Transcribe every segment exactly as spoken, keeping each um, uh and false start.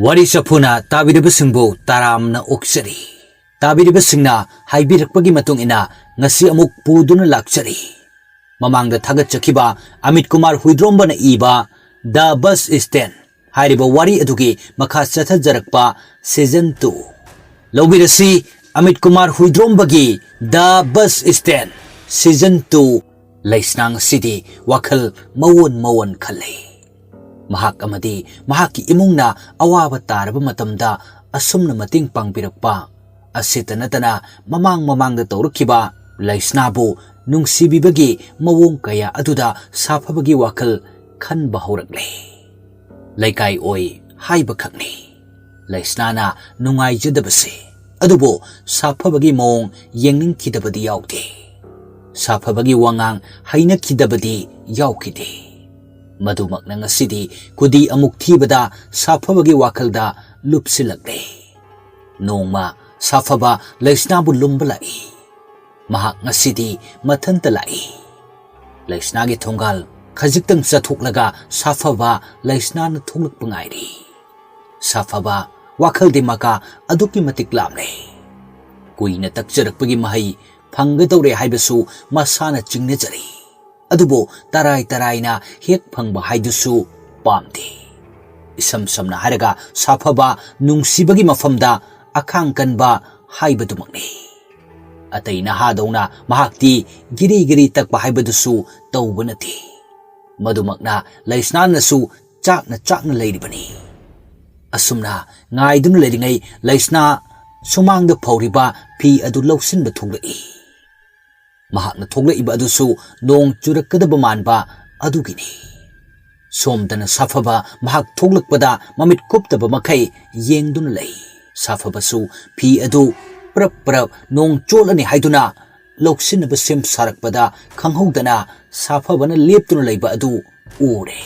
ꯋꯥꯔꯤ ꯆꯐꯨꯅ ꯇꯥꯕꯤꯔꯤꯕꯁꯤꯡꯕꯨ ꯇꯔꯥꯝꯅ ꯑꯣꯛꯆꯔꯤ꯫ ꯇꯥꯕꯤꯔꯤꯕꯁꯤꯡꯅ ꯍꯥꯏꯕꯤꯔꯛꯄꯒꯤ ꯃꯇꯨꯡ ꯏꯟꯅ ꯉꯁꯤ ꯑꯃꯨꯛ ꯄꯨꯗꯨꯅ ꯂꯥꯛꯆꯔꯤ꯫ ꯃꯃꯥꯡꯗ ꯊꯥꯒꯠꯆꯈꯤꯕ ꯑꯃꯤꯠ ꯀꯨꯃꯥꯔ ꯍꯨꯏꯗ꯭ꯔꯣꯝꯕꯅ ꯏꯕ The Bus Stand ꯍꯥꯏꯔꯤꯕ ꯋꯥꯔꯤ ꯑꯗꯨꯒꯤ ꯃꯈꯥ ꯆꯠꯊꯖꯔꯛꯄ season two꯫ ꯂꯧꯕꯤꯔꯁꯤ Amit Kumar ꯍꯨꯏꯗ꯭ꯔꯣꯝꯕꯒꯤ The Bus Stand season two꯫ ꯂꯩꯁꯅꯥ ꯉꯁꯤꯗꯤ ꯋꯥꯈꯜ ꯃꯑꯣꯟ ꯃꯑꯣꯟ ꯈꯜꯂꯤ꯫ ꯃꯍꯥꯛ ꯑꯃꯗꯤ ꯃꯍꯥꯛꯀꯤ ꯏꯃꯨꯡꯅ ꯑꯋꯥꯕ ꯇꯥꯔꯕ ꯃꯇꯝꯗ ꯑꯁꯨꯝꯅ ꯃꯇꯦꯡ ꯄꯥꯡꯕꯤꯔꯛꯄ ꯑꯁꯤꯇ ꯅꯠꯇꯅ ꯃꯃꯥꯡ ꯃꯃꯥꯡꯗ ꯇꯧꯔꯛꯈꯤꯕ ꯂꯩꯁꯅꯥꯕꯨ ꯅꯨꯡꯁꯤꯕꯤꯕꯒꯤ ꯃꯑꯣꯡ ꯀꯌꯥ ꯑꯗꯨꯗ ꯁꯥꯐꯕꯒꯤ ꯋꯥꯈꯜ ꯈꯟꯕ ꯍꯧꯔꯛꯂꯦ꯫ ꯂꯩꯀꯥꯏ ꯑꯣꯏ ꯍꯥꯏꯕꯈꯛꯅꯤ ꯂꯩꯁꯅꯥꯅ ꯅꯨꯡꯉꯥꯏꯖꯗꯕꯁꯦ꯫ ꯑꯗꯨꯕꯨ ꯁꯥꯐꯕꯒꯤ ꯃꯑꯣꯡ ꯌꯦꯡꯅꯤꯡꯈꯤꯗꯕꯗꯤ ꯌꯥꯎꯗꯦ꯫ ꯁꯥꯐꯕꯒꯤ ꯋꯥꯉꯥꯡ ꯍꯩꯅꯈꯤꯗꯕꯗꯤ ꯌꯥꯎꯈꯤꯗꯦ꯫ ꯃꯗꯨꯃꯛꯅ ꯉꯁꯤꯗꯤ ꯈꯨꯗꯤ ꯑꯃꯨꯛ ꯊꯤꯕꯗ ꯁꯥꯐꯕꯒꯤ ꯋꯥꯈꯜꯗ ꯂꯨꯞꯁꯤꯜꯂꯛꯂꯦ꯫ ꯅꯣꯡꯃ ꯁꯥꯐꯕ ꯂꯩꯁꯅꯥꯕꯨ ꯂꯨꯝꯕ ꯂꯥꯛꯏ꯫ ꯃꯍꯥꯛ ꯉꯁꯤꯗꯤ ꯃꯊꯟꯇ ꯂꯥꯛꯏ꯫ ꯂꯩꯁꯅꯥꯒꯤ ꯊꯣꯡꯒꯥꯜ ꯈꯖꯤꯛꯇꯪ ꯆꯠꯊꯣꯛꯂꯒ ꯁꯥꯐꯕ ꯂꯩꯁꯅꯥꯅ ꯊꯣꯛꯂꯛꯄ ꯉꯥꯏꯔꯤ꯫ ꯁꯥꯐꯕ ꯋꯥꯈꯜꯗꯤ ꯃꯀꯥ ꯑꯗꯨꯛꯀꯤ ꯃꯇꯤꯛ ꯂꯥꯝꯂꯦ꯫ ꯀꯨꯏꯅ ꯇꯛꯆꯔꯛꯄꯒꯤ ꯃꯍꯩ ꯐꯪꯒꯗꯧꯔꯦ ꯍꯥꯏꯕꯁꯨ ꯃꯁꯥꯅ ꯆꯤꯡꯅꯖꯔꯤ꯫ ꯑꯗꯨꯕꯨ ꯇꯔꯥꯏ ꯇꯔꯥꯏꯅ ꯍꯦꯛ ꯐꯪꯕ ꯍꯥꯏꯗꯨꯁꯨ ꯄꯥꯝꯗꯦ꯫ ꯏꯁꯝ ꯁꯝꯅ ꯍꯥꯏꯔꯒ ꯁꯥꯐꯕ ꯅꯨꯡꯁꯤꯕꯒꯤ ꯃꯐꯝꯗ ꯑꯈꯥꯡ ꯀꯟꯕ ꯍꯥꯏꯕꯗꯨꯃꯛꯅꯤ꯫ ꯑꯇꯩ ꯅꯍꯥꯗꯧꯅ ꯃꯍꯥꯛꯇꯤ ꯒꯤꯔꯤ ꯒꯤꯔꯤ ꯇꯛꯄ ꯍꯥꯏꯕꯗꯨꯁꯨ ꯇꯧꯕ ꯅꯠꯇꯦ꯫ ꯃꯗꯨꯃꯛꯅ ꯂꯩꯁꯅꯥꯅꯁꯨ ꯆꯥꯛꯅ ꯆꯥꯛꯅ ꯂꯩꯔꯤꯕꯅꯤ꯫ ꯑꯁꯨꯝꯅ ꯉꯥꯏꯗꯨꯅ ꯂꯩꯔꯤꯉꯩ ꯂꯩꯁꯅꯥ ꯁꯨꯃꯥꯡꯗ ꯐꯧꯔꯤꯕ ꯐꯤ ꯑꯗꯨ ꯂꯧꯁꯤꯟꯕ ꯊꯣꯛꯂꯛꯏ꯫ ꯃꯍꯥꯛꯅ ꯊꯣꯛꯂꯛꯏꯕ ꯑꯗꯨꯁꯨ ꯅꯣꯡ ꯆꯨꯔꯛꯀꯗꯕ ꯃꯥꯟꯕ ꯑꯗꯨꯒꯤꯅꯤ꯫ ꯁꯣꯝꯗꯅ ꯁꯥꯐꯕ ꯃꯍꯥꯛ ꯊꯣꯛꯂꯛꯄꯗ ꯃꯃꯤꯠ ꯀꯨꯞꯇꯕ ꯃꯈꯩ ꯌꯦꯡꯗꯨꯅ ꯂꯩ꯫ ꯁꯥꯐꯕꯁꯨ ꯐꯤ ꯑꯗꯨ ꯄ꯭ꯔꯞ ꯄ꯭ꯔꯞ ꯅꯣꯡ ꯆꯣꯠꯂꯅꯤ ꯍꯥꯏꯗꯨꯅ ꯂꯧꯁꯤꯟꯅꯕ ꯁꯦꯝ ꯁꯥꯔꯛꯄꯗ ꯈꯪꯍꯧꯗꯅ ꯁꯥꯐꯕꯅ ꯂꯦꯞꯇꯨꯅ ꯂꯩꯕ ꯑꯗꯨ ꯎꯔꯦ꯫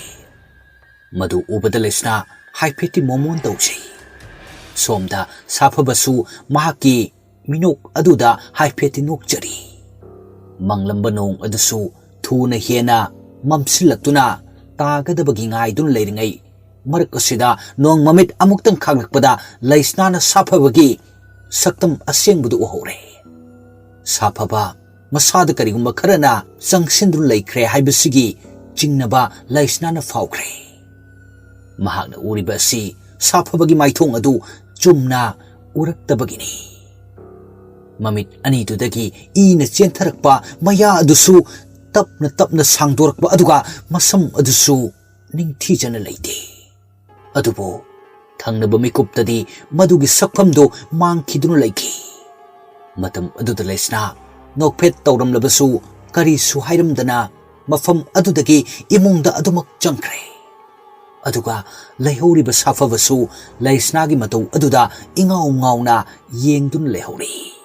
ꯃꯗꯨ ꯎꯕꯗ ꯂꯩꯁꯅꯥ ꯍꯥꯏꯐꯦꯠꯇꯤ ꯃꯣꯃꯣꯟ ꯇꯧꯖꯩ꯫ ꯁꯣꯝꯗ ꯁꯥꯐꯕꯁꯨ ꯃꯍꯥꯛꯀꯤ ꯃꯤꯅꯣꯛ ꯑꯗꯨꯗ ꯍꯥꯏꯐꯦꯠꯇꯤ ꯅꯣꯛꯆꯔꯤ꯫ ꯃꯪꯂꯝꯕ ꯅꯣꯡ ꯑꯗꯨꯁꯨ ꯊꯨꯅ ꯍꯦꯟꯅ ꯃꯝꯁꯤꯜꯂꯛꯇꯨꯅ ꯇꯥꯒꯗꯕꯒꯤ ꯉꯥꯏꯗꯨꯅ ꯂꯩꯔꯤꯉꯩ ꯃꯔꯛ ꯑꯁꯤꯗ ꯅꯣꯡ ꯃꯃꯤꯠ ꯑꯃꯨꯛꯇꯪ ꯈꯥꯡꯂꯛꯄꯗ ꯂꯩꯁꯅꯥꯅ ꯁꯥꯐꯕꯒꯤ ꯁꯛꯇꯝ ꯑꯁꯦꯡꯕꯗꯨ ꯎꯍꯧꯔꯦ꯫ ꯁꯥꯐꯕ ꯃꯁꯥꯗ ꯀꯔꯤꯒꯨꯝꯕ ꯈꯔꯅ ꯆꯪꯁꯤꯟꯗꯨꯅ ꯂꯩꯈ꯭ꯔꯦ ꯍꯥꯏꯕꯁꯤꯒꯤ ꯆꯤꯡꯅꯕ ꯂꯩꯁꯅꯥꯅ ꯐꯥꯎꯈ꯭ꯔꯦ꯫ ꯃꯍꯥꯛꯅ ꯎꯔꯤꯕ ꯑꯁꯤ ꯁꯥꯐꯕꯒꯤ ꯃꯥꯏꯊꯣꯡ ꯑꯗꯨ ꯆꯨꯝꯅ ꯎꯔꯛꯇꯕꯒꯤꯅꯤ꯫ ꯃꯃꯤꯠ ꯑꯅꯤꯗꯨꯗꯒꯤ ꯏꯅ ꯆꯦꯟꯊꯔꯛꯄ ꯃꯌꯥ ꯑꯗꯨꯁꯨ ꯇꯞꯅ ꯇꯞꯅ ꯁꯥꯡꯗꯣꯔꯛꯄ, ꯑꯗꯨꯒ ꯃꯁꯝ ꯑꯗꯨꯁꯨ ꯅꯤꯡꯊꯤꯖꯅ ꯂꯩꯇꯦ꯫ ꯑꯗꯨꯕꯨ ꯊꯪꯅꯕ ꯃꯤꯀꯨꯞꯇꯗꯤ ꯃꯗꯨꯒꯤ ꯁꯛꯐꯝꯗꯨ ꯃꯥꯡꯈꯤꯗꯨꯅ ꯂꯩꯈꯤ꯫ ꯃꯇꯝ ꯑꯗꯨꯗ ꯂꯩꯁꯅꯥ ꯅꯣꯛꯐꯦꯠ ꯇꯧꯔꯝꯂꯕꯁꯨ ꯀꯔꯤꯁꯨ ꯍꯥꯏꯔꯝꯗꯅ ꯃꯐꯝ ꯑꯗꯨꯗꯒꯤ ꯏꯃꯨꯡꯗ ꯑꯗꯨꯃꯛ ꯆꯪꯈ꯭ꯔꯦ꯫ ꯑꯗꯨꯒ ꯂꯩꯍꯧꯔꯤꯕ ꯁꯥꯐꯕꯁꯨ ꯂꯩꯁꯅꯥꯒꯤ ꯃꯇꯧ ꯑꯗꯨꯗ ꯏꯉꯥꯎ ꯉꯥꯎꯅ ꯌꯦꯡꯗꯨꯅ ꯂꯩꯍꯧꯔꯤ꯫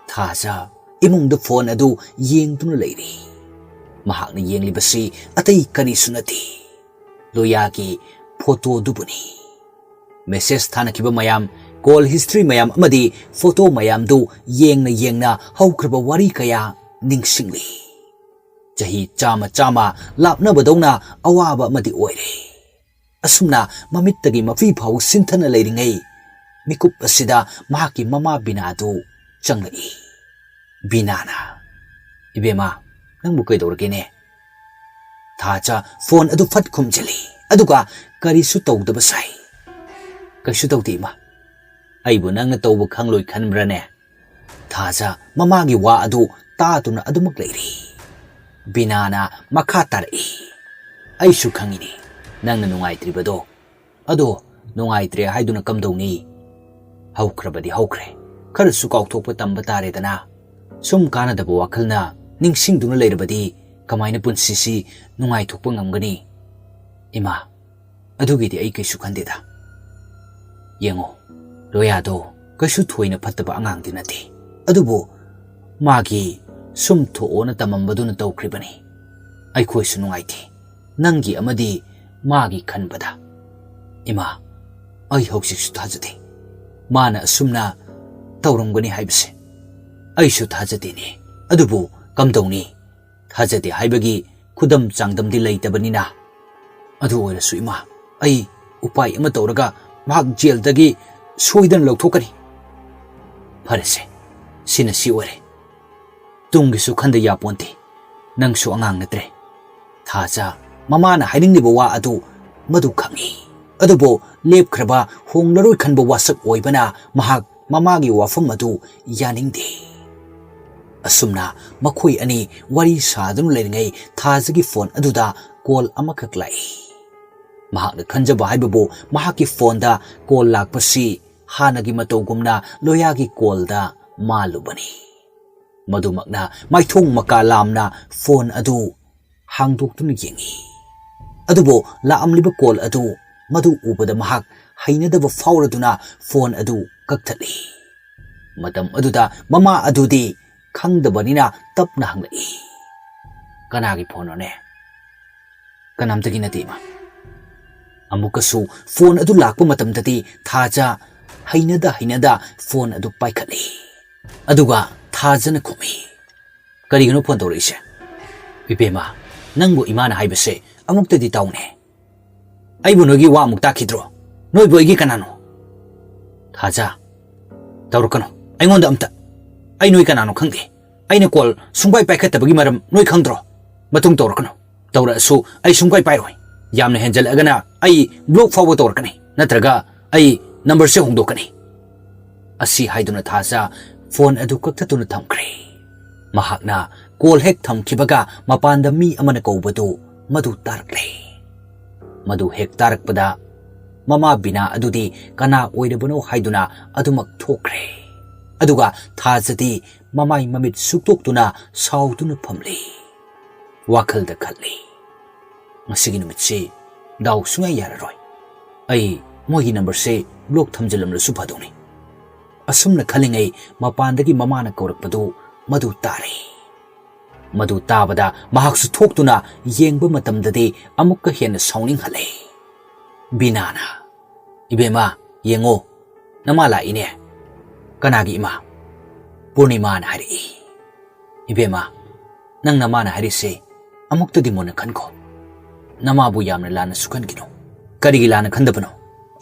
ꯊꯥꯖ ꯏꯃꯨꯡꯗ ꯐꯣꯟ ꯑꯗꯨ ꯌꯦꯡꯗꯨꯅ ꯂꯩꯔꯤ꯫ ꯃꯍꯥꯛꯅ ꯌꯦꯡꯂꯤꯕꯁꯤ ꯑꯇꯩ ꯀꯔꯤꯁꯨ ꯅꯠꯇꯦ, ꯂꯣꯌꯥꯒꯤ ꯐꯣꯇꯣꯗꯨꯕꯨꯅꯤ꯫ ꯃꯦꯁꯦꯖ ꯊꯥꯅꯈꯤꯕ ꯃꯌꯥꯝ, ꯀꯣꯜ ꯍꯤꯁꯇ꯭ꯔꯤ ꯃꯌꯥꯝ ꯑꯃꯗꯤ ꯐꯣꯇꯣ ꯃꯌꯥꯝꯗꯨ ꯌꯦꯡꯅ ꯌꯦꯡꯅ ꯍꯧꯈ꯭ꯔꯕ ꯋꯥꯔꯤ ꯀꯌꯥ ꯅꯤꯡꯁꯤꯡꯂꯤ꯫ ꯆꯍꯤ ꯆꯥꯝꯃ ꯆꯥꯝꯃ ꯂꯥꯞꯅꯕꯗꯧꯅ ꯑꯋꯥꯕ ꯑꯃꯗꯤ ꯑꯣꯏꯔꯦ꯫ ꯑꯁꯨꯝꯅ ꯃꯃꯤꯠꯇꯒꯤ ꯃꯐꯤ ꯐꯥꯎ ꯁꯤꯟꯊꯅ ꯂꯩꯔꯤꯉꯩ, ꯃꯤꯀꯨꯞ ꯑꯁꯤꯗ ꯃꯍꯥꯛꯀꯤ ꯃꯃꯥ ꯕꯤꯅꯥꯗꯨ ꯆꯪꯂꯛꯏ꯫ ꯕꯤꯅꯥꯅ, "ꯏꯕꯦꯝꯃ, ꯅꯪꯕꯨ ꯀꯩꯗꯧꯔꯒꯦꯅꯦ?" ꯊꯥꯖ ꯐꯣꯟ ꯑꯗꯨ ꯐꯠ ꯈꯨꯝꯖꯤꯜꯂꯤ, ꯑꯗꯨꯒ ꯀꯔꯤꯁꯨ ꯇꯧꯗꯕ ꯁꯥꯏ꯫ "ꯀꯩꯁꯨ ꯇꯧꯗꯦ, ꯏꯃꯥ꯫ ꯑꯩꯕꯨ ꯅꯪꯅ ꯇꯧꯕ ꯈꯪꯂꯣꯏ ꯈꯟꯕ꯭ꯔꯥꯅꯦ?" ꯊꯥꯖ ꯃꯃꯥꯒꯤ ꯋꯥ ꯑꯗꯨ ꯇꯥꯗꯨꯅ ꯑꯗꯨꯃꯛ ꯂꯩꯔꯤ꯫ ꯕꯤꯅꯥꯅ ꯃꯈꯥ ꯇꯥꯔꯛꯏ, "ꯑꯩꯁꯨ ꯈꯪꯉꯤꯅꯤ ꯅꯪꯅ ꯅꯨꯡꯉꯥꯏꯇ꯭ꯔꯤꯕꯗꯣ꯫ ꯑꯗꯣ ꯅꯨꯡꯉꯥꯏꯇ꯭ꯔꯦ ꯍꯥꯏꯗꯨꯅ ꯀꯝꯗꯧꯅꯤ? ꯍꯧꯈ꯭ꯔꯕꯗꯤ ꯍꯧꯈ꯭ꯔꯦ, ꯈꯔꯁꯨ ꯀꯥꯎꯊꯣꯛꯄ ꯇꯝꯕ ꯇꯥꯔꯦꯗꯅ꯫ ꯁꯨꯝ ꯀꯥꯟꯅꯗꯕ ꯋꯥꯈꯜꯅ ꯅꯤꯡꯁꯤꯡꯗꯨꯅ ꯂꯩꯔꯕꯗꯤ ꯀꯃꯥꯏꯅ ꯄꯨꯟꯁꯤꯁꯤ ꯅꯨꯡꯉꯥꯏꯊꯣꯛꯄ ꯉꯝꯒꯅꯤ? ꯏꯃꯥ, ꯑꯗꯨꯒꯤꯗꯤ ꯑꯩ ꯀꯩꯁꯨ ꯈꯟꯗꯦꯗ꯫ ꯌꯦꯡꯉꯣ, ꯂꯣꯌꯥꯗꯣ ꯀꯩꯁꯨ ꯊꯣꯏꯅ ꯐꯠꯇꯕ ꯑꯉꯥꯡꯗꯤ ꯅꯠꯇꯦ, ꯑꯗꯨꯕꯨ ꯃꯥꯒꯤ ꯁꯨꯝ ꯊꯣꯛꯑꯣꯅ ꯇꯝꯃꯝꯕꯗꯨꯅ ꯇꯧꯈ꯭ꯔꯤꯕꯅꯤ꯫ ꯑꯩꯈꯣꯏꯁꯨ ꯅꯨꯡꯉꯥꯏꯇꯦ, ꯅꯪꯒꯤ ꯑꯃꯗꯤ ꯃꯥꯒꯤ ꯈꯟꯕꯗ꯫ ꯏꯃꯥ, ꯑꯩ ꯍꯧꯖꯤꯛꯁꯨ ꯊꯥꯖꯗꯦ ꯃꯥꯅ ꯑꯁꯨꯝꯅ ꯇꯧꯔꯝꯒꯅꯤ ꯍꯥꯏꯕꯁꯦ꯫ ꯑꯩꯁꯨ ꯊꯥꯖꯗꯦꯅꯦ, ꯑꯗꯨꯕꯨ ꯀꯝꯗꯧꯅꯤ? ꯊꯥꯖꯗꯦ ꯍꯥꯏꯕꯒꯤ ꯈꯨꯗꯝ ꯆꯥꯡꯗꯝꯗꯤ ꯂꯩꯇꯕꯅꯤꯅ꯫ ꯑꯗꯨ ꯑꯣꯏꯔꯁꯨ ꯏꯃꯥ, ꯑꯩ ꯎꯄꯥꯏ ꯑꯃ ꯇꯧꯔꯒ ꯃꯍꯥꯛ ꯖꯦꯜꯗꯒꯤ ꯁꯣꯏꯗꯅ ꯂꯧꯊꯣꯛꯀꯅꯤ꯫ ꯐꯔꯦꯁꯦ, ꯁꯤꯅ ꯁꯤ ꯑꯣꯏꯔꯦ꯫ ꯇꯨꯡꯒꯤꯁꯨ ꯈꯟꯗ ꯌꯥꯄꯣꯟꯇꯦ꯫ ꯅꯪꯁꯨ ꯑꯉꯥꯡ ꯅꯠꯇ꯭ꯔꯦ꯫ ꯊꯥꯖ ꯃꯃꯥꯅ ꯍꯥꯏꯅꯤꯡꯂꯤꯕ ꯋꯥ ꯑꯗꯨ ꯃꯗꯨ ꯈꯪꯏ꯫ ꯑꯗꯨꯕꯨ ꯂꯦꯞꯈ꯭ꯔꯕ ꯍꯣꯡꯂꯔꯣꯏ ꯈꯟꯕ ꯋꯥꯁꯛ ꯑꯣꯏꯕꯅ ꯃꯍꯥꯛ ꯃꯃꯥꯒꯤ ꯋꯥꯐꯝ ꯑꯗꯨ ꯌꯥꯅꯤꯡꯗꯦ꯫ ꯑꯁꯨꯝꯅ ꯃꯈꯣꯏ ꯑꯅꯤ ꯋꯥꯔꯤ ꯁꯥꯗꯨꯅ ꯂꯩꯔꯤꯉꯩ ꯊꯥꯖꯒꯤ ꯐꯣꯟ ꯑꯗꯨꯗ ꯀꯣꯜ ꯑꯃꯈꯛ ꯂꯥꯛꯏ꯫ ꯃꯍꯥꯛꯅ ꯈꯟꯖꯕ ꯍꯥꯏꯕꯕꯨ ꯃꯍꯥꯛꯀꯤ ꯐꯣꯟꯗ ꯀꯣꯜ ꯂꯥꯛꯄꯁꯤ ꯍꯥꯟꯅꯒꯤ ꯃꯇꯧꯒꯨꯝꯅ ꯂꯣꯌꯥꯒꯤ ꯀꯣꯜꯗ ꯃꯥꯜꯂꯨꯕꯅꯤ꯫ ꯃꯗꯨꯃꯛꯅ ꯃꯥꯏꯊꯣꯡ ꯃꯀꯥ ꯂꯥꯝꯅ ꯐꯣꯟ ꯑꯗꯨ ꯍꯥꯡꯗꯣꯛꯇꯨꯅ ꯌꯦꯡꯏ꯫ ꯑꯗꯨꯕꯨ ꯂꯥꯛꯂꯝꯂꯤꯕ ꯀꯣꯜ ꯑꯗꯨ ꯃꯗꯨ ꯎꯕꯗ ꯃꯍꯥꯛ ꯍꯩꯅꯗꯕ ꯐꯥꯎꯔꯗꯨꯅ ꯐꯣꯟ ꯑꯗꯨ ꯀꯛꯊꯠꯂꯤ꯫ ꯃꯇꯝ ꯑꯗꯨꯗ ꯃꯃꯥ ꯑꯗꯨꯗꯤ ꯈꯪꯗꯕꯅꯤꯅ ꯇꯞꯅ ꯍꯪꯂꯛꯏ, "ꯀꯅꯥꯒꯤ ꯐꯣꯟꯅꯣꯅꯦ?" "ꯀꯅꯥꯝꯇꯒꯤ ꯅꯠꯇꯦ, ꯏꯃꯥ꯫" ꯑꯃꯨꯛꯀꯁꯨ ꯐꯣꯟ ꯑꯗꯨ ꯂꯥꯛꯄ ꯃꯇꯝꯗꯗꯤ ꯊꯥꯖ ꯍꯩꯅꯗ ꯍꯩꯅꯗ ꯐꯣꯟ ꯑꯗꯨ ꯄꯥꯏꯈꯠꯂꯤ꯫ ꯑꯗꯨꯒ ꯊꯥꯖꯅ ꯈꯨꯝꯃꯤ, "ꯀꯔꯤꯒꯤꯅꯣ ꯐꯣꯟ ꯇꯧꯔꯛꯏꯁꯦ?" "ꯏꯕꯦꯝꯃ, ꯅꯪꯕꯨ ꯏꯃꯥꯅ ꯍꯥꯏꯕꯁꯦ ꯑꯃꯨꯛꯇꯗꯤ ꯇꯥꯎꯅꯦ꯫ ꯑꯩꯕꯨ ꯅꯣꯏꯒꯤ ꯋꯥ ꯑꯃꯨꯛ ꯇꯥꯈꯤꯗ꯭ꯔꯣ? ꯅꯣꯏꯕꯨ ꯑꯩꯒꯤ ꯀꯅꯥꯅꯣ?" "ꯊꯥꯖ, ꯇꯧꯔꯛꯀꯅꯨ ꯑꯩꯉꯣꯟꯗ ꯑꯝꯇ꯫ ꯑꯩ ꯅꯣꯏ ꯀꯅꯥꯅꯣ ꯈꯪꯗꯦ꯫ ꯑꯩꯅ ꯀꯣꯜ ꯁꯨꯡꯄꯥꯏ ꯄꯥꯏꯈꯠꯇꯕꯒꯤ ꯃꯔꯝ ꯅꯣꯏ ꯈꯪꯗ꯭ꯔꯣ? ꯃꯇꯨꯡ ꯇꯧꯔꯛꯀꯅꯨ꯫ ꯇꯧꯔꯛꯑꯁꯨ ꯑꯩ ꯁꯨꯡꯄꯥꯏ ꯄꯥꯏꯔꯣꯏ꯫ ꯌꯥꯝꯅ ꯍꯦꯟꯖꯜꯂꯛꯑꯒꯅ ꯑꯩ ꯕ꯭ꯂꯣꯛ ꯐꯥꯎꯕ ꯇꯧꯔꯛꯀꯅꯤ, ꯅꯠꯇ꯭ꯔꯒ ꯑꯩ ꯅꯝꯕꯔꯁꯦ ꯍꯣꯡꯗꯣꯛꯀꯅꯤ꯫" ꯑꯁꯤ ꯍꯥꯏꯗꯨꯅ ꯊꯥꯖ ꯐꯣꯟ ꯑꯗꯨ ꯀꯛꯊꯠꯇꯨꯅ ꯊꯝꯈ꯭ꯔꯦ꯫ ꯃꯍꯥꯛꯅ ꯀꯣꯜ ꯍꯦꯛ ꯊꯝꯈꯤꯕꯒ ꯃꯄꯥꯟꯗ ꯃꯤ ꯑꯃꯅ ꯀꯧꯕꯗꯨ ꯃꯗꯨ ꯇꯥꯔꯛꯂꯦ꯫ ꯃꯗꯨ ꯍꯦꯛ ꯇꯥꯔꯛꯄꯗ ꯃꯃꯥ ꯕꯤꯅꯥ ꯑꯗꯨꯗꯤ ꯀꯅꯥ ꯑꯣꯏꯔꯕꯅꯣ ꯍꯥꯏꯗꯨꯅ ꯑꯗꯨꯃꯛ ꯊꯣꯛꯈ꯭ꯔꯦ꯫ ꯑꯗꯨꯒ ꯊꯥꯖꯗꯤ ꯃꯃꯥꯏ ꯃꯃꯤꯠ ꯁꯨꯛꯇꯣꯛꯇꯨꯅ ꯁꯥꯎꯗꯨꯅ ꯐꯝꯂꯤ꯫ ꯋꯥꯈꯜꯗ ꯈꯜꯂꯤ, "ꯉꯁꯤꯒꯤ ꯅꯨꯃꯤꯠꯁꯤ ꯗꯥꯎ ꯁꯨꯡꯌꯥ ꯌꯥꯔꯔꯣꯏ꯫ ꯑꯩ ꯃꯣꯏꯒꯤ ꯅꯝꯕꯔꯁꯦ ꯕ꯭ꯂꯣꯛ ꯊꯝꯖꯤꯜꯂꯝꯂꯁꯨ ꯐꯗꯧꯅꯤ꯫" ꯑꯁꯨꯝꯅ ꯈꯜꯂꯤꯉꯩ ꯃꯄꯥꯟꯗꯒꯤ ꯃꯃꯥꯅ ꯀꯧꯔꯛꯄꯗꯨ ꯃꯗꯨ ꯇꯥꯔꯦ꯫ ꯃꯗꯨ ꯇꯥꯕꯗ ꯃꯍꯥꯛꯁꯨ ꯊꯣꯛꯇꯨꯅ ꯌꯦꯡꯕ ꯃꯇꯝꯗꯗꯤ ꯑꯃꯨꯛꯀ ꯍꯦꯟꯅ ꯁꯥꯎꯅꯤꯡꯍꯜꯂꯦ꯫ ꯕꯤꯅꯥꯅ, "ꯏꯕꯦꯝꯃ, ꯌꯦꯡꯉꯣ, ꯅꯃꯥ ꯂꯥꯛꯏꯅꯦ꯫" "ꯀꯅꯥꯒꯤ ꯏꯃꯥ?" "ꯄꯨꯔꯅꯤꯃꯥꯅ ꯍꯥꯏꯔꯛꯏ꯫" "ꯏꯕꯦꯝꯃ, ꯅꯪ ꯅꯃꯥꯅ ꯍꯥꯏꯔꯤꯁꯦ ꯑꯃꯨꯛꯇꯗꯤ ꯃꯨꯟꯅ ꯈꯟꯈꯣ꯫ ꯅꯃꯥꯕꯨ ꯌꯥꯝꯅ ꯂꯥꯟꯅꯁꯨ ꯈꯟꯈꯤꯅꯨ꯫ "ꯀꯔꯤꯒꯤ ꯂꯥꯟꯅ ꯈꯟꯗꯕꯅꯣ?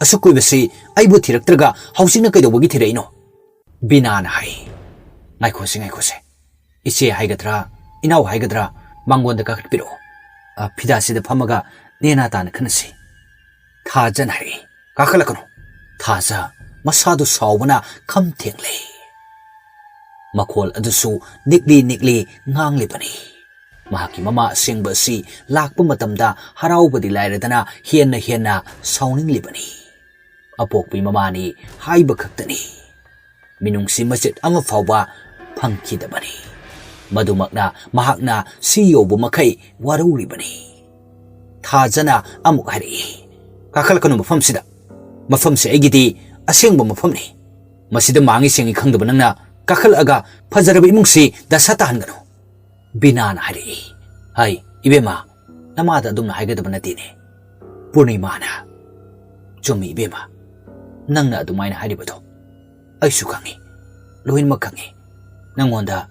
ꯑꯁꯨꯛ ꯀꯨꯏꯕꯁꯤ ꯑꯩꯕꯨ ꯊꯤꯔꯛꯇ꯭ꯔꯒ ꯍꯧꯖꯤꯛꯅ ꯀꯩꯗꯧꯕꯒꯤ ꯊꯤꯔꯛꯏꯅꯣ?" ꯕꯤꯅꯥꯅ ꯍꯥꯏ꯫ "ꯉꯥꯏꯈꯣꯁꯦ, ꯉꯥꯏꯈꯣꯁꯦ꯫ ꯏꯆꯦ ꯍꯥꯏꯒꯗ꯭ꯔꯥ, ꯏꯅꯥꯎ ꯍꯥꯏꯒꯗ꯭ꯔꯥ, ꯃꯉꯣꯟꯗ ꯀꯥꯈꯠꯄꯤꯔꯛꯑꯣ꯫ ꯑ, ꯐꯤꯗꯥꯁꯤꯗ ꯐꯝꯃꯒ ꯅꯦꯅꯥ ꯇꯥꯅ ꯈꯟꯅꯁꯤ꯫" ꯊꯥꯖꯅ ꯍꯥꯏꯔꯛꯏ꯫ "ꯀꯥꯈꯠꯂꯛꯀꯅꯨ꯫" ꯊꯥꯖ ꯃꯁꯥꯗꯨ ꯁꯥꯎꯕꯅ ꯈꯝ ꯊꯦꯡꯂꯦ꯫ ꯃꯈꯣꯜ ꯑꯗꯨꯁꯨ ꯅꯤꯛꯂꯤ ꯅꯤꯛꯂꯤ ꯉꯥꯡꯂꯤꯕꯅꯤ꯫ ꯃꯍꯥꯛꯀꯤ ꯃꯃꯥ ꯑꯁꯦꯡꯕ ꯑꯁꯤ ꯂꯥꯛꯄ ꯃꯇꯝꯗ ꯍꯔꯥꯎꯕꯗꯤ ꯂꯥꯏꯔꯗꯅ ꯍꯦꯟꯅ ꯍꯦꯟꯅ ꯁꯥꯎꯅꯤꯡꯂꯤꯕꯅꯤ꯫ ꯑꯄꯣꯛꯄꯤ ꯃꯃꯥꯅꯤ ꯍꯥꯏꯕ ꯈꯛꯇꯅꯤ꯫ ꯃꯤꯅꯨꯡꯁꯤ ꯃꯆꯦꯠ ꯑꯃ ꯐꯥꯎꯕ ꯐꯪꯈꯤꯗꯕꯅꯤ꯫ ꯃꯗꯨꯃꯛꯅ ꯃꯍꯥꯛꯅ ꯁꯤ ꯌꯧꯕ ꯃꯈꯩ ꯋꯥꯔꯧꯔꯤꯕꯅꯤ꯫ ꯊꯥꯖꯅ ꯑꯃꯨꯛ ꯍꯥꯏꯔꯛꯏ, "ꯀꯥꯈꯠꯂꯛꯀꯅꯨ ꯃꯐꯝꯁꯤꯗ꯫ ꯃꯐꯝꯁꯤ ꯑꯩꯒꯤꯗꯤ ꯑꯁꯦꯡꯕ ꯃꯐꯝꯅꯤ꯫ ꯃꯁꯤꯗ ꯃꯥꯡꯉꯤ ꯁꯦꯡꯉꯤ ꯈꯪꯗꯕ ꯅꯪꯅ ꯀꯥꯈꯠꯂꯛꯑꯒ ꯐꯖꯔꯕ ꯏꯃꯨꯡꯁꯤ ꯗꯁꯥ ꯇꯥꯍꯟꯒꯅꯨ꯫" ꯕꯤꯅꯥꯅ ꯍꯥꯏꯔꯛꯏ꯫ "ꯍꯩ, ꯏꯕꯦꯝꯃ, ꯅꯃꯥꯗ ꯑꯗꯨꯝꯅ ꯍꯥꯏꯒꯗꯕ ꯅꯠꯇꯦꯅꯦ꯫" ꯄꯨꯔꯅꯤꯃꯥꯅ, "ꯆꯨꯝꯃꯤ ꯏꯕꯦꯝꯃ, ꯅꯪꯅ ꯑꯗꯨꯃꯥꯏꯅ ꯍꯥꯏꯔꯤꯕꯗꯣ꯫ ꯑꯩꯁꯨ ꯈꯪꯉꯤ, ꯂꯣꯏꯅꯃꯛ ꯈꯪꯉꯤ꯫ ꯅꯪꯉꯣꯟꯗ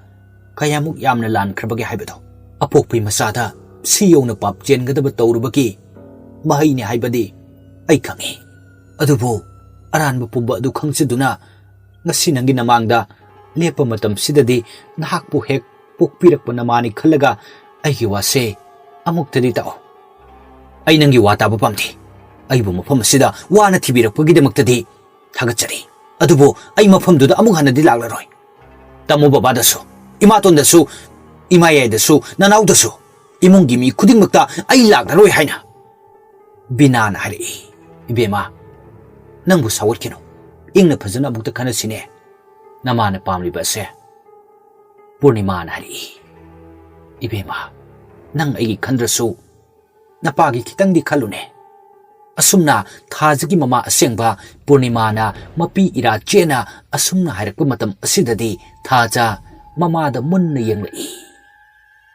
ꯀꯌꯥꯃꯨꯛ ꯌꯥꯝꯅ ꯂꯥꯟꯈ꯭ꯔꯕꯒꯦ ꯍꯥꯏꯕꯗꯣ꯫ ꯑꯄꯣꯛꯄꯤ ꯃꯆꯥꯗ ꯁꯤ ꯌꯧꯅ ꯄꯥꯞ ꯆꯦꯟꯒꯗꯕ ꯇꯧꯔꯨꯕꯒꯤ ꯃꯍꯩꯅꯤ ꯍꯥꯏꯕꯗꯤ ꯑꯩ ꯈꯪꯉꯤ꯫ ꯑꯗꯨꯕꯨ ꯑꯔꯥꯟꯕ ꯄꯨꯝꯕ ꯑꯗꯨ ꯈꯪꯖꯗꯨꯅ ꯉꯁꯤ ꯅꯪꯒꯤ ꯅꯃꯥꯡꯗ ꯂꯦꯞꯄ ꯃꯇꯝꯁꯤꯗꯗꯤ ꯅꯍꯥꯛꯄꯨ ꯍꯦꯛ ꯄꯣꯛꯄꯤꯔꯛꯄ ꯅꯃꯥꯅꯤ ꯈꯜꯂꯒ ꯑꯩꯒꯤ ꯋꯥꯁꯦ ꯑꯃꯨꯛꯇꯗꯤ ꯇꯥꯛꯑꯣ꯫ ꯑꯩ ꯅꯪꯒꯤ ꯋꯥ ꯇꯥꯕ ꯄꯥꯝꯗꯦ꯫ ꯑꯩꯕꯨ ꯃꯐꯝ ꯑꯁꯤꯗ ꯋꯥꯅ ꯊꯤꯕꯤꯔꯛꯄꯒꯤꯗꯃꯛꯇꯗꯤ ꯊꯥꯒꯠꯆꯔꯤ꯫ ꯑꯗꯨꯕꯨ ꯑꯩ ꯃꯐꯝꯗꯨꯗ ꯑꯃꯨꯛ ꯍꯟꯅꯗꯤ ꯂꯥꯛꯂꯔꯣꯏ꯫ ꯇꯥꯃꯣ ꯕꯕꯥꯗꯁꯨ, ꯏꯃꯥꯇꯣꯟꯗꯁꯨ, ꯏꯃꯥ ꯌꯥꯏꯗꯁꯨ, ꯅꯅꯥꯎꯗꯁꯨ, ꯏꯃꯨꯡꯒꯤ ꯃꯤ ꯈꯨꯗꯤꯡꯃꯛꯇ ꯑꯩ ꯂꯥꯛꯂꯔꯣꯏ ꯍꯥꯏꯅ꯫" ꯕꯤꯅꯥꯅ ꯍꯥꯏꯔꯛꯏ, "ꯏꯕꯦꯝꯃ, ꯅꯪꯕꯨ ꯁꯥꯎꯒꯠꯈꯤꯅꯨ꯫ ꯏꯪꯅ ꯐꯖꯅ ꯑꯃꯨꯛꯇ ꯈꯟꯅꯁꯤꯅꯦ꯫ ꯅꯃꯥꯅ ꯄꯥꯝꯂꯤꯕ ꯑꯁꯦ꯫" ꯄꯨꯔꯅꯤꯃꯥꯅ ꯍꯥꯏꯔꯛꯏ, "ꯏꯕꯦꯝꯃ, ꯅꯪ ꯑꯩꯒꯤ ꯈꯟꯗ꯭ꯔꯁꯨ ꯅꯄꯥꯒꯤ ꯈꯤꯇꯪꯗꯤ ꯈꯜꯂꯨꯅꯦ꯫ ꯑꯁꯨꯝꯅ ꯊꯥꯖꯒꯤ ꯃꯃꯥ ꯑꯁꯦꯡꯕ ꯄꯨꯔꯅꯤꯃꯥꯅ ꯃꯄꯤ ꯏꯔꯥ ꯆꯦꯅ ꯑꯁꯨꯝꯅ ꯍꯥꯏꯔꯛꯄ ꯃꯇꯝ ꯑꯁꯤꯗꯗꯤ ꯊꯥꯖ ꯃꯃꯥꯗ ꯃꯨꯟꯅ ꯌꯦꯡꯂꯛꯏ꯫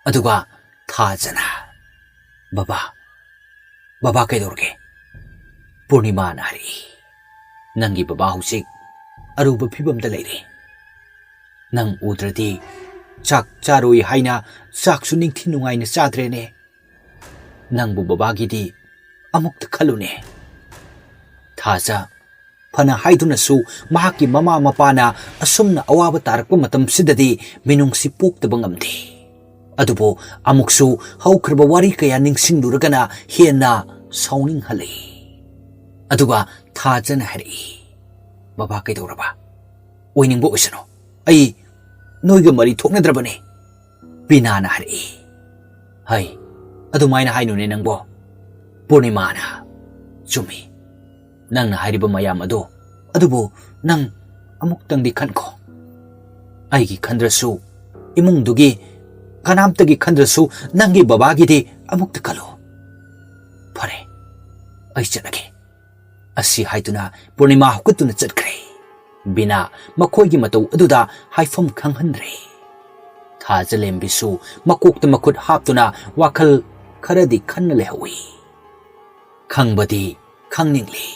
ꯑꯗꯨꯒ ꯊꯥꯖꯅ, "ꯕꯕꯥ, ꯕꯕꯥ ꯀꯩꯗꯧꯔꯒꯦ?" ꯄꯨꯔꯅꯤꯃꯥꯅ ꯍꯥꯏꯔꯛꯏ, "ꯅꯪꯒꯤ ꯕꯕꯥ ꯍꯧꯖꯤꯛ ꯑꯔꯨꯕ ꯐꯤꯕꯝꯗ ꯂꯩꯔꯦ꯫ ꯅꯪ ꯎꯗ꯭ꯔꯗꯤ ꯆꯥꯛ ꯆꯥꯔꯣꯏ ꯍꯥꯏꯅ ꯆꯥꯛꯁꯨ ꯅꯤꯡꯊꯤ ꯅꯨꯡꯉꯥꯏꯅ ꯆꯥꯗ꯭ꯔꯦꯅꯦ꯫ ꯅꯪꯕꯨ ꯕꯕꯥꯒꯤꯗꯤ ꯑꯃꯨꯛꯇ ꯈꯜꯂꯨꯅꯦ꯫ ꯊꯥꯖ ꯐꯅ ꯍꯥꯏꯗꯨꯅꯁꯨ ꯃꯍꯥꯛꯀꯤ ꯃꯃꯥ ꯃꯄꯥꯅ ꯑꯁꯨꯝꯅ ꯑꯋꯥꯕ ꯇꯥꯔꯛꯄ ꯃꯇꯝꯁꯤꯗꯗꯤ ꯃꯤꯅꯨꯡꯁꯤ ꯄꯣꯛꯇꯕ ꯉꯝꯗꯦ꯫ ꯑꯗꯨꯕꯨ ꯑꯃꯨꯛꯁꯨ ꯍꯧꯈ꯭ꯔꯕ ꯋꯥꯔꯤ ꯀꯌꯥ ꯅꯤꯡꯁꯤꯡꯂꯨꯔꯒꯅ ꯍꯦꯟꯅ ꯁꯥꯎꯅꯤꯡꯍꯜꯂꯤ꯫ ꯑꯗꯨꯒ ꯊꯥꯖꯅ ꯍꯥꯏꯔꯛꯏ, "ꯕꯕꯥ, ꯀꯩꯗꯧꯔꯕ? ꯑꯣꯏꯅꯤꯡꯕ ꯑꯣꯏꯁꯅꯨ, ꯑꯩ ꯅꯣꯏꯒ ꯃꯔꯤ ꯊꯣꯛꯅꯗ꯭ꯔꯕꯅꯤ꯫" ꯕꯤꯅꯥꯅ ꯍꯥꯏꯔꯛꯏ, "ꯍꯩ, ꯑꯗꯨꯃꯥꯏꯅ ꯍꯥꯏꯅꯨꯅꯦ ꯅꯪꯕꯣ꯫" ꯄꯨꯔꯅꯤꯃꯥꯅ, "ꯆꯨꯝꯃꯤ, ꯅꯪꯅ ꯍꯥꯏꯔꯤꯕ ꯃꯌꯥꯝ ꯑꯗꯣ, ꯑꯗꯨꯕꯨ ꯅꯪ ꯑꯃꯨꯛꯇꯪꯗꯤ ꯈꯟꯈꯣ꯫ ꯑꯩꯒꯤ ꯈꯟꯗ꯭ꯔꯁꯨ, ꯏꯃꯨꯡꯗꯨꯒꯤ ꯀꯅꯥꯝꯇꯒꯤ ꯈꯟꯗ꯭ꯔꯁꯨ, ꯅꯪꯒꯤ ꯕꯕꯥꯒꯤꯗꯤ ꯑꯃꯨꯛꯇ ꯈꯜꯂꯨ꯫ ꯐꯔꯦ, ꯑꯩ ꯆꯠꯂꯒꯦ꯫" ꯑꯁꯤ ꯍꯥꯏꯗꯨꯅ ꯄꯨꯔꯅꯤꯃꯥ ꯍꯧꯒꯠꯇꯨꯅ ꯆꯠꯈ꯭ꯔꯦ꯫ ꯕꯤꯅꯥ ꯃꯈꯣꯏꯒꯤ ꯃꯇꯧ ꯑꯗꯨꯗ ꯍꯥꯏꯐꯝ ꯈꯪꯍꯟꯗ꯭ꯔꯦ꯫ ꯊꯥꯖꯂꯦꯝꯕꯤꯁꯨ ꯃꯀꯣꯛꯇ ꯃꯈꯨꯠ ꯍꯥꯞꯇꯨꯅ ꯋꯥꯈꯜ ꯈꯔꯗꯤ ꯈꯟꯅ ꯂꯩꯍꯧꯏ꯫ ꯈꯪꯕꯗꯤ ꯈꯪꯅꯤꯡꯂꯤ,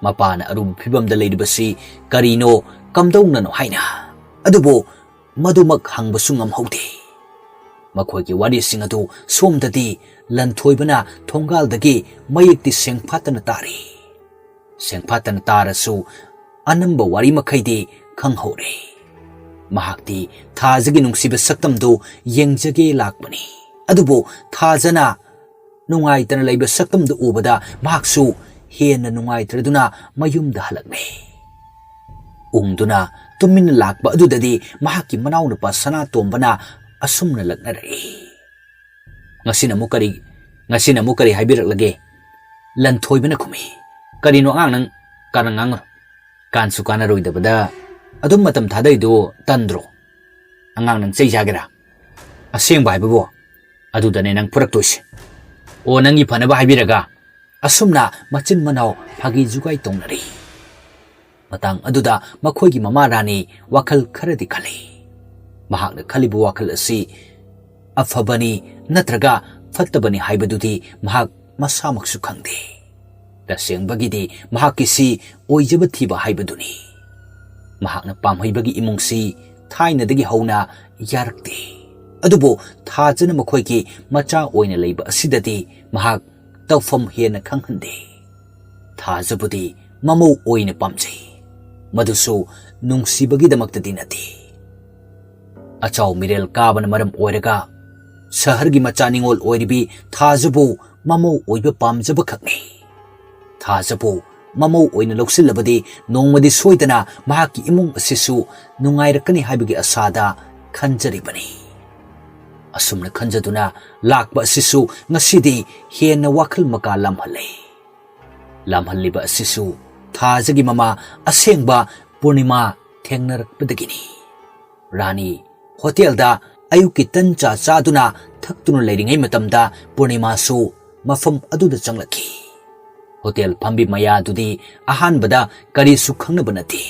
ꯃꯄꯥꯅ ꯑꯔꯨꯕ ꯐꯤꯕꯝꯗ ꯂꯩꯔꯤꯕꯁꯤ ꯀꯔꯤꯅꯣ, ꯀꯝꯗꯧꯅꯅꯣ ꯍꯥꯏꯅ꯫ ꯑꯗꯨꯕꯨ ꯃꯗꯨꯃꯛ ꯍꯪꯕꯁꯨ ꯉꯝꯍꯧꯗꯦ꯫ ꯃꯈꯣꯏꯒꯤ ꯋꯥꯔꯤꯁꯤꯡ ꯑꯗꯨ ꯁꯣꯝꯗꯗꯤ ꯂꯟꯊꯣꯏꯕꯅ ꯊꯣꯡꯒꯥꯜꯗꯒꯤ ꯃꯌꯦꯛꯇꯤ ꯁꯦꯡꯐꯥꯠꯇꯅ ꯇꯥꯔꯤ꯫ ꯁꯦꯡꯐꯥꯠꯇꯅ ꯇꯥꯔꯁꯨ ꯑꯅꯝꯕ ꯋꯥꯔꯤ ꯃꯈꯩꯗꯤ ꯈꯪꯍꯧꯔꯦ꯫ ꯃꯍꯥꯛꯇꯤ ꯊꯥꯖꯒꯤ ꯅꯨꯡꯁꯤꯕ ꯁꯛꯇꯝꯗꯨ ꯌꯦꯡꯖꯒꯦ ꯂꯥꯛꯄꯅꯤ꯫ ꯑꯗꯨꯕꯨ ꯊꯥꯖꯅ ꯅꯨꯡꯉꯥꯏꯇꯅ ꯂꯩꯕ ꯁꯛꯇꯝꯗꯨ ꯎꯕꯗ ꯃꯍꯥꯛꯁꯨ ꯍꯦꯟꯅ ꯅꯨꯡꯉꯥꯏꯇ꯭ꯔꯗꯨꯅ ꯃꯌꯨꯝꯗ ꯍꯜꯂꯛꯂꯦ꯫ ꯎꯪꯗꯨꯅ ꯇꯨꯃꯤꯟꯅ ꯂꯥꯛꯄ ꯑꯗꯨꯗꯗꯤ ꯃꯍꯥꯛꯀꯤ ꯃꯅꯥꯎꯅꯨꯄꯥ ꯁꯅꯥꯇꯣꯝꯕꯅ ꯑꯁꯨꯝꯅ ꯂꯛꯅꯔꯛꯏ, "ꯉꯁꯤꯅ ꯑꯃꯨꯛ ꯀꯔꯤ, ꯉꯁꯤꯅ ꯑꯃꯨꯛ ꯀꯔꯤ ꯍꯥꯏꯕꯤꯔꯛꯂꯒꯦ?" ꯂꯟꯊꯣꯏꯕꯅ ꯈꯨꯝꯃꯤ, "ꯀꯔꯤꯅꯣ ꯑꯉꯥꯡ, ꯅꯪ ꯀꯥꯟꯅ ꯉꯥꯡꯉꯨ꯫ ꯀꯥꯟꯁꯨ ꯀꯥꯟꯅꯔꯣꯏꯗꯕꯗ ꯑꯗꯨꯝ ꯃꯇꯝ ꯊꯥꯗꯩꯗꯨ ꯇꯟꯗ꯭ꯔꯣ? ꯑꯉꯥꯡ, ꯅꯪ ꯆꯩ ꯆꯥꯒꯦꯔꯥ? ꯑꯁꯦꯡꯕ ꯍꯥꯏꯕꯕꯨ ꯑꯗꯨꯗꯅꯦ ꯅꯪ ꯐꯨꯔꯛꯇꯣꯏꯁꯦ꯫ ꯑꯣ, ꯅꯪꯒꯤ ꯐꯅꯕ ꯍꯥꯏꯕꯤꯔꯒ ꯑꯁꯨꯝꯅ ꯃꯆꯤꯟ ꯃꯅꯥꯎ ꯐꯥꯒꯤ ꯖꯨꯒꯥꯏ ꯇꯧꯅꯔꯤ꯫" ꯃꯇꯥꯡ ꯑꯗꯨꯗ ꯃꯈꯣꯏꯒꯤ ꯃꯃꯥ ꯔꯥꯅꯤ ꯋꯥꯈꯜ ꯈꯔꯗꯤ ꯈꯜꯂꯤ꯫ ꯃꯍꯥꯛꯅ ꯈꯜꯂꯤꯕ ꯋꯥꯈꯜ ꯑꯁꯤ ꯑꯐꯕꯅꯤ ꯅꯠꯇ꯭ꯔꯒ ꯐꯠꯇꯕꯅꯤ ꯍꯥꯏꯕꯗꯨꯗꯤ ꯃꯍꯥꯛ ꯃꯁꯥꯃꯛꯁꯨ ꯈꯪꯗꯦ꯫ ꯇꯁꯦꯡꯕꯒꯤꯗꯤ ꯃꯍꯥꯛꯀꯤꯁꯤ ꯑꯣꯏꯖꯕ ꯊꯤꯕ ꯍꯥꯏꯕꯗꯨꯅꯤ꯫ ꯃꯍꯥꯛꯅ ꯄꯥꯝꯍꯩꯕꯒꯤ ꯏꯃꯨꯡꯁꯤ ꯊꯥꯏꯅꯗꯒꯤ ꯍꯧꯅ ꯌꯥꯔꯛꯇꯦ꯫ ꯑꯗꯨꯕꯨ ꯊꯥꯖꯅ ꯃꯈꯣꯏꯒꯤ ꯃꯆꯥ ꯑꯣꯏꯅ ꯂꯩꯕ ꯑꯁꯤꯗꯗꯤ ꯃꯍꯥꯛ ꯇꯧꯐꯝ ꯍꯦꯟꯅ ꯈꯪꯍꯟꯗꯦ꯫ ꯊꯥꯖꯕꯨꯗꯤ ꯃꯃꯧ ꯑꯣꯏꯅ ꯄꯥꯝꯖꯩ, ꯃꯗꯨꯁꯨ ꯅꯨꯡꯁꯤꯕꯒꯤꯗꯃꯛꯇꯗꯤ ꯅꯠꯇꯦ꯫ ꯑꯆꯥꯎ ꯃꯤꯔꯦꯜ ꯀꯥꯕꯅ ꯃꯔꯝ ꯑꯣꯏꯔꯒ ꯁꯍꯔꯒꯤ ꯃꯆꯥ ꯅꯤꯉꯣꯜ ꯑꯣꯏꯔꯤꯕꯤ ꯊꯥꯖꯕꯨ ꯃꯃꯧ ꯑꯣꯏꯕ ꯄꯥꯝꯖꯕ ꯈꯛꯅꯤ꯫ ꯊꯥꯖꯕꯨ ꯃꯃꯧ ꯑꯣꯏꯅ ꯂꯧꯁꯤꯜꯂꯕꯗꯤ ꯅꯣꯡꯃꯗꯤ ꯁꯣꯏꯗꯅ ꯃꯍꯥꯛꯀꯤ ꯏꯃꯨꯡ ꯑꯁꯤꯁꯨ ꯅꯨꯡꯉꯥꯏꯔꯛꯀꯅꯤ ꯍꯥꯏꯕꯒꯤ ꯑꯁꯥꯗ ꯈꯟꯖꯔꯤꯕꯅꯤ꯫ ꯑꯁꯨꯝꯅ ꯈꯟꯖꯗꯨꯅ ꯂꯥꯛꯄ ꯑꯁꯤꯁꯨ ꯉꯁꯤꯗꯤ ꯍꯦꯟꯅ ꯋꯥꯈꯜ ꯃꯀꯥ ꯂꯥꯝꯍꯜꯂꯦ꯫ ꯂꯥꯝꯍꯜꯂꯤꯕ ꯑꯁꯤꯁꯨ ꯊꯥꯖꯒꯤ ꯃꯃꯥ ꯑꯁꯦꯡꯕ ꯄꯨꯔꯅꯤꯃꯥ ꯊꯦꯡꯅꯔꯛꯄꯗꯒꯤꯅꯤ꯫ ꯔꯥꯅꯤ ꯍꯣꯇꯦꯜꯗ ꯑꯌꯨꯛꯀꯤ ꯇꯟ ꯆꯥ ꯆꯥꯗꯨꯅ ꯊꯛꯇꯨꯅ ꯂꯩꯔꯤꯉꯩ ꯃꯇꯝꯗ ꯄꯨꯔꯅꯤꯃꯥꯁꯨ ꯃꯐꯝ ꯑꯗꯨꯗ ꯆꯪꯂꯛꯈꯤ꯫ ꯍꯣꯇꯦꯜ ꯐꯝꯕꯤ ꯃꯌꯥꯗꯨꯗꯤ ꯑꯍꯥꯟꯕꯗ ꯀꯔꯤꯁꯨ ꯈꯪꯅꯕ ꯅꯠꯇꯦ,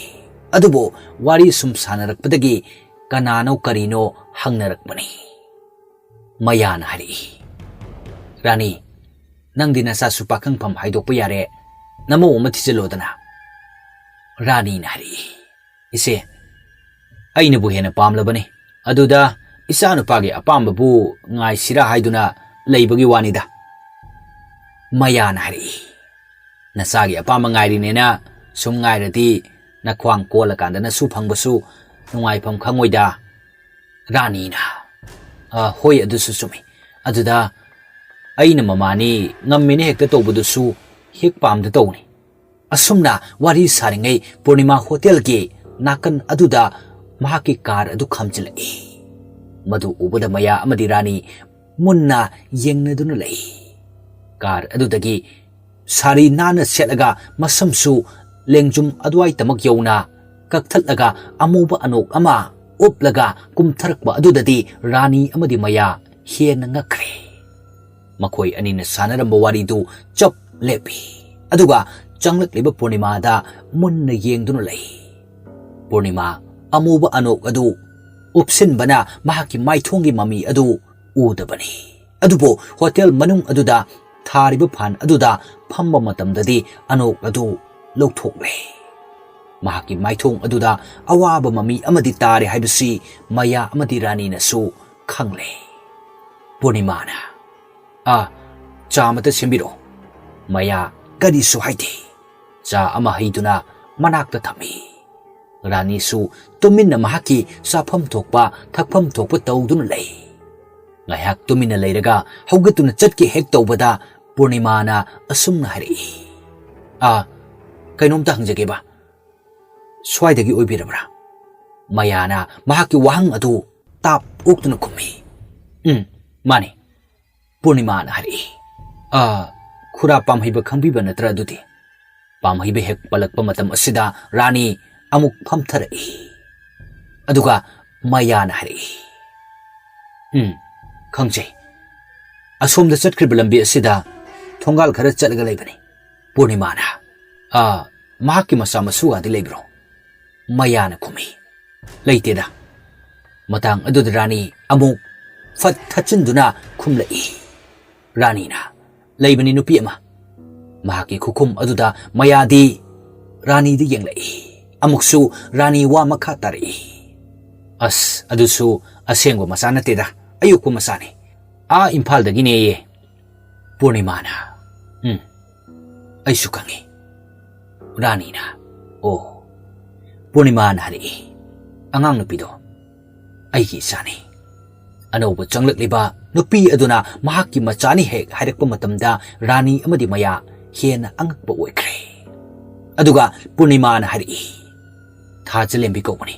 ꯑꯗꯨꯕꯨ ꯋꯥꯔꯤ ꯁꯨꯝ ꯁꯥꯟꯅꯔꯛꯄꯗꯒꯤ ꯀꯅꯥꯅꯣ ꯀꯔꯤꯅꯣ ꯍꯪꯅꯔꯛꯄꯅꯤ꯫ ꯃꯌꯥꯅ ꯍꯥꯏꯔꯛꯏ, "ꯔꯥꯅꯤ, ꯅꯪꯗꯤ ꯅꯆꯥꯁꯨ ꯄꯥꯈꯪꯐꯝ ꯍꯥꯏꯗꯣꯛꯄ ꯌꯥꯔꯦ, ꯅꯃꯧ ꯑꯃ ꯊꯤꯖꯤꯜꯂꯣꯗꯅ꯫" ꯔꯥꯅꯤꯅ ꯍꯥꯏꯔꯛꯏ, "ꯏꯆꯦ, ꯑꯩꯅꯕꯨ ꯍꯦꯟꯅ ꯄꯥꯝꯂꯕꯅꯤ꯫ ꯑꯗꯨꯗ ꯏꯆꯥꯅꯨꯄꯥꯒꯤ ꯑꯄꯥꯝꯕꯕꯨ ꯉꯥꯏꯁꯤꯔꯥ ꯍꯥꯏꯗꯨꯅ ꯂꯩꯕꯒꯤ ꯋꯥꯅꯤꯗ꯫" ꯃꯌꯥꯅ ꯍꯥꯏꯔꯛꯏ, "ꯅꯆꯥꯒꯤ ꯑꯄꯥꯝꯕ ꯉꯥꯏꯔꯤꯅꯦꯅ ꯁꯨꯝ ꯉꯥꯏꯔꯗꯤ ꯅꯈ꯭ꯋꯥꯡ ꯀꯣꯜꯂꯀꯥꯟꯗ ꯅꯁꯨ ꯐꯪꯕꯁꯨ ꯅꯨꯡꯉꯥꯏꯐꯝ ꯈꯪꯉꯣꯏꯗ꯫" ꯔꯥꯅꯤꯅ, "ꯑ, ꯍꯣꯏ, ꯑꯗꯨꯁꯨ ꯆꯨꯝꯃꯤ꯫ ꯑꯗꯨꯗ ꯑꯩꯅ ꯃꯃꯥꯅꯤ, ꯉꯝꯃꯤꯅ ꯍꯦꯛꯇ ꯇꯧꯕꯗꯨꯁꯨ ꯍꯦꯛ ꯄꯥꯝꯗ ꯇꯧꯅꯤ꯫" ꯑꯁꯨꯝꯅ ꯋꯥꯔꯤ ꯁꯥꯔꯤꯉꯩ ꯄꯨꯔꯅꯤꯃꯥ ꯍꯣꯇꯦꯜꯒꯤ ꯅꯥꯀꯟ ꯑꯗꯨꯗ ꯃꯍꯥꯛꯀꯤ ꯀꯥꯔ ꯑꯗꯨ ꯈꯥꯝꯖꯤꯜꯂꯛꯏ꯫ ꯃꯗꯨ ꯎꯕꯗ ꯃꯌꯥ ꯑꯃꯗꯤ ꯔꯥꯅꯤ ꯃꯨꯟꯅ ꯌꯦꯡꯅꯗꯨꯅ ꯂꯩ꯫ ꯀꯥꯔ ꯑꯗꯨꯗꯒꯤ ꯁꯥꯔꯤ ꯅꯥꯟꯅ ꯁꯦꯠꯂꯒ ꯃꯁꯝꯁꯨ ꯂꯦꯡꯖꯨꯝ ꯑꯗꯨꯋꯥꯏꯇꯃꯛ ꯌꯧꯅ ꯀꯛꯊꯠꯂꯒ ꯑꯃꯨꯕ ꯑꯅꯣꯛ ꯑꯃ ꯎꯞꯂꯒ ꯀꯨꯝꯊꯔꯛꯄ ꯑꯗꯨꯗꯗꯤ ꯔꯥꯅꯤ ꯑꯃꯗꯤ ꯃꯌꯥ ꯍꯦꯟꯅ ꯉꯛꯈ꯭ꯔꯦ꯫ ꯃꯈꯣꯏ ꯑꯅꯤꯅ ꯁꯥꯟꯅꯔꯝꯕ ꯋꯥꯔꯤꯗꯨ ꯆꯞ ꯂꯦꯞꯄꯤ, ꯑꯗꯨꯒ ꯆꯪꯂꯛꯂꯤꯕ ꯄꯨꯔꯅꯤꯃꯥꯗ ꯃꯨꯟꯅ ꯌꯦꯡꯗꯨꯅ ꯂꯩ꯫ ꯄꯨꯔꯅꯤꯃꯥ ꯑꯃꯨꯕ ꯑꯅꯣꯛ ꯑꯗꯨ ꯎꯞꯁꯤꯟꯕꯅ ꯃꯍꯥꯛꯀꯤ ꯃꯥꯏꯊꯣꯡꯒꯤ ꯃꯃꯤ ꯑꯗꯨ ꯎꯗꯕꯅꯤ꯫ ꯑꯗꯨꯕꯨ ꯍꯣꯇꯦꯜ ꯃꯅꯨꯡ ꯑꯗꯨꯗ ꯊꯥꯔꯤꯕ ꯐꯥꯟ ꯑꯗꯨꯗ ꯐꯝꯕ ꯃꯇꯝꯗꯗꯤ ꯑꯅꯣꯛ ꯑꯗꯨ ꯂꯧꯊꯣꯛꯂꯦ꯫ ꯃꯍꯥꯛꯀꯤ ꯃꯥꯏꯊꯣꯡ ꯑꯗꯨꯗ ꯑꯋꯥꯕ ꯃꯃꯤ ꯑꯃꯗꯤ ꯇꯥꯔꯦ ꯍꯥꯏꯕꯁꯤ ꯃꯌꯥ ꯑꯃꯗꯤ ꯔꯥꯅꯤꯅꯁꯨ ꯈꯪꯂꯦ꯫ ꯄꯨꯔꯅꯤꯃꯥꯅ, "ꯑ, "ꯆꯥ ꯑꯃꯇ ꯁꯦꯝꯕꯤꯔꯛꯑꯣ꯫" ꯃꯌꯥ ꯀꯔꯤꯁꯨ ꯍꯥꯏꯗꯦ꯫ ꯆꯥ ꯑꯃ ꯍꯩꯗꯨꯅ ꯃꯅꯥꯛꯇ ꯊꯝꯃꯤ꯫ ꯔꯥꯅꯤꯁꯨ ꯇꯨꯃꯤꯟꯅ ꯃꯍꯥꯛꯀꯤ ꯆꯥꯐꯝ ꯊꯣꯛꯄ, ꯊꯛꯐꯝ ꯊꯣꯛꯄ ꯇꯧꯗꯨꯅ ꯂꯩ꯫ ꯉꯥꯏꯍꯥꯛ ꯇꯨꯃꯤꯟꯅ ꯂꯩꯔꯒ ꯍꯧꯒꯠꯇꯨꯅ ꯆꯠꯀꯦ ꯍꯦꯛ ꯇꯧꯕꯗ ꯄꯨꯔꯅꯤꯃꯥꯅ ꯑꯁꯨꯝꯅ ꯍꯥꯏꯔꯛꯏ, "ꯑꯥ, ꯀꯩꯅꯣꯝꯇ ꯍꯪꯖꯒꯦꯕ꯫ ꯁ꯭ꯋꯥꯏꯗꯒꯤ ꯑꯣꯏꯕꯤꯔꯕ꯭ꯔꯥ?" ꯃꯌꯥꯅ ꯃꯍꯥꯛꯀꯤ ꯋꯥꯍꯪ ꯑꯗꯨ ꯇꯥꯞ ꯑꯣꯛꯇꯨꯅ ꯈꯨꯝꯃꯤ꯫ "ꯎꯝ, ꯃꯥꯅꯤ꯫" ꯄꯨꯔꯅꯤꯃꯥꯅ ꯍꯥꯏꯔꯛꯏ꯫ "ꯑꯥ, ꯈꯨꯔꯥ ꯄꯥꯝꯍꯩꯕ ꯈꯪꯕꯤꯕ ꯅꯠꯇ꯭ꯔꯥ ꯑꯗꯨꯗꯤ?" ꯄꯥꯝꯍꯩꯕ ꯍꯦꯛ ꯄꯜꯂꯛꯄ ꯃꯇꯝ ꯑꯁꯤꯗ ꯔꯥꯅꯤ ꯑꯃꯨꯛ ꯐꯝꯊꯔꯛꯏ꯫ ꯑꯗꯨꯒ ꯃꯌꯥꯅ ꯍꯥꯏꯔꯛꯏ, "ꯎꯝ, ꯈꯪꯖꯩ꯫ ꯑꯁꯣꯝꯗ ꯆꯠꯈ꯭ꯔꯤꯕ ꯂꯝꯕꯤ ꯑꯁꯤꯗ ꯊꯣꯡꯒꯥꯜ ꯈꯔ ꯆꯠꯂꯒ ꯂꯩꯕꯅꯤ꯫" ꯄꯨꯔꯅꯤꯃꯥꯅ, "ꯑꯥ, ꯃꯍꯥꯛꯀꯤ ꯃꯆꯥ ꯃꯁꯨꯒꯗꯤ ꯂꯩꯕ꯭ꯔꯣ?" ꯃꯌꯥꯅ ꯈꯨꯝꯃꯤ, "ꯂꯩꯇꯦꯗ꯫" ꯃꯇꯥꯡ ꯑꯗꯨꯗ ꯔꯥꯅꯤ ꯑꯃꯨꯛ ꯐꯠ ꯊꯠꯆꯤꯟꯗꯨꯅ ꯈꯨꯝꯂꯛꯏ꯫ ꯔꯥꯅꯤꯅ, "ꯂꯩꯕꯅꯤ ꯅꯨꯄꯤ ꯑꯃ꯫" ꯃꯍꯥꯛꯀꯤ ꯈꯨꯈꯨꯝ ꯑꯗꯨꯗ ꯃꯌꯥꯗꯤ ꯔꯥꯅꯤꯗ ꯌꯦꯡꯂꯛꯏ꯫ ꯑꯃꯨꯛꯁꯨ ꯔꯥꯅꯤ ꯋꯥ ꯃꯈꯥ ꯇꯥꯔꯛꯏ, "ꯑꯁ, ꯑꯗꯨꯁꯨ ꯑꯁꯦꯡꯕ ꯃꯆꯥ ꯅꯠꯇꯦꯗ, ꯑꯌꯣꯛꯄ ꯃꯆꯥꯅꯤ꯫ ꯑꯥ ꯏꯝꯐꯥꯜꯗꯒꯤꯅꯦꯌꯦ꯫" ꯄꯨꯔꯅꯤꯃꯥꯅ, "ꯎꯝ, ꯑꯩꯁꯨ ꯈꯪꯉꯤ꯫" ꯔꯥꯅꯤꯅ, "ꯑꯣ꯫" ꯄꯨꯔꯅꯤꯃꯥꯅ ꯍꯥꯏꯔꯛꯏ, "ꯑꯉꯥꯡ ꯅꯨꯄꯤꯗꯣ ꯑꯩꯒꯤ ꯏꯆꯥꯅꯤ꯫" ꯑꯅꯧꯕ ꯆꯪꯂꯛꯂꯤꯕ ꯅꯨꯄꯤ ꯑꯗꯨꯅ ꯃꯍꯥꯛꯀꯤ ꯃꯆꯥꯅꯤ ꯍꯦꯛ ꯍꯥꯏꯔꯛꯄ ꯃꯇꯝꯗ ꯔꯥꯅꯤ ꯑꯃꯗꯤ ꯃꯌꯥ ꯍꯦꯟꯅ ꯑꯉꯛꯄ ꯑꯣꯏꯈ꯭ꯔꯦ꯫ ꯑꯗꯨꯒ ꯄꯨꯔꯅꯤꯃꯥꯅ ꯍꯥꯏꯔꯛꯏ, "ꯊꯥꯖꯂꯦꯝꯕꯤ ꯀꯧꯕꯅꯤ꯫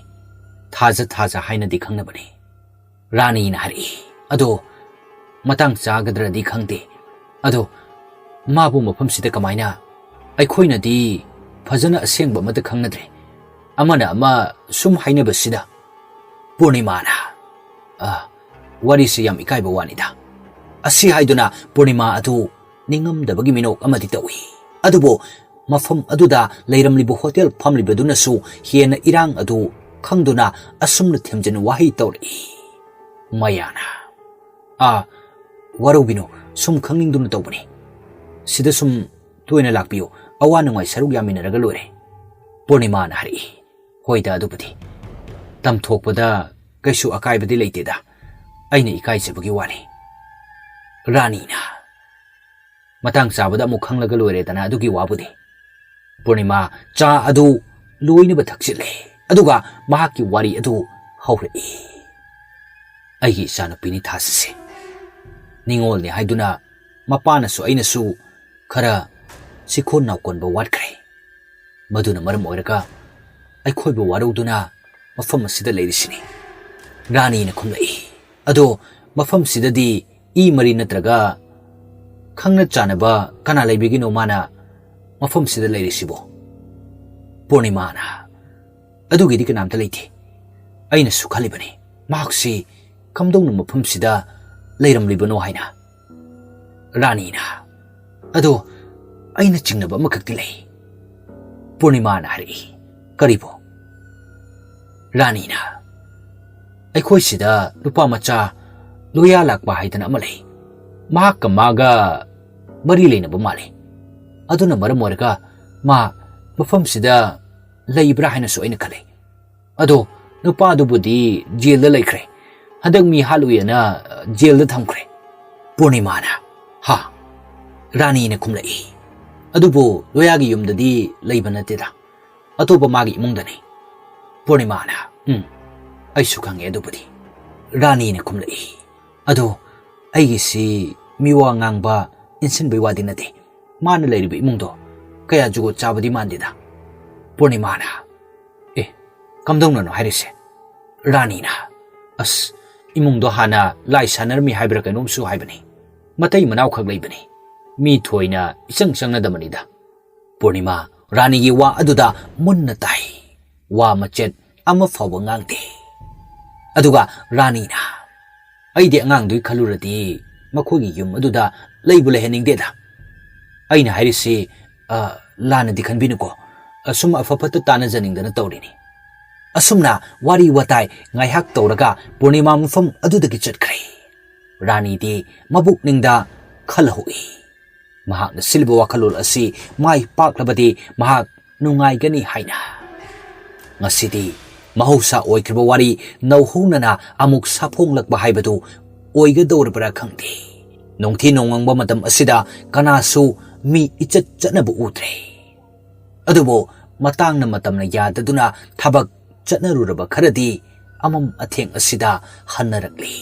ꯊꯥꯖ ꯊꯥꯖ ꯍꯥꯏꯅꯗꯤ ꯈꯪꯅꯕꯅꯤ꯫" ꯔꯥꯅꯤꯅ ꯍꯥꯏꯔꯛꯏ, "ꯑꯗꯣ ꯃꯇꯥꯡ ꯆꯥꯒꯗ꯭ꯔꯗꯤ ꯈꯪꯗꯦ꯫ ꯑꯗꯣ ꯃꯥꯕꯨ ꯃꯐꯝꯁꯤꯗ ꯀꯃꯥꯏꯅ? ꯑꯩꯈꯣꯏꯅꯗꯤ ꯐꯖꯅ ꯑꯁꯦꯡꯕ ꯑꯃꯠꯇ ꯈꯪꯅꯗ꯭ꯔꯦ꯫ ꯑꯃꯅ ꯑꯃ ꯁꯨꯝ ꯍꯥꯏꯅꯕꯁꯤꯗ꯫" ꯄꯨꯔꯅꯤꯃꯥꯅ, "ꯑ, ꯋꯥꯔꯤꯁꯤ ꯌꯥꯝ ꯏꯀꯥꯏꯕ ꯋꯥꯅꯤꯗ꯫" ꯑꯁꯤ ꯍꯥꯏꯗꯨꯅ ꯄꯨꯔꯅꯤꯃꯥ ꯑꯗꯨ ꯅꯤꯡꯉꯝꯗꯕꯒꯤ ꯃꯤꯅꯣꯛ ꯑꯃꯗꯤ ꯇꯧꯏ꯫ ꯑꯗꯨꯕꯨ ꯃꯐꯝ ꯑꯗꯨꯗ ꯂꯩꯔꯝꯂꯤꯕ ꯍꯣꯇꯦꯜ ꯐꯝꯂꯤꯕꯗꯨꯅꯁꯨ ꯍꯦꯟꯅ ꯏꯔꯥꯡ ꯑꯗꯨ ꯈꯪꯗꯨꯅ ꯑꯁꯨꯝꯅ ꯊꯦꯝꯖꯤꯟ ꯋꯥꯍꯩ ꯇꯧꯔꯛꯏ꯫ ꯃꯌꯥꯅ, "ꯑꯥ, ꯋꯥꯔꯧꯕꯤꯅꯨ, ꯁꯨꯝ ꯈꯪꯅꯤꯡꯗꯨꯅ ꯇꯧꯕꯅꯤ꯫ ꯁꯤꯗ ꯁꯨꯝ ꯇꯣꯏꯅ ꯂꯥꯛꯄꯤꯌꯨ, ꯑꯋꯥ ꯅꯨꯡꯉꯥꯏ ꯁꯔꯨꯛ ꯌꯥꯃꯤꯟꯅꯔꯒ ꯂꯣꯏꯔꯦ꯫" ꯄꯨꯔꯅꯤꯃꯥꯅ ꯍꯥꯏꯔꯛꯏ, "ꯍꯣꯏꯗ, ꯑꯗꯨꯕꯨꯗꯤ ꯇꯝꯊꯣꯛꯄꯗ ꯀꯩꯁꯨ ꯑꯀꯥꯏꯕꯗꯤ ꯂꯩꯇꯦꯗ, ꯑꯩꯅ ꯏꯀꯥꯏꯖꯕꯒꯤ ꯋꯥꯅꯤ꯫" ꯔꯥꯅꯤꯅ, ꯃꯇꯥꯡ ꯆꯥꯕꯗ ꯑꯃꯨꯛ ꯈꯪꯂꯒ ꯂꯣꯏꯔꯦꯗꯅ ꯑꯗꯨꯒꯤ ꯋꯥꯕꯨꯗꯤ꯫ ꯄꯨꯔꯅꯤꯃꯥ ꯆꯥ ꯑꯗꯨ ꯂꯣꯏꯅꯕ ꯊꯛꯆꯤꯜꯂꯦ, ꯑꯗꯨꯒ ꯃꯍꯥꯛꯀꯤ ꯋꯥꯔꯤ ꯑꯗꯨ ꯍꯧꯔꯛꯏ꯫ ꯑꯩꯒꯤ ꯏꯆꯥꯅꯨꯄꯤꯅꯤ ꯊꯥꯁꯤꯁꯦ꯫ ꯅꯤꯉꯣꯜꯅꯤ ꯍꯥꯏꯗꯨꯅ ꯃꯄꯥꯅꯁꯨ ꯑꯩꯅꯁꯨ ꯈꯔ ꯁꯤꯈꯣꯟ ꯅꯥꯎꯀꯣꯟꯕ ꯋꯥꯠꯈ꯭ꯔꯦ꯫ ꯃꯗꯨꯅ ꯃꯔꯝ ꯑꯣꯏꯔꯒ ꯑꯩꯈꯣꯏꯕꯨ ꯋꯥꯔꯧꯗꯨꯅ ꯃꯐꯝ ꯑꯁꯤꯗ ꯂꯩꯔꯤꯁꯤꯅꯤ꯫ ꯔꯥꯅꯤꯅ ꯈꯨꯝꯂꯛꯏ꯫ ꯑꯗꯣ ꯃꯐꯝꯁꯤꯗꯗꯤ ꯏ ꯃꯔꯤ ꯅꯠꯇ꯭ꯔꯒ ꯈꯪꯅ ꯆꯥꯟꯅꯕ ꯀꯅꯥ ꯂꯩꯕꯒꯤꯅꯣ ꯃꯥꯅ ꯃꯐꯝꯁꯤꯗ ꯂꯩꯔꯤꯁꯤꯕꯣ? ꯄꯨꯔꯅꯤꯃꯥꯅ, ꯑꯗꯨꯒꯤꯗꯤ ꯀꯅꯥꯝꯇ ꯂꯩꯇꯦ꯫ ꯑꯩꯅꯁꯨ ꯈꯜꯂꯤꯕꯅꯤ, ꯃꯍꯥꯛꯁꯤ ꯀꯝꯗꯧꯅ ꯃꯐꯝꯁꯤꯗ ꯂꯩꯔꯝꯂꯤꯕꯅꯣ ꯍꯥꯏꯅ꯫ ꯔꯥꯅꯤꯅ, ꯑꯗꯣ ꯑꯩꯅ ꯆꯤꯡꯅꯕ ꯑꯃꯈꯛꯇꯤ ꯂꯩ꯫ ꯄꯨꯔꯅꯤꯃꯥꯅ ꯍꯥꯏꯔꯛꯏ꯫ ꯀꯔꯤꯕꯣ? ꯔꯥꯅꯤꯅ, ꯑꯩꯈꯣꯏ ꯁꯤꯗ ꯅꯨꯄꯥ ꯃꯆꯥ ꯂꯣꯌꯥ ꯂꯥꯛꯄ ꯍꯥꯏꯗꯅ ꯑꯃ ꯂꯩ꯫ ꯃꯍꯥꯛꯀ ꯃꯥꯒ ꯃꯔꯤ ꯂꯩꯅꯕ ꯃꯥꯜꯂꯤ꯫ ꯑꯗꯨꯅ ꯃꯔꯝ ꯑꯣꯏꯔꯒ ꯃꯥ ꯃꯐꯝꯁꯤꯗ ꯂꯩꯕ꯭ꯔꯥ ꯍꯥꯏꯅꯁꯨ ꯑꯩꯅ ꯈꯜꯂꯤ꯫ ꯑꯗꯣ ꯅꯨꯄꯥꯗꯨꯕꯨꯗꯤ ꯖꯦꯜꯗ ꯂꯩꯈ꯭ꯔꯦ꯫ ꯍꯟꯗꯛ ꯃꯤ ꯍꯥꯠꯂꯨꯏꯅ ꯖꯦꯜꯗ ꯊꯝꯈ꯭ꯔꯦ꯫ ꯄꯨꯔꯅꯤꯃꯥꯅ, ꯍꯥ? ꯔꯥꯅꯤꯅ ꯈꯨꯝꯂꯛꯏ꯫ ꯑꯗꯨꯕꯨ ꯂꯣꯌꯥꯒꯤ ꯌꯨꯝꯗꯗꯤ ꯂꯩꯕ ꯅꯠꯇꯦꯗ꯫ ꯑꯇꯣꯞꯄ ꯃꯥꯒꯤ ꯏꯃꯨꯡꯗꯅꯤ꯫ ꯄꯨꯔꯅꯤꯃꯥꯅ, ꯎꯝ, ꯑꯩꯁꯨ ꯈꯪꯉꯦ ꯑꯗꯨꯕꯨꯗꯤ꯫ ꯔꯥꯅꯤꯅ ꯈꯨꯝꯂꯛꯏ꯫ ꯑꯗꯣ ꯑꯩꯒꯤꯁꯤ ꯃꯤꯋꯥ ꯉꯥꯡꯕ ꯏꯟꯁꯤꯟꯕꯩ ꯋꯥꯗꯤ ꯅꯠꯇꯦ꯫ ꯃꯥꯅ ꯂꯩꯔꯤꯕ ꯏꯃꯨꯡꯗꯣ ꯀꯌꯥ ꯖꯨꯒꯣꯠ ꯆꯥꯕꯗꯤ ꯃꯥꯟꯗꯦꯗ꯫ ꯄꯨꯔꯅꯤꯃꯥꯅ, ꯑꯦ, ꯀꯝꯗꯧꯅꯅꯣ ꯍꯥꯏꯔꯤꯁꯦ? ꯔꯥꯅꯤꯅ, ꯑꯁ, ꯏꯃꯨꯡꯗꯣ ꯍꯥꯟꯅ ꯂꯥꯏ ꯁꯥꯟꯅꯔꯝꯃꯤ ꯍꯥꯏꯕ꯭ꯔꯥ ꯀꯩꯅꯣꯝꯁꯨ ꯍꯥꯏꯕꯅꯤ꯫ ꯃꯇꯩ ꯃꯅꯥꯎꯈꯛ ꯂꯩꯕꯅꯤ꯫ ꯃꯤ ꯊꯣꯏꯅ ꯏꯆꯪ ꯆꯪꯅꯗꯕꯅꯤꯗ꯫ ꯄꯨꯔꯅꯤꯃꯥ ꯔꯥꯅꯤꯒꯤ ꯋꯥ ꯑꯗꯨꯗ ꯃꯨꯟꯅ ꯇꯥꯏ꯫ ꯋꯥ ꯃꯆꯦꯠ ꯑꯃ ꯐꯥꯎꯕ ꯉꯥꯡꯗꯦ꯫ ꯑꯗꯨꯒ ꯔꯥꯅꯤꯅ, ꯑꯩꯗꯤ ꯑꯉꯥꯡꯗꯨꯒꯤ ꯈꯜꯂꯨꯔꯗꯤ ꯃꯈꯣꯏꯒꯤ ꯌꯨꯝ ꯑꯗꯨꯗ ꯂꯩꯕꯨ ꯂꯩꯍꯟꯅꯤꯡꯗꯦꯗ꯫ ꯑꯩꯅ ꯍꯥꯏꯔꯤꯁꯤ, ꯑ, ꯂꯥꯟꯅꯗꯤ ꯈꯟꯕꯤꯅꯨꯀꯣ꯫ ꯑꯁꯨꯝ ꯑꯐ ꯐꯠꯇ ꯇꯥꯟꯅꯖꯅꯤꯡꯗꯅ ꯇꯧꯔꯤꯅꯤ꯫ ꯑꯁꯨꯝꯅ ꯋꯥꯔꯤ ꯋꯥꯇꯥꯏ ꯉꯥꯏꯍꯥꯛ ꯇꯧꯔꯒ ꯄꯨꯔꯅꯤꯃꯥ ꯃꯐꯝ ꯑꯗꯨꯗꯒꯤ ꯆꯠꯈ꯭ꯔꯦ꯫ ꯔꯥꯅꯤꯗꯤ ꯃꯕꯨꯛꯅꯤꯡꯗ ꯈꯜꯍꯧꯏ꯫ ꯃꯍꯥꯛꯅ ꯁꯤꯜꯂꯤꯕ ꯋꯥꯈꯜꯂꯣꯟ ꯑꯁꯤ ꯃꯥꯏ ꯄꯥꯛꯂꯕꯗꯤ ꯃꯍꯥꯛ ꯅꯨꯡꯉꯥꯏꯒꯅꯤ ꯍꯥꯏꯅ꯫ ꯉꯁꯤꯗꯤ ꯃꯍꯧꯁꯥ ꯑꯣꯏꯈ꯭ꯔꯕ ꯋꯥꯔꯤ ꯅꯧꯍꯧꯅꯅ ꯑꯃꯨꯛ ꯁꯥꯐꯣꯡꯂꯛꯄ ꯍꯥꯏꯕꯗꯨ ꯑꯣꯏꯒꯗꯧꯔꯤꯕ꯭ꯔꯥ ꯈꯪꯗꯦ꯫ ꯅꯣꯡꯊꯤ ꯅꯣꯡꯃꯪꯕ ꯃꯇꯝ ꯑꯁꯤꯗ ꯀꯅꯥꯁꯨ ꯃꯤ ꯏꯆꯠ ꯆꯠꯅꯕ ꯎꯗ꯭ꯔꯦ꯫ ꯑꯗꯨꯕꯨ ꯃꯇꯥꯡꯅ ꯃꯇꯝꯅ ꯌꯥꯗꯗꯨꯅ ꯊꯕꯛ ꯆꯠꯅꯔꯨꯔꯕ ꯈꯔꯗꯤ ꯑꯃꯝ ꯑꯊꯦꯡ ꯑꯁꯤꯗ ꯍꯟꯅꯔꯛꯂꯤ꯫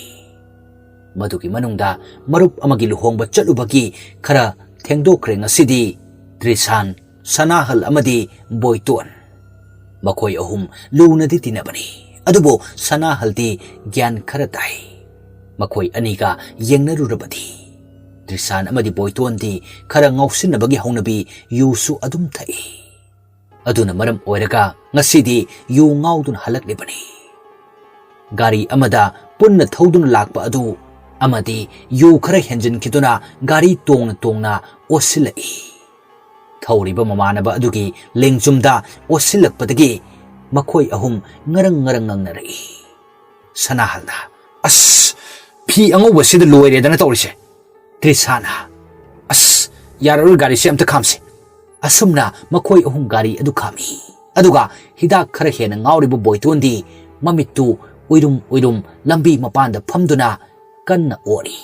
ꯃꯗꯨꯒꯤ ꯃꯅꯨꯡꯗ ꯃꯔꯨꯞ ꯑꯃꯒꯤ ꯂꯨꯍꯣꯡꯕ ꯆꯠꯂꯨꯕꯒꯤ ꯈꯔ ꯊꯦꯡꯗꯣꯛꯈ꯭ꯔꯦ ꯉꯁꯤꯗꯤ ꯇ꯭ꯔꯤꯁꯥꯟ, ꯁꯅꯥꯍꯜ ꯑꯃꯗꯤ ꯕꯣꯏꯇꯣꯟ꯫ ꯃꯈꯣꯏ ꯑꯍꯨꯝ ꯂꯨꯅꯗꯤ ꯇꯤꯟꯅꯕꯅꯤ, ꯑꯗꯨꯕꯨ ꯁꯅꯥꯍꯜꯗꯤ ꯒ꯭ꯌꯥꯟ ꯈꯔ ꯇꯥꯏ꯫ ꯃꯈꯣꯏ ꯑꯅꯤꯒ ꯌꯦꯡꯅꯔꯨꯔꯕꯗꯤ ꯇ꯭ꯔꯤꯁꯥꯟ ꯑꯃꯗꯤ ꯕꯣꯏꯇꯣꯟꯗꯤ ꯈꯔ ꯉꯥꯎꯁꯤꯟꯅꯕꯒꯤ ꯍꯧꯅꯕꯤ ꯌꯨꯁꯨ ꯑꯗꯨꯝ ꯊꯛꯏ꯫ ꯑꯗꯨꯅ ꯃꯔꯝ ꯑꯣꯏꯔꯒ ꯉꯁꯤꯗꯤ ꯌꯨ ꯉꯥꯎꯗꯨꯅ ꯍꯜꯂꯛꯂꯤꯕꯅꯤ꯫ ꯒꯥꯔꯤ ꯑꯃꯗ ꯄꯨꯟꯅ ꯊꯧꯗꯨꯅ ꯂꯥꯛꯄ ꯑꯗꯨ ꯑꯃꯗꯤ ꯌꯨ ꯈꯔ ꯍꯦꯟꯖꯤꯟꯈꯤꯗꯨꯅ ꯒꯥꯔꯤ ꯇꯣꯡꯅ ꯇꯣꯡꯅ ꯑꯣꯠꯁꯤꯜꯂꯛꯏ꯫ ꯊꯧꯔꯤꯕ ꯃꯃꯥꯟꯅꯕ ꯑꯗꯨꯒꯤ ꯂꯦꯡꯖꯨꯝꯗ ꯑꯣꯠꯁꯤꯜꯂꯛꯄꯗꯒꯤ ꯃꯈꯣꯏ ꯑꯍꯨꯝ ꯉꯔꯪ ꯉꯔꯪ ꯉꯪꯅꯔꯛꯏ꯫ ꯁꯅꯥꯍꯜꯅ, "ꯑꯁ, ꯐꯤ ꯑꯉꯧꯕꯁꯤꯗ ꯂꯣꯏꯔꯦꯗꯅ ꯇꯧꯔꯤꯁꯦ!" ꯇ꯭ꯔꯤꯁꯥꯅ, "ꯑꯁ, ꯌꯥꯔꯔꯣꯏ, ꯒꯥꯔꯤꯁꯦ ꯑꯝꯇ ꯈꯥꯝꯁꯤ!" ꯑꯁꯨꯝꯅ ꯃꯈꯣꯏ ꯑꯍꯨꯝ ꯒꯥꯔꯤ ꯑꯗꯨ ꯈꯥꯝꯃꯤ꯫ ꯑꯗꯨꯒ ꯍꯤꯗꯥꯛ ꯈꯔ ꯍꯦꯟꯅ ꯉꯥꯎꯔꯤꯕ ꯕꯣꯏꯇꯣꯟꯗꯤ ꯃꯃꯤꯠꯇꯨ ꯎꯏꯔꯨꯝ ꯎꯏꯔꯨꯝ ꯂꯝꯕꯤ ꯃꯄꯥꯟꯗ ꯐꯝꯗꯨꯅ ꯀꯟꯅ ꯑꯣꯔꯤ꯫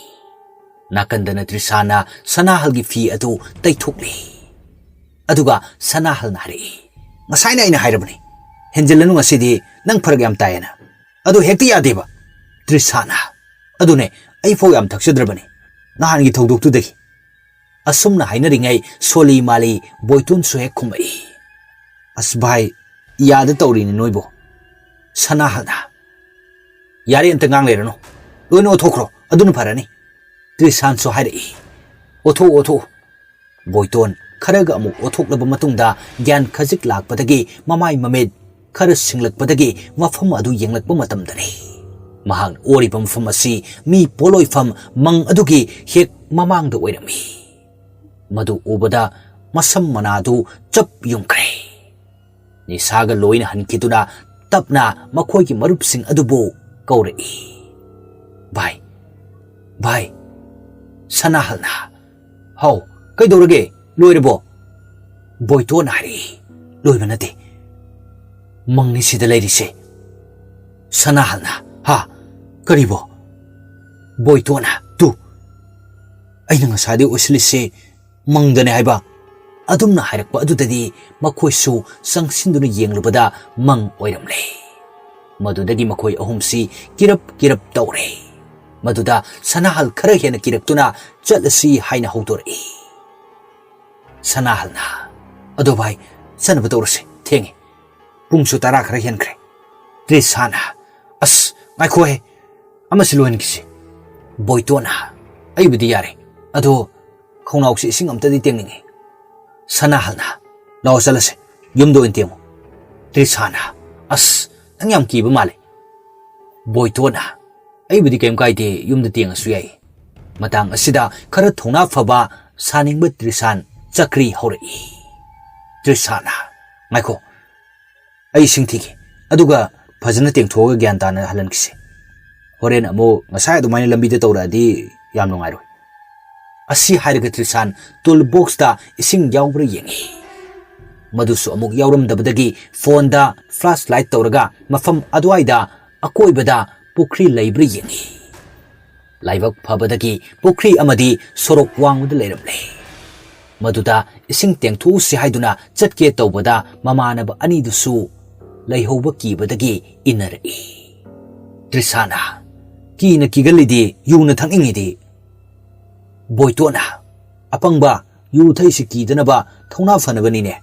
ꯅꯥꯀꯟꯗꯅ ꯇ꯭ꯔꯤꯁꯥꯅ ꯁꯅꯥꯍꯜꯒꯤ ꯐꯤ ꯑꯗꯨ ꯇꯩꯊꯣꯛꯂꯤ꯫ ꯑꯗꯨꯒ ꯁꯅꯥꯍꯜꯅ ꯍꯥꯏꯔꯛꯏ, "ꯉꯁꯥꯏꯅ ꯑꯩꯅ ꯍꯥꯏꯔꯕꯅꯤ, ꯍꯦꯟꯖꯤꯜꯂꯅꯨ, ꯉꯁꯤꯗꯤ ꯅꯪ ꯐꯔꯛ ꯌꯥꯝ ꯇꯥꯏꯌꯦꯅ꯫ ꯑꯗꯨ ꯍꯦꯛꯇ ꯌꯥꯗꯦꯕ, ꯇ꯭ꯔꯤꯁꯥꯅ꯫ ꯑꯗꯨꯅꯦ, ꯑꯩꯐꯥꯎ ꯌꯥꯝ ꯊꯛꯆꯗ꯭ꯔꯕꯅꯤ, ꯅꯍꯥꯟꯒꯤ ꯊꯧꯗꯣꯛꯇꯨꯗꯒꯤ꯫" ꯑꯁꯨꯝꯅ ꯍꯥꯏꯅꯔꯤꯉꯩ ꯁꯣꯂꯤ ꯃꯥꯂꯤ ꯕꯣꯏꯇꯣꯟꯁꯨ ꯍꯦꯛ ꯈꯨꯝꯃꯛꯏ, "ꯑꯁ ꯚꯥꯏ, ꯌꯥꯗ ꯇꯧꯔꯤꯅꯤ ꯅꯣꯏꯕꯨ꯫" ꯁꯅꯥꯍꯜꯅ, "ꯌꯥꯔꯦ, ꯑꯝꯇ ꯉꯥꯡ ꯂꯩꯔꯅꯨ, ꯂꯣꯏꯅ ꯑꯣꯊꯣꯛꯈ꯭ꯔꯣ, ꯑꯗꯨꯅ ꯐꯔꯅꯤ꯫" ꯇ꯭ꯔꯤꯁꯥꯟꯁꯨ ꯍꯥꯏꯔꯛꯏ, "ꯑꯣꯊꯣꯛꯎ, ꯑꯣꯊꯣꯛꯎ꯫" ꯕꯣꯏꯇꯣꯟ ꯈꯔꯒ ꯑꯃꯨꯛ ꯑꯣꯊꯣꯛꯂꯕ ꯃꯇꯨꯡꯗ ꯒ꯭ꯌꯥꯟ ꯈꯖꯤꯛ ꯂꯥꯛꯄꯗꯒꯤ ꯃꯃꯥꯏ ꯃꯃꯤꯠ ꯈꯔ ꯁꯤꯡꯂꯛꯄꯗꯒꯤ ꯃꯐꯝ ꯑꯗꯨ ꯌꯦꯡꯂꯛꯄ ꯃꯇꯝꯗꯅꯤ꯫ ꯃꯍꯥꯛꯅ ꯑꯣꯔꯤꯕ ꯃꯐꯝ ꯑꯁꯤ ꯃꯤ ꯄꯣꯂꯣꯏꯐꯝ ꯃꯪ ꯑꯗꯨꯒꯤ ꯍꯦꯛ ꯃꯃꯥꯡꯗ ꯑꯣꯏꯔꯝꯃꯤ꯫ ꯃꯗꯨ ꯎꯕꯗ ꯃꯁꯝ ꯃꯅꯥꯗꯨ ꯆꯞ ꯌꯨꯡꯈ꯭ꯔꯦ꯫ ꯅꯤꯁꯥꯒ ꯂꯣꯏꯅ ꯍꯟꯈꯤꯗꯨꯅ ꯇꯞꯅ ꯃꯈꯣꯏꯒꯤ ꯃꯔꯨꯞꯁꯤꯡ ꯑꯗꯨꯕꯨ ꯀꯧꯔꯛꯏ, "ꯚꯥꯏ, ꯚꯥꯏ꯫" ꯁꯅꯥꯍꯜꯅ, "ꯍꯥꯎ, ꯀꯩꯗꯧꯔꯒꯦ? ꯂꯣꯏꯔꯕꯣ?" ꯕꯣꯏꯇꯣꯟꯅ ꯍꯥꯏꯔꯛꯏ, "ꯂꯣꯏꯕ ꯅꯠꯇꯦ, ꯃꯪꯅꯤ ꯁꯤꯗ ꯂꯩꯔꯤꯁꯦ꯫" ꯁꯅꯥꯍꯜꯅ, "ꯍꯥ? ꯀꯔꯤꯕꯣ?" ꯕꯣꯏꯇꯣꯟꯅ, "ꯇꯨ, "ꯑꯩꯅ ꯉꯁꯥꯏꯗꯩ ꯎꯁꯤꯜꯂꯤꯁꯦ ꯃꯪꯗꯅꯦ ꯍꯥꯏꯕ?" ꯑꯗꯨꯝꯅ ꯍꯥꯏꯔꯛꯄ ꯑꯗꯨꯗꯗꯤ ꯃꯈꯣꯏꯁꯨ ꯆꯪꯁꯤꯟꯗꯨꯅ ꯌꯦꯡꯂꯨꯕꯗ ꯃꯪ ꯑꯣꯏꯔꯝꯂꯦ꯫ ꯃꯗꯨꯗꯒꯤ ꯃꯈꯣꯏ ꯑꯍꯨꯝꯁꯤ ꯀꯤꯔꯞ ꯀꯤꯔꯞ ꯇꯧꯔꯦ꯫ ꯃꯗꯨꯗ ꯁꯅꯥꯍꯜ ꯈꯔ ꯍꯦꯟꯅ ꯀꯤꯔꯛꯇꯨꯅ "ꯆꯠꯂꯁꯤ" ꯍꯥꯏꯅ ꯍꯧꯗꯣꯔꯛꯏ꯫ ꯁꯅꯥꯍꯜꯅ, "ꯑꯗꯣ ꯚꯥꯏ, ꯆꯠꯅꯕ ꯇꯧꯔꯁꯦ, ꯊꯦꯡꯉꯦ, ꯄꯨꯡꯁꯨ ꯇꯔꯥ ꯈꯔ ꯍꯦꯟꯈ꯭ꯔꯦ"꯫ ꯇ꯭ꯔꯤꯁꯥꯅ, "ꯑꯁ, ꯉꯥꯏꯈꯣꯍꯦ, ꯑꯃꯁꯤ ꯂꯣꯏꯍꯟꯈꯤꯁꯤ"꯫ ꯕꯣꯏꯇꯣꯟꯅ, "ꯑꯩꯕꯨꯗꯤ ꯌꯥꯔꯦ, ꯑꯗꯣ ꯈꯣꯡꯅꯥꯎꯁꯤ ꯏꯁꯤꯡ ꯑꯝꯇꯗꯤ ꯇꯦꯡꯅꯤꯡꯉꯤ"꯫ ꯁꯅꯥꯍꯜꯅ, "ꯂꯥꯛꯑꯣ ꯆꯠꯂꯁꯦ, ꯌꯨꯝꯗ ꯑꯣꯏꯅ ꯇꯦꯡꯉꯨ"꯫ ꯇ꯭ꯔꯤꯁꯥꯅ, "ꯑꯁ, ꯅꯪ ꯌꯥꯝ ꯀꯤꯕ ꯃꯥꯜꯂꯦ"꯫ ꯕꯣꯏꯇꯣꯟꯅ, "ꯑꯩꯕꯨꯗꯤ ꯀꯩꯝ ꯀꯥꯏꯗꯦ, ꯌꯨꯝꯗ ꯇꯦꯡꯉꯁꯨ ꯌꯥꯏ"꯫ ꯃꯇꯥꯡ ꯑꯁꯤꯗ ꯈꯔ ꯊꯧꯅꯥ ꯐꯕ ꯁꯥꯅꯤꯡꯕ ꯇ꯭ꯔꯤꯁꯥꯟ ꯆꯀ꯭ꯔꯤ ꯍꯧꯔꯛꯏ꯫ ꯇ꯭ꯔꯤꯁꯥꯅ, "ꯉꯥꯏꯈꯣ, ꯑꯩ ꯏꯁꯤꯡ ꯊꯤꯒꯦ, ꯑꯗꯨꯒ ꯐꯖꯅ ꯇꯦꯡꯊꯣꯛꯑꯒ ꯒ꯭ꯌꯥꯟ ꯇꯥꯅ ꯍꯜꯍꯟꯈꯤꯁꯤ꯫ ꯍꯣꯔꯦꯟ ꯑꯃꯨꯛ ꯉꯁꯥꯏ ꯑꯗꯨꯃꯥꯏꯅ ꯂꯝꯕꯤꯗ ꯇꯧꯔꯛꯑꯗꯤ ꯌꯥꯝ ꯅꯨꯡꯉꯥꯏꯔꯣꯏ"꯫ ꯑꯁꯤ ꯍꯥꯏꯔꯒ ꯇ꯭ꯔꯤꯁꯥꯟ ꯇꯨꯜ ꯕꯣꯛꯁꯇ ꯏꯁꯤꯡ ꯌꯥꯎꯕ꯭ꯔꯥ ꯌꯦꯡꯉꯤ꯫ ꯃꯗꯨꯁꯨ ꯑꯃꯨꯛ ꯌꯥꯎꯔꯝꯗꯕꯗꯒꯤ ꯐꯣꯟꯗ ꯐ꯭ꯂꯥꯁ ꯂꯥꯏꯠ ꯇꯧꯔꯒ ꯃꯐꯝ ꯑꯗꯨꯋꯥꯏꯗ ꯑꯀꯣꯏꯕꯗ ꯄꯨꯈ꯭ꯔꯤ ꯂꯩꯕ꯭ꯔꯥ ꯌꯦꯡꯉꯤ꯫ ꯂꯥꯏꯕꯛ ꯐꯕꯗꯒꯤ ꯄꯨꯈ꯭ꯔꯤ ꯑꯃꯗꯤ ꯁꯣꯔꯣꯛ ꯋꯥꯡꯃꯗ ꯂꯩꯔꯝꯂꯦ꯫ ꯃꯗꯨꯗ ꯏꯁꯤꯡ ꯇꯦꯡꯊꯣꯛꯎꯁꯤ ꯍꯥꯏꯗꯨꯅ ꯆꯠꯀꯦ ꯇꯧꯕꯗ ꯃꯃꯥꯟꯅꯕ ꯑꯅꯤꯗꯨꯁꯨ ꯂꯩꯍꯧꯕ ꯀꯤꯕꯗꯒꯤ ꯏꯟꯅꯔꯛꯏ꯫ ꯇ꯭ꯔꯤꯁꯥꯅ, "ꯀꯤꯅ ꯀꯤꯒꯜꯂꯤꯗꯤ, ꯌꯨꯅ ꯊꯛꯅꯤꯡꯉꯤꯗꯤ"꯫ ꯕꯣꯏꯇꯣꯟꯅ, "ꯑꯄꯪꯕ, ꯌꯨ ꯊꯛꯏꯁꯤ ꯀꯤꯗꯅꯕ ꯊꯧꯅꯥ ꯐꯅꯕꯅꯤꯅꯦ"꯫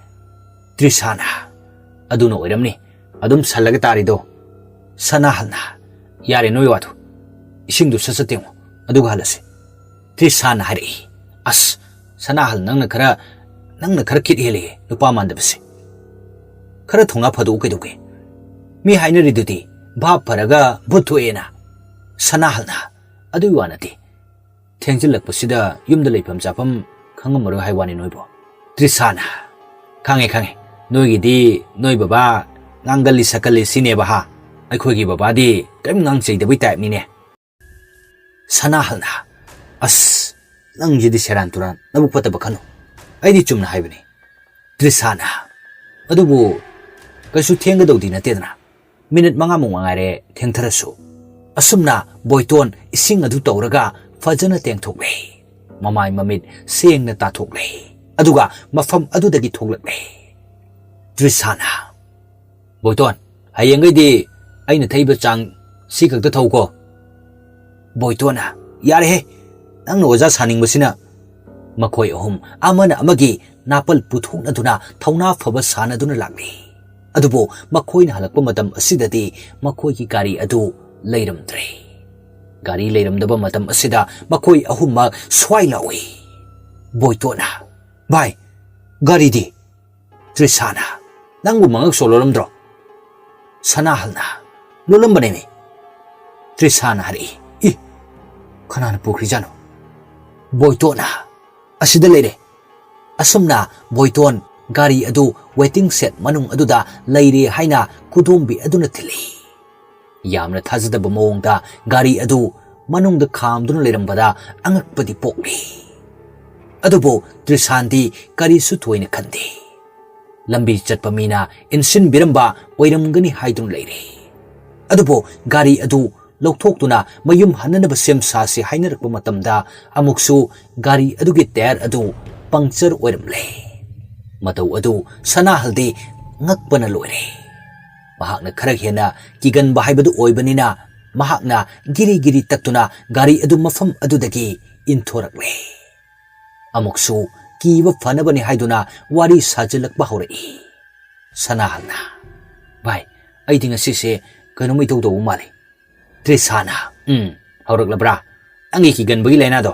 ꯇ꯭ꯔꯤꯁꯥꯅ, "ꯑꯗꯨꯅ ꯑꯣꯏꯔꯝꯅꯤ, ꯑꯗꯨꯝ ꯁꯜꯂꯒ ꯇꯥꯔꯤꯗꯣ"꯫ ꯁꯅꯥꯍꯜꯅ, "ꯌꯥꯔꯦ ꯅꯣꯏ ꯋꯥꯗꯣ, ꯏꯁꯤꯡꯗꯨ ꯁꯠ ꯁꯠ ꯇꯦꯡꯉꯨ, ꯑꯗꯨꯒ ꯍꯜꯂꯁꯤ"꯫ ꯇ꯭ꯔꯤꯁꯥꯅ ꯍꯥꯏꯔꯛꯏ, "ꯑꯁ, ꯁꯅꯥꯍꯜ, ꯅꯪꯅ ꯈꯔ, ꯅꯪꯅ ꯈꯔ ꯈꯤꯠ ꯍꯦꯜꯂꯤꯍꯦ, ꯅꯨꯄꯥ ꯃꯥꯟꯗꯕꯁꯦ꯫ ꯈꯔ ꯊꯧꯅꯥ ꯐꯥꯗꯣꯛꯎ ꯀꯩꯗꯧꯒꯦ? ꯃꯤ ꯍꯥꯏꯅꯔꯤꯗꯨꯗꯤ ꯚꯥꯞ ꯐꯔꯒ ꯚꯨꯠ ꯊꯣꯛꯑꯦꯅ"꯫ ꯁꯅꯥꯍꯜꯅ, "ꯑꯗꯨꯒꯤ ꯋꯥ ꯅꯠꯇꯦ, ꯊꯦꯡꯖꯤꯜꯂꯛꯄꯁꯤꯗ ꯌꯨꯝꯗ ꯂꯩꯐꯝ ꯆꯥꯐꯝ ꯈꯪꯉꯝꯃꯔꯣꯏ ꯍꯥꯏ ꯋꯥꯅꯤ ꯅꯣꯏꯕꯣ"꯫ ꯇ꯭ꯔꯤꯁꯥꯅ, "ꯈꯪꯉꯦ, ꯈꯪꯉꯦ, ꯅꯣꯏꯒꯤꯗꯤ ꯅꯣꯏ ꯕꯕꯥ ꯉꯥꯡꯒꯜꯂꯤ ꯁꯛꯀꯜꯂꯤ ꯁꯤꯅꯦꯕ ꯍꯥ? ꯑꯩꯈꯣꯏꯒꯤ ꯕꯕꯥꯗꯤ ꯀꯔꯤꯝ ꯉꯥꯡ ꯆꯩꯗꯕꯩ ꯇꯥꯏꯞꯅꯤꯅꯦ"꯫ ꯁꯅꯥꯍꯜꯅ, "ꯑꯁ, ꯅꯪꯁꯤꯗꯤ ꯁꯦꯔꯥꯟ ꯇꯨꯔꯥꯟ, ꯅꯕꯨꯛ ꯐꯠꯇꯕ ꯈꯟꯅꯨ, ꯑꯩꯗꯤ ꯆꯨꯝꯅ ꯍꯥꯏꯕꯅꯤ"꯫ ꯇ꯭ꯔꯤꯁꯥꯅ, "ꯑꯗꯨꯕꯨ ꯀꯩꯁꯨ ꯊꯦꯡꯒꯗꯧꯗꯤ ꯅꯠꯇꯦꯗꯅ, ꯃꯤꯅꯤꯠ ꯃꯉꯥꯃꯨꯛ ꯃꯉꯥꯏꯔꯦ ꯊꯦꯡꯊꯔꯁꯨ"꯫ ꯑꯁꯨꯝꯅ ꯕꯣꯏꯇꯣꯟ ꯏꯁꯤꯡ ꯑꯗꯨ ꯇꯧꯔꯒ ꯐꯖꯅ ꯇꯦꯡꯊꯣꯛꯂꯦ꯫ ꯃꯃꯥꯏ ꯃꯃꯤꯠ ꯁꯦꯡꯅ ꯇꯥꯊꯣꯛꯂꯦ꯫ ꯑꯗꯨꯒ ꯃꯐꯝ ꯑꯗꯨꯗꯒꯤ ꯊꯣꯛꯂꯛꯂꯦ꯫ ꯇ꯭ꯔꯤꯁꯥꯅ, "ꯕꯣꯏꯇꯣꯟ, ꯍꯌꯦꯡꯈꯩꯗꯤ ꯑꯩꯅ ꯊꯛꯏꯕ ꯆꯥꯡ ꯁꯤ ꯈꯛꯇ ꯊꯧꯀꯣ꯫" ꯕꯣꯏꯇꯣꯟꯅ, "ꯌꯥꯔꯦꯍꯦ, ꯅꯪꯅ ꯑꯣꯖꯥ ꯁꯥꯅꯤꯡꯕꯁꯤꯅ꯫" ꯃꯈꯣꯏ ꯑꯍꯨꯝ ꯑꯃꯅ ꯑꯃꯒꯤ ꯅꯥꯄꯜ ꯄꯨꯊꯣꯛꯅꯗꯨꯅ ꯊꯧꯅꯥ ꯐꯕ ꯁꯥꯟꯅꯗꯨꯅ ꯂꯥꯛꯂꯤ꯫ ꯑꯗꯨꯕꯨ ꯃꯈꯣꯏꯅ ꯍꯜꯂꯛꯄ ꯃꯇꯝ ꯑꯁꯤꯗꯗꯤ ꯃꯈꯣꯏꯒꯤ ꯒꯥꯔꯤ ꯑꯗꯨ ꯂꯩꯔꯝꯗ꯭ꯔꯦ꯫ ꯒꯥꯔꯤ ꯂꯩꯔꯝꯗꯕ ꯃꯇꯝ ꯑꯁꯤꯗ ꯃꯈꯣꯏ ꯑꯍꯨꯝꯃꯛ ꯁ꯭ꯋꯥꯏ ꯂꯥꯎꯏ꯫ ꯕꯣꯏꯇꯣꯟꯅ, "ꯚꯥꯏ, ꯒꯥꯔꯤꯗꯤ?" ꯇ꯭ꯔꯤꯁꯥꯅ, "ꯅꯪꯕꯨ ꯃꯉꯛ ꯁꯣ ꯂꯣꯜꯂꯝꯗ꯭ꯔꯣ?" ꯁꯅꯥꯍꯜꯅ, "ꯂꯣꯜꯂꯝꯕꯅꯦꯃꯤ꯫" ꯇ꯭ꯔꯤꯁꯥꯅ ꯍꯥꯏꯔꯛꯏ, "ꯏ, ꯀꯅꯥꯅ ꯄꯨꯈ꯭ꯔꯤꯖꯥꯠꯅꯣ?" ꯕꯣꯏꯇꯣꯟꯅ, "ꯑꯁꯤꯗ ꯂꯩꯔꯦ꯫" ꯑꯁꯨꯝꯅ ꯕꯣꯏꯇꯣꯟ ꯒꯥꯔꯤ ꯑꯗꯨ ꯋꯦꯇꯤꯡ ꯁꯦꯠ ꯃꯅꯨꯡ ꯑꯗꯨꯗ ꯂꯩꯔꯦ ꯍꯥꯏꯅ ꯈꯨꯗꯣꯝꯕꯤ ꯑꯗꯨꯅ ꯊꯤꯜꯂꯤ꯫ ꯌꯥꯝꯅ ꯊꯥꯖꯗꯕ ꯃꯑꯣꯡꯗ ꯒꯥꯔꯤ ꯑꯗꯨ ꯃꯅꯨꯡꯗ ꯈꯥꯝꯗꯨꯅ ꯂꯩꯔꯝꯕꯗ ꯑꯉꯛꯄꯗꯤ ꯄꯣꯛꯂꯤ꯫ ꯑꯗꯨꯕꯨ ꯇ꯭ꯔꯤꯁꯥꯟꯗꯤ ꯀꯔꯤꯁꯨ ꯊꯣꯏꯅ ꯈꯟꯗꯦ꯫ ꯂꯝꯕꯤ ꯆꯠꯄ ꯃꯤꯅ ꯏꯟꯁꯤꯟꯕꯤꯔꯝꯕ ꯑꯣꯏꯔꯝꯒꯅꯤ ꯍꯥꯏꯗꯨꯅ ꯂꯩꯔꯦ꯫ ꯑꯗꯨꯕꯨ ꯒꯥꯔꯤ ꯑꯗꯨ ꯂꯧꯊꯣꯛꯇꯨꯅ ꯃꯌꯨꯝ ꯍꯟꯅꯅꯕ ꯁꯦꯝ ꯁꯥꯁꯤ ꯍꯥꯏꯅꯔꯛꯄ ꯃꯇꯝꯗ ꯑꯃꯨꯛꯁꯨ ꯒꯥꯔꯤ ꯑꯗꯨꯒꯤ ꯇꯌꯥꯔ ꯑꯗꯨ ꯄꯪꯆꯔ ꯑꯣꯏꯔꯝꯂꯦ꯫ ꯃꯇꯧ ꯑꯗꯨ ꯁꯅꯥꯍꯜꯗꯤ ꯉꯛꯄꯅ ꯂꯣꯏꯔꯦ꯫ ꯃꯍꯥꯛꯅ ꯈꯔ ꯍꯦꯟꯅ ꯀꯤꯒꯟꯕ ꯍꯥꯏꯕꯗꯨ ꯑꯣꯏꯕꯅꯤꯅ ꯃꯍꯥꯛꯅ ꯒꯤꯔꯤ ꯒꯤꯔꯤ ꯇꯛꯇꯨꯅ ꯒꯥꯔꯤ ꯑꯗꯨ ꯃꯐꯝ ꯑꯗꯨꯗꯒꯤ ꯏꯟꯊꯣꯔꯛꯂꯦ꯫ ꯑꯃꯨꯛꯁꯨ ꯀꯤꯕ ꯐꯅꯕꯅꯤ ꯍꯥꯏꯗꯨꯅ ꯋꯥꯔꯤ ꯁꯥꯖꯤꯜꯂꯛꯄ ꯍꯧꯔꯛꯏ꯫ ꯁꯅꯥꯍꯜꯅ, "ꯚꯥꯏ, ꯑꯩꯗꯤ ꯉꯁꯤꯁꯦ ꯀꯩꯅꯣꯝ ꯏꯇꯧ ꯇꯧꯕ ꯃꯥꯜꯂꯤ꯫" ꯇ꯭ꯔꯤꯁꯥꯅ, "ꯎꯝ, ꯍꯧꯔꯛꯂꯕ꯭ꯔꯥ ꯅꯪꯒꯤ ꯀꯤꯒꯟꯕꯒꯤ ꯂꯥꯏꯅꯥꯗꯣ?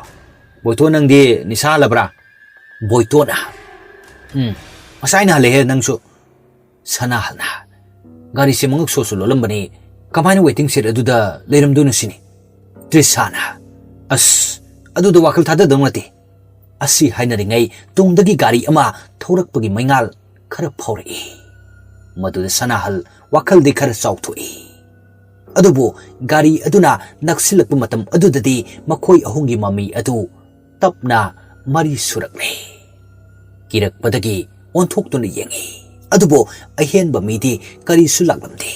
ꯕꯣꯏꯇꯣꯟ, ꯅꯪꯗꯤ ꯅꯤꯁꯥ ꯍꯜꯂꯕ꯭ꯔꯥ?" ꯕꯣꯏꯇꯣꯟꯅ, "ꯎꯝ, ꯉꯁꯥꯏꯅ ꯍꯜꯂꯦꯍꯦ ꯅꯪꯁꯨ꯫" ꯁꯅꯥꯍꯜꯅ, "ꯒꯥꯔꯤꯁꯦ ꯃꯉꯛ ꯁꯣꯠꯁꯨ ꯂꯣꯜꯂꯝꯕꯅꯤ, ꯀꯃꯥꯏꯅ ꯋꯦꯇꯤꯡ ꯁꯦꯠ ꯑꯗꯨꯗ ꯂꯩꯔꯝꯗꯣꯏꯅꯣ ꯁꯤꯅꯤ?" ꯇ꯭ꯔꯤꯁꯥꯅ, "ꯑꯁ, ꯑꯗꯨꯗ ꯋꯥꯈꯜ ꯊꯥꯗꯗꯧ ꯅꯠꯇꯦ꯫" ꯑꯁꯤ ꯍꯥꯏꯅꯔꯤꯉꯩ ꯇꯨꯡꯗꯒꯤ ꯒꯥꯔꯤ ꯑꯃ ꯊꯧꯔꯛꯄꯒꯤ ꯃꯩꯉꯥꯜ ꯈꯔ ꯐꯥꯎꯔꯛꯏ꯫ ꯃꯗꯨꯗ ꯁꯅꯥꯍꯜ ꯋꯥꯈꯜꯗꯤ ꯈꯔ ꯆꯥꯎꯊꯣꯛꯏ꯫ ꯑꯗꯨꯕꯨ ꯒꯥꯔꯤ ꯑꯗꯨꯅ ꯅꯛꯁꯤꯜꯂꯛꯄ ꯃꯇꯝ ꯑꯗꯨꯗꯗꯤ ꯃꯈꯣꯏ ꯑꯍꯨꯝꯒꯤ ꯃꯃꯤ ꯑꯗꯨ ꯇꯞꯅ ꯃꯔꯤ ꯁꯨꯔꯛꯂꯦ꯫ ꯀꯤꯔꯛꯄꯗꯒꯤ ꯑꯣꯟꯊꯣꯛꯇꯨꯅ ꯌꯦꯡꯉꯤ꯫ ꯑꯗꯨꯕꯨ ꯑꯍꯦꯟꯕ ꯃꯤꯗꯤ ꯀꯔꯤꯁꯨ ꯂꯥꯛꯂꯝꯗꯦ꯫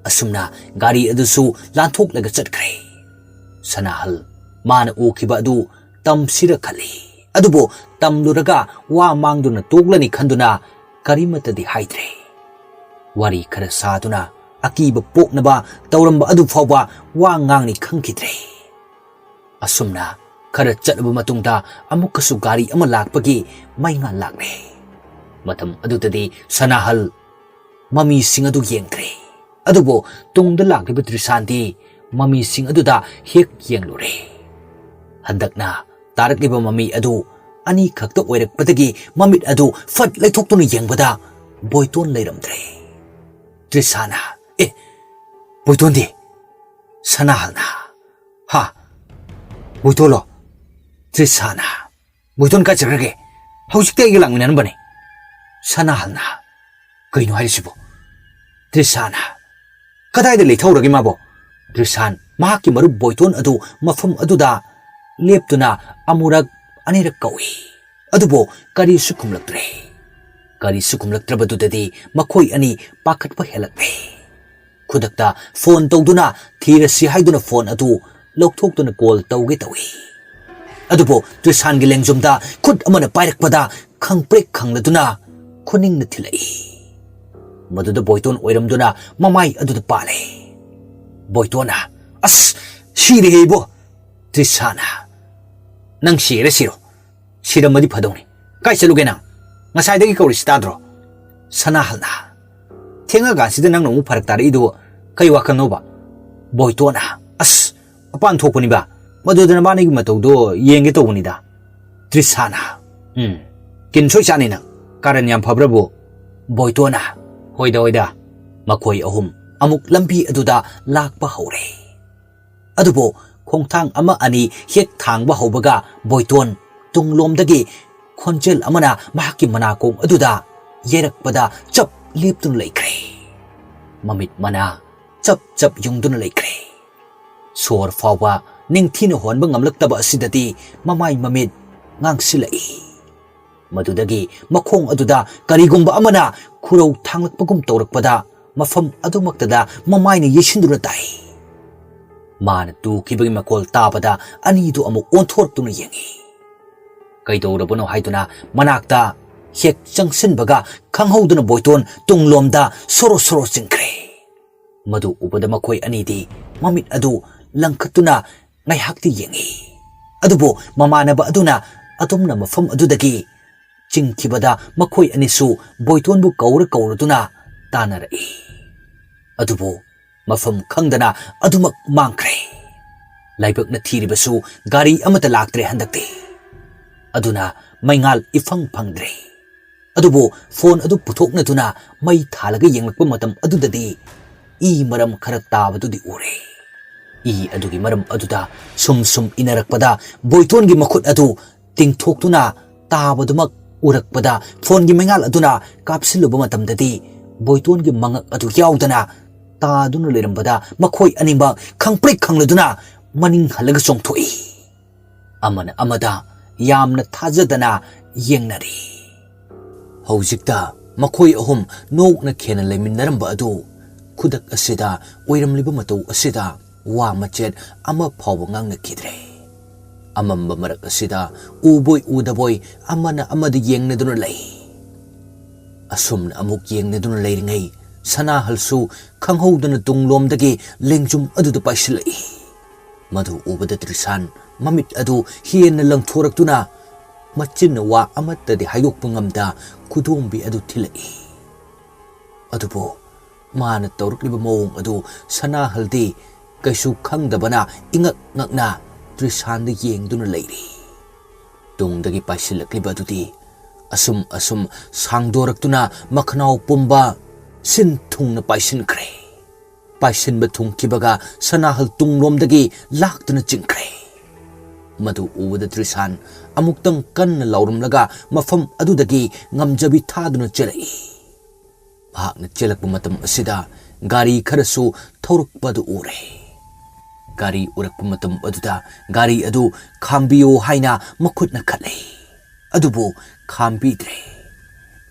ꯑꯁꯨꯝꯅ ꯒꯥꯔꯤ ꯑꯗꯨꯁꯨ ꯂꯥꯟꯊꯣꯛꯂꯒ ꯆꯠꯈ꯭ꯔꯦ꯫ ꯁꯅꯥꯍꯜ ꯃꯥꯅ ꯎꯈꯤꯕ ꯑꯗꯨ ꯇꯝꯁꯤꯔ ꯈꯜꯂꯤ꯫ ꯑꯗꯨꯕꯨ ꯇꯝꯂꯨꯔꯒ ꯋꯥ ꯃꯥꯡꯗꯨꯅ ꯇꯣꯛꯂꯅꯤ ꯈꯟꯗꯨꯅ ꯀꯔꯤꯃꯠꯇꯗꯤ ꯍꯥꯏꯗ꯭ꯔꯦ꯫ ꯋꯥꯔꯤ ꯈꯔ ꯁꯥꯗꯨꯅ ꯑꯀꯤꯕ ꯄꯣꯛꯅꯕ ꯇꯧꯔꯝꯕ ꯑꯗꯨ ꯐꯥꯎꯕ ꯋꯥ ꯉꯥꯡꯅꯤ ꯈꯪꯈꯤꯗ꯭ꯔꯦ꯫ ꯑꯁꯨꯝꯅ ꯈꯔ ꯆꯠꯂꯕ ꯃꯇꯨꯡꯗ ꯑꯃꯨꯛꯀꯁꯨ ꯒꯥꯔꯤ ꯑꯃ ꯂꯥꯛꯄꯒꯤ ꯃꯩꯉꯥꯜ ꯂꯥꯛꯂꯦ꯫ ꯃꯇꯝ ꯑꯗꯨꯗꯗꯤ ꯁꯅꯥꯍꯜ ꯃꯃꯤꯁꯤꯡ ꯑꯗꯨ ꯌꯦꯡꯗ꯭ꯔꯦ꯫ ꯑꯗꯨꯕꯨ ꯇꯨꯡꯗ ꯂꯥꯛꯂꯤꯕ ꯇ꯭ꯔꯤꯁꯥꯟꯗꯤ ꯃꯃꯤꯁꯤꯡ ꯑꯗꯨꯗ ꯍꯦꯛ ꯌꯦꯡꯂꯨꯔꯦ꯫ ꯍꯟꯗꯛꯅ ꯇꯥꯔꯛꯂꯤꯕ ꯃꯃꯤ ꯑꯗꯨ ꯑꯅꯤꯈꯛꯇ ꯑꯣꯏꯔꯛꯄꯗꯒꯤ ꯃꯃꯤꯠ ꯑꯗꯨ ꯐꯠ ꯂꯩꯊꯣꯛꯇꯨꯅ ꯌꯦꯡꯕꯗ ꯕꯣꯏꯇꯣꯟ ꯂꯩꯔꯝꯗ꯭ꯔꯦ꯫ ꯇ꯭ꯔꯤꯁꯥꯅ, "ꯑꯦ, ꯕꯣꯏꯇꯣꯟꯗꯤ?" ꯁꯅꯥꯍꯜꯅ, "ꯍꯥ? ꯕꯣꯏꯇꯣꯟꯂꯣ?" ꯇ꯭ꯔꯤꯁꯥꯅ, "ꯕꯣꯏꯇꯣꯟ ꯀꯥꯏ ꯆꯠꯈ꯭ꯔꯒꯦ? ꯍꯧꯖꯤꯛꯇ ꯑꯩꯒ ꯂꯥꯛꯃꯤꯟꯅꯔꯝꯕꯅꯦ꯫" ꯁꯅꯥꯍꯜꯅ, "ꯀꯩꯅꯣ ꯍꯥꯏꯔꯤꯁꯤꯕꯣ?" ꯇ꯭ꯔꯤꯁꯥꯅ, "ꯀꯗꯥꯏꯗ ꯂꯩꯊꯧꯔꯒꯦ ꯃꯥꯕꯣ?" ꯇ꯭ꯔꯤꯁꯥꯟ ꯃꯍꯥꯛꯀꯤ ꯃꯔꯨꯞ ꯕꯣꯏꯇꯣꯟ ꯑꯗꯨ ꯃꯐꯝ ꯑꯗꯨꯗ ꯂꯦꯞꯇꯨꯅ ꯑꯃꯨꯔꯛ ꯑꯅꯤꯔꯛ ꯀꯧꯏ꯫ ꯑꯗꯨꯕꯨ ꯀꯔꯤꯁꯨ ꯈꯨꯝꯂꯛꯇ꯭ꯔꯦ꯫ ꯀꯔꯤꯁꯨ ꯈꯨꯝꯂꯛꯇ꯭ꯔꯕꯗꯨꯗꯗꯤ ꯃꯈꯣꯏ ꯑꯅꯤ ꯄꯥꯈꯠꯄ ꯍꯦꯜꯂꯛꯂꯦ꯫ ꯈꯨꯗꯛꯇ ꯐꯣꯟ ꯇꯧꯗꯨꯅ ꯊꯤꯔꯁꯤ ꯍꯥꯏꯗꯨꯅ ꯐꯣꯟ ꯑꯗꯨ ꯂꯧꯊꯣꯛꯇꯨꯅ ꯀꯣꯜ ꯇꯧꯒꯦ ꯇꯧꯏ꯫ ꯑꯗꯨꯕꯨ ꯇ꯭ꯔꯤꯁꯥꯟꯒꯤ ꯂꯦꯡꯖꯨꯝꯗ ꯈꯨꯠ ꯑꯃꯅ ꯄꯥꯏꯔꯛꯄꯗ ꯈꯪꯄ꯭ꯔꯦꯛ ꯈꯪꯂꯗꯨꯅ ꯈꯨꯅꯤꯡꯅ ꯊꯤꯜꯂꯛꯏ꯫ ꯃꯗꯨꯗ ꯕꯣꯏꯇꯣꯟ ꯑꯣꯏꯔꯝꯗꯨꯅ ꯃꯃꯥꯏ ꯑꯗꯨꯗ ꯄꯥꯜꯂꯦ꯫ ꯕꯣꯏꯇꯣꯟꯅ, "ꯑꯁ, ꯁꯤꯔꯦꯍꯦ ꯏꯕꯣ!" ꯇ꯭ꯔꯤꯁꯥꯅ, "ꯅꯪ ꯁꯤꯔꯦ ꯁꯤꯔꯣ, ꯁꯤꯔꯝꯃꯗꯤ ꯐꯗꯧꯅꯤ꯫ ꯀꯥꯏ ꯆꯠꯂꯨꯒꯦ ꯅꯪ? ꯉꯁꯥꯏꯗꯒꯤ ꯀꯧꯔꯤꯁꯤ ꯇꯥꯗ꯭ꯔꯣ?" ꯁꯅꯥꯍꯜꯅ, "ꯊꯦꯡꯉꯀꯥꯟꯁꯤꯗ ꯅꯪꯅ ꯑꯃꯨꯛ ꯐꯔꯛ ꯇꯥꯔꯛꯏꯗꯨꯕꯨ ꯀꯩ ꯋꯥꯈꯜꯅꯣꯕ?" ꯕꯣꯏꯇꯣꯟꯅ, "ꯑꯁ, ꯃꯄꯥꯟ ꯊꯣꯛꯄꯅꯤꯕ꯫ ꯃꯗꯨꯗ ꯅꯕꯥꯅꯤꯒꯤ ꯃꯇꯧꯗꯣ ꯌꯦꯡꯒꯦ ꯇꯧꯕꯅꯤꯗ꯫" ꯇ꯭ꯔꯤꯁꯥꯅ, "ꯎꯝ, ꯀꯤꯟ ꯁꯣꯏ ꯆꯥꯅꯤ ꯅꯪ꯫ ꯀꯥꯔꯟ ꯌꯥꯝ ꯐꯕ꯭ꯔꯕꯨ?" ꯕꯣꯏꯇꯣꯟꯅ, "ꯍꯣꯏꯗ, ꯍꯣꯏꯗ꯫" ꯃꯈꯣꯏ ꯑꯍꯨꯝ ꯑꯃꯨꯛ ꯂꯝꯕꯤ ꯑꯗꯨꯗ ꯂꯥꯛꯄ ꯍꯧꯔꯦ꯫ ꯑꯗꯨꯕꯨ ꯈꯣꯡꯊꯥꯡ ꯑꯃ ꯑꯅꯤ ꯍꯦꯛ ꯊꯥꯡꯕ ꯍꯧꯕꯒ ꯕꯣꯏꯇꯣꯟ ꯇꯨꯡꯂꯣꯝꯗꯒꯤ ꯈꯣꯟꯖꯦꯜ ꯑꯃꯅ ꯃꯍꯥꯛꯀꯤ ꯃꯅꯥꯀꯣꯡ ꯑꯗꯨꯗ ꯌꯩꯔꯛꯄꯗ ꯆꯞ ꯂꯦꯞꯇꯨꯅ ꯂꯩꯈ꯭ꯔꯦ꯫ ꯃꯃꯤꯠ ꯃꯅꯥ ꯆꯞ ꯆꯞ ꯌꯨꯡꯗꯨꯅ ꯂꯩꯈ꯭ꯔꯦ꯫ ꯁꯣꯔ ꯐꯥꯎꯕ ꯅꯤꯡꯊꯤꯅ ꯍꯣꯟꯕ ꯉꯝꯂꯛꯇꯕ ꯑꯁꯤꯗꯗꯤ ꯃꯃꯥꯏ ꯃꯃꯤꯠ ꯉꯥꯡꯁꯤꯜꯂꯛꯏ꯫ ꯃꯗꯨꯗꯒꯤ ꯃꯈꯣꯡ ꯑꯗꯨꯗ ꯀꯔꯤꯒꯨꯝꯕ ꯑꯃꯅ ꯈꯨꯔꯧ ꯊꯥꯡꯂꯛꯄꯒꯨꯝ ꯇꯧꯔꯛꯄꯗ ꯃꯐꯝ ꯑꯗꯨꯃꯛꯇꯗ ꯃꯃꯥꯏꯅ ꯌꯩꯁꯤꯟꯗꯨꯅ ꯇꯥꯏ꯫ ꯃꯥꯅ ꯇꯨꯈꯤꯕꯒꯤ ꯃꯈꯣꯜ ꯇꯥꯕꯗ ꯑꯅꯤꯗꯨ ꯑꯃꯨꯛ ꯑꯣꯟꯊꯣꯔꯛꯇꯨꯅ ꯌꯦꯡꯏ꯫ ꯀꯩꯗꯧꯔꯕꯅꯣ ꯍꯥꯏꯗꯨꯅ ꯃꯅꯥꯛꯇ ꯍꯦꯛ ꯆꯪꯁꯤꯟꯕꯒ ꯈꯪꯍꯧꯗꯅ ꯕꯣꯏꯇꯣꯟ ꯇꯨꯡꯂꯣꯝꯗ ꯁꯣꯔꯣ ꯁꯣꯔꯣ ꯆꯤꯡꯈ꯭ꯔꯦ꯫ ꯃꯗꯨ ꯎꯕꯗ ꯃꯈꯣꯏ ꯑꯅꯤꯗꯤ ꯃꯃꯤꯠ ꯑꯗꯨ ꯂꯪꯈꯠꯇꯨꯅ ꯉꯥꯏꯍꯥꯛꯇꯤ ꯌꯦꯡꯏ꯫ ꯑꯗꯨꯕꯨ ꯃꯃꯥꯟꯅꯕ ꯑꯗꯨꯅ ꯑꯗꯨꯝꯅ ꯃꯐꯝ ꯑꯗꯨꯗꯒꯤ ꯆꯤꯡꯈꯤꯕꯗ ꯃꯈꯣꯏ ꯑꯅꯤꯁꯨ ꯕꯣꯏꯇꯣꯟꯕꯨ ꯀꯧꯔ ꯀꯧꯔꯗꯨꯅ ꯇꯥꯟꯅꯔꯛꯏ꯫ ꯑꯗꯨꯕꯨ ꯃꯐꯝ ꯈꯪꯗꯅ ꯑꯗꯨꯃꯛ ꯃꯥꯡꯈ꯭ꯔꯦ꯫ ꯂꯥꯏꯕꯛꯅ ꯊꯤꯔꯤꯕꯁꯨ ꯒꯥꯔꯤ ꯑꯃꯠꯇ ꯂꯥꯛꯇ꯭ꯔꯦ ꯍꯟꯗꯛꯇꯤ꯫ ꯑꯗꯨꯅ ꯃꯩꯉꯥꯜ ꯏꯐꯪ ꯐꯪꯗ꯭ꯔꯦ꯫ ꯑꯗꯨꯕꯨ ꯐꯣꯟ ꯑꯗꯨ ꯄꯨꯊꯣꯛꯅꯗꯨꯅ ꯃꯩ ꯊꯥꯜꯂꯒ ꯌꯦꯡꯂꯛꯄ ꯃꯇꯝ ꯑꯗꯨꯗꯗꯤ ꯏ ꯃꯔꯝ ꯈꯔ ꯇꯥꯕꯗꯨꯗꯤ ꯎꯔꯦ꯫ ꯏ ꯑꯗꯨꯒꯤ ꯃꯔꯝ ꯑꯗꯨꯗ ꯁꯨꯝ ꯁꯨꯝ ꯏꯅꯔꯛꯄꯗ ꯕꯣꯏꯇꯣꯟꯒꯤ ꯃꯈꯨꯠ ꯑꯗꯨ ꯇꯤꯡꯊꯣꯛꯇꯨꯅ ꯇꯥꯕꯗꯨꯃꯛ ꯎꯔꯛꯄꯗ ꯐꯣꯟꯒꯤ ꯃꯩꯉꯥꯜ ꯑꯗꯨꯅ ꯀꯥꯞꯁꯤꯜꯂꯨꯕ ꯃꯇꯝꯗꯗꯤ ꯕꯣꯏꯇꯣꯟꯒꯤ ꯃꯉꯛ ꯑꯗꯨ ꯌꯥꯎꯗꯅ ꯇꯥꯗꯨꯅ ꯂꯩꯔꯝꯕꯗ ꯃꯈꯣꯏ ꯑꯅꯤꯃꯛ ꯈꯪꯄ꯭ꯔꯤꯛ ꯈꯪꯂꯗꯨꯅ ꯃꯅꯤꯡ ꯍꯜꯂꯒ ꯆꯣꯡꯊꯣꯛꯏ꯫ ꯑꯃꯅ ꯑꯃꯗ ꯌꯥꯝꯅ ꯊꯥꯖꯗꯅ ꯌꯦꯡꯅꯔꯤ꯫ ꯍꯧꯖꯤꯛꯇ ꯃꯈꯣꯏ ꯑꯍꯨꯝ ꯅꯣꯛꯅ ꯈꯦꯅ ꯂꯩꯃꯤꯟꯅꯔꯝꯕ ꯑꯗꯨ ꯈꯨꯗꯛ ꯑꯁꯤꯗ ꯑꯣꯏꯔꯝꯂꯤꯕ ꯃꯇꯧ ꯑꯁꯤꯗ ꯋꯥ ꯃꯆꯦꯠ ꯑꯃ ꯐꯥꯎꯕ ꯉꯥꯡꯅꯈꯤꯗ꯭ꯔꯦ꯫ ꯑꯃꯝꯕ ꯃꯔꯛ ꯑꯁꯤꯗ ꯎꯕꯣꯏ ꯎꯗꯕꯣꯏ ꯑꯃꯅ ꯑꯃꯗ ꯌꯦꯡꯅꯗꯨꯅ ꯂꯩ꯫ ꯑꯁꯨꯝꯅ ꯑꯃꯨꯛ ꯌꯦꯡꯅꯗꯨꯅ ꯂꯩꯔꯤꯉꯩ ꯁꯅꯥꯍꯜꯁꯨ ꯈꯪꯍꯧꯗꯅ ꯇꯨꯡꯂꯣꯝꯗꯒꯤ ꯂꯦꯡꯖꯨꯝ ꯑꯗꯨꯗ ꯄꯥꯏꯁꯤꯜꯂꯛꯏ꯫ ꯃꯗꯨ ꯎꯕꯗ ꯇ꯭ꯔꯤꯁꯥꯟ ꯃꯃꯤꯠ ꯑꯗꯨ ꯍꯦꯟꯅ ꯂꯪꯊꯣꯔꯛꯇꯨꯅ ꯃꯆꯤꯟꯅ ꯋꯥ ꯑꯃꯠꯇꯗꯤ ꯍꯥꯏꯗꯣꯛꯄ ꯉꯝꯗ ꯈꯨꯗꯣꯝꯕꯤ ꯑꯗꯨ ꯊꯤꯜꯂꯛꯏ꯫ ꯑꯗꯨꯕꯨ ꯃꯥꯅ ꯇꯧꯔꯛꯂꯤꯕ ꯃꯑꯣꯡ ꯑꯗꯨ ꯁꯅꯥꯍꯜꯗꯤ ꯀꯩꯁꯨ ꯈꯪꯗꯕꯅ ꯏꯉꯛ ꯉꯛꯅ ꯇ꯭ꯔꯤꯁꯥꯟꯗ ꯌꯦꯡꯗꯨꯅ ꯂꯩꯔꯤ꯫ ꯇꯨꯡꯗꯒꯤ ꯄꯥꯏꯁꯤꯜꯂꯛꯂꯤꯕ ꯑꯗꯨꯗꯤ ꯑꯁꯨꯝ ꯑꯁꯨꯝ ꯁꯥꯡꯗꯣꯔꯛꯇꯨꯅ ꯃꯈꯅꯥꯎ ꯄꯨꯝꯕ ꯁꯤꯟ ꯊꯨꯡꯅ ꯄꯥꯏꯁꯤꯟꯈ꯭ꯔꯦ꯫ ꯄꯥꯏꯁꯤꯟꯕ ꯊꯨꯡꯈꯤꯕꯒ ꯁꯅꯥꯍꯜ ꯇꯨꯡꯂꯣꯝꯗꯒꯤ ꯂꯥꯛꯇꯨꯅ ꯆꯤꯡꯈ꯭ꯔꯦ꯫ ꯃꯗꯨ ꯎꯕꯗ ꯇ꯭ꯔꯤꯁꯥꯟ ꯑꯃꯨꯛꯇꯪ ꯀꯟꯅ ꯂꯥꯎꯔꯝꯂꯒ ꯃꯐꯝ ꯑꯗꯨꯗꯒꯤ ꯉꯝꯖꯕꯤ ꯊꯥꯗꯨꯅ ꯆꯦꯜꯂꯛꯏ꯫ ꯃꯍꯥꯛꯅ ꯆꯦꯜꯂꯛꯄ ꯃꯇꯝ ꯑꯁꯤꯗ ꯒꯥꯔꯤ ꯈꯔꯁꯨ ꯊꯧꯔꯛꯄ ꯑꯗꯨ ꯎꯔꯦ꯫ ꯒꯥꯔꯤ ꯎꯔꯛꯄ ꯃꯇꯝ ꯑꯗꯨꯗ ꯒꯥꯔꯤ ꯑꯗꯨ ꯈꯥꯝꯕꯤꯌꯨ ꯍꯥꯏꯅ ꯃꯈꯨꯠꯅ ꯈꯠꯂꯦ꯫ ꯑꯗꯨꯕꯨ ꯈꯥꯝꯕꯤꯗ꯭ꯔꯦ꯫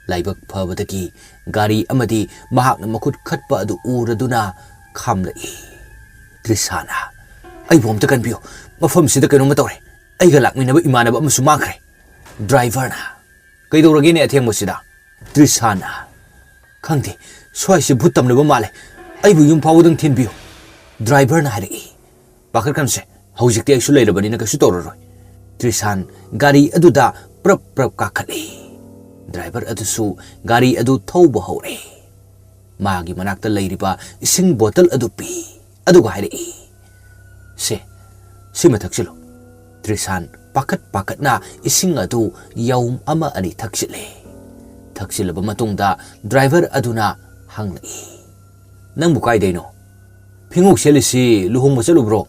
ꯂꯥꯏꯕꯛ ꯐꯕꯗꯒꯤ ꯒꯥꯔꯤ ꯑꯃꯗꯤ ꯃꯍꯥꯛꯅ ꯃꯈꯨꯠ ꯈꯠꯄ ꯑꯗꯨ ꯎꯔꯗꯨꯅ ꯈꯥꯝꯂꯛꯏ꯫ ꯇ꯭ꯔꯤꯁꯥꯅ "ꯑꯩꯕꯨ ꯑꯝꯇ ꯀꯟꯕꯤꯌꯨ, ꯃꯐꯝꯁꯤꯗ ꯀꯩꯅꯣꯝꯃ ꯇꯧꯔꯦ, ꯑꯩꯒ ꯂꯥꯛꯃꯤꯟꯅꯕ ꯏꯃꯥꯟꯅꯕ ꯑꯃꯁꯨ ꯃꯥꯡꯈ꯭ꯔꯦ꯫" ꯗ꯭ꯔꯥꯏꯚꯔꯅ꯫ "ꯀꯩꯗꯧꯔꯒꯦꯅꯦ ꯑꯊꯦꯡꯕꯁꯤꯗ?" ꯇ꯭ꯔꯤꯁꯥꯟꯅ꯫ "ꯈꯪꯗꯦ, ꯁ꯭ꯋꯥꯏꯁꯦ ꯚꯨꯠ ꯇꯝꯂꯕ ꯃꯥꯜꯂꯦ, ꯑꯩꯕꯨ ꯌꯨꯝ ꯐꯥꯎꯕꯗꯪ ꯊꯤꯟꯕꯤꯌꯨ꯫" ꯗ꯭ꯔꯥꯏꯚꯔꯅ ꯍꯥꯏꯔꯛꯏ꯫ "ꯄꯥꯈꯠꯀꯅꯨꯁꯦ, ꯍꯧꯖꯤꯛꯇꯤ ꯑꯩꯁꯨ ꯂꯩꯔꯕꯅꯤꯅ ꯀꯩꯁꯨ ꯇꯧꯔꯔꯣꯏ꯫" ꯇ꯭ꯔꯤꯁꯥꯟ ꯒꯥꯔꯤ ꯑꯗꯨꯗ ꯄ꯭ꯔꯞ ꯄ꯭ꯔꯞ ꯀꯥꯈꯠꯂꯤ꯫ ꯗ꯭ꯔꯥꯏꯚꯔ ꯑꯗꯨꯁꯨ ꯒꯥꯔꯤ ꯑꯗꯨ ꯊꯧꯕ ꯍꯧꯔꯦ꯫ ꯃꯥꯒꯤ ꯃꯅꯥꯛꯇ ꯂꯩꯔꯤꯕ ꯏꯁꯤꯡ ꯕꯣꯇꯜ ꯑꯗꯨ ꯄꯤ, ꯑꯗꯨꯒ ꯍꯥꯏꯔꯛꯏ, "ꯁꯦ, ꯁꯤꯃ ꯊꯛꯆꯤꯜꯂꯨ꯫" ꯇ꯭ꯔꯤꯁꯥꯟ ꯄꯥꯈꯠ ꯄꯥꯈꯠꯅ ꯏꯁꯤꯡ ꯑꯗꯨ ꯌꯥꯎꯝ ꯑꯃ ꯑꯅꯤ ꯊꯛꯆꯤꯜꯂꯦ꯫ ꯊꯛꯆꯤꯜꯂꯕ ꯃꯇꯨꯡꯗ ꯗ꯭ꯔꯥꯏꯚꯔ ꯑꯗꯨꯅ ꯍꯪꯂꯛꯏ, "ꯅꯪꯕꯨ ꯀꯥꯏꯗꯩꯅꯣ? ꯐꯤꯉꯧ ꯁꯦꯠꯂꯤꯁꯤ ꯂꯨꯍꯣꯡꯕ ꯆꯠꯂꯨꯕ꯭ꯔꯣ?"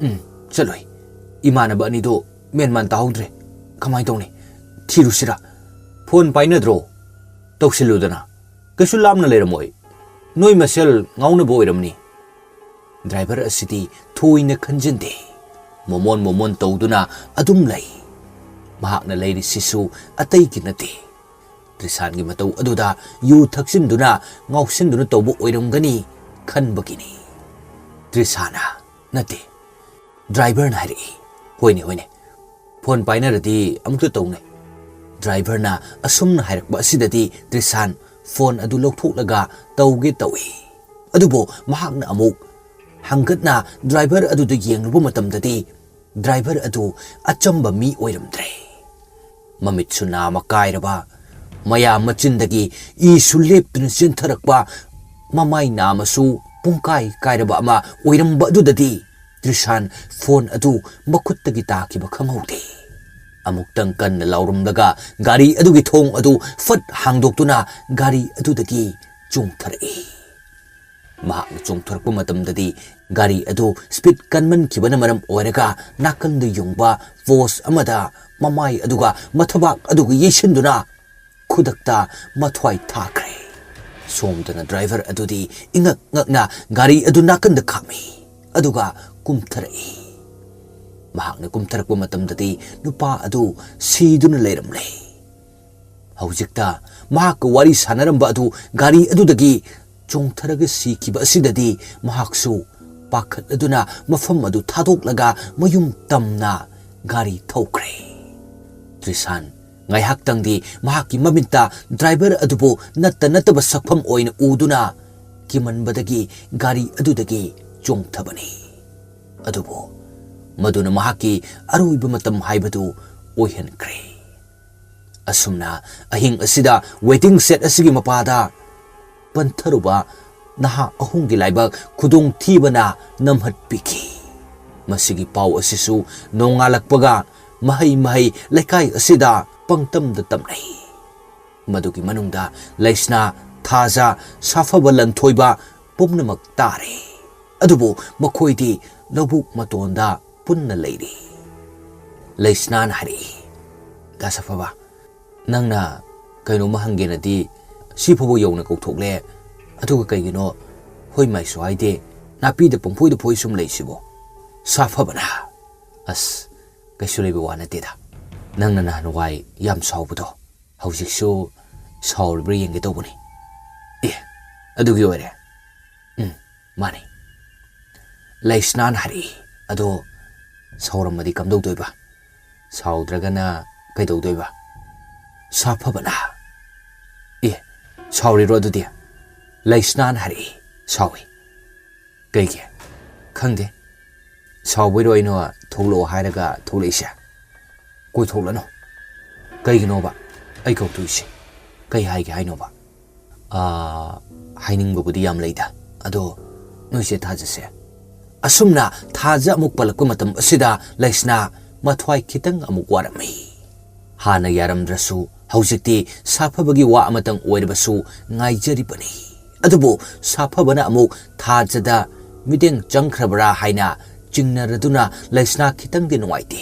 "ꯎꯝ, ꯆꯠꯂꯨꯏ꯫ ꯏꯃꯥꯟꯅꯕ ꯑꯅꯤꯗꯣ ꯃꯦꯟꯃꯥꯟ ꯇꯥꯍꯧꯗ꯭ꯔꯦ꯫ ꯀꯃꯥꯏꯅ ꯇꯧꯅꯤ? ꯊꯤꯔꯨꯁꯤꯔꯥ? ꯐꯣꯟ ꯄꯥꯏꯅꯗ꯭ꯔꯣ? ꯇꯧꯁꯤꯜꯂꯨꯗꯅ꯫ ꯀꯩꯁꯨ ꯂꯥꯞꯅ ꯂꯩꯔꯝꯃꯣꯏ꯫ ꯅꯣꯏ ꯃꯁꯦꯜ ꯉꯥꯎꯅꯕ ꯑꯣꯏꯔꯝꯅꯤ꯫" ꯗ꯭ꯔꯥꯏꯚꯔ ꯑꯁꯤꯗꯤ ꯊꯣꯏꯅ ꯈꯟꯖꯤꯟꯗꯦ꯫ ꯃꯣꯃꯣꯟ ꯃꯣꯃꯣꯟ ꯇꯧꯗꯨꯅ ꯑꯗꯨꯝ ꯂꯩ꯫ ꯃꯍꯥꯛꯅ ꯂꯩꯔꯤꯁꯤꯁꯨ ꯑꯇꯩꯒꯤ ꯅꯠꯇꯦ, ꯇ꯭ꯔꯤꯁꯥꯟꯒꯤ ꯃꯇꯧ ꯑꯗꯨꯗ ꯌꯨ ꯊꯛꯆꯤꯟꯗꯨꯅ ꯉꯥꯎꯁꯤꯟꯗꯨꯅ ꯇꯧꯕ ꯑꯣꯏꯔꯝꯒꯅꯤ ꯈꯟꯕꯒꯤꯅꯤ꯫ ꯇ꯭ꯔꯤꯁꯥꯅ, "ꯅꯠꯇꯦ꯫" ꯗ꯭ꯔꯥꯏꯚꯔꯅ ꯍꯥꯏꯔꯛꯏ꯫ "ꯍꯣꯏꯅꯦ, ꯍꯣꯏꯅꯦ, ꯐꯣꯟ ꯄꯥꯏꯅꯔꯗꯤ ꯑꯃꯨꯛꯇ ꯇꯧꯅꯦ꯫" ꯗ꯭ꯔꯥꯏꯚꯔꯅ ꯑꯁꯨꯝꯅ ꯍꯥꯏꯔꯛꯄ ꯑꯁꯤꯗꯗꯤ ꯇ꯭ꯔꯤꯁꯥꯟ ꯐꯣꯟ ꯑꯗꯨ ꯂꯧꯊꯣꯛꯂꯒ ꯇꯧꯒꯦ ꯇꯧꯏ꯫ ꯑꯗꯨꯕꯨ ꯃꯍꯥꯛꯅ ꯑꯃꯨꯛ ꯍꯪꯒꯠꯅ ꯗ꯭ꯔꯥꯏꯚꯔ ꯑꯗꯨꯗ ꯌꯦꯡꯂꯨꯕ ꯃꯇꯝꯗꯗꯤ ꯗ꯭ꯔꯥꯏꯚꯔ ꯑꯗꯨ ꯑꯆꯝꯕ ꯃꯤ ꯑꯣꯏꯔꯝꯗ꯭ꯔꯦ꯫ ꯃꯃꯤꯠꯁꯨ ꯅꯥꯃ ꯀꯥꯏꯔꯕ, ꯃꯌꯥ ꯃꯆꯤꯟꯗꯒꯤ ꯏꯁꯨ ꯂꯦꯞꯇꯨꯅ ꯆꯦꯟꯊꯔꯛꯄ, ꯃꯃꯥꯏ ꯅꯥꯃꯁꯨ ꯄꯨꯡꯀꯥꯏ ꯀꯥꯏꯔꯕ ꯑꯃ ꯑꯣꯏꯔꯝꯕ ꯑꯗꯨꯗꯗꯤ ꯇ꯭ꯔꯤꯁꯥꯟ ꯐꯣꯟ ꯑꯗꯨ ꯃꯈꯨꯠꯇꯒꯤ ꯇꯥꯈꯤꯕ ꯈꯪꯍꯧꯗꯦ꯫ ꯑꯃꯨꯛꯇꯪ ꯀꯟꯅ ꯂꯥꯎꯔꯝꯂꯒ ꯒꯥꯔꯤ ꯑꯗꯨꯒꯤ ꯊꯣꯡ ꯑꯗꯨ ꯐꯠ ꯍꯥꯡꯗꯣꯛꯇꯨꯅ ꯒꯥꯔꯤ ꯑꯗꯨꯗꯒꯤ ꯆꯣꯡꯊꯔꯛꯏ꯫ ꯃꯍꯥꯛꯅ ꯆꯣꯡꯊꯔꯛꯄ ꯃꯇꯝꯗꯗꯤ ꯒꯥꯔꯤ ꯑꯗꯨ ꯁ꯭ꯄꯤꯗ ꯀꯟꯃꯟꯈꯤꯕꯅ ꯃꯔꯝ ꯑꯣꯏꯔꯒ ꯅꯥꯀꯟꯗ ꯌꯨꯡꯕ ꯄꯣꯁ ꯑꯃꯗ ꯃꯃꯥꯏ ꯑꯗꯨꯒ ꯃꯊꯕꯥꯛ ꯑꯗꯨꯒ ꯌꯩꯁꯤꯟꯗꯨꯅ ꯈꯨꯗꯛꯇ ꯃꯊ꯭ꯋꯥꯏ ꯊꯥꯈ꯭ꯔꯦ꯫ ꯁꯣꯝꯗꯅ ꯗ꯭ꯔꯥꯏꯚꯔ ꯑꯗꯨꯗꯤ ꯏꯉꯛ ꯉꯛꯅ ꯒꯥꯔꯤ ꯑꯗꯨ ꯅꯥꯀꯟꯗ ꯈꯥꯝꯃꯤ, ꯑꯗꯨꯒ ꯀꯨꯝꯊꯔꯛꯏ꯫ ꯃꯍꯥꯛꯅ ꯀꯨꯝꯊꯔꯛꯄ ꯃꯇꯝꯗꯗꯤ ꯅꯨꯄꯥ ꯑꯗꯨ ꯁꯤꯗꯨꯅ ꯂꯩꯔꯝꯂꯦ꯫ ꯍꯧꯖꯤꯛꯇ ꯃꯍꯥꯛꯀ ꯋꯥꯔꯤ ꯁꯥꯟꯅꯔꯝꯕ ꯑꯗꯨ ꯒꯥꯔꯤ ꯑꯗꯨꯗꯒꯤ ꯆꯣꯡꯊꯔꯒ ꯁꯤꯈꯤꯕ ꯑꯁꯤꯗꯗꯤ ꯃꯍꯥꯛꯁꯨ ꯄꯥꯈꯠꯂꯗꯨꯅ ꯃꯐꯝ ꯑꯗꯨ ꯊꯥꯗꯣꯛꯂꯒ ꯃꯌꯨꯝ ꯇꯝꯅ ꯒꯥꯔꯤ ꯊꯧꯈ꯭ꯔꯦ꯫ ꯇ꯭ꯔꯤꯁꯥꯟ ꯉꯥꯏꯍꯥꯛꯇꯪꯗꯤ ꯃꯍꯥꯛꯀꯤ ꯃꯃꯤꯠꯇ ꯗ꯭ꯔꯥꯏꯚꯔ ꯑꯗꯨꯕꯨ ꯅꯠꯇ ꯅꯠꯇꯕ ꯁꯛꯐꯝ ꯑꯣꯏꯅ ꯎꯗꯨꯅ ꯀꯤꯃꯟꯕꯗꯒꯤ ꯒꯥꯔꯤ ꯑꯗꯨꯗꯒꯤ ꯆꯣꯡꯊꯕꯅꯤ꯫ ꯑꯗꯨꯕꯨ ꯃꯗꯨꯅ ꯃꯍꯥꯛꯀꯤ ꯑꯔꯣꯏꯕ ꯃꯇꯝ ꯍꯥꯏꯕꯗꯨ ꯑꯣꯏꯍꯟꯈ꯭ꯔꯦ꯫ ꯑꯁꯨꯝꯅ ꯑꯍꯤꯡ ꯑꯁꯤꯗ ꯋꯦꯇꯤꯡ ꯁꯦꯠ ꯑꯁꯤꯒꯤ ꯃꯄꯥꯗ ꯄꯟꯊꯔꯨꯕ ꯅꯍꯥ ꯑꯍꯨꯝꯒꯤ ꯂꯥꯏꯕꯛ ꯈꯨꯗꯣꯡꯊꯤꯕꯅ ꯅꯝꯍꯠꯄꯤꯈꯤ꯫ ꯃꯁꯤꯒꯤ ꯄꯥꯎ ꯑꯁꯤꯁꯨ ꯅꯣꯡꯉꯥꯜꯂꯛꯄꯒ ꯃꯍꯩ ꯃꯍꯩ ꯂꯩꯀꯥꯏ ꯑꯁꯤꯗ ꯄꯪꯇꯝꯗ ꯇꯝꯅꯩ꯫ ꯃꯗꯨꯒꯤ ꯃꯅꯨꯡꯗ ꯂꯩꯁꯅꯥ, ꯊꯥꯖ, ꯁꯥꯐꯕ, ꯂꯟꯊꯣꯏꯕ ꯄꯨꯝꯅꯃꯛ ꯇꯥꯔꯦ꯫ ꯑꯗꯨꯕꯨ ꯃꯈꯣꯏꯗꯤ ꯂꯧꯕꯨꯛ ꯃꯇꯣꯟꯗ ꯄꯨꯟꯅ ꯂꯩꯔꯤ꯫ ꯂꯩꯁꯅꯥꯅ ꯍꯥꯏꯔꯛꯏ, "ꯗꯥ ꯁꯥꯐꯕ, ꯅꯪꯅ ꯀꯩꯅꯣꯝꯃ ꯍꯪꯒꯦꯅꯗꯤ ꯁꯤ ꯐꯥꯎꯕ ꯌꯧꯅ ꯀꯧꯊꯣꯛꯂꯦ, ꯑꯗꯨꯒ ꯀꯩꯒꯤꯅꯣ ꯍꯣꯏ ꯃꯥꯏꯁꯨ ꯍꯥꯏꯗꯦ, ꯅꯥꯄꯤꯗ ꯄꯪꯐꯣꯏꯗ ꯐꯣꯏ ꯁꯨꯝ ꯂꯩꯁꯤꯕꯣ?" ꯁꯥꯐꯕꯅ, "ꯑꯁ, ꯀꯩꯁꯨ ꯂꯩꯕ ꯋꯥ ꯅꯠꯇꯦꯗ, ꯅꯪꯅ ꯅꯍꯥꯟꯋꯥꯏ ꯌꯥꯝ ꯁꯥꯎꯕꯗꯣ ꯍꯧꯖꯤꯛꯁꯨ ꯁꯥꯎꯔꯤꯕ꯭ꯔꯥ ꯌꯦꯡꯒꯦ ꯇꯧꯕꯅꯤ꯫" "ꯑꯦ, ꯑꯗꯨꯒꯤ ꯑꯣꯏꯔꯦ?" "ꯎꯝ, ꯃꯥꯅꯤ꯫" ꯂꯩꯁꯅꯥꯅ ꯍꯥꯏꯔꯛꯏ, "ꯑꯗꯣ ꯁꯥꯎꯔꯝꯃꯗꯤ ꯀꯝꯗꯧꯗꯣꯏꯕ? ꯁꯥꯎꯗ꯭ꯔꯒꯅ ꯀꯩꯗꯧꯗꯣꯏꯕ?" ꯁꯥꯐꯕꯅ, "ꯑꯦ, ꯁꯥꯎꯔꯤꯔꯣ ꯑꯗꯨꯗꯤ?" ꯂꯩꯁꯅꯥꯅ ꯍꯥꯏꯔꯛꯏ, "ꯁꯥꯎꯏ꯫" "ꯀꯩꯒꯤ? ꯈꯪꯗꯦ꯫ ꯁꯥꯎꯕꯩꯔꯣ ꯑꯩꯅ ꯊꯣꯛꯂꯛꯑꯣ ꯍꯥꯏꯔꯒ ꯊꯣꯛꯂꯛꯏꯁꯦ? ꯀꯣꯏꯊꯣꯛꯂꯅꯨ꯫ ꯀꯩꯒꯤꯅꯣꯕ ꯑꯩ ꯀꯧꯊꯣꯛꯏꯁꯦ? ꯀꯩ ꯍꯥꯏꯒꯦ ꯍꯥꯏꯅꯣꯕ?" "ꯑꯥ, ꯍꯥꯏꯅꯤꯡꯕꯕꯨꯗꯤ ꯌꯥꯝ ꯂꯩꯗ, ꯑꯗꯣ ꯅꯣꯏꯁꯦ ꯊꯥꯖꯁꯦ꯫" ꯑꯁꯨꯝꯅ ꯊꯥꯖ ꯑꯃꯨꯛ ꯄꯜꯂꯛꯄ ꯃꯇꯝ ꯑꯁꯤꯗ ꯂꯩꯁꯅꯥ ꯃꯊ꯭ꯋꯥꯏ ꯈꯤꯇꯪ ꯑꯃꯨꯛ ꯋꯥꯔꯝꯃꯤ꯫ ꯍꯥꯟꯅ ꯌꯥꯔꯝꯗ꯭ꯔꯁꯨ ꯍꯧꯖꯤꯛꯇꯤ ꯁꯥꯐꯕꯒꯤ ꯋꯥ ꯑꯃꯇꯪ ꯑꯣꯏꯔꯕꯁꯨ ꯉꯥꯏꯖꯔꯤꯕꯅꯤ꯫ ꯑꯗꯨꯕꯨ ꯁꯥꯐꯕꯅ ꯑꯃꯨꯛ ꯊꯥꯖꯗ ꯃꯤꯠꯌꯦꯡ ꯆꯪꯈ꯭ꯔꯕ꯭ꯔꯥ ꯍꯥꯏꯅ ꯆꯤꯡꯅꯔꯗꯨꯅ ꯂꯩꯁꯅꯥ ꯈꯤꯇꯪꯗꯤ ꯅꯨꯡꯉꯥꯏꯇꯦ꯫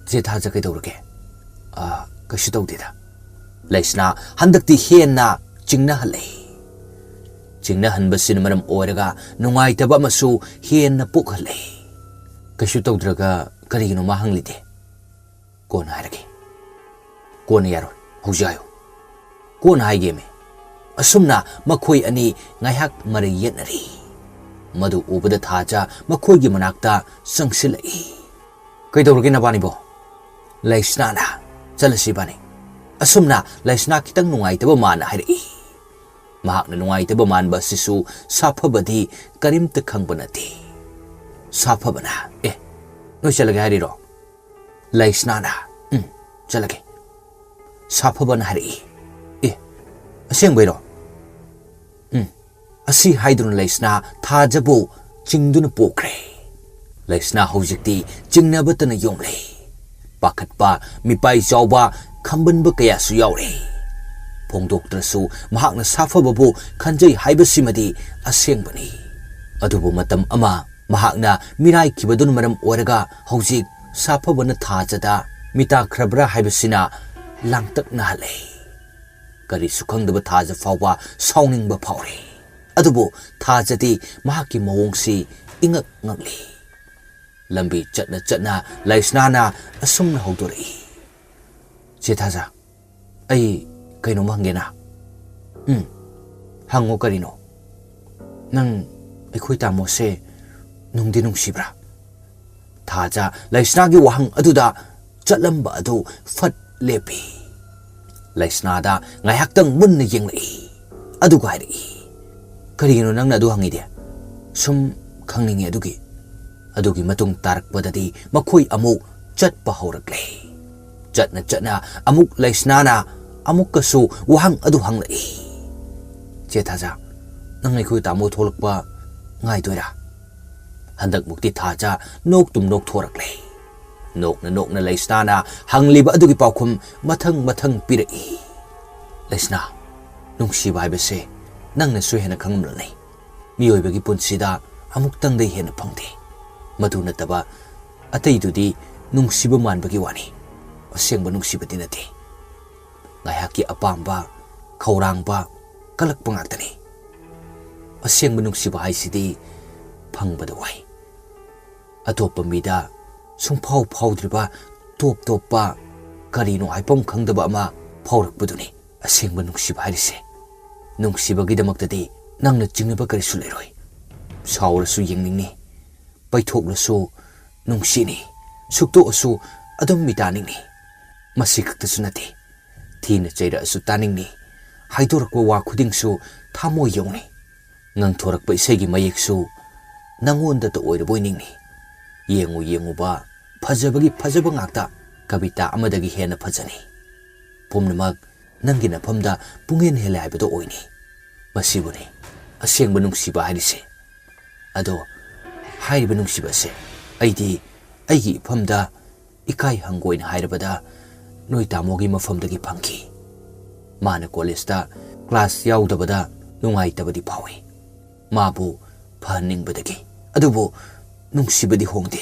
"ꯆꯦ ꯊꯥꯖ, ꯀꯩꯗꯧꯔꯒꯦ?" "ꯑꯥ, ꯀꯩꯁꯨ ꯇꯧꯗꯦꯗ꯫" ꯂꯩꯁꯅꯥ ꯍꯟꯗꯛꯇꯤ ꯍꯦꯟꯅ ꯆꯤꯡꯅꯍꯜꯂꯦ꯫ ꯆꯤꯡꯅꯍꯟꯕꯁꯤꯅ ꯃꯔꯝ ꯑꯣꯏꯔꯒ ꯅꯨꯡꯉꯥꯏꯇꯕ ꯑꯃꯁꯨ ꯍꯦꯟꯅ ꯄꯣꯛꯍꯜꯂꯦ꯫ "ꯀꯩꯁꯨ ꯇꯧꯗ꯭ꯔꯒ ꯀꯔꯤꯒꯤꯅꯣ ꯃꯥ ꯍꯪꯂꯤꯗꯤ?" "ꯀꯣꯟꯅ ꯍꯥꯏꯔꯒꯦ꯫" "ꯀꯣꯟꯅ ꯌꯥꯔꯣꯏ, ꯍꯧꯖꯤꯛ ꯍꯥꯏꯌꯨ꯫" "ꯀꯣꯟꯅ ꯍꯥꯏꯒꯦꯃꯦ꯫" ꯑꯁꯨꯝꯅ ꯃꯈꯣꯏ ꯑꯅꯤ ꯉꯥꯏꯍꯥꯛ ꯃꯔꯩ ꯌꯦꯠꯅꯔꯤ꯫ ꯃꯗꯨ ꯎꯕꯗ ꯊꯥꯖ ꯃꯈꯣꯏꯒꯤ ꯃꯅꯥꯛꯇ ꯆꯪꯁꯤꯜꯂꯛꯏ꯫ "ꯀꯩꯗꯧꯔꯒꯦ ꯅꯕꯥꯅꯤꯕꯣ?" ꯂꯩꯁꯅꯥꯅ꯫ "ꯆꯠꯂꯁꯤ ꯏꯕꯥꯅꯤ꯫" ꯑꯁꯨꯝꯅ ꯂꯩꯁꯅꯥ ꯈꯤꯇꯪ ꯅꯨꯡꯉꯥꯏꯇꯕ ꯃꯥꯟꯅ ꯍꯥꯏꯔꯛꯏ꯫ ꯃꯍꯥꯛꯅ ꯅꯨꯡꯉꯥꯏꯇꯕ ꯃꯥꯟꯕ ꯑꯁꯤꯁꯨ ꯁꯥꯐꯕꯗꯤ ꯀꯔꯤꯝꯇ ꯈꯪꯕ ꯅꯠꯇꯦ꯫ ꯁꯥꯐꯕꯅ, "ꯑꯦ, ꯅꯣꯏ ꯆꯠꯂꯒꯦ ꯍꯥꯏꯔꯤꯔꯣ?" ꯂꯩꯁꯅꯥꯅ, "ꯎꯝ, ꯆꯠꯂꯒꯦ꯫" ꯁꯥꯐꯕꯅ ꯍꯥꯏꯔꯛꯏ, "ꯑꯦ, ꯑꯁꯦꯡꯕꯩꯔꯣ?" "ꯎꯝ꯫" ꯑꯁꯤ ꯍꯥꯏꯗꯨꯅ ꯂꯩꯁꯅꯥ ꯊꯥꯖꯕꯨ ꯆꯤꯡꯗꯨꯅ ꯄꯣꯛꯈ꯭ꯔꯦ꯫ ꯂꯩꯁꯅꯥ ꯍꯧꯖꯤꯛꯇꯤ ꯆꯤꯡꯅꯕꯇꯅ ꯌꯣꯝꯂꯦ꯫ ꯄꯥꯈꯠꯄ, ꯃꯤꯄꯥꯏ ꯆꯥꯎꯕ, ꯈꯝꯕꯟꯕ ꯀꯌꯥꯁꯨ ꯌꯥꯎꯔꯦ꯫ ꯐꯣꯡꯗꯣꯛꯇ꯭ꯔꯁꯨ ꯃꯍꯥꯛꯅ ꯁꯥꯐꯕꯕꯨ ꯈꯟꯖꯩ ꯍꯥꯏꯕꯁꯤꯃꯗꯤ ꯑꯁꯦꯡꯕꯅꯤ꯫ ꯑꯗꯨꯕꯨ ꯃꯇꯝ ꯑꯃ ꯃꯍꯥꯛꯅ ꯃꯤꯔꯥꯏꯈꯤꯕꯗꯨꯅ ꯃꯔꯝ ꯑꯣꯏꯔꯒ ꯍꯧꯖꯤꯛ ꯁꯥꯐꯕꯅ ꯊꯥꯖꯗ ꯃꯤꯇꯥꯈ꯭ꯔꯕ꯭ꯔꯥ ꯍꯥꯏꯕꯁꯤꯅ ꯂꯥꯡꯇꯛꯅꯍꯜꯂꯦ꯫ ꯀꯔꯤꯁꯨ ꯈꯪꯗꯕ ꯊꯥꯖ ꯐꯥꯎꯕ ꯁꯥꯎꯅꯤꯡꯕ ꯐꯥꯎꯔꯦ꯫ ꯑꯗꯨꯕꯨ ꯊꯥꯖꯗꯤ ꯃꯍꯥꯛꯀꯤ ꯃꯑꯣꯡꯁꯤ ꯏꯉꯛ ꯉꯛꯂꯤ꯫ ꯂꯝꯕꯤ ꯆꯠꯅ ꯆꯠꯅ ꯂꯩꯁꯅꯥꯅ ꯑꯁꯨꯝꯅ ꯍꯧꯗꯣꯔꯛꯏ, "ꯆꯦ ꯊꯥꯖ, ꯑꯩ ꯀꯩꯅꯣꯝ ꯍꯪꯒꯦꯅ꯫" "ꯎꯝ, ꯍꯪꯉꯣ, ꯀꯔꯤꯅꯣ?" "ꯅꯪ ꯑꯩꯈꯣꯏ ꯇꯥꯃꯣꯁꯦ ꯅꯨꯡꯗꯤ ꯅꯨꯡꯁꯤꯕ꯭ꯔꯥ?" ꯊꯥꯖ ꯂꯩꯁꯅꯥꯒꯤ ꯋꯥꯍꯪ ꯑꯗꯨꯗ ꯆꯠꯂꯝꯕ ꯑꯗꯨ ꯐꯠ ꯂꯦꯞꯄꯤ꯫ ꯂꯩꯁꯅꯥꯗ ꯉꯥꯏꯍꯥꯛꯇꯪ ꯃꯨꯟꯅ ꯌꯦꯡꯂꯛꯏ꯫ ꯑꯗꯨꯒ ꯍꯥꯏꯔꯛꯏ, "ꯀꯔꯤꯒꯤꯅꯣ ꯅꯪꯅ ꯑꯗꯨ ꯍꯪꯉꯤꯗꯤ? ꯁꯨꯝ ꯈꯪꯅꯤꯡꯉꯤ ꯑꯗꯨꯒꯤ꯫" ꯑꯗꯨꯒꯤ ꯃꯇꯨꯡ ꯇꯥꯔꯛꯄꯗꯗꯤ ꯃꯈꯣꯏ ꯑꯃꯨꯛ ꯆꯠꯄ ꯍꯧꯔꯛꯂꯦ꯫ ꯆꯠꯅ ꯆꯠꯅ ꯑꯃꯨꯛ ꯂꯩꯁꯅꯥꯅ ꯑꯃꯨꯛꯀꯁꯨ ꯋꯥꯍꯪ ꯑꯗꯨ ꯍꯪꯂꯛꯏ, "ꯆꯦ ꯊꯥꯖ, ꯅꯪ ꯑꯩꯈꯣꯏ ꯇꯥꯃꯣ ꯊꯣꯛꯂꯛꯄ ꯉꯥꯏꯗꯣꯏꯔꯥ?" ꯍꯟꯗꯛꯃꯨꯛꯇꯤ ꯊꯥꯖ ꯅꯣꯛꯇꯨꯝ ꯅꯣꯛꯊꯣꯔꯛꯂꯦ꯫ ꯅꯣꯛꯅ ꯅꯣꯛꯅ ꯂꯩꯁꯅꯥꯅ ꯍꯪꯂꯤꯕ ꯑꯗꯨꯒꯤ ꯄꯥꯎꯈꯨꯝ ꯃꯊꯪ ꯃꯊꯪ ꯄꯤꯔꯛꯏ꯫ "ꯂꯩꯁꯅꯥ, ꯅꯨꯡꯁꯤꯕ ꯍꯥꯏꯕꯁꯦ ꯅꯪꯅꯁꯨ ꯍꯦꯟꯅ ꯈꯪꯂꯝꯂꯅꯤ꯫ ꯃꯤꯑꯣꯏꯕꯒꯤ ꯄꯨꯟꯁꯤꯗ ꯑꯃꯨꯛꯇꯪꯗꯩ ꯍꯦꯟꯅ ꯐꯪꯗꯦ꯫ ꯃꯗꯨ ꯅꯠꯇꯕ ꯑꯇꯩꯗꯨꯗꯤ ꯅꯨꯡꯁꯤꯕ ꯃꯥꯟꯕꯒꯤ ꯋꯥꯅꯤ꯫ ꯑꯁꯦꯡꯕ ꯅꯨꯡꯁꯤꯕꯗꯤ ꯅꯠꯇꯦ꯫ ꯉꯥꯏꯍꯥꯛꯀꯤ ꯑꯄꯥꯝꯕ, ꯈꯧꯔꯥꯡꯕ, ꯀꯜꯂꯛꯄ ꯉꯥꯛꯇꯅꯤ꯫ ꯑꯁꯦꯡꯕ ꯅꯨꯡꯁꯤꯕ ꯍꯥꯏꯁꯤꯗꯤ ꯐꯪꯕꯗ ꯋꯥꯏ꯫ ꯑꯇꯣꯞꯄ ꯃꯤꯗ ꯁꯨꯡꯐꯥꯎ ꯐꯥꯎꯗ꯭ꯔꯤꯕ ꯇꯣꯞ ꯇꯣꯞꯄ ꯀꯔꯤꯅꯣ ꯍꯥꯏꯐꯝ ꯈꯪꯗꯕ ꯑꯃ ꯐꯥꯎꯔꯛꯄꯗꯨꯅꯤ ꯑꯁꯦꯡꯕ ꯅꯨꯡꯁꯤꯕ ꯍꯥꯏꯔꯤꯁꯦ꯫ ꯅꯨꯡꯁꯤꯕꯒꯤꯗꯃꯛꯇꯗꯤ ꯅꯪꯅ ꯆꯤꯡꯅꯕ ꯀꯔꯤꯁꯨ ꯂꯩꯔꯣꯏ꯫ ꯁꯥꯎꯔꯁꯨ ꯌꯦꯡꯅꯤꯡꯅꯤ, ꯄꯩꯊꯣꯛꯂꯁꯨ ꯅꯨꯡꯁꯤꯅꯤ, ꯁꯨꯛꯇꯣꯛꯑꯁꯨ ꯑꯗꯨꯝ ꯃꯤꯇꯥꯅꯤꯡꯅꯤ꯫ ꯃꯁꯤ ꯈꯛꯇꯁꯨ ꯅꯠꯇꯦ, ꯊꯤꯅ ꯆꯩꯔꯛꯑꯁꯨ ꯇꯥꯅꯤꯡꯅꯤ, ꯍꯥꯏꯗꯣꯔꯛꯄ ꯋꯥ ꯈꯨꯗꯤꯡꯁꯨ ꯊꯥꯃꯣꯏ ꯌꯧꯅꯤ꯫ ꯉꯪꯊꯣꯔꯛꯄ ꯏꯁꯩꯒꯤ ꯃꯌꯦꯛꯁꯨ ꯅꯪꯉꯣꯟꯗꯇ ꯑꯣꯏꯔꯕꯣꯏ ꯅꯤꯡꯅꯤ꯫ ꯌꯦꯡꯉꯨ ꯌꯦꯡꯉꯨꯕ ꯐꯖꯕꯒꯤ ꯐꯖꯕ ꯉꯥꯛꯇ, ꯀꯕꯤꯇꯥ ꯑꯃꯗꯒꯤ ꯍꯦꯟꯅ ꯐꯖꯅꯤ꯫ ꯄꯨꯝꯅꯃꯛ ꯅꯪꯒꯤ ꯅꯐꯝꯗ ꯄꯨꯡꯍꯦꯟ ꯍꯦꯜꯂꯦ ꯍꯥꯏꯕꯗꯣ ꯑꯣꯏꯅꯤ꯫ ꯃꯁꯤꯕꯨꯅꯤ ꯑꯁꯦꯡꯕ ꯅꯨꯡꯁꯤꯕ ꯍꯥꯏꯔꯤꯁꯦ꯫ ꯑꯗꯣ ꯍꯥꯏꯔꯤꯕ ꯅꯨꯡꯁꯤꯕ ꯑꯁꯦ ꯑꯩꯗꯤ ꯑꯩꯒꯤ ꯏꯐꯝꯗ ꯏꯀꯥꯏ ꯍꯪꯒꯣꯏꯅ ꯍꯥꯏꯔꯕꯗ ꯅꯣꯏ ꯇꯥꯃꯣꯒꯤ ꯃꯐꯝꯗꯒꯤ ꯐꯪꯈꯤ꯫ ꯃꯥꯅ ꯀꯣꯂꯦꯖꯇ ꯀ꯭ꯂꯥꯁ ꯌꯥꯎꯗꯕꯗ ꯅꯨꯡꯉꯥꯏꯇꯕꯗꯤ ꯐꯥꯎꯏ꯫ ꯃꯥꯕꯨ ꯐꯍꯟꯅꯤꯡꯕꯗꯒꯤ꯫ ꯑꯗꯨꯕꯨ ꯅꯨꯡꯁꯤꯕꯗꯤ ꯍꯣꯡꯗꯦ꯫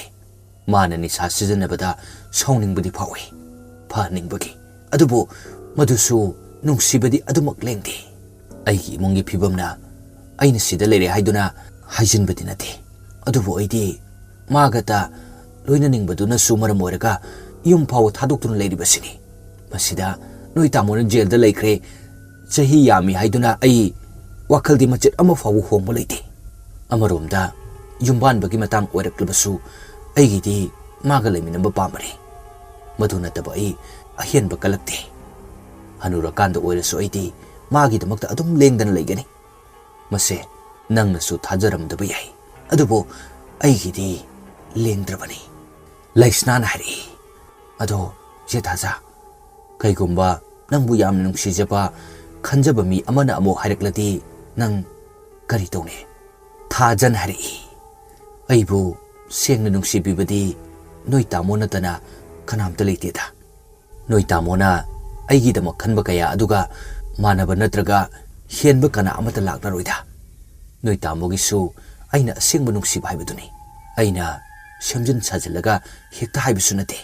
ꯃꯥꯅ ꯅꯤꯁꯥ ꯁꯤꯖꯤꯟꯅꯕꯗ ꯁꯥꯎꯅꯤꯡꯕꯗꯤ ꯐꯥꯎꯏ, ꯐꯍꯟꯅꯤꯡꯕꯒꯤ꯫ ꯑꯗꯨꯕꯨ ꯃꯗꯨꯁꯨ ꯅꯨꯡꯁꯤꯕꯗꯤ ꯑꯗꯨꯃꯛ ꯂꯦꯡꯗꯦ꯫ ꯑꯩꯒꯤ ꯏꯃꯨꯡꯒꯤ ꯐꯤꯕꯝꯅ ꯑꯩꯅ ꯁꯤꯗ ꯂꯩꯔꯦ ꯍꯥꯏꯗꯨꯅ ꯍꯥꯏꯖꯤꯟꯕꯗꯤ ꯅꯠꯇꯦ꯫ ꯑꯗꯨꯕꯨ ꯑꯩꯗꯤ ꯃꯥꯒꯇ ꯂꯣꯏꯅꯅꯤꯡꯕꯗꯨꯅꯁꯨ ꯃꯔꯝ ꯑꯣꯏꯔꯒ ꯌꯨꯝ ꯐꯥꯎꯕ ꯊꯥꯗꯣꯛꯇꯨꯅ ꯂꯩꯔꯤꯕꯁꯤꯅꯤ꯫ ꯃꯁꯤꯗ ꯅꯣꯏ ꯇꯥꯃꯣꯅ ꯖꯦꯜꯗ ꯂꯩꯈ꯭ꯔꯦ, ꯆꯍꯤ ꯌꯥꯝꯃꯤ ꯍꯥꯏꯗꯨꯅ ꯑꯩ ꯋꯥꯈꯜꯗꯤ ꯃꯆꯦꯠ ꯑꯃ ꯐꯥꯎꯕ ꯍꯣꯡꯕ ꯂꯩꯇꯦ꯫ ꯑꯃꯔꯣꯝꯗ ꯌꯨꯝꯕꯥꯟꯕꯒꯤ ꯃꯇꯥꯡ ꯑꯣꯏꯔꯛꯂꯕꯁꯨ ꯑꯩꯒꯤꯗꯤ ꯃꯥꯒ ꯂꯩꯃꯤꯟꯅꯕ ꯄꯥꯝꯕꯅꯤ꯫ ꯃꯗꯨ ꯅꯠꯇꯕ ꯑꯩ ꯑꯍꯦꯟꯕ ꯀꯜꯂꯛꯇꯦ꯫ ꯍꯅꯨꯔꯀꯥꯟꯗ ꯑꯣꯏꯔꯁꯨ ꯑꯩꯗꯤ ꯃꯥꯒꯤꯗꯃꯛꯇ ꯑꯗꯨꯝ ꯂꯦꯡꯗꯅ ꯂꯩꯒꯅꯤ꯫ ꯃꯁꯦ ꯅꯪꯅꯁꯨ ꯊꯥꯖꯔꯝꯗꯕ ꯌꯥꯏ, ꯑꯗꯨꯕꯨ ꯑꯩꯒꯤꯗꯤ ꯂꯦꯡꯗ꯭ꯔꯕꯅꯤ꯫ ꯂꯩꯁꯅꯥꯅ ꯍꯥꯏꯔꯛꯏ, "ꯑꯗꯣ ꯆꯦ ꯊꯥꯖ, ꯀꯩꯒꯨꯝꯕ ꯅꯪꯕꯨ ꯌꯥꯝꯅ ꯅꯨꯡꯁꯤꯖꯕ, ꯈꯟꯖꯕ ꯃꯤ ꯑꯃꯅ ꯑꯃꯨꯛ ꯍꯥꯏꯔꯛꯂꯗꯤ ꯅꯪ ꯀꯔꯤ ꯇꯧꯅꯤ?" ꯊꯥꯖꯅ ꯍꯥꯏꯔꯛꯏ, "ꯑꯩꯕꯨ ꯁꯦꯡꯅ ꯅꯨꯡꯁꯤꯕꯤꯕꯗꯤ ꯅꯣꯏ ꯇꯥꯃꯣ ꯅꯠꯇꯅ ꯀꯅꯥꯝꯇ ꯂꯩꯇꯦꯗ꯫ ꯅꯣꯏ ꯇꯥꯃꯣꯅ ꯑꯩꯒꯤꯗꯃꯛ ꯈꯟꯕ ꯀꯌꯥ ꯑꯗꯨꯒ ꯃꯥꯟꯅꯕ ꯅꯠꯇ꯭ꯔꯒ ꯍꯦꯟꯕ ꯀꯅꯥ ꯑꯃꯠꯇ ꯂꯥꯛꯂꯔꯣꯏꯗ꯫ ꯅꯣꯏ ꯇꯥꯃꯣꯒꯤꯁꯨ ꯑꯩꯅ ꯑꯁꯦꯡꯕ ꯅꯨꯡꯁꯤꯕ ꯍꯥꯏꯕꯗꯨꯅꯤ꯫ ꯑꯩꯅ ꯁꯦꯝꯖꯤꯟ ꯁꯥꯖꯤꯜꯂꯒ ꯍꯦꯛꯇ ꯍꯥꯏꯕꯁꯨ ꯅꯠꯇꯦ꯫"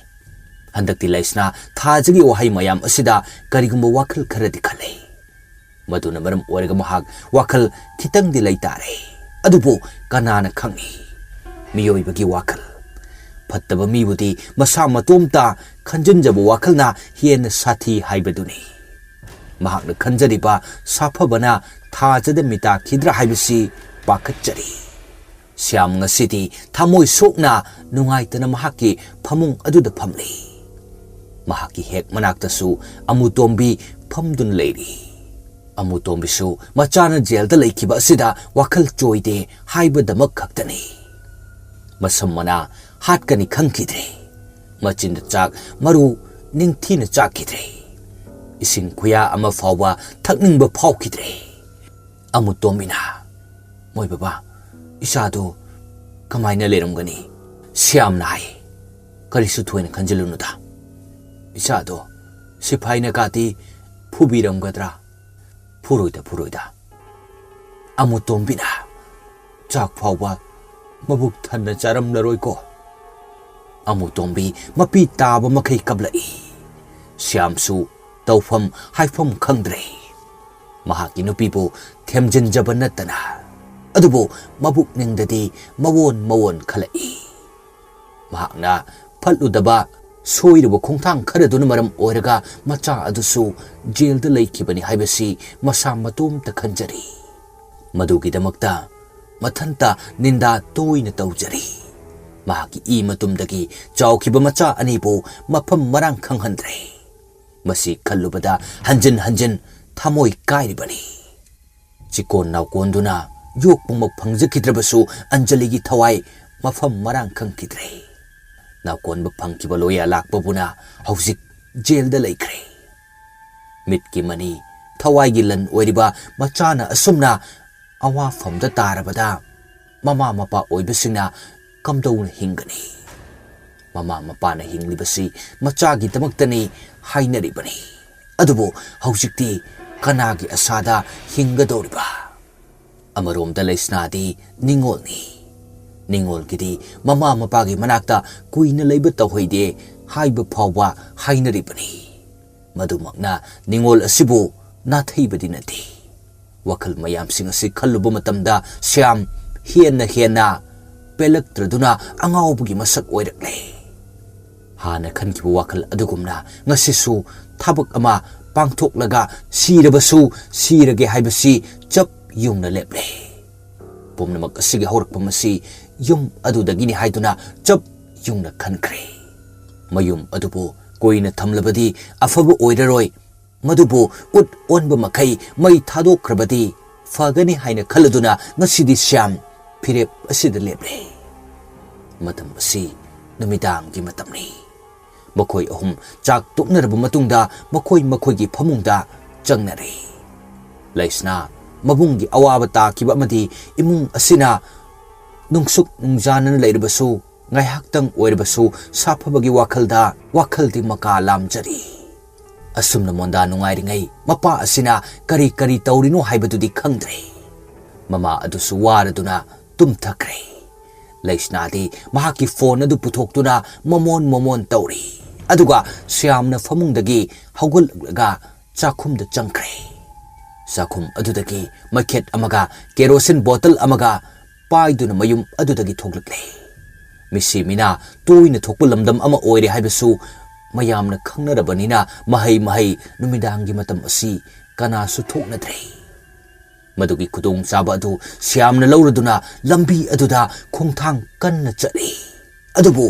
ꯍꯟꯗꯛꯇꯤ ꯂꯩꯁꯅꯥ ꯊꯥꯖꯒꯤ ꯋꯥꯍꯩ ꯃꯌꯥꯝ ꯑꯁꯤꯗ ꯀꯔꯤꯒꯨꯝꯕ ꯋꯥꯈꯜ ꯈꯔꯗꯤ ꯈꯜꯂꯦ꯫ ꯃꯗꯨꯅ ꯃꯔꯝ ꯑꯣꯏꯔꯒ ꯃꯍꯥꯛ ꯋꯥꯈꯜ ꯈꯤꯇꯪꯗꯤ ꯂꯩꯇꯥꯔꯦ꯫ ꯑꯗꯨꯕꯨ ꯀꯅꯥꯅ ꯈꯪꯏ? ꯃꯤꯑꯣꯏꯕꯒꯤ ꯋꯥꯈꯜ꯫ ꯐꯠꯇꯕ ꯃꯤꯕꯨꯗꯤ ꯃꯁꯥ ꯃꯇꯣꯝꯇ ꯈꯟꯖꯤꯟꯖꯕ ꯋꯥꯈꯜꯅ ꯍꯦꯟꯅ ꯁꯥꯊꯤ ꯍꯥꯏꯕꯗꯨꯅꯤ꯫ ꯃꯍꯥꯛꯅ ꯈꯟꯖꯔꯤꯕ ꯁꯥꯐꯕꯅ ꯊꯥꯖꯗ ꯃꯤꯇꯥꯈꯤꯗ꯭ꯔꯥ ꯍꯥꯏꯕꯁꯤ ꯄꯥꯈꯠꯆꯔꯤ꯫ ꯁ꯭ꯌꯥꯝ ꯉꯁꯤꯗꯤ ꯊꯃꯣꯏ ꯁꯣꯛꯅ ꯅꯨꯡꯉꯥꯏꯇꯅ ꯃꯍꯥꯛꯀꯤ ꯐꯃꯨꯡ ꯑꯗꯨꯗ ꯐꯝꯂꯤ꯫ ꯃꯍꯥꯛꯀꯤ ꯍꯦꯛ ꯃꯅꯥꯛꯇꯁꯨ ꯑꯃꯨꯇꯣꯝꯕꯤ ꯐꯝꯗꯨꯅ ꯂꯩꯔꯤ꯫ ꯑꯃꯨꯇꯣꯝꯕꯤꯁꯨ ꯃꯆꯥꯅ ꯖꯦꯜꯗ ꯂꯩꯈꯤꯕ ꯑꯁꯤꯗ ꯋꯥꯈꯜ ꯆꯣꯏꯗꯦ ꯍꯥꯏꯕꯗꯃꯛ ꯈꯛꯇꯅꯤ꯫ ꯃꯁꯝ ꯃꯅꯥ ꯍꯥꯠꯀꯅꯤ ꯈꯪꯈꯤꯗ꯭ꯔꯦ꯫ ꯃꯆꯤꯟꯗ ꯆꯥꯛ ꯃꯔꯨ ꯅꯤꯡꯊꯤꯅ ꯆꯥꯛꯈꯤꯗ꯭ꯔꯦ꯫ ꯏꯁꯤꯡ ꯈꯨꯌꯥ ꯑꯃ ꯐꯥꯎꯕ ꯊꯛꯅꯤꯡꯕ ꯐꯥꯎꯈꯤꯗ꯭ꯔꯦ꯫ ꯑꯃꯨꯇꯣꯝꯕꯤꯅ, "ꯃꯣꯏ ꯕꯕꯥ, ꯏꯆꯥꯗꯣ ꯀꯃꯥꯏꯅ ꯂꯩꯔꯝꯒꯅꯤ?" ꯁ꯭ꯌꯥꯝꯅ ꯍꯥꯏ, "ꯀꯔꯤꯁꯨ ꯊꯣꯏꯅ ꯈꯟꯖꯤꯜꯂꯨꯅꯨꯗ꯫ ꯏꯆꯥꯗꯣ ꯁꯤꯐꯥꯏꯅ ꯀꯥꯇꯤ ꯐꯨꯕꯤꯔꯝꯒꯗ꯭ꯔꯥ? ꯐꯨꯔꯣꯏꯗ, ꯐꯨꯔꯣꯏꯗ꯫" ꯑꯃꯨꯇꯣꯝꯕꯤꯅ, "ꯆꯥꯛ ꯐꯥꯎꯕ ꯃꯕꯨꯛ ꯊꯟꯅ ꯆꯥꯔꯝꯂꯔꯣꯏꯀꯣ?" ꯑꯃꯨꯇꯣꯝꯕꯤ ꯃꯄꯤ ꯇꯥꯕ ꯃꯈꯩ ꯀꯞꯂꯛꯏ꯫ ꯁ꯭ꯌꯥꯝꯁꯨ ꯇꯧꯐꯝ ꯍꯥꯏꯐꯝ ꯈꯪꯗ꯭ꯔꯦ꯫ ꯃꯍꯥꯛꯀꯤ ꯅꯨꯄꯤꯕꯨ ꯊꯦꯝꯖꯤꯟꯖꯕ ꯅꯠꯇꯅ, ꯑꯗꯨꯕꯨ ꯃꯕꯨꯛꯅꯤꯡꯗꯗꯤ ꯃꯋꯣꯟ ꯃꯋꯣꯟ ꯈꯜꯂꯛꯏ꯫ ꯃꯍꯥꯛꯅ ꯐꯠꯂꯨꯗꯕ ꯁꯣꯏꯔꯨꯕ ꯈꯣꯡꯊꯥꯡ ꯈꯔꯗꯨꯅ ꯃꯔꯝ ꯑꯣꯏꯔꯒ ꯃꯆꯥ ꯑꯗꯨꯁꯨ ꯖꯦꯜꯗ ꯂꯩꯈꯤꯕꯅꯤ ꯍꯥꯏꯕꯁꯤ ꯃꯁꯥ ꯃꯇꯣꯝꯇ ꯈꯟꯖꯔꯤ꯫ ꯃꯗꯨꯒꯤꯗꯃꯛꯇ ꯃꯊꯟꯇ ꯅꯤꯟꯗꯥ ꯇꯣꯏꯅ ꯇꯧꯖꯔꯤ꯫ ꯃꯍꯥꯛꯀꯤ ꯏ ꯃꯇꯨꯝꯗꯒꯤ ꯆꯥꯎꯈꯤꯕ ꯃꯆꯥ ꯑꯅꯤꯕꯨ ꯃꯐꯝ ꯃꯔꯥꯡ ꯈꯪꯍꯟꯗ꯭ꯔꯦ꯫ ꯃꯁꯤ ꯈꯜꯂꯨꯕꯗ ꯍꯟꯖꯤꯟ ꯍꯟꯖꯤꯟ ꯊꯃꯣꯏ ꯀꯥꯏꯔꯤꯕꯅꯤ꯫ ꯆꯤꯀꯣꯟ ꯅꯥꯎꯀꯣꯟꯗꯨꯅ ꯌꯣꯛꯄꯃꯛ ꯐꯪꯖꯈꯤꯗ꯭ꯔꯕꯁꯨ, ꯑꯟꯖꯂꯤꯒꯤ ꯊꯋꯥꯏ ꯃꯐꯝ ꯃꯔꯥꯡ ꯈꯪꯈꯤꯗ꯭ꯔꯦ꯫ ꯅꯥꯎꯀꯣꯟꯕ ꯐꯪꯈꯤꯕ ꯂꯣꯌꯥ ꯂꯥꯛꯄꯕꯨꯅ ꯍꯧꯖꯤꯛ ꯖꯦꯜꯗ ꯂꯩꯈ꯭ꯔꯦ꯫ ꯃꯤꯠꯀꯤ ꯃꯅꯤ, ꯊꯋꯥꯏꯒꯤ ꯂꯟ ꯑꯣꯏꯔꯤꯕ ꯃꯆꯥꯅ ꯑꯁꯨꯝꯅ ꯑꯋꯥꯐꯝꯗ ꯇꯥꯔꯕꯗ, ꯃꯃꯥ ꯃꯄꯥ ꯑꯣꯏꯕꯁꯤꯡꯅ ꯀꯝꯗꯧꯅ ꯍꯤꯡꯒꯅꯤ? ꯃꯃꯥ ꯃꯄꯥꯅ ꯍꯤꯡꯂꯤꯕꯁꯤ ꯃꯆꯥꯒꯤꯗꯃꯛꯇꯅꯤ ꯍꯥꯏꯅꯔꯤꯕꯅꯤ꯫ ꯑꯗꯨꯕꯨ ꯍꯧꯖꯤꯛꯇꯤ ꯀꯅꯥꯒꯤ ꯑꯁꯥꯗ ꯍꯤꯡꯒꯗꯧꯔꯤꯕ? ꯑꯃꯔꯣꯝꯗ ꯂꯩꯁꯅꯥꯗꯤ ꯅꯤꯡꯉꯣꯜꯅꯤ꯫ ꯅꯤꯡꯉꯣꯜꯒꯤꯗꯤ ꯃꯃꯥ ꯃꯄꯥꯒꯤ ꯃꯅꯥꯛꯇ ꯀꯨꯏꯅ ꯂꯩꯕ ꯇꯧꯍꯩꯗꯦ ꯍꯥꯏꯕ ꯐꯥꯎꯕ ꯍꯥꯏꯅꯔꯤꯕꯅꯤ꯫ ꯃꯗꯨꯃꯛꯅ ꯅꯤꯡꯉꯣꯜ ꯑꯁꯤꯕꯨ ꯅꯥꯊꯩꯕꯗꯤ ꯅꯠꯇꯦ꯫ ꯋꯥꯈꯜ ꯃꯌꯥꯝꯁꯤꯡ ꯑꯁꯤ ꯈꯜꯂꯨꯕ ꯃꯇꯝꯗ ꯁ꯭ꯌꯥꯝ ꯍꯦꯟꯅ ꯍꯦꯟꯅ ꯄꯦꯜꯂꯛꯇ꯭ꯔꯗꯨꯅ ꯑꯉꯥꯎꯕꯒꯤ ꯃꯁꯛ ꯑꯣꯏꯔꯛꯂꯦ꯫ ꯍꯥꯟꯅ ꯈꯟꯈꯤꯕ ꯋꯥꯈꯜ ꯑꯗꯨꯒꯨꯝꯅ ꯉꯁꯤꯁꯨ ꯊꯕꯛ ꯑꯃ ꯄꯥꯡꯊꯣꯛꯂꯒ ꯁꯤꯔꯕꯁꯨ ꯁꯤꯔꯒꯦ ꯍꯥꯏꯕꯁꯤ ꯆꯞ ꯌꯨꯡꯅ ꯂꯦꯞꯂꯦ꯫ ꯄꯨꯝꯅꯃꯛ ꯑꯁꯤꯒꯤ ꯍꯧꯔꯛꯐꯝ ꯑꯁꯤ ꯌꯨꯝ ꯑꯗꯨꯗꯒꯤꯅꯤ ꯍꯥꯏꯗꯨꯅ ꯆꯞ ꯌꯨꯡꯅ ꯈꯟꯈ꯭ꯔꯦ꯫ ꯃꯌꯨꯝ ꯑꯗꯨꯕꯨ ꯀꯨꯏꯅ ꯊꯝꯂꯕꯗꯤ ꯑꯐꯕ ꯑꯣꯏꯔꯔꯣꯏ, ꯃꯗꯨꯕꯨ ꯎꯠ ꯑꯣꯟꯕ ꯃꯈꯩ ꯃꯩ ꯊꯥꯗꯣꯛꯈ꯭ꯔꯕꯗꯤ ꯐꯒꯅꯤ ꯍꯥꯏꯅ ꯈꯜꯂꯗꯨꯅ ꯉꯁꯤꯗꯤ ꯁ꯭ꯌꯥꯝ ꯐꯤꯔꯦꯞ ꯑꯁꯤꯗ ꯂꯦꯞꯂꯦ꯫ ꯃꯇꯝ ꯑꯁꯤ ꯅꯨꯃꯤꯗꯥꯡꯒꯤ ꯃꯇꯝꯅꯤ꯫ ꯃꯈꯣꯏ ꯑꯍꯨꯝ ꯆꯥꯛ ꯇꯣꯛꯅꯔꯕ ꯃꯇꯨꯡꯗ ꯃꯈꯣꯏ ꯃꯈꯣꯏꯒꯤ ꯐꯃꯨꯡꯗ ꯆꯪꯅꯔꯦ꯫ ꯂꯩꯁꯅꯥ ꯃꯕꯨꯡꯒꯤ ꯑꯋꯥꯕ ꯇꯥꯈꯤꯕ ꯑꯃꯗꯤ ꯏꯃꯨꯡ ꯑꯁꯤꯅ ꯅꯨꯡꯁꯨꯛ ꯅꯨꯡꯖꯥꯅꯅ ꯂꯩꯔꯕꯁꯨ, ꯉꯥꯏꯍꯥꯛꯇꯪ ꯑꯣꯏꯔꯕꯁꯨ ꯁꯥꯐꯕꯒꯤ ꯋꯥꯈꯜꯗ ꯋꯥꯈꯜꯗꯤ ꯃꯀꯥ ꯂꯥꯝꯖꯔꯤ꯫ ꯑꯁꯨꯝꯅ ꯃꯣꯟꯗꯥ ꯅꯨꯡꯉꯥꯏꯔꯤꯉꯩ ꯃꯄꯥ ꯑꯁꯤꯅ ꯀꯔꯤ ꯀꯔꯤ ꯇꯧꯔꯤꯅꯣ ꯍꯥꯏꯕꯗꯨꯗꯤ ꯈꯪꯗ꯭ꯔꯦ꯫ ꯃꯃꯥ ꯑꯗꯨꯁꯨ ꯋꯥꯔꯗꯨꯅ ꯇꯨꯝꯊꯈ꯭ꯔꯦ꯫ ꯂꯩꯁꯅꯥꯗꯤ ꯃꯍꯥꯛꯀꯤ ꯐꯣꯟ ꯑꯗꯨ ꯄꯨꯊꯣꯛꯇꯨꯅ ꯃꯃꯣꯟ ꯃꯃꯣꯟ ꯇꯧꯔꯤ꯫ ꯑꯗꯨꯒ ꯁ꯭ꯌꯥꯝꯅ ꯐꯃꯨꯡꯗꯒꯤ ꯍꯧꯒꯠꯂꯛꯂꯒ ꯆꯥꯛꯈꯨꯝꯗ ꯆꯪꯈ꯭ꯔꯦ꯫ ꯆꯥꯛꯈꯨꯝ ꯑꯗꯨꯗꯒꯤ ꯃꯩꯈꯦꯠ ꯑꯃꯒ ꯀꯦꯔꯣꯁꯤꯟ ꯕꯣꯇꯜ ꯑꯃꯒ ꯄꯥꯏꯗꯨꯅ ꯃꯌꯨꯝ ꯑꯗꯨꯗꯒꯤ ꯊꯣꯛꯂꯛꯂꯦ꯫ ꯃꯤꯁꯤ ꯃꯤꯅꯥ ꯇꯣꯏꯅ ꯊꯣꯛꯄ ꯂꯝꯗꯝ ꯑꯃ ꯑꯣꯏꯔꯦ ꯍꯥꯏꯕꯁꯨ ꯃꯌꯥꯝꯅ ꯈꯪꯅꯔꯕꯅꯤꯅ ꯃꯍꯩ ꯃꯍꯩ ꯅꯨꯃꯤꯗꯥꯡꯒꯤ ꯃꯇꯝ ꯑꯁꯤ ꯀꯅꯥꯁꯨ ꯊꯣꯛꯅꯗ꯭ꯔꯦ꯫ ꯃꯗꯨꯒꯤ ꯈꯨꯗꯣꯡꯆꯥꯕ ꯑꯗꯨ ꯁ꯭ꯌꯥꯝꯅ ꯂꯧꯔꯗꯨꯅ ꯂꯝꯕꯤ ꯑꯗꯨꯗ ꯈꯣꯡꯊꯥꯡ ꯀꯟꯅ ꯆꯠꯂꯤ꯫ ꯑꯗꯨꯕꯨ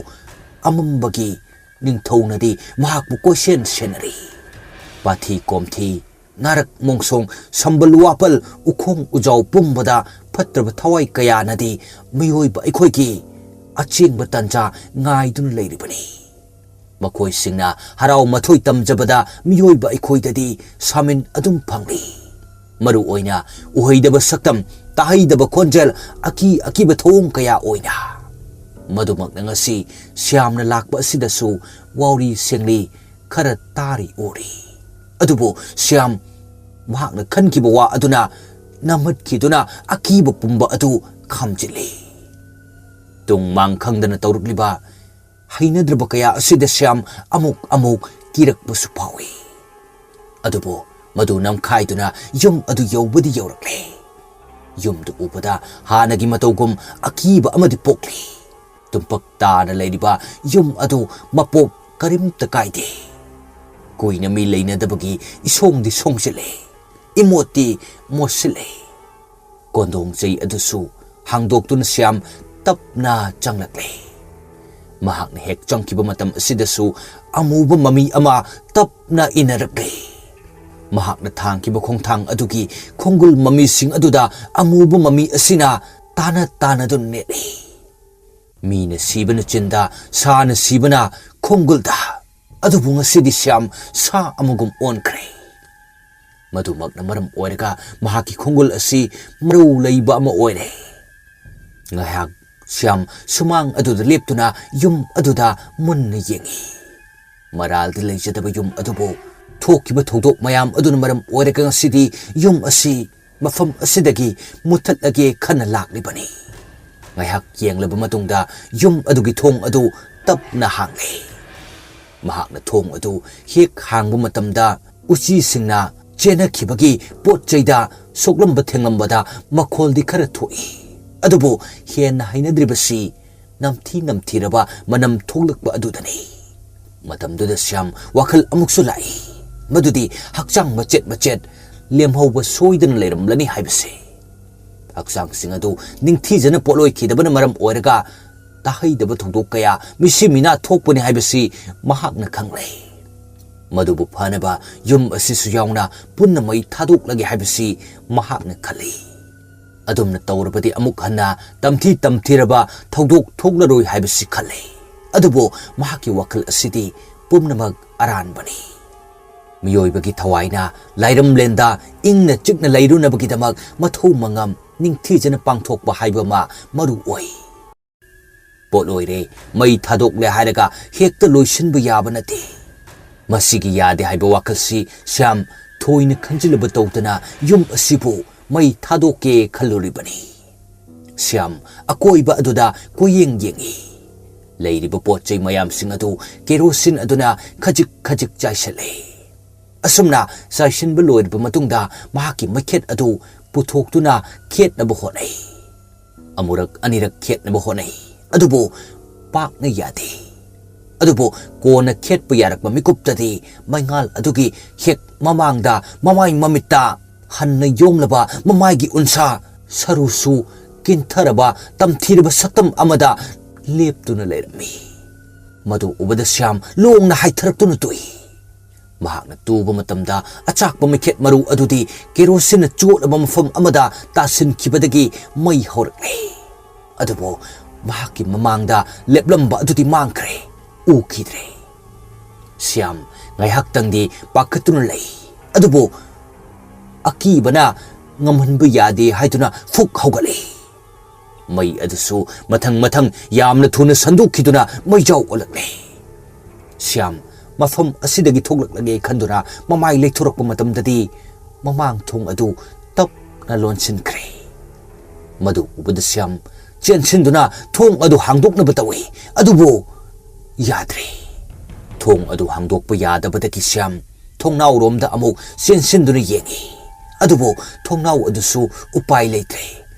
ꯑꯃꯝꯕꯒꯤ ꯅꯤꯡꯊꯧꯅꯗꯤ ꯃꯍꯥꯛꯄꯨ ꯀꯣꯏꯁꯦꯟ ꯁꯦꯟꯅꯔꯤ꯫ ꯄꯥꯊꯤ ꯀꯣꯝꯊꯤ, ꯅꯥꯔꯛ ꯃꯣꯡꯁꯣꯡ, ꯁꯝꯕꯜ ꯋꯥꯄꯜ, ꯎꯈꯣꯡ ꯎꯖꯥꯎ ꯄꯨꯝꯕꯗ ꯐꯠꯇ꯭ꯔꯕ ꯊꯋꯥꯏ ꯀꯌꯥꯅꯗꯤ ꯃꯤꯑꯣꯏꯕ ꯑꯩꯈꯣꯏꯒꯤ ꯑꯆꯦꯡꯕ ꯇꯥꯟꯖꯥ ꯉꯥꯏꯗꯨꯅ ꯂꯩꯔꯤꯕꯅꯤ꯫ ꯃꯈꯣꯏꯁꯤꯡꯅ ꯍꯔꯥꯎ ꯃꯊꯣꯏ ꯇꯝꯖꯕꯗ ꯃꯤꯑꯣꯏꯕ ꯑꯩꯈꯣꯏꯗꯗꯤ ꯁꯥꯃꯤꯟ ꯑꯗꯨꯝ ꯐꯪꯂꯤ꯫ ꯃꯔꯨ ꯑꯣꯏꯅ ꯎꯍꯩꯗꯕ ꯁꯛꯇꯝ, ꯇꯥꯍꯩꯗꯕ ꯈꯣꯟꯖꯦꯜ, ꯑꯀꯤ ꯑꯀꯤꯕ ꯊꯧꯑꯣꯡ ꯀꯌꯥ ꯑꯣꯏꯅ꯫ ꯃꯗꯨꯃꯛꯅ ꯉꯁꯤ ꯁ꯭ꯌꯥꯝꯅ ꯂꯥꯛꯄ ꯑꯁꯤꯗꯁꯨ ꯋꯥꯎꯔꯤ ꯁꯦꯡꯂꯤ ꯈꯔ ꯇꯥꯔꯤ ꯎꯔꯤ꯫ ꯑꯗꯨꯕꯨ ꯁ꯭ꯌꯥꯝ ꯃꯍꯥꯛꯅ ꯈꯟꯈꯤꯕ ꯋꯥ ꯑꯗꯨꯅ ꯅꯝꯍꯠꯈꯤꯗꯨꯅ ꯑꯀꯤꯕ ꯄꯨꯝꯕ ꯑꯗꯨ ꯈꯥꯝꯖꯤꯜꯂꯤ꯫ ꯇꯨꯡ ꯃꯥꯡ ꯈꯪꯗꯅ ꯇꯧꯔꯛꯂꯤꯕ ꯍꯩꯅꯗ꯭ꯔꯕ ꯀꯌꯥ ꯑꯁꯤꯗ ꯁ꯭ꯌꯥꯝ ꯑꯃꯨꯛ ꯑꯃꯨꯛ ꯀꯤꯔꯛꯄꯁꯨ ꯐꯥꯎꯏ꯫ ꯑꯗꯨꯕꯨ ꯃꯗꯨ ꯅꯝꯈꯥꯏꯗꯨꯅ ꯌꯨꯝ ꯑꯗꯨ ꯌꯧꯕꯗꯤ ꯌꯧꯔꯛꯂꯦ꯫ ꯌꯨꯝꯗꯨ ꯎꯕꯗ ꯍꯥꯟꯅꯒꯤ ꯃꯇꯧꯒꯨꯝ ꯑꯀꯤꯕ ꯑꯃꯗꯤ ꯄꯣꯛꯂꯤ꯫ ꯇꯨꯝꯄꯛ ꯇꯥꯅ ꯂꯩꯔꯤꯕ ꯌꯨꯝ ꯑꯗꯨ ꯃꯄꯣꯞ ꯀꯔꯤꯝꯇ ꯀꯥꯏꯗꯦ꯫ ꯀꯨꯏꯅ ꯃꯤ ꯂꯩꯅꯗꯕꯒꯤ ꯏꯁꯣꯡꯗꯤ ꯁꯣꯡꯁꯤꯜꯂꯦ, ꯏꯃꯣꯠꯇꯤ ꯃꯣꯠꯁꯤꯜꯂꯦ꯫ ꯀꯣꯟꯗꯣꯡ ꯆꯩ ꯑꯗꯨꯁꯨ ꯍꯥꯡꯗꯣꯛꯇꯨꯅ ꯁ꯭ꯌꯥꯝ ꯇꯞꯅ ꯆꯪꯂꯛꯂꯦ꯫ ꯃꯍꯥꯛꯅ ꯍꯦꯛ ꯆꯪꯈꯤꯕ ꯃꯇꯝ ꯑꯁꯤꯗꯁꯨ ꯑꯃꯨꯕ ꯃꯃꯤ ꯑꯃ ꯇꯞꯅ ꯏꯟꯅꯔꯛꯂꯦ꯫ ꯃꯍꯥꯛꯅ ꯊꯥꯡꯈꯤꯕ ꯈꯣꯡꯊꯥꯡ ꯑꯗꯨꯒꯤ ꯈꯣꯡꯒꯨꯜ ꯃꯃꯤꯁꯤꯡ ꯑꯗꯨꯗ ꯑꯃꯨꯕ ꯃꯃꯤ ꯑꯁꯤꯅ ꯇꯥꯅ ꯇꯥꯅꯗꯨꯅ ꯅꯦꯠꯂꯤ꯫ ꯃꯤꯅ ꯁꯤꯕꯅ ꯆꯤꯟꯗ, ꯁꯥꯅ ꯁꯤꯕꯅ ꯈꯣꯡꯒꯨꯜꯗ꯫ ꯑꯗꯨꯕꯨ ꯉꯁꯤꯗꯤ ꯁ꯭ꯌꯥꯝ ꯁꯥ ꯑꯃꯒꯨꯝ ꯑꯣꯟꯈ꯭ꯔꯦ꯫ ꯃꯗꯨꯃꯛꯅ ꯃꯔꯝ ꯑꯣꯏꯔꯒ ꯃꯍꯥꯛꯀꯤ ꯈꯣꯡꯒꯨꯜ ꯑꯁꯤ ꯃꯔꯧ ꯂꯩꯕ ꯑꯃ ꯑꯣꯏꯔꯦ꯫ ꯉꯥꯏꯍꯥꯛ ꯁ꯭ꯌꯥꯝ ꯁꯨꯃꯥꯡ ꯑꯗꯨꯗ ꯂꯦꯞꯇꯨꯅ ꯌꯨꯝ ꯑꯗꯨꯗ ꯃꯨꯟꯅ ꯌꯦꯡꯏ꯫ ꯃꯔꯥꯜꯗꯤ ꯂꯩꯖꯗꯕ ꯌꯨꯝ ꯑꯗꯨꯕꯨ ꯊꯣꯛꯈꯤꯕ ꯊꯧꯗꯣꯛ ꯃꯌꯥꯝ ꯑꯗꯨꯅ ꯃꯔꯝ ꯑꯣꯏꯔꯒ ꯉꯁꯤꯗꯤ ꯌꯨꯝ ꯑꯁꯤ ꯃꯐꯝ ꯑꯁꯤꯗꯒꯤ ꯃꯨꯠꯊꯠꯂꯒꯦ ꯈꯟꯅ ꯂꯥꯛꯂꯤꯕꯅꯤ꯫ ꯉꯥꯏꯍꯥꯛ ꯌꯦꯡꯂꯕ ꯃꯇꯨꯡꯗ ꯌꯨꯝ ꯑꯗꯨꯒꯤ ꯊꯣꯡ ꯑꯗꯨ ꯇꯞꯅ ꯍꯥꯡꯂꯦ꯫ ꯃꯍꯥꯛꯅ ꯊꯣꯡ ꯑꯗꯨ ꯍꯦꯛ ꯍꯥꯡꯕ ꯃꯇꯝꯗ ꯎꯆꯤꯁꯤꯡꯅ ꯆꯦꯟꯅꯈꯤꯕꯒꯤ ꯄꯣꯠ ꯆꯩꯗ ꯁꯣꯛꯂꯝꯕ ꯊꯦꯡꯂꯝꯕꯗ ꯃꯈꯣꯜꯗꯤ ꯈꯔ ꯊꯣꯛꯏ꯫ ꯑꯗꯨꯕꯨ ꯍꯦꯟꯅ ꯍꯩꯅꯗ꯭ꯔꯤꯕꯁꯤ ꯅꯝꯊꯤ ꯅꯝꯊꯤꯔꯕ ꯃꯅꯝ ꯊꯣꯛꯂꯛꯄ ꯑꯗꯨꯗꯅꯤ꯫ ꯃꯇꯝꯗꯨꯗ ꯁ꯭ꯌꯥꯝ ꯋꯥꯈꯜ ꯑꯃꯨꯛꯁꯨ ꯂꯥꯛꯏ꯫ ꯃꯗꯨꯗꯤ ꯍꯛꯆꯥꯡ ꯃꯆꯦꯠ ꯃꯆꯦꯠ ꯂꯦꯝꯍꯧꯕ ꯁꯣꯏꯗꯅ ꯂꯩꯔꯝꯂꯅꯤ ꯍꯥꯏꯕꯁꯦ꯫ ꯍꯛꯆꯥꯡꯁꯤꯡ ꯑꯗꯨ ꯅꯤꯡꯊꯤꯖꯅ ꯄꯣꯠꯂꯣꯏꯈꯤꯗꯕꯅ ꯃꯔꯝ ꯑꯣꯏꯔꯒ ꯇꯥꯍꯩꯗꯕ ꯊꯧꯗꯣꯛ ꯀꯌꯥ ꯃꯤꯁꯤ ꯃꯤꯅꯥ ꯊꯣꯛꯄꯅꯤ ꯍꯥꯏꯕꯁꯤ ꯃꯍꯥꯛꯅ ꯈꯪꯂꯦ꯫ ꯃꯗꯨꯕꯨ ꯐꯅꯕ ꯌꯨꯝ ꯑꯁꯤꯁꯨ ꯌꯥꯎꯅ ꯄꯨꯟꯅ ꯃꯩ ꯊꯥꯗꯣꯛꯂꯒꯦ ꯍꯥꯏꯕꯁꯤ ꯃꯍꯥꯛꯅ ꯈꯜꯂꯤ꯫ ꯑꯗꯨꯝꯅ ꯇꯧꯔꯕꯗꯤ ꯑꯃꯨꯛ ꯍꯟꯅ ꯇꯝꯊꯤ ꯇꯝꯊꯤꯔꯕ ꯊꯧꯗꯣꯛ ꯊꯣꯛꯂꯔꯣꯏ ꯍꯥꯏꯕꯁꯤ ꯈꯜꯂꯤ꯫ ꯑꯗꯨꯕꯨ ꯃꯍꯥꯛꯀꯤ ꯋꯥꯈꯜ ꯑꯁꯤꯗꯤ ꯄꯨꯝꯅꯃꯛ ꯑꯔꯥꯟꯕꯅꯤ꯫ ꯃꯤꯑꯣꯏꯕꯒꯤ ꯊꯋꯥꯏꯅ ꯂꯥꯏꯔꯝꯂꯦꯟꯗ ꯏꯪꯅ ꯆꯤꯛꯅ ꯂꯩꯔꯨꯅꯕꯒꯤꯗꯃꯛ ꯃꯊꯧ ꯃꯉꯝ ꯅꯤꯡꯊꯤꯖꯅ ꯄꯥꯡꯊꯣꯛꯄ ꯍꯥꯏꯕ ꯑꯃ ꯃꯔꯨ ꯑꯣꯏ꯫ ꯄꯣꯠ ꯑꯣꯏꯔꯦ, ꯃꯩ ꯊꯥꯗꯣꯛꯂꯦ ꯍꯥꯏꯔꯒ ꯍꯦꯛꯇ ꯂꯣꯏꯁꯤꯟꯕ ꯌꯥꯕ ꯅꯠꯇꯦ꯫ ꯃꯁꯤꯒꯤ ꯌꯥꯗꯦ ꯍꯥꯏꯕ ꯋꯥꯈꯜꯁꯤ ꯁ꯭ꯌꯥꯝ ꯊꯣꯏꯅ ꯈꯟꯖꯤꯜꯂꯕ ꯇꯧꯗꯅ ꯌꯨꯝ ꯑꯁꯤꯕꯨ ꯃꯩ ꯊꯥꯗꯣꯛꯀꯦ ꯈꯜꯂꯨꯔꯤꯕꯅꯤ꯫ ꯁ꯭ꯌꯥꯝ ꯑꯀꯣꯏꯕ ꯑꯗꯨꯗ ꯀꯣꯏꯌꯦꯡ ꯌꯦꯡꯏ꯫ ꯂꯩꯔꯤꯕ ꯄꯣꯠ ꯆꯩ ꯃꯌꯥꯝꯁꯤꯡ ꯑꯗꯨ ꯀꯦꯔꯣꯁꯤꯟ ꯑꯗꯨꯅ ꯈꯖꯤꯛ ꯈꯖꯤꯛ ꯆꯥꯏꯁꯤꯜꯂꯦ꯫ ꯑꯁꯨꯝꯅ ꯆꯥꯏꯁꯤꯟꯕ ꯂꯣꯏꯔꯕ ꯃꯇꯨꯡꯗ ꯃꯍꯥꯛꯀꯤ ꯃꯩꯈꯦꯠ ꯑꯗꯨ ꯄꯨꯊꯣꯛꯇꯨꯅ ꯈꯦꯠꯅꯕ ꯍꯣꯠꯅꯩ꯫ ꯑꯃꯨꯔꯛ ꯑꯅꯤꯔꯛ ꯈꯦꯠꯅꯕ ꯍꯣꯠꯅꯩ, ꯑꯗꯨꯕꯨ ꯄꯥꯛꯅ ꯌꯥꯗꯦ꯫ ꯑꯗꯨꯕꯨ ꯀꯣꯟꯅ ꯈꯦꯠꯄ ꯌꯥꯔꯛꯄ ꯃꯤꯀꯨꯞꯇꯗꯤ ꯃꯩꯉꯥꯜ ꯑꯗꯨꯒꯤ ꯍꯦꯛ ꯃꯃꯥꯡꯗ ꯃꯃꯥꯏ ꯃꯃꯤꯠꯇ ꯍꯟꯅ ꯌꯣꯝꯂꯕ ꯃꯃꯥꯏꯒꯤ ꯎꯟꯁꯥ ꯁꯔꯨꯁꯨ ꯀꯤꯟꯊꯔꯕ, ꯇꯝꯊꯤꯔꯕ ꯁꯛꯇꯝ ꯑꯃꯗ ꯂꯦꯞꯇꯨꯅ ꯂꯩꯔꯝꯃꯤ꯫ ꯃꯗꯨ ꯎꯕꯗ ꯁ꯭ꯌꯥꯝ ꯂꯣꯡꯅ ꯍꯥꯏꯊꯔꯛꯇꯨꯅ ꯇꯣꯛꯏ꯫ ꯃꯍꯥꯛꯅ ꯇꯨꯕ ꯃꯇꯝꯗ ꯑꯆꯥꯛꯄ ꯃꯩꯈꯦꯠ ꯃꯔꯨ ꯑꯗꯨꯗꯤ ꯀꯦꯔꯣꯁꯤꯟꯅ ꯆꯣꯠꯂꯕ ꯃꯐꯝ ꯑꯃꯗ ꯇꯥꯁꯤꯟꯈꯤꯕꯗꯒꯤ ꯃꯩ ꯍꯧꯔꯛꯂꯦ꯫ ꯑꯗꯨꯕꯨ ꯃꯍꯥꯛꯀꯤ ꯃꯃꯥꯡꯗ ꯂꯦꯞꯂꯝꯕ ꯑꯗꯨꯗꯤ ꯃꯥꯡꯈ꯭ꯔꯦ, ꯎꯈꯤꯗ꯭ꯔꯦ꯫ ꯁ꯭ꯌꯥꯝ ꯉꯥꯏꯍꯥꯛꯇꯪꯗꯤ ꯄꯥꯈꯠꯇꯨꯅ ꯂꯩ, ꯑꯗꯨꯕꯨ ꯑꯀꯤꯕꯅ ꯉꯝꯍꯟꯕ ꯌꯥꯗꯦ ꯍꯥꯏꯗꯨꯅ ꯐꯨꯛ ꯍꯧꯒꯠꯂꯦ꯫ ꯃꯩ ꯑꯗꯨꯁꯨ ꯃꯊꯪ ꯃꯊꯪ ꯌꯥꯝꯅ ꯊꯨꯅ ꯁꯟꯗꯣꯛꯈꯤꯗꯨꯅ ꯃꯩꯖꯥꯎ ꯑꯣꯜꯂꯛꯂꯦ꯫ ꯁ꯭ꯌꯥꯝ ꯃꯐꯝ ꯑꯁꯤꯗꯒꯤ ꯊꯣꯛꯂꯛꯂꯒꯦ ꯈꯟꯗꯨꯅ ꯃꯃꯥꯏ ꯂꯩꯊꯣꯔꯛꯄ ꯃꯇꯝꯗꯗꯤ ꯃꯃꯥꯡ ꯊꯣꯡ ꯑꯗꯨ ꯇꯞꯅ ꯂꯣꯟꯁꯤꯟꯈ꯭ꯔꯦ꯫ ꯃꯗꯨ ꯎꯕꯗ ꯁ꯭ꯌꯥꯝ ꯆꯦꯟꯁꯤꯟꯗꯨꯅ ꯊꯣꯡ ꯑꯗꯨ ꯍꯥꯡꯗꯣꯛꯅꯕ ꯇꯧꯏ, ꯑꯗꯨꯕꯨ ꯌꯥꯗ꯭ꯔꯦ꯫ ꯊꯣꯡ ꯑꯗꯨ ꯍꯥꯡꯗꯣꯛꯄ ꯌꯥꯗꯕꯗꯒꯤ ꯁ꯭ꯌꯥꯝ ꯊꯣꯡꯅꯥꯎꯔꯣꯝꯗ ꯑꯃꯨꯛ ꯆꯦꯟꯁꯤꯟꯗꯨꯅ ꯌꯦꯡꯏ, ꯑꯗꯨꯕꯨ ꯊꯣꯡꯅꯥꯎ ꯑꯗꯨꯁꯨ ꯎꯄꯥꯏ ꯂꯩꯇ꯭ꯔꯦ,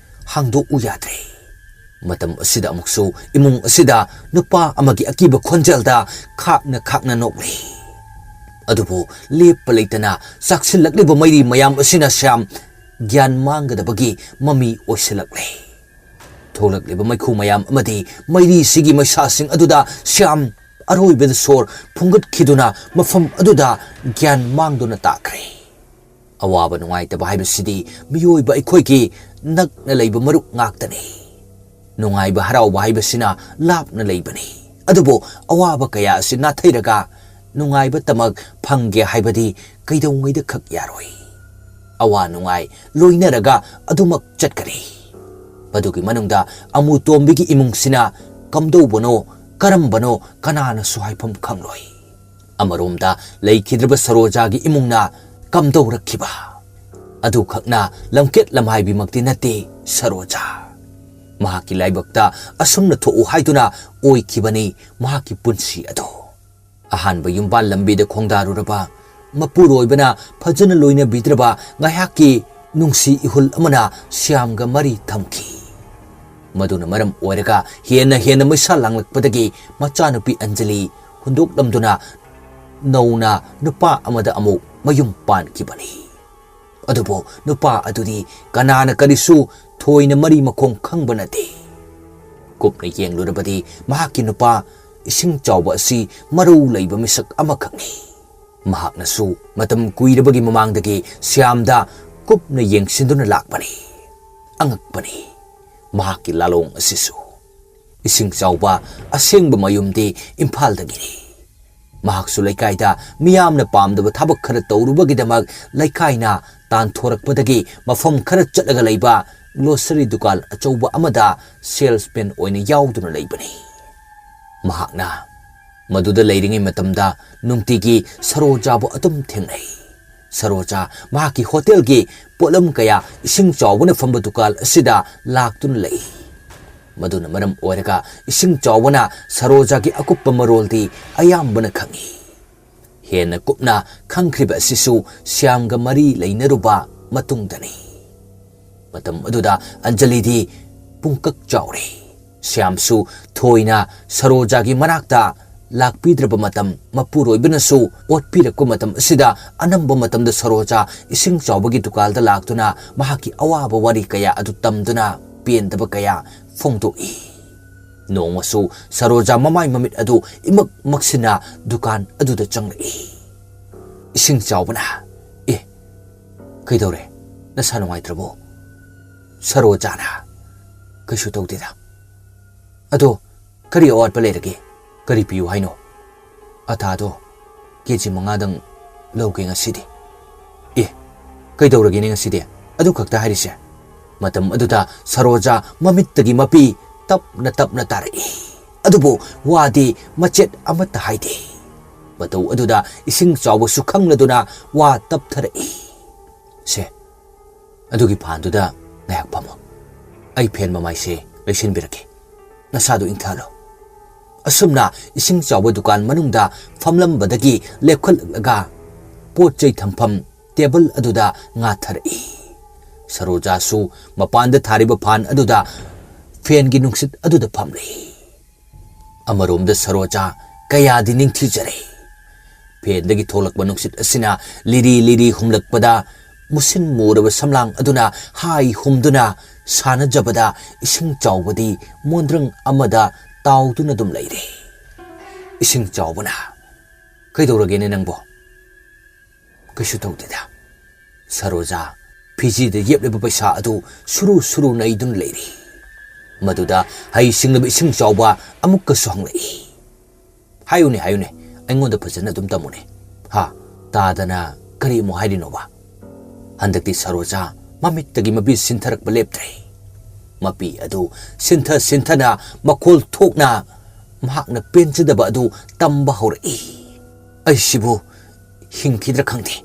ꯍꯥꯡꯗꯣꯛꯎ ꯌꯥꯗ꯭ꯔꯦ꯫ ꯃꯇꯝ ꯑꯁꯤꯗ ꯑꯃꯨꯛꯁꯨ ꯏꯃꯨꯡ ꯑꯁꯤꯗ ꯅꯨꯄꯥ ꯑꯃꯒꯤ ꯑꯀꯤꯕ ꯈꯣꯟꯖꯦꯜꯗ ꯈꯥꯛꯅ ꯈꯥꯛꯅ ꯅꯣꯛꯂꯤ꯫ ꯑꯗꯨꯕꯨ ꯂꯦꯞꯄ ꯂꯩꯇꯅ ꯆꯥꯛꯁꯤꯜꯂꯛꯂꯤꯕ ꯃꯩꯔꯤ ꯃꯌꯥꯝ ꯑꯁꯤꯅ ꯁ꯭ꯌꯥꯝ ꯒ꯭ꯌꯥꯟ ꯃꯥꯡꯒꯗꯕꯒꯤ ꯃꯃꯤ ꯑꯣꯏꯁꯤꯜꯂꯛꯂꯦ꯫ ꯊꯣꯛꯂꯛꯂꯤꯕ ꯃꯩꯈꯨ ꯃꯌꯥꯝ ꯑꯃꯗꯤ ꯃꯩꯔꯤꯁꯤꯒꯤ ꯃꯩꯁꯥꯁꯤꯡ ꯑꯗꯨꯗ ꯁ꯭ꯌꯥꯝ ꯑꯔꯣꯏꯕꯗ ꯁꯣꯔ ꯐꯨꯡꯒꯠꯈꯤꯗꯨꯅ ꯃꯐꯝ ꯑꯗꯨꯗ ꯒ꯭ꯌꯥꯟ ꯃꯥꯡꯗꯨꯅ ꯇꯥꯈ꯭ꯔꯦ꯫ ꯑꯋꯥꯕ ꯅꯨꯡꯉꯥꯏꯇꯕ ꯍꯥꯏꯕꯁꯤꯗꯤ ꯃꯤꯑꯣꯏꯕ ꯑꯩꯈꯣꯏꯒꯤ ꯅꯛꯅ ꯂꯩꯕ ꯃꯔꯨꯞ ꯉꯥꯛꯇꯅꯤ꯫ ꯅꯨꯡꯉꯥꯏꯕ ꯍꯔꯥꯎꯕ ꯍꯥꯏꯕꯁꯤꯅ ꯂꯥꯞꯅ ꯂꯩꯕꯅꯤ꯫ ꯑꯗꯨꯕꯨ ꯑꯋꯥꯕ ꯀꯌꯥ ꯑꯁꯤ ꯅꯥꯊꯩꯔꯒ ꯅꯨꯡꯉꯥꯏꯕꯇꯃꯛ ꯐꯪꯒꯦ ꯍꯥꯏꯕꯗꯤ ꯀꯩꯗꯧꯉꯩꯗ ꯈꯛ ꯌꯥꯔꯣꯏ꯫ ꯑꯋꯥ ꯅꯨꯡꯉꯥꯏ ꯂꯣꯏꯅꯔꯒ ꯑꯗꯨꯃꯛ ꯆꯠꯀꯅꯤ꯫ ꯃꯗꯨꯒꯤ ꯃꯅꯨꯡꯗ ꯑꯃꯨ ꯇꯣꯝꯕꯤꯒꯤ ꯏꯃꯨꯡꯁꯤꯅ ꯀꯝꯗꯧꯕꯅꯣ, ꯀꯔꯝꯕꯅꯣ, ꯀꯅꯥꯅꯁꯨ ꯍꯥꯏꯐꯝ ꯈꯪꯂꯣꯏ꯫ ꯑꯃꯔꯣꯝꯗ ꯂꯩꯈꯤꯗ꯭ꯔꯕ ꯁꯔꯣꯖꯥꯒꯤ ꯏꯃꯨꯡꯅ ꯀꯝꯗꯧꯔꯛꯈꯤꯕ? ꯑꯗꯨꯈꯛꯅ ꯂꯝꯀꯦꯠ ꯂꯝꯍꯥꯏꯕꯤꯃꯛꯇꯤ ꯅꯠꯇꯦ ꯁꯔꯣꯖꯥ꯫ ꯃꯍꯥꯛꯀꯤ ꯂꯥꯏꯕꯛꯇ ꯑꯁꯨꯝꯅ ꯊꯣꯛꯎ ꯍꯥꯏꯗꯨꯅ ꯑꯣꯏꯈꯤꯕꯅꯤ ꯃꯍꯥꯛꯀꯤ ꯄꯨꯟꯁꯤ ꯑꯗꯨ꯫ ꯑꯍꯥꯟꯕ ꯌꯨꯝꯕꯥꯜ ꯂꯝꯕꯤꯗ ꯈꯣꯡꯗꯥꯔꯨꯔꯕ ꯃꯄꯨꯔꯣꯏꯕꯅ ꯐꯖꯅ ꯂꯣꯏꯅꯕꯤꯗ꯭ꯔꯕ ꯉꯥꯏꯍꯥꯛꯀꯤ ꯅꯨꯡꯁꯤ ꯏꯍꯨꯜ ꯑꯃꯅ ꯁ꯭ꯌꯥꯝꯒ ꯃꯔꯤ ꯊꯝꯈꯤ꯫ ꯃꯗꯨꯅ ꯃꯔꯝ ꯑꯣꯏꯔꯒ ꯍꯦꯟꯅ ꯍꯦꯟꯅ ꯃꯩꯁꯥ ꯂꯥꯡꯂꯛꯄꯗꯒꯤ ꯃꯆꯥꯅꯨꯄꯤ ꯑꯟꯖꯂꯤ ꯍꯨꯟꯗꯣꯛꯂꯝꯗꯨꯅ ꯅꯧꯅ ꯅꯨꯄꯥ ꯑꯃꯗ ꯑꯃꯨꯛ ꯃꯌꯨꯝ ꯄꯥꯟꯈꯤꯕꯅꯤ꯫ ꯑꯗꯨꯕꯨ ꯅꯨꯄꯥ ꯑꯗꯨꯗꯤ ꯀꯅꯥꯅ ꯀꯔꯤꯁꯨ ꯊꯣꯏꯅ ꯃꯔꯤ ꯃꯈꯣꯡ ꯈꯪꯕ ꯅꯠꯇꯦ꯫ ꯀꯨꯞꯅ ꯌꯦꯡꯂꯨꯔꯕꯗꯤ ꯃꯍꯥꯛꯀꯤ ꯅꯨꯄꯥ ꯏꯁꯤꯡ ꯆꯥꯎꯕ ꯑꯁꯤ ꯃꯔꯧ ꯂꯩꯕ ꯃꯤꯁꯛ ꯑꯃꯈꯛꯅꯤ꯫ ꯃꯍꯥꯛꯅꯁꯨ ꯃꯇꯝ ꯀꯨꯏꯔꯕꯒꯤ ꯃꯃꯥꯡꯗꯒꯤ ꯁ꯭ꯌꯥꯝꯗ ꯀꯨꯞꯅ ꯌꯦꯡꯁꯤꯟꯗꯨꯅ ꯂꯥꯛꯄꯅꯤ꯫ ꯑꯉꯛꯄꯅꯤ, ꯃꯍꯥꯛꯀꯤ ꯂꯥꯂꯣꯡ ꯑꯁꯤꯁꯨ꯫ ꯏꯁꯤꯡ ꯆꯥꯎꯕ ꯑꯁꯦꯡꯕ ꯃꯌꯨꯝꯗꯤ ꯏꯝꯐꯥꯜꯗꯒꯤꯅꯤ꯫ ꯃꯍꯥꯛꯁꯨ ꯂꯩꯀꯥꯏꯗ ꯃꯤꯌꯥꯝꯅ ꯄꯥꯝꯗꯕ ꯊꯕꯛ ꯈꯔ ꯇꯧꯔꯨꯕꯒꯤꯗꯃꯛ ꯂꯩꯀꯥꯏꯅ ꯇꯥꯟꯊꯣꯔꯛꯄꯗꯒꯤ ꯃꯐꯝ ꯈꯔ ꯆꯠꯂꯒ ꯂꯩꯕ ꯒ꯭ꯂꯣꯁꯔꯤ ꯗꯨꯀꯥꯟ ꯑꯆꯧꯕ ꯑꯃꯗ ꯁꯦꯜꯁꯃꯦꯟ ꯑꯣꯏꯅ ꯌꯥꯎꯗꯨꯅ ꯂꯩꯕꯅꯤ꯫ ꯃꯍꯥꯛꯅ ꯃꯗꯨꯗ ꯂꯩꯔꯤꯉꯩ ꯃꯇꯝꯗ ꯅꯨꯡꯇꯤꯒꯤ ꯁꯔꯣꯖꯥꯕꯨ ꯑꯗꯨꯝ ꯊꯦꯡꯅꯩ꯫ ꯁꯔꯣꯖꯥ ꯃꯍꯥꯛꯀꯤ ꯍꯣꯇꯦꯜꯒꯤ ꯄꯣꯠꯂꯝ ꯀꯌꯥ ꯏꯁꯤꯡ ꯆꯥꯎꯕꯅ ꯐꯝꯕ ꯗꯨꯀꯥꯟ ꯑꯁꯤꯗ ꯂꯥꯛꯇꯨꯅ ꯂꯩ꯫ ꯃꯗꯨꯅ ꯃꯔꯝ ꯑꯣꯏꯔꯒ ꯏꯁꯤꯡ ꯆꯥꯎꯕꯅ ꯁꯔꯣꯖꯥꯒꯤ ꯑꯀꯨꯞꯄ ꯃꯔꯣꯜꯗꯤ ꯑꯌꯥꯝꯕꯅ ꯈꯪꯏ꯫ ꯍꯦꯟꯅ ꯀꯨꯞꯅ ꯈꯪꯈ꯭ꯔꯤꯕ ꯑꯁꯤꯁꯨ ꯁ꯭ꯌꯥꯝꯒ ꯃꯔꯤ ꯂꯩꯅꯔꯨꯕ ꯃꯇꯨꯡꯗꯅꯤ꯫ ꯃꯇꯝ ꯑꯗꯨꯗ ꯑꯟꯖꯂꯤꯗꯤ ꯄꯨꯡꯀꯛ ꯆꯥꯎꯔꯦ꯫ ꯁ꯭ꯌꯥꯝꯁꯨ ꯊꯣꯏꯅ ꯁꯔꯣꯖꯥꯒꯤ ꯃꯅꯥꯛꯇ ꯂꯥꯛꯄꯤꯗ꯭ꯔꯕ ꯃꯇꯝ, ꯃꯄꯨꯔꯣꯏꯕꯅꯁꯨ ꯑꯣꯠꯄꯤꯔꯛꯄ ꯃꯇꯝ ꯑꯁꯤꯗ ꯑꯅꯝꯕ ꯃꯇꯝꯗ ꯁꯔꯣꯖꯥ ꯏꯁꯤꯡ ꯆꯥꯎꯕꯒꯤ ꯗꯨꯀꯥꯟꯗ ꯂꯥꯛꯇꯨꯅ ꯃꯍꯥꯛꯀꯤ ꯑꯋꯥꯕ ꯋꯥꯔꯤ ꯀꯌꯥ ꯑꯗꯨ ꯇꯝꯗꯨꯅ ꯄꯦꯟꯗꯕ ꯀꯌꯥ ꯐꯣꯡꯗꯣꯛꯏ꯫ ꯅꯣꯡꯃꯁꯨ ꯁꯔꯣꯖꯥ ꯃꯃꯥꯏ ꯃꯃꯤꯠ ꯑꯗꯨ ꯏꯃꯛ ꯃꯛꯁꯤꯟꯅ ꯗꯨꯀꯥꯟ ꯑꯗꯨꯗ ꯆꯪꯂꯛꯏ꯫ ꯏꯁꯤꯡ ꯆꯥꯎꯕꯅ, "ꯑꯦ, ꯀꯩꯗꯧꯔꯦ? ꯅꯁꯥ ꯅꯨꯡꯉꯥꯏꯇ꯭ꯔꯕꯣ?" ꯁꯔꯣꯖꯥꯅ, "ꯀꯩꯁꯨ ꯇꯧꯗꯦꯗ꯫ ꯑꯗꯣ ꯀꯔꯤ ꯑꯋꯥꯠꯄ ꯂꯩꯔꯒꯦ? ꯀꯔꯤ ꯄꯤꯌꯨ ꯍꯥꯏꯅꯣ?" "ꯑꯇꯥꯗꯣ ꯀꯦ ꯖꯤ ꯃꯉꯥꯗꯪ ꯂꯧꯒꯦ ꯉꯁꯤꯗꯤ꯫" "ꯑꯦ, ꯀꯩꯗꯧꯔꯒꯦꯅꯦ ꯉꯁꯤꯗꯤ? ꯑꯗꯨ ꯈꯛꯇ ꯍꯥꯏꯔꯤꯁꯦ?" ꯃꯇꯝ ꯑꯗꯨꯗ ꯁꯔꯣꯖꯥ ꯃꯃꯤꯠꯇꯒꯤ ꯃꯄꯤ ꯇꯞꯅ ꯇꯞꯅ ꯇꯥꯔꯛꯏ꯫ ꯑꯗꯨꯕꯨ ꯋꯥꯗꯤ ꯃꯆꯦꯠ ꯑꯃꯠꯇ ꯍꯥꯏꯗꯦ꯫ ꯃꯇꯧ ꯑꯗꯨꯗ ꯏꯁꯤꯡ ꯆꯥꯎꯕꯁꯨ ꯈꯪꯂꯗꯨꯅ ꯋꯥ ꯇꯞꯊꯔꯛꯏ꯫ "ꯁꯦ, ꯑꯗꯨꯒꯤ ꯐꯥꯟꯗꯨꯗ ꯉꯥꯏꯍꯥꯛ ꯐꯝꯃꯣ꯫ ꯑꯩ ꯐꯦꯟ ꯃꯃꯥꯏꯁꯦ ꯂꯩꯁꯤꯟꯕꯤꯔꯛꯀꯦ꯫ ꯅꯁꯥꯗꯨ ꯏꯪꯊꯍꯜꯂꯣ꯫" ꯑꯁꯨꯝꯅ ꯏꯁꯤꯡ ꯆꯥꯎꯕ ꯗꯨꯀꯥꯟ ꯃꯅꯨꯡꯗ ꯐꯝꯂꯝꯕꯗꯒꯤ ꯂꯦꯞꯈꯠꯂꯛꯂꯒ ꯄꯣꯠ ꯆꯩ ꯊꯝꯐꯝ ꯇꯦꯕꯜ ꯑꯗꯨꯗ ꯉꯥꯊꯔꯛꯏ꯫ ꯁꯔꯣꯖꯥꯁꯨ ꯃꯄꯥꯟꯗ ꯊꯥꯔꯤꯕ ꯐꯥꯟ ꯑꯗꯨꯗ ꯐꯦꯟꯒꯤ ꯅꯨꯡꯁꯤꯠ ꯑꯗꯨꯗ ꯐꯝꯂꯤ꯫ ꯑꯃꯔꯣꯝꯗ ꯁꯔꯣꯖꯥ ꯀꯌꯥꯗꯤ ꯅꯤꯡꯊꯤꯖꯔꯦ꯫ ꯐꯦꯟꯗꯒꯤ ꯊꯣꯛꯂꯛꯄ ꯅꯨꯡꯁꯤꯠ ꯑꯁꯤꯅ ꯂꯤꯔꯤ ꯂꯤꯔꯤ ꯍꯨꯝꯂꯛꯄꯗ ꯃꯨꯁꯤꯟ ꯃꯨꯔꯕ ꯁꯝꯂꯥꯡ ꯑꯗꯨꯅ ꯍꯥꯏ ꯍꯨꯝꯗꯨꯅ ꯁꯥꯟꯅꯖꯕꯗ ꯏꯁꯤꯡ ꯆꯥꯎꯕꯗꯤ ꯃꯣꯟꯗ꯭ꯔꯪ ꯑꯃꯗ ꯇꯥꯎꯗꯨꯅ ꯑꯗꯨꯝ ꯂꯩꯔꯦ꯫ ꯏꯁꯤꯡ ꯆꯥꯎꯕꯅ, "ꯀꯩꯗꯧꯔꯒꯦꯅꯦ ꯅꯪꯕꯣ?" "ꯀꯩꯁꯨ ꯇꯧꯗꯦꯗ꯫ ꯁꯔꯣꯖꯥ, ꯐꯤꯖꯤꯗ ꯌꯦꯞꯂꯤꯕ ꯄꯩꯁꯥ ꯑꯗꯨ ꯁꯨꯔꯨ ꯁꯨꯔꯨ ꯅꯩꯗꯨꯅ ꯂꯩꯔꯤ꯫ ꯃꯗꯨꯗ ꯍꯩ ꯁꯤꯡꯂꯕ ꯏꯁꯤꯡ ꯆꯥꯎꯕ ꯑꯃꯨꯛꯀꯁꯨ ꯍꯪꯂꯛꯏ꯫ ꯍꯥꯏꯌꯨꯅꯦ, ꯍꯥꯏꯌꯨꯅꯦ, ꯑꯩꯉꯣꯟꯗ ꯐꯖꯅ ꯑꯗꯨꯝ ꯇꯝꯃꯨꯅꯦ꯫ ꯍꯥ, ꯇꯥꯗꯅ ꯀꯔꯤ ꯑꯃꯨꯛ ꯍꯥꯏꯔꯤꯅꯣꯕ?" ꯍꯟꯗꯛꯇꯤ ꯁꯔꯣꯖꯥ ꯃꯃꯤꯠꯇꯒꯤ ꯃꯄꯤ ꯁꯤꯟꯊꯔꯛꯄ ꯂꯦꯞꯇ꯭ꯔꯦ꯫ ꯃꯄꯤ ꯑꯗꯨ ꯁꯤꯟꯊ ꯁꯤꯟꯊꯅ ꯃꯈꯣꯜ ꯊꯣꯛꯅ ꯃꯍꯥꯛꯅ ꯄꯦꯟꯖꯗꯕ ꯑꯗꯨ ꯇꯝꯕ ꯍꯧꯔꯛꯏ꯫ "ꯑꯩꯁꯤꯕꯨ ꯍꯤꯡꯈꯤꯗ꯭ꯔꯥ ꯈꯪꯗꯦ꯫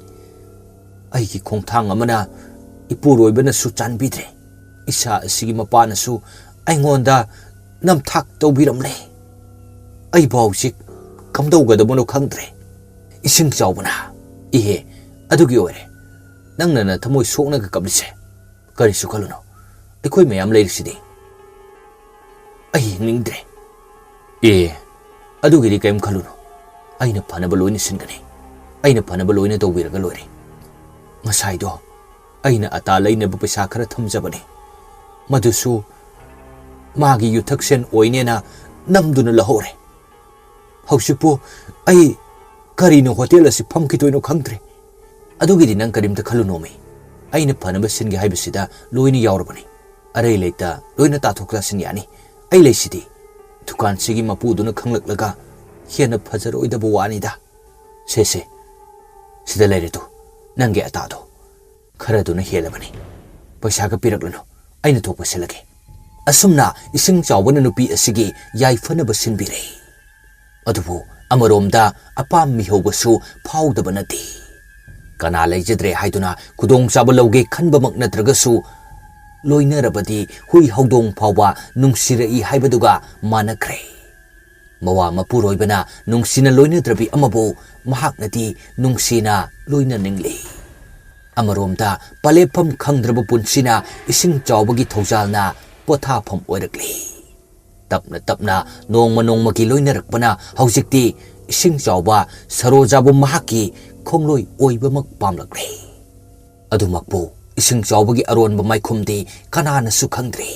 ꯑꯩꯒꯤ ꯈꯣꯡꯊꯥꯡ ꯑꯃꯅ ꯏꯄꯨꯔꯣꯏꯕꯅꯁꯨ ꯆꯥꯟꯕꯤꯗ꯭ꯔꯦ꯫ ꯏꯆꯥ ꯑꯁꯤꯒꯤ ꯃꯄꯥꯅꯁꯨ ꯑꯩꯉꯣꯟꯗ ꯅꯝꯊꯥꯛ ꯇꯧꯕꯤꯔꯝꯂꯦ꯫ ꯑꯩꯕꯨ ꯍꯧꯖꯤꯛ ꯀꯝꯗꯧꯒꯗꯕꯅꯣ ꯈꯪꯗ꯭ꯔꯦ꯫" ꯏꯁꯤꯡ ꯆꯥꯎꯕꯅ, "ꯏꯍꯦ, ꯑꯗꯨꯒꯤ ꯑꯣꯏꯔꯦ ꯅꯪꯅ ꯅꯊꯃꯣꯏ ꯁꯣꯛꯅꯒ ꯀꯞꯂꯤꯁꯦ꯫ ꯀꯔꯤꯁꯨ ꯈꯜꯂꯨꯅꯨ, ꯑꯩꯈꯣꯏ ꯃꯌꯥꯝ ꯂꯩꯔꯤꯁꯤꯗꯤ꯫ ꯑꯩ ꯍꯤꯡꯅꯤꯡꯗ꯭ꯔꯦ꯫" "ꯑꯦ, ꯑꯗꯨꯒꯤꯗꯤ ꯀꯔꯤꯝ ꯈꯜꯂꯨꯅꯨ, ꯑꯩꯅ ꯐꯅꯕ ꯂꯣꯏꯅ ꯁꯤꯟꯒꯅꯤ꯫ ꯑꯩꯅ ꯐꯅꯕ ꯂꯣꯏꯅ ꯇꯧꯕꯤꯔꯒ ꯂꯣꯏꯔꯦ꯫ ꯉꯁꯥꯏꯗꯣ ꯑꯩꯅ ꯑꯇꯥ ꯂꯩꯅꯕ ꯄꯩꯁꯥ ꯈꯔ ꯊꯝꯖꯕꯅꯤ, ꯃꯗꯨꯁꯨ ꯃꯥꯒꯤ ꯌꯨꯊꯛꯁꯦꯟ ꯑꯣꯏꯅꯦꯅ ꯅꯝꯗꯨꯅ ꯂꯧꯍꯧꯔꯦ꯫ ꯍꯧꯖꯤꯛꯄꯨ ꯑꯩ ꯀꯔꯤꯅꯣ ꯍꯣꯇꯦꯜ ꯑꯁꯤ ꯐꯝꯈꯤꯗꯣꯏꯅꯣ ꯈꯪꯗ꯭ꯔꯦ꯫" "ꯑꯗꯨꯒꯤꯗꯤ ꯅꯪ ꯀꯔꯤꯝꯇ ꯈꯜꯂꯨꯅꯣꯃꯤ꯫ ꯑꯩꯅ ꯐꯅꯕ ꯁꯤꯟꯒꯦ ꯍꯥꯏꯕꯁꯤꯗ ꯂꯣꯏꯅ ꯌꯥꯎꯔꯕꯅꯤ꯫ ꯑꯔꯩ ꯂꯩꯇ ꯂꯣꯏꯅ ꯇꯥꯊꯣꯛ ꯇꯥꯁꯤꯟ ꯌꯥꯅꯤ꯫ ꯑꯩ ꯂꯩꯁꯤꯗꯤ꯫" ꯗꯨꯀꯥꯟꯁꯤꯒꯤ ꯃꯄꯨꯗꯨꯅ ꯈꯪꯂꯛꯂꯒ ꯍꯦꯟꯅ ꯐꯖꯔꯣꯏꯗꯕ ꯋꯥꯅꯤꯗ꯫ "ꯁꯦ, ꯁꯦ, ꯁꯤꯗ ꯂꯩꯔꯦ ꯇꯨ, ꯅꯪꯒꯤ ꯑꯇꯥꯗꯣ꯫ ꯈꯔꯗꯨꯅ ꯍꯦꯜꯂꯕꯅꯤ꯫ ꯄꯩꯁꯥꯒ ꯄꯤꯔꯛꯂꯅꯨ, ꯑꯩꯅ ꯊꯣꯛꯄ ꯁꯤꯜꯂꯒꯦ꯫" ꯑꯁꯨꯝꯅ ꯏꯁꯤꯡ ꯆꯥꯎꯕꯅ ꯅꯨꯄꯤ ꯑꯁꯤꯒꯤ ꯌꯥꯏꯐꯅꯕ ꯁꯤꯟꯕꯤꯔꯦ꯫ ꯑꯗꯨꯕꯨ ꯑꯃꯔꯣꯝꯗ ꯑꯄꯥꯝ ꯃꯤꯍꯧꯕꯁꯨ ꯐꯥꯎꯗꯕ ꯅꯠꯇꯦ꯫ ꯀꯅꯥ ꯂꯩꯖꯗ꯭ꯔꯦ ꯍꯥꯏꯗꯨꯅ ꯈꯨꯗꯣꯡꯆꯥꯕ ꯂꯧꯒꯦ ꯈꯟꯕꯃꯛ ꯅꯠꯇ꯭ꯔꯒꯁꯨ, ꯂꯣꯏꯅꯔꯕꯗꯤ ꯍꯨꯏ ꯍꯧꯗꯣꯡ ꯐꯥꯎꯕ ꯅꯨꯡꯁꯤꯔꯛꯏ ꯍꯥꯏꯕꯗꯨꯒ ꯃꯥꯟꯅꯈ꯭ꯔꯦ꯫ ꯃꯋꯥ ꯃꯄꯨꯔꯣꯏꯕꯅ ꯅꯨꯡꯁꯤꯅ ꯂꯣꯏꯅꯗ꯭ꯔꯕꯤ ꯑꯃꯕꯨ ꯃꯍꯥꯛꯅꯗꯤ ꯅꯨꯡꯁꯤꯅ ꯂꯣꯏꯅꯅꯤꯡꯂꯤ꯫ ꯑꯃꯔꯣꯝꯗ ꯄꯂꯦꯞꯐꯝ ꯈꯪꯗ꯭ꯔꯕ ꯄꯨꯟꯁꯤꯅ ꯏꯁꯤꯡ ꯆꯥꯎꯕꯒꯤ ꯊꯧꯖꯥꯜꯅ ꯄꯣꯊꯥꯐꯝ ꯑꯣꯏꯔꯛꯂꯤ꯫ ꯇꯞꯅ ꯇꯞꯅ ꯅꯣꯡꯃ ꯅꯣꯡꯃꯒꯤ ꯂꯣꯏꯅꯔꯛꯄꯅ ꯍꯧꯖꯤꯛꯇꯤ ꯏꯁꯤꯡ ꯆꯥꯎꯕ ꯁꯔꯣꯖꯥꯕꯨ ꯃꯍꯥꯛꯀꯤ ꯈꯣꯡꯂꯣꯏ ꯑꯣꯏꯕꯃꯛ ꯄꯥꯝꯂꯛꯂꯦ꯫ ꯑꯗꯨꯃꯛꯄꯨ ꯏꯁꯤꯡ ꯆꯥꯎꯕꯒꯤ ꯑꯔꯣꯟꯕ ꯃꯥꯏꯈꯨꯝꯗꯤ ꯀꯅꯥꯅꯁꯨ ꯈꯪꯗ꯭ꯔꯤ꯫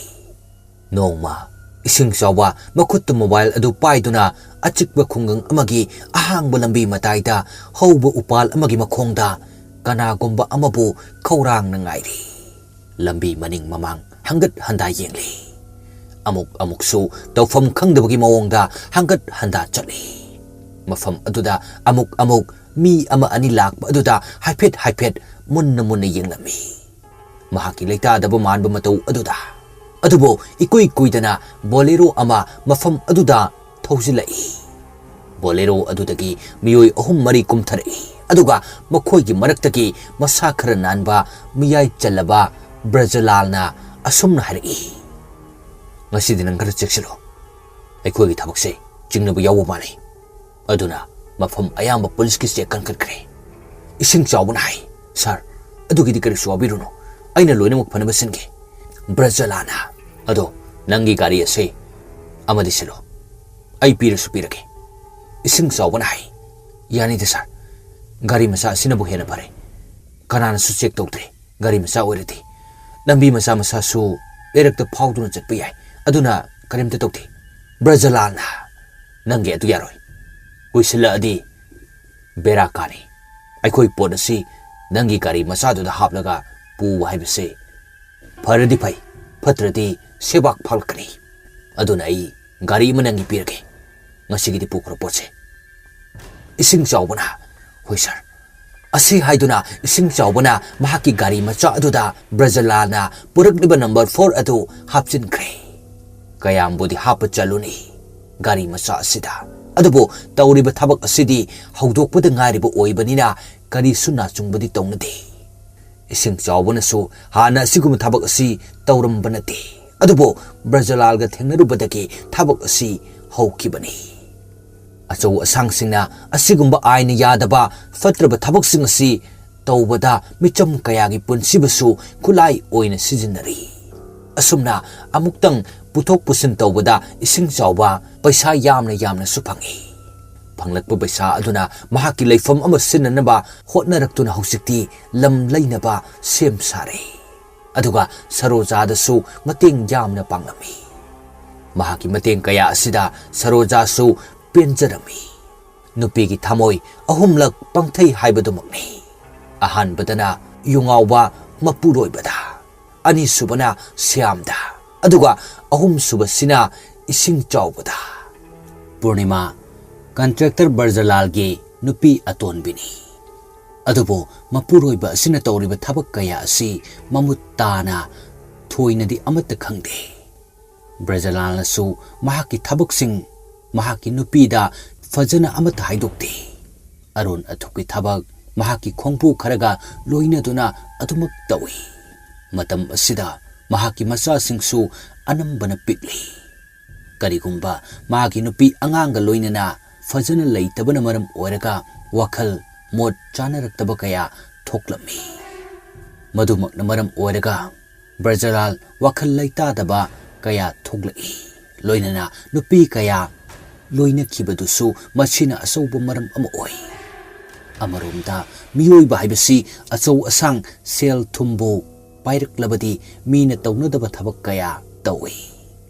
ꯅꯣꯡꯃ ꯏꯁꯤꯡ ꯆꯥꯎꯕ ꯃꯈꯨꯠꯇ ꯃꯣꯕꯥꯏꯜ ꯑꯗꯨ ꯄꯥꯏꯗꯨꯅ ꯑꯆꯤꯛꯄ ꯈꯨꯡꯒꯪ ꯑꯃꯒꯤ ꯑꯍꯥꯡꯕ ꯂꯝꯕꯤ ꯃꯇꯥꯏꯗ ꯍꯧꯕ ꯎꯄꯥꯜ ꯑꯃꯒꯤ ꯃꯈꯣꯡꯗ ꯀꯅꯥꯒꯨꯝꯕ ꯑꯃꯕꯨ ꯈꯧꯔꯥꯡꯅ ꯉꯥꯏꯔꯤ꯫ ꯂꯝꯕꯤ ꯃꯅꯤꯡ ꯃꯃꯥꯡ ꯍꯪꯒꯠ ꯍꯟꯗꯥ ꯌꯦꯡꯂꯤ꯫ ꯑꯃꯨꯛ ꯑꯃꯨꯛꯁꯨ ꯇꯧꯐꯝ ꯈꯪꯗꯕꯒꯤ ꯃꯑꯣꯡꯗ ꯍꯪꯒꯠ ꯍꯟꯗꯥ ꯆꯠꯂꯤ꯫ ꯃꯐꯝ ꯑꯗꯨꯗ ꯑꯃꯨꯛ ꯑꯃꯨꯛ ꯃꯤ ꯑꯃ ꯑꯅꯤ ꯂꯥꯛꯄ ꯑꯗꯨꯗ ꯍꯥꯏꯐꯦꯠ ꯍꯥꯏꯐꯦꯠ ꯃꯨꯟꯅ ꯃꯨꯟꯅ ꯌꯦꯡꯂꯝꯃꯤ꯫ ꯃꯍꯥꯛꯀꯤ ꯂꯩꯇꯥꯗꯕ ꯃꯥꯟꯕ ꯃꯇꯧ ꯑꯗꯨꯗ꯫ ꯑꯗꯨꯕꯨ ꯏꯀꯨꯏ ꯀꯨꯏꯗꯅ ꯕꯣꯂꯦꯔꯣ ꯑꯃ ꯃꯐꯝ ꯑꯗꯨꯗ ꯊꯧꯖꯤꯜꯂꯛꯏ꯫ ꯕꯣꯂꯦꯔꯣ ꯑꯗꯨꯗꯒꯤ ꯃꯤꯑꯣꯏ ꯑꯍꯨꯝ ꯃꯔꯤ ꯀꯨꯝꯊꯔꯛꯏ, ꯑꯗꯨꯒ ꯃꯈꯣꯏꯒꯤ ꯃꯔꯛꯇꯒꯤ ꯃꯁꯥ ꯈꯔ ꯅꯥꯟꯕ, ꯃꯤꯌꯥꯏ ꯆꯜꯂꯕ ꯕ꯭ꯔꯖꯂꯥꯜꯅ ꯑꯁꯨꯝꯅ ꯍꯥꯏꯔꯛꯏ, "ꯉꯁꯤꯗꯤ ꯅꯪ ꯈꯔ ꯆꯦꯛꯁꯤꯜꯂꯣ꯫ ꯑꯩꯈꯣꯏꯒꯤ ꯊꯕꯛꯁꯦ ꯆꯤꯡꯅꯕ ꯌꯥꯎꯕ ꯃꯥꯜꯂꯤ꯫" ꯑꯗꯨꯅ ꯃꯐꯝ ꯑꯌꯥꯝꯕ ꯄꯨꯂꯤꯁꯀꯤ ꯆꯦꯛ ꯀꯟꯈꯠꯈ꯭ꯔꯦ꯫ ꯏꯁꯤꯡ ꯆꯥꯎꯕꯅ ꯍꯥꯏ, "ꯁꯥꯔ, ꯑꯗꯨꯒꯤꯗꯤ ꯀꯔꯤꯁꯨ ꯋꯥꯕꯤꯔꯨꯅꯨ, ꯑꯩꯅ ꯂꯣꯏꯅꯃꯛ ꯐꯅꯕ ꯁꯤꯟꯒꯦ꯫" ꯕ꯭ꯔꯖꯂꯥꯅ, "ꯑꯗꯣ ꯅꯪꯒꯤ ꯒꯥꯔꯤ ꯑꯁꯦ ꯑꯃꯗꯤ ꯁꯤꯜꯂꯣ, ꯑꯩ ꯄꯤꯔꯁꯨ ꯄꯤꯔꯒꯦ꯫" ꯏꯁꯤꯡ ꯆꯥꯎꯕꯅ ꯍꯥꯏ, "ꯌꯥꯅꯤꯗ ꯁꯥꯔ, ꯒꯥꯔꯤ ꯃꯆꯥ ꯑꯁꯤꯅꯕꯨ ꯍꯦꯟꯅ ꯐꯔꯦ꯫ ꯀꯅꯥꯅꯁꯨ ꯆꯦꯛ ꯇꯧꯗ꯭ꯔꯦ꯫ ꯒꯥꯔꯤ ꯃꯆꯥ ꯑꯣꯏꯔꯗꯤ ꯂꯝꯕꯤ ꯃꯆꯥ ꯃꯆꯥꯁꯨ ꯂꯩꯔꯛꯇ ꯐꯥꯎꯗꯨꯅ ꯆꯠꯄ ꯌꯥꯏ, ꯑꯗꯨꯅ ꯀꯔꯤꯝꯇ ꯇꯧꯗꯦ꯫" ꯕ꯭ꯔꯖꯂꯥꯜꯅ, "ꯅꯪꯒꯤ ꯑꯗꯨ ꯌꯥꯔꯣꯏ, ꯀꯨꯏꯁꯤꯜꯂꯛꯑꯗꯤ ꯕꯦꯔꯥ ꯀꯥꯅꯤ꯫ ꯑꯩꯈꯣꯏ ꯄꯣꯠ ꯑꯁꯤ ꯅꯪꯒꯤ ꯒꯥꯔꯤ ꯃꯆꯥꯗꯨꯗ ꯍꯥꯞꯂꯒ ꯄꯨꯕ ꯍꯥꯏꯕꯁꯦ ꯐꯔꯗꯤ ꯐꯩ, ꯐꯠꯇ꯭ꯔꯗꯤ ꯁꯦꯕꯥꯛ ꯐꯥꯂꯛꯀꯅꯤ꯫ ꯑꯗꯨꯅ ꯑꯩ ꯒꯥꯔꯤ ꯑꯃ ꯅꯪꯒꯤ ꯄꯤꯔꯒꯦ, ꯉꯁꯤꯒꯤꯗꯤ ꯄꯨꯈ꯭ꯔꯣ ꯄꯣꯠꯁꯦ꯫" ꯏꯁꯤꯡ ꯆꯥꯎꯕꯅ, "ꯍꯣꯏ ꯁꯥꯔ꯫" ꯑꯁꯤ ꯍꯥꯏꯗꯨꯅ ꯏꯁꯤꯡ ꯆꯥꯎꯕꯅ ꯃꯍꯥꯛꯀꯤ ꯒꯥꯔꯤ ꯃꯆꯥ ꯑꯗꯨꯗ ꯕ꯭ꯔꯖꯂꯥꯜꯅ ꯄꯨꯔꯛꯂꯤꯕ ꯅꯝꯕꯔ ꯐꯣꯔ ꯑꯗꯨ ꯍꯥꯞꯆꯤꯟꯈ꯭ꯔꯦ꯫ ꯀꯌꯥꯝꯕꯨꯗꯤ ꯍꯥꯞꯄ ꯆꯠꯂꯨꯅꯤ ꯒꯥꯔꯤ ꯃꯆꯥ ꯑꯁꯤꯗ, ꯑꯗꯨꯕꯨ ꯇꯧꯔꯤꯕ ꯊꯕꯛ ꯑꯁꯤꯗꯤ ꯍꯧꯗꯣꯛꯄꯗ ꯉꯥꯏꯔꯤꯕ ꯑꯣꯏꯕꯅꯤꯅ ꯀꯔꯤꯁꯨ ꯅꯥꯆꯨꯡꯕꯗꯤ ꯇꯧꯅꯗꯦ꯫ ꯏꯁꯤꯡ ꯆꯥꯎꯕꯅꯁꯨ ꯍꯥꯟꯅ ꯑꯁꯤꯒꯨꯝꯕ ꯊꯕꯛ ꯑꯁꯤ ꯇꯧꯔꯝꯕ ꯅꯠꯇꯦ, ꯑꯗꯨꯕꯨ ꯕ꯭ꯔꯖꯂꯥꯜꯒ ꯊꯦꯡꯅꯔꯨꯕꯗꯒꯤ ꯊꯕꯛ ꯑꯁꯤ ꯍꯧꯈꯤꯕꯅꯤ꯫ ꯑꯆꯧ ꯑꯁꯥꯡꯁꯤꯡꯅ ꯑꯁꯤꯒꯨꯝꯕ ꯑꯥꯏꯟꯅ ꯌꯥꯗꯕ ꯐꯠꯇ꯭ꯔꯕ ꯊꯕꯛꯁꯤꯡ ꯑꯁꯤ ꯇꯧꯕꯗ ꯃꯤꯆꯝ ꯀꯌꯥꯒꯤ ꯄꯨꯟꯁꯤꯕꯨꯁꯨ ꯈꯨꯠꯂꯥꯏ ꯑꯣꯏꯅ ꯁꯤꯖꯤꯟꯅꯔꯤ꯫ ꯑꯁꯨꯝꯅ ꯑꯃꯨꯛꯇꯪ ꯄꯨꯊꯣꯛ ꯄꯨꯁꯤꯟ ꯇꯧꯕꯗ ꯏꯁꯤꯡ ꯆꯥꯎꯕ ꯄꯩꯁꯥ ꯌꯥꯝꯅ ꯌꯥꯝꯅꯁꯨ ꯐꯪꯏ꯫ ꯐꯪꯂꯛꯄ ꯄꯩꯁꯥ ꯑꯗꯨꯅ ꯃꯍꯥꯛꯀꯤ ꯂꯩꯐꯝ ꯑꯃ ꯁꯤꯟꯅꯅꯕ ꯍꯣꯠꯅꯔꯛꯇꯨꯅ ꯍꯧꯖꯤꯛꯇꯤ ꯂꯝ ꯂꯩꯅꯕ ꯁꯦꯝ ꯁꯥꯔꯦ꯫ ꯑꯗꯨꯒ ꯁꯔꯣꯖꯥꯗꯁꯨ ꯃꯇꯦꯡ ꯌꯥꯝꯅ ꯄꯥꯡꯂꯝꯃꯤ꯫ ꯃꯍꯥꯛꯀꯤ ꯃꯇꯦꯡ ꯀꯌꯥ ꯑꯁꯤꯗ ꯁꯔꯣꯖꯥꯁꯨ ꯄꯦꯟꯖꯔꯝꯃꯤ꯫ ꯅꯨꯄꯤꯒꯤ ꯊꯃꯣꯏ ꯑꯍꯨꯝꯂꯛ ꯄꯪꯊꯩ ꯍꯥꯏꯕꯗꯨꯃꯛꯅꯤ꯫ ꯑꯍꯥꯟꯕꯗꯅ ꯌꯨꯉꯥꯎꯕ ꯃꯄꯨꯔꯣꯏꯕꯗ, ꯑꯅꯤꯁꯨꯕꯅ ꯁ꯭ꯌꯥꯝꯗ, ꯑꯗꯨꯒ ꯑꯍꯨꯝꯁꯨꯕꯁꯤꯅ ꯏꯁꯤꯡ ꯆꯥꯎꯕꯗ꯫ ꯄꯨꯔꯅꯤꯃꯥ, ꯀꯟꯇ꯭ꯔꯦꯛꯇꯔ ꯕ꯭ꯔꯖꯂꯥꯜꯒꯤ ꯅꯨꯄꯤ ꯑꯇꯣꯟꯕꯤꯅꯤ꯫ ꯑꯗꯨꯕꯨ ꯃꯄꯨꯔꯣꯏꯕ ꯑꯁꯤꯅ ꯇꯧꯔꯤꯕ ꯊꯕꯛ ꯀꯌꯥ ꯑꯁꯤ ꯃꯃꯨꯠ ꯇꯥꯅ ꯊꯣꯏꯅꯗꯤ ꯑꯃꯠꯇ ꯈꯪꯗꯦ꯫ ꯕ꯭ꯔꯖꯂꯥꯜꯅꯁꯨ ꯃꯍꯥꯛꯀꯤ ꯊꯕꯛꯁꯤꯡ ꯃꯍꯥꯛꯀꯤ ꯅꯨꯄꯤꯗ ꯐꯖꯅ ꯑꯃꯠꯇ ꯍꯥꯏꯗꯣꯛꯇꯦ꯫ ꯑꯔꯣꯟ ꯑꯊꯨꯞꯀꯤ ꯊꯕꯛ ꯃꯍꯥꯛꯀꯤ ꯈꯣꯡꯄꯨ ꯈꯔꯒ ꯂꯣꯏꯅꯗꯨꯅ ꯑꯗꯨꯃꯛ ꯇꯧꯏ꯫ ꯃꯇꯝ ꯑꯁꯤꯗ ꯃꯍꯥꯛꯀꯤ ꯃꯆꯥꯁꯤꯡꯁꯨ ꯑꯅꯝꯕꯅ ꯄꯤꯛꯂꯤ꯫ ꯀꯔꯤꯒꯨꯝꯕ ꯃꯥꯒꯤ ꯅꯨꯄꯤ ꯑꯉꯥꯡꯒ ꯂꯣꯏꯅꯅ ꯐꯖꯅ ꯂꯩꯇꯕꯅ ꯃꯔꯝ ꯑꯣꯏꯔꯒ ꯋꯥꯈꯜ ꯃꯣꯠ ꯆꯥꯅꯔꯛꯇꯕ ꯀꯌꯥ ꯊꯣꯛꯂꯝꯃꯤ꯫ ꯃꯗꯨꯃꯛꯅ ꯃꯔꯝ ꯑꯣꯏꯔꯒ ꯕ꯭ꯔꯖꯂꯥꯜ ꯋꯥꯈꯜ ꯂꯩꯇꯥꯗꯕ ꯀꯌꯥ ꯊꯣꯛꯂꯛꯏ꯫ ꯂꯣꯏꯅꯅ ꯅꯨꯄꯤ ꯀꯌꯥ ꯂꯣꯏꯅꯈꯤꯕꯗꯨꯁꯨ ꯃꯁꯤꯅ ꯑꯆꯧꯕ ꯃꯔꯝ ꯑꯃ ꯑꯣꯏ꯫ ꯑꯃꯔꯣꯝꯗ ꯃꯤꯑꯣꯏꯕ ꯍꯥꯏꯕꯁꯤ ꯑꯆꯧ ꯑꯁꯥꯡ ꯁꯦꯜ ꯊꯨꯝꯕꯨ ꯄꯥꯏꯔꯛꯂꯕꯗꯤ ꯃꯤꯅ ꯇꯧꯅꯗꯕ ꯊꯕꯛ ꯀꯌꯥ ꯇꯧꯏ꯫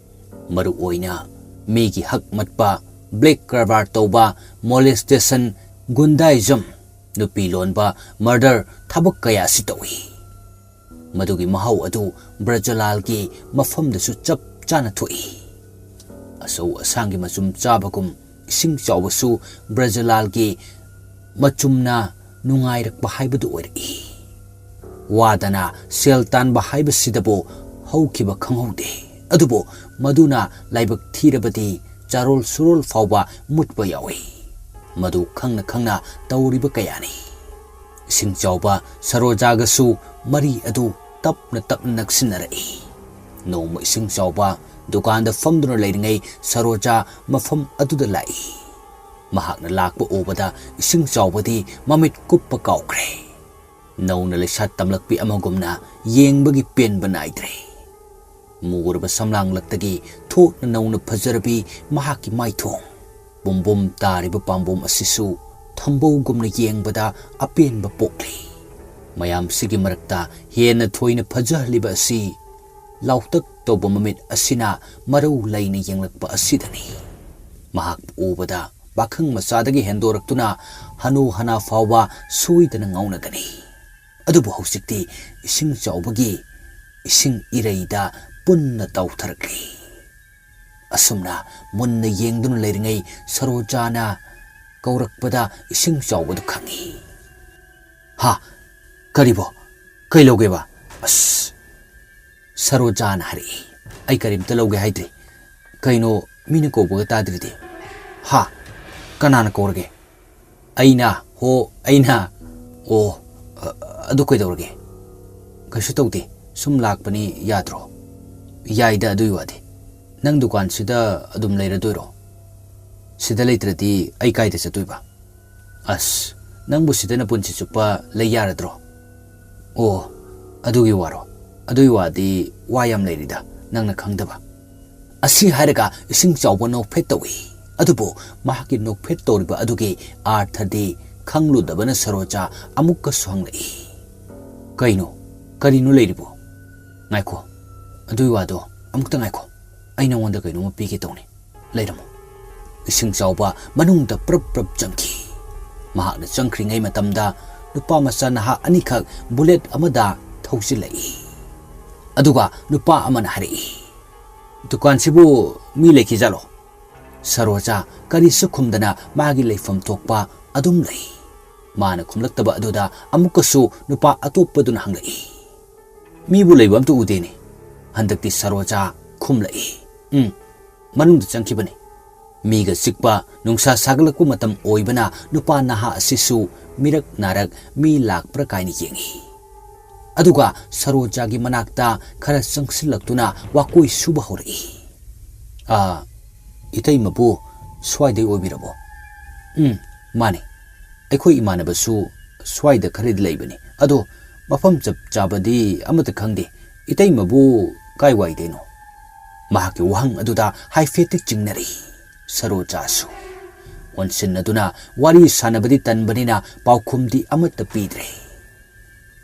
ꯃꯔꯨꯑꯣꯏꯅ ꯃꯤꯒꯤ ꯍꯛ ꯃꯠꯄ, ꯕ꯭ꯂꯦꯛ ꯀꯔꯕꯥꯔ ꯇꯧꯕ, ꯃꯣꯂꯦꯁꯇꯦꯁꯟ, ꯒꯨꯟꯗꯥꯏꯖꯝ, ꯅꯨꯄꯤ ꯂꯣꯟꯕ, ꯃꯔꯗꯔ ꯊꯕꯛ ꯀꯌꯥ ꯑꯁꯤ ꯇꯧꯏ꯫ ꯃꯗꯨꯒꯤ ꯃꯍꯥꯎ ꯑꯗꯨ ꯕ꯭ꯔꯖꯂꯥꯜꯒꯤ ꯃꯐꯝꯗꯁꯨ ꯆꯞ ꯆꯥꯅ ꯊꯣꯛꯏ꯫ ꯑꯆꯧ ꯑꯁꯥꯡꯒꯤ ꯃꯆꯨꯝ ꯆꯥꯕꯒꯨꯝ ꯏꯁꯤꯡ ꯆꯥꯎꯕꯁꯨ ꯕ꯭ꯔꯖꯂꯥꯜꯒꯤ ꯃꯆꯨꯝꯅ ꯅꯨꯡꯉꯥꯏꯔꯛꯄ ꯍꯥꯏꯕꯗꯨ ꯑꯣꯏꯔꯛꯏ꯫ ꯋꯥꯗꯅ ꯁꯦꯜ ꯇꯥꯟꯕ ꯍꯥꯏꯕꯁꯤꯗꯕꯨ ꯍꯧꯈꯤꯕ ꯈꯪꯍꯧꯗꯦ꯫ ꯑꯗꯨꯕꯨ ꯃꯗꯨꯅ ꯂꯥꯏꯕꯛ ꯊꯤꯔꯕꯗꯤ ꯆꯥꯔꯣꯜ ꯁꯨꯔꯣꯜ ꯐꯥꯎꯕ ꯃꯨꯠꯄ ꯌꯥꯎꯏ꯫ ꯃꯗꯨ ꯈꯪꯅ ꯈꯪꯅ ꯇꯧꯔꯤꯕ ꯀꯌꯥꯅꯤ꯫ ꯏꯁꯤꯡ ꯆꯥꯎꯕ ꯁꯔꯣꯖꯥꯒꯁꯨ ꯃꯔꯤ ꯑꯗꯨ ꯇꯞꯅ ꯇꯞꯅ ꯅꯛꯁꯤꯟꯅꯔꯛꯏ꯫ ꯅꯣꯡꯃ ꯏꯁꯤꯡ ꯆꯥꯎꯕ ꯗꯨꯀꯥꯟꯗ ꯐꯝꯗꯨꯅ ꯂꯩꯔꯤꯉꯩ ꯁꯔꯣꯖꯥ ꯃꯐꯝ ꯑꯗꯨꯗ ꯂꯥꯛꯏ꯫ ꯃꯍꯥꯛꯅ ꯂꯥꯛꯄ ꯎꯕꯗ ꯏꯁꯤꯡ ꯆꯥꯎꯕꯗꯤ ꯃꯃꯤꯠ ꯀꯨꯞꯄ ꯀꯥꯎꯈ꯭ꯔꯦ꯫ ꯅꯧꯅ ꯂꯩꯁꯥ ꯇꯝꯂꯛꯄꯤ ꯑꯃꯒꯨꯝꯅ ꯌꯦꯡꯕꯒꯤ ꯄꯦꯟꯕ ꯅꯥꯏꯗ꯭ꯔꯦ꯫ ꯃꯨꯔꯕ ꯁꯝꯂꯥꯡꯂꯛꯇꯒꯤ ꯊꯣꯛꯅ ꯅꯧꯅ ꯐꯖꯔꯕꯤ ꯃꯍꯥꯛꯀꯤ ꯃꯥꯏꯊꯣꯡ꯫ ꯕꯨꯝ ꯕꯨꯝ ꯇꯥꯔꯤꯕ ꯄꯥꯝꯕꯣꯝ ꯑꯁꯤꯁꯨ ꯊꯝꯕꯧꯒꯨꯝꯅ ꯌꯦꯡꯕꯗ ꯑꯄꯦꯟꯕ ꯄꯣꯛꯂꯤ꯫ ꯃꯌꯥꯝꯁꯤꯒꯤ ꯃꯔꯛꯇ ꯍꯦꯟꯅ ꯊꯣꯏꯅ ꯐꯖꯍꯜꯂꯤꯕ ꯑꯁꯤ ꯂꯥꯎꯇꯛ ꯇꯧꯕ ꯃꯃꯤꯠ ꯑꯁꯤꯅ ꯃꯔꯧ ꯂꯩꯅ ꯌꯦꯡꯂꯛꯄ ꯑꯁꯤꯗꯅꯤ꯫ ꯃꯍꯥꯛꯄꯨ ꯎꯕꯗ ꯄꯥꯈꯪ ꯃꯆꯥꯗꯒꯤ ꯍꯦꯟꯗꯣꯔꯛꯇꯨꯅ ꯍꯅꯨ ꯍꯅꯥ ꯐꯥꯎꯕ ꯁꯣꯏꯗꯅ ꯉꯥꯎꯅꯒꯅꯤ꯫ ꯑꯗꯨꯕꯨ ꯍꯧꯖꯤꯛꯇꯤ ꯏꯁꯤꯡ ꯆꯥꯎꯕꯒꯤ ꯏꯁꯤꯡ ꯏꯔꯩꯗ ꯄꯨꯟꯅ ꯇꯥꯎꯊꯔꯛꯂꯤ꯫ ꯑꯁꯨꯝꯅ ꯃꯨꯟꯅ ꯌꯦꯡꯗꯨꯅ ꯂꯩꯔꯤꯉꯩ ꯁꯔꯣꯖꯥꯅ ꯀꯧꯔꯛꯄꯗ ꯏꯁꯤꯡ ꯆꯥꯎꯕꯗꯨ ꯈꯪꯏ꯫ "ꯍꯥ? ꯀꯔꯤꯕꯣ? ꯀꯩ ꯂꯧꯒꯦꯕ?" "ꯑꯁ!" ꯁꯔꯣꯖꯥꯅ ꯍꯥꯏꯔꯛꯏ꯫ "ꯑꯩ ꯀꯔꯤꯝꯇ ꯂꯧꯒꯦ ꯍꯥꯏꯗ꯭ꯔꯤ꯫ ꯀꯩꯅꯣ, ꯃꯤꯅ ꯀꯧꯕꯒ ꯇꯥꯗ꯭ꯔꯤꯗꯤ?" "ꯍꯥ? ꯀꯅꯥꯅ ꯀꯧꯔꯒꯦ?" "ꯑꯩꯅ, ꯍꯣ, ꯑꯩꯅ꯫ ꯑꯣ, ꯑ-, ꯑꯗꯨ ꯀꯩꯗꯧꯔꯒꯦ?" "ꯀꯩꯁꯨ ꯇꯧꯗꯦ, ꯁꯨꯝ ꯂꯥꯛꯄꯅꯤ, ꯌꯥꯗ꯭ꯔꯣ?" "ꯌꯥꯏꯗ, ꯑꯗꯨꯒꯤ ꯋꯥꯗꯤ꯫ ꯅꯪ ꯗꯨꯀꯥꯟꯁꯤꯗ ꯑꯗꯨꯝ ꯂꯩꯔꯗꯣꯏꯔꯣ? ꯁꯤꯗ ꯂꯩꯇ꯭ꯔꯗꯤ ꯑꯩ ꯀꯥꯏꯗ ꯆꯠꯇꯣꯏꯕ?" "ꯑꯁ, ꯅꯪꯕꯨ ꯁꯤꯗ ꯅꯄꯨꯟꯁꯤ ꯆꯨꯞꯄ ꯂꯩ ꯌꯥꯔꯗ꯭ꯔꯣ?" "ꯑꯣ, ꯑꯗꯨꯒꯤ ꯋꯥꯔꯣ? ꯑꯗꯨꯒꯤ ꯋꯥꯗꯤ ꯋꯥ ꯌꯥꯝ ꯂꯩꯔꯤꯗ, ꯅꯪꯅ ꯈꯪꯗꯕ꯫" ꯑꯁꯤ ꯍꯥꯏꯔꯒ ꯏꯁꯤꯡ ꯆꯥꯎꯕ ꯅꯣꯛꯐꯦꯠ ꯇꯧꯏ꯫ ꯑꯗꯨꯕꯨ ꯃꯍꯥꯛꯀꯤ ꯅꯣꯛꯐꯦꯠ ꯇꯧꯔꯤꯕ ꯑꯗꯨꯒꯤ ꯑꯥꯔꯊꯗꯤ ꯈꯪꯂꯨꯗꯕꯅ ꯁꯔꯣꯖꯥ ꯑꯃꯨꯛꯀꯁꯨ ꯍꯪꯂꯛꯏ꯫ "ꯀꯩꯅꯣ? ꯀꯔꯤꯅꯣ ꯂꯩꯔꯤꯕꯣ?" "ꯉꯥꯏꯈꯣ, ꯑꯗꯨꯒꯤ ꯋꯥꯗꯣ ꯑꯃꯨꯛꯇ ꯉꯥꯏꯈꯣ꯫ ꯑꯩ ꯅꯉꯣꯟꯗ ꯀꯩꯅꯣꯝꯃ ꯄꯤꯒꯦ ꯇꯧꯅꯤ꯫ ꯂꯩꯔꯝꯃꯣ꯫" ꯏꯁꯤꯡ ꯆꯥꯎꯕ ꯃꯅꯨꯡꯗ ꯄ꯭ꯔꯞ ꯄ꯭ꯔꯞ ꯆꯪꯈꯤ꯫ ꯃꯍꯥꯛꯅ ꯆꯪꯈ꯭ꯔꯤꯉꯩ ꯃꯇꯝꯗ ꯅꯨꯄꯥ ꯃꯆꯥ ꯅꯍꯥ ꯑꯅꯤꯈꯛ ꯕꯨꯂꯦꯠ ꯑꯃꯗ ꯊꯧꯖꯤꯜꯂꯛꯏ꯫ ꯑꯗꯨꯒ ꯅꯨꯄꯥ ꯑꯃꯅ ꯍꯥꯏꯔꯛꯏ, "ꯗꯨꯀꯥꯟꯁꯤꯕꯨ ꯃꯤ ꯂꯩꯈꯤꯖꯥꯠꯂꯣ?" ꯁꯔꯣꯖꯥ ꯀꯔꯤꯁꯨ ꯈꯨꯝꯗꯅ ꯃꯥꯒꯤ ꯂꯩꯐꯝ ꯊꯣꯛꯄ ꯑꯗꯨꯝ ꯂꯩ꯫ ꯃꯥꯅ ꯈꯨꯝꯂꯛꯇꯕ ꯑꯗꯨꯗ ꯑꯃꯨꯛꯀꯁꯨ ꯅꯨꯄꯥ ꯑꯇꯣꯞꯄꯗꯨꯅ ꯍꯪꯂꯛꯏ, "ꯃꯤꯕꯨ ꯂꯩꯕ ꯑꯝꯇ ꯎꯗꯦꯅꯦ꯫" ꯍꯟꯗꯛꯇꯤ ꯁꯔꯣꯖꯥ ꯈꯨꯝꯂꯛꯏ, "ꯎꯝ, ꯃꯅꯨꯡꯗ ꯆꯪꯈꯤꯕꯅꯤ꯫" ꯃꯤꯒ ꯆꯤꯛꯄ ꯅꯨꯡꯁꯥ ꯁꯥꯒꯠꯂꯛꯄ ꯃꯇꯝ ꯑꯣꯏꯕꯅ ꯅꯨꯄꯥ ꯅꯍꯥ ꯑꯁꯤꯁꯨ ꯃꯤꯔꯛ ꯅꯥꯔꯛ ꯃꯤ ꯂꯥꯛꯄ꯭ꯔꯥ ꯀꯥꯏꯅ ꯌꯦꯡꯏ꯫ ꯑꯗꯨꯒ ꯁꯔꯣꯖꯥꯒꯤ ꯃꯅꯥꯛꯇ ꯈꯔ ꯆꯪꯁꯤꯜꯂꯛꯇꯨꯅ ꯋꯥꯀꯣꯏ ꯁꯨꯕ ꯍꯧꯔꯛꯏ꯫ "ꯑꯥ, ꯏꯇꯩꯃꯕꯨ ꯁ꯭ꯋꯥꯏꯗꯩ ꯑꯣꯏꯕꯤꯔꯕꯣ?" "ꯎꯝ, ꯃꯥꯅꯤ꯫ ꯑꯩꯈꯣꯏ ꯏꯃꯥꯟꯅꯕꯁꯨ ꯁ꯭ꯋꯥꯏꯗ ꯈꯔꯗꯤ ꯂꯩꯕꯅꯤ꯫ ꯑꯗꯣ ꯃꯐꯝ ꯆꯞ ꯆꯥꯕꯗꯤ ꯑꯃꯠꯇ ꯈꯪꯗꯦ꯫ ꯏꯇꯩꯃꯕꯨ ꯀꯥꯏꯋꯥꯏꯗꯩꯅꯣ?" ꯃꯍꯥꯛꯀꯤ ꯋꯥꯍꯪ ꯑꯗꯨꯗ ꯍꯥꯏꯐꯦꯠꯇꯤ ꯆꯤꯡꯅꯔꯛꯏ ꯁꯔꯣꯖꯥꯁꯨ꯫ ꯑꯣꯟꯁꯤꯟꯅꯗꯨꯅ ꯋꯥꯔꯤ ꯁꯥꯟꯅꯕꯗꯤ ꯇꯟꯕꯅꯤꯅ ꯄꯥꯎꯈꯨꯝꯗꯤ ꯑꯃꯠꯇ ꯄꯤꯗ꯭ꯔꯦ꯫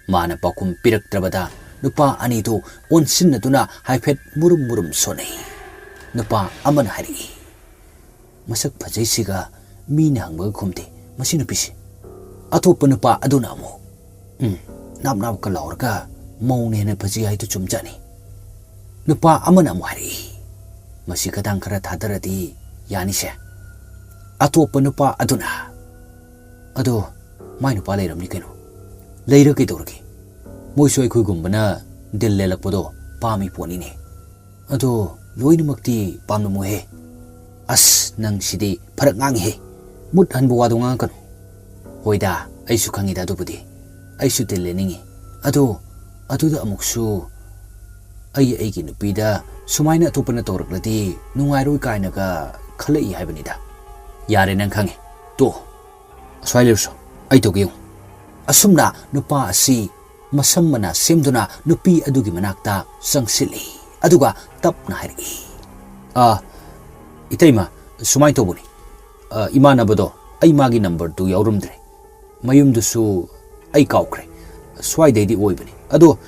ꯃꯥꯅ ꯄꯥꯎꯈꯨꯝ ꯄꯤꯔꯛꯇ꯭ꯔꯕꯗ ꯅꯨꯄꯥ ꯑꯅꯤꯗꯨ ꯑꯣꯟꯁꯤꯟꯅꯗꯨꯅ ꯍꯥꯏꯐꯦꯠ ꯃꯨꯔꯨꯝ ꯃꯨꯔꯨꯝ ꯁꯣꯟꯅꯩ꯫ ꯅꯨꯄꯥ ꯑꯃꯅ ꯍꯥꯏꯔꯛꯏ, "ꯃꯁꯛ ꯐꯖꯩꯁꯤꯒ ꯃꯤꯅ ꯍꯪꯕꯒ ꯈꯨꯝꯗꯦ ꯃꯁꯤ ꯅꯨꯄꯤꯁꯤ꯫" ꯑꯇꯣꯞꯄ ꯅꯨꯄꯥ ꯑꯗꯨꯅ ꯑꯃꯨꯛ, "ꯎꯝ, ꯅꯥꯞ ꯅꯥꯞꯀ ꯂꯥꯎꯔꯒ ꯃꯧꯅ ꯍꯦꯟꯅ ꯐꯖꯩ ꯍꯥꯏꯗꯨ ꯆꯨꯝꯖꯥꯠꯅꯤ꯫" ꯅꯨꯄꯥ ꯑꯃꯅ ꯑꯃꯨꯛ ꯍꯥꯏꯔꯛꯏ, "ꯃꯁꯤ ꯈꯗꯥꯡ ꯈꯔ ꯊꯥꯗꯔꯗꯤ ꯌꯥꯅꯤꯁꯦ꯫" ꯑꯇꯣꯞꯄ ꯅꯨꯄꯥ ꯑꯗꯨꯅ, "ꯑꯗꯣ ꯃꯥꯏ ꯅꯨꯄꯥ ꯂꯩꯔꯝꯅꯤ ꯀꯩꯅꯣ꯫" "ꯂꯩꯔ ꯀꯩꯗꯧꯔꯒꯦ? ꯃꯣꯏꯁꯨ ꯑꯩꯈꯣꯏꯒꯨꯝꯕꯅ ꯗꯤꯜ ꯂꯦꯜꯂꯛꯄꯗꯣ ꯄꯥꯝꯃꯤ ꯄꯣꯠꯅꯤꯅꯦ꯫" "ꯑꯗꯣ ꯂꯣꯏꯅꯃꯛꯇꯤ ꯄꯥꯝꯂꯝꯃꯣꯏꯍꯦ꯫" "ꯑꯁ, ꯅꯪ ꯁꯤꯗꯤ ꯐꯔꯛ ꯉꯥꯡꯉꯤꯍꯦ꯫ ꯃꯨꯠ ꯍꯟꯕ ꯋꯥꯗꯣ ꯉꯥꯡꯉꯛꯀꯅꯨ꯫" "ꯍꯣꯏꯗ, ꯑꯩꯁꯨ ꯈꯪꯉꯤꯗ ꯑꯗꯨꯕꯨꯗꯤ꯫ ꯑꯩꯁꯨ ꯗꯤꯜ ꯂꯦꯟꯅꯤꯡꯉꯤ꯫ ꯑꯗꯣ ꯑꯗꯨꯗ ꯑꯃꯨꯛꯁꯨ ꯑꯩ ꯑꯩꯒꯤ ꯅꯨꯄꯤꯗ ꯁꯨꯃꯥꯏꯅ ꯑꯇꯣꯞꯄꯅ ꯇꯧꯔꯛꯂꯗꯤ ꯅꯨꯡꯉꯥꯏꯔꯣꯏ ꯀꯥꯏꯅꯒ ꯈꯜꯂꯛꯏ ꯍꯥꯏꯕꯅꯤꯗ꯫" "ꯌꯥꯔꯦ, ꯅꯪ ꯈꯪꯉꯦ꯫ ꯇꯣ, ꯑꯁ꯭ꯋꯥꯏ ꯂꯩꯔꯨꯁꯣ꯫ ꯑꯩ ꯇꯧꯒꯦ ꯌꯦꯡꯉꯨ꯫" ꯑꯁꯨꯝꯅ ꯅꯨꯄꯥ ꯑꯁꯤ ꯃꯁꯝ ꯃꯅꯥ ꯁꯦꯝꯗꯨꯅ ꯅꯨꯄꯤ ꯑꯗꯨꯒꯤ ꯃꯅꯥꯛꯇ ꯆꯪꯁꯤꯜꯂꯤ꯫ ꯑꯗꯨꯒ ꯇꯞꯅ ꯍꯥꯏꯔꯛꯏ, "ꯑꯥ, ꯏꯇꯩꯃ, ꯁꯨꯃꯥꯏꯅ ꯇꯧꯕꯅꯤ꯫ ꯑ, ꯏꯃꯥꯟꯅꯕꯗꯣ ꯑꯩ ꯃꯥꯒꯤ ꯅꯝꯕꯔꯗꯨ ꯌꯥꯎꯔꯝꯗ꯭ꯔꯦ꯫ ꯃꯌꯨꯝꯗꯨꯁꯨ ꯑꯩ ꯀꯥꯎꯈ꯭ꯔꯦ꯫ ꯁ꯭ꯋꯥꯏꯗꯩꯗꯤ ꯑꯣꯏꯕꯅꯤ꯫ ꯑꯗꯣ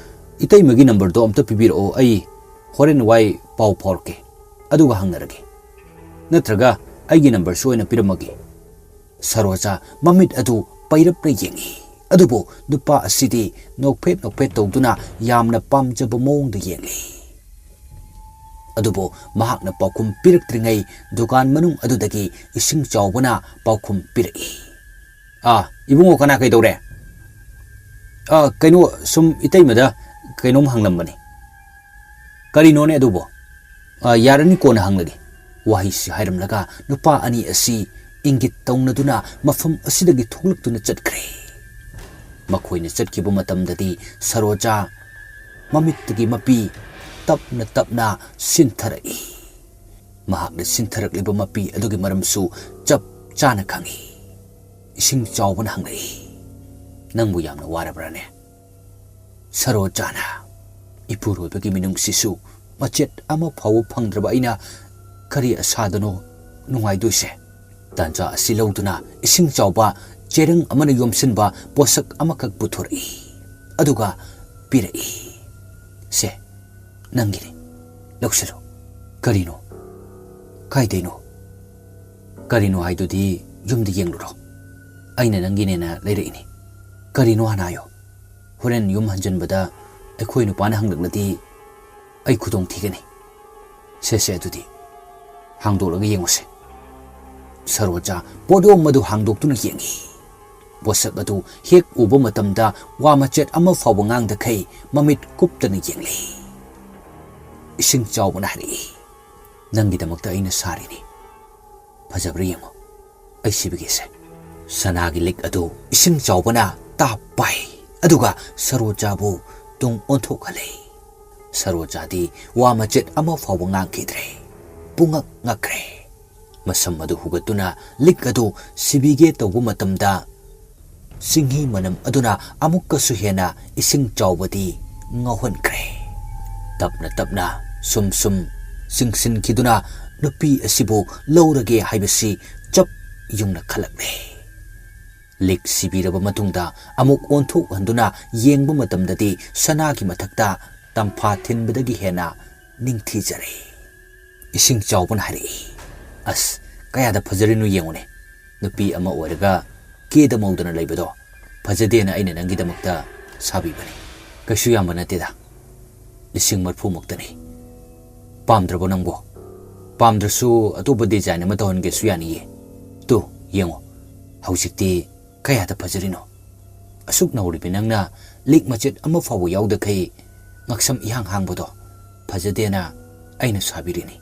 ꯏꯇꯩꯃꯒꯤ ꯅꯝꯕꯔꯗꯣ ꯑꯝꯇ ꯄꯤꯕꯤꯔꯛꯑꯣ, ꯑꯩ ꯍꯣꯔꯦꯟ ꯋꯥꯏ ꯄꯥꯎ ꯐꯥꯎꯔꯛꯀꯦ꯫ ꯑꯗꯨꯒ ꯍꯪꯅꯔꯒꯦ꯫ ꯅꯠꯇ꯭ꯔꯒ ꯑꯩꯒꯤ ꯅꯝꯕꯔꯁꯨ ꯑꯣꯏꯅ ꯄꯤꯔꯝꯃꯒꯦ꯫" ꯁꯔꯣꯖꯥ ꯃꯃꯤꯠ ꯑꯗꯨ ꯄꯩꯔꯞꯅ ꯌꯦꯡꯏ꯫ ꯑꯗꯨꯕꯨ ꯅꯨꯄꯥ ꯑꯁꯤꯗꯤ ꯅꯣꯛꯐꯦꯠ ꯅꯣꯛꯐꯦꯠ ꯇꯧꯗꯨꯅ ꯌꯥꯝꯅ ꯄꯥꯝꯖꯕ ꯃꯑꯣꯡꯗ ꯌꯦꯡꯂꯤ꯫ ꯑꯗꯨꯕꯨ ꯃꯍꯥꯛꯅ ꯄꯥꯎꯈꯨꯝ ꯄꯤꯔꯛꯇ꯭ꯔꯤꯉꯩ ꯗꯨꯀꯥꯟ ꯃꯅꯨꯡ ꯑꯗꯨꯗꯒꯤ ꯏꯁꯤꯡ ꯆꯥꯎꯕꯅ ꯄꯥꯎꯈꯨꯝ ꯄꯤꯔꯛꯏ꯫ "ꯑꯥ, ꯏꯕꯨꯡꯉꯣ, ꯀꯅꯥ ꯀꯩꯗꯧꯔꯦ?" "ꯑꯥ, ꯀꯩꯅꯣ, ꯁꯨꯝ ꯏꯇꯩꯃꯗ ꯀꯩꯅꯣꯝ ꯍꯪꯂꯝꯕꯅꯤ꯫" "ꯀꯔꯤꯅꯣꯅꯦ ꯑꯗꯨꯕꯣ?" "ꯑꯥ, ꯌꯥꯔꯅꯤ, ꯀꯣꯟꯅ ꯍꯪꯂꯒꯦ꯫" ꯋꯥꯍꯩꯁꯤ ꯍꯥꯏꯔꯝꯂꯒ ꯅꯨꯄꯥ ꯑꯅꯤ ꯑꯁꯤ ꯏꯪꯒꯤꯠ ꯇꯧꯅꯗꯨꯅ ꯃꯐꯝ ꯑꯁꯤꯗꯒꯤ ꯊꯣꯛꯂꯛꯇꯨꯅ ꯆꯠꯈ꯭ꯔꯦ꯫ ꯃꯈꯣꯏꯅ ꯆꯠꯈꯤꯕ ꯃꯇꯝꯗꯗꯤ ꯁꯔꯣꯖꯥ ꯃꯃꯤꯠꯇꯒꯤ ꯃꯄꯤ ꯇꯞꯅ ꯇꯞꯅ ꯁꯤꯟꯊꯔꯛꯏ꯫ ꯃꯍꯥꯛꯅ ꯁꯤꯟꯊꯔꯛꯂꯤꯕ ꯃꯄꯤ ꯑꯗꯨꯒꯤ ꯃꯔꯝꯁꯨ ꯆꯞ ꯆꯥꯅ ꯈꯪꯏ꯫ ꯏꯁꯤꯡ ꯆꯥꯎꯕꯅ ꯍꯪꯂꯛꯏ, "ꯅꯪꯕꯨ ꯌꯥꯝꯅ ꯋꯥꯔꯕ꯭ꯔꯥꯅꯦ?" ꯁꯔꯣꯖꯥꯅ, "ꯏꯄꯨꯔꯣꯏꯕꯒꯤ ꯃꯤꯅꯨꯡꯁꯤꯁꯨ ꯃꯆꯦꯠ ꯑꯃ ꯐꯥꯎꯕ ꯐꯪꯗ꯭ꯔꯕ ꯑꯩꯅ ꯀꯔꯤ ꯑꯁꯥꯗꯅꯣ ꯅꯨꯡꯉꯥꯏꯗꯣꯏꯁꯦ? ꯇꯥꯟꯖꯥ ꯑꯁꯤ ꯂꯧꯗꯨꯅ ꯏꯁꯤꯡ ꯆꯥꯎꯕ ꯆꯦꯔꯪ ꯑꯃꯅ ꯌꯣꯝꯁꯤꯟꯕ ꯄꯣꯠꯁꯛ ꯑꯃꯈꯛ ꯄꯨꯊꯣꯔꯛꯏ꯫ ꯑꯗꯨꯒ ꯄꯤꯔꯛꯏ꯫ "ꯁꯦ, ꯅꯪꯒꯤꯅꯤ꯫ ꯂꯧꯁꯤꯜꯂꯨ꯫" "ꯀꯔꯤꯅꯣ? ꯀꯥꯏꯗꯩꯅꯣ?" "ꯀꯔꯤꯅꯣ ꯍꯥꯏꯗꯨꯗꯤ ꯌꯨꯝꯗ ꯌꯦꯡꯂꯨꯔꯣ꯫ ꯑꯩꯅ ꯅꯪꯒꯤꯅꯦꯅ ꯂꯩꯔꯛꯏꯅꯤ꯫ ꯀꯔꯤꯅꯣ ꯍꯥꯟꯅ ꯍꯥꯏꯌꯣ꯫ ꯍꯣꯔꯦꯟ ꯌꯨꯝ ꯍꯟꯖꯟꯕꯗ ꯑꯩꯈꯣꯏ ꯅꯨꯄꯥꯅ ꯍꯪꯂꯛꯂꯗꯤ ꯑꯩ ꯈꯨꯗꯣꯡ ꯊꯤꯒꯅꯤ꯫ ꯁꯦ, ꯁꯦ, ꯑꯗꯨꯗꯤ ꯍꯥꯡꯗꯣꯛꯂꯒ ꯌꯦꯡꯉꯨꯁꯦ꯫" ꯁꯔꯣꯖꯥ ꯄꯣꯠꯌꯣꯝ ꯑꯗꯨ ꯍꯥꯡꯗꯣꯛꯇꯨꯅ ꯌꯦꯡꯉꯤ꯫ ꯄꯣꯠꯁꯛ ꯑꯗꯨ ꯍꯦꯛ ꯎꯕ ꯃꯇꯝꯗ ꯋꯥ ꯃꯆꯦꯠ ꯑꯃ ꯐꯥꯎꯕ ꯉꯥꯡꯗꯈꯩ ꯃꯃꯤꯠ ꯀꯨꯞꯇꯅ ꯌꯦꯡꯂꯤ꯫ ꯏꯁꯤꯡ ꯆꯥꯎꯕꯅ ꯍꯥꯏꯔꯛꯏ, "ꯅꯪꯒꯤꯗꯃꯛꯇ ꯑꯩꯅ ꯁꯥꯔꯤꯅꯤ꯫ ꯐꯖꯕ꯭ꯔꯥ ꯌꯦꯡꯉꯨ꯫ ꯑꯩ ꯁꯤꯕꯤꯒꯦꯁꯦ꯫" ꯁꯅꯥꯒꯤ ꯂꯤꯛ ꯑꯗꯨ ꯏꯁꯤꯡ ꯆꯥꯎꯕꯅ ꯇꯥꯞ ꯄꯥꯏ, ꯑꯗꯨꯒ ꯁꯔꯣꯖꯥꯕꯨ ꯇꯨꯡ ꯑꯣꯟꯊꯣꯛꯍꯜꯂꯦ꯫ ꯁꯔꯣꯖꯥꯗꯤ ꯋꯥ ꯃꯆꯦꯠ ꯑꯃ ꯐꯥꯎꯕ ꯉꯥꯡꯈꯤꯗ꯭ꯔꯦ꯫ ꯄꯨꯡꯉꯛ ꯉꯛꯈ꯭ꯔꯦ꯫ ꯃꯁꯝ ꯑꯗꯨ ꯍꯨꯒꯠꯇꯨꯅ ꯂꯤꯛ ꯑꯗꯨ ꯁꯤꯕꯤꯒꯦ ꯇꯧꯕ ꯃꯇꯝꯗ, ꯆꯤꯡꯍꯤ ꯃꯅꯝ ꯑꯗꯨꯅ ꯑꯃꯨꯛꯀꯁꯨ ꯍꯦꯟꯅ ꯏꯁꯤꯡ ꯆꯥꯎꯕꯗꯤ ꯉꯥꯎꯍꯟꯈ꯭ꯔꯦ꯫ ꯇꯞꯅ ꯇꯞꯅ, ꯁꯨꯝ ꯁꯨꯝ ꯆꯤꯡꯁꯤꯟꯈꯤꯗꯨꯅ ꯅꯨꯄꯤ ꯑꯁꯤꯕꯨ ꯂꯧꯔꯒꯦ ꯍꯥꯏꯕꯁꯤ ꯆꯞ ꯌꯨꯡꯅ ꯈꯜꯂꯛꯂꯦ꯫ ꯂꯤꯛ ꯁꯤꯕꯤꯔꯕ ꯃꯇꯨꯡꯗ ꯑꯃꯨꯛ ꯑꯣꯟꯊꯣꯛꯍꯟꯗꯨꯅ ꯌꯦꯡꯕ ꯃꯇꯝꯗꯗꯤ ꯁꯅꯥꯒꯤ ꯃꯊꯛꯇ ꯇꯝꯐꯥ ꯊꯤꯟꯕꯗꯒꯤ ꯍꯦꯟꯅ ꯅꯤꯡꯊꯤꯖꯔꯦ꯫ ꯏꯁꯤꯡ ꯆꯥꯎꯕꯅ ꯍꯥꯏꯔꯛꯏ, "ꯑꯁ, ꯀꯌꯥꯗ ꯐꯖꯔꯤꯅꯣ ꯌꯦꯡꯉꯨꯅꯦ꯫ ꯅꯨꯄꯤ ꯑꯃ ꯑꯣꯏꯔꯒ ꯀꯦꯗ ꯃꯧꯗꯅ ꯂꯩꯕꯗꯣ ꯐꯖꯗꯦꯅ ꯑꯩꯅ ꯅꯪꯒꯤꯗꯃꯛꯇ ꯁꯥꯕꯤꯕꯅꯤ꯫ ꯀꯩꯁꯨ ꯌꯥꯝꯕ ꯅꯠꯇꯦꯗ, ꯂꯤꯁꯤꯡ ꯃꯔꯤꯐꯨ ꯃꯨꯛꯇꯅꯤ꯫ ꯄꯥꯝꯗ꯭ꯔꯕꯣ ꯅꯪꯕꯣ? ꯄꯥꯝꯗ꯭ꯔꯁꯨ ꯑꯇꯣꯞꯄ design ꯑꯃ ꯇꯧꯍꯟꯒꯦꯁꯨ ꯌꯥꯅꯤꯌꯦ꯫ ꯇꯨ, ꯌꯦꯡꯉꯣ, ꯍꯧꯖꯤꯛꯇꯤ ꯀꯌꯥꯗ ꯐꯖꯔꯤꯅꯣ? ꯑꯁꯨꯛ ꯅꯧꯔꯤꯕꯤ ꯅꯪꯅ ꯂꯤꯛ ꯃꯆꯦꯠ ꯑꯃ ꯐꯥꯎꯕ ꯌꯥꯎꯗꯈꯩ ꯉꯛꯁꯝ ꯏꯍꯥꯡ ꯍꯥꯡꯕꯗꯣ ꯐꯖꯗꯦꯅ ꯑꯩꯅ ꯁꯥꯕꯤꯔꯤꯅꯤ꯫"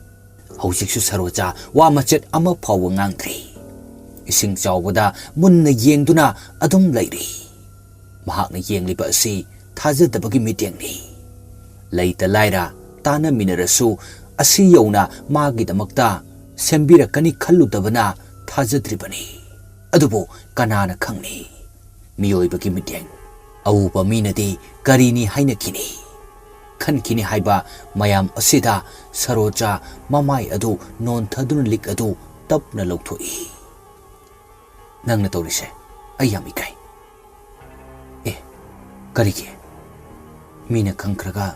ꯍꯧꯖꯤꯛꯁꯨ ꯁꯔꯣꯖꯥ ꯋꯥ ꯃꯆꯦꯠ ꯑꯃ ꯐꯥꯎꯕ ꯉꯥꯡꯗ꯭ꯔꯤ꯫ ꯏꯁꯤꯡ ꯆꯥꯎꯕꯗ ꯃꯨꯟꯅ ꯌꯦꯡꯗꯨꯅ ꯑꯗꯨꯝ ꯂꯩꯔꯤ꯫ ꯃꯍꯥꯛꯅ ꯌꯦꯡꯂꯤꯕ ꯑꯁꯤ ꯊꯥꯖꯗꯕꯒꯤ ꯃꯤꯠꯌꯦꯡꯅꯤ꯫ ꯂꯩꯇ ꯂꯥꯏꯔ ꯇꯥꯟꯅꯃꯤꯟꯅꯔꯁꯨ ꯑꯁꯤ ꯌꯧꯅ ꯃꯥꯒꯤꯗꯃꯛꯇ ꯁꯦꯝꯕꯤꯔꯛꯀꯅꯤ ꯈꯜꯂꯨꯗꯕꯅ ꯊꯥꯖꯗ꯭ꯔꯤꯕꯅꯤ꯫ ꯑꯗꯨꯕꯨ ꯀꯅꯥꯅ ꯈꯪꯅꯤ? ꯃꯤꯑꯣꯏꯕꯒꯤ ꯃꯤꯠꯌꯦꯡ ꯑꯎꯕ ꯃꯤꯅꯗꯤ ꯀꯔꯤꯅꯤ ꯍꯥꯏꯅꯈꯤꯅꯤ? ꯈꯟꯈꯤꯅꯤ ꯍꯥꯏꯕ ꯃꯌꯥꯝ ꯑꯁꯤꯗ ꯁꯔꯣꯖꯥ ꯃꯃꯥꯏ ꯑꯗꯨ ꯅꯣꯟꯊꯗꯨꯅ ꯂꯤꯛ ꯑꯗꯨ ꯇꯞꯅ ꯂꯧꯊꯣꯛꯏ꯫ ꯅꯪꯅ ꯇꯧꯔꯤꯁꯦ ꯑꯩ ꯌꯥꯝ ꯏꯀꯥꯏ꯫ ꯑꯦ, ꯀꯔꯤꯒꯤ? ꯃꯤꯅ ꯈꯪꯈ꯭ꯔꯒ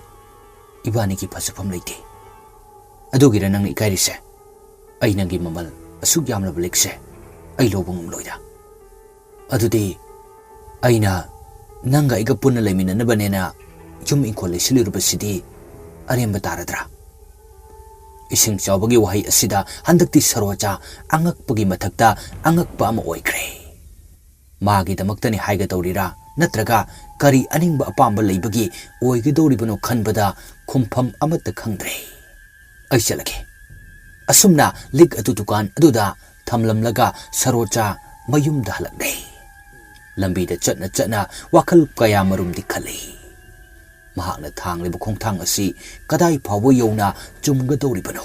ꯏꯕꯥꯅꯤꯒꯤ ꯐꯖꯐꯝ ꯂꯩꯇꯦ꯫ ꯑꯗꯨꯒꯤꯔ ꯅꯪꯅ ꯏꯀꯥꯏꯔꯤꯁꯦ? ꯑꯩ ꯅꯪꯒꯤ ꯃꯃꯜ ꯑꯁꯨꯛ ꯌꯥꯝꯂꯕ ꯂꯤꯛꯁꯦ ꯑꯩ ꯂꯧꯕ ꯉꯝꯂꯣꯏꯗ꯫ ꯑꯗꯨꯗꯤ ꯑꯩꯅ ꯅꯪꯒ ꯑꯩꯒ ꯄꯨꯟꯅ ꯂꯩꯃꯤꯟꯅꯅꯕꯅꯦꯅ ꯌꯨꯝ ꯏꯪꯈꯣꯜ ꯂꯩꯁꯤꯜꯂꯨꯔꯕꯁꯤꯗꯤ ꯑꯔꯦꯝꯕ ꯇꯥꯔꯗ꯭ꯔꯥ? ꯏꯁꯤꯡ ꯆꯥꯎꯕꯒꯤ ꯋꯥꯍꯩ ꯑꯁꯤꯗ ꯍꯟꯗꯛꯇꯤ ꯁꯔꯣꯖꯥ ꯑꯉꯛꯄꯒꯤ ꯃꯊꯛꯇ ꯑꯉꯛꯄ ꯑꯃ ꯑꯣꯏꯈ꯭ꯔꯦ꯫ ꯃꯥꯒꯤꯗꯃꯛꯇꯅꯤ ꯍꯥꯏꯒꯗꯧꯔꯤꯔꯥ, ꯅꯠꯇ꯭ꯔꯒ ꯀꯔꯤ ꯑꯅꯤꯡꯕ ꯑꯄꯥꯝꯕ ꯂꯩꯕꯒꯤ ꯑꯣꯏꯒꯗꯧꯔꯤꯕꯅꯣ ꯈꯟꯕꯗ ꯈꯨꯝꯐꯝ ꯑꯃꯠꯇ ꯈꯪꯗ꯭ꯔꯦ꯫ "ꯑꯩ ꯆꯠꯂꯒꯦ꯫" ꯑꯁꯨꯝꯅ ꯂꯤꯛ ꯑꯗꯨ ꯗꯨꯀꯥꯟ ꯑꯗꯨꯗ ꯊꯝꯂꯝꯂꯒ ꯁꯔꯣꯖꯥ ꯃꯌꯨꯝꯗ ꯍꯜꯂꯛꯂꯦ꯫ ꯂꯝꯕꯤꯗ ꯆꯠꯅ ꯆꯠꯅ ꯋꯥꯈꯜ ꯀꯌꯥ ꯃꯔꯨꯝꯗꯤ ꯈꯜꯂꯤ꯫ ꯃꯍꯥꯛꯅ ꯊꯥꯡꯂꯤꯕ ꯈꯣꯡꯊꯥꯡ ꯑꯁꯤ ꯀꯗꯥꯏ ꯐꯥꯎꯕ ꯌꯧꯅ ꯆꯨꯝꯒꯗꯧꯔꯤꯕꯅꯣ?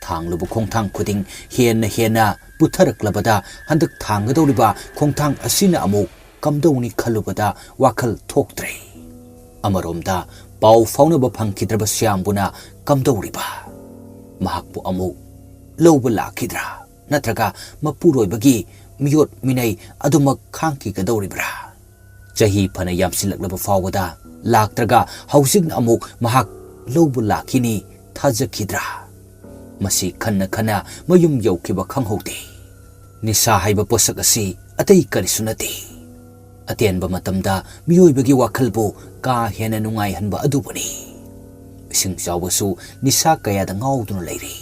ꯊꯥꯡꯂꯨꯕ ꯈꯣꯡꯊꯥꯡ ꯈꯨꯗꯤꯡ ꯍꯦꯟꯅ ꯍꯦꯟꯅ ꯄꯨꯊꯔꯛꯂꯕꯗ ꯍꯟꯗꯛ ꯊꯥꯡꯒꯗꯧꯔꯤꯕ ꯈꯣꯡꯊꯥꯡ ꯑꯁꯤꯅ ꯑꯃꯨꯛ ꯀꯝꯗꯧꯅꯤ ꯈꯜꯂꯨꯕꯗ ꯋꯥꯈꯜ ꯊꯣꯛꯇ꯭ꯔꯦ꯫ ꯑꯃꯔꯣꯝꯗ ꯄꯥꯎ ꯐꯥꯎꯅꯕ ꯐꯪꯈꯤꯗ꯭ꯔꯕ ꯁ꯭ꯌꯥꯝꯕꯨꯅ ꯀꯝꯗꯧꯔꯤꯕ? ꯃꯍꯥꯛꯄꯨ ꯑꯃꯨꯛ ꯂꯧꯕ ꯂꯥꯛꯈꯤꯗ꯭ꯔꯥ? ꯅꯠꯇ꯭ꯔꯒ ꯃꯄꯨꯔꯣꯏꯕꯒꯤ ꯃꯤꯑꯣꯠ ꯃꯤꯅꯩ ꯑꯗꯨꯃꯛ ꯈꯥꯡꯈꯤꯒꯗꯧꯔꯤꯕ꯭ꯔꯥ? ꯆꯍꯤ ꯐꯅ ꯌꯥꯝꯁꯤꯜꯂꯛꯂꯕ ꯐꯥꯎꯕꯗ ꯂꯥꯛꯇ꯭ꯔꯒ ꯍꯧꯖꯤꯛꯅ ꯑꯃꯨꯛ ꯃꯍꯥꯛ ꯂꯧꯕ ꯂꯥꯛꯈꯤꯅꯤ ꯊꯥꯖꯈꯤꯗ꯭ꯔꯥ? ꯃꯁꯤ ꯈꯟꯅ ꯈꯟꯅ ꯃꯌꯨꯝ ꯌꯧꯈꯤꯕ ꯈꯪꯍꯧꯗꯦ꯫ ꯅꯤꯁꯥ ꯍꯥꯏꯕ ꯄꯣꯠꯁꯛ ꯑꯁꯤ ꯑꯇꯩ ꯀꯔꯤꯁꯨ ꯅꯠꯇꯦ꯫ ꯑꯇꯦꯟꯕ ꯃꯇꯝꯗ ꯃꯤꯑꯣꯏꯕꯒꯤ ꯋꯥꯈꯜꯕꯨ ꯀꯥ ꯍꯦꯟꯅ ꯅꯨꯡꯉꯥꯏꯍꯟꯕ ꯑꯗꯨꯕꯨꯅꯤ꯫ ꯏꯁꯤꯡ ꯆꯥꯎꯕꯁꯨ ꯅꯤꯁꯥ ꯀꯌꯥꯗ ꯉꯥꯎꯗꯨꯅ ꯂꯩꯔꯤ꯫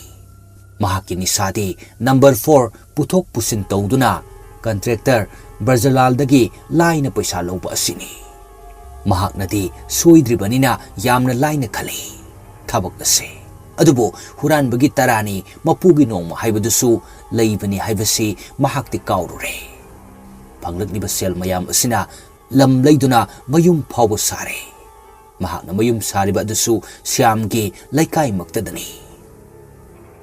ꯃꯍꯥꯛꯀꯤ ꯅꯤꯁꯥꯗꯤ ꯅꯝꯕꯔ ꯐꯣꯔ ꯄꯨꯊꯣꯛ ꯄꯨꯁꯤꯟ ꯇꯧꯗꯨꯅ ꯀꯟꯇ꯭ꯔꯦꯛꯇꯔ ꯕ꯭ꯔꯖꯂꯥꯜꯗꯒꯤ ꯂꯥꯏꯅ ꯄꯩꯁꯥ ꯂꯧꯕ ꯑꯁꯤꯅꯤ꯫ ꯃꯍꯥꯛꯅꯗꯤ ꯁꯣꯏꯗ꯭ꯔꯤꯕꯅꯤꯅ ꯌꯥꯝꯅ ꯂꯥꯏꯅ ꯈꯜꯂꯤ ꯊꯕꯛ ꯑꯁꯦ꯫ ꯑꯗꯨꯕꯨ ꯍꯨꯔꯥꯟꯕꯒꯤ ꯇꯔꯥꯅꯤ, ꯃꯄꯨꯒꯤ ꯅꯣꯡꯃ ꯍꯥꯏꯕꯗꯨꯁꯨ ꯂꯩꯕꯅꯤ ꯍꯥꯏꯕꯁꯤ ꯃꯍꯥꯛꯇꯤ ꯀꯥꯎꯔꯨꯔꯦ꯫ ꯐꯪꯂꯛꯂꯤꯕ ꯁꯦꯜ ꯃꯌꯥꯝ ꯑꯁꯤꯅ ꯂꯝ ꯂꯩꯗꯨꯅ ꯃꯌꯨꯝ ꯐꯥꯎꯕ ꯁꯥꯔꯦ꯫ ꯃꯍꯥꯛꯅ ꯃꯌꯨꯝ ꯁꯥꯔꯤꯕ ꯑꯗꯨꯁꯨ ꯁ꯭ꯌꯥꯝꯒꯤ ꯂꯩꯀꯥꯏꯃꯛꯇꯗꯅꯤ꯫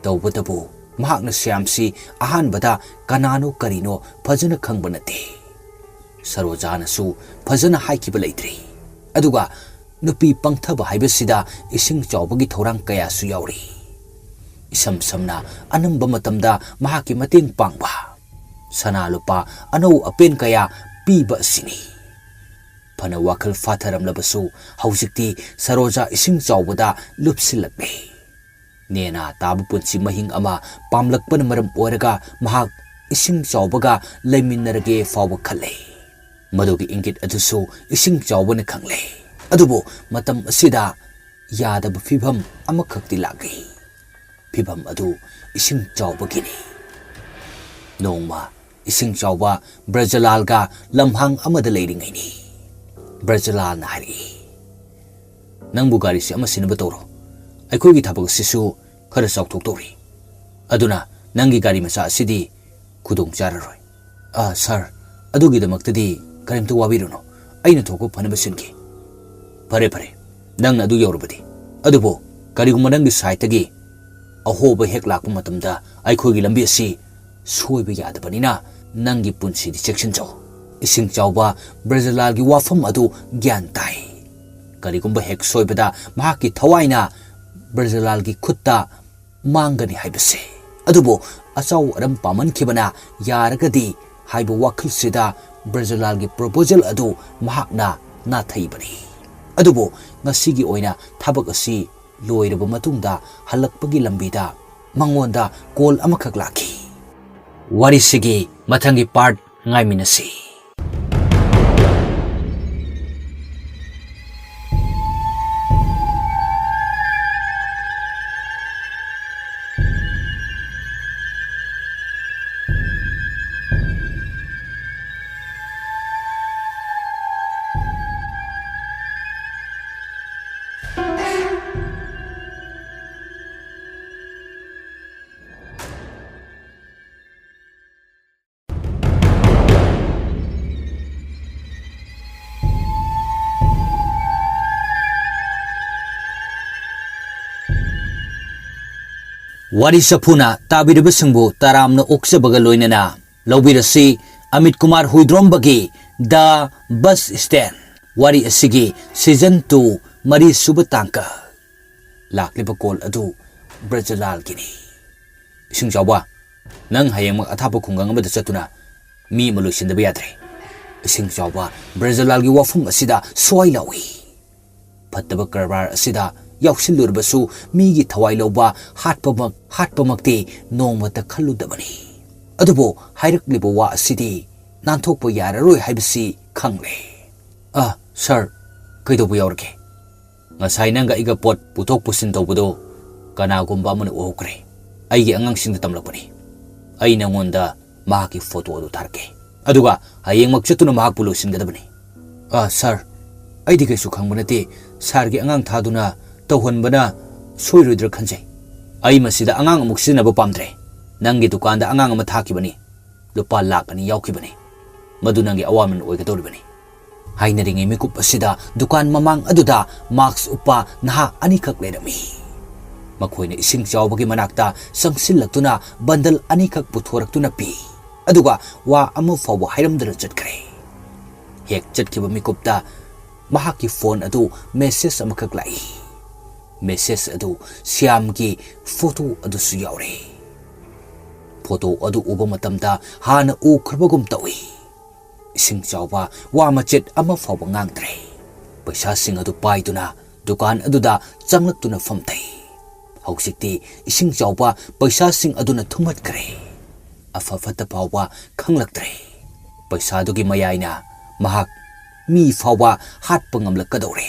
ꯇꯧꯕꯇꯕꯨ ꯃꯍꯥꯛꯅ ꯁ꯭ꯌꯥꯝꯁꯤ ꯑꯍꯥꯟꯕꯗ ꯀꯅꯥꯅꯣ ꯀꯔꯤꯅꯣ ꯐꯖꯅ ꯈꯪꯕ ꯅꯠꯇꯦ꯫ ꯁꯔꯣꯖꯥꯅꯁꯨ ꯐꯖꯅ ꯍꯥꯏꯈꯤꯕ ꯂꯩꯇ꯭ꯔꯤ꯫ ꯑꯗꯨꯒ ꯅꯨꯄꯤ ꯄꯪꯊꯕ ꯍꯥꯏꯕꯁꯤꯗ ꯏꯁꯤꯡ ꯆꯥꯎꯕꯒꯤ ꯊꯧꯔꯥꯡ ꯀꯌꯥꯁꯨ ꯌꯥꯎꯔꯤ꯫ ꯏꯁꯝ ꯁꯝꯅ ꯑꯅꯝꯕ ꯃꯇꯝꯗ ꯃꯍꯥꯛꯀꯤ ꯃꯇꯦꯡ ꯄꯥꯡꯕ꯫ ꯁꯅꯥ ꯂꯨꯄꯥ ꯑꯅꯧ ꯑꯄꯦꯟ ꯀꯌꯥ ꯄꯤꯕ ꯑꯁꯤꯅꯤ꯫ ꯐꯅ ꯋꯥꯈꯜ ꯐꯥꯊꯔꯝꯂꯕꯁꯨ ꯍꯧꯖꯤꯛꯇꯤ ꯁꯔꯣꯖꯥ ꯏꯁꯤꯡ ꯆꯥꯎꯕꯗ ꯂꯨꯞꯁꯤꯜꯂꯛꯂꯦ꯫ ꯅꯦꯅꯥ ꯇꯥꯕ ꯄꯨꯟꯁꯤ ꯃꯍꯤꯡ ꯑꯃ ꯄꯥꯝꯂꯛꯄꯅ ꯃꯔꯝ ꯑꯣꯏꯔꯒ ꯃꯍꯥꯛ ꯏꯁꯤꯡ ꯆꯥꯎꯕꯒ ꯂꯩꯃꯤꯟꯅꯔꯒꯦ ꯐꯥꯎꯕ ꯈꯜꯂꯦ꯫ ꯃꯗꯨꯒꯤ ꯏꯪꯒꯤꯠ ꯑꯗꯨꯁꯨ ꯏꯁꯤꯡ ꯆꯥꯎꯕꯅ ꯈꯪꯂꯦ꯫ ꯑꯗꯨꯕꯨ ꯃꯇꯝ ꯑꯁꯤꯗ ꯌꯥꯗꯕ ꯐꯤꯚꯝ ꯑꯃꯈꯛꯇꯤ ꯂꯥꯛꯂꯤ꯫ ꯐꯤꯚꯝ ꯑꯗꯨ ꯏꯁꯤꯡ ꯆꯥꯎꯕꯒꯤꯅꯤ꯫ ꯅꯣꯡꯃ ꯏꯁꯤꯡ ꯆꯥꯎꯕ ꯕ꯭ꯔꯖꯂꯥꯜꯒ ꯂꯝꯍꯥꯡ ꯑꯃꯗ ꯂꯩꯔꯤꯉꯩꯅꯤ꯫ ꯕ꯭ꯔꯖꯂꯥꯜꯅ ꯍꯥꯏꯔꯛꯏ, "ꯅꯪꯕꯨ ꯒꯥꯔꯤꯁꯤ ꯑꯃ ꯁꯤꯟꯅꯕ ꯇꯧꯔꯣ꯫ ꯑꯩꯈꯣꯏꯒꯤ ꯊꯕꯛ ꯑꯁꯤꯁꯨ ꯈꯔ ꯆꯥꯎꯊꯣꯛꯇꯧꯔꯤ꯫ ꯑꯗꯨꯅ ꯅꯪꯒꯤ ꯒꯥꯔꯤ ꯃꯆꯥ ꯑꯁꯤꯗꯤ ꯈꯨꯗꯣꯡ ꯆꯥꯔꯔꯣꯏ꯫" "ꯑꯥ, ꯁꯥꯔ, ꯑꯗꯨꯒꯤꯗꯃꯛꯇꯗꯤ ꯀꯔꯤꯝꯇ ꯋꯥꯕꯤꯔꯨꯅꯨ꯫ ꯑꯩꯅ ꯊꯣꯛꯄ ꯐꯅꯕ ꯁꯤꯟꯒꯦ꯫" "ꯐꯔꯦ, ꯐꯔꯦ, ꯅꯪꯅ ꯑꯗꯨ ꯌꯧꯔꯕꯗꯤ꯫ ꯑꯗꯨꯕꯨ ꯀꯔꯤꯒꯨꯝꯕ ꯅꯪꯒꯤ ꯁꯥꯏꯠꯇꯒꯤ ꯑꯍꯣꯕ ꯍꯦꯛ ꯂꯥꯛꯄ ꯃꯇꯝꯗ ꯑꯩꯈꯣꯏꯒꯤ ꯂꯝꯕꯤ ꯑꯁꯤ ꯁꯣꯏꯕ ꯌꯥꯗꯕꯅꯤꯅ ꯅꯪꯒꯤ ꯄꯨꯟꯁꯤꯗꯤ ꯆꯦꯛꯁꯤꯟꯖꯧ꯫" ꯏꯁꯤꯡ ꯆꯥꯎꯕ ꯕ꯭ꯔꯖꯂꯥꯜꯒꯤ ꯋꯥꯐꯝ ꯑꯗꯨ ꯒ꯭ꯌꯥꯟ ꯇꯥꯏ꯫ ꯀꯔꯤꯒꯨꯝꯕ ꯍꯦꯛ ꯁꯣꯏꯕꯗ ꯃꯍꯥꯛꯀꯤ ꯊꯋꯥꯏꯅ ꯕ꯭ꯔꯖꯂꯥꯜꯒꯤ ꯈꯨꯠꯇ ꯃꯥꯡꯒꯅꯤ ꯍꯥꯏꯕꯁꯦ꯫ ꯑꯗꯨꯕꯨ ꯑꯆꯧ ꯑꯔꯝ ꯄꯥꯝꯃꯟꯈꯤꯕꯅ ꯌꯥꯔꯒꯗꯤ ꯍꯥꯏꯕ ꯋꯥꯈꯜꯁꯤꯗ ꯕ꯭ꯔꯖꯂꯥꯜꯒꯤ ꯄ꯭ꯔꯣꯄꯣꯖꯦꯜ ꯑꯗꯨ ꯃꯍꯥꯛꯅ ꯅꯥꯊꯩꯕꯅꯤ꯫ ꯑꯗꯨꯕꯨ ꯉꯁꯤꯒꯤ ꯑꯣꯏꯅ ꯊꯕꯛ ꯑꯁꯤ ꯂꯣꯏꯔꯕ ꯃꯇꯨꯡꯗ ꯍꯜꯂꯛꯄꯒꯤ ꯂꯝꯕꯤꯗ ꯃꯉꯣꯟꯗ ꯀꯣꯜ ꯑꯃꯈꯛ ꯂꯥꯛꯈꯤ꯫ ꯋꯥꯔꯤꯁꯤꯒꯤ ꯃꯊꯪꯒꯤ ꯄꯥꯔꯠ ꯉꯥꯏꯃꯤꯟꯅꯁꯤ꯫ ꯋꯥꯔꯤ ꯆꯐꯨꯅ ꯇꯥꯕꯤꯔꯤꯕꯁꯤꯡꯕꯨ ꯇꯔꯥꯝꯅ ꯑꯣꯛꯆꯕꯒ ꯂꯣꯏꯅꯅ ꯂꯧꯕꯤꯔꯁꯤ Amit Kumar ꯍꯨꯏꯗ꯭ꯔꯣꯝꯕꯒꯤ The Bus Stand꯫ ꯋꯥꯔꯤ ꯑꯁꯤꯒꯤ ꯁꯤꯖꯟ ꯇꯨ ꯃꯔꯤ ꯁꯨꯕ ꯇꯥꯡꯀꯛ꯫ ꯂꯥꯛꯂꯤꯕ ꯀꯣꯜ ꯑꯗꯨ ꯕ꯭ꯔꯖꯂꯥꯜꯒꯤꯅꯤ꯫ "ꯏꯁꯤꯡ ꯆꯥꯎꯕ, "ꯅꯪ ꯍꯌꯦꯡꯃꯛ ꯑꯊꯥꯞꯄ ꯈꯨꯡꯒꯪ ꯑꯃꯗ ꯆꯠꯇꯨꯅ ꯃꯤ ꯑꯃ ꯂꯣꯏꯁꯤꯟꯗꯕ ꯌꯥꯗ꯭ꯔꯦ꯫" ꯏꯁꯤꯡ ꯆꯥꯎꯕ ꯕ꯭ꯔꯖꯂꯥꯜꯒꯤ ꯋꯥꯐꯝ ꯑꯁꯤꯗ ꯁ꯭ꯋꯥꯏ ꯂꯥꯎꯏ꯫ ꯐꯠꯇꯕ ꯀꯔꯕꯥꯔ ꯑꯁꯤꯗ ꯌꯥꯎꯁꯤꯜꯂꯨꯔꯕꯁꯨ ꯃꯤꯒꯤ ꯊꯋꯥꯏ ꯂꯧꯕ ꯍꯥꯠꯄꯃꯛ, ꯍꯥꯠꯄꯃꯛꯇꯤ ꯅꯣꯡꯃꯇ ꯈꯜꯂꯨꯗꯕꯅꯤ꯫ ꯑꯗꯨꯕꯨ ꯍꯥꯏꯔꯛꯂꯤꯕ ꯋꯥ ꯑꯁꯤꯗꯤ ꯅꯥꯟꯊꯣꯛꯄ ꯌꯥꯔꯔꯣꯏ ꯍꯥꯏꯕꯁꯤ ꯈꯪꯂꯦ꯫ "ꯑ, ꯁꯥꯔ, ꯀꯩꯗꯧꯕ ꯌꯥꯎꯔꯒꯦ?" "ꯉꯁꯥꯏ ꯅꯪꯒ ꯑꯩꯒ ꯄꯣꯠ ꯄꯨꯊꯣꯛ ꯄꯨꯁꯤꯟ ꯇꯧꯕꯗꯣ ꯀꯅꯥꯒꯨꯝꯕ ꯑꯃꯅ ꯎꯍꯧꯈ꯭ꯔꯦ꯫ ꯑꯩꯒꯤ ꯑꯉꯥꯡꯁꯤꯡꯗ ꯇꯝꯂꯛꯄꯅꯤ꯫ ꯑꯩ ꯅꯪꯉꯣꯟꯗ ꯃꯍꯥꯛꯀꯤ ꯐꯣꯇꯣ ꯑꯗꯨ ꯊꯥꯔꯛꯀꯦ꯫ ꯑꯗꯨꯒ ꯍꯌꯦꯡꯃꯛ ꯆꯠꯇꯨꯅ ꯃꯍꯥꯛꯄꯨ ꯂꯣꯏꯁꯤꯟꯒꯗꯕꯅꯤ꯫" "ꯑ, ꯁꯥꯔ, ꯑꯩꯗꯤ ꯀꯩꯁꯨ ꯈꯪꯕ ꯅꯠꯇꯦ꯫ ꯁꯥꯔꯒꯤ ꯑꯉꯥꯡ ꯊꯥꯗꯨꯅ ꯇꯧꯍꯟꯕꯅ ꯁꯣꯏꯔꯣꯏꯗ꯭ꯔꯥ ꯈꯟꯖꯩ꯫ ꯑꯩ ꯃꯁꯤꯗ ꯑꯉꯥꯡ ꯑꯃꯨꯛ ꯁꯤꯖꯤꯟꯅꯕ ꯄꯥꯝꯗ꯭ꯔꯦ꯫ ꯅꯪꯒꯤ ꯗꯨꯀꯥꯟꯗ ꯑꯉꯥꯡ ꯑꯃ ꯊꯥꯈꯤꯕꯅꯤ꯫ ꯂꯨꯄꯥ ꯂꯥꯈ ꯑꯅꯤ ꯌꯥꯎꯈꯤꯕꯅꯤ꯫ ꯃꯗꯨ ꯅꯪꯒꯤ ꯑꯋꯥꯃꯟ ꯑꯣꯏꯒꯗꯧꯔꯤꯕꯅꯤ꯫" ꯍꯥꯏꯅꯔꯤꯉꯩ ꯃꯤꯀꯨꯞ ꯑꯁꯤꯗ ꯗꯨꯀꯥꯟ ꯃꯃꯥꯡ ꯑꯗꯨꯗ ꯃꯥꯛꯁ ꯎꯞꯄ ꯅꯍꯥ ꯑꯅꯤꯈꯛ ꯂꯩꯔꯝꯃꯤ꯫ ꯃꯈꯣꯏꯅ ꯏꯁꯤꯡ ꯆꯥꯎꯕꯒꯤ ꯃꯅꯥꯛꯇ ꯆꯪꯁꯤꯜꯂꯛꯇꯨꯅ ꯕꯟꯗꯜ ꯑꯅꯤꯈꯛ ꯄꯨꯊꯣꯔꯛꯇꯨꯅ ꯄꯤ꯫ ꯑꯗꯨꯒ ꯋꯥ ꯑꯃ ꯐꯥꯎꯕ ꯍꯥꯏꯔꯝꯗꯅ ꯆꯠꯈ꯭ꯔꯦ꯫ ꯍꯦꯛ ꯆꯠꯈꯤꯕ ꯃꯤꯀꯨꯞꯇ ꯃꯍꯥꯛꯀꯤ ꯐꯣꯟ ꯑꯗꯨ ꯃꯦꯁꯦꯖ ꯑꯃꯈꯛ ꯂꯥꯛꯏ꯫ ꯃꯦꯁꯦꯖ ꯑꯗꯨ ꯁ꯭ꯌꯥꯝꯒꯤ ꯐꯣꯇꯣ ꯑꯗꯨꯁꯨ ꯌꯥꯎꯔꯦ꯫ ꯐꯣꯇꯣ ꯑꯗꯨ ꯎꯕ ꯃꯇꯝꯗ ꯍꯥꯟꯅ ꯎꯈ꯭ꯔꯕꯒꯨꯝ ꯇꯧꯏ꯫ ꯏꯁꯤꯡ ꯆꯥꯎꯕ ꯋꯥ ꯃꯆꯦꯠ ꯑꯃ ꯐꯥꯎꯕ ꯉꯥꯡꯗ꯭ꯔꯦ꯫ ꯄꯩꯁꯥꯁꯤꯡ ꯑꯗꯨ ꯄꯥꯏꯗꯨꯅ ꯗꯨꯀꯥꯟ ꯑꯗꯨꯗ ꯆꯪꯂꯛꯇꯨꯅ ꯐꯝꯊꯩ꯫ ꯍꯧꯖꯤꯛꯇꯤ ꯏꯁꯤꯡ ꯆꯥꯎꯕ ꯄꯩꯁꯥꯁꯤꯡ ꯑꯗꯨꯅ ꯊꯨꯝꯍꯠꯈ꯭ꯔꯦ꯫ ꯑꯐ ꯐꯠꯇ ꯐꯥꯎꯕ ꯈꯪꯂꯛꯇ꯭ꯔꯦ꯫ ꯄꯩꯁꯥꯗꯨꯒꯤ ꯃꯌꯥꯏꯅ ꯃꯍꯥꯛ ꯃꯤ ꯐꯥꯎꯕ ꯍꯥꯠꯄ ꯉꯝꯂꯛꯀꯗꯧꯔꯦ꯫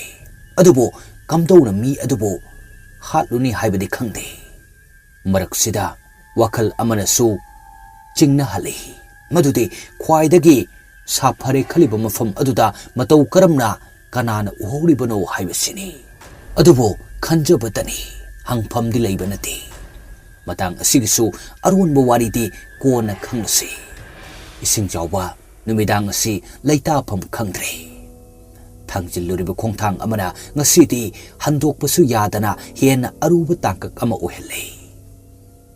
ꯑꯗꯨꯕꯨ ꯀꯝꯗꯧꯅ ꯃꯤ ꯑꯗꯨꯕꯨ ꯍꯥꯠꯂꯨꯅꯤ ꯍꯥꯏꯕꯗꯤ ꯈꯪꯗꯦ꯫ ꯃꯔꯛꯁꯤꯗ ꯋꯥꯈꯜ ꯑꯃꯅꯁꯨ ꯆꯤꯡꯅꯍꯜꯂꯤ, ꯃꯗꯨꯗꯤ ꯈ꯭ꯋꯥꯏꯗꯒꯤ ꯁꯥꯐꯔꯦ ꯈꯜꯂꯤꯕ ꯃꯐꯝ ꯑꯗꯨꯗ ꯃꯇꯧ ꯀꯔꯝꯅ ꯀꯅꯥꯅ ꯎꯍꯧꯔꯤꯕꯅꯣ ꯍꯥꯏꯕꯁꯤꯅꯤ꯫ ꯑꯗꯨꯕꯨ ꯈꯟꯖꯕꯇꯅꯤ, ꯍꯪꯐꯝꯗꯤ ꯂꯩꯕ ꯅꯠꯇꯦ꯫ ꯃꯇꯥꯡ ꯑꯁꯤꯒꯤꯁꯨ ꯑꯔꯣꯟꯕ ꯋꯥꯔꯤꯗꯤ ꯀꯣꯟꯅ ꯈꯪꯂꯁꯤ꯫ ꯏꯁꯤꯡ ꯆꯥꯎꯕ ꯅꯨꯃꯤꯗꯥꯡ ꯑꯁꯤ ꯂꯩꯇꯥꯐꯝ ꯈꯪꯗ꯭ꯔꯦ꯫ ꯊꯥꯡꯖꯤꯜꯂꯨꯔꯤꯕ ꯈꯣꯡꯊꯥꯡ ꯑꯃꯅ ꯉꯁꯤꯗꯤ ꯍꯟꯗꯣꯛꯄꯁꯨ ꯌꯥꯗꯅ ꯍꯦꯟꯅ ꯑꯔꯨꯕ ꯇꯥꯡꯀꯛ ꯑꯃ ꯑꯣꯏꯍꯜꯂꯦ꯫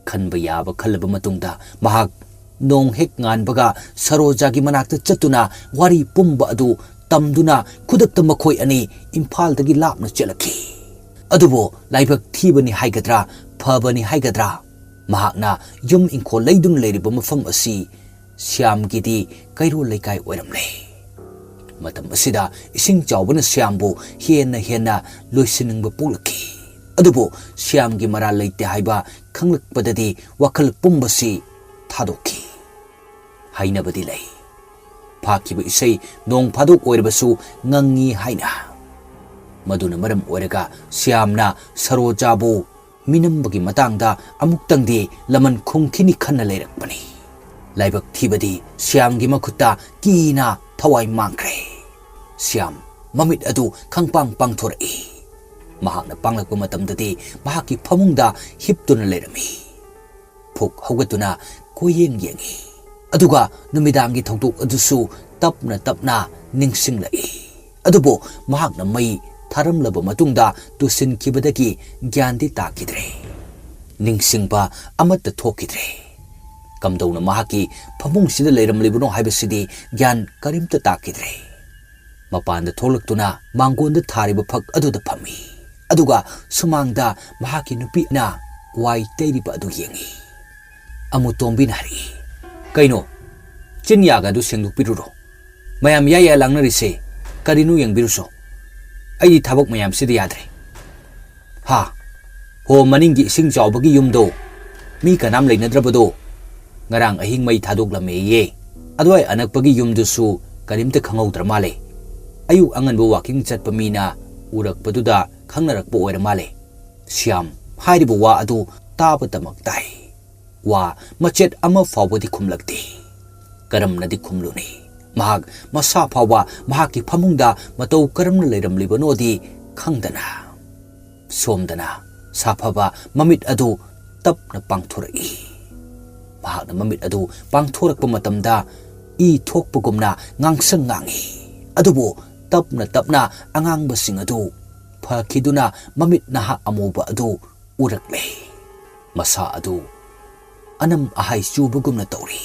ꯈꯟꯕ ꯌꯥꯕ ꯈꯜꯂꯕ ꯃꯇꯨꯡꯗ ꯃꯍꯥꯛ ꯅꯣꯡ ꯍꯦꯛ ꯉꯥꯟꯕꯒ ꯁꯔꯣꯖꯥꯒꯤ ꯃꯅꯥꯛꯇ ꯆꯠꯇꯨꯅ ꯋꯥꯔꯤ ꯄꯨꯝꯕ ꯑꯗꯨ ꯇꯝꯗꯨꯅ ꯈꯨꯗꯛꯇ ꯃꯈꯣꯏ ꯑꯅꯤ ꯏꯝꯐꯥꯜꯗꯒꯤ ꯂꯥꯞꯅ ꯆꯠꯂꯛꯈꯤ꯫ ꯑꯗꯨꯕꯨ ꯂꯥꯏꯕꯛ ꯊꯤꯕꯅꯤ ꯍꯥꯏꯒꯗ꯭ꯔꯥ, ꯐꯕꯅꯤ ꯍꯥꯏꯒꯗ꯭ꯔꯥ, ꯃꯍꯥꯛꯅ ꯌꯨꯝ ꯏꯪꯈꯣꯜ ꯂꯩꯗꯨꯅ ꯂꯩꯔꯤꯕ ꯃꯐꯝ ꯑꯁꯤ ꯁ꯭ꯌꯥꯝꯒꯤꯗꯤ ꯀꯩꯔꯣꯜ ꯂꯩꯀꯥꯏ ꯑꯣꯏꯔꯝꯂꯦ꯫ ꯃꯇꯝ ꯑꯁꯤꯗ ꯏꯁꯤꯡ ꯆꯥꯎꯕꯅ ꯁ꯭ꯌꯥꯝꯕꯨ ꯍꯦꯟꯅ ꯍꯦꯟꯅ ꯂꯣꯏꯁꯤꯟꯅꯤꯡꯕ ꯄꯣꯛꯂꯛꯈꯤ꯫ ꯑꯗꯨꯕꯨ ꯁ꯭ꯌꯥꯝꯒꯤ ꯃꯔꯥꯜ ꯂꯩꯇꯦ ꯍꯥꯏꯕ ꯈꯪꯂꯛꯄꯗꯗꯤ ꯋꯥꯈꯜ ꯄꯨꯝꯕꯁꯤ ꯊꯥꯗꯣꯛꯈꯤ꯫ ꯍꯥꯏꯅꯕꯗꯤ ꯂꯩ, ꯐꯥꯈꯤꯕ ꯏꯁꯩ ꯅꯣꯡ ꯐꯥꯗꯣꯛ ꯑꯣꯏꯔꯕꯁꯨ ꯉꯪꯉꯤ ꯍꯥꯏꯅ꯫ ꯃꯗꯨꯅ ꯃꯔꯝ ꯑꯣꯏꯔꯒ ꯁ꯭ꯌꯥꯝꯅ ꯁꯔꯣꯖꯥꯕꯨ ꯃꯤꯅꯝꯕꯒꯤ ꯃꯇꯥꯡꯗ ꯑꯃꯨꯛꯇꯪꯗꯤ ꯂꯃꯟ ꯈꯨꯝꯈꯤꯅꯤ ꯈꯟꯅ ꯂꯩꯔꯛꯄꯅꯤ꯫ ꯂꯥꯏꯕꯛ ꯊꯤꯕꯗꯤ ꯁ꯭ꯌꯥꯝꯒꯤ ꯃꯈꯨꯠꯇ ꯀꯤꯅ ꯊꯋꯥꯏ ꯃꯥꯡꯈ꯭ꯔꯦ꯫ ꯁ꯭ꯌꯥꯝ ꯃꯃꯤꯠ ꯑꯗꯨ ꯈꯪꯄꯥꯡ ꯄꯥꯡꯊꯣꯔꯛꯏ꯫ ꯃꯍꯥꯛꯅ ꯄꯥꯡꯂꯛꯄ ꯃꯇꯝꯗꯗꯤ ꯃꯍꯥꯛꯀꯤ ꯐꯃꯨꯡꯗ ꯍꯤꯞꯇꯨꯅ ꯂꯩꯔꯝꯃꯤ꯫ ꯐꯨꯛ ꯍꯧꯒꯠꯇꯨꯅ ꯀꯣꯏꯌꯦꯡ ꯌꯦꯡꯉꯤ꯫ ꯑꯗꯨꯒ ꯅꯨꯃꯤꯗꯥꯡꯒꯤ ꯊꯧꯗꯣꯛ ꯑꯗꯨꯁꯨ ꯇꯞꯅ ꯇꯞꯅ ꯅꯤꯡꯁꯤꯡꯂꯛꯏ꯫ ꯑꯗꯨꯕꯨ ꯃꯍꯥꯛꯅ ꯃꯩ ꯊꯥꯔꯝꯂꯕ ꯃꯇꯨꯡꯗ ꯇꯨꯁꯤꯟꯈꯤꯕꯗꯒꯤ ꯒ꯭ꯌꯥꯟꯗꯤ ꯇꯥꯈꯤꯗ꯭ꯔꯦ꯫ ꯅꯤꯡꯁꯤꯡꯕ ꯑꯃꯠꯇ ꯊꯣꯛꯈꯤꯗ꯭ꯔꯦ꯫ ꯀꯝꯗꯧꯅ ꯃꯍꯥꯛꯀꯤ ꯐꯃꯨꯡꯁꯤꯗ ꯂꯩꯔꯝꯂꯤꯕꯅꯣ ꯍꯥꯏꯕꯁꯤꯗꯤ ꯒ꯭ꯌꯥꯟ ꯀꯔꯤꯝꯇ ꯇꯥꯈꯤꯗ꯭ꯔꯦ꯫ ꯃꯄꯥꯟꯗ ꯊꯣꯛꯂꯛꯇꯨꯅ ꯃꯥꯡꯒꯣꯟꯗ ꯊꯥꯔꯤꯕ ꯐꯛ ꯑꯗꯨꯗ ꯐꯝꯃꯤ꯫ ꯑꯗꯨꯒ ꯁꯨꯃꯥꯡꯗ ꯃꯍꯥꯛꯀꯤ ꯅꯨꯄꯤꯅ ꯋꯥꯏ ꯇꯩꯔꯤꯕ ꯑꯗꯨ ꯌꯦꯡꯉꯤ꯫ ꯑꯃꯨꯇꯣꯝꯕꯤꯅ ꯍꯥꯏꯔꯛꯏ, "ꯀꯩꯅꯣ? ꯆꯤꯟ ꯌꯥꯒ ꯑꯗꯨ ꯁꯦꯡꯗꯣꯛꯄꯤꯔꯨꯔꯣ꯫ ꯃꯌꯥꯝ ꯌꯥꯏ ꯌꯥꯏ ꯂꯥꯡꯅꯔꯤꯁꯦ ꯀꯔꯤꯅꯣ ꯌꯦꯡꯕꯤꯔꯨꯁꯣ꯫ ꯑꯩꯗꯤ ꯊꯕꯛ ꯃꯌꯥꯝꯁꯤꯗ ꯌꯥꯗ꯭ꯔꯦ꯫" "ꯍꯥ? ꯍꯣ, ꯃꯅꯤꯡꯒꯤ ꯏꯁꯤꯡ ꯆꯥꯎꯕꯒꯤ ꯌꯨꯝꯗꯣ ꯃꯤ ꯀꯅꯥꯝ ꯂꯩꯅꯗ꯭ꯔꯕꯗꯣ ꯉꯔꯥꯡ ꯑꯍꯤꯡ ꯃꯩ ꯊꯥꯗꯣꯛꯂꯝꯃꯦꯌꯦ꯫ ꯑꯗꯨꯋꯥꯏ ꯑꯅꯛꯄꯒꯤ ꯌꯨꯝꯗꯨꯁꯨ ꯀꯔꯤꯝꯇ ꯈꯪꯍꯧꯗ꯭ꯔ ꯃꯥꯜꯂꯦ꯫ ꯑꯌꯨꯛ ꯑꯉꯟꯕ ꯋꯥꯀꯤꯡ ꯆꯠꯄ ꯃꯤꯅ ꯎꯔꯛꯄꯗꯨꯗ ꯈꯪꯅꯔꯛꯄ ꯑꯣꯏꯔ ꯃꯥꯜꯂꯦ꯫" ꯁ꯭ꯌꯥꯝ ꯍꯥꯏꯔꯤꯕ ꯋꯥ ꯑꯗꯨ ꯇꯥꯕꯇꯃꯛ ꯇꯥꯏ꯫ ꯋꯥ ꯃꯆꯦꯠ ꯑꯃ ꯐꯥꯎꯕꯗꯤ ꯈꯨꯝꯂꯛꯇꯦ꯫ ꯀꯔꯝꯅꯗꯤ ꯈꯨꯝꯂꯨꯅꯤ? ꯃꯍꯥꯛ ꯃꯁꯥ ꯐꯥꯎꯕ ꯃꯍꯥꯛꯀꯤ ꯐꯃꯨꯡꯗ ꯃꯇꯧ ꯀꯔꯝꯅ ꯂꯩꯔꯝꯂꯤꯕꯅꯣꯗꯤ ꯈꯪꯗꯅ꯫ ꯁꯣꯝꯗꯅ ꯁꯥꯐꯕ ꯃꯃꯤꯠ ꯑꯗꯨ ꯇꯞꯅ ꯄꯥꯡꯊꯣꯔꯛꯏ꯫ ꯃꯍꯥꯛꯅ ꯃꯃꯤꯠ ꯑꯗꯨ ꯄꯥꯡꯊꯣꯔꯛꯄ ꯃꯇꯝꯗ ꯏ ꯊꯣꯛꯄꯒꯨꯝꯅ ꯉꯥꯡꯁꯪ ꯉꯥꯡꯏ꯫ ꯑꯗꯨꯕꯨ ꯇꯞꯅ ꯇꯞꯅ ꯑꯉꯥꯡꯕꯁꯤꯡ ꯑꯗꯨ ꯐꯈꯤꯗꯨꯅ ꯃꯃꯤꯠ ꯅꯍꯥ ꯑꯃꯨꯕ ꯑꯗꯨ ꯎꯔꯛꯂꯦ꯫ ꯃꯁꯥ ꯑꯗꯨ ꯑꯅꯝ ꯑꯍꯥꯏ ꯆꯨꯕꯒꯨꯝꯅ ꯇꯧꯔꯤ꯫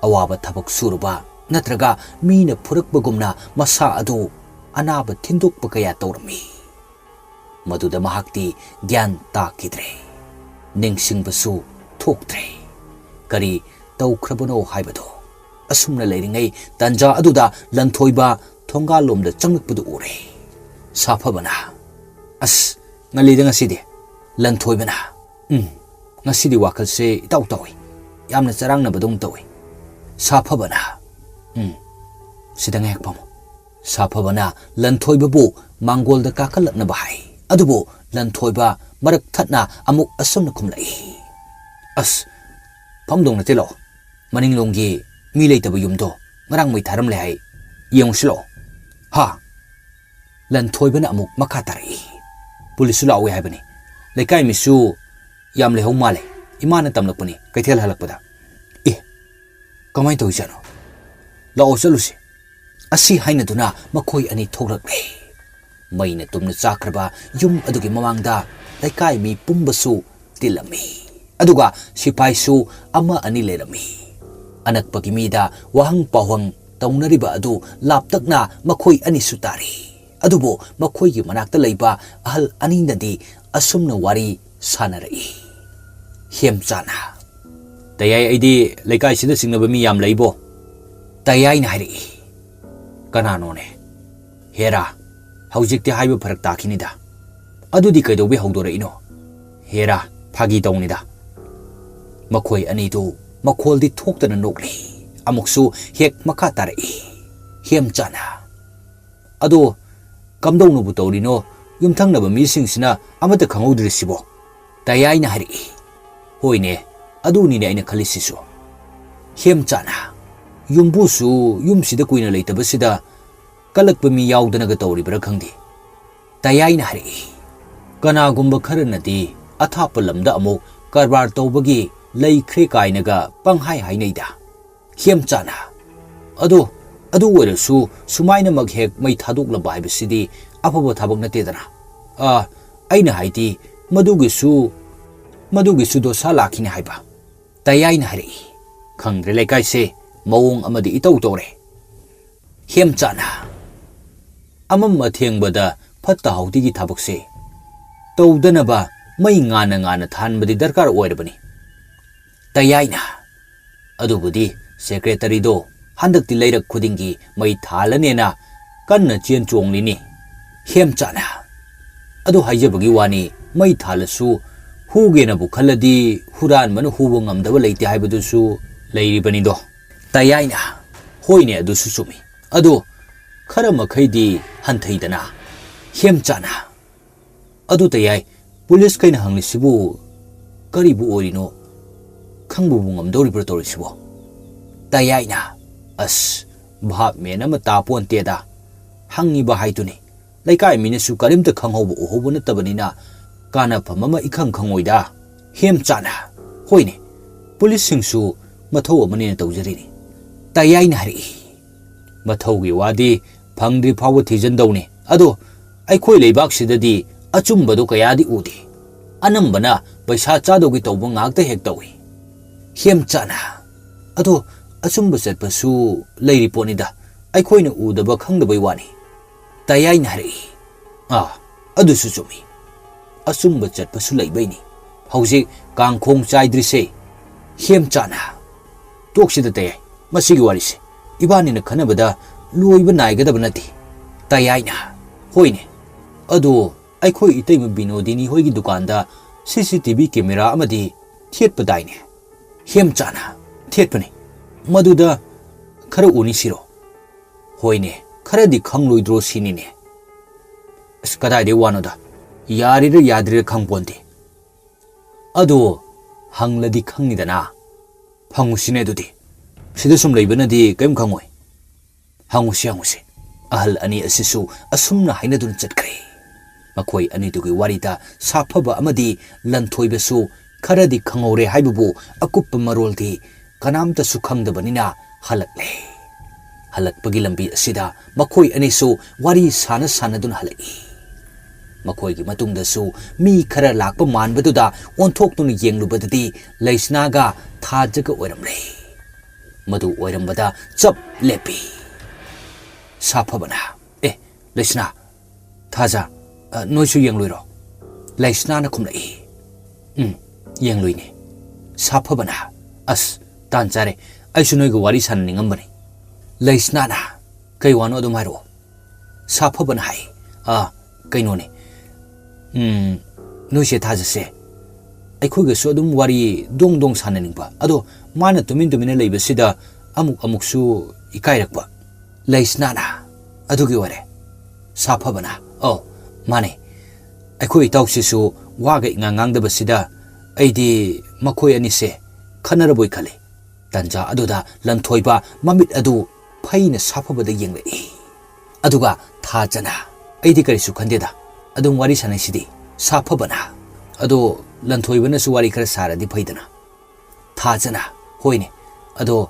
ꯑꯋꯥꯕ ꯊꯕꯛ ꯁꯨꯔꯨꯕ ꯅꯠꯇ꯭ꯔꯒ ꯃꯤꯅ ꯐꯨꯔꯛꯄꯒꯨꯝꯅ ꯃꯁꯥ ꯑꯗꯨ ꯑꯅꯥꯕ ꯊꯤꯟꯗꯣꯛꯄ ꯀꯌꯥ ꯇꯧꯔꯝꯃꯤ꯫ ꯃꯗꯨꯗ ꯃꯍꯥꯛꯇꯤ ꯒ꯭ꯌꯥꯟ ꯇꯥꯈꯤꯗ꯭ꯔꯦ꯫ ꯅꯤꯡꯁꯤꯡꯕꯁꯨ ꯊꯣꯛꯇ꯭ꯔꯦ꯫ ꯀꯔꯤ ꯇꯧꯈ꯭ꯔꯕꯅꯣ ꯍꯥꯏꯕꯗꯣ꯫ ꯑꯁꯨꯝꯅ ꯂꯩꯔꯤꯉꯩ ꯇꯥꯟꯖꯥ ꯑꯗꯨꯗ ꯂꯟꯊꯣꯏꯕ ꯊꯣꯡꯒꯥꯜꯂꯣꯝꯗ ꯆꯪꯂꯛꯄꯗꯨ ꯎꯔꯦ꯫ ꯁꯥꯐꯕꯅ, "ꯑꯁ, ꯉꯜꯂꯤꯗ ꯉꯁꯤꯗꯤ꯫" ꯂꯟꯊꯣꯏꯕꯅ, "ꯎꯝ, ꯉꯁꯤꯗꯤ ꯋꯥꯈꯜꯁꯦ ꯏꯇꯧ ꯇꯧꯏ꯫ ꯌꯥꯝꯅ ꯆꯔꯥꯡꯅꯕꯗꯧꯅ ꯇꯧꯏ꯫" ꯁꯥꯐꯕꯅ, "ꯎꯝ, ꯁꯤꯗ ꯉꯥꯏꯍꯥꯛ ꯐꯝꯃꯨ꯫" ꯁꯥꯐꯕꯅ ꯂꯟꯊꯣꯏꯕꯕꯨ ꯃꯥꯡꯒꯣꯜꯗ ꯀꯥꯈꯠꯂꯛꯅꯕ ꯍꯥꯏ꯫ ꯑꯗꯨꯕꯨ ꯂꯟꯊꯣꯏꯕ ꯃꯔꯛ ꯊꯠꯅ ꯑꯃꯨꯛ ꯑꯁꯨꯝꯅ ꯈꯨꯝꯂꯛꯏ, "ꯑꯁ, ꯐꯝꯗꯧ ꯅꯠꯇꯦ, ꯂꯥꯛꯑꯣ꯫ ꯃꯅꯤꯡꯂꯣꯝꯒꯤ ꯃꯤ ꯂꯩꯇꯕ ꯌꯨꯝꯗꯣ ꯉꯔꯥꯡ ꯃꯩ ꯊꯥꯔꯝꯂꯦ ꯍꯥꯏ꯫ ꯌꯦꯡꯉꯨꯁꯤ ꯂꯥꯛꯑꯣ꯫" "ꯍꯥ?" ꯂꯟꯊꯣꯏꯕꯅ ꯑꯃꯨꯛ ꯃꯈꯥ ꯇꯥꯔꯛꯏ, "ꯄꯨꯂꯤꯁꯁꯨ ꯂꯥꯛꯎꯏ ꯍꯥꯏꯕꯅꯤ꯫ ꯂꯩꯀꯥꯏ ꯃꯤꯁꯨ ꯌꯥꯝ ꯂꯩꯍꯧ ꯃꯥꯜꯂꯦ꯫ ꯏꯃꯥꯅ ꯇꯝꯂꯛꯄꯅꯤ ꯀꯩꯊꯦꯜ ꯍꯜꯂꯛꯄꯗ꯫" "ꯑꯦ, ꯀꯃꯥꯏꯅ ꯇꯧꯔꯤꯖꯥꯠꯅꯣ? ꯂꯥꯛꯑꯣ ꯆꯠꯂꯨꯁꯤ꯫" ꯑꯁꯤ ꯍꯥꯏꯅꯗꯨꯅ ꯃꯈꯣꯏ ꯑꯅꯤ ꯊꯣꯛꯂꯛꯂꯦ꯫ ꯃꯩꯅ ꯇꯨꯝꯅ ꯆꯥꯈ꯭ꯔꯕ ꯌꯨꯝ ꯑꯗꯨꯒꯤ ꯃꯃꯥꯡꯗ ꯂꯩꯀꯥꯏ ꯃꯤ ꯄꯨꯝꯕꯁꯨ ꯇꯤꯜꯂꯝꯃꯤ꯫ ꯑꯗꯨꯒ ꯁꯤꯐꯥꯏꯁꯨ ꯑꯃ ꯑꯅꯤ ꯂꯩꯔꯝꯃꯤ꯫ ꯑꯅꯛꯄꯒꯤ ꯃꯤꯗ ꯋꯥꯍꯪ ꯄꯥꯎꯍꯪ ꯇꯧꯅꯔꯤꯕ ꯑꯗꯨ ꯂꯥꯞꯇꯛꯅ ꯃꯈꯣꯏ ꯑꯅꯤꯁꯨ ꯇꯥꯔꯤ꯫ ꯑꯗꯨꯕꯨ ꯃꯈꯣꯏꯒꯤ ꯃꯅꯥꯛꯇ ꯂꯩꯕ ꯑꯍꯜ ꯑꯅꯤꯅꯗꯤ ꯑꯁꯨꯝꯅ ꯋꯥꯔꯤ ꯁꯥꯟꯅꯔꯛꯏ꯫ ꯍꯦꯝꯆꯥꯅ, "ꯇꯌꯥꯏ, ꯑꯩꯗꯤ ꯂꯩꯀꯥꯏꯁꯤꯗ ꯆꯤꯡꯅꯕ ꯃꯤ ꯌꯥꯝ ꯂꯩꯕꯣ꯫" ꯇꯌꯥꯏꯅ ꯍꯥꯏꯔꯛꯏ, "ꯀꯅꯥꯅꯣꯅꯦ?" "ꯍꯦꯔꯥ, ꯍꯧꯖꯤꯛꯇꯤ ꯍꯥꯏꯕ ꯐꯔꯛ ꯇꯥꯈꯤꯅꯤꯗ꯫" "ꯑꯗꯨꯗꯤ ꯀꯩꯗꯧꯕꯩ ꯍꯧꯗꯣꯔꯛꯏꯅꯣ?" "ꯍꯦꯔꯥ, ꯐꯥꯒꯤ ꯇꯧꯅꯤꯗ꯫" ꯃꯈꯣꯏ ꯑꯅꯤꯗꯨ ꯃꯈꯣꯜꯗꯤ ꯊꯣꯛꯇꯅ ꯅꯣꯛꯂꯤ꯫ ꯑꯃꯨꯛꯁꯨ ꯍꯦꯛ ꯃꯈꯥ ꯇꯥꯔꯛꯏ꯫ ꯍꯦꯝꯆꯥꯅ, "ꯑꯗꯣ ꯀꯝꯗꯧꯅꯕꯨ ꯇꯧꯔꯤꯅꯣ, ꯌꯨꯝꯊꯪꯅꯕ ꯃꯤꯁꯤꯡꯁꯤꯅ ꯑꯃꯠꯇ ꯈꯪꯍꯧꯗ꯭ꯔꯤꯁꯤꯕꯣ?" ꯇꯌꯥꯏꯅ ꯍꯥꯏꯔꯛꯏ꯫ "ꯍꯣꯏꯅꯦ, ꯑꯗꯨꯅꯤꯅꯦ ꯑꯩꯅ ꯈꯜꯂꯤꯁꯤꯁꯨ꯫" ꯍꯦꯝꯆꯥꯅ, "ꯌꯨꯝꯕꯨꯁꯨ ꯌꯨꯝꯁꯤꯗ ꯀꯨꯏꯅ ꯂꯩꯇꯕꯁꯤꯗ ꯀꯜꯂꯛꯄ ꯃꯤ ꯌꯥꯎꯗꯅꯒ ꯇꯧꯔꯤꯕ꯭ꯔꯥ ꯈꯪꯗꯦ꯫" ꯇꯌꯥꯏꯅ ꯍꯥꯏꯔꯛꯏ, "ꯀꯅꯥꯒꯨꯝꯕ ꯈꯔꯅꯗꯤ ꯑꯊꯥꯞꯄ ꯂꯝꯗ ꯑꯃꯨꯛ ꯀꯔꯕꯥꯔ ꯇꯧꯕꯒꯤ ꯂꯩꯈ꯭ꯔꯦ ꯀꯥꯏꯅꯒ ꯄꯪꯍꯥꯏ ꯍꯥꯏꯅꯩꯗ꯫" ꯍꯦꯝꯆꯥꯅ, "ꯑꯗꯣ, ꯑꯗꯨ ꯑꯣꯏꯔꯁꯨ ꯁꯨꯃꯥꯏꯅꯃꯛ ꯍꯦꯛ ꯃꯩ ꯊꯥꯗꯣꯛꯂꯝꯕ ꯍꯥꯏꯕꯁꯤꯗꯤ ꯑꯐꯕ ꯊꯕꯛ ꯅꯠꯇꯦꯗꯅ꯫ ꯑ, ꯑꯩꯅ ꯍꯥꯏꯗꯤ ꯃꯗꯨꯒꯤꯁꯨ, ꯃꯗꯨꯒꯤꯁꯨ ꯗꯣꯁꯥ ꯂꯥꯛꯈꯤꯅꯤ ꯍꯥꯏꯕ꯫" ꯇꯌꯥꯏꯅ ꯍꯥꯏꯔꯛꯏ꯫ "ꯈꯪꯗ꯭ꯔꯦ, ꯂꯩꯀꯥꯏꯁꯦ ꯃꯑꯣꯡ ꯑꯃꯗꯤ ꯏꯇꯧ ꯇꯧꯔꯦ꯫" ꯍꯦꯝꯆꯥꯅ, "ꯑꯃꯝ ꯑꯊꯦꯡꯕꯗ ꯐꯠꯇ ꯍꯥꯎꯗꯤꯒꯤ ꯊꯕꯛꯁꯦ ꯇꯧꯗꯅꯕ ꯃꯩ ꯉꯥꯟꯅ ꯉꯥꯟꯅ ꯊꯥꯟꯕꯗꯤ ꯗꯔꯀꯥꯔ ꯑꯣꯏꯔꯕꯅꯤ꯫ ꯇꯌꯥꯏꯅ, ꯑꯗꯨꯕꯨꯗꯤ ꯁꯦꯀ꯭ꯔꯦꯇꯔꯤꯗꯣ ꯍꯟꯗꯛꯇꯤ ꯂꯩꯔꯛ ꯈꯨꯗꯤꯡꯒꯤ ꯃꯩ ꯊꯥꯜꯂꯅꯦꯅ ꯀꯟꯅ ꯆꯦꯟ ꯆꯣꯡꯂꯤꯅꯤ꯫ ꯍꯦꯝꯆꯥꯅ, ꯑꯗꯨ ꯍꯥꯏꯖꯕꯒꯤ ꯋꯥꯅꯤ, ꯃꯩ ꯊꯥꯜꯂꯁꯨ ꯍꯨꯒꯦꯅꯕꯨ ꯈꯜꯂꯗꯤ ꯍꯨꯔꯥꯟꯕꯅ ꯍꯨꯕ ꯉꯝꯗꯕ ꯂꯩꯇꯦ ꯍꯥꯏꯕꯗꯨꯁꯨ ꯂꯩꯔꯤꯕꯅꯤꯗꯣ꯫ ꯇꯌꯥꯏꯅ, ꯍꯣꯏꯅꯦ, ꯑꯗꯨꯁꯨ ꯆꯨꯝꯃꯤ꯫ ꯑꯗꯣ ꯈꯔ ꯃꯈꯩꯗꯤ ꯍꯟꯊꯩꯗꯅ꯫ ꯍꯦꯝꯆꯥꯅ, ꯑꯗꯨ ꯇꯌꯥꯏ, ꯄꯨꯂꯤꯁꯈꯩꯅ ꯍꯪꯂꯤꯁꯤꯕꯨ ꯀꯔꯤꯕꯨ ꯑꯣꯏꯔꯤꯅꯣ? ꯈꯪꯕꯕꯨ ꯉꯝꯗꯧꯔꯤꯕ꯭ꯔꯥ ꯇꯧꯔꯤꯁꯤꯕꯣ? ꯇꯌꯥꯏꯅ, ꯑꯁ, ꯚꯥꯞ ꯃꯦꯟ ꯑꯃ ꯇꯥꯄꯣꯟꯇꯦꯗ꯫ ꯍꯪꯉꯤꯕ ꯍꯥꯏꯗꯨꯅꯤ꯫ ꯂꯩꯀꯥꯏ ꯃꯤꯅꯁꯨ ꯀꯔꯤꯝꯇ ꯈꯪꯍꯧꯕ ꯎꯍꯧꯕ ꯅꯠꯇꯕꯅꯤꯅ ꯀꯥꯟꯅꯐꯝ ꯑꯃ ꯏꯈꯪ ꯈꯪꯉꯣꯏꯗ꯫ ꯍꯦꯝꯆꯥꯅ, ꯍꯣꯏꯅꯦ, ꯄꯨꯂꯤꯁꯁꯤꯡꯁꯨ ꯃꯊꯧ ꯑꯃꯅꯦꯅ ꯇꯧꯖꯔꯤꯅꯤ꯫ ꯇꯌꯥꯏꯅ ꯍꯥꯏꯔꯛꯏ, ꯃꯊꯧꯒꯤ ꯋꯥꯗꯤ ꯐꯪꯗ꯭ꯔꯤ ꯐꯥꯎꯕ ꯊꯤꯖꯟꯗꯧꯅꯤ꯫ ꯑꯗꯣ ꯑꯩꯈꯣꯏ ꯂꯩꯕꯥꯛꯁꯤꯗꯗꯤ ꯑꯆꯨꯝꯕꯗꯣ ꯀꯌꯥꯗꯤ ꯎꯗꯦ꯫ ꯑꯅꯝꯕꯅ ꯄꯩꯁꯥ ꯆꯥꯗꯧꯒꯤ ꯇꯧꯕ ꯉꯥꯛꯇ ꯍꯦꯛ ꯇꯧꯏ꯫ ꯍꯦꯝꯆꯥꯅ, ꯑꯗꯣ ꯑꯆꯨꯝꯕ ꯆꯠꯄꯁꯨ ꯂꯩꯔꯤ ꯄꯣꯠꯅꯤꯗ, ꯑꯩꯈꯣꯏꯅ ꯎꯗꯕ ꯈꯪꯗꯕꯩ ꯋꯥꯅꯤ꯫ ꯇꯌꯥꯏꯅ ꯍꯥꯏꯔꯛꯏ, ꯑꯥ, ꯑꯗꯨꯁꯨ ꯆꯨꯝꯃꯤ꯫ ꯑꯆꯨꯝꯕ ꯆꯠꯄꯁꯨ ꯂꯩꯕꯩꯅꯤ ꯍꯧꯖꯤꯛ ꯀꯥꯡꯈꯣꯡ ꯆꯥꯏꯗ꯭ꯔꯤꯁꯦ꯫ ꯍꯦꯝꯆꯥꯅ, ꯇꯣꯛꯁꯤꯗ ꯇꯌꯥꯏ, ꯃꯁꯤꯒꯤ ꯋꯥꯔꯤꯁꯦ ꯏꯕꯥꯅꯤꯅ ꯈꯟꯅꯕꯗ ꯂꯣꯏꯕ ꯅꯥꯏꯒꯗꯕ ꯅꯠꯇꯦ꯫ ꯇꯌꯥꯏꯅ, ꯍꯣꯏꯅꯦ, ꯑꯗꯣ ꯑꯩꯈꯣꯏ ꯏꯇꯩꯃ ꯕꯤꯅꯣꯗꯤꯅꯤ ꯍꯣꯏꯒꯤ ꯗꯨꯀꯥꯟꯗ ꯁꯤ ꯁꯤ ꯇꯤ ꯚꯤ ꯀꯦꯃꯦꯔꯥ ꯑꯃꯗꯤ ꯊꯦꯠꯄꯗꯥꯏꯅꯦ? ꯍꯦꯝꯆꯥꯅ, ꯊꯦꯠꯄꯅꯤ꯫ ꯃꯗꯨꯗ ꯈꯔ ꯎꯅꯤꯁꯤꯔꯣ? ꯍꯣꯏꯅꯦ, ꯈꯔꯗꯤ ꯈꯪꯂꯣꯏꯗ꯭ꯔꯣ ꯁꯤꯅꯤꯅꯦ꯫ ꯑꯁ, ꯀꯗꯥꯏꯗꯩ ꯋꯥꯅꯣꯗ? ꯌꯥꯔꯤꯔ ꯌꯥꯗ꯭ꯔꯤꯔ ꯈꯪꯄꯣꯟꯇꯦ꯫ ꯑꯗꯣ ꯍꯪꯂꯗꯤ ꯈꯪꯅꯤꯗꯅ꯫ ꯐꯪꯉꯨꯁꯤꯅꯦ ꯑꯗꯨꯗꯤ꯫ ꯁꯤꯗ ꯁꯨꯝ ꯂꯩꯕꯅꯗꯤ ꯀꯔꯤꯝ ꯈꯪꯉꯣꯏ꯫ ꯍꯪꯉꯨꯁꯤ, ꯍꯪꯉꯨꯁꯤ꯫ ꯑꯍꯜ ꯑꯅꯤ ꯑꯁꯤꯁꯨ ꯑꯁꯨꯝꯅ ꯍꯥꯏꯅꯗꯨꯅ ꯆꯠꯈ꯭ꯔꯦ꯫ ꯃꯈꯣꯏ ꯑꯅꯤꯗꯨꯒꯤ ꯋꯥꯔꯤꯗ ꯁꯥꯐꯕ ꯑꯃꯗꯤ ꯂꯟꯊꯣꯏꯕꯁꯨ ꯈꯔꯗꯤ ꯈꯪꯍꯧꯔꯦ ꯍꯥꯏꯕꯕꯨ ꯑꯀꯨꯞꯄ ꯃꯔꯣꯜꯗꯤ ꯀꯅꯥꯝꯇꯁꯨ ꯈꯪꯗꯕꯅꯤꯅ ꯍꯜꯂꯛꯂꯦ꯫ ꯍꯜꯂꯛꯄꯒꯤ ꯂꯝꯕꯤ ꯑꯁꯤꯗ ꯃꯈꯣꯏ ꯑꯅꯤꯁꯨ ꯋꯥꯔꯤ ꯁꯥꯟꯅ ꯁꯥꯟꯅꯗꯨꯅ ꯍꯜꯂꯛꯏ꯫ ꯃꯈꯣꯏꯒꯤ ꯃꯇꯨꯡꯗꯁꯨ ꯃꯤ ꯈꯔ ꯂꯥꯛꯄ ꯃꯥꯟꯕꯗꯨꯗ ꯑꯣꯟꯊꯣꯛꯇꯨꯅ ꯌꯦꯡꯂꯨꯕꯗꯗꯤ ꯂꯩꯁꯅꯥꯒ ꯊꯥꯖꯒ ꯑꯣꯏꯔꯝꯂꯦ꯫ ꯃꯗꯨ ꯑꯣꯏꯔꯝꯕꯗ ꯆꯞ ꯂꯦꯞꯄꯤ꯫ ꯁꯥꯐꯕꯅ, "ꯑꯦ, ꯂꯩꯁꯅꯥ, ꯊꯥꯖ, ꯑ, ꯅꯣꯏꯁꯨ ꯌꯦꯡꯂꯣꯏꯔꯣ?" ꯂꯩꯁꯅꯥꯅ ꯈꯨꯝꯂꯛꯏ꯫ "ꯎꯝ, ꯌꯦꯡꯂꯨꯏꯅꯦ꯫" ꯁꯥꯐꯕꯅ, "ꯑꯁ, ꯇꯥꯟ ꯆꯥꯔꯦ, ꯑꯩꯁꯨ ꯅꯣꯏꯒ ꯋꯥꯔꯤ ꯁꯥꯟꯅꯅꯤꯡꯉꯝꯕꯅꯤ꯫" ꯂꯩꯁꯅꯥꯅ, "ꯀꯩ ꯋꯥꯅꯣ ꯑꯗꯨꯝ ꯍꯥꯏꯔꯛꯑꯣ꯫" ꯁꯥꯐꯕꯅ ꯍꯥꯏ, "ꯑꯥ, ꯀꯩꯅꯣꯅꯦ, ꯎꯝ, ꯅꯣꯏꯁꯦ ꯊꯥꯖꯁꯦ, ꯑꯩꯈꯣꯏꯒꯁꯨ ꯑꯗꯨꯝ ꯋꯥꯔꯤ ꯗꯣꯡ ꯗꯣꯡ ꯁꯥꯟꯅꯅꯤꯡꯕ, ꯑꯗꯣ ꯃꯥꯅ ꯇꯨꯃꯤꯟ ꯇꯨꯃꯤꯟꯅ ꯂꯩꯕꯁꯤꯗ ꯑꯃꯨꯛ ꯑꯃꯨꯛꯁꯨ ꯏꯀꯥꯏꯔꯛꯄ꯫" ꯂꯩꯁꯅꯥꯅ, "ꯑꯗꯨꯒꯤ ꯑꯣꯏꯔꯦ꯫" ꯁꯥꯐꯕꯅ, "ꯑꯧ, ꯃꯥꯅꯦ, ꯑꯩꯈꯣꯏ ꯏꯇꯥꯎꯁꯤꯁꯨ ꯋꯥꯒ ꯏꯉꯥꯡ ꯉꯥꯡꯗꯕꯁꯤꯗ ꯑꯩꯗꯤ ꯃꯈꯣꯏ ꯑꯅꯤꯁꯦ ꯈꯟꯅꯔꯕꯣꯏ ꯈꯜꯂꯤ꯫" ꯇꯟꯖꯥ ꯑꯗꯨꯗ ꯂꯟꯊꯣꯏꯕ ꯃꯃꯤꯠ ꯑꯗꯨ ꯐꯩꯅ ꯁꯥꯐꯕꯗ ꯌꯦꯡꯂꯛꯏ꯫ ꯑꯗꯨꯒ ꯊꯥꯖꯅ, "ꯑꯩꯗꯤ ꯀꯔꯤꯁꯨ ꯈꯟꯗꯦꯗ, ꯑꯗꯨꯝ ꯋꯥꯔꯤ ꯁꯥꯟꯅꯩꯁꯤꯗꯤ꯫" ꯁꯥꯐꯕꯅ, "ꯑꯗꯣ ꯂꯟꯊꯣꯏꯕꯅꯁꯨ ꯋꯥꯔꯤ ꯈꯔ ꯁꯥꯔꯗꯤ ꯐꯩꯗꯅ꯫" ꯊꯥꯖꯅ, "ꯍꯣꯏꯅꯦ, ꯑꯗꯣ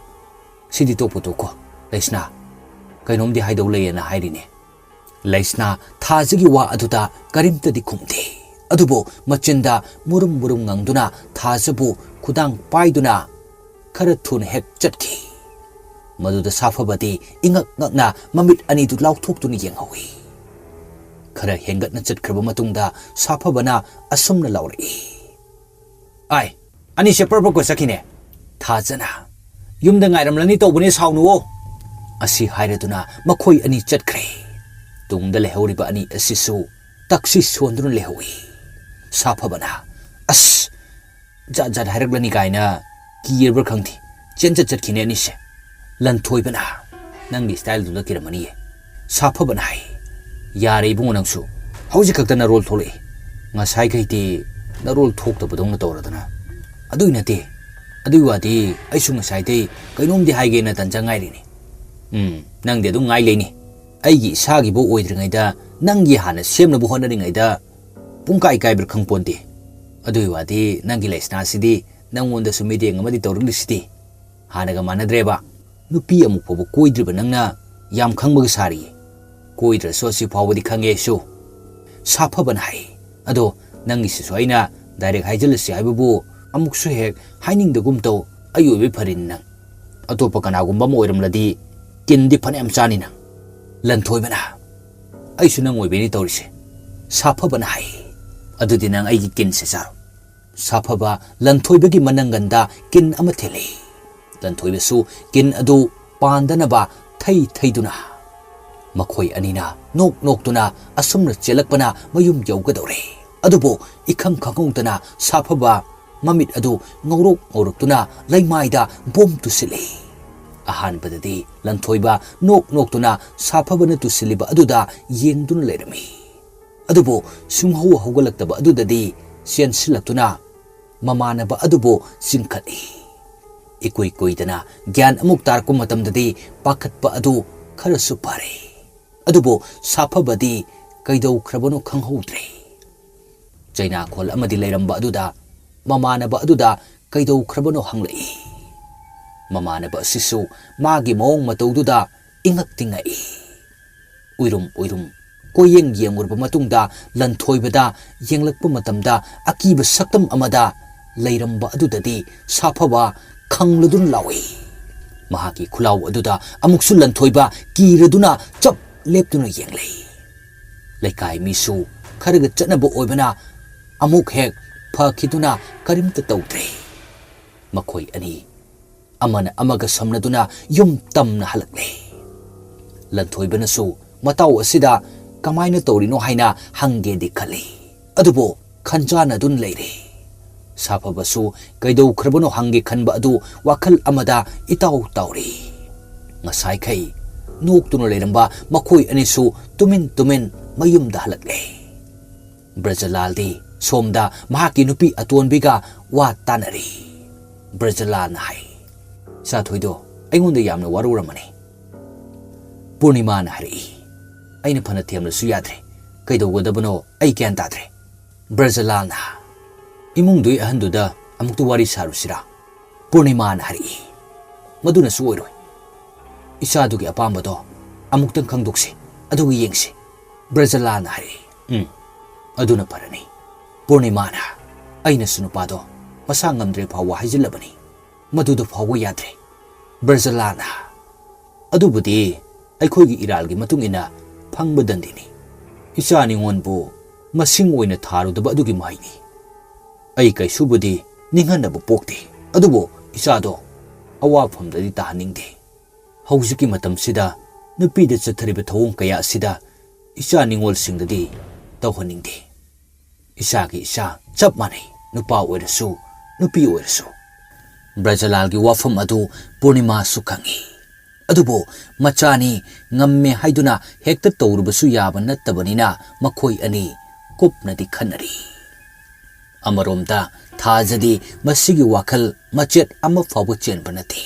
ꯁꯤꯗꯤ ꯇꯣꯛꯄꯨ ꯇꯣꯛꯈꯣ, ꯂꯩꯁꯅꯥ, ꯀꯩꯅꯣꯝꯗꯤ ꯍꯥꯏꯗꯧ ꯂꯩꯌꯦꯅ ꯍꯥꯏꯔꯤꯅꯦ꯫" ꯂꯩꯁꯅꯥ ꯊꯥꯖꯒꯤ ꯋꯥ ꯑꯗꯨꯗ ꯀꯔꯤꯝꯇꯗꯤ ꯈꯨꯝꯗꯦ꯫ ꯑꯗꯨꯕꯨ ꯃꯆꯤꯟꯗ ꯃꯨꯔꯨꯝ ꯃꯨꯔꯨꯝ ꯉꯪꯗꯨꯅ ꯊꯥꯖꯕꯨ ꯈꯨꯗꯥꯡ ꯄꯥꯏꯗꯨꯅ ꯈꯔ ꯊꯨꯅ ꯍꯦꯛ ꯆꯠꯈꯤ꯫ ꯃꯗꯨꯗ ꯁꯥꯐꯕꯗꯤ ꯏꯉꯛ ꯉꯛꯅ ꯃꯃꯤꯠ ꯑꯅꯤꯗꯨ ꯂꯥꯎꯊꯣꯛꯇꯨꯅ ꯌꯦꯡꯍꯧꯏ꯫ ꯈꯔ ꯍꯦꯟꯒꯠꯅ ꯆꯠꯈ꯭ꯔꯕ ꯃꯇꯨꯡꯗ ꯁꯥꯐꯕꯅ ꯑꯁꯨꯝꯅ ꯂꯥꯎꯔꯛꯏ, "ꯑꯥꯏ, ꯑꯅꯤꯁꯦ ꯄ꯭ꯔꯞ ꯄ꯭ꯔꯞꯀ ꯆꯠꯈꯤꯅꯦ꯫" ꯊꯥꯖꯅ, "ꯌꯨꯝꯗ ꯉꯥꯏꯔꯝꯂꯅꯤ ꯇꯧꯕꯅꯦ, ꯁꯥꯎꯅꯨꯋꯣ꯫" ꯑꯁꯤ ꯍꯥꯏꯔꯗꯨꯅ ꯃꯈꯣꯏ ꯑꯅꯤ ꯆꯠꯈ꯭ꯔꯦ꯫ ꯇꯨꯡꯗ ꯂꯩꯍꯧꯔꯤꯕ ꯑꯅꯤ ꯑꯁꯤꯁꯨ ꯇꯛꯁꯤ ꯁꯣꯟꯗꯨꯅ ꯂꯩꯍꯧꯏ꯫ ꯁꯥꯐꯕꯅ, "ꯑꯁ, ꯖꯥꯠ ꯖꯥꯠ ꯍꯥꯏꯔꯛꯂꯅꯤ ꯀꯥꯏꯅ ꯀꯤꯔꯕ꯭ꯔꯥ ꯈꯪꯗꯦ, ꯆꯦꯟꯆꯠ ꯆꯠꯈꯤꯅꯦ ꯑꯅꯤꯁꯦ꯫" ꯂꯟꯊꯣꯏꯕꯅ, "ꯅꯪꯒꯤ ꯁ꯭ꯇꯥꯏꯜꯗꯨꯗ ꯀꯤꯔꯝꯃꯅꯤꯌꯦ꯫" ꯁꯥꯐꯕꯅ ꯍꯥꯏ, "ꯌꯥꯔꯦ ꯏꯕꯨꯡꯉꯣ, ꯅꯪꯁꯨ ꯍꯧꯖꯤꯛ ꯈꯛꯇ ꯅꯔꯣꯜ ꯊꯣꯛꯂꯛꯏ, ꯉꯁꯥꯏꯈꯩꯗꯤ ꯅꯔꯣꯜ ꯊꯣꯛꯇꯕꯗꯧꯅ ꯇꯧꯔꯗꯅ꯫" "ꯑꯗꯨꯏ ꯅꯠꯇꯦ, ꯑꯗꯨꯒꯤ ꯋꯥꯗꯤ ꯑꯩꯁꯨ ꯉꯁꯥꯏꯗꯩ ꯀꯩꯅꯣꯝꯗꯤ ꯍꯥꯏꯒꯦꯅ ꯇꯟꯖꯥ ꯉꯥꯏꯔꯤꯅꯤ꯫" "ꯎꯝ, ꯅꯪꯗꯤ ꯑꯗꯨꯝ ꯉꯥꯏ ꯂꯩꯅꯤ꯫ ꯑꯩꯒꯤ ꯏꯁꯥꯒꯤꯕꯨ ꯑꯣꯏꯗ꯭ꯔꯤꯉꯩꯗ ꯅꯪꯒꯤ ꯍꯥꯟꯅ ꯁꯦꯝꯅꯕ ꯍꯣꯠꯅꯔꯤꯉꯩꯗ ꯄꯨꯡꯀꯥꯏ ꯀꯥꯏꯕ꯭ꯔꯥ ꯈꯪꯄꯣꯟꯇꯦ꯫ ꯑꯗꯨꯒꯤ ꯋꯥꯗꯤ ꯅꯪꯒꯤ ꯂꯩꯁꯅꯥꯁꯤꯗꯤ ꯅꯪꯉꯣꯟꯗꯁꯨ ꯃꯤꯠꯌꯦꯡ ꯑꯃꯗꯤ ꯇꯧꯔꯛꯂꯤꯁꯤꯗꯤ꯫ ꯍꯥꯟꯅꯒ ꯃꯥꯟꯅꯗ꯭ꯔꯦꯕ꯫ ꯅꯨꯄꯤ ꯑꯃꯨꯛ ꯐꯥꯎꯕ ꯀꯣꯏꯗ꯭ꯔꯤꯕ ꯅꯪꯅ ꯌꯥꯝ ꯈꯪꯕꯒ ꯁꯥꯔꯤꯌꯦ꯫" "ꯀꯣꯏꯗ꯭ꯔꯁꯨ ꯑꯁꯤ ꯐꯥꯎꯕꯗꯤ ꯈꯪꯉꯦ ꯑꯩꯁꯨ꯫" ꯁꯥꯐꯕꯅ ꯍꯥꯏ꯫ "ꯑꯗꯣ ꯅꯪꯒꯤꯁꯤꯁꯨ ꯑꯩꯅ ꯗꯥꯏꯔꯦꯛ ꯍꯥꯏꯖꯤꯜꯂꯁꯤ ꯍꯥꯏꯕꯕꯨ ꯑꯃꯨꯛꯁꯨ ꯍꯦꯛ ꯍꯥꯏꯅꯤꯡꯗꯒꯨꯝ ꯇꯧ, ꯑꯩ ꯑꯣꯏꯕꯩ ꯐꯔꯤꯅꯤ ꯅꯪ꯫ ꯑꯇꯣꯞꯄ ꯀꯅꯥꯒꯨꯝꯕ ꯑꯃ ꯑꯣꯏꯔꯝꯂꯗꯤ ꯀꯤꯟꯗꯤ ꯐꯅꯌꯥꯝ ꯆꯥꯅꯤ ꯅꯪ꯫" ꯂꯟꯊꯣꯏꯕꯅ, "ꯑꯩꯁꯨ ꯅꯪ ꯑꯣꯏꯕꯩꯅꯤ ꯇꯧꯔꯤꯁꯦ꯫" ꯁꯥꯐꯕꯅ ꯍꯥꯏ꯫ "ꯑꯗꯨꯗꯤ ꯅꯪ ꯑꯩꯒꯤ ꯀꯤꯟꯁꯦ ꯆꯥꯔꯣ꯫" ꯁꯥꯐꯕ ꯂꯟꯊꯣꯏꯕꯒꯤ ꯃꯅꯪꯒꯟꯗ ꯀꯤꯟ ꯑꯃ ꯊꯤꯜꯂꯤ꯫ ꯂꯟꯊꯣꯏꯕꯁꯨ ꯀꯤꯟ ꯑꯗꯨ ꯄꯥꯟꯗꯅꯕ ꯊꯩ ꯊꯩꯗꯨꯅ ꯃꯈꯣꯏ ꯑꯅꯤꯅ ꯅꯣꯛ ꯅꯣꯛꯇꯨꯅ ꯑꯁꯨꯝꯅ ꯆꯦꯜꯂꯛꯄꯅ ꯃꯌꯨꯝ ꯌꯧꯒꯗꯧꯔꯦ꯫ ꯑꯗꯨꯕꯨ ꯏꯈꯪ ꯈꯪꯍꯧꯗꯅ ꯁꯥꯐꯕ ꯃꯃꯤꯠ ꯑꯗꯨ ꯉꯧꯔꯣꯛ ꯉꯧꯔꯛꯇꯨꯅ ꯂꯩꯃꯥꯏꯗ ꯕꯣꯝ ꯇꯨꯁꯤꯜꯂꯤ꯫ ꯑꯍꯥꯟꯕꯗꯗꯤ ꯂꯟꯊꯣꯏꯕ ꯅꯣꯛ ꯅꯣꯛꯇꯨꯅ ꯁꯥꯐꯕꯅ ꯇꯨꯁꯤꯜꯂꯤꯕ ꯑꯗꯨꯗ ꯌꯦꯡꯗꯨꯅ ꯂꯩꯔꯝꯃꯤ꯫ ꯑꯗꯨꯕꯨ ꯁꯨꯡꯍꯧ ꯍꯧꯒꯠꯂꯛꯇꯕ ꯑꯗꯨꯗꯗꯤ ꯆꯦꯟꯁꯤꯜꯂꯛꯇꯨꯅ ꯃꯃꯥꯟꯅꯕ ꯑꯗꯨꯕꯨ ꯆꯤꯡꯈꯠꯂꯤ꯫ ꯏꯀꯨꯏ ꯀꯨꯏꯗꯅ ꯒ꯭ꯌꯥꯟ ꯑꯃꯨꯛ ꯇꯥꯔꯛꯄ ꯃꯇꯝꯗꯗꯤ ꯄꯥꯈꯠꯄ ꯑꯗꯨ ꯈꯔꯁꯨ ꯐꯔꯦ꯫ ꯑꯗꯨꯕꯨ ꯁꯥꯐꯕꯗꯤ ꯀꯩꯗꯧꯈ꯭ꯔꯕꯅꯣ ꯈꯪꯍꯧꯗ꯭ꯔꯦ꯫ ꯆꯩꯅꯥꯈꯣꯜ ꯑꯃꯗꯤ ꯂꯩꯔꯝꯕ ꯑꯗꯨꯗ ꯃꯃꯥꯟꯅꯕ ꯑꯗꯨꯗ ꯀꯩꯗꯧꯈ꯭ꯔꯕꯅꯣ ꯍꯪꯂꯛꯏ꯫ ꯃꯃꯥꯟꯅꯕ ꯑꯁꯤꯁꯨ ꯃꯥꯒꯤ ꯃꯑꯣꯡ ꯃꯇꯧꯗꯨꯗ ꯏꯉꯛꯇꯤ ꯉꯛꯏ꯫ ꯎꯏꯔꯨꯝ ꯎꯏꯔꯨꯝ ꯀꯣꯏꯌꯦꯡ ꯌꯦꯡꯉꯨꯔꯕ ꯃꯇꯨꯡꯗ ꯂꯟꯊꯣꯏꯕꯗ ꯌꯦꯡꯂꯛꯄ ꯃꯇꯝꯗ ꯑꯀꯤꯕ ꯁꯛꯇꯝ ꯑꯃꯗ ꯂꯩꯔꯝꯕ ꯑꯗꯨꯗꯗꯤ ꯁꯥꯐꯕ ꯈꯪꯂꯗꯨꯅ ꯂꯥꯎꯏ꯫ ꯃꯍꯥꯛꯀꯤ ꯈꯨꯂꯥꯎ ꯑꯗꯨꯗ ꯑꯃꯨꯛꯁꯨ ꯂꯟꯊꯣꯏꯕ ꯀꯤꯔꯗꯨꯅ ꯆꯞ ꯂꯦꯞꯇꯨꯅ ꯌꯦꯡꯂꯛꯏ꯫ ꯂꯩꯀꯥꯏ ꯃꯤꯁꯨ ꯈꯔꯒ ꯆꯠꯅꯕ ꯑꯣꯏꯕꯅ ꯑꯃꯨꯛ ꯍꯦꯛ ꯐꯈꯤꯗꯨꯅ ꯀꯔꯤꯝꯇ ꯇꯧꯗ꯭ꯔꯦ꯫ ꯃꯈꯣꯏ ꯑꯅꯤ ꯑꯃꯅ ꯑꯃꯒ ꯁꯝꯅꯗꯨꯅ ꯌꯨꯝ ꯇꯝꯅ ꯍꯜꯂꯛꯂꯦ꯫ ꯂꯟꯊꯣꯏꯕꯅꯁꯨ ꯃꯇꯥꯎ ꯑꯁꯤꯗ ꯀꯃꯥꯏꯅ ꯇꯧꯔꯤꯅꯣ ꯍꯥꯏꯅ ꯍꯪꯒꯦꯗꯤ ꯈꯜꯂꯤ꯫ ꯑꯗꯨꯕꯨ ꯈꯟꯖꯥꯟꯅꯗꯨꯅ ꯂꯩꯔꯦ꯫ ꯁꯥꯐꯕꯁꯨ ꯀꯩꯗꯧꯈ꯭ꯔꯕꯅꯣ ꯍꯪꯒꯦ ꯈꯟꯕ ꯑꯗꯨ ꯋꯥꯈꯜ ꯑꯃꯗ ꯏꯇꯥꯎ ꯇꯥꯎꯔꯤ꯫ ꯉꯁꯥꯏꯈꯩ ꯅꯣꯛꯇꯨꯅ ꯂꯩꯔꯝꯕ ꯃꯈꯣꯏ ꯑꯅꯤꯁꯨ ꯇꯨꯃꯤꯟ ꯇꯨꯃꯤꯟ ꯃꯌꯨꯝꯗ ꯍꯜꯂꯛꯂꯦ꯫ ꯕ꯭ꯔꯖꯂꯥꯜꯗꯤ ꯁꯣꯝꯗ ꯃꯍꯥꯛꯀꯤ ꯅꯨꯄꯤ ꯑꯇꯣꯟꯕꯤꯒ ꯋꯥ ꯇꯥꯅꯔꯤ꯫ ꯕ꯭ꯔꯖꯂꯥꯜꯅ ꯍꯥꯏ, "ꯏꯆꯥꯊꯣꯏꯗꯣ ꯑꯩꯉꯣꯟꯗ ꯌꯥꯝꯅ ꯋꯥꯔꯧꯔꯝꯃꯅꯤ꯫" ꯄꯨꯔꯅꯤꯃꯥꯅ ꯍꯥꯏꯔꯛꯏ, "ꯑꯩꯅ ꯐꯅ ꯊꯦꯝꯂꯁꯨ ꯌꯥꯗ꯭ꯔꯦ꯫ ꯀꯩꯗꯧꯒꯗꯕꯅꯣ ꯑꯩ ꯒ꯭ꯌꯥꯟ ꯇꯥꯗ꯭ꯔꯦ꯫" ꯕ꯭ꯔꯖꯂꯥꯜꯅ, "ꯏꯃꯨꯡꯗꯨꯒꯤ ꯑꯍꯟꯗꯨꯗ ꯑꯃꯨꯛꯇ ꯋꯥꯔꯤ ꯁꯥꯔꯨꯁꯤꯔꯥ?" ꯄꯨꯔꯅꯤꯃꯥꯅ ꯍꯥꯏꯔꯛꯏ, "ꯃꯗꯨꯅꯁꯨ ꯑꯣꯏꯔꯣꯏ꯫ ꯏꯆꯥꯗꯨꯒꯤ ꯑꯄꯥꯝꯕꯗꯣ ꯑꯃꯨꯛꯇꯪ ꯈꯪꯗꯣꯛꯁꯤ, ꯑꯗꯨꯒ ꯌꯦꯡꯁꯤ꯫" ꯕ꯭ꯔꯖꯂꯥꯜꯅ ꯍꯥꯏꯔꯛꯏ, "ꯎꯝ, ꯑꯗꯨꯅ ꯐꯔꯅꯤ꯫" ꯄꯨꯔꯅꯤꯃꯥꯅ, "ꯑꯩꯅꯁꯨ ꯅꯨꯄꯥꯗꯣ ꯃꯁꯥ ꯉꯝꯗ꯭ꯔꯦ ꯐꯥꯎꯕ ꯍꯥꯏꯖꯤꯜꯂꯕꯅꯤ꯫ ꯃꯗꯨꯗ ꯐꯥꯎꯕ ꯌꯥꯗ꯭ꯔꯦ꯫" ꯕ꯭ꯔꯖꯂꯥꯜꯅ, "ꯑꯗꯨꯕꯨꯗꯤ ꯑꯩꯈꯣꯏꯒꯤ ꯏꯔꯥꯜꯒꯤ ꯃꯇꯨꯡ ꯏꯟꯅ ꯐꯪꯕ ꯗꯟꯗꯤꯅꯤ꯫ ꯏꯆꯥ ꯅꯤꯉꯣꯟꯕꯨ ꯃꯁꯤꯡ ꯑꯣꯏꯅ ꯊꯥꯔꯨꯗꯕ ꯑꯗꯨꯒꯤ ꯃꯍꯩꯅꯤ꯫ ꯑꯩ ꯀꯩꯁꯨꯕꯨꯗꯤ ꯅꯤꯡꯍꯟꯅꯕ ꯄꯣꯛꯇꯦ, ꯑꯗꯨꯕꯨ ꯏꯆꯥꯗꯣ ꯑꯋꯥꯐꯝꯗꯗꯤ ꯇꯥꯍꯟꯅꯤꯡꯗꯦ꯫ ꯍꯧꯖꯤꯛꯀꯤ ꯃꯇꯝꯁꯤꯗ ꯅꯨꯄꯤꯗ ꯆꯠꯊꯔꯤꯕ ꯊꯧꯑꯣꯡ ꯀꯌꯥ ꯑꯁꯤꯗ ꯏꯆꯥ ꯅꯤꯡꯉꯣꯜꯁꯤꯡꯗꯗꯤ ꯇꯧꯍꯟꯅꯤꯡꯗꯦ꯫ ꯏꯆꯥꯒꯤ ꯏꯆꯥ ꯆꯞ ꯃꯥꯟꯅꯩ, ꯅꯨꯄꯥ ꯑꯣꯏꯔꯁꯨ ꯅꯨꯄꯤ ꯑꯣꯏꯔꯁꯨ꯫ ꯕ꯭ꯔꯖꯂꯥꯜꯒꯤ ꯋꯥꯐꯝ ꯑꯗꯨ ꯄꯨꯔꯅꯤꯃꯥꯁꯨ ꯈꯪꯏ꯫ ꯑꯗꯨꯕꯨ ꯃꯆꯥꯅꯤ, ꯉꯝꯃꯦ ꯍꯥꯏꯗꯨꯅ ꯍꯦꯛꯇ ꯇꯧꯔꯨꯕꯁꯨ ꯌꯥꯕ ꯅꯠꯇꯕꯅꯤꯅ ꯃꯈꯣꯏ ꯑꯅꯤ ꯀꯨꯞꯅꯗꯤ ꯈꯟꯅꯔꯤ꯫ ꯑꯃꯔꯣꯝꯗ ꯊꯥꯖꯗꯤ ꯃꯁꯤꯒꯤ ꯋꯥꯈꯜ ꯃꯆꯦꯠ ꯑꯃ ꯐꯥꯎꯕ ꯆꯦꯟꯕ ꯅꯠꯇꯦ꯫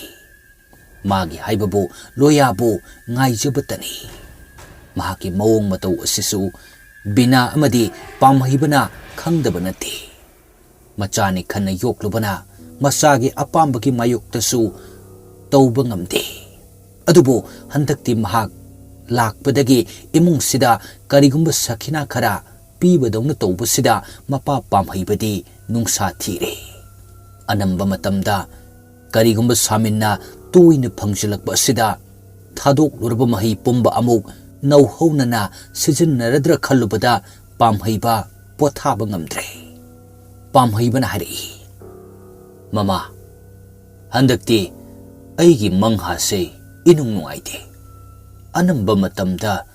ꯃꯥꯒꯤ ꯍꯥꯏꯕꯕꯨ ꯂꯣꯌꯥꯕꯨ ꯉꯥꯏꯖꯕꯇꯅꯤ꯫ ꯃꯍꯥꯛꯀꯤ ꯃꯑꯣꯡ ꯃꯇꯧ ꯑꯁꯤꯁꯨ ꯕꯤꯅꯥ ꯑꯃꯗꯤ ꯄꯥꯝꯍꯩꯕꯅ ꯈꯪꯗꯕ ꯅꯠꯇꯦ꯫ ꯃꯆꯥꯅꯤ ꯈꯟꯅ ꯌꯣꯛꯂꯨꯕꯅ ꯃꯆꯥꯒꯤ ꯑꯄꯥꯝꯕꯒꯤ ꯃꯥꯌꯣꯛꯇꯁꯨ ꯇꯧꯕ ꯉꯝꯗꯦ꯫ ꯑꯗꯨꯕꯨ ꯍꯟꯗꯛꯇꯤ ꯃꯍꯥꯛ ꯂꯥꯛꯄꯗꯒꯤ ꯏꯃꯨꯡꯁꯤꯗ ꯀꯔꯤꯒꯨꯝꯕ ꯁꯈꯤꯅꯥ ꯈꯔ ꯄꯤꯕꯗꯧꯅ ꯇꯧꯕꯁꯤꯗ ꯃꯄꯥ ꯄꯥꯝꯍꯩꯕꯗꯤ ꯅꯨꯡꯁꯥ ꯊꯤꯔꯦ꯫ ꯑꯅꯝꯕ ꯃꯇꯝꯗ ꯀꯔꯤꯒꯨꯝꯕ ꯁꯥꯃꯤꯟꯅ ꯇꯣꯏꯅ ꯐꯪꯖꯤꯜꯂꯛꯄ ꯑꯁꯤꯗ ꯊꯥꯗꯣꯛꯂꯨꯔꯕ ꯃꯍꯩ ꯄꯨꯝꯕ ꯑꯃꯨꯛ ꯅꯧꯍꯧꯅꯅ ꯁꯤꯖꯤꯟꯅꯔꯗ꯭ꯔꯥ ꯈꯜꯂꯨꯕꯗ ꯄꯥꯝꯍꯩꯕ ꯄꯣꯊꯥꯕ ꯉꯝꯗ꯭ꯔꯦ꯫ ꯄꯥꯝꯍꯩꯕꯅ ꯍꯥꯏꯔꯛꯏ, "ꯃꯃꯥ, ꯍꯟꯗꯛꯇꯤ ꯑꯩꯒꯤ ꯃꯪꯍꯥꯁꯦ ꯏꯅꯨꯡ ꯅꯨꯡꯉꯥꯏꯇꯦ꯫ ꯑꯅꯝꯕ ꯃꯇꯝꯗ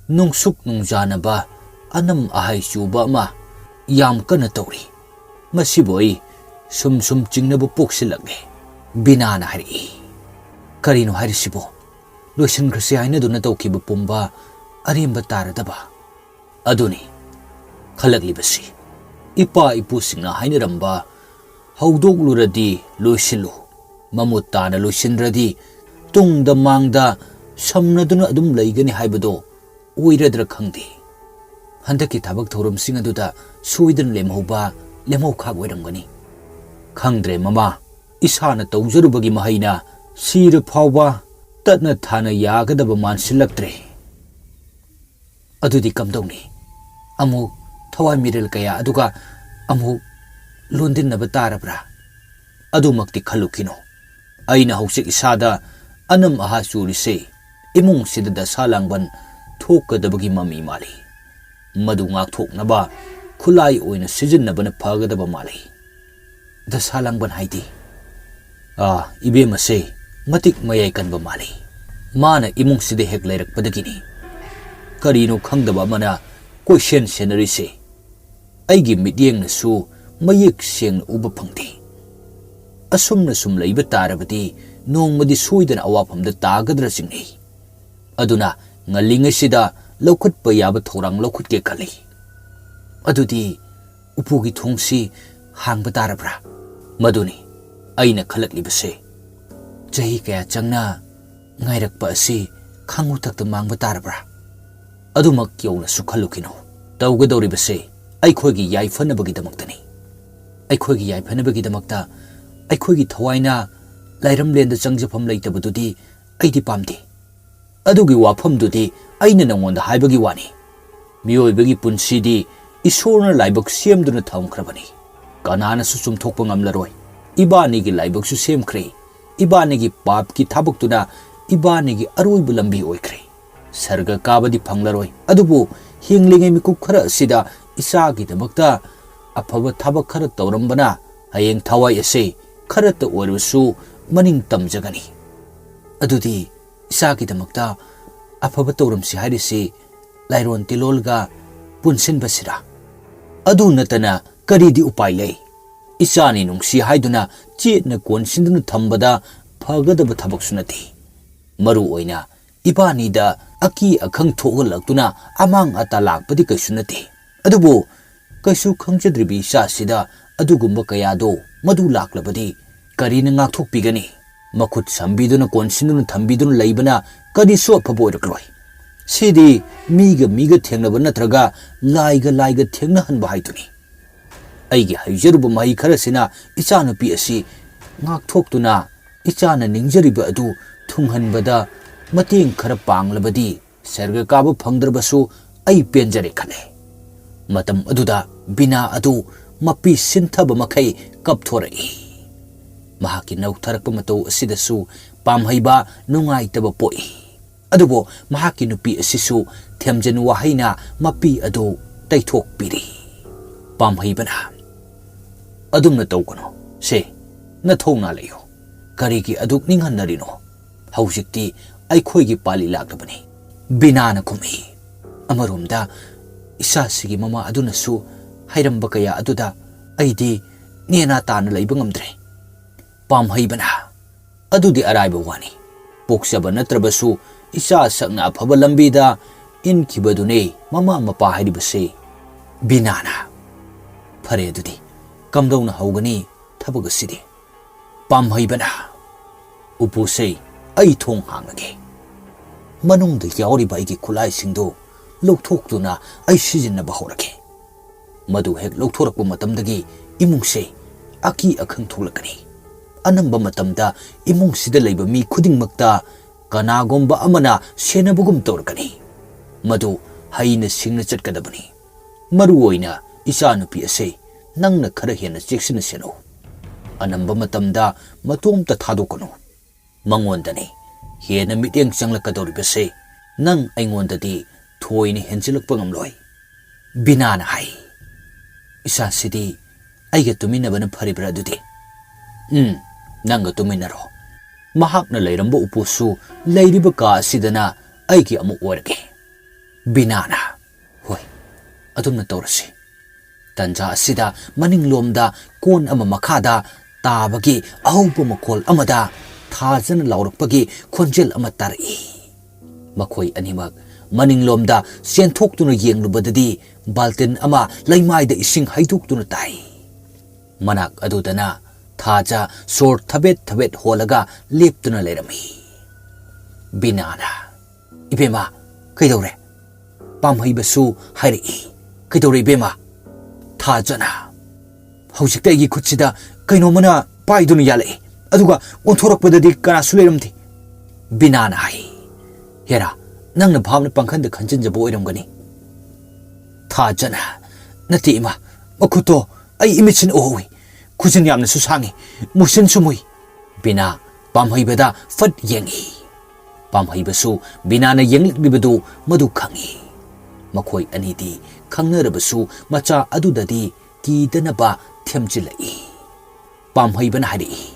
ꯅꯨꯡꯁꯨꯛ ꯅꯨꯡꯖꯥꯅꯕ ꯑꯅꯝ ꯑꯍꯥꯏ ꯆꯨꯕ ꯑꯃ ꯌꯥꯝ ꯀꯟꯅ ꯇꯧꯔꯤ꯫ ꯃꯁꯤꯕꯨ ꯑꯩ ꯁꯨꯝ ꯁꯨꯝ ꯆꯤꯡꯅꯕ ꯄꯣꯛꯁꯤꯜꯂꯛꯂꯦ꯫" ꯕꯤꯅꯥꯅ ꯍꯥꯏꯔꯛꯏ, "ꯀꯔꯤꯅꯣ ꯍꯥꯏꯔꯤꯁꯤꯕꯣ? ꯂꯣꯏꯁꯤꯟꯈ꯭ꯔꯁꯤ ꯍꯥꯏꯅꯗꯨꯅ ꯇꯧꯈꯤꯕ ꯄꯨꯝꯕ ꯑꯔꯦꯝꯕ ꯇꯥꯔꯗꯕ?" "ꯑꯗꯨꯅꯤ ꯈꯜꯂꯛꯂꯤꯕꯁꯤ꯫ ꯏꯄꯥ ꯏꯄꯨꯁꯤꯡꯅ ꯍꯥꯏꯅꯔꯝꯕ, ꯍꯧꯗꯣꯛꯂꯨꯔꯗꯤ ꯂꯣꯏꯁꯤꯜꯂꯨ, ꯃꯃꯨꯠ ꯇꯥꯅ ꯂꯣꯏꯁꯤꯟꯗ꯭ꯔꯗꯤ ꯇꯨꯡꯗ ꯃꯥꯡꯗ ꯁꯝꯅꯗꯨꯅ ꯑꯗꯨꯝ ꯂꯩꯒꯅꯤ ꯍꯥꯏꯕꯗꯣ ꯑꯣꯏꯔꯗ꯭ꯔꯥ ꯈꯪꯗꯦ꯫ ꯍꯟꯗꯛꯀꯤ ꯊꯕꯛ ꯊꯧꯔꯝꯁꯤꯡ ꯑꯗꯨꯗ ꯁꯣꯏꯗꯅ ꯂꯦꯝꯍꯧꯕ ꯂꯦꯝꯍꯧꯈꯥꯛ ꯑꯣꯏꯔꯝꯒꯅꯤ꯫ ꯈꯪꯗ꯭ꯔꯦ ꯃꯃꯥ, ꯏꯁꯥꯅ ꯇꯧꯖꯔꯨꯕꯒꯤ ꯃꯍꯩꯅ ꯁꯤꯔ ꯐꯥꯎꯕ ꯇꯠꯅ ꯊꯥꯅ ꯌꯥꯒꯗꯕ ꯃꯥꯟꯁꯤꯜꯂꯛꯇ꯭ꯔꯦ꯫ ꯑꯗꯨꯗꯤ ꯀꯝꯗꯧꯅꯤ? ꯑꯃꯨꯛ ꯊꯋꯥꯏ ꯃꯤꯔꯦꯜ ꯀꯌꯥ ꯑꯗꯨꯒ ꯑꯃꯨꯛ ꯂꯣꯟꯗꯤꯟꯅꯕ ꯇꯥꯔꯕ꯭ꯔꯥ?" "ꯑꯗꯨꯃꯛꯇꯤ ꯈꯜꯂꯨꯈꯤꯅꯨ꯫ ꯑꯩꯅ ꯍꯧꯖꯤꯛ ꯏꯁꯥꯗ ꯑꯅꯝ ꯑꯍꯥ ꯆꯨꯔꯤꯁꯦ ꯏꯃꯨꯡꯁꯤꯗ ꯗꯁꯥ ꯂꯥꯡꯕꯟ ꯊꯣꯛꯀꯗꯕꯒꯤ ꯃꯃꯤ ꯃꯥꯜꯂꯤ꯫ ꯃꯗꯨ ꯉꯥꯛꯊꯣꯛꯅꯕ ꯈꯨꯠꯂꯥꯏ ꯑꯣꯏꯅ ꯁꯤꯖꯤꯟꯅꯕꯅ ꯐꯒꯗꯕ ꯃꯥꯜꯂꯤ꯫ ꯗꯁꯥ ꯂꯥꯡꯕꯟ ꯍꯥꯏꯗꯤ? ꯑꯥ, ꯏꯕꯦꯝꯃꯁꯦ ꯃꯇꯤꯛ ꯃꯌꯥꯏ ꯀꯟꯕ ꯃꯥꯜꯂꯤ꯫ ꯃꯥꯅ ꯏꯃꯨꯡꯁꯤꯗ ꯍꯦꯛ ꯂꯩꯔꯛꯄꯗꯒꯤꯅꯤ ꯀꯔꯤꯅꯣ ꯈꯪꯗꯕ ꯑꯃꯅ ꯀꯣꯏꯁꯦꯟ ꯁꯦꯟꯅꯔꯤꯁꯦ꯫ ꯑꯩꯒꯤ ꯃꯤꯠꯌꯦꯡꯅꯁꯨ ꯃꯌꯦꯛ ꯁꯦꯡꯅ ꯎꯕ ꯐꯪꯗꯦ꯫ ꯑꯁꯨꯝꯅ ꯁꯨꯝ ꯂꯩꯕ ꯇꯥꯔꯕꯗꯤ ꯅꯣꯡꯃꯗꯤ ꯁꯣꯏꯗꯅ ꯑꯋꯥꯐꯝꯗ ꯇꯥꯒꯗ꯭ꯔꯥ ꯆꯤꯡꯅꯩ꯫ ꯑꯗꯨꯅ ꯉꯜꯂꯤꯉꯩꯁꯤꯗ ꯂꯧꯈꯠꯄ ꯌꯥꯕ ꯊꯧꯔꯥꯡ ꯂꯧꯈꯠꯀꯦ ꯈꯜꯂꯤ꯫ ꯑꯗꯨꯗꯤ ꯎꯄꯨꯒꯤ ꯊꯣꯡꯁꯤ ꯍꯥꯡꯕ ꯇꯥꯔꯕ꯭ꯔꯥ? ꯃꯗꯨꯅꯤ ꯑꯩꯅ ꯈꯜꯂꯛꯂꯤꯕꯁꯦ꯫ ꯆꯍꯤ ꯀꯌꯥ ꯆꯪꯅ ꯉꯥꯏꯔꯛꯄ ꯑꯁꯤ ꯈꯥꯡꯉꯨꯊꯛꯇ ꯃꯥꯡꯕ ꯇꯥꯔꯕ꯭ꯔꯥ? ꯑꯗꯨꯃꯛ ꯌꯧꯅꯁꯨ ꯈꯜꯂꯨꯈꯤꯅꯨ꯫ ꯇꯧꯒꯗꯧꯔꯤꯕꯁꯦ ꯑꯩꯈꯣꯏꯒꯤ ꯌꯥꯏꯐꯅꯕꯒꯤꯗꯃꯛꯇꯅꯤ꯫ ꯑꯩꯈꯣꯏꯒꯤ ꯌꯥꯏꯐꯅꯕꯒꯤꯗꯃꯛꯇ ꯑꯩꯈꯣꯏꯒꯤ ꯊꯋꯥꯏꯅ ꯂꯥꯏꯔꯝꯂꯦꯟꯗ ꯆꯪꯖꯐꯝ ꯂꯩꯇꯕꯗꯨꯗꯤ ꯑꯩꯗꯤ ꯄꯥꯝꯗꯦ꯫ ꯑꯗꯨꯒꯤ ꯋꯥꯐꯝꯗꯨꯗꯤ ꯑꯩꯅ ꯅꯉꯣꯟꯗ ꯍꯥꯏꯕꯒꯤ ꯋꯥꯅꯤ꯫ ꯃꯤꯑꯣꯏꯕꯒꯤ ꯄꯨꯟꯁꯤꯗꯤ ꯏꯁꯣꯔꯅ ꯂꯥꯏꯕꯛ ꯁꯦꯝꯗꯨꯅ ꯊꯝꯈ꯭ꯔꯕꯅꯤ꯫ ꯀꯅꯥꯅꯁꯨ ꯆꯨꯝꯊꯣꯛꯄ ꯉꯝꯂꯔꯣꯏ꯫ ꯏꯕꯥꯅꯤꯒꯤ ꯂꯥꯏꯕꯛꯁꯨ ꯁꯦꯝꯈ꯭ꯔꯦ꯫ ꯏꯕꯥꯅꯤꯒꯤ ꯄꯥꯞꯀꯤ ꯊꯕꯛꯇꯨꯅ ꯏꯕꯥꯅꯤꯒꯤ ꯑꯔꯣꯏꯕ ꯂꯝꯕꯤ ꯑꯣꯏꯈ꯭ꯔꯦ꯫ ꯁꯔꯒ ꯀꯥꯕꯗꯤ ꯐꯪꯂꯔꯣꯏ, ꯑꯗꯨꯕꯨ ꯍꯤꯡꯂꯤꯉꯩ ꯃꯤꯀꯨꯞ ꯈꯔ ꯑꯁꯤꯗ ꯏꯆꯥꯒꯤꯗꯃꯛꯇ ꯑꯐꯕ ꯊꯕꯛ ꯈꯔ ꯇꯧꯔꯝꯕꯅ ꯍꯌꯦꯡ ꯊꯋꯥꯏ ꯑꯁꯦ ꯈꯔꯇ ꯑꯣꯏꯔꯕꯁꯨ ꯃꯅꯤꯡ ꯇꯝꯖꯒꯅꯤ꯫ ꯑꯗꯨꯗꯤ ꯏꯆꯥꯒꯤꯗꯃꯛꯇ ꯑꯐꯕ ꯇꯧꯔꯝꯁꯤ ꯍꯥꯏꯔꯤꯁꯤ ꯂꯥꯏꯔꯣꯟ ꯇꯤꯂꯣꯜꯒ ꯄꯨꯟꯁꯤꯟꯕꯁꯤꯔꯥ? ꯑꯗꯨ ꯅꯠꯇꯅ ꯀꯔꯤꯗꯤ ꯎꯄꯥꯏ ꯂꯩ? ꯏꯆꯥꯅꯤ ꯅꯨꯡꯁꯤ ꯍꯥꯏꯗꯨꯅ ꯆꯦꯠꯅ ꯀꯣꯟꯁꯤꯟꯗꯨꯅ ꯊꯝꯕꯗ ꯐꯒꯗꯕ ꯊꯕꯛꯁꯨ ꯅꯠꯇꯦ꯫ ꯃꯔꯨ ꯑꯣꯏꯅ ꯏꯕꯥꯅꯤꯗ ꯑꯀꯤ ꯑꯈꯪ ꯊꯣꯛꯍꯜꯂꯛꯇꯨꯅ ꯑꯃꯥꯡ ꯑꯇꯥ ꯂꯥꯛꯄꯗꯤ ꯀꯩꯁꯨ ꯅꯠꯇꯦ꯫ ꯑꯗꯨꯕꯨ ꯀꯩꯁꯨ ꯈꯪꯖꯗ꯭ꯔꯤꯕ ꯏꯆꯥꯁꯤꯗ ꯑꯗꯨꯒꯨꯝꯕ ꯀꯌꯥꯗꯣ ꯃꯗꯨ ꯂꯥꯛꯂꯕꯗꯤ ꯀꯔꯤꯅ ꯉꯥꯛꯊꯣꯛꯄꯤꯒꯅꯤ? ꯃꯈꯨꯠ ꯁꯝꯕꯤꯗꯨꯅ ꯀꯣꯟꯁꯤꯟꯗꯨꯅ ꯊꯝꯕꯤꯗꯨꯅ ꯂꯩꯕꯅ ꯀꯔꯤꯁꯨ ꯑꯐꯕ ꯑꯣꯏꯔꯛꯂꯣꯏ꯫ ꯁꯤꯗꯤ ꯃꯤꯒ ꯃꯤꯒ ꯊꯦꯡꯅꯕ ꯅꯠꯇ꯭ꯔꯒ ꯂꯥꯏꯒ ꯂꯥꯏꯒ ꯊꯦꯡꯅꯍꯟꯕ ꯍꯥꯏꯗꯨꯅꯤ꯫ ꯑꯩꯒꯤ ꯍꯩꯖꯔꯨꯕ ꯃꯍꯩ ꯈꯔꯁꯤꯅ ꯏꯆꯥꯅꯨꯄꯤ ꯑꯁꯤ ꯉꯥꯛꯊꯣꯛꯇꯨꯅ ꯏꯆꯥꯅ ꯅꯤꯡꯖꯔꯤꯕ ꯑꯗꯨ ꯊꯨꯡꯍꯟꯕꯗ ꯃꯇꯦꯡ ꯈꯔ ꯄꯥꯡꯂꯕꯗꯤ ꯁꯔꯒ ꯀꯥꯕ ꯐꯪꯗ꯭ꯔꯕꯁꯨ ꯑꯩ ꯄꯦꯟꯖꯔꯦ ꯈꯜꯂꯦ꯫ ꯃꯇꯝ ꯑꯗꯨꯗ ꯕꯤꯅꯥ ꯑꯗꯨ ꯃꯄꯤ ꯁꯤꯟꯊꯕ ꯃꯈꯩ ꯀꯞꯊꯣꯔꯛꯏ꯫ ꯃꯍꯥꯛꯀꯤ ꯅꯧꯊꯔꯛꯄ ꯃꯇꯧ ꯑꯁꯤꯗꯁꯨ ꯄꯥꯝꯍꯩꯕ ꯅꯨꯡꯉꯥꯏꯇꯕ ꯄꯣꯛꯏ꯫ ꯑꯗꯨꯕꯨ ꯃꯍꯥꯛꯀꯤ ꯅꯨꯄꯤ ꯑꯁꯤꯁꯨ ꯊꯦꯝꯖꯤꯟ ꯋꯥꯍꯩꯅ ꯃꯄꯤ ꯑꯗꯨ ꯇꯩꯊꯣꯛꯄꯤꯔꯤ꯫ ꯄꯥꯝꯍꯩꯕꯅ, "ꯑꯗꯨꯝꯅ ꯇꯧꯒꯅꯨ꯫ ꯁꯦ, ꯅꯊꯧꯅꯥ ꯂꯩꯌꯨ꯫ ꯀꯔꯤꯒꯤ ꯑꯗꯨꯛ ꯅꯤꯡꯍꯟꯅꯔꯤꯅꯣ? ꯍꯧꯖꯤꯛꯇꯤ ꯑꯩꯈꯣꯏꯒꯤ ꯄꯥꯂꯤ ꯂꯥꯛꯂꯕꯅꯤ꯫" ꯕꯤꯅꯥꯅ ꯈꯨꯝꯃꯤ꯫ ꯑꯃꯔꯣꯝꯗ, ꯏꯆꯥꯁꯤꯒꯤ ꯃꯃꯥ ꯑꯗꯨꯅꯁꯨ ꯍꯥꯏꯔꯝꯕ ꯀꯌꯥ ꯑꯗꯨꯗ ꯑꯩꯗꯤ ꯅꯦꯅꯥ ꯇꯥꯅ ꯂꯩꯕ ꯉꯝꯗ꯭ꯔꯦ꯫ ꯄꯥꯝꯍꯩꯕꯅ, "ꯑꯗꯨꯗꯤ ꯑꯔꯥꯏꯕ ꯋꯥꯅꯤ꯫ ꯄꯣꯛꯆꯕ ꯅꯠꯇ꯭ꯔꯕꯁꯨ ꯏꯆꯥ ꯁꯛꯅ ꯑꯐꯕ ꯂꯝꯕꯤꯗ ꯏꯟꯈꯤꯕꯗꯨꯅꯦ ꯃꯃꯥ ꯃꯄꯥ ꯍꯥꯏꯔꯤꯕꯁꯦ꯫" ꯕꯤꯅꯥꯅ, "ꯐꯔꯦ ꯑꯗꯨꯗꯤ, ꯀꯝꯗꯧꯅ ꯍꯧꯒꯅꯤ ꯊꯕꯛ ꯑꯁꯤꯗꯤ?" ꯄꯥꯝꯍꯩꯕꯅ, "ꯎꯄꯨꯁꯦ ꯑꯩ ꯊꯣꯡ ꯍꯥꯡꯂꯒꯦ꯫ ꯃꯅꯨꯡꯗ ꯌꯥꯎꯔꯤꯕ ꯑꯩꯒꯤ ꯈꯨꯠꯂꯥꯏꯁꯤꯡꯗꯨ ꯂꯧꯊꯣꯛꯇꯨꯅ ꯑꯩ ꯁꯤꯖꯤꯟꯅꯕ ꯍꯧꯔꯒꯦ꯫ ꯃꯗꯨ ꯍꯦꯛ ꯂꯧꯊꯣꯔꯛꯄ ꯃꯇꯝꯗꯒꯤ ꯏꯃꯨꯡꯁꯦ ꯑꯀꯤ ꯑꯈꯪ ꯊꯣꯛꯂꯛꯀꯅꯤ꯫ ꯑꯅꯝꯕ ꯃꯇꯝꯗ ꯏꯃꯨꯡꯁꯤꯗ ꯂꯩꯕ ꯃꯤ ꯈꯨꯗꯤꯡꯃꯛꯇ ꯀꯅꯥꯒꯨꯝꯕ ꯑꯃꯅ ꯁꯦꯟꯅꯕꯒꯨꯝ ꯇꯧꯔꯛꯀꯅꯤ꯫ ꯃꯗꯨ ꯍꯩꯅ ꯁꯤꯡꯅ ꯆꯠꯀꯗꯕꯅꯤ꯫ ꯃꯔꯨ ꯑꯣꯏꯅ ꯏꯆꯥꯅꯨꯄꯤ ꯑꯁꯦ ꯅꯪꯅ ꯈꯔ ꯍꯦꯟꯅ ꯆꯦꯛꯁꯤꯟꯅ ꯁꯦꯟꯅꯧ꯫ ꯑꯅꯝꯕ ꯃꯇꯝꯗ ꯃꯇꯣꯝꯇ ꯊꯥꯗꯣꯛꯀꯅꯨ꯫ ꯃꯉꯣꯟꯗꯅꯤ ꯍꯦꯟꯅ ꯃꯤꯠꯌꯦꯡ ꯆꯪꯂꯛꯀꯗꯧꯔꯤꯕꯁꯦ꯫ ꯅꯪ ꯑꯩꯉꯣꯟꯗꯗꯤ ꯊꯣꯏꯅ ꯍꯦꯟꯖꯤꯜꯂꯛꯄ ꯉꯝꯂꯣꯏ꯫" ꯕꯤꯅꯥꯅ ꯍꯥꯏ, "ꯏꯆꯥꯁꯤꯗꯤ ꯑꯩꯒ ꯇꯨꯃꯤꯟꯅꯕꯅ ꯐꯔꯤꯕ꯭ꯔꯥ ꯑꯗꯨꯗꯤ?" "ꯎꯝ, ꯅꯪꯒ ꯇꯨꯃꯤꯟꯅꯔꯣ꯫ ꯃꯍꯥꯛꯅ ꯂꯩꯔꯝꯕ ꯎꯄꯨꯁꯨ ꯂꯩꯔꯤꯕ ꯀꯥ ꯑꯁꯤꯗꯅ ꯑꯩꯒꯤ ꯑꯃꯨꯛ ꯑꯣꯏꯔꯒꯦ꯫" ꯕꯤꯅꯥꯅ, "ꯍꯣꯏ, ꯑꯗꯨꯝꯅ ꯇꯧꯔꯁꯤ꯫" ꯇꯟꯖꯥ ꯑꯁꯤꯗ ꯃꯅꯤꯡꯂꯣꯝꯗ ꯀꯣꯟ ꯑꯃ ꯃꯈꯥꯗ ꯇꯥꯕꯒꯤ ꯑꯍꯧꯕ ꯃꯈꯣꯜ ꯑꯃꯗ ꯊꯥꯖꯅ ꯂꯥꯎꯔꯛꯄꯒꯤ ꯈꯣꯟꯖꯦꯜ ꯑꯃ ꯇꯥꯔꯛꯏ꯫ ꯃꯈꯣꯏ ꯑꯅꯤꯃꯛ ꯃꯅꯤꯡꯂꯣꯝꯗ ꯆꯦꯟꯊꯣꯛꯇꯨꯅ ꯌꯦꯡꯂꯨꯕꯗꯗꯤ ꯕꯥꯜꯇꯤꯟ ꯑꯃ ꯂꯩꯃꯥꯏꯗ ꯏꯁꯤꯡ ꯍꯩꯗꯣꯛꯇꯨꯅ ꯇꯥꯏ꯫ ꯃꯅꯥꯛ ꯑꯗꯨꯗꯅ ꯊꯥꯖ ꯁꯣꯔ ꯊꯕꯦꯠ ꯊꯕꯦꯠ ꯍꯣꯜꯂꯒ ꯂꯦꯞꯇꯨꯅ ꯂꯩꯔꯝꯃꯤ꯫ ꯕꯤꯅꯥꯅ, "ꯏꯕꯦꯝꯃ, ꯀꯩꯗꯧꯔꯦ?" ꯄꯥꯝꯍꯩꯕꯁꯨ ꯍꯥꯏꯔꯛꯏ꯫ "ꯀꯩꯗꯧꯔꯦ ꯏꯕꯦꯝꯃ?" ꯊꯥꯖꯅ, "ꯍꯧꯖꯤꯛꯇ ꯑꯩꯒꯤ ꯈꯨꯠꯁꯤꯗ ꯀꯩꯅꯣꯝꯃꯅ ꯄꯥꯏꯗꯨꯅ ꯌꯥꯜꯂꯛꯏ, ꯑꯗꯨꯒ ꯑꯣꯟꯊꯣꯔꯛꯄꯗꯗꯤ ꯀꯅꯥꯁꯨ ꯂꯩꯔꯝꯗꯦ꯫" ꯕꯤꯅꯥꯅ ꯍꯥꯏ, "ꯍꯦꯔꯥ, ꯅꯪꯅ ꯚꯥꯞꯅ ꯄꯪꯈꯟꯗ ꯈꯟꯖꯤꯟꯖꯕ ꯑꯣꯏꯔꯝꯒꯅꯤ꯫" ꯊꯥꯖꯅ, "ꯅꯠꯇꯦ ꯏꯃꯥ, ꯃꯈꯨꯠꯇꯣ ꯑꯩ ꯏꯃꯤꯠꯁꯤꯅ ꯎꯍꯧꯏ꯫ ꯈꯨꯖꯤꯟ ꯌꯥꯝꯅꯁꯨ ꯁꯥꯡꯏ, ꯃꯨꯁꯤꯟꯁꯨ ꯃꯨꯏ꯫" ꯕꯤꯅꯥ ꯄꯥꯝꯍꯩꯕꯗ ꯐꯠ ꯌꯦꯡꯏ꯫ ꯄꯥꯝꯍꯩꯕꯁꯨ ꯕꯤꯅꯥꯅ ꯌꯦꯡꯂꯛꯂꯤꯕꯗꯨ ꯃꯗꯨ ꯈꯪꯏ꯫ ꯃꯈꯣꯏ ꯑꯅꯤꯗꯤ ꯈꯪꯅꯔꯕꯁꯨ ꯃꯆꯥ ꯑꯗꯨꯗꯗꯤ ꯀꯤꯗꯅꯕ ꯊꯦꯝꯖꯤꯜꯂꯛꯏ꯫ ꯄꯥꯝꯍꯩꯕꯅ ꯍꯥꯏꯔꯛꯏ,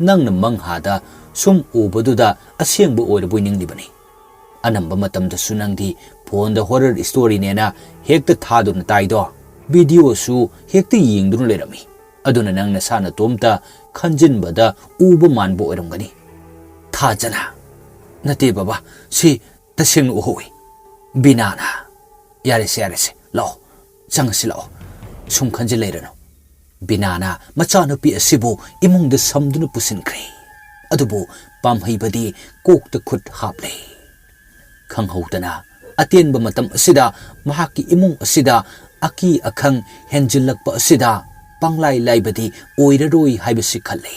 "ꯅꯪꯅ ꯃꯪꯍꯥꯗ ꯁꯨꯝ ꯎꯕꯗꯨꯗ ꯑꯁꯦꯡꯕ ꯑꯣꯏꯔꯕꯣꯏ ꯅꯤꯡꯂꯤꯕꯅꯤ꯫ ꯑꯅꯝꯕ ꯃꯇꯝꯗꯁꯨ ꯅꯪꯗꯤ ꯐꯣꯟꯗ horror storyꯅꯦꯅ ꯍꯦꯛꯇ ꯊꯥꯗꯨꯅ ꯇꯥꯏꯗꯣ, videoꯁꯨ ꯍꯦꯛꯇ ꯌꯦꯡꯗꯨꯅ ꯂꯩꯔꯝꯃꯤ꯫ ꯑꯗꯨꯅ ꯅꯪ ꯅꯁꯥ ꯅꯇꯣꯝꯇ ꯈꯟꯖꯤꯟꯕꯗ ꯎꯕ ꯃꯥꯟꯕ ꯑꯣꯏꯔꯝꯒꯅꯤ꯫" ꯊꯥꯖꯅ, "ꯅꯠꯇꯦ ꯕꯕꯥ, ꯁꯤ ꯇꯁꯦꯡꯅ ꯎꯍꯧꯏ꯫" ꯕꯤꯅꯥꯅ, "ꯌꯥꯔꯦꯁꯦ, ꯌꯥꯔꯦꯁꯦ, ꯂꯥꯛꯑꯣ, ꯆꯪꯉꯁꯤ ꯂꯥꯛꯑꯣ, ꯁꯨꯝ ꯈꯟꯖꯤꯜ ꯂꯩꯔꯅꯨ꯫" ꯕꯤꯅꯥꯅ ꯃꯆꯥꯅꯨꯄꯤ ꯑꯁꯤꯕꯨ ꯏꯃꯨꯡꯗ ꯁꯝꯗꯨꯅ ꯄꯨꯁꯤꯟꯈ꯭ꯔꯦ꯫ ꯑꯗꯨꯕꯨ ꯄꯥꯝꯍꯩꯕꯗꯤ ꯀꯣꯛꯇ ꯈꯨꯠ ꯍꯥꯞꯂꯦ꯫ ꯈꯪꯍꯧꯗꯅ ꯑꯇꯦꯟꯕ ꯃꯇꯝ ꯑꯁꯤꯗ ꯃꯍꯥꯛꯀꯤ ꯏꯃꯨꯡ ꯑꯁꯤꯗ ꯑꯀꯤ ꯑꯈꯪ ꯍꯦꯟꯖꯤꯜꯂꯛꯄ ꯑꯁꯤꯗ ꯄꯪꯂꯥꯏ ꯂꯥꯏꯕꯗꯤ ꯑꯣꯏꯔꯔꯣꯏ ꯍꯥꯏꯕꯁꯤ ꯈꯜꯂꯦ꯫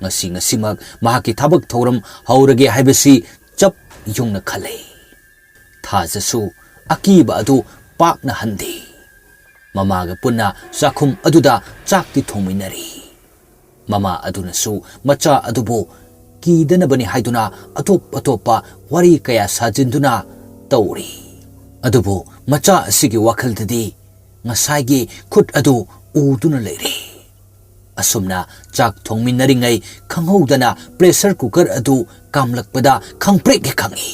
ꯉꯁꯤ ꯉꯁꯤꯃꯛ ꯃꯍꯥꯛꯀꯤ ꯊꯕꯛ ꯊꯧꯔꯝ ꯍꯧꯔꯒꯦ ꯍꯥꯏꯕꯁꯤ ꯆꯞ ꯌꯨꯡꯅ ꯈꯜꯂꯦ꯫ ꯊꯥꯖꯁꯨ ꯑꯀꯤꯕ ꯑꯗꯨ ꯄꯥꯛꯅ ꯍꯟꯗꯦ꯫ ꯃꯃꯥꯒ ꯄꯨꯟꯅ ꯆꯥꯛꯈꯨꯝ ꯑꯗꯨꯗ ꯆꯥꯛꯇꯤ ꯊꯣꯡꯃꯤꯟꯅꯔꯤ꯫ ꯃꯃꯥ ꯑꯗꯨꯅꯁꯨ ꯃꯆꯥ ꯑꯗꯨꯕꯨ ꯀꯤꯗꯅꯕꯅꯤ ꯍꯥꯏꯗꯨꯅ ꯑꯇꯣꯞ ꯑꯇꯣꯞꯄ ꯋꯥꯔꯤ ꯀꯌꯥ ꯁꯥꯖꯤꯟꯗꯨꯅ ꯇꯧꯔꯤ꯫ ꯑꯗꯨꯕꯨ ꯃꯆꯥ ꯑꯁꯤꯒꯤ ꯋꯥꯈꯜꯗꯗꯤ ꯉꯁꯥꯏꯒꯤ ꯈꯨꯠ ꯑꯗꯨ ꯎꯗꯨꯅ ꯂꯩꯔꯦ꯫ ꯑꯁꯨꯝꯅ ꯆꯥꯛ ꯊꯣꯡꯃꯤꯟꯅꯔꯤꯉꯩ ꯈꯪꯍꯧꯗꯅ pressure cooker ꯑꯗꯨ ꯀꯥꯝꯂꯛꯄꯗ ꯈꯪꯄ꯭ꯔꯦꯛ ꯍꯦꯛ ꯈꯪꯏ꯫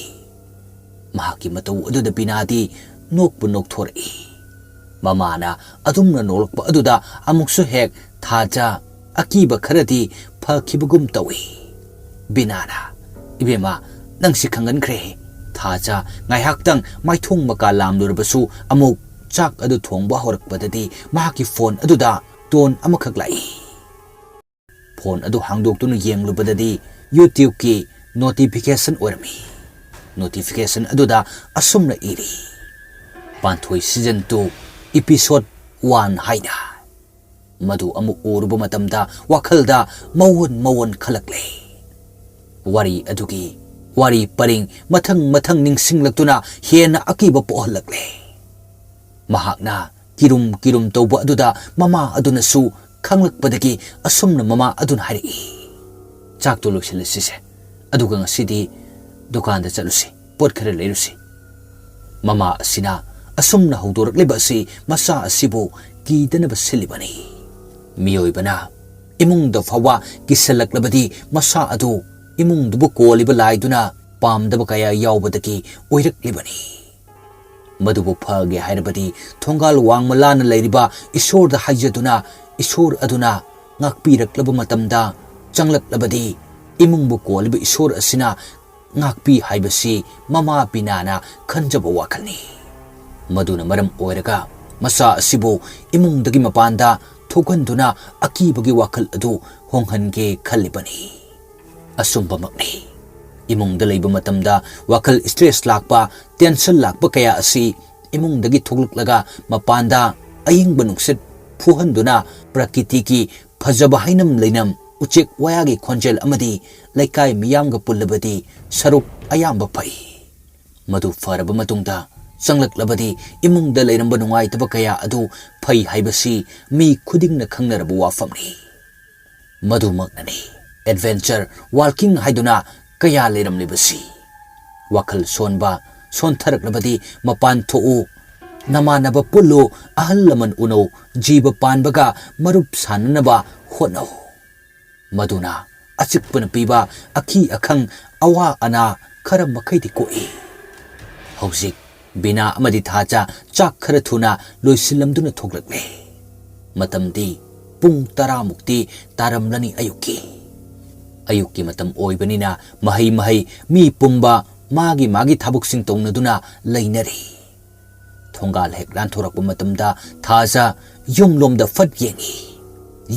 ꯃꯍꯥꯛꯀꯤ ꯃꯇꯧ ꯑꯗꯨꯗ ꯕꯤꯅꯥꯗꯤ ꯅꯣꯛꯄꯨ ꯅꯣꯛꯊꯣꯔꯛꯏ꯫ ꯃꯃꯥꯅ ꯑꯗꯨꯝꯅ ꯅꯣꯛꯂꯛꯄ ꯑꯗꯨꯗ ꯑꯃꯨꯛꯁꯨ ꯍꯦꯛ ꯊꯥꯖ ꯑꯀꯤꯕ ꯈꯔꯗꯤ ꯐꯈꯤꯕꯒꯨꯝ ꯇꯧꯏ꯫ ꯕꯤꯅꯥꯅ, "ꯏꯕꯦꯝꯃ, ꯅꯪꯁꯤ ꯈꯪꯒꯟꯈ꯭ꯔꯦ꯫" ꯊꯥꯖ ꯉꯥꯏꯍꯥꯛꯇꯪ ꯃꯥꯏꯊꯣꯡ ꯃꯀꯥ ꯂꯥꯝꯂꯨꯔꯕꯁꯨ ꯑꯃꯨꯛ ꯆꯥꯛ ꯑꯗꯨ ꯊꯣꯡꯕ ꯍꯧꯔꯛꯄꯗꯗꯤ ꯃꯍꯥꯛꯀꯤ ꯐꯣꯟ ꯑꯗꯨꯗ tone ꯑꯃꯈꯛ ꯂꯥꯛꯏ꯫ ꯐꯣꯟ ꯑꯗꯨ ꯍꯥꯡꯗꯣꯛꯇꯨꯅ ꯌꯦꯡꯂꯨꯕꯗꯗꯤ YouTubeꯀꯤ notification ꯑꯣꯏꯔꯝꯃꯤ꯫ Notification ꯑꯗꯨꯗ ꯑꯁꯨꯝꯅ ꯏꯔꯤ, "ꯄꯥꯟꯊꯣꯏ season two episode one" ꯍꯥꯏꯅ꯫ ꯃꯗꯨ ꯑꯃꯨꯛ ꯎꯔꯨꯕ ꯃꯇꯝꯗ ꯋꯥꯈꯜꯗ ꯃꯑꯣꯟ ꯃꯑꯣꯟ ꯈꯜꯂꯛꯂꯦ꯫ ꯋꯥꯔꯤ ꯑꯗꯨꯒꯤ ꯋꯥꯔꯤ ꯄꯔꯤꯡ ꯃꯊꯪ ꯃꯊꯪ ꯅꯤꯡꯁꯤꯡꯂꯛꯇꯨꯅ ꯍꯦꯟꯅ ꯑꯀꯤꯕ ꯄꯣꯛꯍꯜꯂꯛꯂꯦ꯫ ꯃꯍꯥꯛꯅ ꯀꯤꯔꯨꯝ ꯀꯤꯔꯨꯝ ꯇꯧꯕ ꯑꯗꯨꯗ ꯃꯃꯥ ꯑꯗꯨꯅꯁꯨ ꯈꯪꯂꯛꯄꯗꯒꯤ ꯑꯁꯨꯝꯅ ꯃꯃꯥ ꯑꯗꯨꯅ ꯍꯥꯏꯔꯛꯏ, "ꯆꯥꯛꯇꯣ ꯂꯣꯏꯁꯤꯜꯂꯁꯤꯁꯦ, ꯑꯗꯨꯒ ꯉꯁꯤꯗꯤ ꯗꯨꯀꯥꯟꯗ ꯆꯠꯂꯨꯁꯤ, ꯄꯣꯠ ꯈꯔ ꯂꯩꯔꯨꯁꯤ꯫ ꯃꯃꯥ ꯑꯁꯤꯅ ꯑꯁꯨꯝꯅ ꯍꯧꯗꯣꯔꯛꯂꯤꯕ ꯑꯁꯤ ꯃꯆꯥ ꯑꯁꯤꯕꯨ ꯀꯤꯗꯅꯕ ꯁꯤꯜꯂꯤꯕꯅꯤ꯫ ꯃꯤꯑꯣꯏꯕꯅ ꯏꯃꯨꯡꯗ ꯐꯥꯎꯕ ꯀꯤꯁꯜꯂꯛꯂꯕꯗꯤ ꯃꯆꯥ ꯑꯗꯨ ꯏꯃꯨꯡꯗꯨꯕꯨ ꯀꯣꯜꯂꯤꯕ ꯂꯥꯏꯗꯨꯅ ꯄꯥꯝꯗꯕ ꯀꯌꯥ ꯌꯥꯎꯕꯗꯒꯤ ꯑꯣꯏꯔꯛꯂꯤꯕꯅꯤ꯫ ꯃꯗꯨꯕꯨ ꯐꯒꯦ ꯍꯥꯏꯔꯕꯗꯤ ꯊꯣꯡꯒꯥꯜ ꯋꯥꯡꯃ ꯂꯥꯟꯅ ꯂꯩꯔꯤꯕ ꯏꯁꯣꯔꯗ ꯍꯥꯏꯖꯗꯨꯅ ꯏꯁꯣꯔ ꯑꯗꯨꯅ ꯉꯥꯛꯄꯤꯔꯛꯂꯕ ꯃꯇꯝꯗ ꯆꯪꯂꯛꯂꯕꯗꯤ ꯏꯃꯨꯡꯕꯨ ꯀꯣꯜꯂꯤꯕ ꯏꯁꯣꯔ ꯑꯁꯤꯅ ꯉꯥꯛꯄꯤ ꯍꯥꯏꯕꯁꯤ ꯃꯃꯥ ꯕꯤꯅꯥꯅ ꯈꯟꯖꯕ ꯋꯥꯈꯜꯅꯤ꯫ ꯃꯗꯨꯅ ꯃꯔꯝ ꯑꯣꯏꯔꯒ ꯃꯆꯥ ꯑꯁꯤꯕꯨ ꯏꯃꯨꯡꯗꯒꯤ ꯃꯄꯥꯟꯗ ꯊꯣꯛꯍꯟꯗꯨꯅ ꯑꯀꯤꯕꯒꯤ ꯋꯥꯈꯜ ꯑꯗꯨ ꯍꯣꯡꯍꯟꯒꯦ ꯈꯜꯂꯤꯕꯅꯤ꯫ ꯑꯆꯨꯝꯕꯃꯛꯅꯤ꯫ ꯏꯃꯨꯡꯗ ꯂꯩꯕ ꯃꯇꯝꯗ ꯋꯥꯈꯜ stress ꯂꯥꯛꯄ, tension ꯂꯥꯛꯄ ꯀꯌꯥ ꯑꯁꯤ ꯏꯃꯨꯡꯗꯒꯤ ꯊꯣꯛꯂꯛꯂꯒ ꯃꯄꯥꯟꯗ ꯑꯏꯪꯕ ꯅꯨꯡꯁꯤꯠ ꯐꯨꯍꯟꯗꯨꯅ ꯄ꯭ꯔꯀꯤꯇꯤꯒꯤ ꯐꯖꯕ ꯍꯩꯅꯝ ꯂꯩꯅꯝ, ꯎꯆꯦꯛ ꯋꯥꯌꯥꯒꯤ ꯈꯣꯟꯖꯦꯜ ꯑꯃꯗꯤ ꯂꯩꯀꯥꯏ ꯃꯤꯌꯥꯝꯒ ꯄꯨꯜꯂꯕꯗꯤ ꯁꯔꯨꯛ ꯑꯌꯥꯝꯕ ꯐꯩ꯫ ꯃꯗꯨ ꯐꯔꯕ ꯃꯇꯨꯡꯗ ꯆꯪꯂꯛꯂꯕꯗꯤ ꯏꯃꯨꯡꯗ ꯂꯩꯔꯝꯕ ꯅꯨꯡꯉꯥꯏꯇꯕ ꯀꯌꯥ ꯑꯗꯨ ꯐꯩ ꯍꯥꯏꯕꯁꯤ ꯃꯤ ꯈꯨꯗꯤꯡꯅ ꯈꯪꯅꯔꯕ ꯋꯥꯐꯝꯅꯤ꯫ ꯃꯗꯨꯃꯛꯅꯅꯤ adventure walking ꯍꯥꯏꯗꯨꯅ ꯀꯌꯥ ꯂꯩꯔꯝꯂꯤꯕꯁꯤ꯫ ꯋꯥꯈꯜ ꯁꯣꯟꯕ, ꯁꯣꯟꯊꯔꯛꯂꯕꯗꯤ ꯃꯄꯥꯟ ꯊꯣꯛꯎ, ꯅꯃꯥꯟꯅꯕ ꯄꯨꯜꯂꯨ, ꯑꯍꯜ ꯂꯃꯟ ꯎꯅꯧ, ꯖꯤꯕ ꯄꯥꯟꯕꯒ ꯃꯔꯨꯞ ꯁꯥꯟꯅꯅꯕ ꯍꯣꯠꯅꯧ꯫ ꯃꯗꯨꯅ ꯑꯆꯤꯛꯄꯅ ꯄꯤꯕ ꯑꯈꯤ ꯑꯈꯪ, ꯑꯋꯥ ꯑꯅꯥ ꯈꯔ ꯃꯈꯩꯗꯤ ꯀꯣꯛꯏ꯫ ꯍꯧꯖꯤꯛ ꯕꯤꯅꯥ ꯑꯃꯗꯤ ꯊꯥꯖ ꯆꯥꯛ ꯈꯔ ꯊꯨꯅ ꯂꯣꯏꯁꯤꯜꯂꯝꯗꯨꯅ ꯊꯣꯛꯂꯛꯂꯦ꯫ ꯃꯇꯝꯗꯤ ꯄꯨꯡ ꯇꯔꯥꯃꯨꯛꯇꯤ ꯇꯥꯔꯝꯂꯅꯤ ꯑꯌꯨꯛꯀꯤ꯫ ꯑꯌꯨꯛꯀꯤ ꯃꯇꯝ ꯑꯣꯏꯕꯅꯤꯅ ꯃꯍꯩ ꯃꯍꯩ ꯃꯤ ꯄꯨꯝꯕ ꯃꯥꯒꯤ ꯃꯥꯒꯤ ꯊꯕꯛꯁꯤꯡ ꯇꯧꯅꯗꯨꯅ ꯂꯩꯅꯔꯤ꯫ ꯊꯣꯡꯒꯥꯜ ꯍꯦꯛ ꯂꯥꯟꯊꯣꯔꯛꯄ ꯃꯇꯝꯗ ꯊꯥꯖ ꯌꯨꯝꯂꯣꯝꯗ ꯐꯠ ꯌꯦꯡꯏ꯫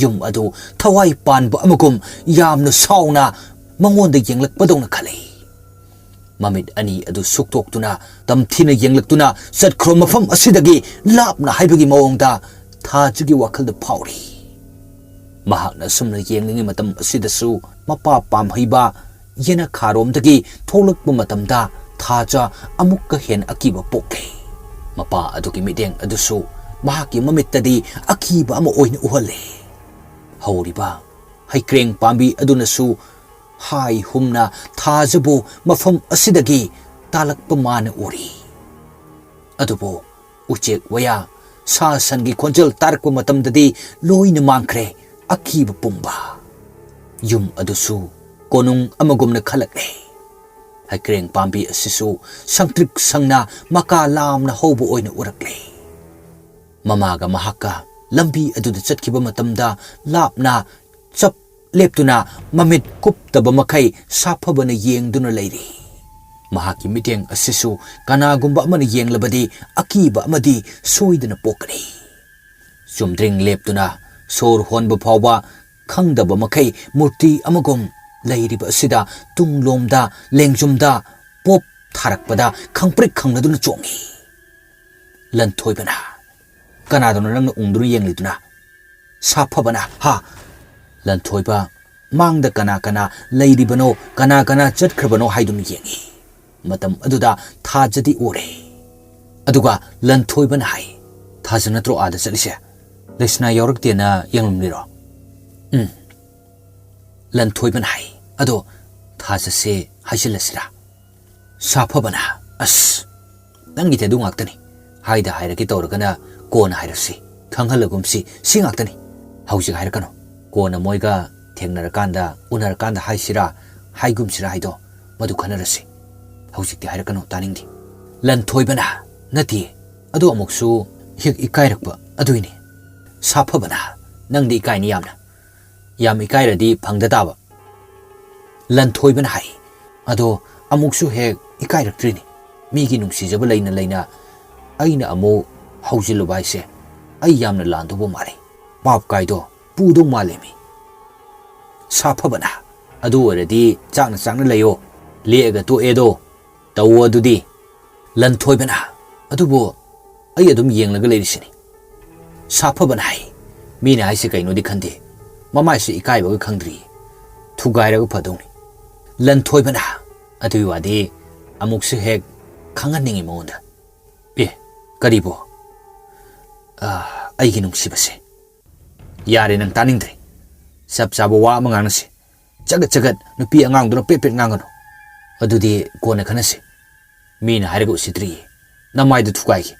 ꯌꯨꯝ ꯑꯗꯨ ꯊꯋꯥꯏ ꯄꯥꯟꯕ ꯑꯃꯒꯨꯝ ꯌꯥꯝꯅ ꯁꯥꯎꯅ ꯃꯉꯣꯟꯗ ꯌꯦꯡꯂꯛꯄꯗꯧꯅ ꯈꯜꯂꯤ꯫ ꯃꯃꯤꯠ ꯑꯅꯤ ꯑꯗꯨ ꯁꯨꯛꯇꯣꯛꯇꯨꯅ ꯇꯝꯊꯤꯅ ꯌꯦꯡꯂꯛꯇꯨꯅ ꯆꯠꯈ꯭ꯔꯣ ꯃꯐꯝ ꯑꯁꯤꯗꯒꯤ ꯂꯥꯞꯅ ꯍꯥꯏꯕꯒꯤ ꯃꯑꯣꯡꯗ ꯊꯥꯖꯒꯤ ꯋꯥꯈꯜꯗ ꯐꯥꯎꯔꯤ꯫ ꯃꯍꯥꯛꯅ ꯑꯁꯨꯝꯅ ꯌꯦꯡꯂꯤꯉꯩ ꯃꯇꯝ ꯑꯁꯤꯗꯁꯨ ꯃꯄꯥ ꯄꯥꯝꯍꯩꯕ ꯌꯦꯅꯈꯥꯔꯣꯝꯗꯒꯤ ꯊꯣꯛꯂꯛꯄ ꯃꯇꯝꯗ ꯊꯥꯖ ꯑꯃꯨꯛꯀ ꯍꯦꯟꯅ ꯑꯀꯤꯕ ꯄꯣꯛꯂꯦ꯫ ꯃꯄꯥ ꯑꯗꯨꯒꯤ ꯃꯤꯠꯌꯦꯡ ꯑꯗꯨꯁꯨ ꯃꯍꯥꯛꯀꯤ ꯃꯃꯤꯠꯇꯗꯤ ꯑꯀꯤꯕ ꯑꯃ ꯑꯣꯏꯅ ꯎꯍꯜꯂꯦ꯫ ꯍꯧꯔꯤꯕ ꯍꯩꯀ꯭ꯔꯦꯡ ꯄꯥꯝꯕꯤ ꯑꯗꯨꯅꯁꯨ ꯍꯥꯏ ꯍꯨꯝꯅ ꯊꯥꯖꯕꯨ ꯃꯐꯝ ꯑꯁꯤꯗꯒꯤ ꯇꯥꯜꯂꯛꯄ ꯃꯥꯅ ꯎꯔꯤ꯫ ꯑꯗꯨꯕꯨ ꯎꯆꯦꯛ ꯋꯥꯌꯥ, ꯁꯥ ꯁꯟꯒꯤ ꯈꯣꯟꯖꯦꯜ ꯇꯥꯔꯛꯄ ꯃꯇꯝꯗꯗꯤ ꯂꯣꯏꯅ ꯃꯥꯡꯈ꯭ꯔꯦ ꯑꯀꯤꯕ ꯄꯨꯝꯕ꯫ ꯌꯨꯝ ꯑꯗꯨꯁꯨ ꯀꯣꯅꯨꯡ ꯑꯃꯒꯨꯝꯅ ꯈꯜꯂꯛꯂꯦ꯫ ꯍꯩꯀ꯭ꯔꯦꯡ ꯄꯥꯝꯕꯤ ꯑꯁꯤꯁꯨ ꯁꯪꯇ꯭ꯔꯤꯛ ꯁꯪꯅ ꯃꯀꯥ ꯂꯥꯝꯅ ꯍꯧꯕ ꯑꯣꯏꯅ ꯎꯔꯛꯂꯦ꯫ ꯃꯃꯥꯒ ꯃꯍꯥꯛꯀ ꯂꯝꯕꯤ ꯑꯗꯨꯗ ꯆꯠꯈꯤꯕ ꯃꯇꯝꯗ ꯂꯥꯞꯅ ꯆꯞ ꯂꯦꯞꯇꯨꯅ ꯃꯃꯤꯠ ꯀꯨꯞꯇꯕ ꯃꯈꯩ ꯁꯥꯐꯕꯅ ꯌꯦꯡꯗꯨꯅ ꯂꯩꯔꯤ꯫ ꯃꯍꯥꯛꯀꯤ ꯃꯤꯠꯌꯦꯡ ꯑꯁꯤꯁꯨ ꯀꯅꯥꯒꯨꯝꯕ ꯑꯃꯅ ꯌꯦꯡꯂꯕꯗꯤ ꯑꯀꯤꯕ ꯑꯃꯗꯤ ꯁꯣꯏꯗꯅ ꯄꯣꯛꯀꯅꯤ꯫ ꯆꯨꯝꯗ꯭ꯔꯤꯡ ꯂꯦꯞꯇꯨꯅ ꯁꯣꯔ ꯍꯣꯟꯕ ꯐꯥꯎꯕ ꯈꯪꯗꯕ ꯃꯈꯩ ꯃꯨꯔꯇꯤ ꯑꯃꯒꯨꯝ ꯂꯩꯔꯤꯕ ꯑꯁꯤꯗ ꯇꯨꯡꯂꯣꯝꯗ ꯂꯦꯡꯖꯨꯝꯗ ꯄꯣꯞ ꯊꯥꯔꯛꯄꯗ ꯈꯪꯄ꯭ꯔꯤꯛ ꯈꯪꯂꯗꯨꯅ ꯆꯣꯡꯏ꯫ ꯂꯟꯊꯣꯏꯕꯅ, "ꯀꯅꯥꯗꯅꯣ ꯅꯪꯅ ꯎꯪꯗꯨꯅ ꯌꯦꯡꯂꯤꯗꯨꯅ?" ꯁꯥꯐꯕꯅ, "ꯍꯥ?" ꯂꯟꯊꯣꯏꯕ, ꯃꯥꯡꯗ ꯀꯅꯥ ꯀꯅꯥ ꯂꯩꯔꯤꯕꯅꯣ, ꯀꯅꯥ ꯀꯅꯥ ꯆꯠꯈ꯭ꯔꯕꯅꯣ ꯍꯥꯏꯗꯨꯅ ꯌꯦꯡꯏ꯫ ꯃꯇꯝ ꯑꯗꯨꯗ ꯊꯥꯖꯗꯤ ꯎꯔꯦ꯫ ꯑꯗꯨꯒ ꯂꯟꯊꯣꯏꯕꯅ ꯍꯥꯏ, "ꯊꯥꯖ ꯅꯠꯇ꯭ꯔꯣ ꯑꯥꯗ ꯆꯠꯂꯤꯁꯦ? ꯂꯩꯁꯅꯥ ꯌꯥꯎꯔꯛꯇꯦꯅ ꯌꯦꯡꯂꯝꯂꯤꯔꯣ?" ꯎꯝ꯫ ꯂꯟꯊꯣꯏꯕꯅ ꯍꯥꯏ, "ꯑꯗꯣ ꯊꯥꯖꯁꯦ ꯍꯥꯏꯖꯤꯜꯂꯁꯤꯔꯥ?" ꯁꯥꯐꯕꯅ, "ꯑꯁ, ꯅꯪꯒꯤꯗꯤ ꯑꯗꯨ ꯉꯥꯛꯇꯅꯤ꯫ ꯍꯥꯏꯗ ꯍꯥꯏꯔꯒꯦ ꯇꯧꯔꯒꯅ ꯀꯣꯟꯅ ꯍꯥꯏꯔꯁꯤ, ꯈꯪꯍꯜꯂꯒꯨꯝꯁꯤ, ꯁꯤ ꯉꯥꯛꯇꯅꯤ꯫ ꯍꯧꯖꯤꯛ ꯍꯥꯏꯔꯛꯀꯅꯨ꯫ ꯀꯣꯟꯅ ꯃꯣꯏꯒ ꯊꯦꯡꯅꯔꯀꯥꯟꯗ, ꯎꯅꯔꯀꯥꯟꯗ ꯍꯥꯏꯁꯤꯔꯥ, ꯍꯥꯏꯒꯨꯝꯁꯤꯔꯥ ꯍꯥꯏꯗꯣ, ꯃꯗꯨ ꯈꯟꯅꯔꯁꯤ꯫ ꯍꯧꯖꯤꯛꯇꯤ ꯍꯥꯏꯔꯛꯀꯅꯨ, ꯇꯥꯅꯤꯡꯗꯦ꯫" ꯂꯟꯊꯣꯏꯕꯅ, "ꯅꯠꯇꯦ, ꯑꯗꯣ ꯑꯃꯨꯛꯁꯨ ꯍꯦꯛ ꯏꯀꯥꯏꯔꯛꯄ ꯑꯗꯨꯏꯅꯤ꯫" ꯁꯥꯐꯕꯅ, "ꯅꯪꯗꯤ ꯏꯀꯥꯏꯅꯤ ꯌꯥꯝꯅ꯫ ꯌꯥꯝ ꯏꯀꯥꯏꯔꯗꯤ ꯐꯪꯗ ꯇꯥꯕ꯫" ꯂꯟꯊꯣꯏꯕꯅ ꯍꯥꯏ, "ꯑꯗꯣ ꯑꯃꯨꯛꯁꯨ ꯍꯦꯛ ꯏꯀꯥꯏꯔꯛꯇ꯭ꯔꯤꯅꯤ꯫ ꯃꯤꯒꯤ ꯅꯨꯡꯁꯤꯖꯕ ꯂꯩꯅ ꯂꯩꯅ ꯑꯩꯅ ꯑꯃꯨꯛ ꯍꯧꯖꯤꯜꯂꯨꯕ ꯍꯥꯏꯁꯦ ꯑꯩ ꯌꯥꯝꯅ ꯂꯥꯟꯗꯧꯕ ꯃꯥꯜꯂꯤ꯫ ꯄꯥꯞ ꯀꯥꯏꯗꯣ ꯄꯨꯗꯧ ꯃꯥꯜꯂꯦ ꯃꯤ꯫" ꯁꯥꯐꯕꯅ, "ꯑꯗꯨ ꯑꯣꯏꯔꯗꯤ ꯆꯥꯛꯅ ꯆꯥꯛꯅ ꯂꯩꯌꯣ, ꯂꯦꯛꯑꯒ ꯇꯣꯛꯑꯦꯗꯣ ꯇꯧꯋꯣ ꯑꯗꯨꯗꯤ꯫" ꯂꯟꯊꯣꯏꯕꯅ, "ꯑꯗꯨꯕꯨ ꯑꯩ ꯑꯗꯨꯝ ꯌꯦꯡꯂꯒ ꯂꯩꯔꯤꯁꯤꯅꯤ꯫" ꯁꯥꯐꯕꯅ ꯍꯥꯏ, "ꯃꯤꯅ ꯍꯥꯏꯁꯤ ꯀꯩꯅꯣꯗꯤ ꯈꯟꯗꯦ, ꯃꯃꯥꯏꯁꯤ ꯏꯀꯥꯏꯕꯒ ꯈꯪꯗ꯭ꯔꯤ, ꯊꯨꯒꯥꯏꯔꯒ ꯐꯗꯧꯅꯤ꯫" ꯂꯟꯊꯣꯏꯕꯅ, "ꯑꯗꯨꯒꯤ ꯋꯥꯗꯤ ꯑꯃꯨꯛꯁꯨ ꯍꯦꯛ ꯈꯪꯍꯟꯅꯤꯡꯉꯤ ꯃꯉꯣꯟꯗ꯫" "ꯑꯦ, ꯀꯔꯤꯕꯣ?" "ꯑ, ꯑꯩꯒꯤ ꯅꯨꯡꯁꯤꯕꯁꯦ꯫" "ꯌꯥꯔꯦ, ꯅꯪ ꯇꯥꯅꯤꯡꯗ꯭ꯔꯦ꯫ ꯆꯞ ꯆꯥꯕ ꯋꯥ ꯑꯃ ꯉꯥꯡꯅꯁꯤ꯫ ꯆꯒꯠ ꯆꯒꯠ ꯅꯨꯄꯤ ꯑꯉꯥꯡꯗꯨꯅ ꯄꯦꯠ ꯄꯦꯠ ꯉꯥꯡꯒꯅꯨ꯫ "ꯑꯗꯨꯗꯤ ꯀꯣꯟꯅ ꯈꯟꯅꯁꯤ꯫ ꯃꯤꯅ ꯍꯥꯏꯔꯒ ꯎꯁꯤꯠꯇ꯭ꯔꯤꯌꯦ꯫ ꯅꯃꯥꯏꯗꯨ ꯊꯨꯒꯥꯏꯒꯦ"꯫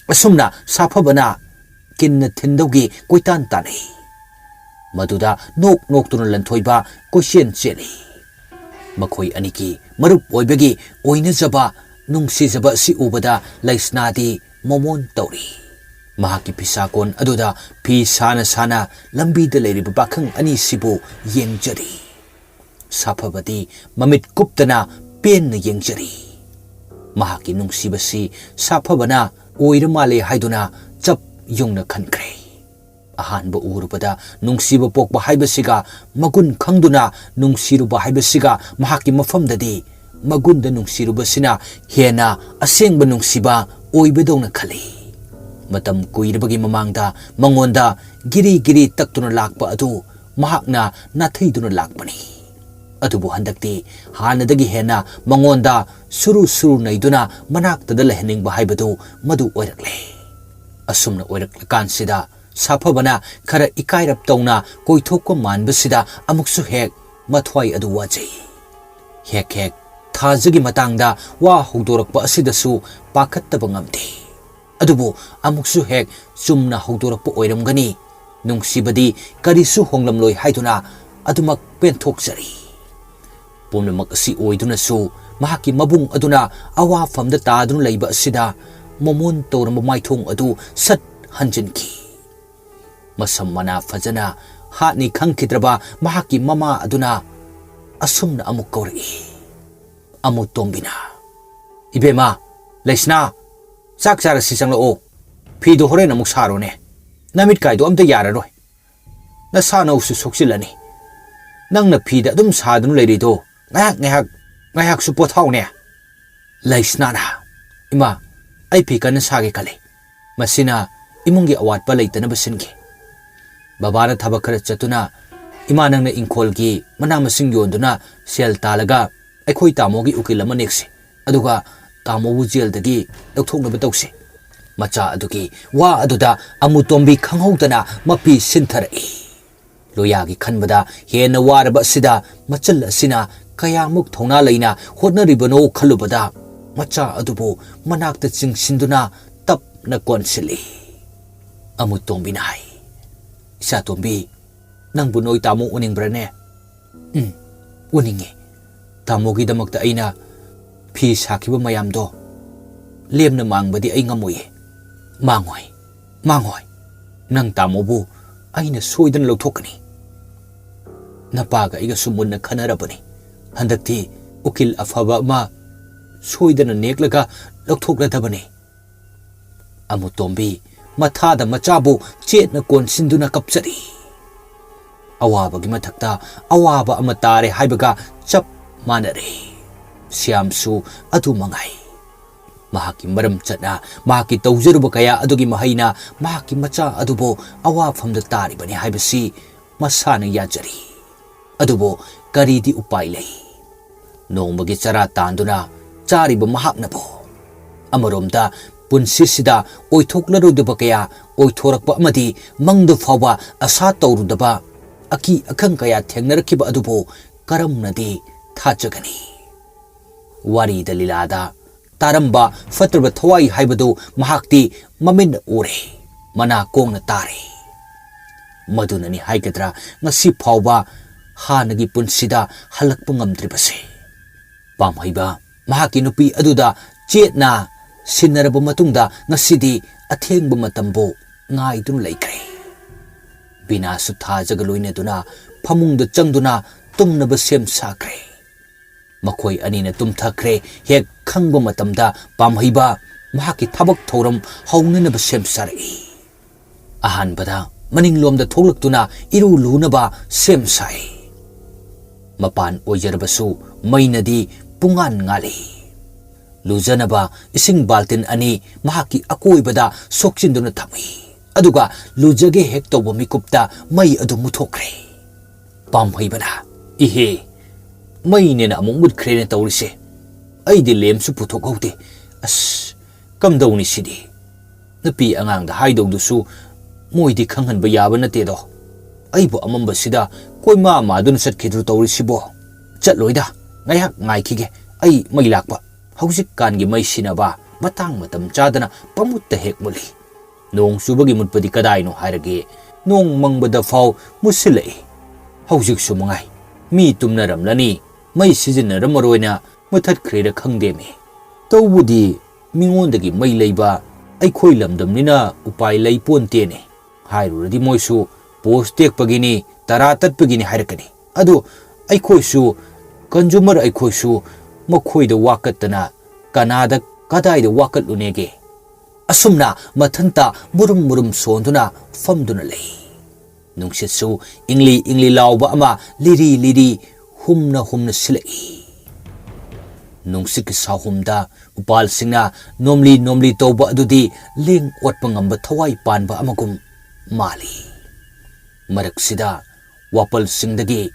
ꯑꯁꯨꯝꯅ ꯁꯥꯐꯕꯅ ꯀꯤꯟꯅ ꯊꯤꯟꯗꯧꯒꯤ ꯀꯣꯏꯇꯥꯟ ꯇꯥꯟꯅꯩ꯫ ꯃꯗꯨꯗ ꯅꯣꯛ ꯅꯣꯛꯇꯨꯅ ꯂꯟꯊꯣꯏꯕ ꯀꯣꯏꯆꯦꯟ ꯆꯦꯜꯂꯤ꯫ ꯃꯈꯣꯏ ꯑꯅꯤꯒꯤ ꯃꯔꯨꯞ ꯑꯣꯏꯕꯒꯤ ꯑꯣꯏꯅꯖꯕ ꯅꯨꯡꯁꯤꯖꯕ ꯑꯁꯤ ꯎꯕꯗ ꯂꯩꯁꯅꯥꯗꯤ ꯃꯣꯃꯣꯟ ꯇꯧꯔꯤ꯫ ꯃꯍꯥꯛꯀꯤ ꯐꯤꯁꯥꯀꯣꯟ ꯑꯗꯨꯗ ꯐꯤ ꯁꯥꯅ ꯁꯥꯅ ꯂꯝꯕꯤꯗ ꯂꯩꯔꯤꯕ ꯄꯥꯈꯪ ꯑꯅꯤꯁꯤꯕꯨ ꯌꯦꯡꯖꯔꯤ꯫ ꯁꯥꯐꯕꯗꯤ ꯃꯃꯤꯠ ꯀꯨꯞꯇꯅ ꯄꯦꯟꯅ ꯌꯦꯡꯖꯔꯤ꯫ ꯃꯍꯥꯛꯀꯤ ꯅꯨꯡꯁꯤꯕꯁꯤ ꯁꯥꯐꯕꯅ ꯑꯣꯏꯔ ꯃꯥꯜꯂꯦ ꯍꯥꯏꯗꯨꯅ ꯆꯞ ꯌꯨꯡꯅ ꯈꯟꯈ꯭ꯔꯦ꯫ ꯑꯍꯥꯟꯕ ꯎꯔꯨꯕꯗ ꯅꯨꯡꯁꯤꯕ ꯄꯣꯛꯄ ꯍꯥꯏꯕꯁꯤꯒ ꯃꯒꯨꯟ ꯈꯪꯗꯨꯅ ꯅꯨꯡꯁꯤꯔꯨꯕ ꯍꯥꯏꯕꯁꯤꯒ ꯃꯍꯥꯛꯀꯤ ꯃꯐꯝꯗꯗꯤ ꯃꯒꯨꯟꯗ ꯅꯨꯡꯁꯤꯔꯨꯕꯁꯤꯅ ꯍꯦꯟꯅ ꯑꯁꯦꯡꯕ ꯅꯨꯡꯁꯤꯕ ꯑꯣꯏꯕꯗꯧꯅ ꯈꯜꯂꯤ꯫ ꯃꯇꯝ ꯀꯨꯏꯔꯕꯒꯤ ꯃꯃꯥꯡꯗ ꯃꯉꯣꯟꯗ ꯒꯤꯔꯤ ꯒꯤꯔꯤ ꯇꯛꯇꯨꯅ ꯂꯥꯛꯄ ꯑꯗꯨ ꯃꯍꯥꯛꯅ ꯅꯥꯊꯩꯗꯨꯅ ꯂꯥꯛꯄꯅꯤ꯫ ꯑꯗꯨꯕꯨ ꯍꯟꯗꯛꯇꯤ ꯍꯥꯟꯅꯗꯒꯤ ꯍꯦꯟꯅ ꯃꯉꯣꯟꯗ ꯁꯨꯔꯨ ꯁꯨꯔꯨ ꯅꯩꯗꯨꯅ ꯃꯅꯥꯛꯇꯗ ꯂꯩꯍꯟꯅꯤꯡꯕ ꯍꯥꯏꯕꯗꯨ ꯃꯗꯨ ꯑꯣꯏꯔꯛꯂꯦ꯫ ꯑꯁꯨꯝꯅ ꯑꯣꯏꯔꯛꯂꯀꯥꯟꯁꯤꯗ ꯁꯥꯐꯕꯅ ꯈꯔ ꯏꯀꯥꯏꯔꯞ ꯇꯧꯅ ꯀꯣꯏꯊꯣꯛꯄ ꯃꯥꯟꯕꯁꯤꯗ ꯑꯃꯨꯛꯁꯨ ꯍꯦꯛ ꯃꯊ꯭ꯋꯥꯏ ꯑꯗꯨ ꯋꯥꯖꯩ꯫ ꯍꯦꯛ ꯍꯦꯛ ꯊꯥꯖꯒꯤ ꯃꯇꯥꯡꯗ ꯋꯥ ꯍꯧꯗꯣꯔꯛꯄ ꯑꯁꯤꯗꯁꯨ ꯄꯥꯈꯠꯇꯕ ꯉꯝꯗꯦ꯫ ꯑꯗꯨꯕꯨ ꯑꯃꯨꯛꯁꯨ ꯍꯦꯛ ꯆꯨꯝꯅ ꯍꯧꯗꯣꯔꯛꯄ ꯑꯣꯏꯔꯝꯒꯅꯤ, ꯅꯨꯡꯁꯤꯕꯗꯤ ꯀꯔꯤꯁꯨ ꯍꯣꯡꯂꯝꯂꯣꯏ ꯍꯥꯏꯗꯨꯅ ꯑꯗꯨꯃꯛ ꯄꯦꯟꯊꯣꯛꯆꯔꯤ꯫ ꯄꯨꯝꯅꯃꯛ ꯑꯁꯤ ꯑꯣꯏꯗꯨꯅꯁꯨ ꯃꯍꯥꯛꯀꯤ ꯃꯕꯨꯡ ꯑꯗꯨꯅ ꯑꯋꯥꯐꯝꯗ ꯇꯥꯗꯨꯅ ꯂꯩꯕ ꯑꯁꯤꯗ ꯃꯣꯃꯣꯟ ꯇꯧꯔꯝꯕ ꯃꯥꯏꯊꯣꯡ ꯑꯗꯨ ꯁꯠ ꯍꯟꯖꯤꯟꯈꯤ꯫ ꯃꯁꯝ ꯃꯅꯥ ꯐꯖꯅ ꯍꯥꯠꯅꯤ ꯈꯪꯈꯤꯗ꯭ꯔꯕ ꯃꯍꯥꯛꯀꯤ ꯃꯃꯥ ꯑꯗꯨꯅ ꯑꯁꯨꯝꯅ ꯑꯃꯨꯛ ꯀꯧꯔꯛꯏ꯫ ꯑꯃꯨ ꯇꯣꯝꯕꯤꯅ, "ꯏꯕꯦꯝꯃ, ꯂꯩꯁꯅꯥ, ꯆꯥꯛ ꯆꯥꯔꯁꯤ, ꯆꯪꯂꯛꯑꯣ꯫ ꯐꯤꯗꯣ ꯍꯣꯔꯦꯟ ꯑꯃꯨꯛ ꯁꯥꯔꯣꯅꯦ꯫ ꯅꯃꯤꯠ ꯀꯥꯏꯗꯣ ꯑꯝꯇ ꯌꯥꯔꯔꯣꯏ꯫ ꯅꯁꯥ ꯅꯧꯁꯨ ꯁꯣꯛꯆꯤꯜꯂꯅꯤ꯫ ꯅꯪꯅ ꯐꯤꯗ ꯑꯗꯨꯝ ꯁꯥꯗꯨꯅ ꯂꯩꯔꯤꯗꯣ ꯉꯥꯏꯍꯥꯛ ꯉꯥꯏꯍꯥꯛ, ꯉꯥꯏꯍꯥꯛꯁꯨ ꯄꯣꯊꯥꯎꯅꯦ"꯫ ꯂꯩꯁꯅꯥꯅ, "ꯏꯃꯥ, ꯑꯩ ꯐꯤ ꯀꯟꯅ ꯁꯥꯒꯦ ꯈꯜꯂꯤ꯫ ꯃꯁꯤꯅ ꯏꯃꯨꯡꯒꯤ ꯑꯋꯥꯠꯄ ꯂꯩꯇꯅꯕ ꯁꯤꯟꯒꯦ꯫ ꯕꯕꯥꯅ ꯊꯕꯛ ꯈꯔ ꯆꯠꯇꯨꯅ, ꯏꯃꯥ ꯅꯪꯅ ꯏꯪꯈꯣꯜꯒꯤ ꯃꯅꯥ ꯃꯁꯤꯡ ꯌꯣꯟꯗꯨꯅ ꯁꯦꯜ ꯇꯥꯜꯂꯒ ꯑꯩꯈꯣꯏ ꯇꯥꯃꯣꯒꯤ ꯎꯀꯤꯜ ꯑꯃ ꯅꯦꯛꯁꯤ꯫ ꯑꯗꯨꯒ ꯇꯥꯃꯣꯕꯨ ꯖꯦꯜꯗꯒꯤ ꯂꯧꯊꯣꯛꯅꯕ ꯇꯧꯁꯤ"꯫ ꯃꯆꯥ ꯑꯗꯨꯒꯤ ꯋꯥ ꯑꯗꯨꯗ ꯑꯃꯨꯇꯣꯝꯕꯤ ꯈꯪꯍꯧꯗꯅ ꯃꯄꯤ ꯁꯤꯟꯊꯔꯛꯏ꯫ ꯂꯣꯌꯥꯒꯤ ꯈꯟꯕꯗ ꯍꯦꯟꯅ ꯋꯥꯔꯕ ꯑꯁꯤꯗ ꯃꯆꯜ ꯑꯁꯤꯅ ꯀꯌꯥꯃꯨꯛ ꯊꯧꯅꯥ ꯂꯩꯅ ꯍꯣꯠꯅꯔꯤꯕꯅꯣ ꯈꯜꯂꯨꯕꯗ, ꯃꯆꯥ ꯑꯗꯨꯕꯨ ꯃꯅꯥꯛꯇ ꯆꯤꯡꯁꯤꯟꯗꯨꯅ ꯇꯞꯅ ꯀꯣꯟꯁꯤꯜꯂꯤ꯫ ꯑꯃꯨꯇꯣꯝꯕꯤꯅ ꯍꯥꯏ, "ꯏꯆꯥꯇꯣꯝꯕꯤ, ꯅꯪꯕꯨ ꯅꯣꯏ ꯇꯥꯃꯣ ꯎꯅꯤꯡꯕ꯭ꯔꯅꯦ?" "ꯎꯝ, ꯎꯅꯤꯡꯉꯤ꯫ ꯇꯥꯃꯣꯒꯤꯗꯃꯛꯇ ꯑꯩꯅ ꯐꯤ ꯁꯥꯈꯤꯕ ꯃꯌꯥꯝꯗꯣ ꯂꯦꯝꯅ ꯃꯥꯡꯕꯗꯤ ꯑꯩ ꯉꯝꯃꯣꯏꯌꯦ꯫" "ꯃꯥꯡꯉꯣꯏ, ꯃꯥꯡꯉꯣꯏ꯫ ꯅꯪ ꯇꯥꯃꯣꯕꯨ ꯑꯩꯅ ꯁꯣꯏꯗꯅ ꯂꯧꯊꯣꯛꯀꯅꯤ꯫ ꯅꯄꯥꯒ ꯑꯩꯒꯁꯨ ꯃꯨꯟꯅ ꯈꯟꯅꯔꯕꯅꯤ꯫ ꯍꯟꯗꯛꯇꯤ ꯎꯀꯤꯜ ꯑꯐꯕ ꯑꯃ ꯁꯣꯏꯗꯅ ꯅꯦꯛꯂꯒ ꯂꯧꯊꯣꯛꯂꯗꯕꯅꯤ꯫" ꯑꯃꯨꯇꯣꯝꯕꯤ ꯃꯊꯥꯗ ꯃꯆꯥꯕꯨ ꯆꯦꯠꯅ ꯀꯣꯟꯁꯤꯟꯗꯨꯅ ꯀꯞꯆꯔꯤ꯫ ꯑꯋꯥꯕꯒꯤ ꯃꯊꯛꯇ ꯑꯋꯥꯕ ꯑꯃ ꯇꯥꯔꯦ ꯍꯥꯏꯕꯒ ꯆꯞ ꯃꯥꯟꯅꯔꯦ꯫ ꯁ꯭ꯌꯥꯝꯁꯨ ꯑꯗꯨ ꯃꯉꯥꯏ꯫ ꯃꯍꯥꯛꯀꯤ ꯃꯔꯝ ꯆꯠꯅ ꯃꯍꯥꯛꯀꯤ ꯇꯧꯖꯔꯨꯕ ꯀꯌꯥ ꯑꯗꯨꯒꯤ ꯃꯍꯩꯅ ꯃꯍꯥꯛꯀꯤ ꯃꯆꯥ ꯑꯗꯨꯕꯨ ꯑꯋꯥꯐꯝꯗ ꯇꯥꯔꯤꯕꯅꯤ ꯍꯥꯏꯕꯁꯤ ꯃꯁꯥꯅ ꯌꯥꯖꯔꯤ꯫ ꯑꯗꯨꯕꯨ ꯀꯔꯤꯗꯤ ꯎꯄꯥꯏ ꯂꯩ? ꯅꯣꯡꯃꯒꯤ ꯆꯔꯥ ꯇꯥꯟꯗꯨꯅ ꯆꯥꯔꯤꯕ ꯃꯍꯥꯛꯅꯕꯨ꯫ ꯑꯃꯔꯣꯝꯗ ꯄꯨꯟꯁꯤꯁꯤꯗ ꯑꯣꯏꯊꯣꯛꯂꯔꯣꯏꯗꯕ ꯀꯌꯥ ꯑꯣꯏꯊꯣꯔꯛꯄ ꯑꯃꯗꯤ ꯃꯪꯗ ꯐꯥꯎꯕ ꯑꯁꯥ ꯇꯧꯔꯨꯗꯕ ꯑꯀꯤ ꯑꯈꯪ ꯀꯌꯥ ꯊꯦꯡꯅꯔꯛꯈꯤꯕ ꯑꯗꯨꯕꯨ ꯀꯔꯝꯅꯗꯤ ꯊꯥꯖꯒꯅꯤ? ꯋꯥꯔꯤꯗ ꯂꯤꯂꯥꯗ ꯇꯥꯔꯝꯕ ꯐꯠꯇ꯭ꯔꯕ ꯊꯋꯥꯏ ꯍꯥꯏꯕꯗꯨ ꯃꯍꯥꯛꯇꯤ ꯃꯃꯤꯠꯅ ꯎꯔꯦ, ꯃꯅꯥ ꯀꯣꯡꯅ ꯇꯥꯔꯦ꯫ ꯃꯗꯨꯅꯅꯤ ꯍꯥꯏꯒꯗ꯭ꯔꯥ ꯉꯁꯤ ꯐꯥꯎꯕ ꯍꯥꯟꯅꯒꯤ ꯄꯨꯟꯁꯤꯗ ꯍꯜꯂꯛꯄ ꯉꯝꯗ꯭ꯔꯤꯕꯁꯦ꯫ ꯄꯥꯝꯍꯩꯕ ꯃꯍꯥꯛꯀꯤ ꯅꯨꯄꯤ ꯑꯗꯨꯗ ꯆꯦꯠꯅ ꯁꯤꯟꯅꯔꯕ ꯃꯇꯨꯡꯗ ꯉꯁꯤꯗꯤ ꯑꯊꯦꯡꯕ ꯃꯇꯝꯕꯨ ꯉꯥꯏꯗꯨꯅ ꯂꯩꯈ꯭ꯔꯦ꯫ ꯕꯤꯅꯥꯁꯨ ꯊꯥꯖꯒ ꯂꯣꯏꯅꯗꯨꯅ ꯐꯃꯨꯡꯗ ꯆꯪꯗꯨꯅ ꯇꯨꯝꯅꯕ ꯁꯦꯝ ꯁꯥꯈ꯭ꯔꯦ꯫ ꯃꯈꯣꯏ ꯑꯅꯤꯅ ꯇꯨꯝꯊꯈ꯭ꯔꯦ꯫ ꯍꯦꯛ ꯈꯪꯕ ꯃꯇꯝꯗ ꯄꯥꯝꯍꯩꯕ ꯃꯍꯥꯛꯀꯤ ꯊꯕꯛ ꯊꯧꯔꯝ ꯍꯧꯅꯅꯕ ꯁꯦꯝ ꯁꯥꯔꯛꯏ꯫ ꯑꯍꯥꯟꯕꯗ ꯃꯅꯤꯡꯂꯣꯝꯗ ꯊꯣꯛꯂꯛꯇꯨꯅ ꯏꯔꯨ ꯂꯨꯅꯕ ꯁꯦꯝ ꯁꯥꯏ꯫ ꯃꯄꯥꯟ ꯑꯣꯏꯖꯔꯕꯁꯨ ꯃꯩꯅꯗꯤ ꯄꯨꯡꯉꯥꯟ ꯉꯥꯜꯂꯤ꯫ ꯂꯨꯖꯅꯕ ꯏꯁꯤꯡ ꯕꯥꯜꯇꯤꯟ ꯑꯅꯤ ꯃꯍꯥꯛꯀꯤ ꯑꯀꯣꯏꯕꯗ ꯁꯣꯛꯆꯤꯟꯗꯨꯅ ꯊꯝꯃꯤ꯫ ꯑꯗꯨꯒ ꯂꯨꯖꯒꯦ ꯍꯦꯛ ꯇꯧꯕ ꯃꯤꯀꯨꯞꯇ ꯃꯩ ꯑꯗꯨ ꯃꯨꯠꯊꯣꯛꯈ꯭ꯔꯦ꯫ ꯄꯥꯝꯍꯩꯕꯅ, "ꯏꯍꯦ, ꯃꯩꯅꯦꯅ ꯑꯃꯨꯛ ꯃꯨꯠꯈ꯭ꯔꯦꯅꯦ ꯇꯧꯔꯤꯁꯦ꯫ ꯑꯩꯗꯤ ꯂꯦꯝꯁꯨ ꯄꯨꯊꯣꯛꯍꯧꯗꯦ꯫ ꯑꯁ, ꯀꯝꯗꯧꯅꯤ ꯁꯤꯗꯤ? ꯅꯨꯄꯤ ꯑꯉꯥꯡꯗ ꯍꯥꯏꯗꯧꯗꯨꯁꯨ ꯃꯣꯏꯗꯤ ꯈꯪꯍꯟꯕ ꯌꯥꯕ ꯅꯠꯇꯦꯗꯣ꯫" ꯑꯩꯕꯨ ꯑꯃꯝꯕꯁꯤꯗ ꯀꯣꯏꯃꯥ ꯃꯥꯗꯨꯅ ꯆꯠꯈꯤꯗ꯭ꯔꯣ ꯇꯧꯔꯤꯁꯤꯕꯣ? ꯆꯠꯂꯣꯏꯗ, ꯉꯥꯏꯍꯥꯛ ꯉꯥꯏꯈꯤꯒꯦ, ꯑꯩ ꯃꯩ ꯂꯥꯛꯄ꯫ ꯍꯧꯖꯤꯛꯀꯥꯟꯒꯤ ꯃꯩ ꯁꯤꯟꯅꯕ ꯃꯇꯥꯡ ꯃꯇꯝ ꯆꯥꯗꯅ ꯄꯪꯃꯨꯠꯇ ꯍꯦꯛ ꯃꯨꯠꯂꯤ꯫ ꯅꯣꯡ ꯆꯨꯕꯒꯤ ꯃꯨꯠꯄꯗꯤ ꯀꯗꯥꯏꯅꯣ ꯍꯥꯏꯔꯒꯦ, ꯅꯣꯡ ꯃꯪꯕꯗ ꯐꯥꯎ ꯃꯨꯠꯁꯤꯜꯂꯛꯏ꯫ ꯍꯧꯖꯤꯛꯁꯨ ꯃꯉꯥꯏ, ꯃꯤ ꯇꯨꯝꯅꯔꯝꯂꯅꯤ, ꯃꯩ ꯁꯤꯖꯤꯟꯅꯔꯝꯃꯔꯣꯏꯅ ꯃꯨꯊꯠꯈ꯭ꯔꯤꯔ ꯈꯪꯗꯦꯅꯦ꯫ ꯇꯧꯕꯗꯤ ꯃꯤꯉꯣꯟꯗꯒꯤ ꯃꯩ ꯂꯩꯕ ꯑꯩꯈꯣꯏ ꯂꯝꯗꯝꯅꯤꯅ ꯎꯄꯥꯏ ꯂꯩ ꯄꯣꯟꯇꯦꯅꯦ꯫ ꯍꯥꯏꯔꯨꯔꯗꯤ ꯃꯣꯏꯁꯨ ꯄꯣꯁ ꯇꯦꯛꯄꯒꯤꯅꯤ, ꯇꯔꯥ ꯇꯠꯄꯒꯤꯅꯤ ꯍꯥꯏꯔꯛꯀꯅꯤ꯫ ꯑꯗꯨ ꯑꯩꯈꯣꯏꯁꯨ, ꯀꯟꯖꯨꯃꯔ ꯑꯩꯈꯣꯏꯁꯨ ꯃꯈꯣꯏꯗ ꯋꯥꯀꯠꯇꯅ ꯀꯅꯥꯗ ꯀꯗꯥꯏꯗ ꯋꯥꯀꯠꯂꯨꯅꯦꯒꯦ? ꯑꯁꯨꯝꯅ ꯃꯊꯟꯇ ꯃꯨꯔꯨꯝ ꯃꯨꯔꯨꯝ ꯁꯣꯟꯗꯨꯅ ꯐꯝꯗꯨꯅ ꯂꯩ꯫ ꯅꯨꯡꯁꯤꯠꯁꯨ ꯏꯪꯂꯤ ꯏꯪꯂꯤ ꯂꯥꯎꯕ ꯑꯃ ꯂꯤꯔꯤ ꯂꯤꯔꯤ ꯍꯨꯝꯅ ꯍꯨꯝꯅ ꯁꯤꯜꯂꯛꯏ꯫ ꯅꯨꯡꯁꯤꯠꯀꯤ ꯁꯥꯍꯨꯝꯗ ꯎꯄꯥꯜꯁꯤꯡꯅ ꯅꯣꯝꯂꯤ ꯅꯣꯝꯂꯤ ꯇꯧꯕ ꯑꯗꯨꯗꯤ ꯂꯦꯡ ꯑꯣꯠꯄ ꯉꯝꯕ ꯊꯋꯥꯏ ꯄꯥꯟꯕ ꯑꯃꯒꯨꯝ ꯃꯥꯜꯂꯤ꯫ ꯃꯔꯛꯁꯤꯗ ꯋꯥꯄꯜꯁꯤꯡꯗꯒꯤ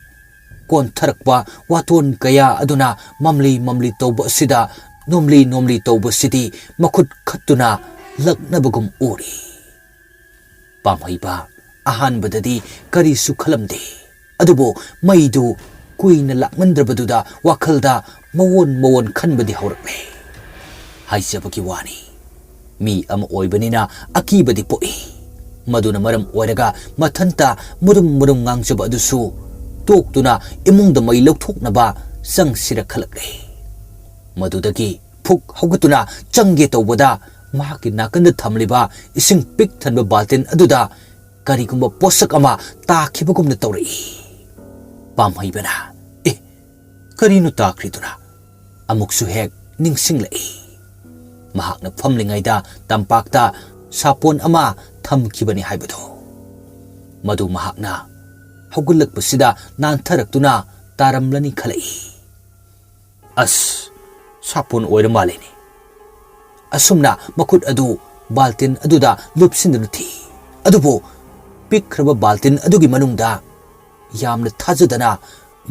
ꯀꯣꯟꯊꯔꯛꯄ ꯋꯥꯇꯣꯟ ꯀꯌꯥ ꯑꯗꯨꯅ ꯃꯝꯂꯤ ꯃꯝꯂꯤ ꯇꯧꯕ ꯑꯁꯤꯗ ꯅꯣꯝꯂꯤ ꯅꯣꯝꯂꯤ ꯇꯧꯕꯁꯤꯗꯤ ꯃꯈꯨꯠ ꯈꯠꯇꯨꯅ ꯂꯛꯅꯕꯒꯨꯝ ꯎꯔꯤ꯫ ꯄꯥꯝꯍꯩꯕ ꯑꯍꯥꯟꯕꯗꯗꯤ ꯀꯔꯤꯁꯨ ꯈꯜꯂꯝꯗꯦ꯫ ꯑꯗꯨꯕꯨ ꯃꯩꯗꯨ ꯀꯨꯏꯅ ꯂꯥꯛꯃꯟꯗ꯭ꯔꯕꯗꯨꯗ ꯋꯥꯈꯜꯗ ꯃꯑꯣꯟ ꯃꯑꯣꯟ ꯈꯟꯕꯗꯤ ꯍꯧꯔꯛꯂꯦ꯫ ꯍꯥꯏꯖꯕꯒꯤ ꯋꯥꯅꯤ, ꯃꯤ ꯑꯃ ꯑꯣꯏꯕꯅꯤꯅ ꯑꯀꯤꯕꯗꯤ ꯄꯣꯛꯏ꯫ ꯃꯗꯨꯅ ꯃꯔꯝ ꯑꯣꯏꯔꯒ ꯃꯊꯟꯇ ꯃꯨꯔꯨꯝ ꯃꯨꯔꯨꯝ ꯉꯥꯡꯖꯕ ꯑꯗꯨꯁꯨ ꯇꯣꯛꯇꯨꯅ ꯏꯃꯨꯡꯗ ꯃꯩ ꯂꯧꯊꯣꯛꯅꯕ ꯆꯪꯁꯤꯔ ꯈꯜꯂꯛꯂꯦ꯫ ꯃꯗꯨꯗꯒꯤ ꯐꯨꯛ ꯍꯧꯒꯠꯇꯨꯅ ꯆꯪꯒꯦ ꯇꯧꯕꯗ ꯃꯍꯥꯛꯀꯤ ꯅꯥꯀꯟꯗ ꯊꯝꯂꯤꯕ ꯏꯁꯤꯡ ꯄꯤꯛ ꯊꯟꯕ ꯕꯥꯜꯇꯤꯟ ꯑꯗꯨꯗ ꯀꯔꯤꯒꯨꯝꯕ ꯄꯣꯠꯁꯛ ꯑꯃ ꯇꯥꯈꯤꯕꯒꯨꯝꯅ ꯇꯧꯔꯛꯏ꯫ ꯄꯥꯝꯍꯩꯕꯅ, "ꯑꯦ, ꯀꯔꯤꯅꯣ ꯇꯥꯈ꯭ꯔꯤꯗꯨꯅ?" ꯑꯃꯨꯛꯁꯨ ꯍꯦꯛ ꯅꯤꯡꯁꯤꯡꯂꯛꯏ꯫ ꯃꯍꯥꯛꯅ ꯐꯝꯂꯤꯉꯩꯗ ꯇꯝꯄꯥꯛꯇ ꯁꯥꯄꯣꯟ ꯑꯃ ꯊꯝꯈꯤꯕꯅꯤ ꯍꯥꯏꯕꯗꯨ꯫ ꯃꯗꯨ ꯃꯍꯥꯛꯅ ꯍꯧꯒꯠꯂꯛꯄꯁꯤꯗ ꯅꯥꯟꯊꯔꯛꯇꯨꯅ ꯇꯥꯔꯝꯂꯅꯤ ꯈꯜꯂꯛꯏ꯫ "ꯑꯁ, ꯁꯥꯄꯣꯟ ꯑꯣꯏꯔ ꯃꯥꯜꯂꯦꯅꯦ꯫" ꯑꯁꯨꯝꯅ ꯃꯈꯨꯠ ꯑꯗꯨ ꯕꯥꯜꯇꯤꯟ ꯑꯗꯨꯗ ꯂꯨꯞꯁꯤꯟꯗꯨꯅ ꯊꯤ꯫ ꯑꯗꯨꯕꯨ ꯄꯤꯛꯈ꯭ꯔꯕ ꯕꯥꯜꯇꯤꯟ ꯑꯗꯨꯒꯤ ꯃꯅꯨꯡꯗ ꯌꯥꯝꯅ ꯊꯥꯖꯗꯅ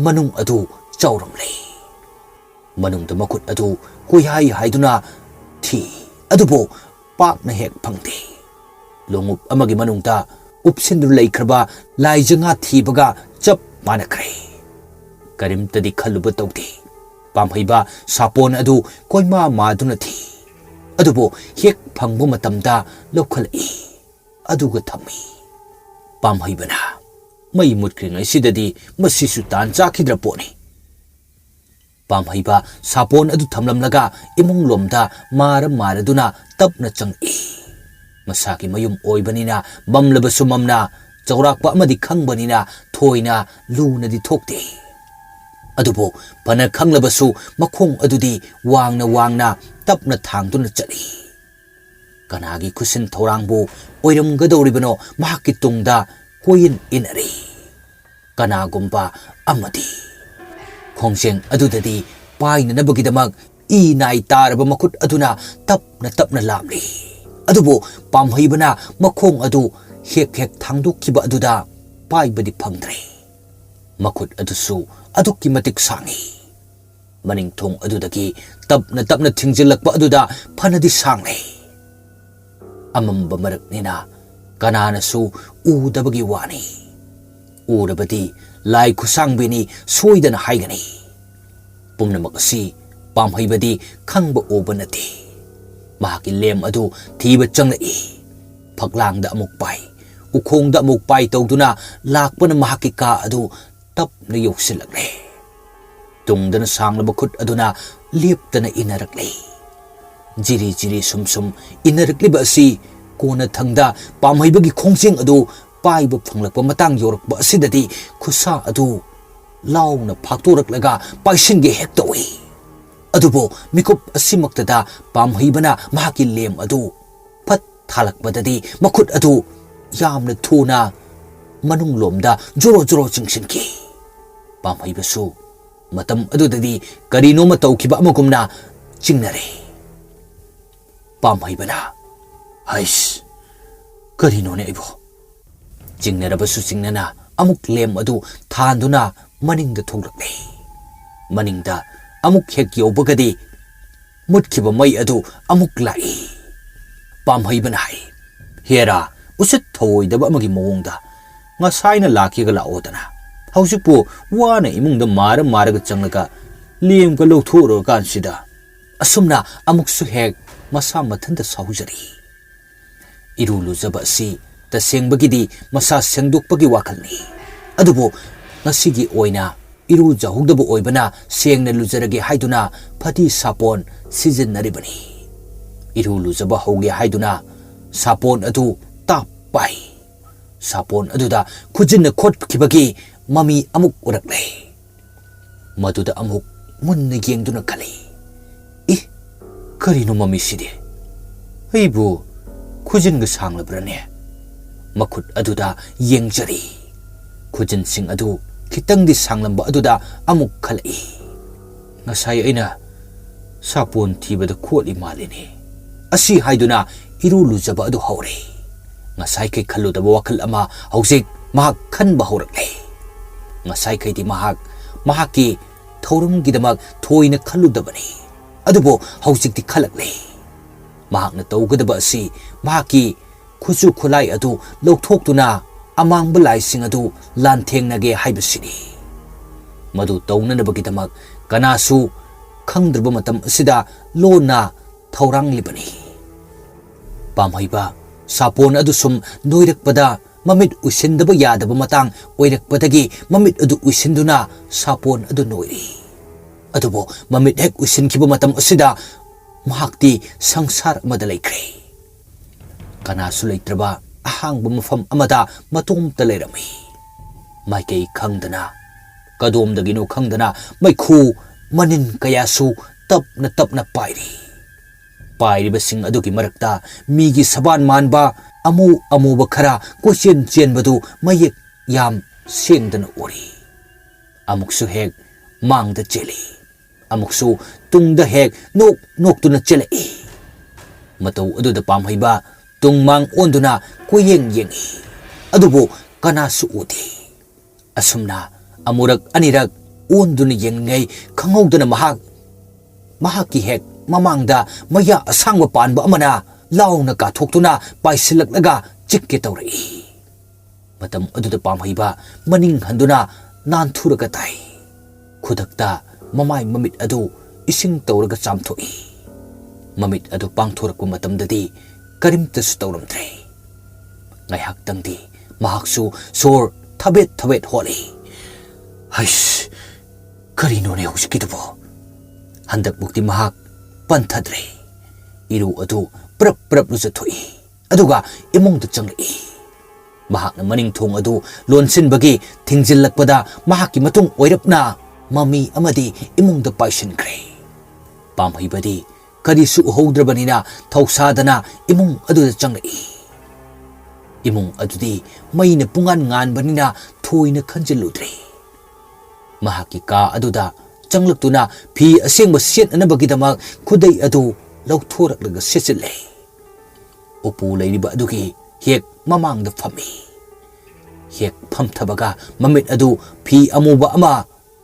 ꯃꯅꯨꯡ ꯑꯗꯨ ꯆꯥꯎꯔꯝꯂꯦ꯫ ꯃꯅꯨꯡꯗ ꯃꯈꯨꯠ ꯑꯗꯨ ꯀꯣꯏꯍꯥꯏ ꯍꯥꯏꯗꯨꯅ ꯊꯤ, ꯑꯗꯨꯕꯨ ꯄꯥꯛꯅ ꯍꯦꯛ ꯐꯪꯗꯦ꯫ ꯂꯣꯡꯎꯞ ꯑꯃꯒꯤ ꯃꯅꯨꯡꯗ ꯎꯞꯁꯤꯟꯗꯨꯅ ꯂꯩꯈ꯭ꯔꯕ ꯂꯥꯏꯖꯉꯥ ꯊꯤꯕꯒ ꯆꯞ ꯃꯥꯟꯅꯈ꯭ꯔꯦ꯫ ꯀꯔꯤꯝꯇꯗꯤ ꯈꯜꯂꯨꯕ ꯇꯧꯗꯦ꯫ ꯄꯥꯝꯍꯩꯕ ꯁꯥꯄꯣꯟ ꯑꯗꯨ ꯀꯣꯏꯃꯥ ꯃꯥꯗꯨꯅ ꯊꯤ꯫ ꯑꯗꯨꯕꯨ ꯍꯦꯛ ꯐꯪꯕ ꯃꯇꯝꯗ ꯂꯧꯈꯠꯂꯛꯏ꯫ ꯑꯗꯨꯒ ꯊꯝꯃꯤ꯫ ꯄꯥꯝꯍꯩꯕꯅ, "ꯃꯩ ꯃꯨꯠꯈ꯭ꯔꯤꯉꯩꯁꯤꯗꯗꯤ ꯃꯁꯤꯁꯨ ꯇꯥꯟ ꯆꯥꯈꯤꯗ꯭ꯔ ꯄꯣꯠꯅꯤ"꯫ ꯄꯥꯝꯍꯩꯕ ꯁꯥꯄꯣꯟ ꯑꯗꯨ ꯊꯝꯂꯝꯂꯒ ꯏꯃꯨꯡꯂꯣꯝꯗ ꯃꯥꯔ ꯃꯥꯔꯗꯨꯅ ꯇꯞꯅ ꯆꯪꯂꯛꯏ꯫ ꯃꯁꯥꯒꯤ ꯃꯌꯨꯝ ꯑꯣꯏꯕꯅꯤꯅ ꯃꯝꯂꯕꯁꯨ ꯃꯝꯅ, ꯆꯥꯎꯔꯥꯛꯄ ꯑꯃꯗꯤ ꯈꯪꯕꯅꯤꯅ ꯊꯣꯏꯅ ꯂꯨꯅꯗꯤ ꯊꯣꯛꯇꯦ꯫ ꯑꯗꯨꯕꯨ ꯐꯅ ꯈꯪꯂꯕꯁꯨ ꯃꯈꯣꯡ ꯑꯗꯨꯗꯤ ꯋꯥꯡꯅ ꯋꯥꯡꯅ ꯇꯞꯅ ꯊꯥꯡꯗꯨꯅ ꯆꯠꯂꯤ꯫ ꯀꯅꯥꯒꯤ ꯈꯨꯠꯁꯤꯟ ꯊꯧꯔꯥꯡꯕꯨ ꯑꯣꯏꯔꯝꯒꯗꯧꯔꯤꯕꯅꯣ ꯃꯍꯥꯛꯀꯤ ꯇꯨꯡꯗ ꯀꯣꯏꯏꯟ ꯏꯟꯅꯔꯤ꯫ ꯀꯅꯥꯒꯨꯝꯕ ꯑꯃꯗꯤ꯫ ꯈꯣꯡꯖꯦꯡ ꯑꯗꯨꯗꯗꯤ ꯄꯥꯏꯅꯅꯕꯒꯤꯗꯃꯛ ꯏ ꯅꯥꯏ ꯇꯥꯔꯕ ꯃꯈꯨꯠ ꯑꯗꯨꯅ ꯇꯞꯅ ꯇꯞꯅ ꯂꯥꯝꯂꯤ꯫ ꯑꯗꯨꯕꯨ ꯄꯥꯝꯍꯩꯕꯅ ꯃꯈꯣꯡ ꯑꯗꯨ ꯍꯦꯛ ꯍꯦꯛ ꯊꯥꯡꯗꯣꯛꯈꯤꯕ ꯑꯗꯨꯗ ꯄꯥꯏꯕꯗꯤ ꯐꯪꯗ꯭ꯔꯦ꯫ ꯃꯈꯨꯠ ꯑꯗꯨꯁꯨ ꯑꯗꯨꯛꯀꯤ ꯃꯇꯤꯛ ꯁꯥꯡꯏ꯫ ꯃꯅꯤꯡ ꯊꯣꯡ ꯑꯗꯨꯗꯒꯤ ꯇꯞꯅ ꯇꯞꯅ ꯊꯤꯡꯖꯤꯜꯂꯛꯄ ꯑꯗꯨꯗ ꯐꯅꯗꯤ ꯁꯥꯡꯂꯦ꯫ ꯑꯃꯝꯕ ꯃꯔꯛꯅꯤꯅ ꯀꯅꯥꯅꯁꯨ ꯎꯗꯕꯒꯤ ꯋꯥꯅꯤ꯫ ꯎꯔꯕꯗꯤ ꯂꯥꯏ ꯈꯨꯠꯁꯥꯡꯕꯤꯅꯤ ꯁꯣꯏꯗꯅ ꯍꯥꯏꯒꯅꯤ꯫ ꯄꯨꯝꯅꯃꯛ ꯑꯁꯤ ꯄꯥꯝꯍꯩꯕꯗꯤ ꯈꯪꯕ ꯎꯕ ꯅꯠꯇꯦ꯫ ꯃꯍꯥꯛꯀꯤ ꯂꯦꯝ ꯑꯗꯨ ꯊꯤꯕ ꯆꯪꯂꯛꯏ꯫ ꯐꯛꯂꯥꯡꯗ ꯑꯃꯨꯛ ꯄꯥꯏ, ꯎꯈꯣꯡꯗ ꯑꯃꯨꯛ ꯄꯥꯏ ꯇꯧꯗꯨꯅ ꯂꯥꯛꯄꯅ ꯃꯍꯥꯛꯀꯤ ꯀꯥ ꯑꯗꯨ ꯇꯞꯅ ꯌꯧꯁꯤꯜꯂꯛꯂꯦ꯫ ꯇꯨꯡꯗꯅ ꯁꯥꯡꯂꯕ ꯈꯨꯠ ꯑꯗꯨꯅ ꯂꯦꯞꯇꯅ ꯏꯟꯅꯔꯛꯂꯦ꯫ ꯖꯤꯔꯤ ꯖꯤꯔꯤ ꯁꯨꯝ ꯁꯨꯝ ꯏꯟꯅꯔꯛꯂꯤꯕ ꯑꯁꯤ ꯀꯣꯟꯅꯊꯪꯗ ꯄꯥꯝꯍꯩꯕꯒꯤ ꯈꯣꯡꯖꯦꯡ ꯑꯗꯨ ꯄꯥꯏꯕ ꯐꯪꯂꯛꯄ ꯃꯇꯥꯡ ꯌꯧꯔꯛꯄ ꯑꯁꯤꯗꯗꯤ ꯈꯨꯠꯁꯥ ꯑꯗꯨ ꯂꯥꯎꯅ ꯐꯥꯛꯇꯣꯔꯛꯂꯒ ꯄꯥꯏꯁꯤꯟꯒꯦ ꯍꯦꯛ ꯇꯧꯏ꯫ ꯑꯗꯨꯕꯨ ꯃꯤꯀꯨꯞ ꯑꯁꯤꯃꯛꯇꯗ ꯄꯥꯝꯍꯩꯕꯅ ꯃꯍꯥꯛꯀꯤ ꯂꯦꯝ ꯑꯗꯨ ꯐꯠ ꯊꯥꯂꯛꯄꯗꯗꯤ ꯃꯈꯨꯠ ꯑꯗꯨ ꯌꯥꯝꯅ ꯊꯨꯅ ꯃꯅꯨꯡꯂꯣꯝꯗ ꯖꯣꯔꯣ ꯖꯣꯔꯣ ꯆꯤꯡꯁꯤꯟꯈꯤ꯫ ꯄꯥꯝꯍꯩꯕꯁꯨ ꯃꯇꯝ ꯑꯗꯨꯗꯗꯤ ꯀꯔꯤꯅꯣꯃ ꯇꯧꯈꯤꯕ ꯑꯃꯒꯨꯝꯅ ꯆꯤꯡꯅꯔꯦ꯫ ꯄꯥꯝꯍꯩꯕꯅ, "ꯍꯩꯁ, ꯀꯔꯤꯅꯣꯅꯦ ꯑꯩꯕꯣ?" ꯆꯤꯡꯅꯔꯕꯁꯨ ꯆꯤꯡꯅꯅ ꯑꯃꯨꯛ ꯂꯦꯝ ꯑꯗꯨ ꯊꯥꯟꯗꯨꯅ ꯃꯅꯤꯡꯗ ꯊꯣꯛꯂꯛꯂꯦ꯫ ꯃꯅꯤꯡꯗ ꯑꯃꯨꯛ ꯍꯦꯛ ꯌꯧꯕꯒꯗꯤ ꯃꯨꯠꯈꯤꯕ ꯃꯩ ꯑꯗꯨ ꯑꯃꯨꯛ ꯂꯥꯛꯏ꯫ ꯄꯥꯝꯍꯩꯕꯅ ꯍꯥꯏ, "ꯍꯦꯔꯥ, ꯎꯁꯤꯠ ꯊꯑꯣꯏꯗꯕ ꯑꯃꯒꯤ ꯃꯑꯣꯡꯗ, "ꯉꯁꯥꯏꯅ ꯂꯥꯛꯀꯦꯒ ꯂꯥꯛꯑꯣꯗꯅ, ꯍꯧꯖꯤꯛꯄꯨ ꯋꯥꯅ ꯏꯃꯨꯡꯗ ꯃꯥꯔ ꯃꯥꯔꯒ ꯆꯪꯂꯒ ꯂꯦꯝꯒ ꯂꯧꯊꯣꯛꯎꯔꯀꯥꯟꯁꯤꯗ ꯑꯁꯨꯝꯅ ꯑꯃꯨꯛꯁꯨ ꯍꯦꯛ ꯃꯁꯥ ꯃꯊꯟꯇ ꯁꯥꯎꯖꯔꯤ"꯫ ꯏꯔꯨ ꯂꯨꯖꯕ ꯑꯁꯤ ꯇꯁꯦꯡꯕꯒꯤꯗꯤ ꯃꯁꯥ ꯁꯦꯡꯗꯣꯛꯄꯒꯤ ꯋꯥꯈꯜꯅꯤ꯫ ꯑꯗꯨꯕꯨ ꯉꯁꯤꯒꯤ ꯑꯣꯏꯅ ꯏꯔꯨꯖꯍꯧꯗꯕ ꯑꯣꯏꯕꯅ ꯁꯦꯡꯅ ꯂꯨꯖꯔꯒꯦ ꯍꯥꯏꯗꯨꯅ ꯐꯗꯤ ꯁꯥꯄꯣꯟ ꯁꯤꯖꯤꯟꯅꯔꯤꯕꯅꯤ꯫ ꯏꯔꯨ ꯂꯨꯖꯕ ꯍꯧꯒꯦ ꯍꯥꯏꯗꯨꯅ ꯁꯥꯄꯣꯟ ꯑꯗꯨ ꯇꯥꯞ ꯄꯥꯏ꯫ ꯁꯥꯄꯣꯟ ꯑꯗꯨꯗ ꯈꯨꯖꯤꯟꯅ ꯈꯣꯠꯈꯤꯕꯒꯤ ꯃꯃꯤ ꯑꯃꯨꯛ ꯎꯔꯛꯂꯦ꯫ ꯃꯗꯨꯗ ꯑꯃꯨꯛ ꯃꯨꯟꯅ ꯌꯦꯡꯗꯨꯅ ꯈꯜꯂꯤ, "ꯏ, ꯀꯔꯤꯅꯣ ꯃꯃꯤꯁꯤꯗꯤ? ꯑꯩꯕꯨ ꯈꯨꯖꯤꯟꯒ ꯁꯥꯡꯂꯕ꯭ꯔꯅꯦ?" ꯃꯈꯨꯠ ꯑꯗꯨꯗ ꯌꯦꯡꯖꯔꯤ꯫ ꯈꯨꯖꯤꯟꯁꯤꯡ ꯑꯗꯨ ꯈꯤꯇꯪꯗꯤ ꯁꯥꯡꯂꯝꯕ ꯑꯗꯨꯗ ꯑꯃꯨꯛ ꯈꯜꯂꯛꯏ꯫ "ꯉꯁꯥꯏ ꯑꯩꯅ ꯁꯥꯄꯣꯟ ꯊꯤꯕꯗ ꯈꯣꯠꯂꯤ ꯃꯥꯜꯂꯤꯅꯦ" ꯑꯁꯤ ꯍꯥꯏꯗꯨꯅ ꯏꯔꯨ ꯂꯨꯖꯕ ꯑꯗꯨ ꯍꯧꯔꯦ꯫ ꯉꯁꯥꯏꯈꯩ ꯈꯜꯂꯨꯗꯕ ꯋꯥꯈꯜ ꯑꯃ ꯍꯧꯖꯤꯛ ꯃꯍꯥꯛ ꯈꯟꯕ ꯍꯧꯔꯛꯂꯦ꯫ ꯉꯁꯥꯏꯈꯩꯗꯤ ꯃꯍꯥꯛ ꯃꯍꯥꯛꯀꯤ ꯊꯧꯔꯝꯒꯤꯗꯃꯛ ꯊꯣꯏꯅ ꯈꯜꯂꯨꯗꯕꯅꯤ꯫ ꯑꯗꯨꯕꯨ ꯍꯧꯖꯤꯛꯇꯤ ꯈꯜꯂꯛꯂꯦ꯫ ꯃꯍꯥꯛꯅ ꯇꯧꯒꯗꯕ ꯑꯁꯤ ꯃꯍꯥꯛꯀꯤ ꯈꯨꯠꯁꯨ ꯈꯨꯠꯂꯥꯏ ꯑꯗꯨ ꯂꯧꯊꯣꯛꯇꯨꯅ ꯑꯃꯥꯡꯕ ꯂꯥꯏꯁꯤꯡ ꯑꯗꯨ ꯂꯥꯟꯊꯦꯡꯅꯒꯦ ꯍꯥꯏꯕꯁꯤꯅꯤ꯫ ꯃꯗꯨ ꯇꯧꯅꯅꯕꯒꯤꯗꯃꯛ ꯀꯅꯥꯁꯨ ꯈꯪꯗ꯭ꯔꯕ ꯃꯇꯝ ꯑꯁꯤꯗ ꯂꯣꯟꯅ ꯊꯧꯔꯥꯡꯂꯤꯕꯅꯤ꯫ ꯄꯥꯝꯍꯩꯕ ꯁꯥꯄꯣꯟ ꯑꯗꯨ ꯁꯨꯝ ꯅꯣꯏꯔꯛꯄꯗ ꯃꯃꯤꯠ ꯎꯏꯁꯤꯟꯗꯕ ꯌꯥꯗꯕ ꯃꯇꯥꯡ ꯑꯣꯏꯔꯛꯄꯗꯒꯤ ꯃꯃꯤꯠ ꯑꯗꯨ ꯎꯏꯁꯤꯟꯗꯨꯅ ꯁꯥꯄꯣꯟ ꯑꯗꯨ ꯅꯣꯏꯔꯤ꯫ ꯑꯗꯨꯕꯨ ꯃꯃꯤꯠ ꯍꯦꯛ ꯎꯏꯁꯤꯟꯈꯤꯕ ꯃꯇꯝ ꯑꯁꯤꯗ ꯃꯍꯥꯛꯇꯤ ꯁꯪꯁꯥꯔ ꯑꯃꯗ ꯂꯩꯈ꯭ꯔꯦ꯫ ꯀꯅꯥꯁꯨ ꯂꯩꯇ꯭ꯔꯕ ꯑꯍꯥꯡꯕ ꯃꯐꯝ ꯑꯃꯗ ꯃꯇꯣꯝꯇ ꯂꯩꯔꯝꯃꯤ꯫ ꯃꯥꯏꯀꯩ ꯈꯪꯗꯅ, ꯀꯗꯣꯝꯗꯒꯤꯅꯣ ꯈꯪꯗꯅ ꯃꯩꯈꯨ ꯃꯅꯤꯟ ꯀꯌꯥꯁꯨ ꯇꯞꯅ ꯇꯞꯅ ꯄꯥꯏꯔꯤ꯫ ꯄꯥꯏꯔꯤꯕꯁꯤꯡ ꯑꯗꯨꯒꯤ ꯃꯔꯛꯇ ꯃꯤꯒꯤ ꯁꯕꯥꯟ ꯃꯥꯟꯕ ꯑꯃꯨ ꯑꯃꯨꯕ ꯈꯔ ꯀꯣꯏꯆꯦꯟ ꯆꯦꯟꯕꯗꯨ ꯃꯌꯦꯛ ꯌꯥꯝ ꯁꯦꯡꯗꯅ ꯎꯔꯤ꯫ ꯑꯃꯨꯛꯁꯨ ꯍꯦꯛ ꯃꯥꯡꯗ ꯆꯦꯜꯂꯤ, ꯑꯃꯨꯛꯁꯨ ꯇꯨꯡꯗ ꯍꯦꯛ ꯅꯣꯛ ꯅꯣꯛꯇꯨꯅ ꯆꯦꯜꯂꯛꯏ꯫ ꯃꯇꯧ ꯑꯗꯨꯗ ꯄꯥꯝꯍꯩꯕ ꯇꯨꯡ ꯃꯥꯡ ꯑꯣꯟꯗꯨꯅ ꯀꯣꯏꯌꯦꯡ ꯌꯦꯡꯏ, ꯑꯗꯨꯕꯨ ꯀꯅꯥꯁꯨ ꯎꯗꯦ꯫ ꯑꯁꯨꯝꯅ ꯑꯃꯨꯔꯛ ꯑꯅꯤꯔꯛ ꯑꯣꯟꯗꯨꯅ ꯌꯦꯡꯂꯤꯉꯩ ꯈꯪꯍꯧꯗꯅ ꯃꯍꯥꯛ, ꯃꯍꯥꯛꯀꯤ ꯍꯦꯛ ꯃꯃꯥꯡꯗ ꯃꯌꯥ ꯑꯁꯥꯡꯕ ꯄꯥꯟꯕ ꯑꯃꯅ ꯂꯥꯎꯅ ꯀꯥꯊꯣꯛꯇꯨꯅ ꯄꯥꯏꯁꯤꯜꯂꯛꯂꯒ ꯆꯤꯛꯀꯦ ꯇꯧꯔꯛꯏ꯫ ꯃꯇꯝ ꯑꯗꯨꯗ ꯄꯥꯝꯍꯩꯕ ꯃꯅꯤꯡ ꯍꯟꯗꯨꯅ ꯅꯥꯟꯊꯨꯔꯒ ꯇꯥꯏ꯫ ꯈꯨꯗꯛꯇ ꯃꯃꯥꯏ ꯃꯃꯤꯠ ꯑꯗꯨ ꯏꯁꯤꯡ ꯇꯧꯔꯒ ꯆꯥꯝꯊꯣꯛꯏ꯫ ꯃꯃꯤꯠ ꯑꯗꯨ ꯄꯥꯡꯊꯣꯔꯛꯄ ꯃꯇꯝꯗꯗꯤ ꯀꯔꯤꯝꯇꯁꯨ ꯇꯧꯔꯝꯗ꯭ꯔꯦ꯫ ꯉꯥꯏꯍꯥꯛꯇꯪꯗꯤ ꯃꯍꯥꯛꯁꯨ ꯁꯣꯔ ꯊꯕꯦꯠ ꯊꯕꯦꯠ ꯍꯣꯜꯂꯤ꯫ "ꯍꯩꯁ, ꯀꯔꯤꯅꯣꯅꯦ ꯍꯧꯖꯤꯛꯀꯤꯗꯨꯕꯣ?" ꯍꯟꯗꯛꯃꯨꯛꯇꯤ ꯃꯍꯥꯛ ꯄꯟꯊꯗ꯭ꯔꯦ꯫ ꯏꯔꯨ ꯑꯗꯨ ꯄ꯭ꯔꯞ ꯄ꯭ꯔꯞ ꯂꯨꯖꯊꯣꯛꯏ꯫ ꯑꯗꯨꯒ ꯏꯃꯨꯡꯗ ꯆꯪꯂꯛꯏ꯫ ꯃꯍꯥꯛꯅ ꯃꯅꯤꯡ ꯊꯣꯡ ꯑꯗꯨ ꯂꯣꯟꯁꯤꯟꯕꯒꯤ ꯊꯤꯡꯖꯤꯜꯂꯛꯄꯗ ꯃꯍꯥꯛꯀꯤ ꯃꯇꯨꯡ ꯑꯣꯏꯔꯞꯅ ꯃꯃꯤ ꯑꯃꯗꯤ ꯏꯃꯨꯡꯗ ꯄꯥꯏꯁꯤꯟꯈ꯭ꯔꯦ꯫ ꯄꯥꯝꯍꯩꯕꯗꯤ ꯀꯔꯤꯁꯨ ꯎꯍꯧꯗ꯭ꯔꯕꯅꯤꯅ ꯊꯧꯁꯥꯗꯅ ꯏꯃꯨꯡ ꯑꯗꯨꯗ ꯆꯪꯂꯛꯏ꯫ ꯏꯃꯨꯡ ꯑꯗꯨꯗꯤ ꯃꯩꯅ ꯄꯨꯡꯉꯥꯟ ꯉꯥꯟꯕꯅꯤꯅ ꯊꯣꯏꯅ ꯈꯟꯖꯤꯜꯂꯨꯗ꯭ꯔꯦ꯫ ꯃꯍꯥꯛꯀꯤ ꯀꯥ ꯑꯗꯨꯗ ꯆꯪꯂꯛꯇꯨꯅ ꯐꯤ ꯑꯁꯦꯡꯕ ꯁꯦꯠꯅꯅꯕꯒꯤꯗꯃꯛ ꯈꯨꯗꯩ ꯑꯗꯨ ꯂꯧꯊꯣꯔꯛꯂꯒ ꯁꯦꯠꯆꯤꯜꯂꯦ꯫ ꯎꯄꯨ ꯂꯩꯔꯤꯕ ꯑꯗꯨꯒꯤ ꯍꯦꯛ ꯃꯃꯥꯡꯗ ꯐꯝꯃꯤ꯫ ꯍꯦꯛ ꯐꯝꯊꯕꯒ ꯃꯃꯤꯠ ꯑꯗꯨ ꯐꯤ ꯑꯃꯨꯕ ꯑꯃ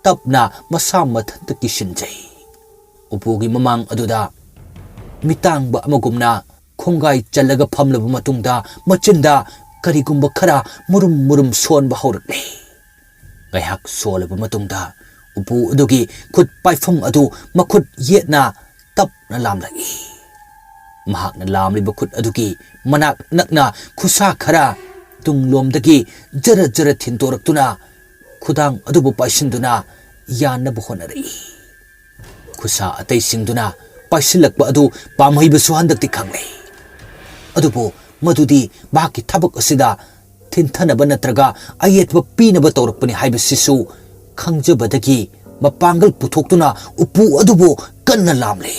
ꯇꯞꯅ ꯃꯁꯥ ꯃꯊꯟꯇ ꯀꯤꯁꯤꯟꯖꯩ꯫ ꯎꯄꯨꯒꯤ ꯃꯃꯥꯡ ꯑꯗꯨꯗ ꯃꯤꯇꯥꯡꯕ ꯑꯃꯒꯨꯝꯅ ꯈꯣꯡꯒꯥꯏ ꯆꯜꯂꯒ ꯐꯝꯂꯕ ꯃꯇꯨꯡꯗ ꯃꯆꯤꯟꯗ ꯀꯔꯤꯒꯨꯝꯕ ꯈꯔ ꯃꯨꯔꯨꯝ ꯃꯨꯔꯨꯝ ꯁꯣꯟꯕ ꯍꯧꯔꯛꯂꯦ꯫ ꯉꯥꯏꯍꯥꯛ ꯁꯣꯜꯂꯕ ꯃꯇꯨꯡꯗ ꯎꯄꯨ ꯑꯗꯨꯒꯤ ꯈꯨꯠ ꯄꯥꯏꯐꯝ ꯑꯗꯨ ꯃꯈꯨꯠ ꯌꯦꯠꯅ ꯇꯞꯅ ꯂꯥꯝꯂꯛꯏ꯫ ꯃꯍꯥꯛꯅ ꯂꯥꯝꯂꯤꯕ ꯈꯨꯠ ꯑꯗꯨꯒꯤ ꯃꯅꯥꯛ ꯅꯛꯅ ꯈꯨꯠꯁꯥ ꯈꯔ ꯇꯨꯡꯂꯣꯝꯗꯒꯤ ꯖꯔ ꯖꯔ ꯊꯤꯟꯗꯣꯔꯛꯇꯨꯅ ꯈꯨꯗꯥꯡ ꯑꯗꯨꯕꯨ ꯄꯥꯏꯁꯤꯟꯗꯨꯅ ꯌꯥꯟꯅꯕ ꯍꯣꯠꯅꯔꯛꯏ꯫ ꯈꯨꯠꯁꯥ ꯑꯇꯩꯁꯤꯡꯗꯨꯅ ꯄꯥꯏꯁꯤꯜꯂꯛꯄ ꯑꯗꯨ ꯄꯥꯝꯍꯩꯕꯁꯨ ꯍꯟꯗꯛꯇꯤ ꯈꯪꯂꯦ꯫ ꯑꯗꯨꯕꯨ ꯃꯗꯨꯗꯤ ꯃꯍꯥꯛꯀꯤ ꯊꯕꯛ ꯑꯁꯤꯗ ꯊꯤꯟꯊꯅꯕ ꯅꯠꯇ꯭ꯔꯒ ꯑꯌꯦꯠꯄ ꯄꯤꯅꯕ ꯇꯧꯔꯛꯄꯅꯤ ꯍꯥꯏꯕꯁꯤꯁꯨ ꯈꯪꯖꯕꯗꯒꯤ ꯃꯄꯥꯡꯒꯜ ꯄꯨꯊꯣꯛꯇꯨꯅ ꯎꯄꯨ ꯑꯗꯨꯕꯨ ꯀꯟꯅ ꯂꯥꯝꯂꯦ꯫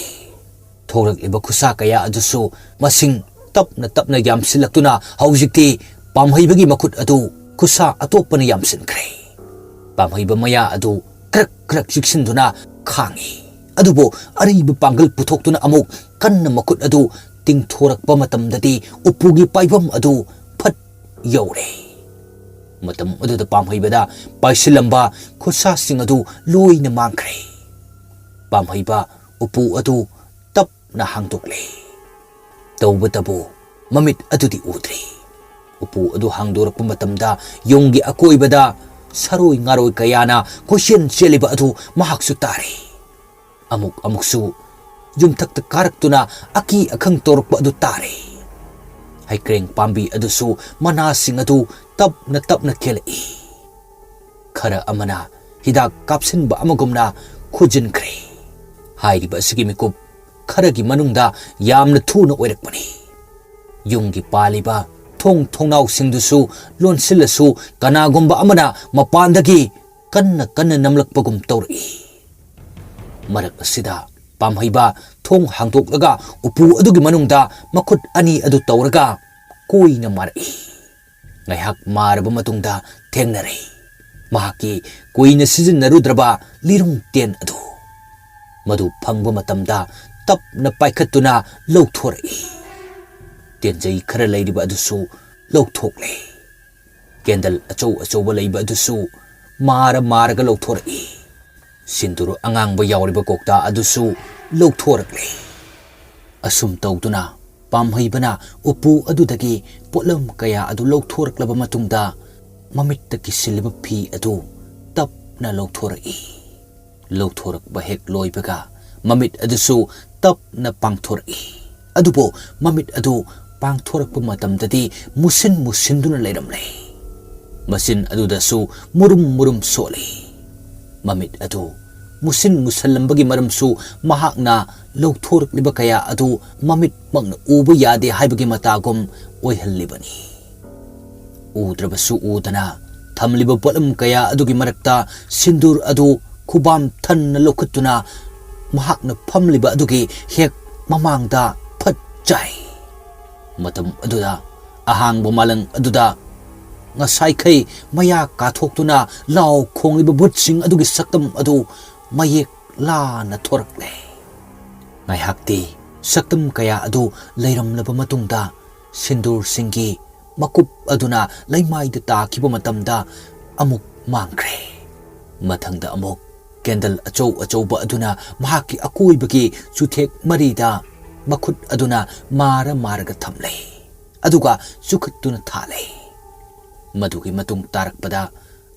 ꯊꯣꯛꯂꯛꯂꯤꯕ ꯈꯨꯠꯁꯥ ꯀꯌꯥ ꯑꯗꯨꯁꯨ ꯃꯁꯤꯡ ꯇꯞꯅ ꯇꯞꯅ ꯌꯥꯝꯁꯤꯜꯂꯛꯇꯨꯅ ꯍꯧꯖꯤꯛꯇꯤ ꯄꯥꯝꯍꯩꯕꯒꯤ ꯃꯈꯨꯠ ꯑꯗꯨ ꯈꯨꯠꯁꯥ ꯑꯇꯣꯞꯄꯅ ꯌꯥꯝꯁꯤꯟꯈ꯭ꯔꯦ꯫ ꯄꯥꯝꯍꯩꯕ ꯃꯌꯥ ꯑꯗꯨ ꯀ꯭ꯔꯛ ꯀ꯭ꯔꯛ ꯆꯤꯛꯁꯤꯟꯗꯨꯅ ꯈꯥꯡꯏ꯫ ꯑꯗꯨꯕꯨ ꯑꯔꯤꯕ ꯄꯥꯡꯒꯜ ꯄꯨꯊꯣꯛꯇꯨꯅ ꯑꯃꯨꯛ ꯀꯟꯅ ꯃꯈꯨꯠ ꯑꯗꯨ ꯇꯤꯡꯊꯣꯔꯛꯄ ꯃꯇꯝꯗꯗꯤ ꯎꯄꯨꯒꯤ ꯄꯥꯏꯐꯝ ꯑꯗꯨ ꯐꯠ ꯌꯧꯔꯦ꯫ ꯃꯇꯝ ꯑꯗꯨꯗ ꯄꯥꯝꯍꯩꯕꯗ ꯄꯥꯏꯁꯤꯜꯂꯝꯕ ꯈꯨꯠꯁꯥꯁꯤꯡ ꯑꯗꯨ ꯂꯣꯏꯅ ꯃꯥꯡꯈ꯭ꯔꯦ꯫ ꯄꯥꯝꯍꯩꯕ ꯎꯄꯨ ꯑꯗꯨ ꯇꯞꯅ ꯍꯥꯡꯗꯣꯛꯂꯦ꯫ ꯇꯧꯕꯇꯕꯨ ꯃꯃꯤꯠ ꯑꯗꯨꯗꯤ ꯎꯗ꯭ꯔꯦ꯫ ꯎꯄꯨ ꯑꯗꯨ ꯍꯥꯡꯗꯣꯔꯛꯄ ꯃꯇꯝꯗ ꯌꯨꯝꯒꯤ ꯑꯀꯣꯏꯕꯗ ꯁꯥꯔꯣꯏ ꯉꯥꯔꯣꯏ ꯀꯌꯥꯅ ꯀꯣꯏꯆꯦꯟ ꯆꯦꯜꯂꯤꯕ ꯑꯗꯨ ꯃꯍꯥꯛꯁꯨ ꯇꯥꯔꯦ꯫ ꯑꯃꯨꯛ ꯑꯃꯨꯛꯁꯨ ꯌꯨꯝꯊꯛꯇ ꯀꯥꯔꯛꯇꯨꯅ ꯑꯀꯤ ꯑꯈꯪ ꯇꯧꯔꯛꯄ ꯑꯗꯨ ꯇꯥꯔꯦ꯫ ꯍꯩꯀ꯭ꯔꯦꯡ ꯄꯥꯝꯕꯤ ꯑꯗꯨꯁꯨ ꯃꯅꯥꯁꯤꯡ ꯑꯗꯨ ꯇꯞꯅ ꯇꯞꯅ ꯀꯦꯜꯂꯛꯏ꯫ ꯈꯔ ꯑꯃꯅ ꯍꯤꯗꯥꯛ ꯀꯥꯞꯁꯤꯟꯕ ꯑꯃꯒꯨꯝꯅ ꯈꯨꯖꯤꯟꯈ꯭ꯔꯦ꯫ ꯍꯥꯏꯔꯤꯕ ꯑꯁꯤꯒꯤ ꯃꯤꯀꯨꯞ ꯈꯔꯒꯤ ꯃꯅꯨꯡꯗ ꯌꯥꯝꯅ ꯊꯨꯅ ꯑꯣꯏꯔꯛꯄꯅꯤ꯫ ꯌꯨꯝꯒꯤ ꯄꯥꯜꯂꯤꯕ ꯊꯣꯡ ꯊꯣꯡꯅꯥꯎꯁꯤꯡꯗꯨꯁꯨ ꯂꯣꯟꯁꯤꯜꯂꯁꯨ ꯀꯅꯥꯒꯨꯝꯕ ꯑꯃꯅ ꯃꯄꯥꯟꯗꯒꯤ ꯀꯟꯅ ꯀꯟꯅ ꯅꯝꯂꯛꯄꯒꯨꯝ ꯇꯧꯔꯛꯏ꯫ ꯃꯔꯛ ꯑꯁꯤꯗ ꯄꯥꯝꯍꯩꯕ ꯊꯣꯡ ꯍꯥꯡꯗꯣꯛꯂꯒ ꯎꯄꯨ ꯑꯗꯨꯒꯤ ꯃꯅꯨꯡꯗ ꯃꯈꯨꯠ ꯑꯅꯤ ꯑꯗꯨ ꯇꯧꯔꯒ ꯀꯣꯏꯅ ꯃꯥꯔꯛꯏ꯫ ꯉꯥꯏꯍꯥꯛ ꯃꯥꯔꯕ ꯃꯇꯨꯡꯗ ꯊꯦꯡꯅꯔꯦ ꯃꯍꯥꯛꯀꯤ ꯀꯨꯏꯅ ꯁꯤꯖꯤꯟꯅꯔꯨꯗ꯭ꯔꯕ ꯂꯤꯔꯨꯡ ꯇꯦꯟ ꯑꯗꯨ꯫ ꯃꯗꯨ ꯐꯪꯕ ꯃꯇꯝꯗ ꯇꯞꯅ ꯄꯥꯏꯈꯠꯇꯨꯅ ꯂꯧꯊꯣꯔꯛꯏ꯫ ꯇꯦꯟꯖꯩ ꯈꯔ ꯂꯩꯔꯤꯕ ꯑꯗꯨꯁꯨ ꯂꯧꯊꯣꯛꯂꯦ꯫ ꯀꯦꯟꯗꯜ ꯑꯆꯧ ꯑꯆꯧꯕ ꯂꯩꯕ ꯑꯗꯨꯁꯨ ꯃꯥꯔ ꯃꯥꯔꯒ ꯂꯧꯊꯣꯔꯛꯏ꯫ ꯁꯤꯟꯗꯨꯔ ꯑꯉꯥꯡꯕ ꯌꯥꯎꯔꯤꯕ ꯀꯧꯇꯥ ꯑꯗꯨꯁꯨ ꯂꯧꯊꯣꯔꯛꯂꯦ꯫ ꯑꯁꯨꯝ ꯇꯧꯗꯨꯅ ꯄꯥꯝꯍꯩꯕꯅ ꯎꯄꯨ ꯑꯗꯨꯗꯒꯤ ꯄꯣꯠꯂꯝ ꯀꯌꯥ ꯑꯗꯨ ꯂꯧꯊꯣꯔꯛꯂꯕ ꯃꯇꯨꯡꯗ ꯃꯃꯤꯠꯇ ꯀꯤꯁꯤꯜꯂꯤꯕ ꯐꯤ ꯑꯗꯨ ꯇꯞꯅ ꯂꯧꯊꯣꯔꯛꯏ꯫ ꯂꯧꯊꯣꯔꯛꯄ ꯍꯦꯛ ꯂꯣꯏꯕꯒ ꯃꯃꯤꯠ ꯑꯗꯨꯁꯨ ꯇꯞꯅ ꯄꯥꯡꯊꯣꯔꯛꯏ꯫ ꯑꯗꯨꯕꯨ ꯃꯃꯤꯠ ꯑꯗꯨ ꯄꯥꯡꯊꯣꯔꯛꯄ ꯃꯇꯝꯗꯗꯤ ꯃꯨꯁꯤꯟ ꯃꯨꯁꯤꯟꯗꯨꯅ ꯂꯩꯔꯝꯂꯦ꯫ ꯃꯆꯤꯟ ꯑꯗꯨꯗꯁꯨ ꯃꯨꯔꯨꯝ ꯃꯨꯔꯨꯝ ꯁꯣꯜꯂꯤ꯫ ꯃꯃꯤꯠ ꯑꯗꯨ ꯃꯨꯁꯤꯟ ꯃꯨꯁꯜꯂꯝꯕꯒꯤ ꯃꯔꯝꯁꯨ ꯃꯍꯥꯛꯅ ꯂꯧꯊꯣꯔꯛꯂꯤꯕ ꯀꯌꯥ ꯑꯗꯨ ꯃꯃꯤꯠꯃꯛꯅ ꯎꯕ ꯌꯥꯗꯦ ꯍꯥꯏꯕꯒꯤ ꯃꯇꯥꯒꯨꯝ ꯑꯣꯏꯍꯜꯂꯤꯕꯅꯤ꯫ ꯎꯗ꯭ꯔꯕꯁꯨ ꯎꯗꯅ ꯊꯝꯂꯤꯕ ꯄꯣꯠꯂꯝ ꯀꯌꯥ ꯑꯗꯨꯒꯤ ꯃꯔꯛꯇ ꯁꯤꯟꯗꯨꯔ ꯑꯗꯨ ꯈꯨꯕꯥꯝ ꯊꯟꯅ ꯂꯧꯈꯠꯇꯨꯅ ꯃꯍꯥꯛꯅ ꯐꯝꯂꯤꯕ ꯑꯗꯨꯒꯤ ꯍꯦꯛ ꯃꯃꯥꯡꯗ ꯐꯠ ꯆꯥꯏ꯫ ꯃꯇꯝ ꯑꯗꯨꯗ ꯑꯍꯥꯡꯕ ꯃꯥꯂꯪ ꯑꯗꯨꯗ ꯉꯁꯥꯏꯈꯩ ꯃꯌꯥ ꯀꯥꯊꯣꯛꯇꯨꯅ ꯂꯥꯎ ꯈꯣꯡꯂꯤꯕ ꯚꯨꯠꯁꯤꯡ ꯑꯗꯨꯒꯤ ꯁꯛꯇꯝ ꯑꯗꯨ ꯃꯌꯦꯛ ꯂꯥꯅ ꯊꯣꯔꯛꯂꯦ꯫ ꯉꯥꯏꯍꯥꯛꯇꯤ ꯁꯛꯇꯝ ꯀꯌꯥ ꯑꯗꯨ ꯂꯩꯔꯝꯂꯕ ꯃꯇꯨꯡꯗ ꯁꯤꯟꯗꯨꯔꯁꯤꯡꯒꯤ ꯃꯀꯨꯞ ꯑꯗꯨꯅ ꯂꯩꯃꯥꯏꯗ ꯇꯥꯈꯤꯕ ꯃꯇꯝꯗ ꯑꯃꯨꯛ ꯃꯥꯡꯈ꯭ꯔꯦ꯫ ꯃꯊꯪꯗ ꯑꯃꯨꯛ ꯀꯦꯟꯗꯜ ꯑꯆꯧ ꯑꯆꯧꯕ ꯑꯗꯨꯅ ꯃꯍꯥꯛꯀꯤ ꯑꯀꯣꯏꯕꯒꯤ ꯆꯨꯊꯦꯛ ꯃꯔꯤꯗ ꯃꯈꯨꯠ ꯑꯗꯨꯅ ꯃꯥꯔ ꯃꯥꯔꯒ ꯊꯝꯂꯦ꯫ ꯑꯗꯨꯒ ꯆꯨꯈꯠꯇꯨꯅ ꯊꯥꯜꯂꯦ꯫ ꯃꯗꯨꯒꯤ ꯃꯇꯨꯡ ꯇꯥꯔꯛꯄꯗ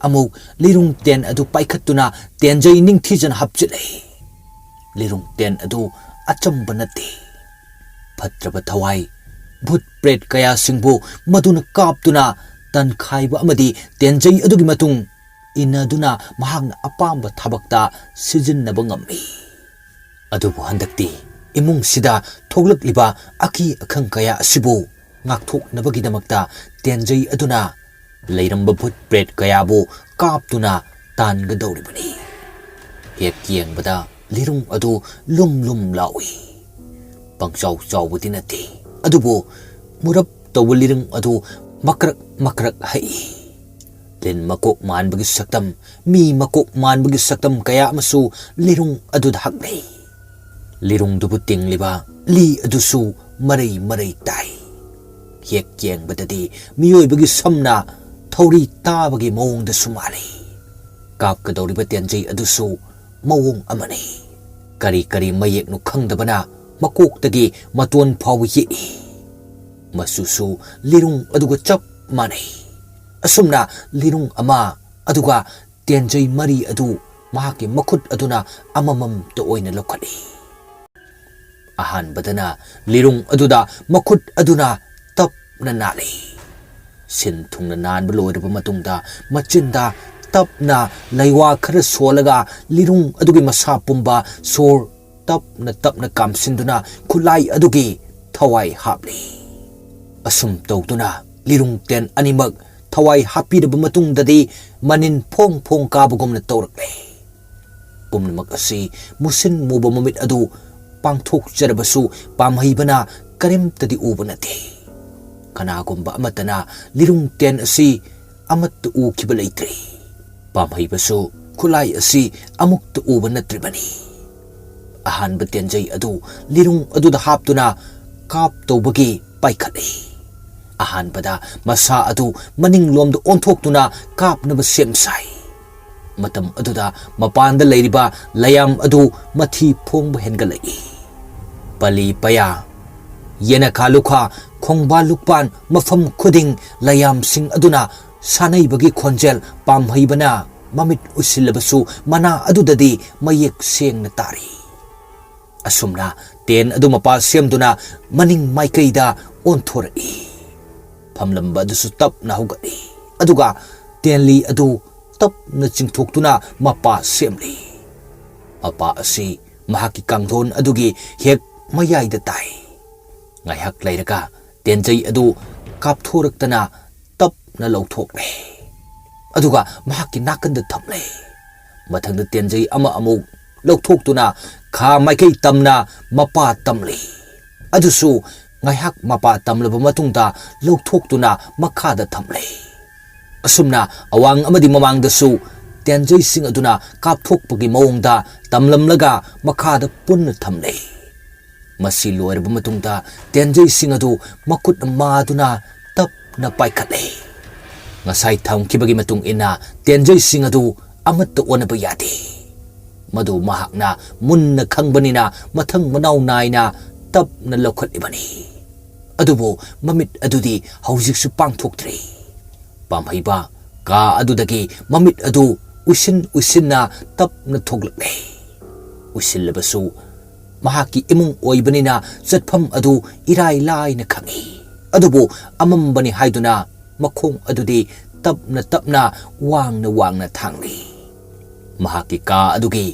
ꯑꯃꯨꯛ ꯂꯤꯔꯨꯡ ꯇꯦꯟ ꯑꯗꯨ ꯄꯥꯏꯈꯠꯇꯨꯅ ꯇꯦꯟꯖꯩ ꯅꯤꯡꯊꯤꯖꯅ ꯍꯥꯞꯆꯤꯜꯂꯦ꯫ ꯂꯤꯔꯨꯡ ꯇꯦꯟ ꯑꯗꯨ ꯑꯆꯝꯕ ꯅꯠꯇꯦ꯫ ꯐꯠꯇ꯭ꯔꯕ ꯊꯋꯥꯏ, ꯚꯨꯠ ꯄ꯭ꯔꯦꯠ ꯀꯌꯥꯁꯤꯡꯕꯨ ꯃꯗꯨꯅ ꯀꯥꯞꯇꯨꯅ ꯇꯟꯈꯥꯏꯕ ꯑꯃꯗꯤ ꯇꯦꯟꯖꯩ ꯑꯗꯨꯒꯤ ꯃꯇꯨꯡ ꯏꯟꯅꯗꯨꯅ ꯃꯍꯥꯛꯅ ꯑꯄꯥꯝꯕ ꯊꯕꯛꯇ ꯁꯤꯖꯤꯟꯅꯕ ꯉꯝꯃꯤ꯫ ꯑꯗꯨꯕꯨ ꯍꯟꯗꯛꯇꯤ ꯏꯃꯨꯡꯁꯤꯗ ꯊꯣꯛꯂꯛꯂꯤꯕ ꯑꯀꯤ ꯑꯈꯪ ꯀꯌꯥ ꯑꯁꯤꯕꯨ ꯉꯥꯛꯊꯣꯛꯅꯕꯒꯤꯗꯃꯛꯇ ꯇꯦꯟꯖꯩ ꯑꯗꯨꯅ ꯂꯩꯔꯝꯕ ꯚꯨꯠ ꯄ꯭ꯔꯦꯠ ꯀꯌꯥꯕꯨ ꯀꯥꯞꯇꯨꯅ ꯇꯥꯟꯒꯗꯧꯔꯤꯕꯅꯤ꯫ ꯍꯦꯛ ꯌꯦꯡꯕꯗ ꯂꯤꯔꯨꯡ ꯑꯗꯨ ꯂꯨꯝ ꯂꯨꯝ ꯂꯥꯎꯏ꯫ ꯄꯪꯆꯥꯎ ꯆꯥꯎꯕꯗꯤ ꯅꯠꯇꯦ, ꯑꯗꯨꯕꯨ ꯃꯨꯔꯞ ꯇꯧꯕ ꯂꯤꯔꯨꯡ ꯑꯗꯨ ꯃꯀ꯭ꯔꯛ ꯃꯀ꯭ꯔꯛ ꯍꯛꯏ꯫ ꯂꯤꯟ ꯃꯀꯣꯛ ꯃꯥꯟꯕꯒꯤ ꯁꯛꯇꯝ, ꯃꯤ ꯃꯀꯣꯛ ꯃꯥꯟꯕꯒꯤ ꯁꯛꯇꯝ ꯀꯌꯥ ꯑꯃꯁꯨ ꯂꯤꯔꯨꯡ ꯑꯗꯨꯗ ꯍꯛꯅꯩ꯫ ꯂꯤꯔꯨꯡꯗꯨꯕꯨ ꯇꯤꯡꯂꯤꯕ ꯂꯤ ꯑꯗꯨꯁꯨ ꯃꯔꯩ ꯃꯔꯩ ꯇꯥꯏ꯫ ꯍꯦꯛ ꯌꯦꯡꯕꯗꯗꯤ ꯃꯤꯑꯣꯏꯕꯒꯤ ꯁꯝꯅ ꯊꯧꯔꯤ ꯇꯥꯕꯒꯤ ꯃꯑꯣꯡꯗꯁꯨ ꯃꯥꯜꯂꯤ꯫ ꯀꯥꯞꯀꯗꯧꯔꯤꯕ ꯇꯦꯟꯖꯩ ꯑꯗꯨꯁꯨ ꯃꯑꯣꯡ ꯑꯃꯅꯤ꯫ ꯀꯔꯤ ꯀꯔꯤ ꯃꯌꯦꯛꯅꯣ ꯈꯪꯗꯕꯅ ꯃꯀꯣꯛꯇꯒꯤ ꯃꯇꯣꯟ ꯐꯥꯎꯕ ꯌꯦꯛꯏ꯫ ꯃꯆꯨꯁꯨ ꯂꯤꯔꯨꯡ ꯑꯗꯨꯒ ꯆꯞ ꯃꯥꯟꯅꯩ꯫ ꯑꯁꯨꯝꯅ ꯂꯤꯔꯨꯡ ꯑꯃ, ꯑꯗꯨꯒ ꯇꯦꯟꯖꯩ ꯃꯔꯤ ꯑꯗꯨ ꯃꯍꯥꯛꯀꯤ ꯃꯈꯨꯠ ꯑꯗꯨꯅ ꯑꯃꯃꯝꯇ ꯑꯣꯏꯅ ꯂꯧꯈꯠꯂꯤ꯫ ꯑꯍꯥꯟꯕꯗꯅ ꯂꯤꯔꯨꯡ ꯑꯗꯨꯗ ꯃꯈꯨꯠ ꯑꯗꯨꯅ ꯇꯞꯅ ꯅꯥꯜꯂꯤ꯫ ꯁꯤꯟ ꯊꯨꯡꯅ ꯅꯥꯟꯕ ꯂꯣꯏꯔꯕ ꯃꯇꯨꯡꯗ ꯃꯆꯤꯟꯗ ꯇꯞꯅ ꯂꯩꯋꯥ ꯈꯔ ꯁꯣꯜꯂꯒ ꯂꯤꯔꯨꯡ ꯑꯗꯨꯒꯤ ꯃꯁꯥ ꯄꯨꯝꯕ ꯁꯣꯔ ꯇꯞꯅ ꯇꯞꯅ ꯀꯥꯝꯁꯤꯟꯗꯨꯅ ꯈꯨꯠꯂꯥꯏ ꯑꯗꯨꯒꯤ ꯊꯋꯥꯏ ꯍꯥꯞꯂꯤ꯫ ꯑꯁꯨꯝ ꯇꯧꯗꯨꯅ ꯂꯤꯔꯨꯡ ꯇꯦꯟ ꯑꯅꯤꯃꯛ ꯊꯋꯥꯏ ꯍꯥꯞꯄꯤꯔꯕ ꯃꯇꯨꯡꯗꯗꯤ ꯃꯅꯤꯟ ꯐꯣꯡ ꯐꯣꯡ ꯀꯥꯕꯒꯨꯝꯅ ꯇꯧꯔꯛꯂꯦ꯫ ꯄꯨꯝꯅꯃꯛ ꯑꯁꯤ ꯃꯨꯁꯤꯟ ꯃꯨꯕ ꯃꯃꯤꯠ ꯑꯗꯨ ꯄꯥꯡꯊꯣꯛꯆꯔꯕꯁꯨ ꯄꯥꯝꯍꯩꯕꯅ ꯀꯔꯤꯝꯇꯗꯤ ꯎꯕ ꯅꯠꯇꯦ꯫ ꯀꯅꯥꯒꯨꯝꯕ ꯑꯃꯠꯇꯅ ꯂꯤꯔꯨꯡ ꯇꯦꯟ ꯑꯁꯤ ꯑꯃꯠꯇ ꯎꯈꯤꯕ ꯂꯩꯇ꯭ꯔꯤ꯫ ꯄꯥꯝꯍꯩꯕꯁꯨ ꯈꯨꯠꯂꯥꯏ ꯑꯁꯤ ꯑꯃꯨꯛꯇ ꯎꯕ ꯅꯠꯇ꯭ꯔꯤꯕꯅꯤ꯫ ꯑꯍꯥꯟꯕ ꯇꯦꯟꯖꯩ ꯑꯗꯨ ꯂꯤꯔꯨꯡ ꯑꯗꯨꯗ ꯍꯥꯞꯇꯨꯅ ꯀꯥꯞ ꯇꯧꯕꯒꯤ ꯄꯥꯏꯈꯠꯂꯤ꯫ ꯑꯍꯥꯟꯕꯗ ꯃꯁꯥ ꯑꯗꯨ ꯃꯅꯤꯡꯂꯣꯝꯗ ꯑꯣꯟꯊꯣꯛꯇꯨꯅ ꯀꯥꯞꯅꯕ ꯁꯦꯝ ꯁꯥꯏ꯫ ꯃꯇꯝ ꯑꯗꯨꯗ ꯃꯄꯥꯟꯗ ꯂꯩꯔꯤꯕ ꯂꯌꯥꯝ ꯑꯗꯨ ꯃꯊꯤ ꯐꯣꯡꯕ ꯍꯦꯟꯒꯠꯂꯛꯏ꯫ ꯄꯂꯤ ꯄꯌꯥ, ꯌꯦꯅꯈꯥ ꯂꯨꯈꯥ, ꯈꯣꯡꯕꯥꯜ ꯂꯨꯛꯄꯥꯟ ꯃꯐꯝ ꯈꯨꯗꯤꯡ ꯂꯩꯌꯥꯝꯁꯤꯡ ꯑꯗꯨꯅ ꯁꯥꯟꯅꯩꯕꯒꯤ ꯈꯣꯟꯖꯦꯜ ꯄꯥꯝꯍꯩꯕꯅ ꯃꯃꯤꯠ ꯎꯏꯁꯤꯜꯂꯕꯁꯨ ꯃꯅꯥ ꯑꯗꯨꯗꯗꯤ ꯃꯌꯦꯛ ꯁꯦꯡꯅ ꯇꯥꯔꯤ꯫ ꯑꯁꯨꯝꯅ ꯇꯦꯟ ꯑꯗꯨ ꯃꯄꯥ ꯁꯦꯝꯗꯨꯅ ꯃꯅꯤꯡ ꯃꯥꯏꯀꯩꯗ ꯑꯣꯟꯊꯣꯔꯛꯏ꯫ ꯐꯝꯂꯝꯕ ꯑꯗꯨꯁꯨ ꯇꯞꯅ ꯍꯧꯒꯠꯂꯤ꯫ ꯑꯗꯨꯒ ꯇꯦꯟꯂꯤ ꯑꯗꯨ ꯇꯞꯅ ꯆꯤꯡꯊꯣꯛꯇꯨꯅ ꯃꯄꯥ ꯁꯦꯝꯂꯤ꯫ ꯃꯄꯥ ꯑꯁꯤ ꯃꯍꯥꯛꯀꯤ ꯀꯥꯡꯊꯣꯟ ꯑꯗꯨꯒꯤ ꯍꯦꯛ ꯃꯌꯥꯏꯗ ꯇꯥꯏ꯫ ꯉꯥꯏꯍꯥꯛ ꯂꯩꯔꯒ ꯇꯦꯟꯖꯩ ꯑꯗꯨ ꯀꯥꯞꯊꯣꯔꯛꯇꯅ ꯇꯞꯅ ꯂꯧꯊꯣꯛꯂꯦ꯫ ꯑꯗꯨꯒ ꯃꯍꯥꯛꯀꯤ ꯅꯥꯀꯟꯗ ꯊꯝꯂꯦ꯫ ꯃꯊꯪꯗ ꯇꯦꯟꯖꯩ ꯑꯃ ꯑꯃꯨꯛ ꯂꯧꯊꯣꯛꯇꯨꯅ ꯈꯥ ꯃꯥꯏꯀꯩ ꯇꯝꯅ ꯃꯄꯥ ꯇꯝꯂꯤ꯫ ꯑꯗꯨꯁꯨ ꯉꯥꯏꯍꯥꯛ ꯃꯄꯥ ꯇꯝꯂꯕ ꯃꯇꯨꯡꯗ ꯂꯧꯊꯣꯛꯇꯨꯅ ꯃꯈꯥꯗ ꯊꯝꯂꯦ꯫ ꯑꯁꯨꯝꯅ ꯑꯋꯥꯡ ꯑꯃꯗꯤ ꯃꯃꯥꯡꯗꯁꯨ ꯇꯦꯟꯖꯩꯁꯤꯡ ꯑꯗꯨꯅ ꯀꯥꯞꯊꯣꯛꯄꯒꯤ ꯃꯑꯣꯡꯗ ꯇꯝꯂꯝꯂꯒ ꯃꯈꯥꯗ ꯄꯨꯟꯅ ꯊꯝꯂꯦ꯫ ꯃꯁꯤ ꯂꯣꯏꯔꯕ ꯃꯇꯨꯡꯗ ꯇꯦꯟꯖꯩꯁꯤꯡ ꯑꯗꯨ ꯃꯈꯨꯠꯅ ꯃꯥꯗꯨꯅ ꯇꯞꯅ ꯄꯥꯏꯈꯠꯂꯦ꯫ ꯉꯁꯥꯏ ꯊꯝꯈꯤꯕꯒꯤ ꯃꯇꯨꯡ ꯏꯟꯅ ꯇꯦꯟꯖꯩꯁꯤꯡ ꯑꯗꯨ ꯑꯃꯠꯇ ꯑꯣꯟꯅꯕ ꯌꯥꯗꯦ꯫ ꯃꯗꯨ ꯃꯍꯥꯛꯅ ꯃꯨꯟꯅ ꯈꯪꯕꯅꯤꯅ ꯃꯊꯪ ꯃꯅꯥꯎ ꯅꯥꯏꯅ ꯇꯞꯅ ꯂꯧꯈꯠꯂꯤꯕꯅꯤ꯫ ꯑꯗꯨꯕꯨ ꯃꯃꯤꯠ ꯑꯗꯨꯗꯤ ꯍꯧꯖꯤꯛꯁꯨ ꯄꯥꯡꯊꯣꯛꯇ꯭ꯔꯤ꯫ ꯄꯥꯝꯍꯩꯕ ꯀꯥ ꯑꯗꯨꯗꯒꯤ ꯃꯃꯤꯠ ꯑꯗꯨ ꯎꯏꯁꯤꯟ ꯎꯏꯁꯤꯟꯅ ꯇꯞꯅ ꯊꯣꯛꯂꯛꯂꯦ꯫ ꯎꯏꯁꯤꯜꯂꯕꯁꯨ ꯃꯍꯥꯛꯀꯤ ꯏꯃꯨꯡ ꯑꯣꯏꯕꯅꯤꯅ ꯆꯠꯐꯝ ꯑꯗꯨ ꯏꯔꯥꯏ ꯂꯥꯏꯅ ꯈꯪꯏ꯫ ꯑꯗꯨꯕꯨ ꯑꯃꯝꯕꯅꯤ ꯍꯥꯏꯗꯨꯅ ꯃꯈꯣꯡ ꯑꯗꯨꯗꯤ ꯇꯞꯅ ꯇꯞꯅ ꯋꯥꯡꯅ ꯋꯥꯡꯅ ꯊꯥꯡꯂꯤ꯫ ꯃꯍꯥꯛꯀꯤ ꯀꯥ ꯑꯗꯨꯒꯤ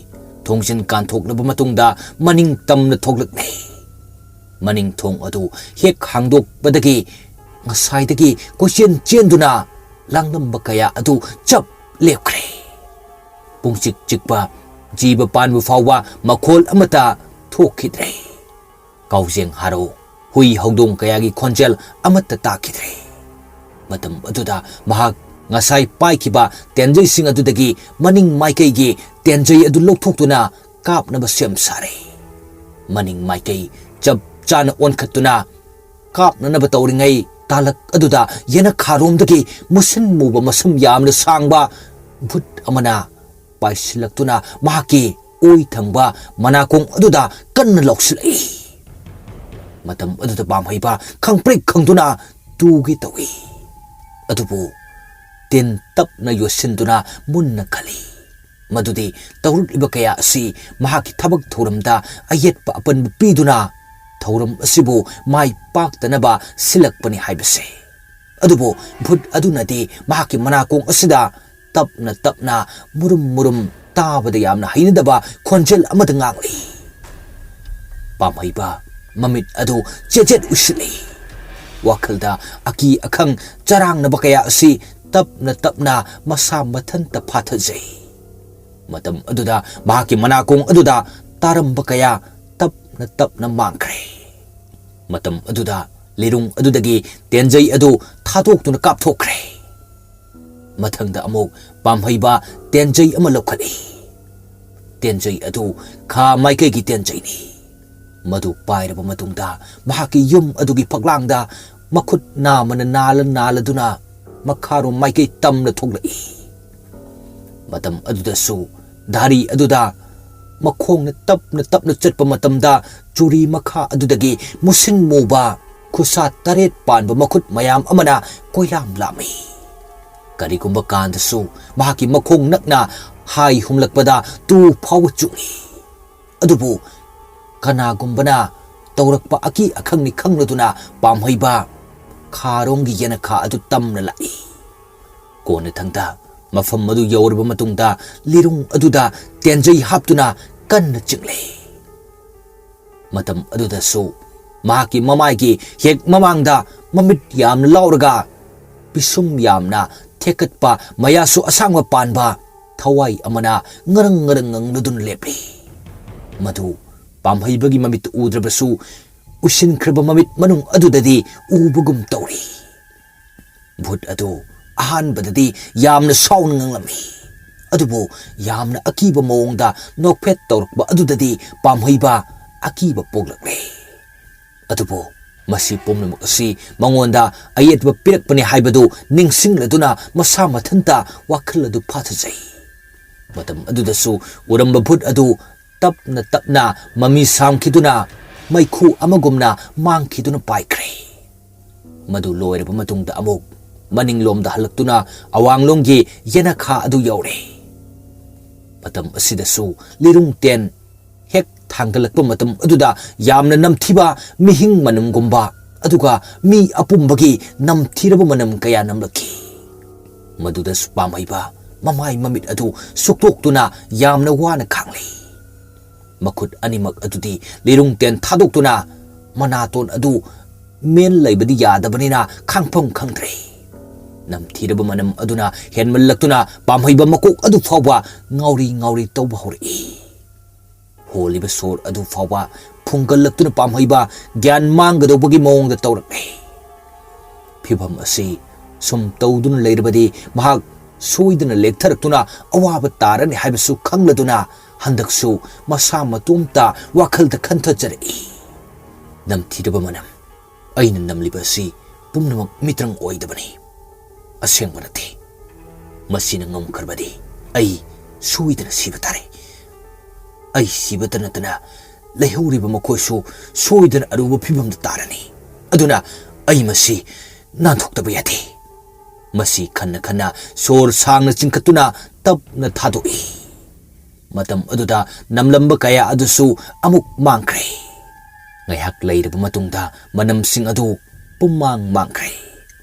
ꯊꯣꯡꯖꯤꯟ ꯀꯥꯟꯊꯣꯛꯂꯕ ꯃꯇꯨꯡꯗ ꯃꯅꯤꯡ ꯇꯝꯅ ꯊꯣꯛꯂꯛꯂꯦ꯫ ꯃꯅꯤꯡ ꯊꯣꯡ ꯑꯗꯨ ꯍꯦꯛ ꯍꯥꯡꯗꯣꯛꯄꯗꯒꯤ ꯉꯁꯥꯏꯗꯒꯤ ꯀꯣꯏꯆꯦꯟ ꯆꯦꯟꯗꯨꯅ ꯂꯥꯡꯂꯝꯕ ꯀꯌꯥ ꯑꯗꯨ ꯆꯞ ꯂꯦꯞꯈ꯭ꯔꯦ꯫ ꯄꯨꯡꯆꯤꯛ ꯆꯤꯛꯄ ꯖꯤꯕ ꯄꯥꯟꯕ ꯐꯥꯎꯕ ꯃꯈꯣꯜ ꯑꯃꯠꯇ ꯊꯣꯛꯈꯤꯗ꯭ꯔꯦ꯫ ꯀꯥꯎꯖꯦꯡ ꯍꯥꯔꯧ, ꯍꯨꯏ ꯍꯧꯗꯣꯡ ꯀꯌꯥꯒꯤ ꯈꯣꯟꯖꯦꯜ ꯑꯃꯠꯇ ꯇꯥꯈꯤꯗ꯭ꯔꯦ꯫ ꯃꯇꯝ ꯑꯗꯨꯗ ꯃꯍꯥꯛ ꯉꯁꯥꯏ ꯄꯥꯏꯈꯤꯕ ꯇꯦꯟꯖꯩꯁꯤꯡ ꯑꯗꯨꯗꯒꯤ ꯃꯅꯤꯡ ꯃꯥꯏꯀꯩꯒꯤ ꯇꯦꯟꯖꯩ ꯑꯗꯨ ꯂꯧꯊꯣꯛꯇꯨꯅ ꯀꯥꯞꯅꯕ ꯁꯦꯝ ꯁꯥꯔꯦ꯫ ꯃꯅꯤꯡ ꯃꯥꯏꯀꯩ ꯆꯞ ꯆꯥꯅ ꯑꯣꯟꯈꯠꯇꯨꯅ ꯀꯥꯞꯅꯅꯕ ꯇꯧꯔꯤꯉꯩ ꯇꯥꯂꯛ ꯑꯗꯨꯗ ꯌꯦꯅꯈꯥꯔꯣꯝꯗꯒꯤ ꯃꯨꯁꯤꯟ ꯃꯨꯕ ꯃꯁꯝ ꯌꯥꯝꯅ ꯁꯥꯡꯕ ꯚꯨꯠ ꯑꯃꯅ ꯄꯥꯏꯁꯤꯜꯂꯛꯇꯨꯅ ꯃꯍꯥꯛꯀꯤ ꯑꯣꯏ ꯊꯪꯕ ꯃꯅꯥꯀꯣꯡ ꯑꯗꯨꯗ ꯀꯟꯅ ꯂꯧꯁꯤꯜꯂꯛꯏ꯫ ꯃꯇꯝ ꯑꯗꯨꯗ ꯄꯥꯝꯍꯩꯕ ꯈꯪꯄ꯭ꯔꯦꯛ ꯈꯪꯗꯨꯅ ꯇꯨꯒꯦ ꯇꯧꯏ꯫ ꯑꯗꯨꯕꯨ ꯇꯤꯟ ꯇꯞꯅ ꯌꯣꯠꯁꯤꯟꯗꯨꯅ ꯃꯨꯟꯅ ꯈꯜꯂꯤ꯫ ꯃꯗꯨꯗꯤ ꯇꯧꯔꯛꯂꯤꯕ ꯀꯌꯥ ꯑꯁꯤ ꯃꯍꯥꯛꯀꯤ ꯊꯕꯛ ꯊꯧꯔꯝꯗ ꯑꯌꯦꯠꯄ ꯑꯄꯟꯕ ꯄꯤꯗꯨꯅ ꯊꯧꯔꯝ ꯑꯁꯤꯕꯨ ꯃꯥꯏ ꯄꯥꯛꯇꯅꯕ ꯁꯤꯜꯂꯛꯄꯅꯤ ꯍꯥꯏꯕꯁꯦ꯫ ꯑꯗꯨꯕꯨ ꯚꯨꯠ ꯑꯗꯨꯅꯗꯤ ꯃꯍꯥꯛꯀꯤ ꯃꯅꯥꯀꯣꯡ ꯑꯁꯤꯗ ꯇꯞꯅ ꯇꯞꯅ ꯃꯨꯔꯨꯝ ꯃꯨꯔꯨꯝ ꯇꯥꯕꯗ ꯌꯥꯝꯅ ꯍꯩꯅꯗꯕ ꯈꯣꯟꯖꯦꯜ ꯑꯃꯗ ꯉꯥꯡꯂꯤ꯫ ꯄꯥꯝꯍꯩꯕ ꯃꯃꯤꯠ ꯑꯗꯨ ꯆꯦꯠ ꯆꯦꯠ ꯎꯏꯁꯤꯜꯂꯤ꯫ ꯋꯥꯈꯜꯗ ꯑꯀꯤ ꯑꯈꯪ ꯆꯔꯥꯡꯅꯕ ꯀꯌꯥ ꯑꯁꯤ ꯇꯞꯅ ꯇꯞꯅ ꯃꯁꯥ ꯃꯊꯟꯇ ꯐꯥꯊꯖꯩ꯫ ꯃꯇꯝ ꯑꯗꯨꯗ ꯃꯍꯥꯛꯀꯤ ꯃꯅꯥꯀꯣꯡ ꯑꯗꯨꯗ ꯇꯥꯔꯝꯕ ꯀꯌꯥ ꯇꯞꯅ ꯇꯞꯅ ꯃꯥꯡꯈ꯭ꯔꯦ꯫ ꯃꯇꯝ ꯑꯗꯨꯗ ꯂꯤꯔꯨꯡ ꯑꯗꯨꯗꯒꯤ ꯇꯦꯟꯖꯩ ꯑꯗꯨ ꯊꯥꯗꯣꯛꯇꯨꯅ ꯀꯥꯞꯊꯣꯛꯈ꯭ꯔꯦ꯫ ꯃꯊꯪꯗ ꯑꯃꯨꯛ ꯄꯥꯝꯍꯩꯕ ꯇꯦꯟꯖꯩ ꯑꯃ ꯂꯧꯈꯠꯂꯤ꯫ ꯇꯦꯟꯖꯩ ꯑꯗꯨ ꯈꯥ ꯃꯥꯏꯀꯩꯒꯤ ꯇꯦꯟꯖꯩꯅꯤ꯫ ꯃꯗꯨ ꯄꯥꯏꯔꯕ ꯃꯇꯨꯡꯗ ꯃꯍꯥꯛꯀꯤ ꯌꯨꯝ ꯑꯗꯨꯒꯤ ꯐꯛꯂꯥꯡꯗ ꯃꯈꯨꯠ ꯅꯥꯝꯃꯅ ꯅꯥꯜꯂ ꯅꯥꯜꯂꯗꯨꯅ ꯃꯈꯥꯔꯣꯝ ꯃꯥꯏꯀꯩ ꯇꯝꯅ ꯊꯣꯛꯂꯛꯏ꯫ ꯃꯇꯝ ꯑꯗꯨꯗꯁꯨ ꯙꯥꯔꯤ ꯑꯗꯨꯗ ꯃꯈꯣꯡꯅ ꯇꯞꯅ ꯇꯞꯅ ꯆꯠꯄ ꯃꯇꯝꯗ ꯆꯨꯔꯤ ꯃꯈꯥ ꯑꯗꯨꯗꯒꯤ ꯃꯨꯁꯤꯟ ꯃꯨꯕ ꯈꯨꯠꯁꯥ ꯇꯔꯦꯠ ꯄꯥꯟꯕ ꯃꯈꯨꯠ ꯃꯌꯥꯝ ꯑꯃꯅ ꯀꯣꯏꯂꯥꯝ ꯂꯥꯝꯃꯤ꯫ ꯀꯔꯤꯒꯨꯝꯕ ꯀꯥꯟꯗꯁꯨ ꯃꯍꯥꯛꯀꯤ ꯃꯈꯣꯡ ꯅꯛꯅ ꯍꯥꯏ ꯍꯨꯝꯂꯛꯄꯗ ꯇꯨ ꯐꯥꯎꯕ ꯆꯨꯡꯏ꯫ ꯑꯗꯨꯕꯨ ꯀꯅꯥꯒꯨꯝꯕꯅ ꯇꯧꯔꯛꯄ ꯑꯀꯤ ꯑꯈꯪꯅꯤ ꯈꯪꯂꯗꯨꯅ ꯄꯥꯝꯍꯩꯕ ꯈꯥꯔꯣꯡꯒꯤ ꯌꯦꯅꯈꯥ ꯑꯗꯨ ꯇꯝꯅ ꯂꯥꯛꯏ꯫ ꯀꯣꯟꯅꯊꯪꯗ ꯃꯐꯝ ꯑꯗꯨ ꯌꯧꯔꯕ ꯃꯇꯨꯡꯗ ꯂꯤꯔꯨꯡ ꯑꯗꯨꯗ ꯇꯦꯟꯖꯩ ꯍꯥꯞꯇꯨꯅ ꯀꯟꯅ ꯆꯤꯛꯂꯦ꯫ ꯃꯇꯝ ꯑꯗꯨꯗꯁꯨ ꯃꯍꯥꯛꯀꯤ ꯃꯃꯥꯏꯒꯤ ꯍꯦꯛ ꯃꯃꯥꯡꯗ ꯃꯃꯤꯠ ꯌꯥꯝꯅ ꯂꯥꯎꯔꯒ ꯄꯤꯁꯨꯝ ꯌꯥꯝꯅ ꯊꯦꯛꯀꯠꯄ ꯃꯌꯥꯁꯨ ꯑꯁꯥꯡꯕ ꯄꯥꯟꯕ ꯊꯋꯥꯏ ꯑꯃꯅ ꯉꯔꯪ ꯉꯔꯪ ꯉꯪꯂꯗꯨꯅ ꯂꯦꯞꯂꯤ꯫ ꯃꯗꯨ ꯄꯥꯝꯍꯩꯕꯒꯤ ꯃꯃꯤꯠꯇ ꯎꯗ꯭ꯔꯕꯁꯨ ꯎꯁꯤꯟꯈ꯭ꯔꯕ ꯃꯃꯤꯠ ꯃꯅꯨꯡ ꯑꯗꯨꯗꯗꯤ ꯎꯕꯒꯨꯝ ꯇꯧꯔꯤ꯫ ꯚꯨꯠ ꯑꯗꯨ ꯑꯍꯥꯟꯕꯗꯗꯤ ꯌꯥꯝꯅ ꯁꯥꯎꯅ ꯉꯥꯡꯂꯝꯃꯤ꯫ ꯑꯗꯨꯕꯨ ꯌꯥꯝꯅ ꯑꯀꯤꯕ ꯃꯑꯣꯡꯗ ꯅꯣꯛꯐꯦꯠ ꯇꯧꯔꯛꯄ ꯑꯗꯨꯗꯗꯤ ꯄꯥꯝꯍꯩꯕ ꯑꯀꯤꯕ ꯄꯣꯛꯂꯛꯂꯦ꯫ ꯑꯗꯨꯕꯨ ꯃꯁꯤ ꯄꯨꯝꯅꯃꯛ ꯑꯁꯤ ꯃꯉꯣꯟꯗ ꯑꯌꯦꯠꯄ ꯄꯤꯔꯛꯄꯅꯤ ꯍꯥꯏꯕꯗꯨ ꯅꯤꯡꯁꯤꯡꯂꯗꯨꯅ ꯃꯁꯥ ꯃꯊꯟꯇ ꯋꯥꯈꯜ ꯑꯗꯨ ꯐꯥꯊꯖꯩ꯫ ꯃꯇꯝ ꯑꯗꯨꯗꯁꯨ ꯎꯔꯝꯕ ꯚꯨꯠ ꯑꯗꯨ ꯇꯞꯅ ꯇꯞꯅ ꯃꯃꯤ ꯁꯥꯝꯈꯤꯗꯨꯅ ꯃꯩꯈꯨ ꯑꯃꯒꯨꯝꯅ ꯃꯥꯡꯈꯤꯗꯨꯅ ꯄꯥꯏꯈ꯭ꯔꯦ꯫ ꯃꯗꯨ ꯂꯣꯏꯔꯕ ꯃꯇꯨꯡꯗ ꯑꯃꯨꯛ ꯃꯅꯤꯡꯂꯣꯝꯗ ꯍꯜꯂꯛꯇꯨꯅ ꯑꯋꯥꯡꯂꯣꯝꯒꯤ ꯌꯦꯅꯈꯥ ꯑꯗꯨ ꯌꯧꯔꯦ꯫ ꯃꯇꯝ ꯑꯁꯤꯗꯁꯨ ꯂꯤꯔꯨꯡ ꯇꯦꯟ ꯍꯦꯛ ꯊꯥꯡꯒꯠꯂꯛꯄ ꯃꯇꯝ ꯑꯗꯨꯗ ꯌꯥꯝꯅ ꯅꯝꯊꯤꯕ ꯃꯤꯍꯤꯡ ꯃꯅꯝꯒꯨꯝꯕ, ꯑꯗꯨꯒ ꯃꯤ ꯑꯄꯨꯝꯕꯒꯤ ꯅꯝꯊꯤꯔꯕ ꯃꯅꯝ ꯀꯌꯥ ꯅꯝꯂꯛꯈꯤ꯫ ꯃꯗꯨꯗꯁꯨ ꯄꯥꯝꯍꯩꯕ ꯃꯃꯥꯏ ꯃꯃꯤꯠ ꯑꯗꯨ ꯁꯨꯛꯇꯣꯛꯇꯨꯅ ꯌꯥꯝꯅ ꯋꯥꯅ ꯈꯥꯡꯂꯤ꯫ ꯃꯈꯨꯠ ꯑꯅꯤꯃꯛ ꯑꯗꯨꯗꯤ ꯂꯤꯔꯨꯡ ꯇꯦꯟ ꯊꯥꯗꯣꯛꯇꯨꯅ ꯃꯅꯥꯇꯣꯟ ꯑꯗꯨ ꯃꯦꯟ ꯂꯩꯕꯗꯤ ꯌꯥꯗꯕꯅꯤꯅ ꯈꯥꯡꯐꯝ ꯈꯪꯗ꯭ꯔꯦ꯫ ꯅꯝꯊꯤꯔꯕ ꯃꯅꯝ ꯑꯗꯨꯅ ꯍꯦꯟꯃꯜꯂꯛꯇꯨꯅ ꯄꯥꯝꯍꯩꯕ ꯃꯀꯣꯛ ꯑꯗꯨ ꯐꯥꯎꯕ ꯉꯥꯎꯔꯤ ꯉꯥꯎꯔꯤ ꯇꯧꯕ ꯍꯧꯔꯛꯏ꯫ ꯍꯣꯜꯂꯤꯕ ꯁꯣꯔ ꯑꯗꯨ ꯐꯥꯎꯕ ꯐꯨꯡꯒꯠꯂꯛꯇꯨꯅ ꯄꯥꯝꯍꯩꯕ ꯒ꯭ꯌꯥꯟ ꯃꯥꯡꯒꯗꯧꯕꯒꯤ ꯃꯑꯣꯡꯗ ꯇꯧꯔꯛꯂꯦ꯫ ꯐꯤꯚꯝ ꯑꯁꯤ ꯁꯨꯝ ꯇꯧꯗꯨꯅ ꯂꯩꯔꯕꯗꯤ ꯃꯍꯥꯛ ꯁꯣꯏꯗꯅ ꯂꯦꯛꯊꯔꯛꯇꯨꯅ ꯑꯋꯥꯕ ꯇꯥꯔꯅꯤ ꯍꯥꯏꯕꯁꯨ ꯈꯪꯂꯗꯨꯅ ꯍꯟꯗꯛꯁꯨ ꯃꯁꯥ ꯃꯇꯣꯝꯇ ꯋꯥꯈꯜꯗ ꯈꯟꯊꯖꯔꯛꯏ꯫ ꯅꯝꯊꯤꯔꯕ ꯃꯅꯝ, ꯑꯩꯅ ꯅꯝꯂꯤꯕ ꯑꯁꯤ ꯄꯨꯝꯅꯃꯛ ꯃꯤꯇ꯭ꯔꯪ ꯑꯣꯏꯗꯕꯅꯤ, ꯑꯁꯦꯡꯕ ꯅꯠꯇꯦ꯫ ꯃꯁꯤꯅ ꯉꯝꯈ꯭ꯔꯕꯗꯤ ꯑꯩ ꯁꯣꯏꯗꯅ ꯁꯤꯕ ꯇꯥꯔꯦ꯫ ꯑꯩ ꯁꯤꯕꯇ ꯅꯠꯇꯅ ꯂꯩꯍꯧꯔꯤꯕ ꯃꯈꯣꯏꯁꯨ ꯁꯣꯏꯗꯅ ꯑꯔꯨꯕ ꯐꯤꯚꯝꯗ ꯇꯥꯔꯅꯤ꯫ ꯑꯗꯨꯅ ꯑꯩ ꯃꯁꯤ ꯅꯥꯟꯊꯣꯛꯇꯕ ꯌꯥꯗꯦ꯫ ꯃꯁꯤ ꯈꯟꯅ ꯈꯟꯅ ꯁꯣꯔ ꯁꯥꯡꯅ ꯆꯤꯡꯈꯠꯇꯨꯅ ꯇꯞꯅ ꯊꯥꯗꯣꯛꯏ꯫ ꯃꯇꯝ ꯑꯗꯨꯗ ꯅꯝꯂꯝꯕ ꯀꯌꯥ ꯑꯗꯨꯁꯨ ꯑꯃꯨꯛ ꯃꯥꯡꯈ꯭ꯔꯦ꯫ ꯉꯥꯏꯍꯥꯛ ꯂꯩꯔꯕ ꯃꯇꯨꯡꯗ ꯃꯅꯝꯁꯤꯡ ꯑꯗꯨ ꯄꯨꯝꯃꯥꯡ ꯃꯥꯡꯈ꯭ꯔꯦ꯫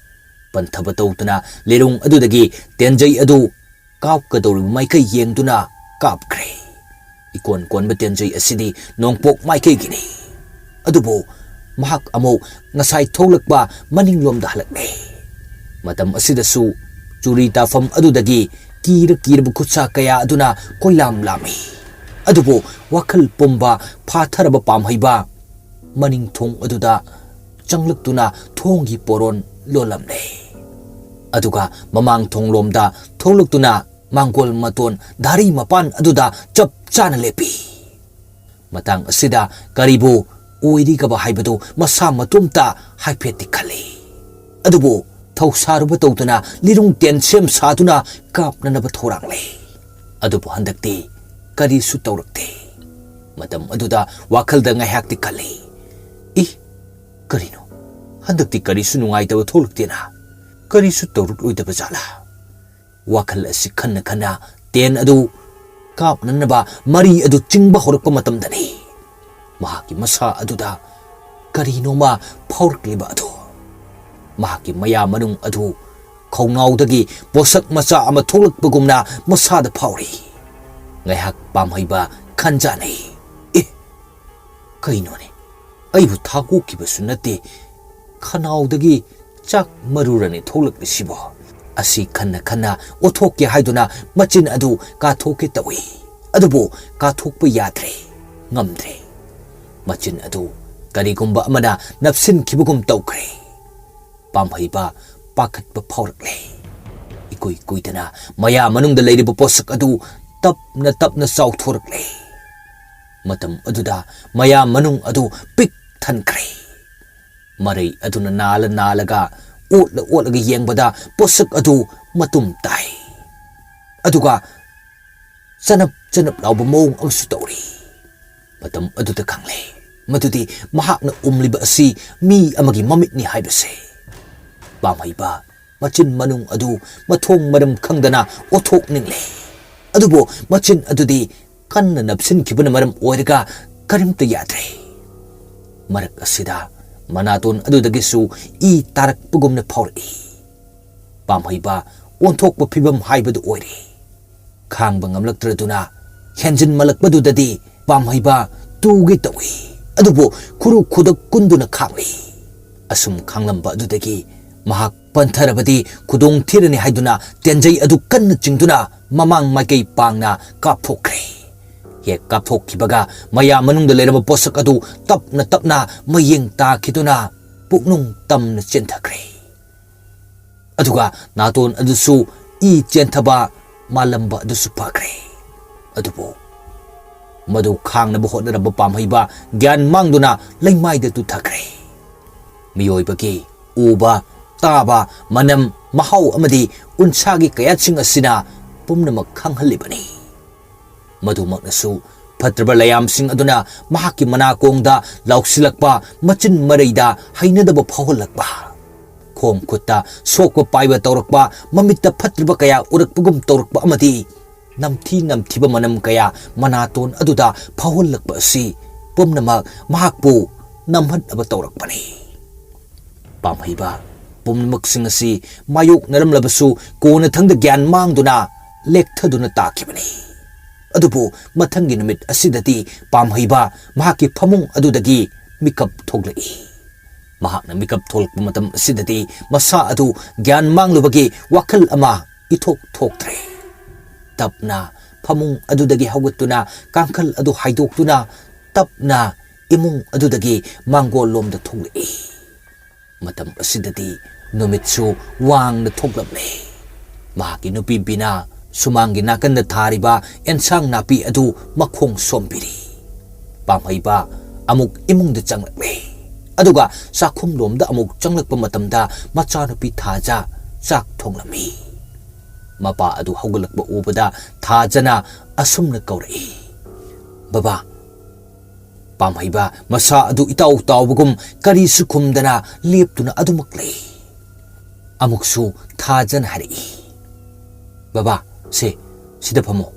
ꯄꯟꯊꯕ ꯇꯧꯗꯅ ꯂꯤꯔꯨꯡ ꯑꯗꯨꯗꯒꯤ ꯇꯦꯟꯖꯩ ꯑꯗꯨ ꯀꯥꯞꯀꯗꯧꯔꯤꯕ ꯃꯥꯏꯀꯩ ꯌꯦꯡꯗꯨꯅ ꯀꯥꯞꯈ꯭ꯔꯦ꯫ ꯏꯀꯣꯟ ꯀꯣꯟꯕ ꯇꯦꯟꯖꯩ ꯑꯁꯤꯗꯤ ꯅꯣꯡꯄꯣꯛ ꯃꯥꯏꯀꯩꯒꯤꯅꯤ꯫ ꯑꯗꯨꯕꯨ ꯃꯍꯥꯛ ꯑꯃꯨꯛ ꯉꯁꯥꯏ ꯊꯣꯛꯂꯛꯄ ꯃꯅꯤꯡꯂꯣꯝꯗ ꯍꯜꯂꯛꯂꯦ꯫ ꯃꯇꯝ ꯑꯁꯤꯗꯁꯨ ꯆꯨꯔꯤ ꯇꯥꯐꯝ ꯑꯗꯨꯗꯒꯤ ꯀꯤꯔ ꯀꯤꯔꯕ ꯈꯨꯠꯁꯥ ꯀꯌꯥ ꯑꯗꯨꯅ ꯀꯣꯏꯂꯥꯝ ꯂꯥꯝꯃꯤ꯫ ꯑꯗꯨꯕꯨ ꯋꯥꯈꯜ ꯄꯨꯝꯕ ꯐꯥꯊꯔꯕ ꯄꯥꯝꯍꯩꯕ ꯃꯅꯤꯡ ꯊꯣꯡ ꯑꯗꯨꯗ ꯆꯪꯂꯛꯇꯨꯅ ꯊꯣꯡꯒꯤ ꯄꯣꯔꯣꯟ ꯂꯣꯜꯂꯝꯂꯦ꯫ ꯑꯗꯨꯒ ꯃꯃꯥꯡ ꯊꯣꯡꯂꯣꯝꯗ ꯊꯣꯛꯂꯛꯇꯨꯅ ꯃꯥꯡꯒꯣꯜ ꯃꯇꯣꯟ ꯙꯥꯔꯤ ꯃꯄꯥꯟ ꯑꯗꯨꯗ ꯆꯞ ꯆꯥꯅ ꯂꯦꯞꯄꯤ꯫ ꯃꯇꯥꯡ ꯑꯁꯤꯗ ꯀꯔꯤꯕꯨ ꯑꯣꯏꯔꯤꯒꯕ ꯍꯥꯏꯕꯗꯨ ꯃꯁꯥ ꯃꯇꯣꯝꯇ ꯍꯥꯏꯐꯦꯠꯇꯤ ꯈꯜꯂꯤ꯫ ꯑꯗꯨꯕꯨ ꯊꯧꯁꯥꯔꯨꯕ ꯇꯧꯗꯅ ꯂꯤꯔꯨꯡ ꯇꯦꯟ ꯁꯦꯝ ꯁꯥꯗꯨꯅ ꯀꯥꯞꯅꯅꯕ ꯊꯧꯔꯥꯡꯂꯦ꯫ ꯑꯗꯨꯕꯨ ꯍꯟꯗꯛꯇꯤ ꯀꯔꯤꯁꯨ ꯇꯧꯔꯛꯇꯦ꯫ ꯃꯇꯝ ꯑꯗꯨꯗ ꯋꯥꯈꯜꯗ ꯉꯥꯏꯍꯥꯛꯇꯤ ꯈꯜꯂꯤ, "ꯏ, ꯀꯔꯤꯅꯣ? ꯍꯟꯗꯛꯇꯤ ꯀꯔꯤꯁꯨ ꯅꯨꯡꯉꯥꯏꯇꯕ ꯊꯣꯛꯂꯛꯇꯦꯅ? ꯀꯔꯤꯁꯨ ꯇꯧꯔꯛꯂꯣꯏꯗꯕ ꯖꯥꯠꯂꯥ?" ꯋꯥꯈꯜ ꯑꯁꯤ ꯈꯟꯅ ꯈꯟꯅ ꯇꯦꯟ ꯑꯗꯨ ꯀꯥꯞꯅꯅꯕ ꯃꯔꯤ ꯑꯗꯨ ꯆꯤꯡꯕ ꯍꯧꯔꯛꯄ ꯃꯇꯝꯗꯅꯤ ꯃꯍꯥꯛꯀꯤ ꯃꯁꯥ ꯑꯗꯨꯗ ꯀꯔꯤꯅꯣꯃ ꯐꯥꯎꯔꯛꯂꯤꯕ ꯑꯗꯨ꯫ ꯃꯍꯥꯛꯀꯤ ꯃꯌꯥ ꯃꯅꯨꯡ ꯑꯗꯨ ꯈꯧꯅꯥꯎꯗꯒꯤ ꯄꯣꯠꯁꯛ ꯃꯆꯥ ꯑꯃ ꯊꯣꯛꯂꯛꯄꯒꯨꯝꯅ ꯃꯁꯥꯗ ꯐꯥꯎꯔꯤ꯫ ꯉꯥꯏꯍꯥꯛ ꯄꯥꯝꯍꯩꯕ ꯈꯟꯖꯥꯅꯩ꯫ "ꯑꯦ, ꯀꯩꯅꯣꯅꯦ? ꯑꯩꯕꯨ ꯊꯥꯒꯣꯛꯈꯤꯕꯁꯨ ꯅꯠꯇꯦ, ꯈꯅꯥꯎꯗꯒꯤ ꯆꯥꯛ ꯃꯔꯨꯔꯅꯦ ꯊꯣꯛꯂꯛꯂꯤꯁꯤꯕꯣ?" ꯑꯁꯤ ꯈꯟꯅ ꯈꯟꯅ ꯑꯣꯠꯊꯣꯛꯀꯦ ꯍꯥꯏꯗꯨꯅ ꯃꯆꯤꯟ ꯑꯗꯨ ꯀꯥꯊꯣꯛꯀꯦ ꯇꯧꯏ꯫ ꯑꯗꯨꯕꯨ ꯀꯥꯊꯣꯛꯄ ꯌꯥꯗ꯭ꯔꯦ, ꯉꯝꯗ꯭ꯔꯦ꯫ ꯃꯆꯤꯟ ꯑꯗꯨ ꯀꯔꯤꯒꯨꯝꯕ ꯑꯃꯅ ꯅꯞꯁꯤꯟꯈꯤꯕꯒꯨꯝ ꯇꯧꯈ꯭ꯔꯦ꯫ ꯄꯥꯝꯍꯩꯕ ꯄꯥꯈꯠꯄ ꯐꯥꯎꯔꯛꯂꯦ꯫ ꯏꯀꯨꯏ ꯀꯨꯏꯗꯅ ꯃꯌꯥ ꯃꯅꯨꯡꯗ ꯂꯩꯔꯤꯕ ꯄꯣꯠꯁꯛ ꯑꯗꯨ ꯇꯞꯅ ꯇꯞꯅ ꯆꯥꯎꯊꯣꯔꯛꯂꯦ꯫ ꯃꯇꯝ ꯑꯗꯨꯗ ꯃꯌꯥ ꯃꯅꯨꯡ ꯑꯗꯨ ꯄꯤꯛ ꯊꯟꯈ꯭ꯔꯦ꯫ ꯃꯔꯩ ꯑꯗꯨꯅ ꯅꯥꯜꯂ ꯅꯥꯜꯂꯒ ꯑꯣꯠꯂ ꯑꯣꯠꯂꯒ ꯌꯦꯡꯕꯗ ꯄꯣꯠꯁꯛ ꯑꯗꯨ ꯃꯇꯨꯝ ꯇꯥꯏ꯫ ꯑꯗꯨꯒ ꯆꯅꯞ ꯆꯅꯞ ꯂꯥꯎꯕ ꯃꯑꯣꯡ ꯑꯃꯁꯨ ꯇꯧꯔꯤ꯫ ꯃꯇꯝ ꯑꯗꯨꯗ ꯈꯪꯂꯦ ꯃꯗꯨꯗꯤ ꯃꯍꯥꯛꯅ ꯎꯝꯂꯤꯕ ꯑꯁꯤ ꯃꯤ ꯑꯃꯒꯤ ꯃꯃꯤꯠꯅꯤ ꯍꯥꯏꯕꯁꯦ꯫ ꯄꯥꯝꯍꯩꯕ ꯃꯆꯤꯟ ꯃꯅꯨꯡ ꯑꯗꯨ ꯃꯊꯣꯡ ꯃꯔꯝ ꯈꯪꯗꯅ ꯑꯣꯠꯊꯣꯛꯅꯤꯡꯂꯦ꯫ ꯑꯗꯨꯕꯨ ꯃꯆꯤꯟ ꯑꯗꯨꯗꯤ ꯀꯟꯅ ꯅꯞꯁꯤꯟꯈꯤꯕꯅ ꯃꯔꯝ ꯑꯣꯏꯔꯒ ꯀꯔꯤꯝꯇ ꯌꯥꯗ꯭ꯔꯦ꯫ ꯃꯔꯛ ꯑꯁꯤꯗ ꯃꯅꯥꯇꯣꯟ ꯑꯗꯨꯗꯒꯤꯁꯨ ꯏ ꯇꯥꯔꯛꯄꯒꯨꯝꯅ ꯐꯥꯎꯔꯛꯏ꯫ ꯄꯥꯝꯍꯩꯕ ꯑꯣꯟꯊꯣꯛꯄ ꯐꯤꯕꯝ ꯍꯥꯏꯕꯗꯨ ꯑꯣꯏꯔꯦ꯫ ꯈꯥꯡꯕ ꯉꯝꯂꯛꯇ꯭ꯔꯗꯨꯅ ꯍꯦꯟꯖꯤꯟꯃꯜꯂꯛꯄꯗꯨꯗꯗꯤ ꯄꯥꯝꯍꯩꯕ ꯇꯨꯒꯦ ꯇꯧꯏ꯫ ꯑꯗꯨꯕꯨ ꯈꯨꯔꯨ ꯈꯨꯗꯛ ꯀꯨꯟꯗꯨꯅ ꯈꯥꯡꯂꯤ꯫ ꯑꯁꯨꯝ ꯈꯥꯡꯂꯝꯕ ꯑꯗꯨꯗꯒꯤ ꯃꯍꯥꯛ ꯄꯟꯊꯔꯕꯗꯤ ꯈꯨꯗꯣꯡ ꯊꯤꯔꯅꯤ ꯍꯥꯏꯗꯨꯅ ꯇꯦꯟꯖꯩ ꯑꯗꯨ ꯀꯟꯅ ꯆꯤꯡꯗꯨꯅ ꯃꯃꯥꯡ ꯃꯥꯏꯀꯩ ꯄꯥꯡꯅ ꯀꯥꯞꯊꯣꯛꯈ꯭ꯔꯦ꯫ ꯍꯦꯛ ꯀꯥꯞꯊꯣꯛꯈꯤꯕꯒ ꯃꯌꯥ ꯃꯅꯨꯡꯗ ꯂꯩꯔꯝꯕ ꯄꯣꯠꯁꯛ ꯑꯗꯨ ꯇꯞꯅ ꯇꯞꯅ ꯃꯌꯦꯡ ꯇꯥꯈꯤꯗꯨꯅ ꯄꯨꯛꯅꯨꯡ ꯇꯝꯅ ꯆꯦꯟꯊꯈ꯭ꯔꯦ꯫ ꯑꯗꯨꯒ ꯅꯥꯇꯣꯟ ꯑꯗꯨꯁꯨ ꯏ ꯆꯦꯟꯊꯕ ꯃꯥꯜꯂꯝꯕ ꯑꯗꯨꯁꯨ ꯐꯈ꯭ꯔꯦ꯫ ꯑꯗꯨꯕꯨ ꯃꯗꯨ ꯈꯥꯡꯅꯕ ꯍꯣꯠꯅꯔꯝꯕ ꯄꯥꯝꯍꯩꯕ ꯒ꯭ꯌꯥꯟ ꯃꯥꯡꯗꯨꯅ ꯂꯩꯃꯥꯏꯗ ꯇꯨꯊꯈ꯭ꯔꯦ꯫ ꯃꯤꯑꯣꯏꯕꯒꯤ ꯎꯕ, ꯇꯥꯕ, ꯃꯅꯝ, ꯃꯍꯥꯎ ꯑꯃꯗꯤ ꯎꯟꯁꯥꯒꯤ ꯀꯌꯥꯠꯁꯤꯡ ꯑꯁꯤꯅ ꯄꯨꯝꯅꯃꯛ ꯈꯪꯍꯜꯂꯤꯕꯅꯤ꯫ ꯃꯗꯨꯃꯛꯅꯁꯨ ꯐꯠꯇ꯭ꯔꯕ ꯂꯩꯌꯥꯝꯁꯤꯡ ꯑꯗꯨꯅ ꯃꯍꯥꯛꯀꯤ ꯃꯅꯥꯀꯣꯡꯗ ꯂꯥꯎꯁꯤꯜꯂꯛꯄ, ꯃꯆꯤꯟ ꯃꯔꯩꯗ ꯍꯩꯅꯗꯕ ꯐꯥꯎꯍꯜꯂꯛꯄ, ꯈꯣꯡ ꯈꯨꯠꯇ ꯁꯣꯛꯄ ꯄꯥꯏꯕ ꯇꯧꯔꯛꯄ, ꯃꯃꯤꯠꯇ ꯐꯠꯇ꯭ꯔꯕ ꯀꯌꯥ ꯎꯔꯛꯄꯒꯨꯝ ꯇꯧꯔꯛꯄ ꯑꯃꯗꯤ ꯅꯝꯊꯤ ꯅꯝꯊꯤꯕ ꯃꯅꯝ ꯀꯌꯥ ꯃꯅꯥꯇꯣꯟ ꯑꯗꯨꯗ ꯐꯥꯎꯍꯜꯂꯛꯄ ꯑꯁꯤ ꯄꯨꯝꯅꯃꯛ ꯃꯍꯥꯛꯄꯨ ꯅꯝꯍꯠꯅꯕ ꯇꯧꯔꯛꯄꯅꯤ꯫ ꯄꯥꯝꯍꯩꯕ ꯄꯨꯝꯅꯃꯛꯁꯤꯡ ꯑꯁꯤ ꯃꯥꯌꯣꯛꯅꯔꯝꯂꯕꯁꯨ ꯀꯣꯟꯅꯊꯪꯗ ꯒ꯭ꯌꯥꯟ ꯃꯥꯡꯗꯨꯅ ꯂꯦꯛꯊꯗꯨꯅ ꯇꯥꯈꯤꯕꯅꯤ꯫ ꯑꯗꯨꯕꯨ ꯃꯊꯪꯒꯤ ꯅꯨꯃꯤꯠ ꯑꯁꯤꯗꯗꯤ ꯄꯥꯝꯍꯩꯕ ꯃꯍꯥꯛꯀꯤ ꯐꯃꯨꯡ ꯑꯗꯨꯗꯒꯤ ꯃꯤꯀꯞ ꯊꯣꯛꯂꯛꯏ꯫ ꯃꯍꯥꯛꯅ ꯃꯤꯀꯞ ꯊꯣꯛꯂꯛꯄ ꯃꯇꯝ ꯑꯁꯤꯗꯗꯤ ꯃꯁꯥ ꯑꯗꯨ ꯒ꯭ꯌꯥꯟ ꯃꯥꯡꯂꯨꯕꯒꯤ ꯋꯥꯈꯜ ꯑꯃ ꯏꯊꯣꯛ ꯊꯣꯛꯇ꯭ꯔꯦ꯫ ꯇꯞꯅ ꯐꯃꯨꯡ ꯑꯗꯨꯗꯒꯤ ꯍꯧꯒꯠꯇꯨꯅ ꯀꯥꯡꯈꯜ ꯑꯗꯨ ꯍꯥꯏꯗꯣꯛꯇꯨꯅ ꯇꯞꯅ ꯏꯃꯨꯡ ꯑꯗꯨꯗꯒꯤ ꯃꯥꯡꯒꯣꯜ ꯂꯣꯝꯗ ꯊꯣꯛꯂꯛꯏ꯫ ꯃꯇꯝ ꯑꯁꯤꯗꯗꯤ ꯅꯨꯃꯤꯠꯁꯨ ꯋꯥꯡꯅ ꯊꯣꯛꯂꯝꯃꯦ꯫ ꯃꯍꯥꯛꯀꯤ ꯅꯨꯄꯤ ꯕꯤꯅꯥ ꯁꯨꯃꯥꯡꯒꯤ ꯅꯥꯀꯟꯗ ꯊꯥꯔꯤꯕ ꯑꯦꯟꯁꯥꯡ ꯅꯥꯄꯤ ꯑꯗꯨ ꯃꯈꯣꯡ ꯁꯣꯝꯕꯤꯔꯤ꯫ ꯄꯥꯝꯍꯩꯕ ꯑꯃꯨꯛ ꯏꯃꯨꯡꯗ ꯆꯪꯂꯛꯂꯦ꯫ ꯑꯗꯨꯒ ꯆꯥꯛꯈꯨꯝꯂꯣꯝꯗ ꯑꯃꯨꯛ ꯆꯪꯂꯛꯄ ꯃꯇꯝꯗ ꯃꯆꯥꯅꯨꯄꯤ ꯊꯥꯖ ꯆꯥꯛ ꯊꯣꯡꯂꯝꯃꯤ꯫ ꯃꯄꯥ ꯑꯗꯨ ꯍꯧꯒꯠꯂꯛꯄ ꯎꯕꯗ ꯊꯥꯖꯅ ꯑꯁꯨꯝꯅ ꯀꯧꯔꯛꯏ, "ꯕꯕꯥ!" ꯄꯥꯝꯍꯩꯕ ꯃꯁꯥ ꯑꯗꯨ ꯏꯇꯥꯎ ꯇꯥꯎꯕꯒꯨꯝ ꯀꯔꯤꯁꯨ ꯈꯨꯝꯗꯅ ꯂꯦꯞꯇꯨꯅ ꯑꯗꯨꯃꯛ ꯂꯩ꯫ ꯑꯃꯨꯛꯁꯨ ꯊꯥꯖꯅ ꯍꯥꯏꯔꯛꯏ, "ꯕꯕꯥ, ꯁꯦ, ꯁꯤꯗ ꯐꯝꯃꯣ"꯫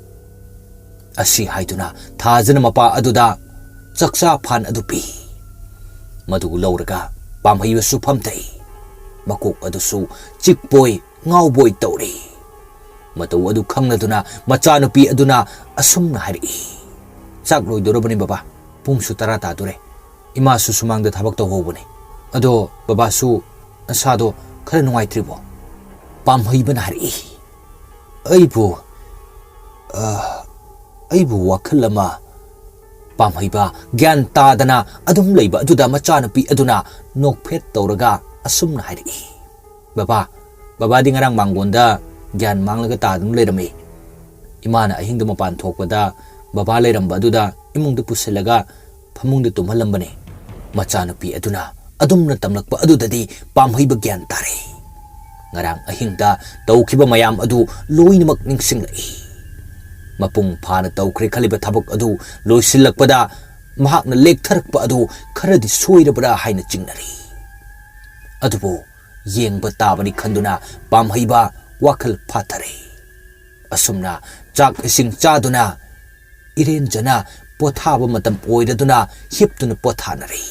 ꯑꯁꯤ ꯍꯥꯏꯗꯨꯅ ꯊꯥꯖꯅ ꯃꯄꯥ ꯑꯗꯨꯗ ꯆꯥꯛꯆꯥ ꯐꯥꯟ ꯑꯗꯨ ꯄꯤ꯫ ꯃꯗꯨ ꯂꯧꯔꯒ ꯄꯥꯝꯍꯩꯕꯁꯨ ꯐꯝꯊꯩ꯫ ꯃꯀꯣꯛ ꯑꯗꯨꯁꯨ ꯆꯤꯛꯄꯣꯏ ꯉꯥꯎꯕꯣꯏ ꯇꯧꯔꯤ꯫ ꯃꯇꯧ ꯑꯗꯨ ꯈꯪꯂꯗꯨꯅ ꯃꯆꯥꯅꯨꯄꯤ ꯑꯗꯨꯅ ꯑꯁꯨꯝꯅ ꯍꯥꯏꯔꯛꯏ, "ꯆꯥꯛ ꯂꯣꯏꯗꯧꯔꯕꯅꯤ ꯕꯕꯥ, ꯄꯨꯡꯁꯨ ꯇꯔꯥ ꯇꯥꯗꯣꯔꯦ꯫ ꯏꯃꯥꯁꯨ ꯁꯨꯃꯥꯡꯗ ꯊꯕꯛ ꯇꯧꯍꯧꯕꯅꯤ꯫ ꯑꯗꯣ ꯕꯕꯥꯁꯨ ꯅꯁꯥꯗꯣ ꯈꯔ ꯅꯨꯡꯉꯥꯏꯇ꯭ꯔꯤꯕꯣ?" ꯄꯥꯝꯍꯩꯕꯅ ꯍꯥꯏꯔꯛꯏ, "ꯑꯩꯕꯨ, ꯑ, ꯑꯩꯕꯨ ꯋꯥꯈꯜ ꯑꯃ"꯫ ꯄꯥꯝꯍꯩꯕ ꯒ꯭ꯌꯥꯟ ꯇꯥꯗꯅ ꯑꯗꯨꯝ ꯂꯩꯕ ꯑꯗꯨꯗ ꯃꯆꯥꯅꯨꯄꯤ ꯑꯗꯨꯅ ꯅꯣꯛꯐꯦꯠ ꯇꯧꯔꯒ ꯑꯁꯨꯝꯅ ꯍꯥꯏꯔꯛꯏ, "ꯕꯕꯥ, ꯕꯕꯥꯗꯤ ꯉꯔꯥꯡ ꯃꯥꯡꯒꯣꯟꯗ ꯒ꯭ꯌꯥꯟ ꯃꯥꯡꯂꯒ ꯇꯥꯗꯨꯅ ꯂꯩꯔꯝꯃꯤ꯫ ꯏꯃꯥꯅ ꯑꯍꯤꯡꯗ ꯃꯄꯥꯟ ꯊꯣꯛꯄꯗ ꯕꯕꯥ ꯂꯩꯔꯝꯕ ꯑꯗꯨꯗ ꯏꯃꯨꯡꯗ ꯄꯨꯁꯤꯜꯂꯒ ꯐꯃꯨꯡꯗ ꯇꯨꯝꯍꯜꯂꯝꯕꯅꯤ"꯫ ꯃꯆꯥꯅꯨꯄꯤ ꯑꯗꯨꯅ ꯑꯗꯨꯝꯅ ꯇꯝꯂꯛꯄ ꯑꯗꯨꯗꯗꯤ ꯄꯥꯝꯍꯩꯕ ꯒ꯭ꯌꯥꯟ ꯇꯥꯔꯦ꯫ ꯉꯔꯥꯡ ꯑꯍꯤꯡꯗ ꯇꯧꯈꯤꯕ ꯃꯌꯥꯝ ꯑꯗꯨ ꯂꯣꯏꯅꯃꯛ ꯅꯤꯡꯁꯤꯡꯂꯛꯏ꯫ ꯃꯄꯨꯡ ꯐꯥꯅ ꯇꯧꯈ꯭ꯔꯦ ꯈꯜꯂꯤꯕ ꯊꯕꯛ ꯑꯗꯨ ꯂꯣꯏꯁꯤꯜꯂꯛꯄꯗ ꯃꯍꯥꯛꯅ ꯂꯦꯛꯊꯔꯛꯄ ꯑꯗꯨ ꯈꯔꯗꯤ ꯁꯣꯏꯔꯕ꯭ꯔꯥ ꯍꯥꯏꯅ ꯆꯤꯡꯅꯔꯤ꯫ ꯑꯗꯨꯕꯨ ꯌꯦꯡꯕ ꯇꯥꯕꯅꯤ ꯈꯟꯗꯨꯅ ꯄꯥꯝꯍꯩꯕ ꯋꯥꯈꯜ ꯐꯥꯊꯔꯦ꯫ ꯑꯁꯨꯝꯅ ꯆꯥꯛ ꯏꯁꯤꯡ ꯆꯥꯗꯨꯅ ꯏꯔꯦꯟꯖꯅ ꯄꯣꯊꯥꯕ ꯃꯇꯝ ꯑꯣꯏꯔꯗꯨꯅ ꯍꯤꯞꯇꯨꯅ ꯄꯣꯊꯥꯅꯔꯦ꯫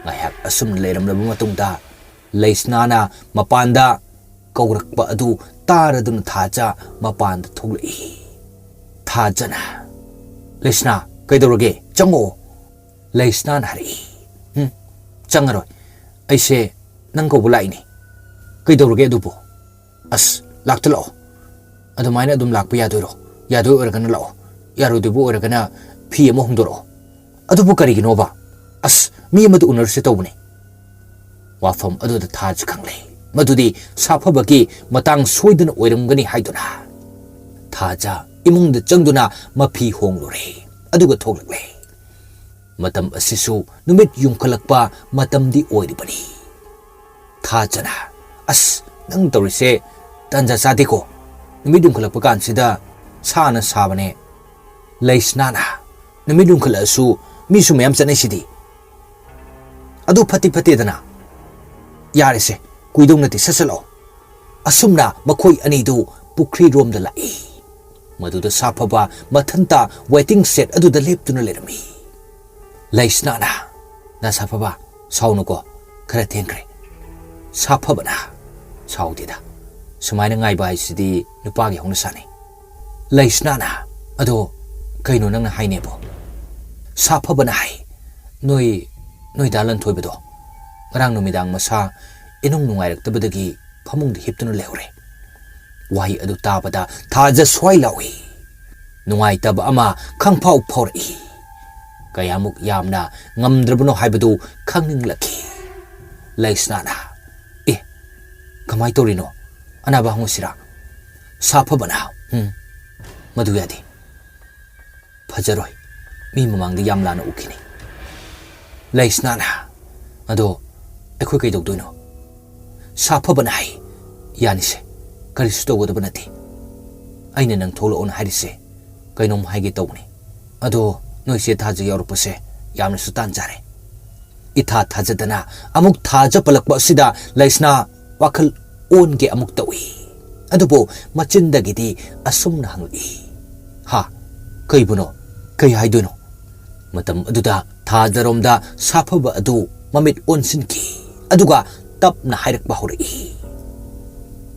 ꯉꯥꯏꯍꯥꯛ ꯑꯁꯨꯝꯅ ꯂꯩꯔꯝꯂꯕ ꯃꯇꯨꯡꯗ ꯂꯩꯁꯅꯥꯅ ꯃꯄꯥꯟꯗ ꯀꯧꯔꯛꯄ ꯑꯗꯨ ꯇꯥꯔꯗꯨꯅ ꯊꯥꯖ ꯃꯄꯥꯟꯗ ꯊꯣꯛꯂꯛꯏ꯫ ꯊꯥꯖꯅ, "ꯂꯩꯁꯅꯥ, ꯀꯩꯗꯧꯔꯒꯦ? ꯆꯪꯉꯛꯑꯣ꯫" ꯂꯩꯁꯅꯥꯅ ꯍꯥꯏꯔꯛꯏ꯫ "ꯎꯝ, ꯆꯪꯉꯔꯣꯏ꯫ ꯑꯩꯁꯦ ꯅꯪ ꯀꯧꯕ ꯂꯥꯛꯏꯅꯤ꯫" "ꯀꯩꯗꯧꯔꯒꯦ ꯑꯗꯨꯕꯨ?" "ꯑꯁ, ꯂꯥꯛꯇ ꯂꯥꯛꯑꯣ꯫ ꯑꯗꯨꯃꯥꯏꯅ ꯑꯗꯨꯝ ꯂꯥꯛꯄ ꯌꯥꯗꯣꯏꯔꯣ? ꯌꯥꯗꯣꯏ ꯑꯣꯏꯔꯒꯅ ꯂꯥꯛꯑꯣ, ꯌꯥꯔꯣꯏꯗꯣꯏꯕ ꯑꯣꯏꯔꯒꯅ ꯐꯤ ꯑꯃ ꯍꯣꯡꯗꯣꯔꯛꯑꯣ꯫" "ꯑꯗꯨꯕꯨ ꯀꯔꯤꯒꯤꯅꯣꯕ?" "ꯑꯁ, ꯃꯤ ꯑꯃꯗ ꯎꯅꯔꯨꯁꯦ ꯇꯧꯕꯅꯦ꯫" ꯋꯥꯐꯝ ꯑꯗꯨꯗ ꯊꯥꯖ ꯈꯪꯂꯦ ꯃꯗꯨꯗꯤ ꯁꯥꯐꯕꯒꯤ ꯃꯇꯥꯡ ꯁꯣꯏꯗꯅ ꯑꯣꯏꯔꯝꯒꯅꯤ ꯍꯥꯏꯗꯨꯅ꯫ ꯊꯥꯖ ꯏꯃꯨꯡꯗ ꯆꯪꯗꯨꯅ ꯃꯐꯤ ꯍꯣꯡꯂꯨꯔꯦ, ꯑꯗꯨꯒ ꯊꯣꯛꯂꯛꯂꯦ꯫ ꯃꯇꯝ ꯑꯁꯤꯁꯨ ꯅꯨꯃꯤꯠ ꯌꯨꯡꯈꯠꯂꯛꯄ ꯃꯇꯝꯗꯤ ꯑꯣꯏꯔꯤꯕꯅꯤ꯫ ꯊꯥꯖꯅ, "ꯑꯁ, ꯅꯪ ꯇꯧꯔꯤꯁꯦ ꯇꯟꯖꯥ ꯆꯥꯗꯦꯀꯣ꯫ ꯅꯨꯃꯤꯠ ꯌꯨꯡꯈꯠꯂꯛꯄ ꯀꯥꯟꯁꯤꯗ ꯁꯥꯅ ꯁꯥꯕꯅꯦ꯫" ꯂꯩꯁꯅꯥꯅ, "ꯅꯨꯃꯤꯠ ꯌꯨꯡꯈꯠꯂꯛꯑꯁꯨ ꯃꯤꯁꯨ ꯃꯌꯥꯝ ꯆꯠꯅꯩꯁꯤꯗꯤ꯫ ꯑꯗꯨ ꯐꯠꯇꯤ ꯐꯠꯇꯦꯗꯅ꯫ ꯌꯥꯔꯦꯁꯦ, ꯀꯨꯏꯗꯧ ꯅꯠꯇꯦ, ꯁꯠ ꯁꯠ ꯂꯥꯛꯑꯣ꯫" ꯑꯁꯨꯝꯅ ꯃꯈꯣꯏ ꯑꯅꯤꯗꯨ ꯄꯨꯈ꯭ꯔꯤꯔꯣꯝꯗ ꯂꯥꯛꯏ꯫ ꯃꯗꯨꯗ ꯁꯥꯐꯕ ꯃꯊꯟꯇ ꯋꯦꯇꯤꯡ ꯁꯦꯠ ꯑꯗꯨꯗ ꯂꯦꯞꯇꯨꯅ ꯂꯩꯔꯝꯃꯤ꯫ ꯂꯩꯁꯅꯥꯅ, "ꯅ ꯁꯥꯐꯕ, ꯁꯥꯎꯅꯨꯀꯣ, ꯈꯔ ꯊꯦꯡꯈ꯭ꯔꯦ꯫" ꯁꯥꯐꯕꯅ, "ꯁꯥꯎꯗꯦꯗ, ꯁꯨꯃꯥꯏꯅ ꯉꯥꯏꯕ ꯍꯥꯏꯁꯤꯗꯤ ꯅꯨꯄꯥꯒꯤ ꯍꯧꯅꯁꯥꯅꯤ꯫" ꯂꯩꯁꯅꯥꯅ, "ꯑꯗꯣ ꯀꯩꯅꯣ ꯅꯪꯅ ꯍꯥꯏꯅꯦꯕꯣ?" ꯁꯥꯐꯕꯅ ꯍꯥꯏ, "ꯅꯣꯏ, ꯅꯣꯏ ꯗꯥ ꯂꯟꯊꯣꯏꯕꯗꯣ ꯉꯔꯥꯡ ꯅꯨꯃꯤꯗꯥꯡ ꯃꯁꯥ ꯏꯅꯨꯡ ꯅꯨꯡꯉꯥꯏꯔꯛꯇꯕꯗꯒꯤ ꯐꯃꯨꯡꯗ ꯍꯤꯞꯇꯨꯅ ꯂꯩꯍꯧꯔꯦ꯫" ꯋꯥꯍꯩ ꯑꯗꯨ ꯇꯥꯕꯗ ꯊꯥꯖ ꯁ꯭ꯋꯥꯏ ꯂꯥꯎꯏ꯫ ꯅꯨꯡꯉꯥꯏꯇꯕ ꯑꯃ ꯈꯪꯐꯥꯎ ꯐꯥꯎꯔꯛꯏ꯫ ꯀꯌꯥꯃꯨꯛ ꯌꯥꯝꯅ ꯉꯝꯗ꯭ꯔꯕꯅꯣ ꯍꯥꯏꯕꯗꯨ ꯈꯪꯅꯤꯡꯂꯛꯈꯤ꯫ ꯂꯩꯁꯅꯥꯅ, "ꯑꯦ, ꯀꯃꯥꯏ ꯇꯧꯔꯤꯅꯣ? ꯑꯅꯥꯕ ꯍꯪꯉꯨꯁꯤꯔꯥ?" ꯁꯥꯐꯕꯅ, "ꯎꯝ, ꯃꯗꯨ ꯌꯥꯗꯦ꯫ ꯐꯖꯔꯣꯏ꯫ ꯃꯤ ꯃꯃꯥꯡꯗ ꯌꯥꯝ ꯂꯥꯟꯅ ꯎꯈꯤꯅꯤ꯫" ꯂꯩꯁꯅꯥꯅ, "ꯑꯗꯣ ꯑꯩꯈꯣꯏ ꯀꯩꯗꯧꯗꯣꯏꯅꯣ?" ꯁꯥꯐꯕꯅ ꯍꯥꯏ, "ꯌꯥꯅꯤꯁꯦ, ꯀꯔꯤꯁꯨ ꯇꯧꯒꯗꯕ ꯅꯠꯇꯦ꯫" ꯑꯩꯅ ꯅꯪ ꯊꯣꯛꯂꯛꯑꯣꯅ ꯍꯥꯏꯔꯤꯁꯦ ꯀꯩꯅꯣꯝ ꯍꯥꯏꯒꯦ ꯇꯧꯕꯅꯤ꯫ ꯑꯗꯣ ꯅꯣꯏꯁꯦ ꯊꯥꯖ ꯌꯥꯎꯔꯛꯄꯁꯦ ꯌꯥꯝꯅꯁꯨ ꯇꯥꯟꯖꯔꯦ꯫ ꯏꯊꯥ ꯊꯥꯖꯗꯅ ꯑꯃꯨꯛ ꯊꯥꯖ ꯄꯜꯂꯛꯄ ꯑꯁꯤꯗ ꯂꯩꯁꯅꯥ ꯋꯥꯈꯜ ꯑꯣꯟꯒꯦ ꯑꯃꯨꯛ ꯇꯧꯏ꯫ ꯑꯗꯨꯕꯨ ꯃꯆꯤꯟꯗꯒꯤꯗꯤ ꯑꯁꯨꯝꯅ ꯍꯪꯂꯛꯏ, "ꯍꯥ? ꯀꯩꯕꯨꯅꯣ? ꯀꯩ ꯍꯥꯏꯗꯣꯏꯅꯣ?" ꯃꯇꯝ ꯑꯗꯨꯗ ꯊꯥꯖꯔꯣꯝꯗ ꯁꯥꯐꯕ ꯑꯗꯨ ꯃꯃꯤꯠ ꯑꯣꯟꯁꯤꯟꯈꯤ꯫ ꯑꯗꯨꯒ ꯇꯞꯅ ꯍꯥꯏꯔꯛꯄ ꯍꯧꯔꯛꯏ꯫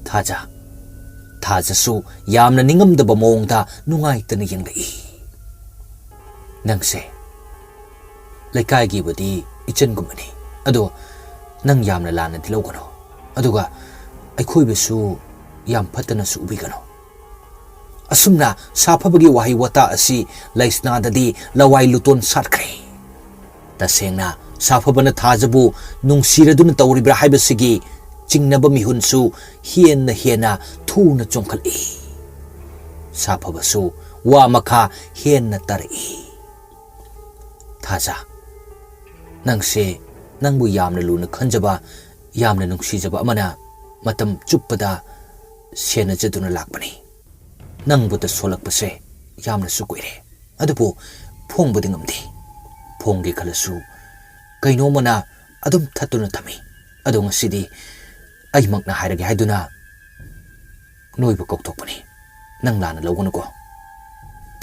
ꯊꯥꯖ, ꯊꯥꯖꯁꯨ ꯌꯥꯝꯅ ꯅꯤꯡꯉꯝꯗꯕ ꯃꯑꯣꯡꯗ ꯅꯨꯡꯉꯥꯏꯇꯅ ꯌꯦꯡꯂꯛꯏ꯫ "ꯅꯪꯁꯦ ꯂꯩꯀꯥꯏꯒꯤꯕꯨꯗꯤ ꯏꯆꯟꯒꯨꯝꯕꯅꯤ, ꯑꯗꯣ ꯅꯪ ꯌꯥꯝꯅ ꯂꯥꯟꯅꯗꯤ ꯂꯧꯒꯅꯨ, ꯑꯗꯨꯒ ꯑꯩꯈꯣꯏꯕꯨꯁꯨ ꯌꯥꯝ ꯐꯠꯇꯅꯁꯨ ꯎꯕꯤꯒꯅꯨ꯫" ꯑꯁꯨꯝꯅ ꯁꯥꯐꯕꯒꯤ ꯋꯥꯍꯩ ꯋꯥꯇꯥ ꯑꯁꯤ ꯂꯩꯁꯅꯥꯗꯗꯤ ꯂꯋꯥꯏ ꯂꯨꯇꯣꯟ ꯁꯥꯠꯈ꯭ꯔꯦ꯫ ꯇꯁꯦꯡꯅ ꯁꯥꯐꯕꯅ ꯊꯥꯖꯕꯨ ꯅꯨꯡꯁꯤꯔꯗꯨꯅ ꯇꯧꯔꯤꯕ꯭ꯔꯥ ꯍꯥꯏꯕꯁꯤꯒꯤ ꯆꯤꯡꯅꯕ ꯃꯤꯍꯨꯟꯁꯨ ꯍꯦꯟꯅ ꯍꯦꯟꯅ ꯊꯨꯅ ꯆꯣꯡꯈꯠꯂꯛꯏ꯫ ꯁꯥꯐꯕꯁꯨ ꯋꯥ ꯃꯈꯥ ꯍꯦꯟꯅ ꯇꯥꯔꯛꯏ꯫ "ꯊꯥꯖ, ꯅꯪꯁꯦ ꯅꯪꯕꯨ ꯌꯥꯝꯅ ꯂꯨꯅ ꯈꯟꯖꯕ, ꯌꯥꯝꯅ ꯅꯨꯡꯁꯤꯖꯕ ꯑꯃꯅ ꯃꯇꯝ ꯆꯨꯞꯄꯗ ꯁꯦꯟꯅꯖꯗꯨꯅ ꯂꯥꯛꯄꯅꯤ꯫ ꯅꯪꯕꯨ ꯇꯁꯣꯜꯂꯛꯄꯁꯦ ꯌꯥꯝꯅꯁꯨ ꯀꯨꯏꯔꯦ, ꯑꯗꯨꯕꯨ ꯐꯣꯡꯕꯗꯤ ꯉꯝꯗꯦ꯫ ꯐꯣꯡꯒꯦ ꯈꯜꯂꯁꯨ ꯀꯩꯅꯣꯝꯃꯅ ꯑꯗꯨꯝ ꯊꯠꯇꯨꯅ ꯊꯝꯃꯤ꯫ ꯑꯗꯣ ꯉꯁꯤꯗꯤ ꯑꯩꯃꯛꯅ ꯍꯥꯏꯔꯒꯦ ꯍꯥꯏꯗꯨꯅ ꯅꯣꯏꯕꯨ ꯀꯧꯊꯣꯛꯄꯅꯤ꯫ ꯅꯪ ꯂꯥꯟꯅ ꯂꯧꯒꯅꯨꯀꯣ꯫"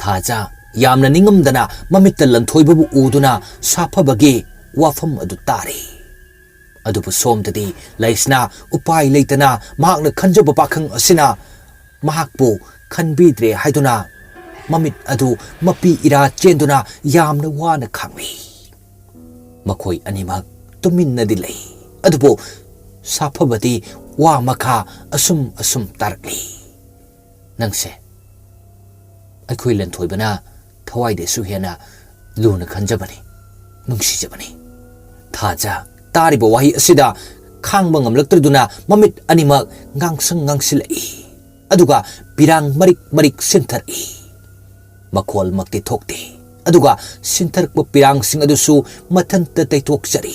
ꯊꯥꯖ ꯌꯥꯝꯅ ꯅꯤꯡꯉꯝꯗꯅ ꯃꯃꯤꯠꯇ ꯂꯟꯊꯣꯏꯕꯕꯨ ꯎꯗꯨꯅ ꯁꯥꯐꯕꯒꯤ ꯋꯥꯐꯝ ꯑꯗꯨ ꯇꯥꯔꯤ꯫ ꯑꯗꯨꯕꯨ ꯁꯣꯝꯗꯗꯤ ꯂꯩꯁꯅꯥ ꯎꯄꯥꯏ ꯂꯩꯇꯅ ꯃꯍꯥꯛꯅ ꯈꯟꯖꯕ ꯄꯥꯈꯪ ꯑꯁꯤꯅ ꯃꯍꯥꯛꯄꯨ ꯈꯟꯕꯤꯗ꯭ꯔꯦ ꯍꯥꯏꯗꯨꯅ ꯃꯃꯤꯠ ꯑꯗꯨ ꯃꯄꯤ ꯏꯔꯥ ꯆꯦꯟꯗꯨꯅ ꯌꯥꯝꯅ ꯋꯥꯅ ꯈꯥꯡꯂꯤ꯫ ꯃꯈꯣꯏ ꯑꯅꯤꯃꯛ ꯇꯨꯃꯤꯟꯅꯗꯤ ꯂꯩ, ꯑꯗꯨꯕꯨ ꯁꯥꯐꯕꯗꯤ ꯋꯥ ꯃꯈꯥ ꯑꯁꯨꯝ ꯑꯁꯨꯝ ꯇꯥꯔꯛꯂꯤ꯫ "ꯅꯪꯁꯦ ꯑꯩꯈꯣꯏ ꯂꯟꯊꯣꯏꯕꯅ ꯊꯋꯥꯏꯗꯩꯁꯨ ꯍꯦꯟꯅ ꯂꯨꯅ ꯈꯟꯖꯕꯅꯤ, ꯅꯨꯡꯁꯤꯖꯕꯅꯤ꯫" ꯊꯥꯖ ꯇꯥꯔꯤꯕ ꯋꯥꯍꯩ ꯑꯁꯤꯗ ꯈꯥꯡꯕ ꯉꯝꯂꯛꯇ꯭ꯔꯗꯨꯅ ꯃꯃꯤꯠ ꯑꯅꯤꯃꯛ ꯉꯥꯡꯁꯪ ꯉꯥꯡꯁꯤꯜꯂꯛꯏ꯫ ꯑꯗꯨꯒ ꯄꯤꯔꯥꯡ ꯃꯔꯤꯛ ꯃꯔꯤꯛ ꯁꯤꯟꯊꯔꯛꯏ꯫ ꯃꯈꯣꯜꯃꯛꯇꯤ ꯊꯣꯛꯇꯦ, ꯑꯗꯨꯒ ꯁꯤꯟꯊꯔꯛꯄ ꯄꯤꯔꯥꯡꯁꯤꯡ ꯑꯗꯨꯁꯨ ꯃꯊꯟꯇ ꯇꯩꯊꯣꯛꯆꯔꯤ꯫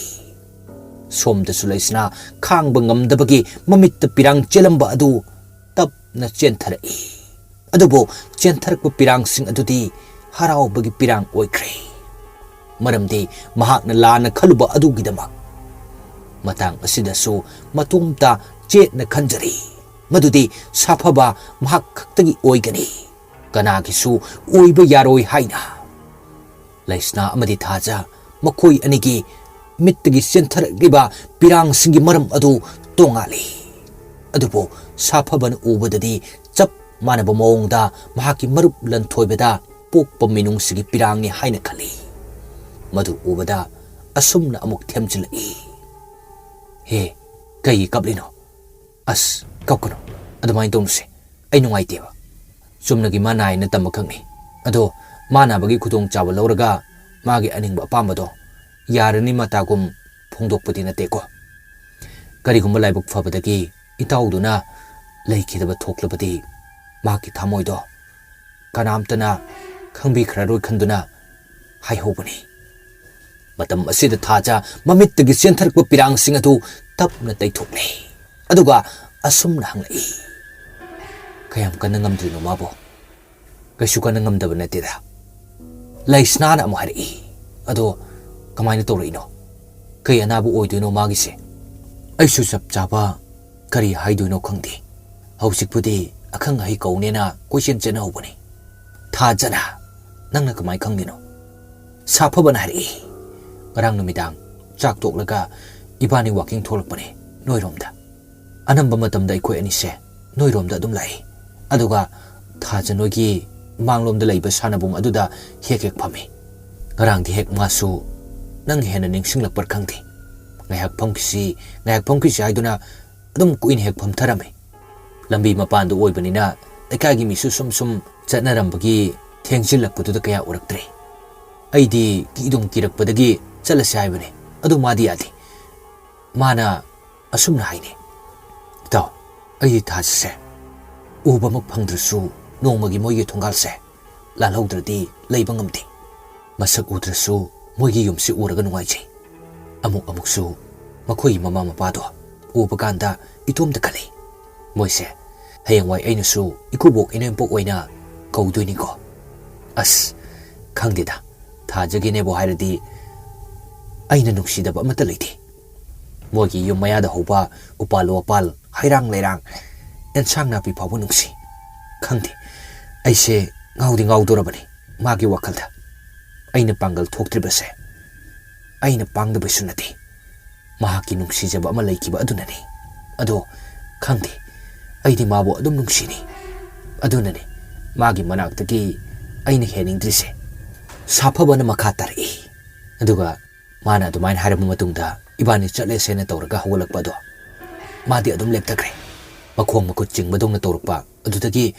ꯁꯣꯝꯗꯁꯨ ꯂꯩꯁꯅꯥ ꯈꯥꯡꯕ ꯉꯝꯗꯕꯒꯤ ꯃꯃꯤꯠꯇ ꯄꯤꯔꯥꯡ ꯆꯦꯜꯂꯝꯕ ꯑꯗꯨ ꯇꯞꯅ ꯆꯦꯟꯊꯔꯛꯏ꯫ ꯑꯗꯨꯕꯨ ꯆꯦꯟꯊꯔꯛꯄ ꯄꯤꯔꯥꯡꯁꯤꯡ ꯑꯗꯨꯗꯤ ꯍꯔꯥꯎꯕꯒꯤ ꯄꯤꯔꯥꯡ ꯑꯣꯏꯈ꯭ꯔꯦ꯫ ꯃꯔꯝꯗꯤ ꯃꯍꯥꯛꯅ ꯂꯥꯟꯅ ꯈꯜꯂꯨꯕ ꯑꯗꯨꯒꯤꯗꯃꯛ꯫ ꯃꯇꯥꯡ ꯑꯁꯤꯗꯁꯨ ꯃꯇꯣꯝꯇ ꯆꯦꯠꯅ ꯈꯟꯖꯔꯤ, ꯃꯗꯨꯗꯤ ꯁꯥꯐꯕ ꯃꯍꯥꯛ ꯈꯛꯇꯒꯤ ꯑꯣꯏꯒꯅꯤ, ꯀꯅꯥꯒꯤꯁꯨ ꯑꯣꯏꯕ ꯌꯥꯔꯣꯏ ꯍꯥꯏꯅ꯫ ꯂꯩꯁꯅꯥ ꯑꯃꯗꯤ ꯊꯥꯖ ꯃꯈꯣꯏ ꯑꯅꯤꯒꯤ ꯃꯤꯠꯇꯒꯤ ꯆꯦꯟꯊꯔꯛꯂꯤꯕ ꯄꯤꯔꯥꯡꯁꯤꯡꯒꯤ ꯃꯔꯝ ꯑꯗꯨ ꯇꯣꯉꯥꯜꯂꯤ꯫ ꯑꯗꯨꯕꯨ ꯁꯥꯐꯕꯅ ꯎꯕꯗꯗꯤ ꯆꯞ ꯃꯥꯟꯅꯕ ꯃꯑꯣꯡꯗ ꯃꯍꯥꯛꯀꯤ ꯃꯔꯨꯞ ꯂꯟꯊꯣꯏꯕꯗ ꯄꯣꯛꯄ ꯃꯤꯅꯨꯡꯁꯤꯒꯤ ꯄꯤꯔꯥꯡꯅꯤ ꯍꯥꯏꯅ ꯈꯜꯂꯤ꯫ ꯃꯗꯨ ꯎꯕꯗ ꯑꯁꯨꯝꯅ ꯑꯃꯨꯛ ꯊꯦꯝꯖꯤꯜꯂꯛꯏ, "ꯍꯦ, ꯀꯩꯒꯤ ꯀꯞꯂꯤꯅꯣ? ꯑꯁ, ꯀꯞꯀꯅꯨ, ꯑꯗꯨꯃꯥꯏꯅ ꯇꯧꯅꯨꯁꯦ, ꯑꯩ ꯅꯨꯡꯉꯥꯏꯇꯦꯕ꯫ ꯆꯨꯝꯅꯒꯤ ꯃꯥ ꯅꯥꯏꯅ ꯇꯝꯕ ꯈꯛꯅꯤ꯫ ꯑꯗꯣ ꯃꯥ ꯅꯥꯕꯒꯤ ꯈꯨꯗꯣꯡꯆꯥꯕ ꯂꯧꯔꯒ ꯃꯥꯒꯤ ꯑꯅꯤꯡꯕ ꯑꯄꯥꯝꯕꯗꯣ ꯌꯥꯔꯅꯤ ꯃꯇꯥꯒꯨꯝ ꯐꯣꯡꯗꯣꯛꯄꯗꯤ ꯅꯠꯇꯦꯀꯣ꯫ ꯀꯔꯤꯒꯨꯝꯕ ꯂꯥꯏꯕꯛ ꯐꯕꯗꯒꯤ ꯏꯇꯥꯎꯗꯨꯅ ꯂꯩꯈꯤꯗꯕ ꯊꯣꯛꯂꯕꯗꯤ ꯃꯍꯥꯛꯀꯤ ꯊꯃꯣꯏꯗꯣ ꯀꯅꯥꯝꯇꯅ ꯈꯪꯕꯤꯈ꯭ꯔꯔꯣꯏ ꯈꯟꯗꯨꯅ ꯍꯥꯏꯍꯧꯕꯅꯤ꯫" ꯃꯇꯝ ꯑꯁꯤꯗ ꯊꯥꯖ ꯃꯃꯤꯠꯇꯒꯤ ꯆꯦꯟꯊꯔꯛꯄ ꯄꯤꯔꯥꯡꯁꯤꯡ ꯑꯗꯨ ꯇꯞꯅ ꯇꯩꯊꯣꯛꯂꯦ꯫ ꯑꯗꯨꯒ ꯑꯁꯨꯝꯅ ꯍꯪꯂꯛꯏ, "ꯀꯌꯥꯝ ꯀꯟꯅ ꯉꯝꯗ꯭ꯔꯤꯅꯣ ꯃꯥꯕꯣ?" "ꯀꯩꯁꯨ ꯀꯟꯅ ꯉꯝꯗꯕ ꯅꯠꯇꯦꯗ꯫" ꯂꯩꯁꯅꯥꯅ ꯑꯃꯨꯛ ꯍꯥꯏꯔꯛꯏ, "ꯑꯗꯣ ꯀꯃꯥꯏꯅ ꯇꯧꯔꯛꯏꯅꯣ? ꯀꯩ ꯑꯅꯥꯕ ꯑꯣꯏꯗꯣꯏꯅꯣ ꯃꯥꯒꯤꯁꯦ? ꯑꯩꯁꯨ ꯆꯞ ꯆꯥꯕ ꯀꯔꯤ ꯍꯥꯏꯗꯣꯏꯅꯣ ꯈꯪꯗꯦ꯫ ꯍꯧꯖꯤꯛꯄꯨꯗꯤ ꯑꯈꯪ ꯑꯍꯩ ꯀꯧꯅꯦꯅ ꯀꯣꯏꯆꯦꯟ ꯆꯦꯟꯅꯍꯧꯕꯅꯤ꯫" "ꯊꯥꯖꯅ? ꯅꯪꯅ ꯀꯃꯥꯏ ꯈꯪꯉꯤꯅꯣ?" ꯁꯥꯐꯕꯅ ꯍꯥꯏꯔꯛꯏ, "ꯉꯔꯥꯡ ꯅꯨꯃꯤꯗꯥꯡ ꯆꯥꯛ ꯇꯣꯛꯂꯒ ꯏꯕꯥꯅꯤ ꯋꯥꯀꯤꯡ ꯊꯣꯛꯂꯛꯄꯅꯦ ꯅꯣꯏꯔꯣꯝꯗ꯫ ꯑꯅꯝꯕ ꯃꯇꯝꯗ ꯑꯩꯈꯣꯏ ꯑꯅꯤꯁꯦ ꯅꯣꯏꯔꯣꯝꯗ ꯑꯗꯨꯝ ꯂꯥꯛꯏ꯫ ꯑꯗꯨꯒ ꯊꯥꯖ ꯅꯣꯏꯒꯤ ꯃꯥꯡꯂꯣꯝꯗ ꯂꯩꯕ ꯁꯥꯟꯅꯕꯨꯡ ꯑꯗꯨꯗ ꯍꯦꯛ ꯍꯦꯛ ꯐꯝꯃꯤ꯫ ꯉꯔꯥꯡꯗꯤ ꯍꯦꯛ ꯃꯥꯁꯨ ꯅꯪ ꯍꯦꯟꯅ ꯅꯤꯡꯁꯤꯡꯂꯛꯄ꯭ꯔꯥ ꯈꯪꯗꯦ꯫ ꯉꯥꯏꯍꯥꯛ ꯐꯝꯈꯤꯁꯤ, ꯉꯥꯏꯍꯥꯛ ꯐꯝꯈꯤꯁꯤ ꯍꯥꯏꯗꯨꯅ ꯑꯗꯨꯝ ꯀꯨꯏꯅ ꯍꯦꯛ ꯐꯝꯊꯔꯝꯃꯤ꯫ ꯂꯝꯕꯤ ꯃꯄꯥꯟꯗ ꯑꯣꯏꯕꯅꯤꯅ ꯂꯩꯀꯥꯏꯒꯤ ꯃꯤꯁꯨ ꯁꯨꯝ ꯁꯨꯝ ꯆꯠꯅꯔꯝꯕꯒꯤ ꯊꯦꯡꯖꯤꯜꯂꯛꯄꯗꯨꯗ ꯀꯌꯥ ꯎꯔꯛꯇ꯭ꯔꯦ꯫ ꯑꯩꯗꯤ ꯀꯤꯗꯨꯝ ꯀꯤꯔꯛꯄꯗꯒꯤ ꯆꯠꯂꯁꯦ ꯍꯥꯏꯕꯅꯤ, ꯑꯗꯨ ꯃꯥꯗꯤ ꯌꯥꯗꯦ꯫" ꯃꯥꯅ ꯑꯁꯨꯝꯅ ꯍꯥꯏꯅꯤ, "ꯏꯇꯥꯎ, ꯑꯩꯗꯤ ꯊꯥꯖꯁꯦ ꯎꯕꯃꯛ ꯐꯪꯗ꯭ꯔꯁꯨ ꯅꯣꯡꯃꯒꯤ ꯃꯣꯏꯒꯤ ꯊꯣꯡꯒꯥꯜꯁꯦ ꯂꯥꯜꯍꯧꯗ꯭ꯔꯗꯤ ꯂꯩꯕ ꯉꯝꯗꯦ꯫ ꯃꯁꯛ ꯎꯗ꯭ꯔꯁꯨ ꯃꯣꯏꯒꯤ ꯌꯨꯝꯁꯤ ꯎꯔꯒ ꯅꯨꯡꯉꯥꯏꯖꯩ꯫ ꯑꯃꯨꯛ ꯑꯃꯨꯛꯁꯨ ꯃꯈꯣꯏꯒꯤ ꯃꯃꯥ ꯃꯄꯥꯗꯣ ꯎꯕ ꯀꯥꯟꯗ ꯏꯇꯣꯝꯇ ꯈꯜꯂꯤ꯫ ꯃꯣꯏꯁꯦ ꯍꯌꯦꯡꯋꯥꯏ ꯑꯩꯅꯁꯨ ꯏꯀꯨꯕꯣꯛ ꯏꯅꯦꯝꯄꯣꯛ ꯑꯣꯏꯅ ꯀꯧꯗꯣꯏꯅꯤꯀꯣ꯫ ꯑꯁ, ꯈꯪꯗꯦꯗ, ꯊꯥꯖꯒꯤꯅꯦꯕꯨ ꯍꯥꯏꯔꯗꯤ ꯑꯩꯅ ꯅꯨꯡꯁꯤꯗꯕ ꯑꯃꯠꯇ ꯂꯩꯇꯦ꯫ ꯃꯣꯏꯒꯤ ꯌꯨꯝ ꯃꯌꯥꯗ ꯍꯧꯕ ꯎꯄꯥꯜ ꯋꯥꯄꯥꯜ, ꯍꯩꯔꯥꯡ ꯂꯩꯔꯥꯡ, ꯑꯦꯟꯁꯥꯡ ꯅꯥꯄꯤ ꯐꯥꯎꯕ ꯅꯨꯡꯁꯤ꯫ ꯈꯪꯗꯦ, ꯑꯩꯁꯦ ꯉꯥꯎꯗꯤ ꯉꯥꯎꯗꯣꯔꯕꯅꯤ ꯃꯥꯒꯤ ꯋꯥꯈꯜꯗ꯫ ꯑꯩꯅ ꯄꯥꯡꯒꯜ ꯊꯣꯛꯇ꯭ꯔꯤꯕꯁꯦ ꯑꯩꯅ ꯄꯥꯡꯗꯕꯁꯨ ꯅꯠꯇꯦ, ꯃꯍꯥꯛꯀꯤ ꯅꯨꯡꯁꯤꯖꯕ ꯑꯃ ꯂꯩꯈꯤꯕ ꯑꯗꯨꯅꯅꯤ꯫ ꯑꯗꯣ ꯈꯪꯗꯦ, ꯑꯩꯗꯤ ꯃꯥꯕꯨ ꯑꯗꯨꯝ ꯅꯨꯡꯁꯤꯅꯤ꯫ ꯑꯗꯨꯅꯅꯤ ꯃꯥꯒꯤ ꯃꯅꯥꯛꯇꯒꯤ ꯑꯩꯅ ꯍꯦꯟꯅꯤꯡꯗ꯭ꯔꯤꯁꯦ꯫ ꯁꯥꯐꯕꯅ ꯃꯈꯥ ꯇꯥꯔꯛꯏ꯫ ꯑꯗꯨꯒ ꯃꯥꯅ ꯑꯗꯨꯃꯥꯏꯅ ꯍꯥꯏꯔꯕ ꯃꯇꯨꯡꯗ ꯏꯕꯥꯅꯤ ꯆꯠꯂꯦꯁꯦꯅ ꯇꯧꯔꯒ ꯍꯧꯒꯠꯂꯛꯄ ꯑꯗꯣ ꯃꯥꯗꯤ ꯑꯗꯨꯝ ꯂꯦꯞꯊꯈ꯭ꯔꯦ꯫ ꯃꯈꯣꯡ ꯃꯈꯨꯠ ꯆꯤꯡꯕꯗꯧꯅ ꯇꯧꯔꯛꯄ ꯑꯗꯨꯗꯒꯤ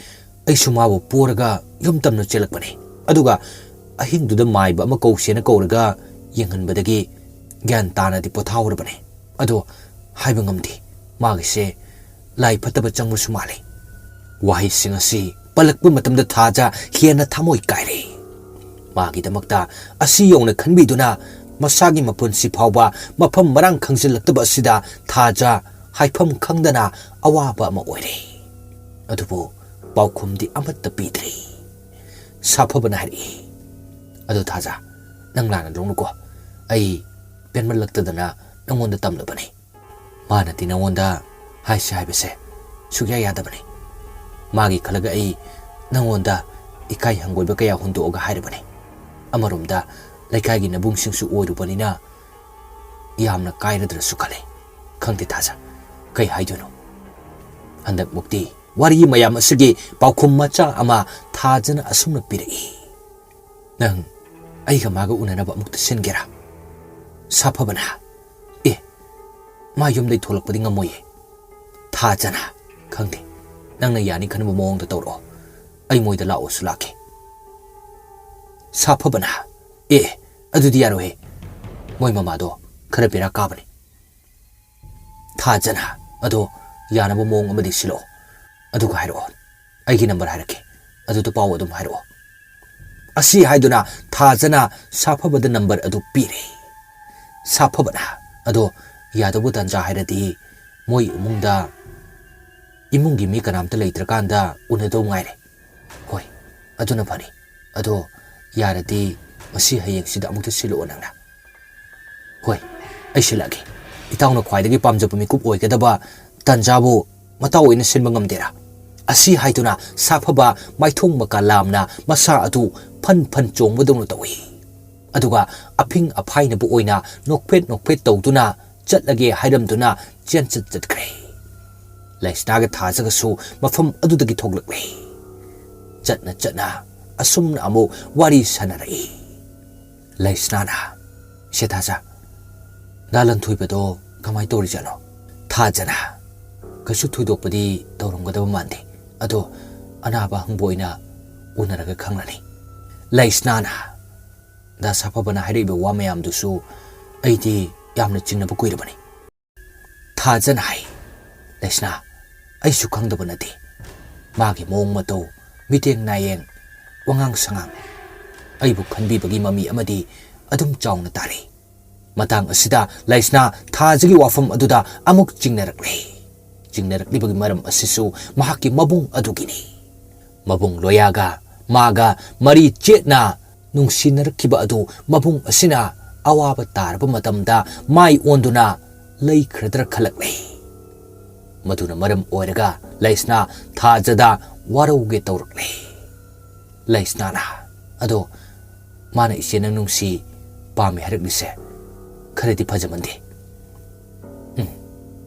ꯑꯩꯁꯨ ꯃꯥꯕꯨ ꯄꯣꯔꯒ ꯌꯨꯝ ꯇꯝꯅ ꯆꯦꯜꯂꯛꯄꯅꯤ꯫ ꯑꯗꯨꯒ ꯑꯍꯤꯡꯗꯨꯗ ꯃꯥꯏꯕ ꯑꯃ ꯀꯧꯁꯦꯅ ꯀꯧꯔꯒ ꯌꯦꯡꯍꯟꯕꯗꯒꯤ ꯒ꯭ꯌꯥꯟ ꯇꯥꯅꯗꯤ ꯄꯣꯊꯥꯍꯧꯔꯕꯅꯤ꯫ ꯑꯗꯣ ꯍꯥꯏꯕ ꯉꯝꯗꯦ, ꯃꯥꯒꯤꯁꯦ ꯂꯥꯏ ꯐꯠꯇꯕ ꯆꯪꯕꯁꯨ ꯃꯥꯜꯂꯤ꯫ ꯋꯥꯍꯩꯁꯤꯡ ꯑꯁꯤ ꯄꯜꯂꯛꯄ ꯃꯇꯝꯗ ꯊꯥꯖ ꯍꯦꯟꯅ ꯊꯃꯣꯏ ꯀꯥꯏꯔꯦ꯫ ꯃꯥꯒꯤꯗꯃꯛꯇ ꯑꯁꯤ ꯌꯧꯅ ꯈꯟꯕꯤꯗꯨꯅ ꯃꯁꯥꯒꯤ ꯃꯄꯨꯟꯁꯤ ꯐꯥꯎꯕ ꯃꯐꯝ ꯃꯔꯥꯡ ꯈꯪꯖꯤꯜꯂꯛꯇꯕ ꯑꯁꯤꯗ ꯊꯥꯖ ꯍꯥꯏꯐꯝ ꯈꯪꯗꯅ ꯑꯋꯥꯕ ꯑꯃ ꯑꯣꯏꯔꯦ꯫ ꯑꯗꯨꯕꯨ ꯄꯥꯎꯈꯨꯝꯗꯤ ꯑꯃꯠꯇ ꯄꯤꯗ꯭ꯔꯦ꯫ ꯁꯥꯐꯕꯅ ꯍꯥꯏꯔꯛꯏ, "ꯑꯗꯨ ꯊꯥꯖ, ꯅꯪ ꯂꯥꯟꯅ ꯂꯧꯅꯨꯀꯣ꯫ ꯑꯩ ꯄꯦꯟꯃꯜꯂꯛꯇꯗꯅ ꯅꯪꯉꯣꯟꯗ ꯇꯝꯂꯕꯅꯤ꯫ ꯃꯥꯅꯗꯤ ꯅꯪꯉꯣꯟꯗ ꯍꯥꯏꯁꯦ ꯍꯥꯏꯕꯁꯦ ꯁꯨꯛꯌꯥ ꯌꯥꯗꯕꯅꯤ꯫ ꯃꯥꯒꯤ ꯈꯜꯂꯒ ꯑꯩ ꯅꯪꯉꯣꯟꯗ ꯏꯀꯥꯏ ꯍꯪꯒꯣꯏꯕ ꯀꯌꯥ ꯍꯨꯟꯗꯣꯛꯑꯒ ꯍꯥꯏꯔꯕꯅꯤ꯫ ꯑꯃꯔꯣꯝꯗ ꯂꯩꯀꯥꯏꯒꯤ ꯅꯕꯨꯡꯁꯤꯡꯁꯨ ꯑꯣꯏꯔꯨꯕꯅꯤꯅ ꯌꯥꯝꯅ ꯀꯥꯏꯔꯗ꯭ꯔꯁꯨ ꯈꯜꯂꯤ꯫ ꯈꯪꯗꯦ ꯊꯥꯖ, ꯀꯩ ꯍꯥꯏꯗꯣꯏꯅꯣ?" ꯍꯟꯗꯛꯃꯨꯛꯇꯤ ꯋꯥꯔꯤ ꯃꯌꯥꯝ ꯑꯁꯤꯒꯤ ꯄꯥꯎꯈꯨꯝ ꯃꯆꯥ ꯑꯃ ꯊꯥꯖꯅ ꯑꯁꯨꯝꯅ ꯄꯤꯔꯛꯏ, "ꯅꯪ ꯑꯩꯒ ꯃꯥꯒ ꯎꯅꯅꯕ ꯑꯃꯨꯛꯇ ꯁꯤꯟꯒꯦꯔꯥ?" ꯁꯥꯐꯕꯅ, "ꯑꯦ, ꯃꯥ ꯌꯨꯝꯗꯩ ꯊꯣꯛꯂꯛꯄꯗꯤ ꯉꯝꯃꯣꯏꯌꯦ꯫" ꯊꯥꯖꯅ, "ꯈꯪꯗꯦ, ꯅꯪꯅ ꯌꯥꯅꯤ ꯈꯟꯕ ꯃꯑꯣꯡꯗ ꯇꯧꯔꯛꯑꯣ, ꯑꯩ ꯃꯣꯏꯗ ꯂꯥꯛꯑꯣꯁꯨ ꯂꯥꯛꯀꯦ꯫" ꯁꯥꯐꯕꯅ, "ꯑꯦ, ꯑꯗꯨꯗꯤ ꯌꯥꯔꯣꯏꯍꯦ, ꯃꯣꯏ ꯃꯃꯥꯗꯣ ꯈꯔ ꯕꯦꯔꯥ ꯀꯥꯕꯅꯤ꯫" ꯊꯥꯖꯅ, "ꯑꯗꯣ ꯌꯥꯅꯕ ꯃꯑꯣꯡ ꯑꯃꯗꯤ ꯁꯤꯜꯂꯛꯑꯣ, ꯑꯗꯨꯒ ꯍꯥꯏꯔꯛꯑꯣ, ꯑꯩꯒꯤ ꯅꯝꯕꯔ ꯍꯥꯏꯔꯛꯀꯦ, ꯑꯗꯨꯗ ꯄꯥꯎ ꯑꯗꯨꯝ ꯍꯥꯏꯔꯛꯑꯣ꯫" ꯑꯁꯤ ꯍꯥꯏꯗꯨꯅ ꯊꯥꯖꯅ ꯁꯥꯐꯕꯗ ꯅꯝꯕꯔ ꯑꯗꯨ ꯄꯤꯔꯦ꯫ ꯁꯥꯐꯕꯅ, "ꯑꯗꯣ ꯌꯥꯗꯧꯕ ꯇꯥꯟꯖꯥ ꯍꯥꯏꯔꯗꯤ ꯃꯣꯏ ꯏꯃꯨꯡꯗ ꯏꯃꯨꯡꯒꯤ ꯃꯤ ꯀꯅꯥꯝꯇ ꯂꯩꯇ꯭ꯔꯀꯥꯟꯗ ꯎꯅꯗꯧ ꯉꯥꯏꯔꯦ꯫ ꯍꯣꯏ, ꯑꯗꯨꯅ ꯐꯅꯤ꯫ ꯑꯗꯣ ꯌꯥꯔꯗꯤ ꯉꯁꯤ ꯍꯌꯦꯡꯁꯤꯗ ꯑꯃꯨꯛꯇ ꯁꯤꯜꯂꯛꯑꯣ ꯅꯪꯅ꯫ ꯍꯣꯏ, ꯑꯩ ꯁꯤꯜꯂꯛꯑꯒꯦ꯫ ꯏꯇꯥꯎꯅ ꯈ꯭ꯋꯥꯏꯗꯒꯤ ꯄꯥꯝꯖꯕ ꯃꯤꯀꯨꯞ ꯑꯣꯏꯒꯗꯕ ꯇꯟꯖꯥꯕꯨ ꯃꯇꯥꯎ ꯑꯣꯏꯅ ꯁꯤꯟꯕ ꯉꯝꯗꯦꯔꯥ? ꯑꯁꯤ ꯍꯥꯏꯗꯨꯅ ꯁꯥꯐꯕ ꯃꯥꯏꯊꯣꯡ ꯃꯀꯥ ꯂꯥꯝꯅ ꯃꯁꯥ ꯑꯗꯨ ꯐꯟ ꯐꯟ ꯆꯣꯡꯕꯗꯧꯅ ꯇꯧꯏ꯫ ꯑꯗꯨꯒ ꯑꯐꯤꯡ ꯑꯐꯥꯏꯅꯕ ꯑꯣꯏꯅ ꯅꯣꯛꯐꯦꯠ ꯅꯣꯛꯐꯦꯠ ꯇꯧꯗꯨꯅ ꯆꯠꯂꯒꯦ ꯍꯥꯏꯔꯝꯗꯨꯅ ꯆꯦꯟꯆꯠ ꯆꯠꯈ꯭ꯔꯦ꯫ ꯂꯩꯁꯅꯥꯒ ꯊꯥꯖꯒꯁꯨ ꯃꯐꯝ ꯑꯗꯨꯗꯒꯤ ꯊꯣꯛꯂꯛꯂꯦ꯫ ꯆꯠꯅ ꯆꯠꯅ ꯑꯁꯨꯝꯅ ꯑꯃꯨꯛ ꯋꯥꯔꯤ ꯁꯥꯟꯅꯔꯛꯏ꯫ ꯂꯩꯁꯅꯥꯅ, "ꯏꯆꯦ ꯊꯥꯖ, ꯗꯥ ꯂꯟꯊꯣꯏꯕꯗꯣ ꯀꯃꯥꯏ ꯇꯧꯔꯤꯖꯥꯠꯅꯣ?" ꯊꯥꯖꯅ, "ꯀꯩꯁꯨ ꯊꯣꯏꯗꯣꯛꯄꯗꯤ ꯇꯧꯔꯝꯒꯗꯕ ꯃꯥꯟꯗꯦ꯫ ꯑꯗꯣ ꯑꯅꯥꯕ ꯍꯪꯕ ꯑꯣꯏꯅ ꯎꯅꯔꯒ ꯈꯪꯂꯅꯤ꯫" ꯂꯩꯁꯅꯥꯅ, "ꯗꯥ ꯁꯥꯐꯕꯅ ꯍꯥꯏꯔꯛꯏꯕ ꯋꯥ ꯃꯌꯥꯝꯗꯨꯁꯨ ꯑꯩꯗꯤ ꯌꯥꯝꯅ ꯆꯤꯡꯅꯕ ꯀꯨꯏꯔꯕꯅꯤ꯫" ꯊꯥꯖꯅ ꯍꯥꯏ, "ꯂꯩꯁꯅꯥ, ꯑꯩꯁꯨ ꯈꯪꯗꯕ ꯅꯠꯇꯦ꯫ ꯃꯥꯒꯤ ꯃꯑꯣꯡ ꯃꯇꯧ, ꯃꯤꯠꯌꯦꯡ ꯅꯥꯌꯦꯡ, ꯋꯥꯉꯥꯡ ꯁꯉꯥꯡ, ꯑꯩꯕꯨ ꯈꯟꯕꯤꯕꯒꯤ ꯃꯃꯤ ꯑꯃꯗꯤ ꯑꯗꯨꯝ ꯆꯥꯎꯅ ꯇꯥꯔꯤ꯫" ꯃꯇꯥꯡ ꯑꯁꯤꯗ ꯂꯩꯁꯅꯥ ꯊꯥꯖꯒꯤ ꯋꯥꯐꯝ ꯑꯗꯨꯗ ꯑꯃꯨꯛ ꯆꯤꯡꯅꯔꯛꯂꯦ꯫ ꯆꯤꯡꯅꯔꯛꯂꯤꯕꯒꯤ ꯃꯔꯝ ꯑꯁꯤꯁꯨ ꯃꯍꯥꯛꯀꯤ ꯃꯕꯨꯡ ꯑꯗꯨꯒꯤꯅꯤ꯫ ꯃꯕꯨꯡ ꯂꯣꯌꯥꯒ ꯃꯥꯒ ꯃꯔꯤ ꯆꯦꯠꯅ ꯅꯨꯡꯁꯤꯅꯔꯛꯈꯤꯕ ꯑꯗꯨ ꯃꯕꯨꯡ ꯑꯁꯤꯅ ꯑꯋꯥꯕ ꯇꯥꯔꯕ ꯃꯇꯝꯗ ꯃꯥꯏ ꯑꯣꯟꯗꯨꯅ ꯂꯩꯈ꯭ꯔꯗ꯭ꯔꯥ ꯈꯜꯂꯛꯂꯦ꯫ ꯃꯗꯨꯅ ꯃꯔꯝ ꯑꯣꯏꯔꯒ ꯂꯩꯁꯅꯥ ꯊꯥꯖꯗ ꯋꯥꯔꯧꯒꯦ ꯇꯧꯔꯛꯂꯦ꯫ ꯂꯩꯁꯅꯥꯅ, "ꯑꯗꯣ ꯃꯥꯅ ꯏꯆꯦ ꯅꯪ ꯅꯨꯡꯁꯤ, ꯄꯥꯝꯃꯦ ꯍꯥꯏꯔꯛꯂꯤꯁꯦ ꯈꯔꯗꯤ ꯐꯖꯃꯟꯗꯦ꯫" "ꯎꯝ,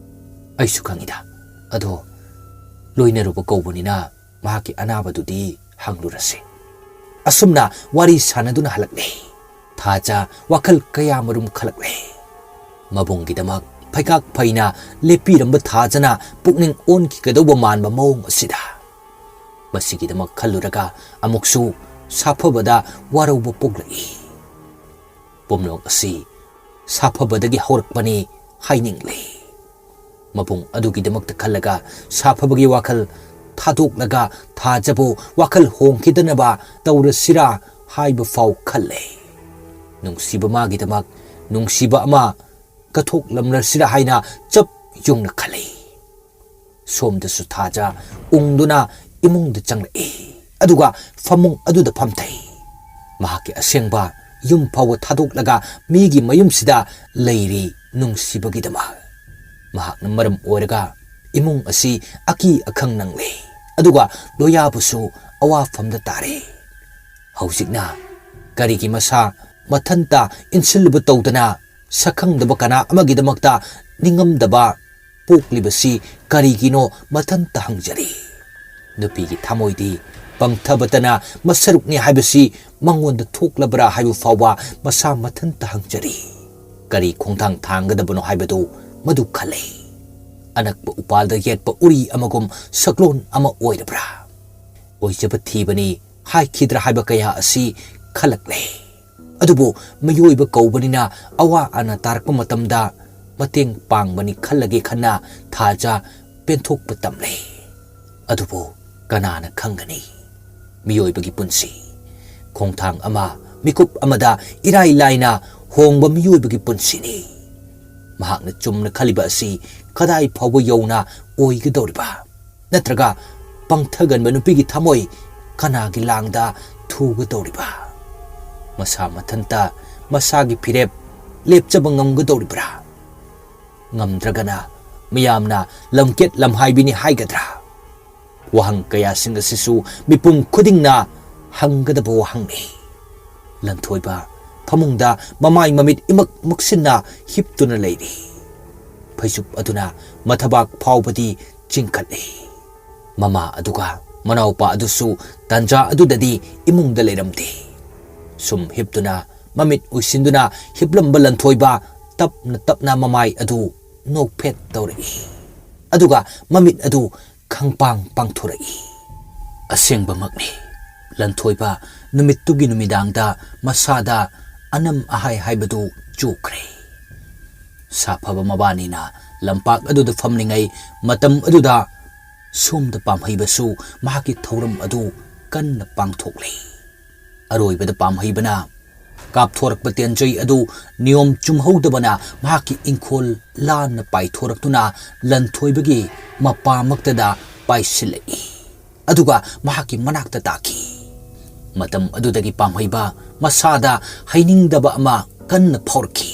ꯑꯩꯁꯨ ꯈꯪꯉꯤꯗ꯫ ꯑꯗꯣ ꯂꯣꯏꯅꯔꯨꯕ ꯀꯧꯕꯅꯤꯅ ꯃꯍꯥꯛꯀꯤ ꯑꯅꯥꯕꯗꯨꯗꯤ ꯍꯪꯂꯨꯔꯁꯤ꯫" ꯑꯁꯨꯝꯅ ꯋꯥꯔꯤ ꯁꯥꯟꯅꯗꯨꯅ ꯍꯜꯂꯛꯂꯦ꯫ ꯊꯥꯖ ꯋꯥꯈꯜ ꯀꯌꯥꯃꯔꯨꯝ ꯈꯜꯂꯛꯂꯦ꯫ ꯃꯕꯨꯡꯒꯤꯗꯃꯛ ꯐꯩꯀꯥꯛ ꯐꯩꯅ ꯂꯦꯞꯄꯤꯔꯝꯕ ꯊꯥꯖꯅ ꯄꯨꯛꯅꯤꯡ ꯑꯣꯟꯈꯤꯒꯗꯧꯕ ꯃꯥꯟꯕ ꯃꯑꯣꯡ ꯑꯁꯤꯗ꯫ ꯃꯁꯤꯒꯤꯗꯃꯛ ꯈꯜꯂꯨꯔꯒ ꯑꯃꯨꯛꯁꯨ ꯁꯥꯐꯕꯗ ꯋꯥꯔꯧꯕ ꯄꯣꯛꯂꯛꯏ꯫ ꯄꯨꯝꯅꯃꯛ ꯑꯁꯤ ꯁꯥꯐꯕꯗꯒꯤ ꯍꯧꯔꯛꯄꯅꯤ ꯍꯥꯏꯅꯤꯡꯂꯦ꯫ ꯃꯕꯨꯡ ꯑꯗꯨꯒꯤꯗꯃꯛꯇ ꯈꯜꯂꯒ ꯁꯥꯐꯕꯒꯤ ꯋꯥꯈꯜ ꯊꯥꯗꯣꯛꯂꯒ ꯊꯥꯖꯕꯨ ꯋꯥꯈꯜ ꯍꯣꯡꯈꯤꯗꯅꯕ ꯇꯧꯔꯁꯤꯔꯥ ꯍꯥꯏꯕ ꯐꯥꯎ ꯈꯜꯂꯦ꯫ ꯅꯨꯡꯁꯤꯕ ꯃꯥꯒꯤꯗꯃꯛ ꯅꯨꯡꯁꯤꯕ ꯑꯃ ꯀꯠꯊꯣꯛꯂꯝꯂꯁꯤꯔꯥ ꯍꯥꯏꯅ ꯆꯞ ꯌꯨꯡꯅ ꯈꯜꯂꯤ꯫ ꯁꯣꯝꯗꯁꯨ ꯊꯥꯖ ꯎꯪꯗꯨꯅ ꯏꯃꯨꯡꯗ ꯆꯪꯂꯛꯏ꯫ ꯑꯗꯨꯒ ꯐꯃꯨꯡ ꯑꯗꯨꯗ ꯐꯝꯊꯩ꯫ ꯃꯍꯥꯛꯀꯤ ꯑꯁꯦꯡꯕ ꯌꯨꯝ ꯐꯥꯎꯕ ꯊꯥꯗꯣꯛꯂꯒ ꯃꯤꯒꯤ ꯃꯌꯨꯝꯁꯤꯗ ꯂꯩꯔꯤ ꯅꯨꯡꯁꯤꯕꯒꯤꯗꯃꯛ꯫ ꯃꯍꯥꯛꯅ ꯃꯔꯝ ꯑꯣꯏꯔꯒ ꯏꯃꯨꯡ ꯑꯁꯤ ꯑꯀꯤ ꯑꯈꯪ ꯅꯪꯂꯦ꯫ ꯑꯗꯨꯒ ꯂꯣꯌꯥꯕꯨꯁꯨ ꯑꯋꯥꯐꯝꯗ ꯇꯥꯔꯦ꯫ ꯍꯧꯖꯤꯛꯅ ꯀꯔꯤꯒꯤ ꯃꯁꯥ ꯃꯊꯟꯇ ꯏꯟꯁꯤꯜꯂꯨꯕ ꯇꯧꯗꯅ ꯁꯛꯈꯪꯗꯕ ꯀꯅꯥ ꯑꯃꯒꯤꯗꯃꯛꯇ ꯅꯤꯡꯉꯝꯗꯕ ꯄꯣꯛꯂꯤꯕꯁꯤ ꯀꯔꯤꯒꯤꯅꯣ ꯃꯊꯟꯇ ꯍꯪꯖꯔꯤ꯫ ꯅꯨꯄꯤꯒꯤ ꯊꯃꯣꯏꯗꯤ ꯄꯪꯊꯕꯇꯅ ꯃꯁꯔꯨꯛꯅꯤ ꯍꯥꯏꯕꯁꯤ ꯃꯉꯣꯟꯗ ꯊꯣꯛꯂꯕ꯭ꯔꯥ ꯍꯥꯏꯕ ꯐꯥꯎꯕ ꯃꯁꯥ ꯃꯊꯟꯇ ꯍꯪꯖꯔꯤ꯫ ꯀꯔꯤ ꯈꯣꯡꯊꯥꯡ ꯊꯥꯡꯒꯗꯕꯅꯣ ꯍꯥꯏꯕꯗꯨ ꯃꯗꯨ ꯈꯜꯂꯤ꯫ ꯑꯅꯛꯄ ꯎꯄꯥꯜꯗ ꯌꯦꯠꯄ ꯎꯔꯤ ꯑꯃꯒꯨꯝ ꯁꯛꯂꯣꯟ ꯑꯃ ꯑꯣꯏꯔꯕ꯭ꯔꯥ? ꯑꯣꯏꯖꯕ ꯊꯤꯕꯅꯤ ꯍꯥꯏꯈꯤꯗ꯭ꯔꯥ ꯍꯥꯏꯕ ꯀꯌꯥ ꯑꯁꯤ ꯈꯜꯂꯛꯂꯦ꯫ ꯑꯗꯨꯕꯨ ꯃꯤꯑꯣꯏꯕ ꯀꯧꯕꯅꯤꯅ ꯑꯋꯥ ꯑꯅꯥ ꯇꯥꯔꯛꯄ ꯃꯇꯝꯗ ꯃꯇꯦꯡ ꯄꯥꯡꯕꯅꯤ ꯈꯜꯂꯒꯦ ꯈꯟꯅ ꯊꯥꯖ ꯄꯦꯟꯊꯣꯛꯄ ꯇꯝꯂꯦ꯫ ꯑꯗꯨꯕꯨ ꯀꯅꯥꯅ ꯈꯪꯒꯅꯤ? ꯃꯤꯑꯣꯏꯕꯒꯤ ꯄꯨꯟꯁꯤ ꯈꯣꯡꯊꯥꯡ ꯑꯃ, ꯃꯤꯀꯨꯞ ꯑꯃꯗ ꯏꯔꯥꯏ ꯂꯥꯏꯅ ꯍꯣꯡꯕ ꯃꯤꯑꯣꯏꯕꯒꯤ ꯄꯨꯟꯁꯤꯅꯤ꯫ ꯃꯍꯥꯛꯅ ꯆꯨꯝꯅ ꯈꯜꯂꯤꯕ ꯑꯁꯤ ꯀꯗꯥꯏ ꯐꯥꯎꯕ ꯌꯧꯅ ꯑꯣꯏꯒꯗꯧꯔꯤꯕ? ꯅꯠꯇ꯭ꯔꯒ ꯄꯪꯊꯒꯟꯕ ꯅꯨꯄꯤꯒꯤ ꯊꯃꯣꯏ ꯀꯅꯥꯒꯤ ꯂꯥꯡꯗ ꯊꯨꯒꯗꯧꯔꯤꯕ? ꯃꯁꯥ ꯃꯊꯟꯇ ꯃꯁꯥꯒꯤ ꯐꯤꯔꯦꯞ ꯂꯦꯞꯆꯕ ꯉꯝꯒꯗꯧꯔꯤꯕ꯭ꯔꯥ? ꯉꯝꯗ꯭ꯔꯒꯅ ꯃꯤꯌꯥꯝꯅ ꯂꯝꯀꯦꯠ ꯂꯝꯍꯥꯏꯕꯤꯅꯤ ꯍꯥꯏꯒꯗ꯭ꯔꯥ? ꯋꯥꯍꯪ ꯀꯌꯥꯁꯤꯡ ꯑꯁꯤꯁꯨ ꯃꯤꯄꯨꯝ ꯈꯨꯗꯤꯡꯅ ꯍꯪꯒꯗꯕ ꯋꯥꯍꯪꯅꯤ꯫ ꯂꯟꯊꯣꯏꯕ ꯐꯃꯨꯡꯗ ꯃꯃꯥꯏ ꯃꯃꯤꯠ ꯏꯃꯛ ꯃꯛꯁꯤꯟꯅ ꯍꯤꯞꯇꯨꯅ ꯂꯩꯔꯤ꯫ ꯐꯩꯖꯨꯞ ꯑꯗꯨꯅ ꯃꯊꯕꯥꯛ ꯐꯥꯎꯕꯗꯤ ꯆꯤꯡꯈꯠꯂꯤ꯫ ꯃꯃꯥ ꯑꯗꯨꯒ ꯃꯅꯥꯎꯄꯥ ꯑꯗꯨꯁꯨ ꯇꯥꯟꯖꯥ ꯑꯗꯨꯗꯗꯤ ꯏꯃꯨꯡꯗ ꯂꯩꯔꯝꯗꯦ꯫ ꯁꯨꯝ ꯍꯤꯞꯇꯨꯅ ꯃꯃꯤꯠ ꯎꯏꯁꯤꯟꯗꯨꯅ ꯍꯤꯞꯂꯝꯕ ꯂꯟꯊꯣꯏꯕ ꯇꯞꯅ ꯇꯞꯅ ꯃꯃꯥꯏ ꯑꯗꯨ ꯅꯣꯛꯐꯦꯠ ꯇꯧꯔꯛꯏ꯫ ꯑꯗꯨꯒ ꯃꯃꯤꯠ ꯑꯗꯨ ꯈꯪꯄꯥꯡ ꯄꯥꯡꯊꯣꯔꯛꯏ꯫ ꯑꯁꯦꯡꯕꯃꯛꯅꯤ, ꯂꯟꯊꯣꯏꯕ ꯅꯨꯃꯤꯠꯇꯨꯒꯤ ꯅꯨꯃꯤꯗꯥꯡꯗ ꯃꯁꯥꯗ ꯑꯅꯝ ꯑꯍꯥꯏ ꯍꯥꯏꯕꯗꯨ ꯆꯨꯈ꯭ꯔꯦ꯫ ꯁꯥꯐꯕ ꯃꯕꯥꯅꯤꯅ ꯂꯝꯄꯥꯛ ꯑꯗꯨꯗ ꯐꯝꯂꯤꯉꯩ ꯃꯇꯝ ꯑꯗꯨꯗ ꯁꯣꯝꯗ ꯄꯥꯝꯍꯩꯕꯁꯨ ꯃꯍꯥꯛꯀꯤ ꯊꯧꯔꯝ ꯑꯗꯨ ꯀꯟꯅ ꯄꯥꯡꯊꯣꯛꯂꯤ꯫ ꯑꯔꯣꯏꯕꯗ ꯄꯥꯝꯍꯩꯕꯅ ꯀꯥꯞꯊꯣꯔꯛꯄ ꯇꯦꯟꯖꯩ ꯑꯗꯨ ꯅꯤꯌꯣꯝ ꯆꯨꯝꯍꯧꯗꯕꯅ ꯃꯍꯥꯛꯀꯤ ꯏꯪꯈꯣꯜ ꯂꯥꯟꯅ ꯄꯥꯏꯊꯣꯔꯛꯇꯨꯅ ꯂꯟꯊꯣꯏꯕꯒꯤ ꯃꯄꯥꯃꯛꯇꯗ ꯄꯥꯏꯁꯤꯜꯂꯛꯏ꯫ ꯑꯗꯨꯒ ꯃꯍꯥꯛꯀꯤ ꯃꯅꯥꯛꯇ ꯇꯥꯈꯤ꯫ ꯃꯇꯝ ꯑꯗꯨꯗꯒꯤ ꯄꯥꯝꯍꯩꯕ ꯃꯁꯥꯗ ꯍꯩꯅꯤꯡꯗꯕ ꯑꯃ ꯀꯟꯅ ꯐꯥꯎꯔꯛꯈꯤ꯫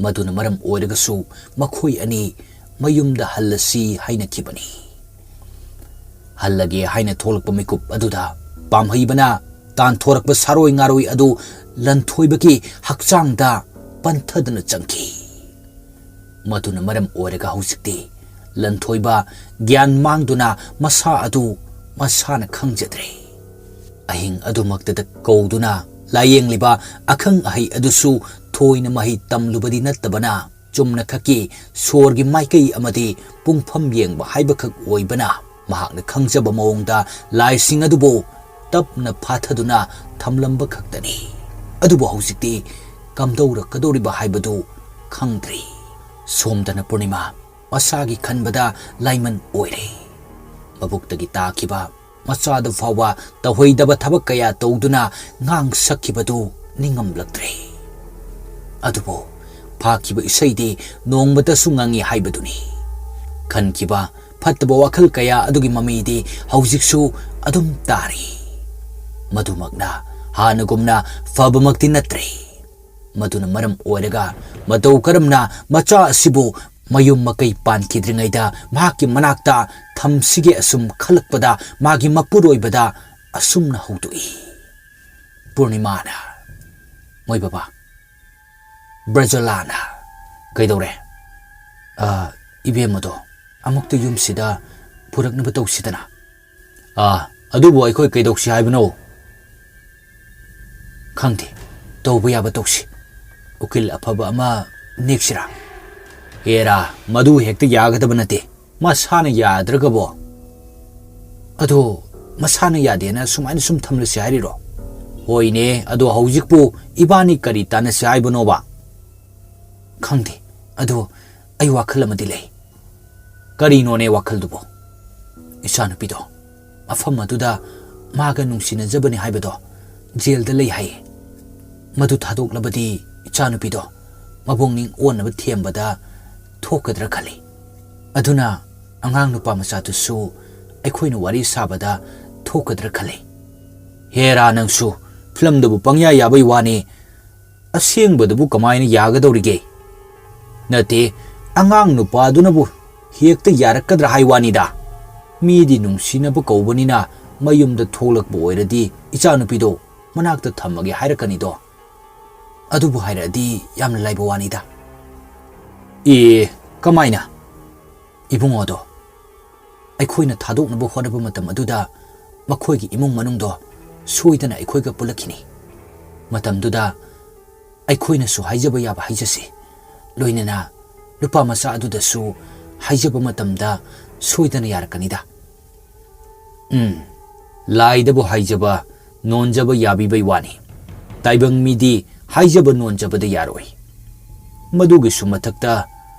ꯃꯗꯨꯅ ꯃꯔꯝ ꯑꯣꯏꯔꯒꯁꯨ ꯃꯈꯣꯏ ꯑꯅꯤ ꯃꯌꯨꯝꯗ ꯍꯜꯂꯁꯤ ꯍꯥꯏꯅꯈꯤꯕꯅꯤ꯫ ꯍꯜꯂꯒꯦ ꯍꯥꯏꯅ ꯊꯣꯛꯂꯛꯄ ꯃꯤꯀꯨꯞ ꯑꯗꯨꯗ ꯄꯥꯝꯍꯩꯕꯅ ꯇꯥꯟꯊꯣꯔꯛꯄ ꯁꯥꯔꯣꯏ ꯉꯥꯔꯣꯏ ꯑꯗꯨ ꯂꯟꯊꯣꯏꯕꯒꯤ ꯍꯛꯆꯥꯡꯗ ꯄꯟꯊꯗꯨꯅ ꯆꯪꯈꯤ꯫ ꯃꯗꯨꯅ ꯃꯔꯝ ꯑꯣꯏꯔꯒ ꯍꯧꯖꯤꯛꯇꯤ ꯂꯟꯊꯣꯏꯕ ꯒ꯭ꯌꯥꯟ ꯃꯥꯡꯗꯨꯅ ꯃꯁꯥ ꯑꯗꯨ ꯃꯁꯥꯅ ꯈꯪꯖꯗ꯭ꯔꯦ꯫ ꯑꯍꯤꯡ ꯑꯗꯨꯃꯛꯇꯗ ꯀꯧꯗꯨꯅ ꯂꯥꯌꯦꯡꯂꯤꯕ ꯑꯈꯪ ꯑꯍꯩ ꯑꯗꯨꯁꯨ ꯊꯣꯏꯅ ꯃꯍꯩ ꯇꯝꯂꯨꯕꯗꯤ ꯅꯠꯇꯕꯅ, ꯆꯨꯝꯅꯈꯛꯀꯤ ꯁꯣꯔꯒꯤ ꯃꯥꯏꯀꯩ ꯑꯃꯗꯤ ꯄꯨꯡꯐꯝ ꯌꯦꯡꯕ ꯍꯥꯏꯕꯈꯛ ꯑꯣꯏꯕꯅ, ꯃꯍꯥꯛꯅ ꯈꯪꯖꯕ ꯃꯑꯣꯡꯗ ꯂꯥꯏꯁꯤꯡ ꯑꯗꯨꯕꯨ ꯇꯞꯅ ꯐꯥꯊꯗꯨꯅ ꯊꯝꯂꯝꯕ ꯈꯛꯇꯅꯤ꯫ ꯑꯗꯨꯕꯨ ꯍꯧꯖꯤꯛꯇꯤ ꯀꯝꯗꯧꯔꯛꯀꯗꯧꯔꯤꯕ ꯍꯥꯏꯕꯗꯨ ꯈꯪꯗ꯭ꯔꯤ꯫ ꯁꯣꯝꯗꯅ ꯄꯨꯔꯅꯤꯃꯥ ꯃꯁꯥꯒꯤ ꯈꯟꯕꯗ ꯂꯥꯏꯃꯟ ꯑꯣꯏꯔꯦ꯫ ꯃꯕꯨꯛꯇꯒꯤ ꯇꯥꯈꯤꯕ ꯃꯆꯥꯗ ꯐꯥꯎꯕ ꯇꯧꯍꯩꯗꯕ ꯊꯕꯛ ꯀꯌꯥ ꯇꯧꯗꯨꯅ ꯉꯥꯡ ꯁꯛꯈꯤꯕꯗꯨ ꯅꯤꯡꯉꯝꯂꯛꯇ꯭ꯔꯦ꯫ ꯑꯗꯨꯕꯨ ꯐꯥꯈꯤꯕ ꯏꯁꯩꯗꯤ ꯅꯣꯡꯃꯇꯁꯨ ꯉꯪꯉꯤ ꯍꯥꯏꯕꯗꯨꯅꯤ꯫ ꯈꯟꯈꯤꯕ ꯐꯠꯇꯕ ꯋꯥꯈꯜ ꯀꯌꯥ ꯑꯗꯨꯒꯤ ꯃꯃꯤꯗꯤ ꯍꯧꯖꯤꯛꯁꯨ ꯑꯗꯨꯝ ꯇꯥꯔꯤ꯫ ꯃꯗꯨꯃꯛꯅ ꯍꯥꯟꯅꯒꯨꯝꯅ ꯐꯕꯃꯛꯇꯤ ꯅꯠꯇ꯭ꯔꯦ꯫ ꯃꯗꯨꯅ ꯃꯔꯝ ꯑꯣꯏꯔꯒ ꯃꯇꯧ ꯀꯔꯝꯅ ꯃꯆꯥ ꯑꯁꯤꯕꯨ ꯃꯌꯨꯝ ꯃꯀꯩ ꯄꯥꯟꯈꯤꯗ꯭ꯔꯤꯉꯩꯗ ꯃꯍꯥꯛꯀꯤ ꯃꯅꯥꯛꯇ ꯊꯝꯁꯤꯒꯦ ꯑꯁꯨꯝ ꯈꯜꯂꯛꯄꯗ ꯃꯥꯒꯤ ꯃꯄꯨꯔꯣꯏꯕꯗ ꯑꯁꯨꯝꯅ ꯍꯧꯗꯣꯛꯏ꯫ ꯄꯨꯔꯅꯤꯃꯥꯅ, "ꯃꯣꯏ ꯕꯕꯥ, ꯕ꯭ꯔꯖꯂꯥꯅ, ꯀꯩꯗꯧꯔꯦ? ꯑ, ꯏꯕꯦꯝꯃꯗꯣ ꯑꯃꯨꯛꯇ ꯌꯨꯝꯁꯤꯗ ꯄꯨꯔꯛꯅꯕ ꯇꯧꯁꯤꯗꯅ꯫" "ꯑꯥ, ꯑꯗꯨꯕꯨ ꯑꯩꯈꯣꯏ ꯀꯩꯗꯧꯁꯤ ꯍꯥꯏꯕꯅꯣ?" "ꯈꯪꯗꯦ, ꯇꯧꯕ ꯌꯥꯕ ꯇꯧꯁꯤ꯫ ꯎꯀꯤꯜ ꯑꯐꯕ ꯑꯃ ꯅꯦꯛꯁꯤꯔꯥ?" "ꯑꯦꯔꯥ, ꯃꯗꯨ ꯍꯦꯛꯇ ꯌꯥꯒꯗꯕ ꯅꯠꯇꯦ꯫ ꯃꯁꯥꯅ ꯌꯥꯗ꯭ꯔꯒꯕꯣ?" "ꯑꯗꯣ ꯃꯁꯥꯅ ꯌꯥꯗꯦꯅ ꯁꯨꯃꯥꯏꯅ ꯁꯨꯝ ꯊꯝꯂꯁꯤ ꯍꯥꯏꯔꯤꯔꯣ?" "ꯍꯣꯏꯅꯦ, ꯑꯗꯣ ꯍꯧꯖꯤꯛꯄꯨ ꯏꯕꯥꯅꯤ ꯀꯔꯤ ꯇꯥꯟꯅꯁꯤ ꯍꯥꯏꯕꯅꯣꯕ?" "ꯈꯪꯗꯦ, ꯑꯗꯣ ꯑꯩ ꯋꯥꯈꯜ ꯑꯃꯗꯤ ꯂꯩ꯫" "ꯀꯔꯤꯅꯣꯅꯦ ꯋꯥꯈꯜꯗꯨꯕꯣ?" "ꯏꯆꯥꯅꯨꯄꯤꯗꯣ ꯃꯐꯝ ꯑꯗꯨꯗ ꯃꯥꯒ ꯅꯨꯡꯁꯤꯅꯖꯕꯅꯤ ꯍꯥꯏꯕꯗꯣ ꯖꯦꯜꯗ ꯂꯩ ꯍꯥꯏꯌꯦ꯫ ꯃꯗꯨ ꯊꯥꯗꯣꯛꯂꯕꯗꯤ ꯏꯆꯥꯅꯨꯄꯤꯗꯣ ꯃꯕꯨꯡ ꯅꯤꯡ ꯑꯣꯟꯅꯕ ꯊꯦꯝꯕꯗ ꯊꯣꯛꯀꯗ꯭ꯔꯥ ꯈꯜꯂꯤ꯫ ꯑꯗꯨꯅ ꯑꯉꯥꯡ ꯅꯨꯄꯥ ꯃꯆꯥꯗꯨꯁꯨ ꯑꯩꯈꯣꯏꯅ ꯋꯥꯔꯤ ꯁꯥꯕꯗ ꯊꯣꯛꯀꯗ꯭ꯔꯥ ꯈꯜꯂꯤ꯫ "ꯍꯦꯔꯥ, ꯅꯪꯁꯨ ꯐꯤꯂꯝꯗꯕꯨ ꯄꯪꯌꯥ ꯌꯥꯕꯩ ꯋꯥꯅꯤ, ꯑꯁꯦꯡꯕꯗꯕꯨ ꯀꯃꯥꯏꯅ ꯌꯥꯒꯗꯧꯔꯤꯒꯦ? ꯅꯠꯇꯦ, ꯑꯉꯥꯡ ꯅꯨꯄꯥꯗꯨꯅꯕꯨ ꯍꯦꯛꯇ ꯌꯥꯔꯛꯀꯗ꯭ꯔꯥ ꯍꯥꯏ ꯋꯥꯅꯤꯗ꯫ ꯃꯤꯗꯤ ꯅꯨꯡꯁꯤꯅꯕ ꯀꯧꯕꯅꯤꯅ ꯃꯌꯨꯝꯗ ꯊꯣꯛꯂꯛꯄ ꯑꯣꯏꯔꯗꯤ ꯏꯆꯥꯅꯨꯄꯤꯗꯣ ꯃꯅꯥꯛꯇ ꯊꯝꯃꯒꯦ ꯍꯥꯏꯔꯛꯀꯅꯤꯗꯣ꯫ ꯑꯗꯨꯕꯨ ꯍꯥꯏꯔꯛꯑꯗꯤ ꯌꯥꯝꯅ ꯂꯥꯏꯕ ꯋꯥꯅꯤꯗ꯫" "ꯑꯦ, ꯀꯃꯥꯏꯅ?" "ꯏꯕꯨꯡꯉꯣꯗꯣ ꯑꯩꯈꯣꯏꯅ ꯊꯥꯗꯣꯛꯅꯕ ꯍꯣꯠꯅꯕ ꯃꯇꯝ ꯑꯗꯨꯗ ꯃꯈꯣꯏꯒꯤ ꯏꯃꯨꯡ ꯃꯅꯨꯡꯗꯣ ꯁꯣꯏꯗꯅ ꯑꯩꯈꯣꯏꯒ ꯄꯨꯜꯂꯛꯈꯤꯅꯤ꯫ ꯃꯇꯝꯗꯨꯗ ꯑꯩꯈꯣꯏꯅꯁꯨ ꯍꯥꯏꯖꯕ ꯌꯥꯕ ꯍꯥꯏꯖꯁꯤ, ꯂꯣꯏꯅꯅ ꯅꯨꯄꯥ ꯃꯆꯥ ꯑꯗꯨꯗꯁꯨ ꯍꯥꯏꯖꯕ ꯃꯇꯝꯗ ꯁꯣꯏꯗꯅ ꯌꯥꯔꯛꯀꯅꯤꯗ꯫" "ꯎꯝ, ꯂꯥꯏꯗꯕꯨ ꯍꯥꯏꯖꯕ ꯅꯣꯟꯖꯕ ꯌꯥꯕꯤꯕꯩ ꯋꯥꯅꯤ꯫ ꯇꯥꯏꯕꯪ ꯃꯤꯗꯤ ꯍꯥꯏꯖꯕ ꯅꯣꯟꯖꯕꯗ ꯌꯥꯔꯣꯏ꯫ ꯃꯗꯨꯒꯤꯁꯨ ꯃꯊꯛꯇ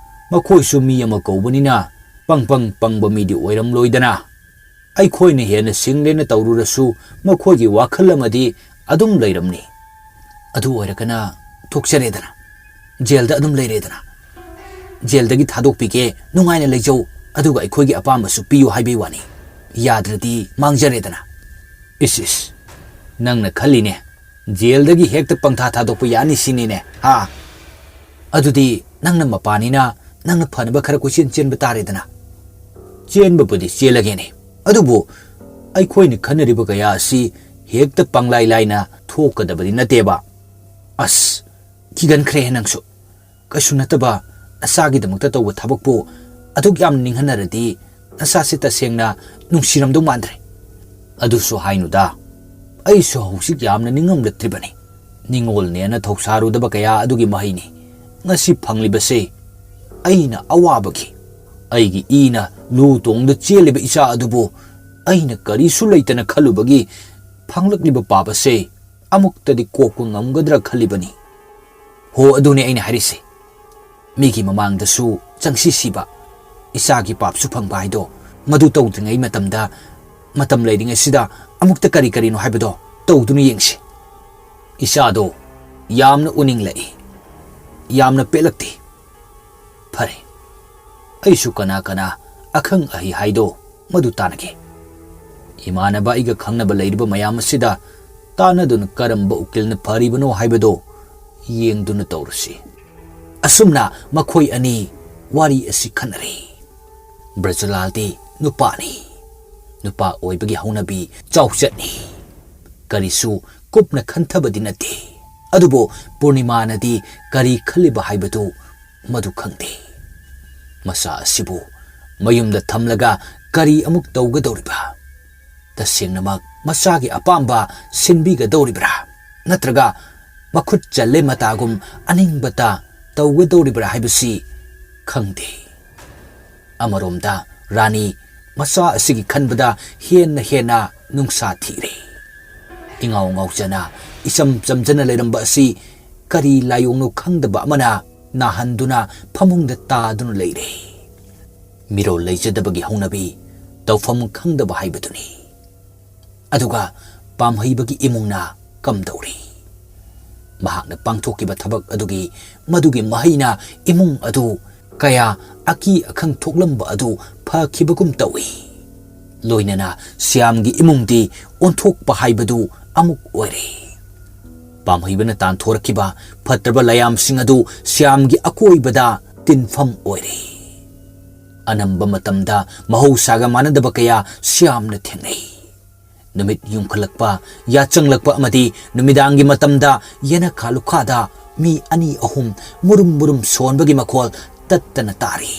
ꯃꯈꯣꯏꯁꯨ ꯃꯤ ꯑꯃ ꯀꯧꯕꯅꯤꯅ ꯄꯪ ꯄꯪ ꯄꯪꯕ ꯃꯤꯗꯤ ꯑꯣꯏꯔꯝꯂꯣꯏꯗꯅ꯫ ꯑꯩꯈꯣꯏꯅ ꯍꯦꯟꯅ ꯁꯤꯡꯂꯦꯅ ꯇꯧꯔꯨꯔꯁꯨ ꯃꯈꯣꯏꯒꯤ ꯋꯥꯈꯜ ꯑꯃꯗꯤ ꯑꯗꯨꯝ ꯂꯩꯔꯝꯅꯤ꯫ ꯑꯗꯨ ꯑꯣꯏꯔꯒꯅ ꯊꯣꯛꯆꯔꯦꯗꯅ, ꯖꯦꯜꯗ ꯑꯗꯨꯝ ꯂꯩꯔꯦꯗꯅ꯫ ꯖꯦꯜꯗꯒꯤ ꯊꯥꯗꯣꯛꯄꯤꯒꯦ, ꯅꯨꯡꯉꯥꯏꯅ ꯂꯩꯖꯧ, ꯑꯗꯨꯒ ꯑꯩꯈꯣꯏꯒꯤ ꯑꯄꯥꯝꯕꯁꯨ ꯄꯤꯌꯨ ꯍꯥꯏꯕꯩ ꯋꯥꯅꯤ꯫ ꯌꯥꯗ꯭ꯔꯗꯤ ꯃꯥꯡꯖꯔꯦꯗꯅ꯫" "ꯏꯁ ꯏꯁ, ꯅꯪꯅ ꯈꯜꯂꯤꯅꯦ ꯖꯦꯜꯗꯒꯤ ꯍꯦꯛꯇ ꯄꯪꯊꯥ ꯊꯥꯗꯣꯛꯄ ꯌꯥꯅꯤ ꯁꯤꯅꯤꯅꯦ, ꯍꯥ? ꯑꯗꯨꯗꯤ ꯅꯪꯅ ꯃꯄꯥꯅꯤꯅ ꯅꯪꯅ ꯐꯅꯕ ꯈꯔ ꯀꯣꯏꯆꯦꯟ ꯆꯦꯟꯕ ꯇꯥꯔꯦꯗꯅ꯫" "ꯆꯦꯟꯕꯕꯨꯗꯤ ꯆꯦꯜꯂꯒꯦꯅꯦ, ꯑꯗꯨꯕꯨ ꯑꯩꯈꯣꯏꯅ ꯈꯟꯅꯔꯤꯕ ꯀꯌꯥ ꯑꯁꯤ ꯍꯦꯛꯇ ꯄꯪꯂꯥꯏ ꯂꯥꯏꯅ ꯊꯣꯛꯀꯗꯕꯗꯤ ꯅꯠꯇꯦꯕ꯫" "ꯑꯁ, ꯀꯤꯒꯟꯈ꯭ꯔꯦꯍꯦ ꯅꯪꯁꯨ꯫ ꯀꯩꯁꯨ ꯅꯠꯇꯕ ꯅꯆꯥꯒꯤꯗꯃꯛꯇ ꯇꯧꯕ ꯊꯕꯛꯄꯨ ꯑꯗꯨꯛ ꯌꯥꯝ ꯅꯤꯡꯍꯟꯅꯔꯗꯤ ꯅꯆꯥꯁꯦ ꯇꯁꯦꯡꯅ ꯅꯨꯡꯁꯤꯔꯝꯗꯧ ꯃꯥꯟꯗ꯭ꯔꯦ꯫" "ꯑꯗꯨꯁꯨ ꯍꯥꯏꯅꯨꯗ, ꯑꯩꯁꯨ ꯍꯧꯖꯤꯛ ꯌꯥꯝꯅ ꯅꯤꯡꯉꯝꯂꯛꯇ꯭ꯔꯤꯕꯅꯤ꯫ ꯅꯤꯡꯉꯣꯜꯅꯦꯅ ꯊꯧꯁꯥꯔꯨꯗꯕ ꯀꯌꯥ ꯑꯗꯨꯒꯤ ꯃꯍꯩꯅꯤ ꯉꯁꯤ ꯐꯪꯂꯤꯕꯁꯦ꯫ ꯑꯩꯅ ꯑꯋꯥꯕꯒꯤ, ꯑꯩꯒꯤ ꯏꯅ ꯂꯨ ꯇꯣꯡꯗ ꯆꯦꯜꯂꯤꯕ ꯏꯆꯥ ꯑꯗꯨꯕꯨ ꯑꯩꯅ ꯀꯔꯤꯁꯨ ꯂꯩꯇꯅ ꯈꯜꯂꯨꯕꯒꯤ ꯐꯪꯂꯛꯂꯤꯕ ꯄꯥꯞ ꯑꯁꯦ ꯑꯃꯨꯛꯇꯗꯤ ꯀꯣꯛꯄ ꯉꯝꯒꯗ꯭ꯔꯥ ꯈꯜꯂꯤꯕꯅꯤ꯫ ꯍꯣ, ꯑꯗꯨꯅꯦ ꯑꯩꯅ ꯍꯥꯏꯔꯤꯁꯦ꯫ ꯃꯤꯒꯤ ꯃꯃꯥꯡꯗꯁꯨ ꯆꯪꯁꯤ ꯁꯤꯕ, ꯏꯆꯥꯒꯤ ꯄꯥꯞꯁꯨ ꯐꯪꯕ ꯍꯥꯏꯗꯣ, ꯃꯗꯨ ꯇꯧꯗ꯭ꯔꯤꯉꯩ ꯃꯇꯝꯗ, ꯃꯇꯝ ꯂꯩꯔꯤꯉꯩꯁꯤꯗ ꯑꯃꯨꯛꯇ ꯀꯔꯤ ꯀꯔꯤꯅꯣ ꯍꯥꯏꯕꯗꯣ ꯇꯧꯗꯨꯅ ꯌꯦꯡꯁꯤ꯫" "ꯏꯆꯥꯗꯣ ꯌꯥꯝꯅ ꯎꯅꯤꯡꯂꯛꯏ, ꯌꯥꯝꯅ ꯄꯦꯜꯂꯛꯇꯦ꯫ ꯐꯔꯦ, ꯑꯩꯁꯨ ꯀꯅꯥ ꯀꯅꯥ ꯑꯈꯪ ꯑꯍꯩ ꯍꯥꯏꯗꯣ ꯃꯗꯨ ꯇꯥꯟꯅꯒꯦ꯫ ꯏꯃꯥꯟꯅꯕ ꯑꯩꯒ ꯈꯪꯅꯕ ꯂꯩꯔꯤꯕ ꯃꯌꯥꯝ ꯑꯁꯤꯗ ꯇꯥꯟꯅꯗꯨꯅ ꯀꯔꯝꯕ ꯎꯀꯤꯜꯅ ꯐꯔꯤꯕꯅꯣ ꯍꯥꯏꯕꯗꯣ ꯌꯦꯡꯗꯨꯅ ꯇꯧꯔꯁꯤ꯫ ꯑꯁꯨꯝꯅ ꯃꯈꯣꯏ ꯑꯅꯤ ꯋꯥꯔꯤ ꯑꯁꯤ ꯈꯟꯅꯔꯤ꯫ ꯕ꯭ꯔꯖꯂꯥꯜꯗꯤ ꯅꯨꯄꯥꯅꯤ꯫ ꯅꯨꯄꯥ ꯑꯣꯏꯕꯒꯤ ꯍꯧꯅꯕꯤ ꯆꯥꯎꯆꯠꯅꯤ꯫ ꯀꯔꯤꯁꯨ ꯀꯨꯞꯅ ꯈꯟꯊꯕꯗꯤ ꯅꯠꯇꯦ꯫ ꯑꯗꯨꯕꯨ ꯄꯨꯔꯅꯤꯃꯥꯅꯗꯤ ꯀꯔꯤ ꯈꯜꯂꯤꯕ ꯍꯥꯏꯕꯗꯨ ꯃꯗꯨ ꯈꯪꯗꯦ꯫ ꯃꯆꯥ ꯑꯁꯤꯕꯨ ꯃꯌꯨꯝꯗ ꯊꯝꯂꯒ ꯀꯔꯤ ꯑꯃꯨꯛ ꯇꯧꯒꯗꯧꯔꯤꯕ? ꯇꯁꯦꯡꯅꯃꯛ ꯃꯆꯥꯒꯤ ꯑꯄꯥꯝꯕ ꯁꯤꯟꯕꯤꯒꯗꯧꯔꯤꯕ꯭ꯔꯥ? ꯅꯠꯇ꯭ꯔꯒ ꯃꯈꯨꯠ ꯆꯜꯂꯦ ꯃꯇꯥꯒꯨꯝ ꯑꯅꯤꯡꯕꯇ ꯇꯧꯒꯗꯧꯔꯤꯕ꯭ꯔꯥ ꯍꯥꯏꯕꯁꯤ ꯈꯪꯗꯦ꯫ ꯑꯃꯔꯣꯝꯗ ꯔꯥꯅꯤ ꯃꯆꯥ ꯑꯁꯤꯒꯤ ꯈꯟꯕꯗ ꯍꯦꯟꯅ ꯍꯦꯟꯅ ꯅꯨꯡꯁꯥ ꯊꯤꯔꯦ꯫ ꯏꯉꯥꯎ ꯉꯥꯎꯖꯅ ꯏꯆꯝ ꯆꯝꯖꯅ ꯂꯩꯔꯝꯕ ꯑꯁꯤ ꯀꯔꯤ ꯂꯥꯏꯑꯣꯡꯅꯣ ꯈꯪꯗꯕ ꯑꯃꯅ ꯅꯥꯍꯟꯗꯨꯅ ꯐꯃꯨꯡꯗ ꯇꯥꯗꯨꯅ ꯂꯩꯔꯦ꯫ ꯃꯤꯔꯣꯜ ꯂꯩꯖꯗꯕꯒꯤ ꯍꯧꯅꯕꯤ, ꯇꯧꯐꯝ ꯈꯪꯗꯕ ꯍꯥꯏꯕꯗꯨꯅꯤ꯫ ꯑꯗꯨꯒ ꯄꯥꯝꯍꯩꯕꯒꯤ ꯏꯃꯨꯡꯅ ꯀꯝꯗꯧꯔꯤ? ꯃꯍꯥꯛꯅ ꯄꯥꯡꯊꯣꯛꯈꯤꯕ ꯊꯕꯛ ꯑꯗꯨꯒꯤ ꯃꯗꯨꯒꯤ ꯃꯍꯩꯅ ꯏꯃꯨꯡ ꯑꯗꯨ ꯀꯌꯥ ꯑꯀꯤ ꯑꯈꯪ ꯊꯣꯛꯂꯝꯕ ꯑꯗꯨ ꯐꯈꯤꯕꯒꯨꯝ ꯇꯧꯏ꯫ ꯂꯣꯏꯅꯅ ꯁ꯭ꯌꯥꯝꯒꯤ ꯏꯃꯨꯡꯗꯤ ꯑꯣꯟꯊꯣꯛꯄ ꯍꯥꯏꯕꯗꯨ ꯑꯃꯨꯛ ꯑꯣꯏꯔꯦ꯫ ꯄꯥꯝꯍꯩꯕꯅ ꯇꯥꯟꯊꯣꯔꯛꯈꯤꯕ ꯐꯠꯇ꯭ꯔꯕ ꯂꯌꯥꯝꯁꯤꯡ ꯑꯗꯨ ꯁ꯭ꯌꯥꯝꯒꯤ ꯑꯀꯣꯏꯕꯗ ꯇꯤꯟꯐꯝ ꯑꯣꯏꯔꯦ꯫ ꯑꯅꯝꯕ ꯃꯇꯝꯗ ꯃꯍꯧꯁꯥꯒ ꯃꯥꯟꯅꯗꯕ ꯀꯌꯥ ꯁ꯭ꯌꯥꯝꯅ ꯊꯦꯡꯅꯩ꯫ ꯅꯨꯃꯤꯠ ꯌꯨꯝꯈꯠꯂꯛꯄ, ꯌꯥꯆꯪꯂꯛꯄ ꯑꯃꯗꯤ ꯅꯨꯃꯤꯗꯥꯡꯒꯤ ꯃꯇꯝꯗ ꯌꯦꯅꯈꯥ ꯂꯨꯈꯥꯗ ꯃꯤ ꯑꯅꯤ ꯑꯍꯨꯝ ꯃꯨꯔꯨꯝ ꯃꯨꯔꯨꯝ ꯁꯣꯟꯕꯒꯤ ꯃꯈꯣꯜ ꯇꯠꯇꯅ ꯇꯥꯔꯤ꯫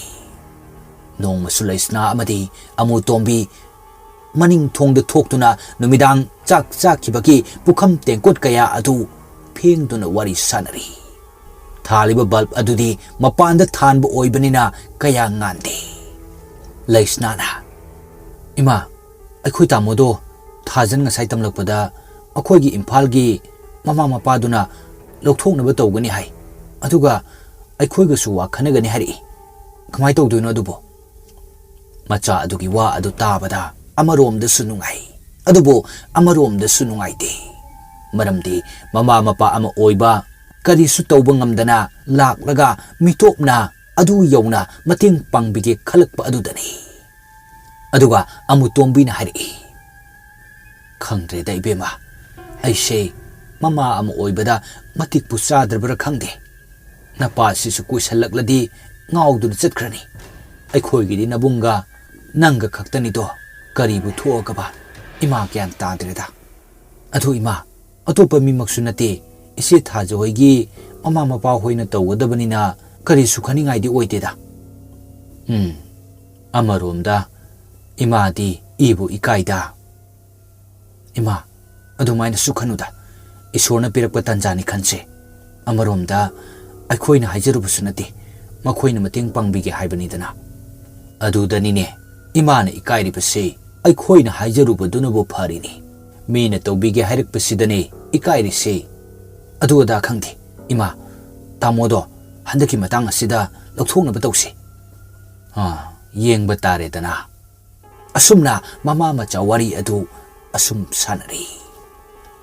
ꯅꯣꯡꯃꯁꯨ ꯂꯩꯁꯅꯥ ꯑꯃꯗꯤ ꯑꯃꯨꯇꯣꯝꯕꯤ ꯃꯅꯤꯡ ꯊꯣꯡꯗ ꯊꯣꯛꯇꯨꯅ ꯅꯨꯃꯤꯗꯥꯡ ꯆꯥꯛ ꯆꯥꯈꯤꯕꯒꯤ ꯄꯨꯈꯝ ꯇꯦꯡꯀꯣꯠ ꯀꯌꯥ ꯑꯗꯨ ꯐꯦꯡꯗꯨꯅ ꯋꯥꯔꯤ ꯁꯥꯟꯅꯔꯤ꯫ ꯊꯥꯜꯂꯤꯕ ꯕꯜꯕ ꯑꯗꯨꯗꯤ ꯃꯄꯥꯟꯗ ꯊꯥꯟꯕ ꯑꯣꯏꯕꯅꯤꯅ ꯀꯌꯥ ꯉꯥꯟꯗꯦ꯫ ꯂꯩꯁꯅꯥꯅ, "ꯏꯃꯥ, ꯑꯩꯈꯣꯏ ꯇꯥꯃꯣꯗꯣ ꯊꯥꯖꯟ ꯉꯁꯥꯏ ꯇꯝꯂꯛꯄꯗ ꯑꯩꯈꯣꯏꯒꯤ ꯏꯝꯐꯥꯜꯒꯤ ꯃꯃꯥ ꯃꯄꯥꯗꯨꯅ ꯂꯧꯊꯣꯛꯅꯕ ꯇꯧꯒꯅꯤ ꯍꯥꯏ꯫ ꯑꯗꯨꯒ ꯑꯩꯈꯣꯏꯒꯁꯨ ꯋꯥ ꯈꯟꯅꯒꯅꯤ ꯍꯥꯏꯔꯛꯏ꯫ ꯀꯃꯥꯏꯅ ꯇꯧꯗꯣꯏꯅꯣ ꯑꯗꯨꯕꯨ?" ꯃꯆꯥ ꯑꯗꯨꯒꯤ ꯋꯥ ꯑꯗꯨ ꯇꯥꯕꯗ ꯑꯃꯔꯣꯝꯗꯁꯨ ꯅꯨꯡꯉꯥꯏ, ꯑꯗꯨꯕꯨ ꯑꯃꯔꯣꯝꯗꯁꯨ ꯅꯨꯡꯉꯥꯏꯇꯦ꯫ ꯃꯔꯝꯗꯤ ꯃꯃꯥ ꯃꯄꯥ ꯑꯃ ꯑꯣꯏꯕ, ꯀꯔꯤꯁꯨ ꯇꯧꯕ ꯉꯝꯗꯅ ꯂꯥꯛꯂꯒ ꯃꯤꯇꯣꯞꯅ ꯑꯗꯨ ꯌꯧꯅ ꯃꯇꯦꯡ ꯄꯥꯡꯕꯤꯒꯦ ꯈꯜꯂꯛꯄ ꯑꯗꯨꯗꯅꯤ꯫ ꯑꯗꯨꯒ ꯑꯃꯨꯇꯣꯝꯕꯤꯅ ꯍꯥꯏꯔꯛꯏ, "ꯈꯪꯗ꯭ꯔꯦꯗ ꯏꯕꯦꯝꯃ, ꯑꯩꯁꯦ ꯃꯃꯥ ꯑꯃ ꯑꯣꯏꯕꯗ ꯃꯇꯤꯛꯄꯨ ꯆꯥꯗ꯭ꯔꯕ꯭ꯔꯥ ꯈꯪꯗꯦ꯫ ꯅꯄꯥꯁꯤꯁꯨ ꯀꯨꯏꯁꯜꯂꯛꯂꯗꯤ ꯉꯥꯎꯗꯨꯅ ꯆꯠꯈ꯭ꯔꯅꯤ꯫ ꯑꯩꯈꯣꯏꯒꯤꯗꯤ ꯅꯕꯨꯡꯒ ꯅꯪꯒ ꯈꯛꯇꯅꯤꯗꯣ, ꯀꯔꯤꯕꯨ ꯊꯣꯛꯑꯒꯕ? ꯏꯃꯥ, ꯒ꯭ꯌꯥꯟ ꯇꯥꯗ꯭ꯔꯦꯗ꯫ ꯑꯗꯨ ꯏꯃꯥ, ꯑꯇꯣꯞꯄ ꯃꯤꯃꯛꯁꯨ ꯅꯠꯇꯦ, ꯏꯆꯦ ꯊꯥꯖ ꯍꯣꯏꯒꯤ ꯃꯃꯥ ꯃꯄꯥ ꯍꯣꯏꯅ ꯇꯧꯒꯗꯕꯅꯤꯅ ꯀꯔꯤꯁꯨ ꯈꯟꯅꯤꯡꯉꯥꯏꯗꯤ ꯑꯣꯏꯗꯦꯗ꯫" ꯎꯝ, ꯑꯃꯔꯣꯝꯗ ꯏꯃꯥꯗꯤ ꯏꯕꯨ ꯏꯀꯥꯏꯗ꯫ ꯏꯃꯥ, ꯑꯗꯨꯃꯥꯏꯅꯁꯨ ꯈꯟꯅꯨꯗ꯫ ꯏꯁꯣꯔꯅ ꯄꯤꯔꯛꯄ ꯇꯥꯟꯖꯥꯅꯤ ꯈꯟꯁꯦ꯫ ꯑꯃꯔꯣꯝꯗ ꯑꯩꯈꯣꯏꯅ ꯍꯥꯏꯖꯔꯨꯕꯁꯨ ꯅꯠꯇꯦ, ꯃꯈꯣꯏꯅ ꯃꯇꯦꯡ ꯄꯥꯡꯕꯤꯒꯦ ꯍꯥꯏꯕꯅꯤꯗꯅ꯫ ꯑꯗꯨꯗꯅꯤꯅꯦ ꯏꯃꯥꯅ ꯏꯀꯥꯏꯔꯤꯕꯁꯦ, ꯑꯩꯈꯣꯏꯅ ꯍꯥꯏꯖꯔꯨꯕꯗꯨꯅꯕꯨ ꯐꯔꯤꯅꯤ꯫ ꯃꯤꯅ ꯇꯧꯕꯤꯒꯦ ꯍꯥꯏꯔꯛꯄꯁꯤꯗꯅꯦ ꯏꯀꯥꯏꯔꯤꯁꯦ꯫ ꯑꯗꯨ ꯑꯗꯥ ꯈꯪꯗꯦ꯫ ꯏꯃꯥ, ꯇꯥꯃꯣꯗꯣ ꯍꯟꯗꯛꯀꯤ ꯃꯇꯥꯡ ꯑꯁꯤꯗ ꯂꯧꯊꯣꯛꯅꯕ ꯇꯧꯁꯤ꯫ ꯑꯥ, ꯌꯦꯡꯕ ꯇꯥꯔꯦꯗꯅ꯫ ꯑꯁꯨꯝꯅ ꯃꯃꯥ ꯃꯆꯥ ꯋꯥꯔꯤ ꯑꯗꯨ ꯑꯁꯨꯝ ꯁꯥꯟꯅꯔꯤ꯫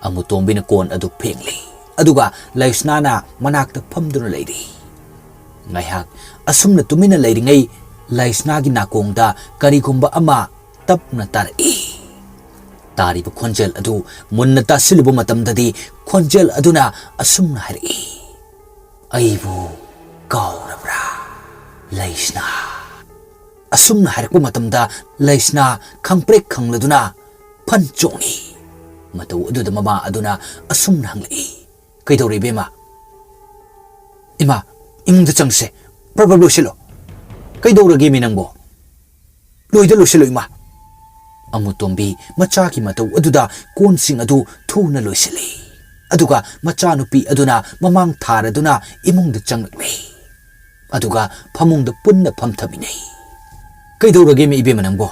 ꯑꯃꯨꯇꯣꯝꯕꯤꯅ ꯀꯣꯟ ꯑꯗꯨ ꯐꯦꯡꯂꯤ, ꯑꯗꯨꯒ ꯂꯩꯁꯅꯥꯅ ꯃꯅꯥꯛꯇ ꯐꯝꯗꯨꯅ ꯂꯩꯔꯤ꯫ ꯉꯥꯏꯍꯥꯛ ꯑꯁꯨꯝꯅ ꯇꯨꯃꯤꯟꯅ ꯂꯩꯔꯤꯉꯩ, ꯂꯩꯁꯅꯥꯒꯤ ꯅꯥꯀꯣꯡꯗ ꯀꯔꯤꯒꯨꯝꯕ ꯑꯃ ꯇꯞꯅ ꯇꯥꯔꯛꯏ꯫ ꯇꯥꯔꯤꯕ ꯈꯣꯟꯖꯦꯜ ꯑꯗꯨ ꯃꯨꯟꯅ ꯇꯥꯁꯤꯜꯂꯨꯕ ꯃꯇꯝꯗꯗꯤ, ꯈꯣꯟꯖꯦꯜ ꯑꯗꯨꯅ ꯑꯁꯨꯝꯅ ꯍꯥꯏꯔꯛꯏ, "ꯑꯩꯕꯨ ꯀꯥꯎꯔꯕ꯭ꯔꯥ, ꯂꯩꯁꯅꯥ?" ꯑꯁꯨꯝꯅ ꯍꯥꯏꯔꯛꯄ ꯃꯇꯝꯗ, ꯂꯩꯁꯅꯥ ꯈꯪꯄ꯭ꯔꯦꯛ ꯈꯪꯂꯗꯨꯅ ꯐꯟ ꯆꯣꯡꯉꯤ꯫ ꯃꯇꯧ ꯑꯗꯨꯗ ꯃꯃꯥ ꯑꯗꯨꯅ ꯑꯁꯨꯝꯅ ꯍꯪꯂꯛꯏ, "ꯀꯩꯗꯧꯔꯦ ꯏꯕꯦꯝꯃ?" "ꯏꯃꯥ, ꯏꯃꯨꯡꯗ ꯆꯪꯁꯦ, ꯄ꯭ꯔꯞ ꯄ꯭ꯔꯞ ꯂꯣꯏꯁꯤꯜꯂꯣ꯫" "ꯀꯩꯗꯧꯔꯒꯦꯃꯤ ꯅꯪꯕꯣ?" "ꯂꯣꯏꯗ ꯂꯣꯏꯁꯤꯜꯂꯣ ꯏꯃꯥ꯫" ꯑꯃꯨꯇꯣꯝꯕꯤ ꯃꯆꯥꯒꯤ ꯃꯇꯧ ꯑꯗꯨꯗ ꯀꯣꯟꯁꯤꯡ ꯑꯗꯨ ꯊꯨꯅ ꯂꯣꯏꯁꯤꯜꯂꯤ꯫ ꯑꯗꯨꯒ ꯃꯆꯥꯅꯨꯄꯤ ꯑꯗꯨꯅ ꯃꯃꯥꯡ ꯊꯥꯔꯗꯨꯅ ꯏꯃꯨꯡꯗ ꯆꯪꯂꯛꯂꯤ꯫ ꯑꯗꯨꯒ ꯐꯃꯨꯡꯗ ꯄꯨꯟꯅ ꯐꯝꯊꯃꯤꯟꯅꯩ꯫ "ꯀꯩꯗꯧꯔꯒꯦꯃꯤ ꯏꯕꯦꯝꯃ ꯅꯪꯕꯣ?"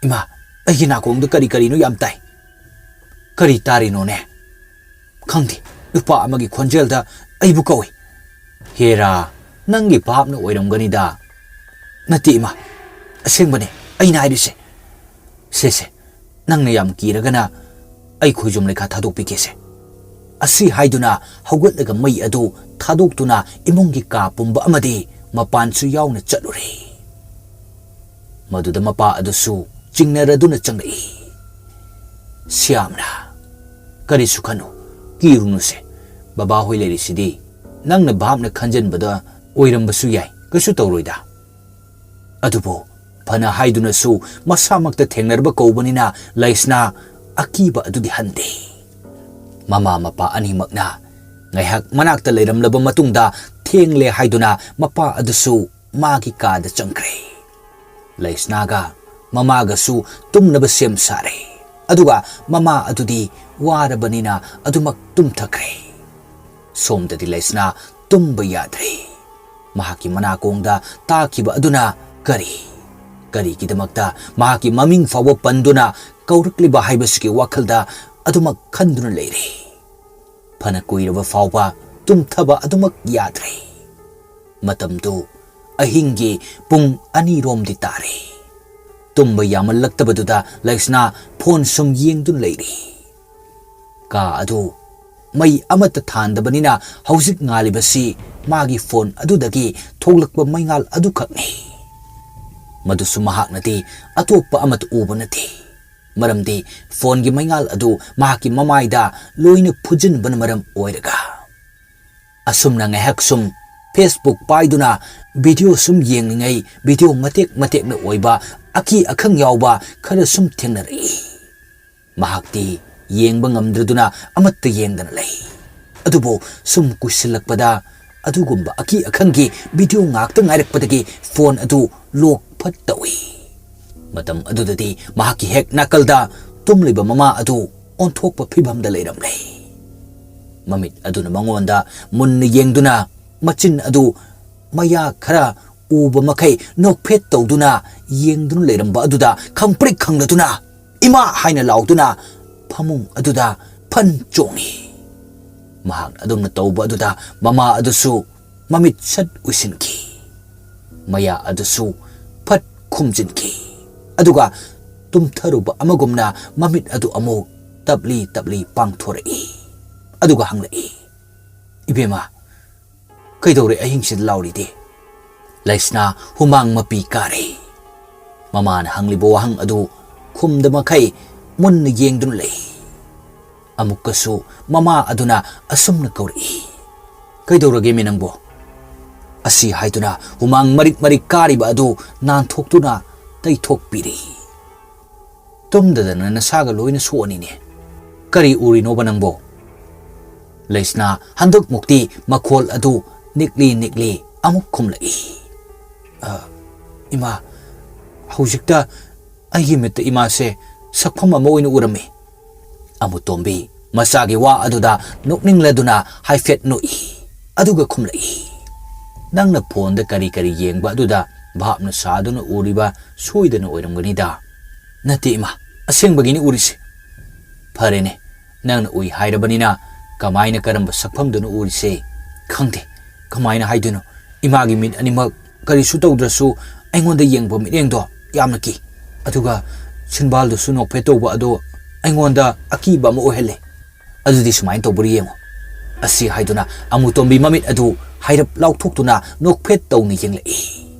"ꯏꯃꯥ, ꯑꯩꯒꯤ ꯅꯥꯀꯣꯡꯗ ꯀꯔꯤ ꯀꯔꯤꯅꯣ ꯌꯥꯝ ꯇꯥꯏ꯫" "ꯀꯔꯤ ꯇꯥꯔꯤꯅꯣꯅꯦ?" "ꯈꯪꯗꯦ, ꯅꯨꯄꯥ ꯑꯃꯒꯤ ꯈꯣꯟꯖꯦꯜꯗ ꯑꯩꯕꯨ ꯀꯧꯏ꯫" "ꯍꯦꯔꯥ, ꯅꯪꯒꯤ ꯚꯥꯞꯅ ꯑꯣꯏꯔꯝꯒꯅꯤꯗ꯫" "ꯅꯠꯇꯦ ꯏꯃꯥ, ꯑꯁꯦꯡꯕꯅꯦ ꯑꯩꯅ ꯍꯥꯏꯔꯤꯁꯦ꯫" "ꯁꯦ ꯁꯦ, ꯅꯪꯅ ꯌꯥꯝ ꯀꯤꯔꯒꯅ ꯑꯩ ꯈꯣꯏꯖꯨꯝ ꯂꯩꯈꯥ ꯊꯥꯗꯣꯛꯄꯤꯒꯦꯁꯦ꯫" ꯑꯁꯤ ꯍꯥꯏꯗꯨꯅ ꯍꯧꯒꯠꯂꯒ ꯃꯩ ꯑꯗꯨ ꯊꯥꯗꯣꯛꯇꯨꯅ ꯏꯃꯨꯡꯒꯤ ꯀꯥ ꯄꯨꯝꯕ ꯑꯃꯗꯤ ꯃꯄꯥꯟꯁꯨ ꯌꯥꯎꯅ ꯆꯠꯂꯨꯔꯦ꯫ ꯃꯗꯨꯗ ꯃꯄꯥ ꯑꯗꯨꯁꯨ ꯆꯤꯡꯅꯔꯗꯨꯅ ꯆꯪꯂꯛꯏ꯫ "ꯁ꯭ꯌꯥꯝꯅ, ꯀꯔꯤꯁꯨ ꯈꯟꯅꯨ, ꯀꯤꯔꯨꯅꯨꯁꯦ꯫ ꯕꯕꯥ ꯍꯣꯏ ꯂꯩꯔꯤꯁꯤꯗꯤ ꯅꯪꯅ ꯚꯥꯞꯅ ꯈꯟꯖꯟꯕꯗ ꯑꯣꯏꯔꯝꯕꯁꯨ ꯌꯥꯏ, ꯀꯩꯁꯨ ꯇꯧꯔꯣꯏꯗ꯫" ꯑꯗꯨꯕꯨ ꯐꯅ ꯍꯥꯏꯗꯨꯅꯁꯨ ꯃꯁꯥꯃꯛꯇ ꯊꯦꯡꯅꯔꯕ ꯀꯧꯕꯅꯤꯅ ꯂꯩꯁꯅꯥ ꯑꯀꯤꯕ ꯑꯗꯨꯗꯤ ꯍꯟꯗꯦ꯫ ꯃꯃꯥ ꯃꯄꯥ ꯑꯅꯤꯃꯛꯅ ꯉꯥꯏꯍꯥꯛ ꯃꯅꯥꯛꯇ ꯂꯩꯔꯝꯂꯕ ꯃꯇꯨꯡꯗ ꯊꯦꯡꯂꯦ ꯍꯥꯏꯗꯨꯅ ꯃꯄꯥ ꯑꯗꯨꯁꯨ ꯃꯥꯒꯤ ꯀꯥꯗ ꯆꯪꯈ꯭ꯔꯦ꯫ ꯂꯩꯁꯅꯥꯒ ꯃꯃꯥꯒꯁꯨ ꯇꯨꯝꯅꯕ ꯁꯦꯝ ꯁꯥꯔꯦ꯫ ꯑꯗꯨꯒ ꯃꯃꯥ ꯑꯗꯨꯗꯤ ꯋꯥꯔꯕꯅꯤꯅ ꯑꯗꯨꯃꯛ ꯇꯨꯝꯊꯈ꯭ꯔꯦ꯫ ꯁꯣꯝꯗꯗꯤ ꯂꯩꯁꯅꯥ ꯇꯨꯝꯕ ꯌꯥꯗ꯭ꯔꯦ꯫ ꯃꯍꯥꯛꯀꯤ ꯃꯅꯥꯀꯣꯡꯗ ꯇꯥꯈꯤꯕ ꯑꯗꯨꯅ ꯀꯔꯤ, ꯀꯔꯤꯒꯤꯗꯃꯛꯇ ꯃꯍꯥꯛꯀꯤ ꯃꯃꯤꯡ ꯐꯥꯎꯕ ꯄꯟꯗꯨꯅ ꯀꯧꯔꯛꯂꯤꯕ ꯍꯥꯏꯕꯁꯤꯒꯤ ꯋꯥꯈꯜꯗ ꯑꯗꯨꯃꯛ ꯈꯟꯗꯨꯅ ꯂꯩꯔꯦ꯫ ꯐꯅ ꯀꯨꯏꯔꯕ ꯐꯥꯎꯕ ꯇꯨꯝꯊꯕ ꯑꯗꯨꯃꯛ ꯌꯥꯗ꯭ꯔꯦ꯫ ꯃꯇꯝꯗꯨ ꯑꯍꯤꯡꯒꯤ ꯄꯨꯡ ꯑꯅꯤꯔꯣꯝꯗꯤ ꯇꯥꯔꯦ꯫ ꯇꯨꯝꯕ ꯌꯥꯃꯜꯂꯛꯇꯕꯗꯨꯗ ꯂꯩꯁꯅꯥ ꯐꯣꯟ ꯁꯨꯝ ꯌꯦꯡꯗꯨꯅ ꯂꯩꯔꯤ꯫ ꯀꯥ ꯑꯗꯨ ꯃꯩ ꯑꯃꯠꯇ ꯊꯥꯟꯗꯕꯅꯤꯅ ꯍꯧꯖꯤꯛ ꯉꯥꯜꯂꯤꯕꯁꯤ ꯃꯥꯒꯤ ꯐꯣꯟ ꯑꯗꯨꯗꯒꯤ ꯊꯣꯛꯂꯛꯄ ꯃꯩꯉꯥꯜ ꯑꯗꯨꯈꯛꯅꯤ꯫ ꯃꯗꯨꯁꯨ ꯃꯍꯥꯛꯅꯗꯤ ꯑꯇꯣꯞꯄ ꯑꯃꯠꯇ ꯎꯕ ꯅꯠꯇꯦ꯫ ꯃꯔꯝꯗꯤ ꯐꯣꯟꯒꯤ ꯃꯩꯉꯥꯜ ꯑꯗꯨ ꯃꯍꯥꯛꯀꯤ ꯃꯃꯥꯏꯗ ꯂꯣꯏꯅ ꯐꯨꯖꯤꯟꯕꯅ ꯃꯔꯝ ꯑꯣꯏꯔꯒ꯫ ꯑꯁꯨꯝꯅ ꯉꯥꯏꯍꯥꯛ ꯁꯨꯝ Facebook ꯄꯥꯏꯗꯨꯅ ꯚꯤꯗꯤꯑꯣ ꯁꯨꯝ ꯌꯦꯡꯂꯤꯉꯩ ꯚꯤꯗꯤꯑꯣ ꯃꯇꯦꯛ ꯃꯇꯦꯛꯅ ꯑꯣꯏꯕ ꯑꯀꯤ ꯑꯈꯪ ꯌꯥꯎꯕ ꯈꯔ ꯁꯨꯝ ꯊꯦꯡꯅꯔꯛꯏ꯫ ꯃꯍꯥꯛꯇꯤ ꯌꯦꯡꯕ ꯉꯝꯗ꯭ꯔꯗꯨꯅ ꯑꯃꯠꯇ ꯌꯦꯡꯗꯅ ꯂꯩ꯫ ꯑꯗꯨꯕꯨ ꯁꯨꯝ ꯀꯨꯏꯁꯤꯜꯂꯛꯄꯗ ꯑꯗꯨꯒꯨꯝꯕ ꯑꯀꯤ ꯑꯈꯪꯒꯤ ꯚꯤꯗꯤꯑꯣ ꯉꯥꯛꯇ ꯉꯥꯏꯔꯛꯄꯗꯒꯤ ꯐꯣꯟ ꯑꯗꯨ ꯂꯣꯛ ꯐꯠ ꯇꯧꯏ꯫ ꯃꯇꯝ ꯑꯗꯨꯗꯗꯤ ꯃꯍꯥꯛꯀꯤ ꯍꯦꯛ ꯅꯥꯀꯜꯗ ꯇꯨꯝꯂꯤꯕ ꯃꯃꯥ ꯑꯗꯨ ꯑꯣꯟꯊꯣꯛꯄ ꯐꯤꯚꯝꯗ ꯂꯩꯔꯝꯂꯦ꯫ ꯃꯃꯤꯠ ꯑꯗꯨꯅ ꯃꯉꯣꯟꯗ ꯃꯨꯟꯅ ꯌꯦꯡꯗꯨꯅ ꯃꯆꯤꯟ ꯑꯗꯨ ꯃꯌꯥ ꯈꯔ ꯎꯕ ꯃꯈꯩ ꯅꯣꯛꯐꯦꯠ ꯇꯧꯗꯨꯅ ꯌꯦꯡꯗꯨꯅ ꯂꯩꯔꯝꯕ ꯑꯗꯨꯗ ꯈꯪꯄ꯭ꯔꯤꯛ ꯈꯪꯂꯗꯨꯅ "ꯏꯃꯥ!" ꯍꯥꯏꯅ ꯂꯥꯎꯗꯨꯅ ꯐꯃꯨꯡ ꯑꯗꯨꯗ ꯐꯟ ꯆꯣꯡꯏ꯫ ꯃꯍꯥꯛꯅ ꯑꯗꯨꯝꯅ ꯇꯧꯕ ꯑꯗꯨꯗ ꯃꯃꯥ ꯑꯗꯨꯁꯨ ꯃꯃꯤꯠ ꯁꯠ ꯎꯏꯁꯤꯟꯈꯤ꯫ ꯃꯌꯥ ꯑꯗꯨꯁꯨ ꯐꯠ ꯈꯨꯝꯖꯤꯟꯈꯤ꯫ ꯑꯗꯨꯒ ꯇꯨꯝꯊꯔꯨꯕ ꯑꯃꯒꯨꯝꯅ ꯃꯃꯤꯠ ꯑꯗꯨ ꯑꯃꯨꯛ ꯇꯞꯂꯤ ꯇꯞꯂꯤ ꯄꯥꯡꯊꯣꯔꯛꯏ꯫ ꯑꯗꯨꯒ ꯍꯪꯂꯛꯏ, "ꯏꯕꯦꯝꯃ, ꯀꯩꯗꯧꯔꯦ ꯑꯍꯤꯡꯁꯤꯗ ꯂꯥꯎꯔꯤꯗꯤ?" ꯂꯩꯁꯅꯥ ꯍꯨꯃꯥꯡ ꯃꯄꯤ ꯀꯥꯔꯦ꯫ ꯃꯃꯥꯅ ꯍꯪꯂꯤꯕ ꯋꯥꯍꯪ ꯑꯗꯨ ꯈꯨꯝꯗ ꯃꯈꯩ ꯃꯨꯟꯅ ꯌꯦꯡꯗꯨꯅ ꯂꯩ꯫ ꯑꯃꯨꯛꯀꯁꯨ ꯃꯃꯥ ꯑꯗꯨꯅ ꯑꯁꯨꯝꯅ ꯀꯧꯔꯛꯏ, "ꯀꯩꯗꯧꯔꯒꯦꯃꯤ ꯅꯪꯕꯣ?" ꯑꯁꯤ ꯍꯥꯏꯗꯨꯅ ꯍꯨꯃꯥꯡ ꯃꯔꯤꯛ ꯃꯔꯤꯛ ꯀꯥꯔꯤꯕ ꯑꯗꯨ ꯅꯥꯟꯊꯣꯛꯇꯨꯅ ꯇꯩꯊꯣꯛꯄꯤꯔꯤ꯫ "ꯇꯨꯝꯗꯗꯅ ꯅꯁꯥꯒ ꯂꯣꯏꯅ ꯁꯣꯛꯑꯅꯤꯅꯦ꯫ ꯀꯔꯤ ꯎꯔꯤꯅꯣꯕ ꯅꯪꯕꯣ?" ꯂꯩꯁꯅꯥ ꯍꯟꯗꯛꯃꯨꯛꯇꯤ ꯃꯈꯣꯜ ꯑꯗꯨ ꯅꯤꯛꯂꯤ ꯅꯤꯛꯂꯤ ꯑꯃꯨꯛ ꯈꯨꯝꯂꯛꯏ꯫ "ꯑ, ꯏꯃꯥ, ꯍꯧꯖꯤꯛꯇ ꯑꯩꯒꯤ ꯃꯤꯠꯇ ꯏꯃꯥꯁꯦ ꯁꯛꯐꯝ ꯑꯃ ꯑꯣꯏꯅ ꯎꯔꯝꯃꯤ꯫" ꯑꯃꯨꯇꯣꯝꯕꯤ ꯃꯆꯥꯒꯤ ꯋꯥ ꯑꯗꯨꯗ ꯅꯣꯛꯅꯤꯡꯂꯗꯨꯅ ꯍꯥꯏꯐꯦꯠ ꯅꯣꯛꯏ꯫ ꯑꯗꯨꯒ ꯈꯨꯝꯂꯛꯏ, "ꯅꯪꯅ ꯐꯣꯟꯗ ꯀꯔꯤ ꯀꯔꯤ ꯌꯦꯡꯕ ꯑꯗꯨꯗ ꯚꯥꯞꯅ ꯁꯥꯗꯨꯅ ꯎꯔꯤꯕ ꯁꯣꯏꯗꯅ ꯑꯣꯏꯔꯝꯒꯅꯤꯗ꯫" "ꯅꯠꯇꯦ ꯏꯃꯥ, ꯑꯁꯦꯡꯕꯒꯤꯅꯤ ꯎꯔꯤꯁꯦ꯫" "ꯐꯔꯦꯅꯦ, ꯅꯪꯅ ꯎꯏ ꯍꯥꯏꯔꯕꯅꯤꯅ ꯀꯃꯥꯏꯅ, ꯀꯔꯝꯕ ꯁꯛꯐꯝꯗꯨꯅ ꯎꯔꯤꯁꯦ?" "ꯈꯪꯗꯦ, ꯀꯃꯥꯏꯅ ꯍꯥꯏꯗꯣꯏꯅꯣ? ꯏꯃꯥꯒꯤ ꯃꯤꯠ ꯑꯅꯤꯃꯛ ꯀꯔꯤꯁꯨ ꯇꯧꯗ꯭ꯔꯁꯨ ꯑꯩꯉꯣꯟꯗ ꯌꯦꯡꯕ ꯃꯤꯠꯌꯦꯡꯗꯣ ꯌꯥꯝꯅ ꯀꯤ꯫ ꯑꯗꯨꯒ ꯁꯤꯟꯕꯥꯜꯗꯨꯁꯨ ꯅꯣꯛꯐꯦꯠ ꯇꯧꯕ ꯑꯗꯣ ꯑꯩꯉꯣꯟꯗ ꯑꯀꯤꯕ ꯑꯃ ꯑꯣꯏꯍꯜꯂꯦ꯫ ꯑꯗꯨꯗꯤ ꯁꯨꯃꯥꯏꯅ ꯇꯧꯕ꯭ꯔꯥ ꯌꯦꯡꯉꯣ꯫" ꯑꯁꯤ ꯍꯥꯏꯗꯨꯅ ꯑꯃꯨꯇꯣꯝꯕꯤ ꯃꯃꯤꯠ ꯑꯗꯨ ꯍꯥꯏꯔꯞ ꯂꯥꯎꯊꯣꯛꯇꯨꯅ ꯅꯣꯛꯐꯦꯠ ꯇꯧꯅ ꯌꯦꯡꯂꯛꯏ꯫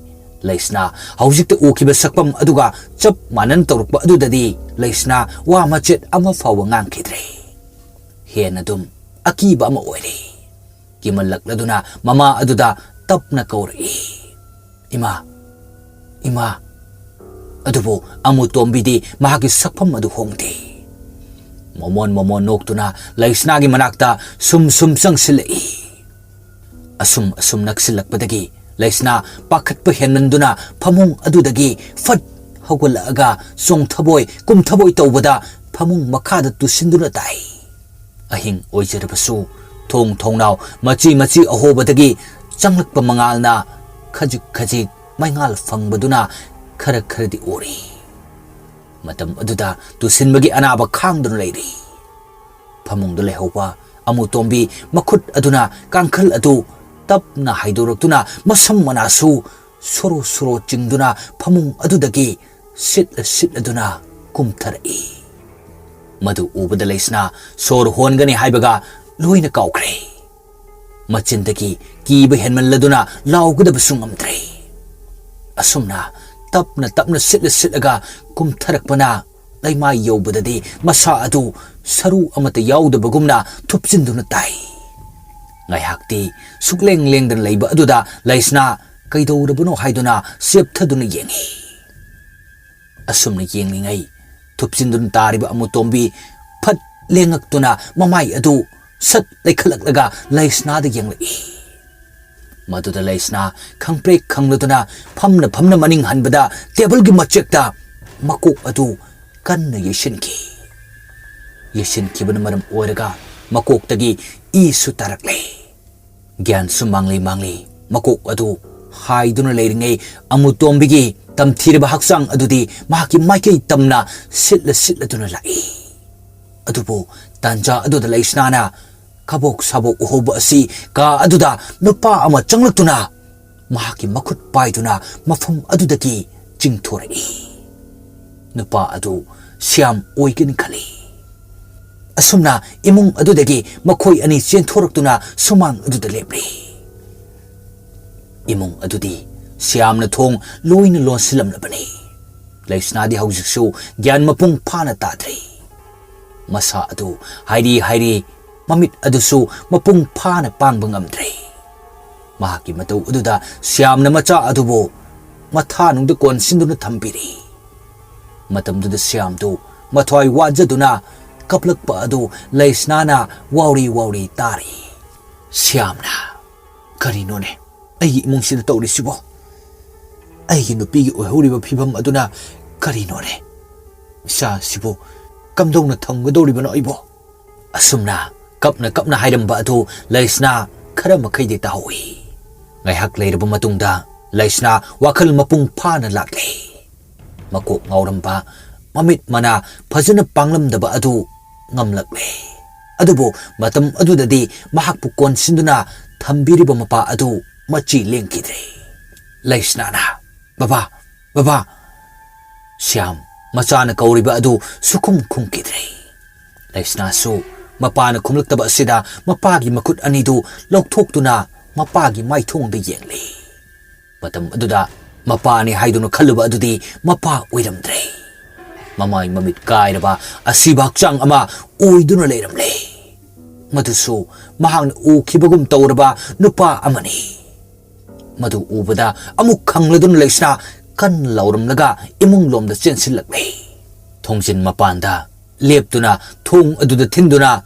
ꯂꯩꯁꯅꯥ ꯍꯧꯖꯤꯛꯇ ꯎꯈꯤꯕ ꯁꯛꯐꯝ ꯑꯗꯨꯒ ꯆꯞ ꯃꯥꯟꯅꯅ ꯇꯧꯔꯛꯄ ꯑꯗꯨꯗꯗꯤ ꯂꯩꯁꯅꯥ ꯋꯥ ꯃꯆꯦꯠ ꯑꯃ ꯐꯥꯎꯕ ꯉꯥꯡꯈꯤꯗ꯭ꯔꯦ꯫ ꯍꯦꯟꯅ ꯑꯗꯨꯝ ꯑꯀꯤꯕ ꯑꯃ ꯑꯣꯏꯔꯦ꯫ ꯀꯤꯃꯜꯂꯛꯂꯗꯨꯅ ꯃꯃꯥ ꯑꯗꯨꯗ ꯇꯞꯅ ꯀꯧꯔꯛꯏ, "ꯏꯃꯥ, ꯏꯃꯥ!" ꯑꯗꯨꯕꯨ ꯑꯃꯨꯇꯣꯝꯕꯤꯗꯤ ꯃꯍꯥꯛꯀꯤ ꯁꯛꯐꯝ ꯑꯗꯨ ꯍꯣꯡꯗꯦ꯫ ꯃꯣꯃꯣꯟ ꯃꯣꯃꯣꯟ ꯅꯣꯛꯇꯨꯅ ꯂꯩꯁꯅꯥꯒꯤ ꯃꯅꯥꯛꯇ ꯁꯨꯝ ꯁꯨꯝ ꯆꯪꯁꯤꯜꯂꯛꯏ꯫ ꯑꯁꯨꯝ ꯑꯁꯨꯝ ꯅꯛꯁꯤꯜꯂꯛꯄꯗꯒꯤ ꯂꯩꯁꯅꯥ ꯄꯥꯈꯠꯄ ꯍꯦꯟꯃꯟꯗꯨꯅ ꯐꯃꯨꯡ ꯑꯗꯨꯗꯒꯤ ꯐꯠ ꯍꯧꯒꯠꯂꯛꯑꯒ ꯆꯣꯡꯊꯕꯣꯏ ꯀꯨꯝꯊꯕꯣꯏ ꯇꯧꯕꯗ ꯐꯃꯨꯡ ꯃꯈꯥꯗ ꯇꯨꯁꯤꯟꯗꯨꯅ ꯇꯥꯏ꯫ ꯑꯍꯤꯡ ꯑꯣꯏꯖꯔꯕꯁꯨ ꯊꯣꯡ ꯊꯣꯡꯅꯥꯎ ꯃꯆꯤ ꯃꯆꯤ ꯑꯍꯣꯕꯗꯒꯤ ꯆꯪꯂꯛꯄ ꯃꯉꯥꯜꯅ ꯈꯖꯤꯛ ꯈꯖꯤꯛ ꯃꯩꯉꯥꯜ ꯐꯪꯕꯗꯨꯅ ꯈꯔ ꯈꯔꯗꯤ ꯎꯔꯤ꯫ ꯃꯇꯝ ꯑꯗꯨꯗ ꯇꯨꯁꯤꯟꯕꯒꯤ ꯑꯅꯥꯕ ꯈꯥꯡꯗꯨꯅ ꯂꯩꯔꯤ꯫ ꯐꯃꯨꯡꯗ ꯂꯩꯍꯧꯕ ꯑꯃꯨꯇꯣꯝꯕꯤ ꯃꯈꯨꯠ ꯑꯗꯨꯅ ꯀꯥꯡꯈꯜ ꯑꯗꯨ ꯇꯞꯅ ꯍꯥꯏꯗꯣꯔꯛꯇꯨꯅ ꯃꯁꯝ ꯃꯅꯥꯁꯨ ꯁꯣꯔꯣ ꯁꯣꯔꯣ ꯆꯤꯡꯗꯨꯅ ꯐꯃꯨꯡ ꯑꯗꯨꯗꯒꯤ ꯁꯤꯠꯂ ꯁꯤꯠꯂꯗꯨꯅ ꯀꯨꯝꯊꯔꯛꯏ꯫ ꯃꯗꯨ ꯎꯕꯗ ꯂꯩꯁꯅꯥ ꯁꯣꯔ ꯍꯣꯟꯒꯅꯤ ꯍꯥꯏꯕꯒ ꯂꯣꯏꯅ ꯀꯥꯎꯈ꯭ꯔꯦ꯫ ꯃꯆꯤꯟꯗꯒꯤ ꯀꯤꯕ ꯍꯦꯟꯃꯜꯂꯗꯨꯅ ꯂꯥꯎꯒꯗꯕꯁꯨ ꯉꯝꯗ꯭ꯔꯦ꯫ ꯑꯁꯨꯝꯅ ꯇꯞꯅ ꯇꯞꯅ ꯁꯤꯠꯂ ꯁꯤꯠꯂꯒ ꯀꯨꯝꯊꯔꯛꯄꯅ ꯂꯩꯃꯥꯏ ꯌꯧꯕꯗꯗꯤ ꯃꯁꯥ ꯑꯗꯨ ꯁꯔꯨ ꯑꯃꯠꯇ ꯌꯥꯎꯗꯕꯒꯨꯝꯅ ꯊꯨꯞꯆꯤꯟꯗꯨꯅ ꯇꯥꯏ꯫ ꯉꯥꯏꯍꯥꯛꯇꯤ ꯁꯨꯛꯂꯦꯡ ꯂꯦꯡꯗꯅ ꯂꯩꯕ ꯑꯗꯨꯗ ꯂꯩꯁꯅꯥ ꯀꯩꯗꯧꯔꯕꯅꯣ ꯍꯥꯏꯗꯨꯅ ꯆꯦꯞꯊꯗꯨꯅ ꯌꯦꯡꯉꯤ꯫ ꯑꯁꯨꯝꯅ ꯌꯦꯡꯂꯤꯉꯩ ꯊꯨꯞꯆꯤꯟꯗꯨꯅ ꯇꯥꯔꯤꯕ ꯑꯃꯨꯇꯣꯝꯕꯤ ꯐꯠ ꯂꯦꯡꯉꯛꯇꯨꯅ ꯃꯃꯥꯏ ꯑꯗꯨ ꯁꯠ ꯂꯩꯈꯠꯂꯛꯂꯒ ꯂꯩꯁꯅꯥꯗ ꯌꯦꯡꯂꯛꯏ꯫ ꯃꯗꯨꯗ ꯂꯩꯁꯅꯥ ꯈꯪꯄ꯭ꯔꯦꯛ ꯈꯪꯂꯗꯨꯅ ꯐꯝꯅ ꯐꯝꯅ ꯃꯅꯤꯡ ꯍꯟꯕꯗ ꯇꯦꯕꯜꯒꯤ ꯃꯆꯦꯛꯇ ꯃꯀꯣꯛ ꯑꯗꯨ ꯀꯟꯅ ꯌꯩꯁꯤꯟꯈꯤ꯫ ꯌꯩꯁꯤꯟꯈꯤꯕꯅ ꯃꯔꯝ ꯑꯣꯏꯔꯒ ꯃꯀꯣꯛꯇꯒꯤ ꯏꯁꯨ ꯇꯥꯔꯛꯂꯦ꯫ ꯒ꯭ꯌꯥꯟꯁꯨ ꯃꯥꯡꯂꯤ ꯃꯥꯡꯂꯤ ꯃꯀꯣꯛ ꯑꯗꯨ ꯍꯥꯏꯗꯨꯅ ꯂꯩꯔꯤꯉꯩ ꯑꯃꯨꯇꯣꯝꯕꯤꯒꯤ ꯇꯝꯊꯤꯔꯕ ꯍꯛꯆꯥꯡ ꯑꯗꯨꯗꯤ ꯃꯍꯥꯛꯀꯤ ꯃꯥꯏꯀꯩ ꯇꯝꯅ ꯁꯤꯠꯂ ꯁꯤꯠꯂꯗꯨꯅ ꯂꯥꯛꯏ꯫ ꯑꯗꯨꯕꯨ ꯇꯥꯟꯖꯥ ꯑꯗꯨꯗ ꯂꯩꯁꯅꯥꯅ ꯀꯕꯣꯛ ꯁꯥꯕꯣꯛ ꯎꯍꯧꯕ ꯑꯁꯤ ꯀꯥ ꯑꯗꯨꯗ ꯅꯨꯄꯥ ꯑꯃ ꯆꯪꯂꯛꯇꯨꯅ ꯃꯍꯥꯛꯀꯤ ꯃꯈꯨꯠ ꯄꯥꯏꯗꯨꯅ ꯃꯐꯝ ꯑꯗꯨꯗꯒꯤ ꯆꯤꯡꯊꯣꯔꯛꯏ꯫ ꯅꯨꯄꯥ ꯑꯗꯨ ꯁ꯭ꯌꯥꯝ ꯑꯣꯏꯒꯅꯤ ꯈꯜꯂꯤ꯫ ꯑꯁꯨꯝꯅ ꯏꯃꯨꯡ ꯑꯗꯨꯗꯒꯤ ꯃꯈꯣꯏ ꯑꯅꯤ ꯆꯦꯟꯊꯣꯔꯛꯇꯨꯅ ꯁꯨꯃꯥꯡ ꯑꯗꯨꯗ ꯂꯦꯞꯂꯤ꯫ ꯏꯃꯨꯡ ꯑꯗꯨꯗꯤ ꯁ꯭ꯌꯥꯝꯅ ꯊꯣꯡ ꯂꯣꯏꯅ ꯂꯣꯟꯁꯤꯜꯂꯝꯂꯕꯅꯤ꯫ ꯂꯩꯁꯅꯥꯗꯤ ꯍꯧꯖꯤꯛꯁꯨ ꯒ꯭ꯌꯥꯟ ꯃꯄꯨꯡ ꯐꯥꯅ ꯇꯥꯗ꯭ꯔꯤ꯫ ꯃꯁꯥ ꯑꯗꯨ ꯍꯥꯏꯔꯤ ꯍꯥꯏꯔꯤ, ꯃꯃꯤꯠ ꯑꯗꯨꯁꯨ ꯃꯄꯨꯡ ꯐꯥꯅ ꯄꯥꯡꯕ ꯉꯝꯗ꯭ꯔꯦ꯫ ꯃꯍꯥꯛꯀꯤ ꯃꯇꯧ ꯑꯗꯨꯗ ꯁ꯭ꯌꯥꯝꯅ ꯃꯆꯥ ꯑꯗꯨꯕꯨ ꯃꯊꯥꯅꯨꯡꯗ ꯀꯣꯟꯁꯤꯟꯗꯨꯅ ꯊꯝꯕꯤꯔꯤ꯫ ꯃꯇꯝꯗꯨꯗ ꯁ꯭ꯌꯥꯝꯗꯨ ꯃꯊ꯭ꯋꯥꯏ ꯋꯥꯖꯗꯨꯅ ꯀꯞꯂꯛꯄ ꯑꯗꯨ ꯂꯩꯁꯅꯥꯅ ꯋꯥꯎꯔꯤ ꯋꯥꯎꯔꯤ ꯇꯥꯔꯤ꯫ ꯁ꯭ꯌꯥꯝꯅ, "ꯀꯔꯤꯅꯣꯅꯦ ꯑꯩꯒꯤ ꯏꯃꯨꯡꯁꯤꯗ ꯇꯧꯔꯤꯁꯤꯕꯣ? ꯑꯩꯒꯤ ꯅꯨꯄꯤꯒꯤ ꯑꯣꯏꯍꯧꯔꯤꯕ ꯐꯤꯕꯝ ꯑꯗꯨꯅ ꯀꯔꯤꯅꯣꯅꯦ? ꯏꯆꯥꯁꯤꯕꯨ ꯀꯝꯗꯧꯅ ꯊꯝꯒꯗꯧꯔꯤꯕꯅꯣ ꯑꯩꯕꯣ?" ꯑꯁꯨꯝꯅ ꯀꯞꯅ ꯀꯞꯅ ꯍꯥꯏꯔꯝꯕ ꯑꯗꯨ ꯂꯩꯁꯅꯥ ꯈꯔ ꯃꯈꯩꯗꯤ ꯇꯥꯍꯧꯏ꯫ ꯉꯥꯏꯍꯥꯛ ꯂꯩꯔꯕ ꯃꯇꯨꯡꯗ ꯂꯩꯁꯅꯥ ꯋꯥꯈꯜ ꯃꯄꯨꯡ ꯐꯥꯅ ꯂꯥꯛꯂꯦ꯫ ꯃꯀꯣꯛ ꯉꯥꯎꯔꯝꯕ, ꯃꯃꯤꯠ ꯃꯅꯥ ꯐꯖꯅ ꯄꯥꯡꯂꯝꯗꯕ ꯑꯗꯨ ꯉꯝꯂꯛꯂꯦ꯫ ꯑꯗꯨꯕꯨ ꯃꯇꯝ ꯑꯗꯨꯗꯗꯤ ꯃꯍꯥꯛꯄꯨ ꯀꯣꯟꯁꯤꯟꯗꯨꯅ ꯊꯝꯕꯤꯔꯤꯕ ꯃꯄꯥ ꯑꯗꯨ ꯃꯆꯤ ꯂꯦꯡꯈꯤꯗ꯭ꯔꯦ꯫ ꯂꯩꯁꯅꯥꯅ, "ꯕꯕꯥ, ꯕꯕꯥ!" ꯁ꯭ꯌꯥꯝ ꯃꯆꯥꯅ ꯀꯧꯔꯤꯕ ꯑꯗꯨ ꯁꯨꯈꯨꯝ ꯈꯨꯝꯈꯤꯗ꯭ꯔꯦ꯫ ꯂꯩꯁꯅꯥꯁꯨ ꯃꯄꯥꯅ ꯈꯨꯝꯂꯛꯇꯕ ꯑꯁꯤꯗ ꯃꯄꯥꯒꯤ ꯃꯈꯨꯠ ꯑꯅꯤꯗꯨ ꯂꯧꯊꯣꯛꯇꯨꯅ ꯃꯄꯥꯒꯤ ꯃꯥꯏꯊꯣꯡꯗ ꯌꯦꯡꯂꯤ꯫ ꯃꯇꯝ ꯑꯗꯨꯗ ꯃꯄꯥꯅꯤ ꯍꯥꯏꯗꯨꯅ ꯈꯜꯂꯨꯕ ꯑꯗꯨꯗꯤ ꯃꯄꯥ ꯑꯣꯏꯔꯝꯗ꯭ꯔꯦ꯫ ꯃꯃꯥꯏ ꯃꯃꯤꯠ ꯀꯥꯏꯔꯕ ꯑꯁꯤꯕ ꯍꯛꯆꯥꯡ ꯑꯃ ꯑꯣꯏꯗꯨꯅ ꯂꯩꯔꯝꯂꯦ꯫ ꯃꯗꯨꯁꯨ ꯃꯍꯥꯛꯅ ꯎꯈꯤꯕꯒꯨꯝ ꯇꯧꯔꯕ ꯅꯨꯄꯥ ꯑꯃꯅꯤ꯫ ꯃꯗꯨ ꯎꯕꯗ ꯑꯃꯨꯛ ꯈꯪꯂꯗꯨꯅ ꯂꯩꯁꯅꯥ ꯀꯟꯅ ꯂꯥꯎꯔꯝꯂꯒ ꯏꯃꯨꯡ ꯂꯣꯝꯗ ꯆꯦꯟꯁꯤꯜꯂꯛꯂꯦ꯫ ꯊꯣꯡꯖꯤꯟ ꯃꯄꯥꯟꯗ ꯂꯦꯞꯇꯨꯅ ꯊꯣꯡ ꯑꯗꯨꯗ ꯊꯤꯟꯗꯨꯅ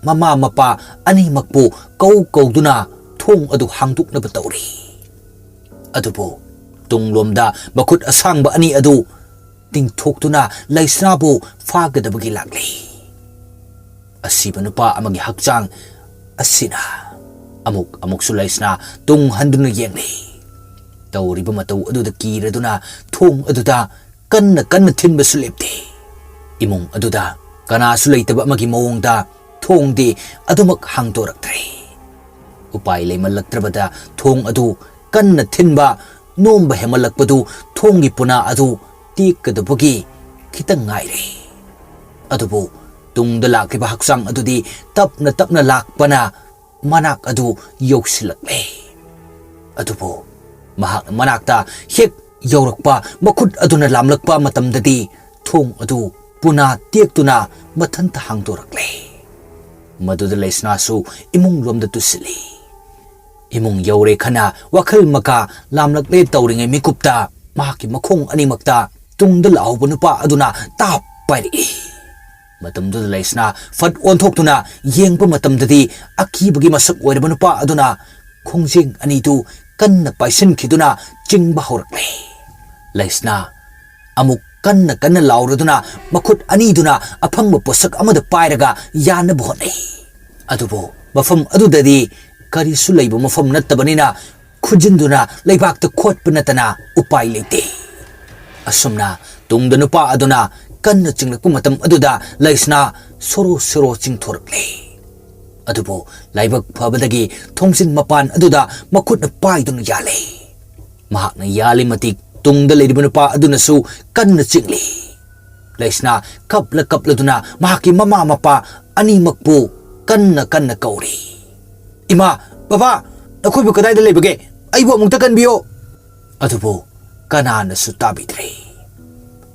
ꯃꯃꯥ ꯃꯄꯥ ꯑꯅꯤꯃꯛꯄꯨ ꯀꯧ ꯀꯧꯗꯨꯅ ꯊꯣꯡ ꯑꯗꯨ ꯍꯥꯡꯗꯣꯛꯅꯕ ꯇꯧꯔꯤ꯫ ꯑꯗꯨꯕꯨ ꯇꯨꯡꯂꯣꯝꯗ ꯃꯈꯨꯠ ꯑꯁꯥꯡꯕ ꯑꯅꯤ ꯑꯗꯨ ꯇꯤꯡꯊꯣꯛꯇꯨꯅ ꯂꯩꯁꯅꯥꯕꯨ ꯐꯥꯒꯗꯕꯒꯤ ꯂꯥꯛꯂꯤ꯫ ꯑꯁꯤꯕ ꯅꯨꯄꯥ ꯑꯃꯒꯤ ꯍꯛꯆꯥꯡ ꯑꯁꯤꯅ ꯑꯃꯨꯛ ꯑꯃꯨꯛꯁꯨ ꯂꯩꯁꯅꯥ ꯇꯨꯡ ꯍꯟꯗꯨꯅ ꯌꯦꯡꯂꯤ꯫ ꯇꯧꯔꯤꯕ ꯃꯇꯧ ꯑꯗꯨꯗ ꯀꯤꯔꯗꯨꯅ ꯊꯣꯡ ꯑꯗꯨꯗ ꯀꯟꯅ ꯀꯟꯅ ꯊꯤꯟꯕꯁꯨ ꯂꯦꯞꯇꯦ꯫ ꯏꯃꯨꯡ ꯑꯗꯨꯗ ꯀꯅꯥꯁꯨ ꯂꯩꯇꯕ ꯑꯃꯒꯤ ꯃꯑꯣꯡꯗ ꯊꯣꯡꯗꯤ ꯑꯗꯨꯃꯛ ꯍꯥꯡꯗꯣꯔꯛꯇ꯭ꯔꯦ꯫ ꯎꯄꯥꯏ ꯂꯩꯃꯜꯂꯛꯇ꯭ꯔꯕꯗ ꯊꯣꯡ ꯑꯗꯨ ꯀꯟꯅ ꯊꯤꯟꯕ ꯅꯣꯝꯕ ꯍꯦꯟꯃꯜꯂꯛꯄꯗꯨ ꯊꯣꯡꯒꯤ ꯄꯨꯅꯥ ꯑꯗꯨ ꯇꯦꯛꯀꯗꯕꯒꯤ ꯈꯤꯇꯪ ꯉꯥꯏꯔꯦ꯫ ꯑꯗꯨꯕꯨ ꯇꯨꯡꯗ ꯂꯥꯛꯂꯤꯕ ꯍꯛꯆꯥꯡ ꯑꯗꯨꯗꯤ ꯇꯞꯅ ꯇꯞꯅ ꯂꯥꯛꯄꯅ ꯃꯅꯥꯛ ꯑꯗꯨ ꯌꯧꯁꯤꯜꯂꯛꯂꯦ꯫ ꯑꯗꯨꯕꯨ ꯃꯍꯥꯛꯅ ꯃꯅꯥꯛꯇ ꯍꯦꯛ ꯌꯧꯔꯛꯄ, ꯃꯈꯨꯠ ꯑꯗꯨꯅ ꯂꯥꯝꯂꯛꯄ ꯃꯇꯝꯗꯗꯤ ꯊꯣꯡ ꯑꯗꯨ ꯄꯨꯅꯥ ꯇꯦꯛꯇꯨꯅ ꯃꯊꯟꯇ ꯍꯥꯡꯗꯣꯔꯛꯂꯦ꯫ ꯃꯗꯨꯗ ꯂꯩꯁꯅꯥꯁꯨ ꯏꯃꯨꯡ ꯂꯣꯝꯗ ꯇꯨꯁꯤꯜꯂꯤ꯫ ꯏꯃꯨꯡ ꯌꯧꯔꯦ ꯈꯟꯅ ꯋꯥꯈꯜ ꯃꯀꯥ ꯂꯥꯝꯂꯛꯂꯦ ꯇꯧꯔꯤꯉꯩ ꯃꯤꯀꯨꯞꯇ ꯃꯍꯥꯛꯀꯤ ꯃꯈꯣꯡ ꯑꯅꯤꯃꯛꯇ ꯇꯨꯡꯗ ꯂꯥꯛꯍꯧꯕ ꯅꯨꯄꯥ ꯑꯗꯨꯅ ꯇꯥꯞ ꯄꯥꯏꯔꯛꯏ꯫ ꯃꯇꯝꯗꯨꯗ ꯂꯩꯁꯅꯥ ꯐꯠ ꯑꯣꯟꯊꯣꯛꯇꯨꯅ ꯌꯦꯡꯕ ꯃꯇꯝꯗꯗꯤ ꯑꯀꯤꯕꯒꯤ ꯃꯁꯛ ꯑꯣꯏꯔꯕ ꯅꯨꯄꯥ ꯑꯗꯨꯅ ꯈꯣꯡꯖꯦꯡ ꯑꯅꯤꯗꯨ ꯀꯟꯅ ꯄꯥꯏꯁꯤꯟꯈꯤꯗꯨꯅ ꯆꯤꯡꯕ ꯍꯧꯔꯛꯂꯦ꯫ ꯂꯩꯁꯅꯥ ꯑꯃꯨꯛ ꯀꯟꯅ ꯀꯟꯅ ꯂꯥꯎꯔꯗꯨꯅ ꯃꯈꯨꯠ ꯑꯅꯤꯗꯨꯅ ꯑꯐꯪꯕ ꯄꯣꯠꯁꯛ ꯑꯃꯗ ꯄꯥꯏꯔꯒ ꯌꯥꯟꯅꯕ ꯍꯣꯠꯅꯩ꯫ ꯑꯗꯨꯕꯨ ꯃꯐꯝ ꯑꯗꯨꯗꯗꯤ ꯀꯔꯤꯁꯨ ꯂꯩꯕ ꯃꯐꯝ ꯅꯠꯇꯕꯅꯤꯅ ꯈꯨꯖꯤꯟꯗꯨꯅ ꯂꯩꯕꯥꯛꯇ ꯈꯣꯠꯄ ꯅꯠꯇꯅ ꯎꯄꯥꯏ ꯂꯩꯇꯦ꯫ ꯑꯁꯨꯝꯅ ꯇꯨꯡꯗ ꯅꯨꯄꯥ ꯑꯗꯨꯅ ꯀꯟꯅ ꯆꯤꯡꯂꯛꯄ ꯃꯇꯝ ꯑꯗꯨꯗ ꯂꯩꯁꯅꯥ ꯁꯣꯔꯣ ꯁꯣꯔꯣ ꯆꯤꯡꯊꯣꯔꯛꯂꯦ꯫ ꯑꯗꯨꯕꯨ ꯂꯥꯏꯕꯛ ꯐꯕꯗꯒꯤ ꯊꯣꯡꯖꯤꯟ ꯃꯄꯥꯟ ꯑꯗꯨꯗ ꯃꯈꯨꯠꯅ ꯄꯥꯏꯗꯨꯅ ꯌꯥꯜꯂꯦ꯫ ꯃꯍꯥꯛꯅ ꯌꯥꯜꯂꯤ ꯃꯇꯤꯛ ꯇꯨꯡꯗ ꯂꯩꯔꯤꯕ ꯅꯨꯄꯥ ꯑꯗꯨꯅꯁꯨ ꯀꯟꯅ ꯆꯤꯡꯂꯤ꯫ ꯂꯩꯁꯅꯥ ꯀꯞꯂ ꯀꯞꯂꯗꯨꯅ ꯃꯍꯥꯛꯀꯤ ꯃꯃꯥ ꯃꯄꯥ ꯑꯅꯤꯃꯛꯄꯨ ꯀꯟꯅ ꯀꯟꯅ ꯀꯧꯔꯤ꯫ "ꯏꯃꯥ, ꯕꯕꯥ, ꯅꯈꯣꯏꯕꯨ ꯀꯗꯥꯏꯗ ꯂꯩꯕꯒꯦ? ꯑꯩꯕꯨ ꯑꯃꯨꯛꯇ ꯀꯟꯕꯤꯌꯨ!" ꯑꯗꯨꯕꯨ ꯀꯅꯥꯅꯁꯨ ꯇꯥꯕꯤꯗ꯭ꯔꯦ꯫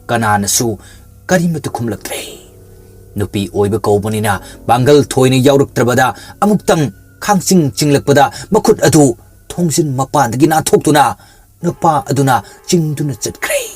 ꯀꯅꯥꯅꯁꯨ ꯀꯔꯤꯃꯠꯇ ꯈꯨꯝꯂꯛꯇ꯭ꯔꯦ꯫ ꯅꯨꯄꯤ ꯑꯣꯏꯕ ꯀꯧꯕꯅꯤꯅ ꯄꯥꯡꯒꯜ ꯊꯣꯏꯅ ꯌꯥꯎꯔꯛꯇ꯭ꯔꯕꯗ ꯑꯃꯨꯛꯇꯪ ꯈꯥꯡꯆꯤꯡ ꯆꯤꯡꯂꯛꯄꯗ ꯃꯈꯨꯠ ꯑꯗꯨ ꯊꯣꯡꯖꯤꯟ ꯃꯄꯥꯟꯗꯒꯤ ꯅꯥꯟꯊꯣꯛꯇꯨꯅ ꯅꯨꯄꯥ ꯑꯗꯨꯅ ꯆꯤꯡꯗꯨꯅ ꯆꯠꯈ꯭ꯔꯦ꯫